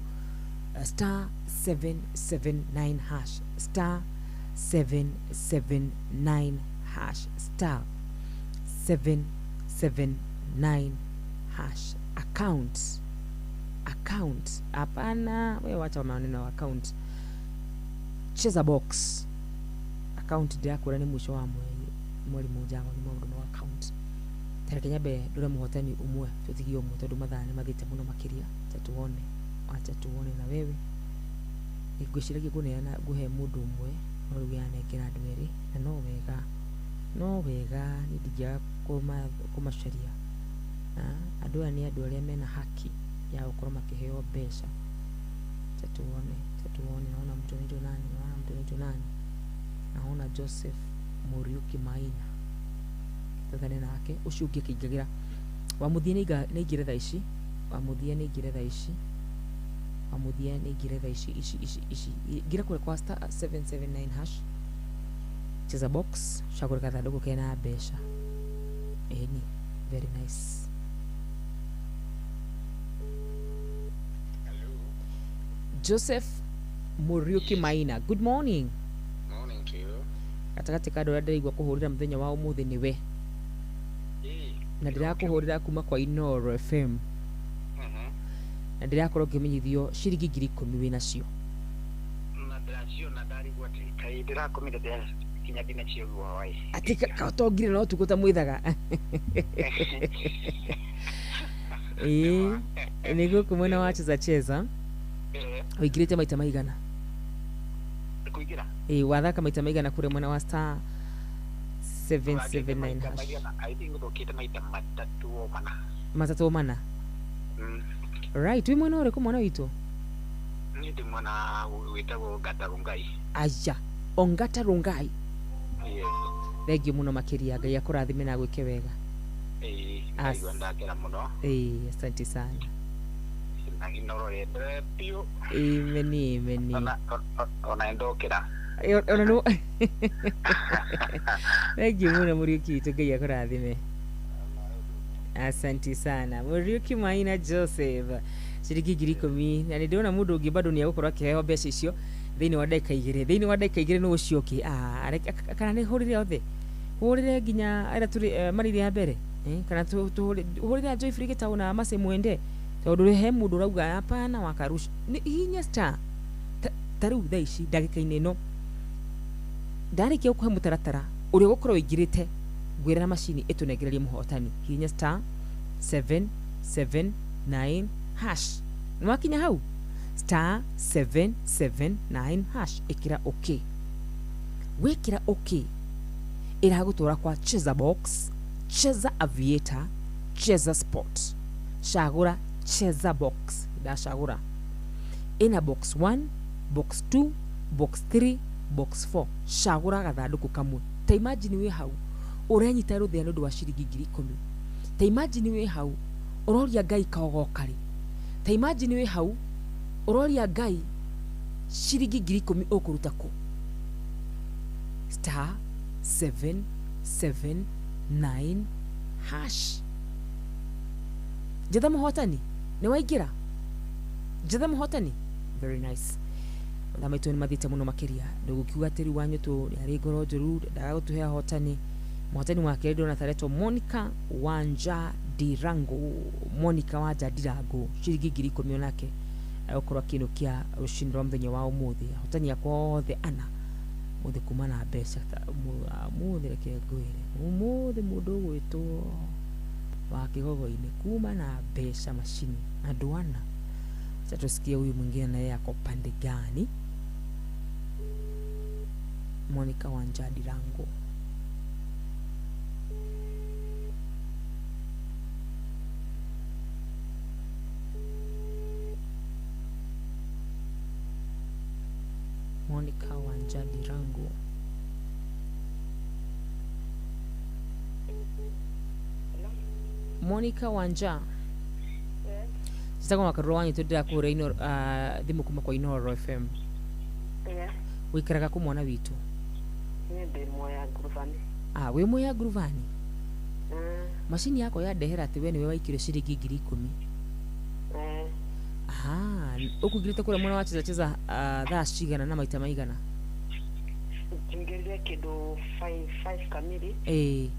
Star 779 hash, star 779 hash, star 779 hash. Account, account, hapana, wewe wacha maneno ya account. Cheza box. Account ndĩrakwĩra nĩ mũico wa mweri, mweri mũnjago nĩ maũndũ ma account. Tareke nyambe ndore mũhotani ũmwe, tũtigie ũmwe tondũ mathaa nĩ mathiĩte mũno makĩria. Acha tuone, acha tuone na wewe. Ngwĩciragia ngũneana ngũhe mũndũ ũmwe, no rĩu yanengera andũ erĩ, na no wega, no wega niĩ ndingĩaga kũmacaria. Andũ aya nĩ andũ arĩa mena haki ya gũkorwo makĩheo mbeca. Acha tuone, acha tuone. Naona mtu anaitwa nani? Naona mtu anaitwa nani? Naona Joseph Muriuki Maina. Tũthane nake ũcio ũngĩ akĩingagĩra. Wa mũthia nĩ aingĩre thaa ici, wa mũthia nĩ aingĩre thaa ici, wa mũthia nĩ aingĩre thaa ici ici ici ici. Ingĩra kũrĩa kwa star 779 hash, cheza box, cagũre gathandũkũ kena mbeca. Ĩni, very nice. Joseph Muriuki Maina, good morning. Morning to you. Gatagatĩ ka andũ arĩa ndĩraigua kũhũrĩra mũthenya wa ũmũthĩ nĩwe. Na ndĩrakũhũrĩra kuma kwa Inooro FM. Na ndĩrakorwo ngĩmenyithio ciringi 10,000 wĩ nacio. Na ndĩraciona ndarigwo atĩ kaĩ ndĩrakomire kinya ndinacio guoya. Atĩ tongire no ũtukũ ta mwĩthaga. Ĩĩ, nĩ gũkũ mwena wa cheza cheza. Ũingĩrĩte maita maigana? Kũingĩra? Ĩĩ, wathaka maita maigana kũrĩa mwena wa star 779 hash? I think thũkĩte maita matatũ o mana. Matatũ o mana. Right, wĩ mwena ũrĩkũ mwana witũ? Niĩ ndĩ mwena wĩtagwo Ngata Rongai. Aya, Ongata Rongai. Yes. Thengiũ mũno makĩria, Ngai akũrathime na agwĩke wega. Ĩĩ, ndaigua ndakena mũno. Ĩĩ, asante sana. Na Inoro rĩenderee biũ. Amen, amen. Ona ndokĩra. Ona no. Thengiũ mũno Mũriũki witũ, Ngai akũrathime. Asante sana Mũriũki Maina Joseph, ciringi 10,000. Na nĩ ndĩrona mũndũ ũngĩ bado nĩ egũkorwo akĩheo mbeca icio thĩinĩ wa ndagĩka igĩrĩ. Thĩinĩ wa ndagĩka igĩrĩ nĩ ũcio ũngĩ. Kana nĩ hũrĩre othe, hũrĩre nginya arĩa tũrĩ marĩ ya mbere, kana hũrĩre Joyfree Gĩtaũ na Mercy Mwende, tondũ he mũndũ ũrauga hapana wakarusha nĩ hihinya star. Ta rĩu thaa ici ndagĩka-inĩ ĩno ndarĩkia gũkũhe mũtaratara ũrĩa ũgũkorwo ũingĩrĩte, ngwĩra na macini ĩtũnengererie mũhotani. Hihinya star 779 hash. Nĩ wakinya hau star 779 hash, ĩkĩra okay. Wĩkĩra okay ĩragũtwara kwa Cheza Box, Cheza Aviator, Cheza Sport. Cagũra Cheza Box. Ndacagũra ĩna box 1, box 2, box 3, box 4. Cagũra gathandũkũ kamwe. Ta imagine wĩ hau ũrenyita rũthĩa nĩ ũndũ wa ciringi 10,000. Ta imagine wĩ hau ũroria Ngai kaogoka rĩ. Ta imagine wĩ hau ũroria Ngai ciringi 10,000 ũkũruta kũ? Star 779 hash. Njetha mũhotani, nĩ waingĩra? Njetha mũhotani. Very nice. Mathaa maitũ nĩ mathiĩte mũno makĩria. Ndũgũkiuga atĩ rĩu Wanyũtũ nĩ arĩ ngoro njũru, ndendaga gũtũhe ahotani. Mũhotani wa kerĩ ndĩrona taretwo Monica Wanja Ndirango. Monica Wanja Ndirango, ciringi 10,000 onake agũkorwo akĩinũkia rũcinĩ rwa mũthenya wa ũmũthĩ. Ahotani akwa othe ana mũthĩ kuma na mbeca. Ũmũthĩ reke ngwĩre, ũmũthĩ mũndũ ũgwĩtwo wa Kĩgogo-inĩ kuma na mbeca macini andũ ana. Acha tusikie huyu mwingine na yeye ako pande gani. Monica Wanja Ndirango. Monica Wanja Ndirango. Monica Wanja. Njĩtagwo Makarũra Wanyitũ, ndĩrakũhũrĩra ino thimũ kuma kwa Inooro FM. Ũikaraga kũ mwana witũ? Niĩ ndĩ Mwea Ngurubani. Wĩ Mwea Ngurubani? Macini yakwa yandehera atĩ we nĩwe waikire ciringi 10,000. Ũkũingĩrĩte kũrĩa mwena wa Cheza Cheza thaa cigana na maita maigana? Njingĩrire kĩndũ 5 kamili. Ĩĩ.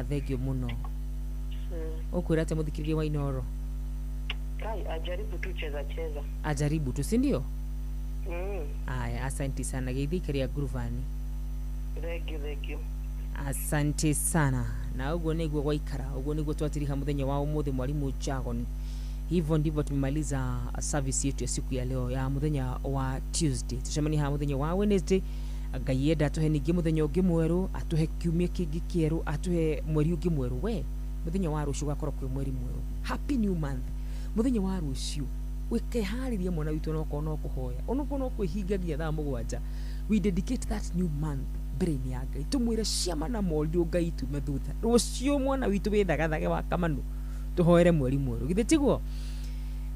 Thengiũ mũno. Ũkwĩra atĩa mũthikĩrĩria wa Inooro? Kai ajaribu tu Cheza Cheza. Ajaribu tu, si ndio? Aya, asante sana. Geithia ikari ya Ngurubani. Thengiũ, thengiũ. Asante sana. Na ũguo nĩguo gwaikara, ũguo nĩguo twatiriha mũthenya wa ũmũthĩ mwalimu Jagon. Hivyo ndivyo tumemaliza service yetu ya siku ya leo ya mũthenya wa Tuesday. Tucemanie haha mũthenya wa Wednesday. Ngai enda atũhe ningĩ mũthenya ũngĩ mwerũ, atũhe kiumia kĩngĩ kĩerũ, atũhe mweri ũngĩ mwerũ. We mũthenya wa rũciũ gũgakorwo kwĩ mweri mwerũ. Happy new month. Mũthenya wa rũciũ wĩkeharĩrie mwana witũ, onokorwo no kũhoya, onokorwo no kwĩhinga nginya thaa 7. We dedicate that new month mbere-inĩ ya Ngai, tũmwĩre ciama na morirũ Ngai tume thutha. Rũciũ mwana witũ wĩthagathage wa Kamanu, tũhoere mweri mwerũ. Githĩ tiguo?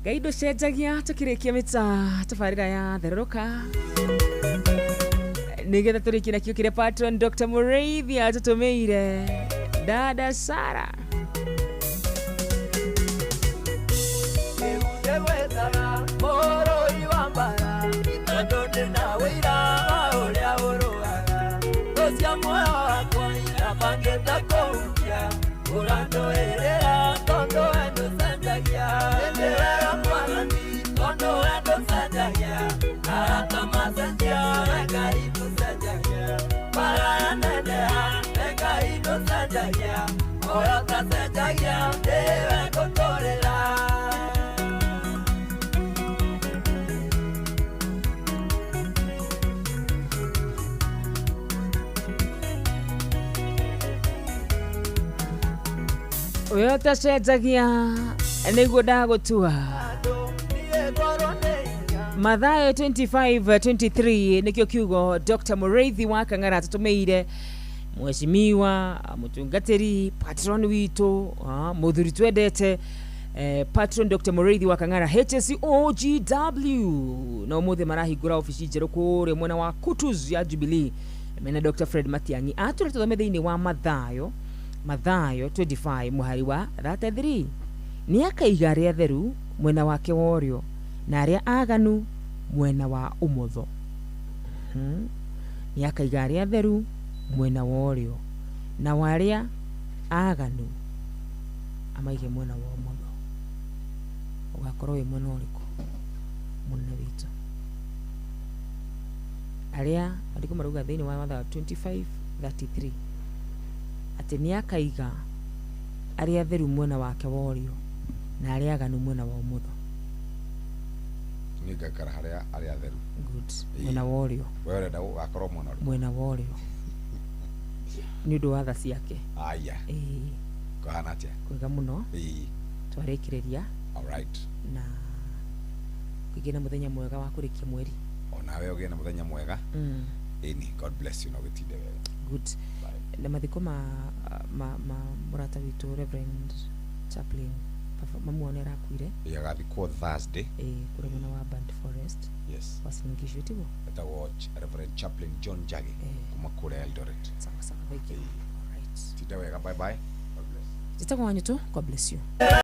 Ngai ndũcenjagia. Tũkĩrĩkia mĩta tabarĩra ya therũrũka nĩgetha tũrĩkie nakĩo kĩrĩa patron Dr. Mũrĩithi atũtũmĩire dada Sara. Yeah. We ũtacenjagia nĩguo ndagũtua. Mathayo 25:23 nĩkĩo kiugo Dr. Mũrĩithi wa Kang'ara atũtũmĩire, mheshimiwa mũtungatĩri patron witũ, mũthuri twendete, patron Dr. Mũrĩithi wa Kang'ara HSC OGW, na ũmũthĩ marahingũra obici njerũ kũrĩa mwena wa Kutus ya Jubilee mena Dr. Fred Matiang'i. Atũre tũthome thĩinĩ wa Mathayo 25 mũhari wa 33, nĩ akaiga arĩa atheru mwena wake wa ũrĩo na arĩa aganu mwena wa ũmotho. Nĩ akaiga arĩa atheru mwena wa ũrĩo na arĩa aganu amaige mwena wa ũmotho. Ũgakorwo wĩ mwena ũrĩkũ mũnene witũ? Arĩa andĩko marauga thĩinĩ wa Mathayo 25:33 atĩ nĩ akaiga arĩa atheru mwena wake wa ũrĩo na arĩa aganu mwena wa ũmotho. Nĩ ngaikara harĩa arĩa atheru. Good. Mwena wa ũrĩo. We ũrenda gũgakorwo mwena ũrĩkũ? Mwena wa ũrĩo nĩ ũndũ wa tha ciake. Aya. Ĩĩ. Kũhana atĩa? Kwega mũno. Ĩĩ. Twarĩkĩrĩria. All right. Na kũgĩe na mũthenya mwega wa kũrĩkia mweri. Onawe ũgĩe na mũthenya mwega. Ĩni, God bless you na ũgĩtinde wega. Good. Na mathiko ma mũrata witũ Reverend Chaplain mamu nĩ arakuire. Ĩĩ, agathikwo Thursday. Ĩĩ, kũrĩa mwena wa Band Forest. Yes. Wasinigishwe tiguo? Etagwo Reverend Chaplain John Njagi kuma kũrĩa Eldoret. Sawa sawa, thank you. All right. Tinda wega, bye bye. God bless. Njĩtagwo Wanyũtũ, God bless you.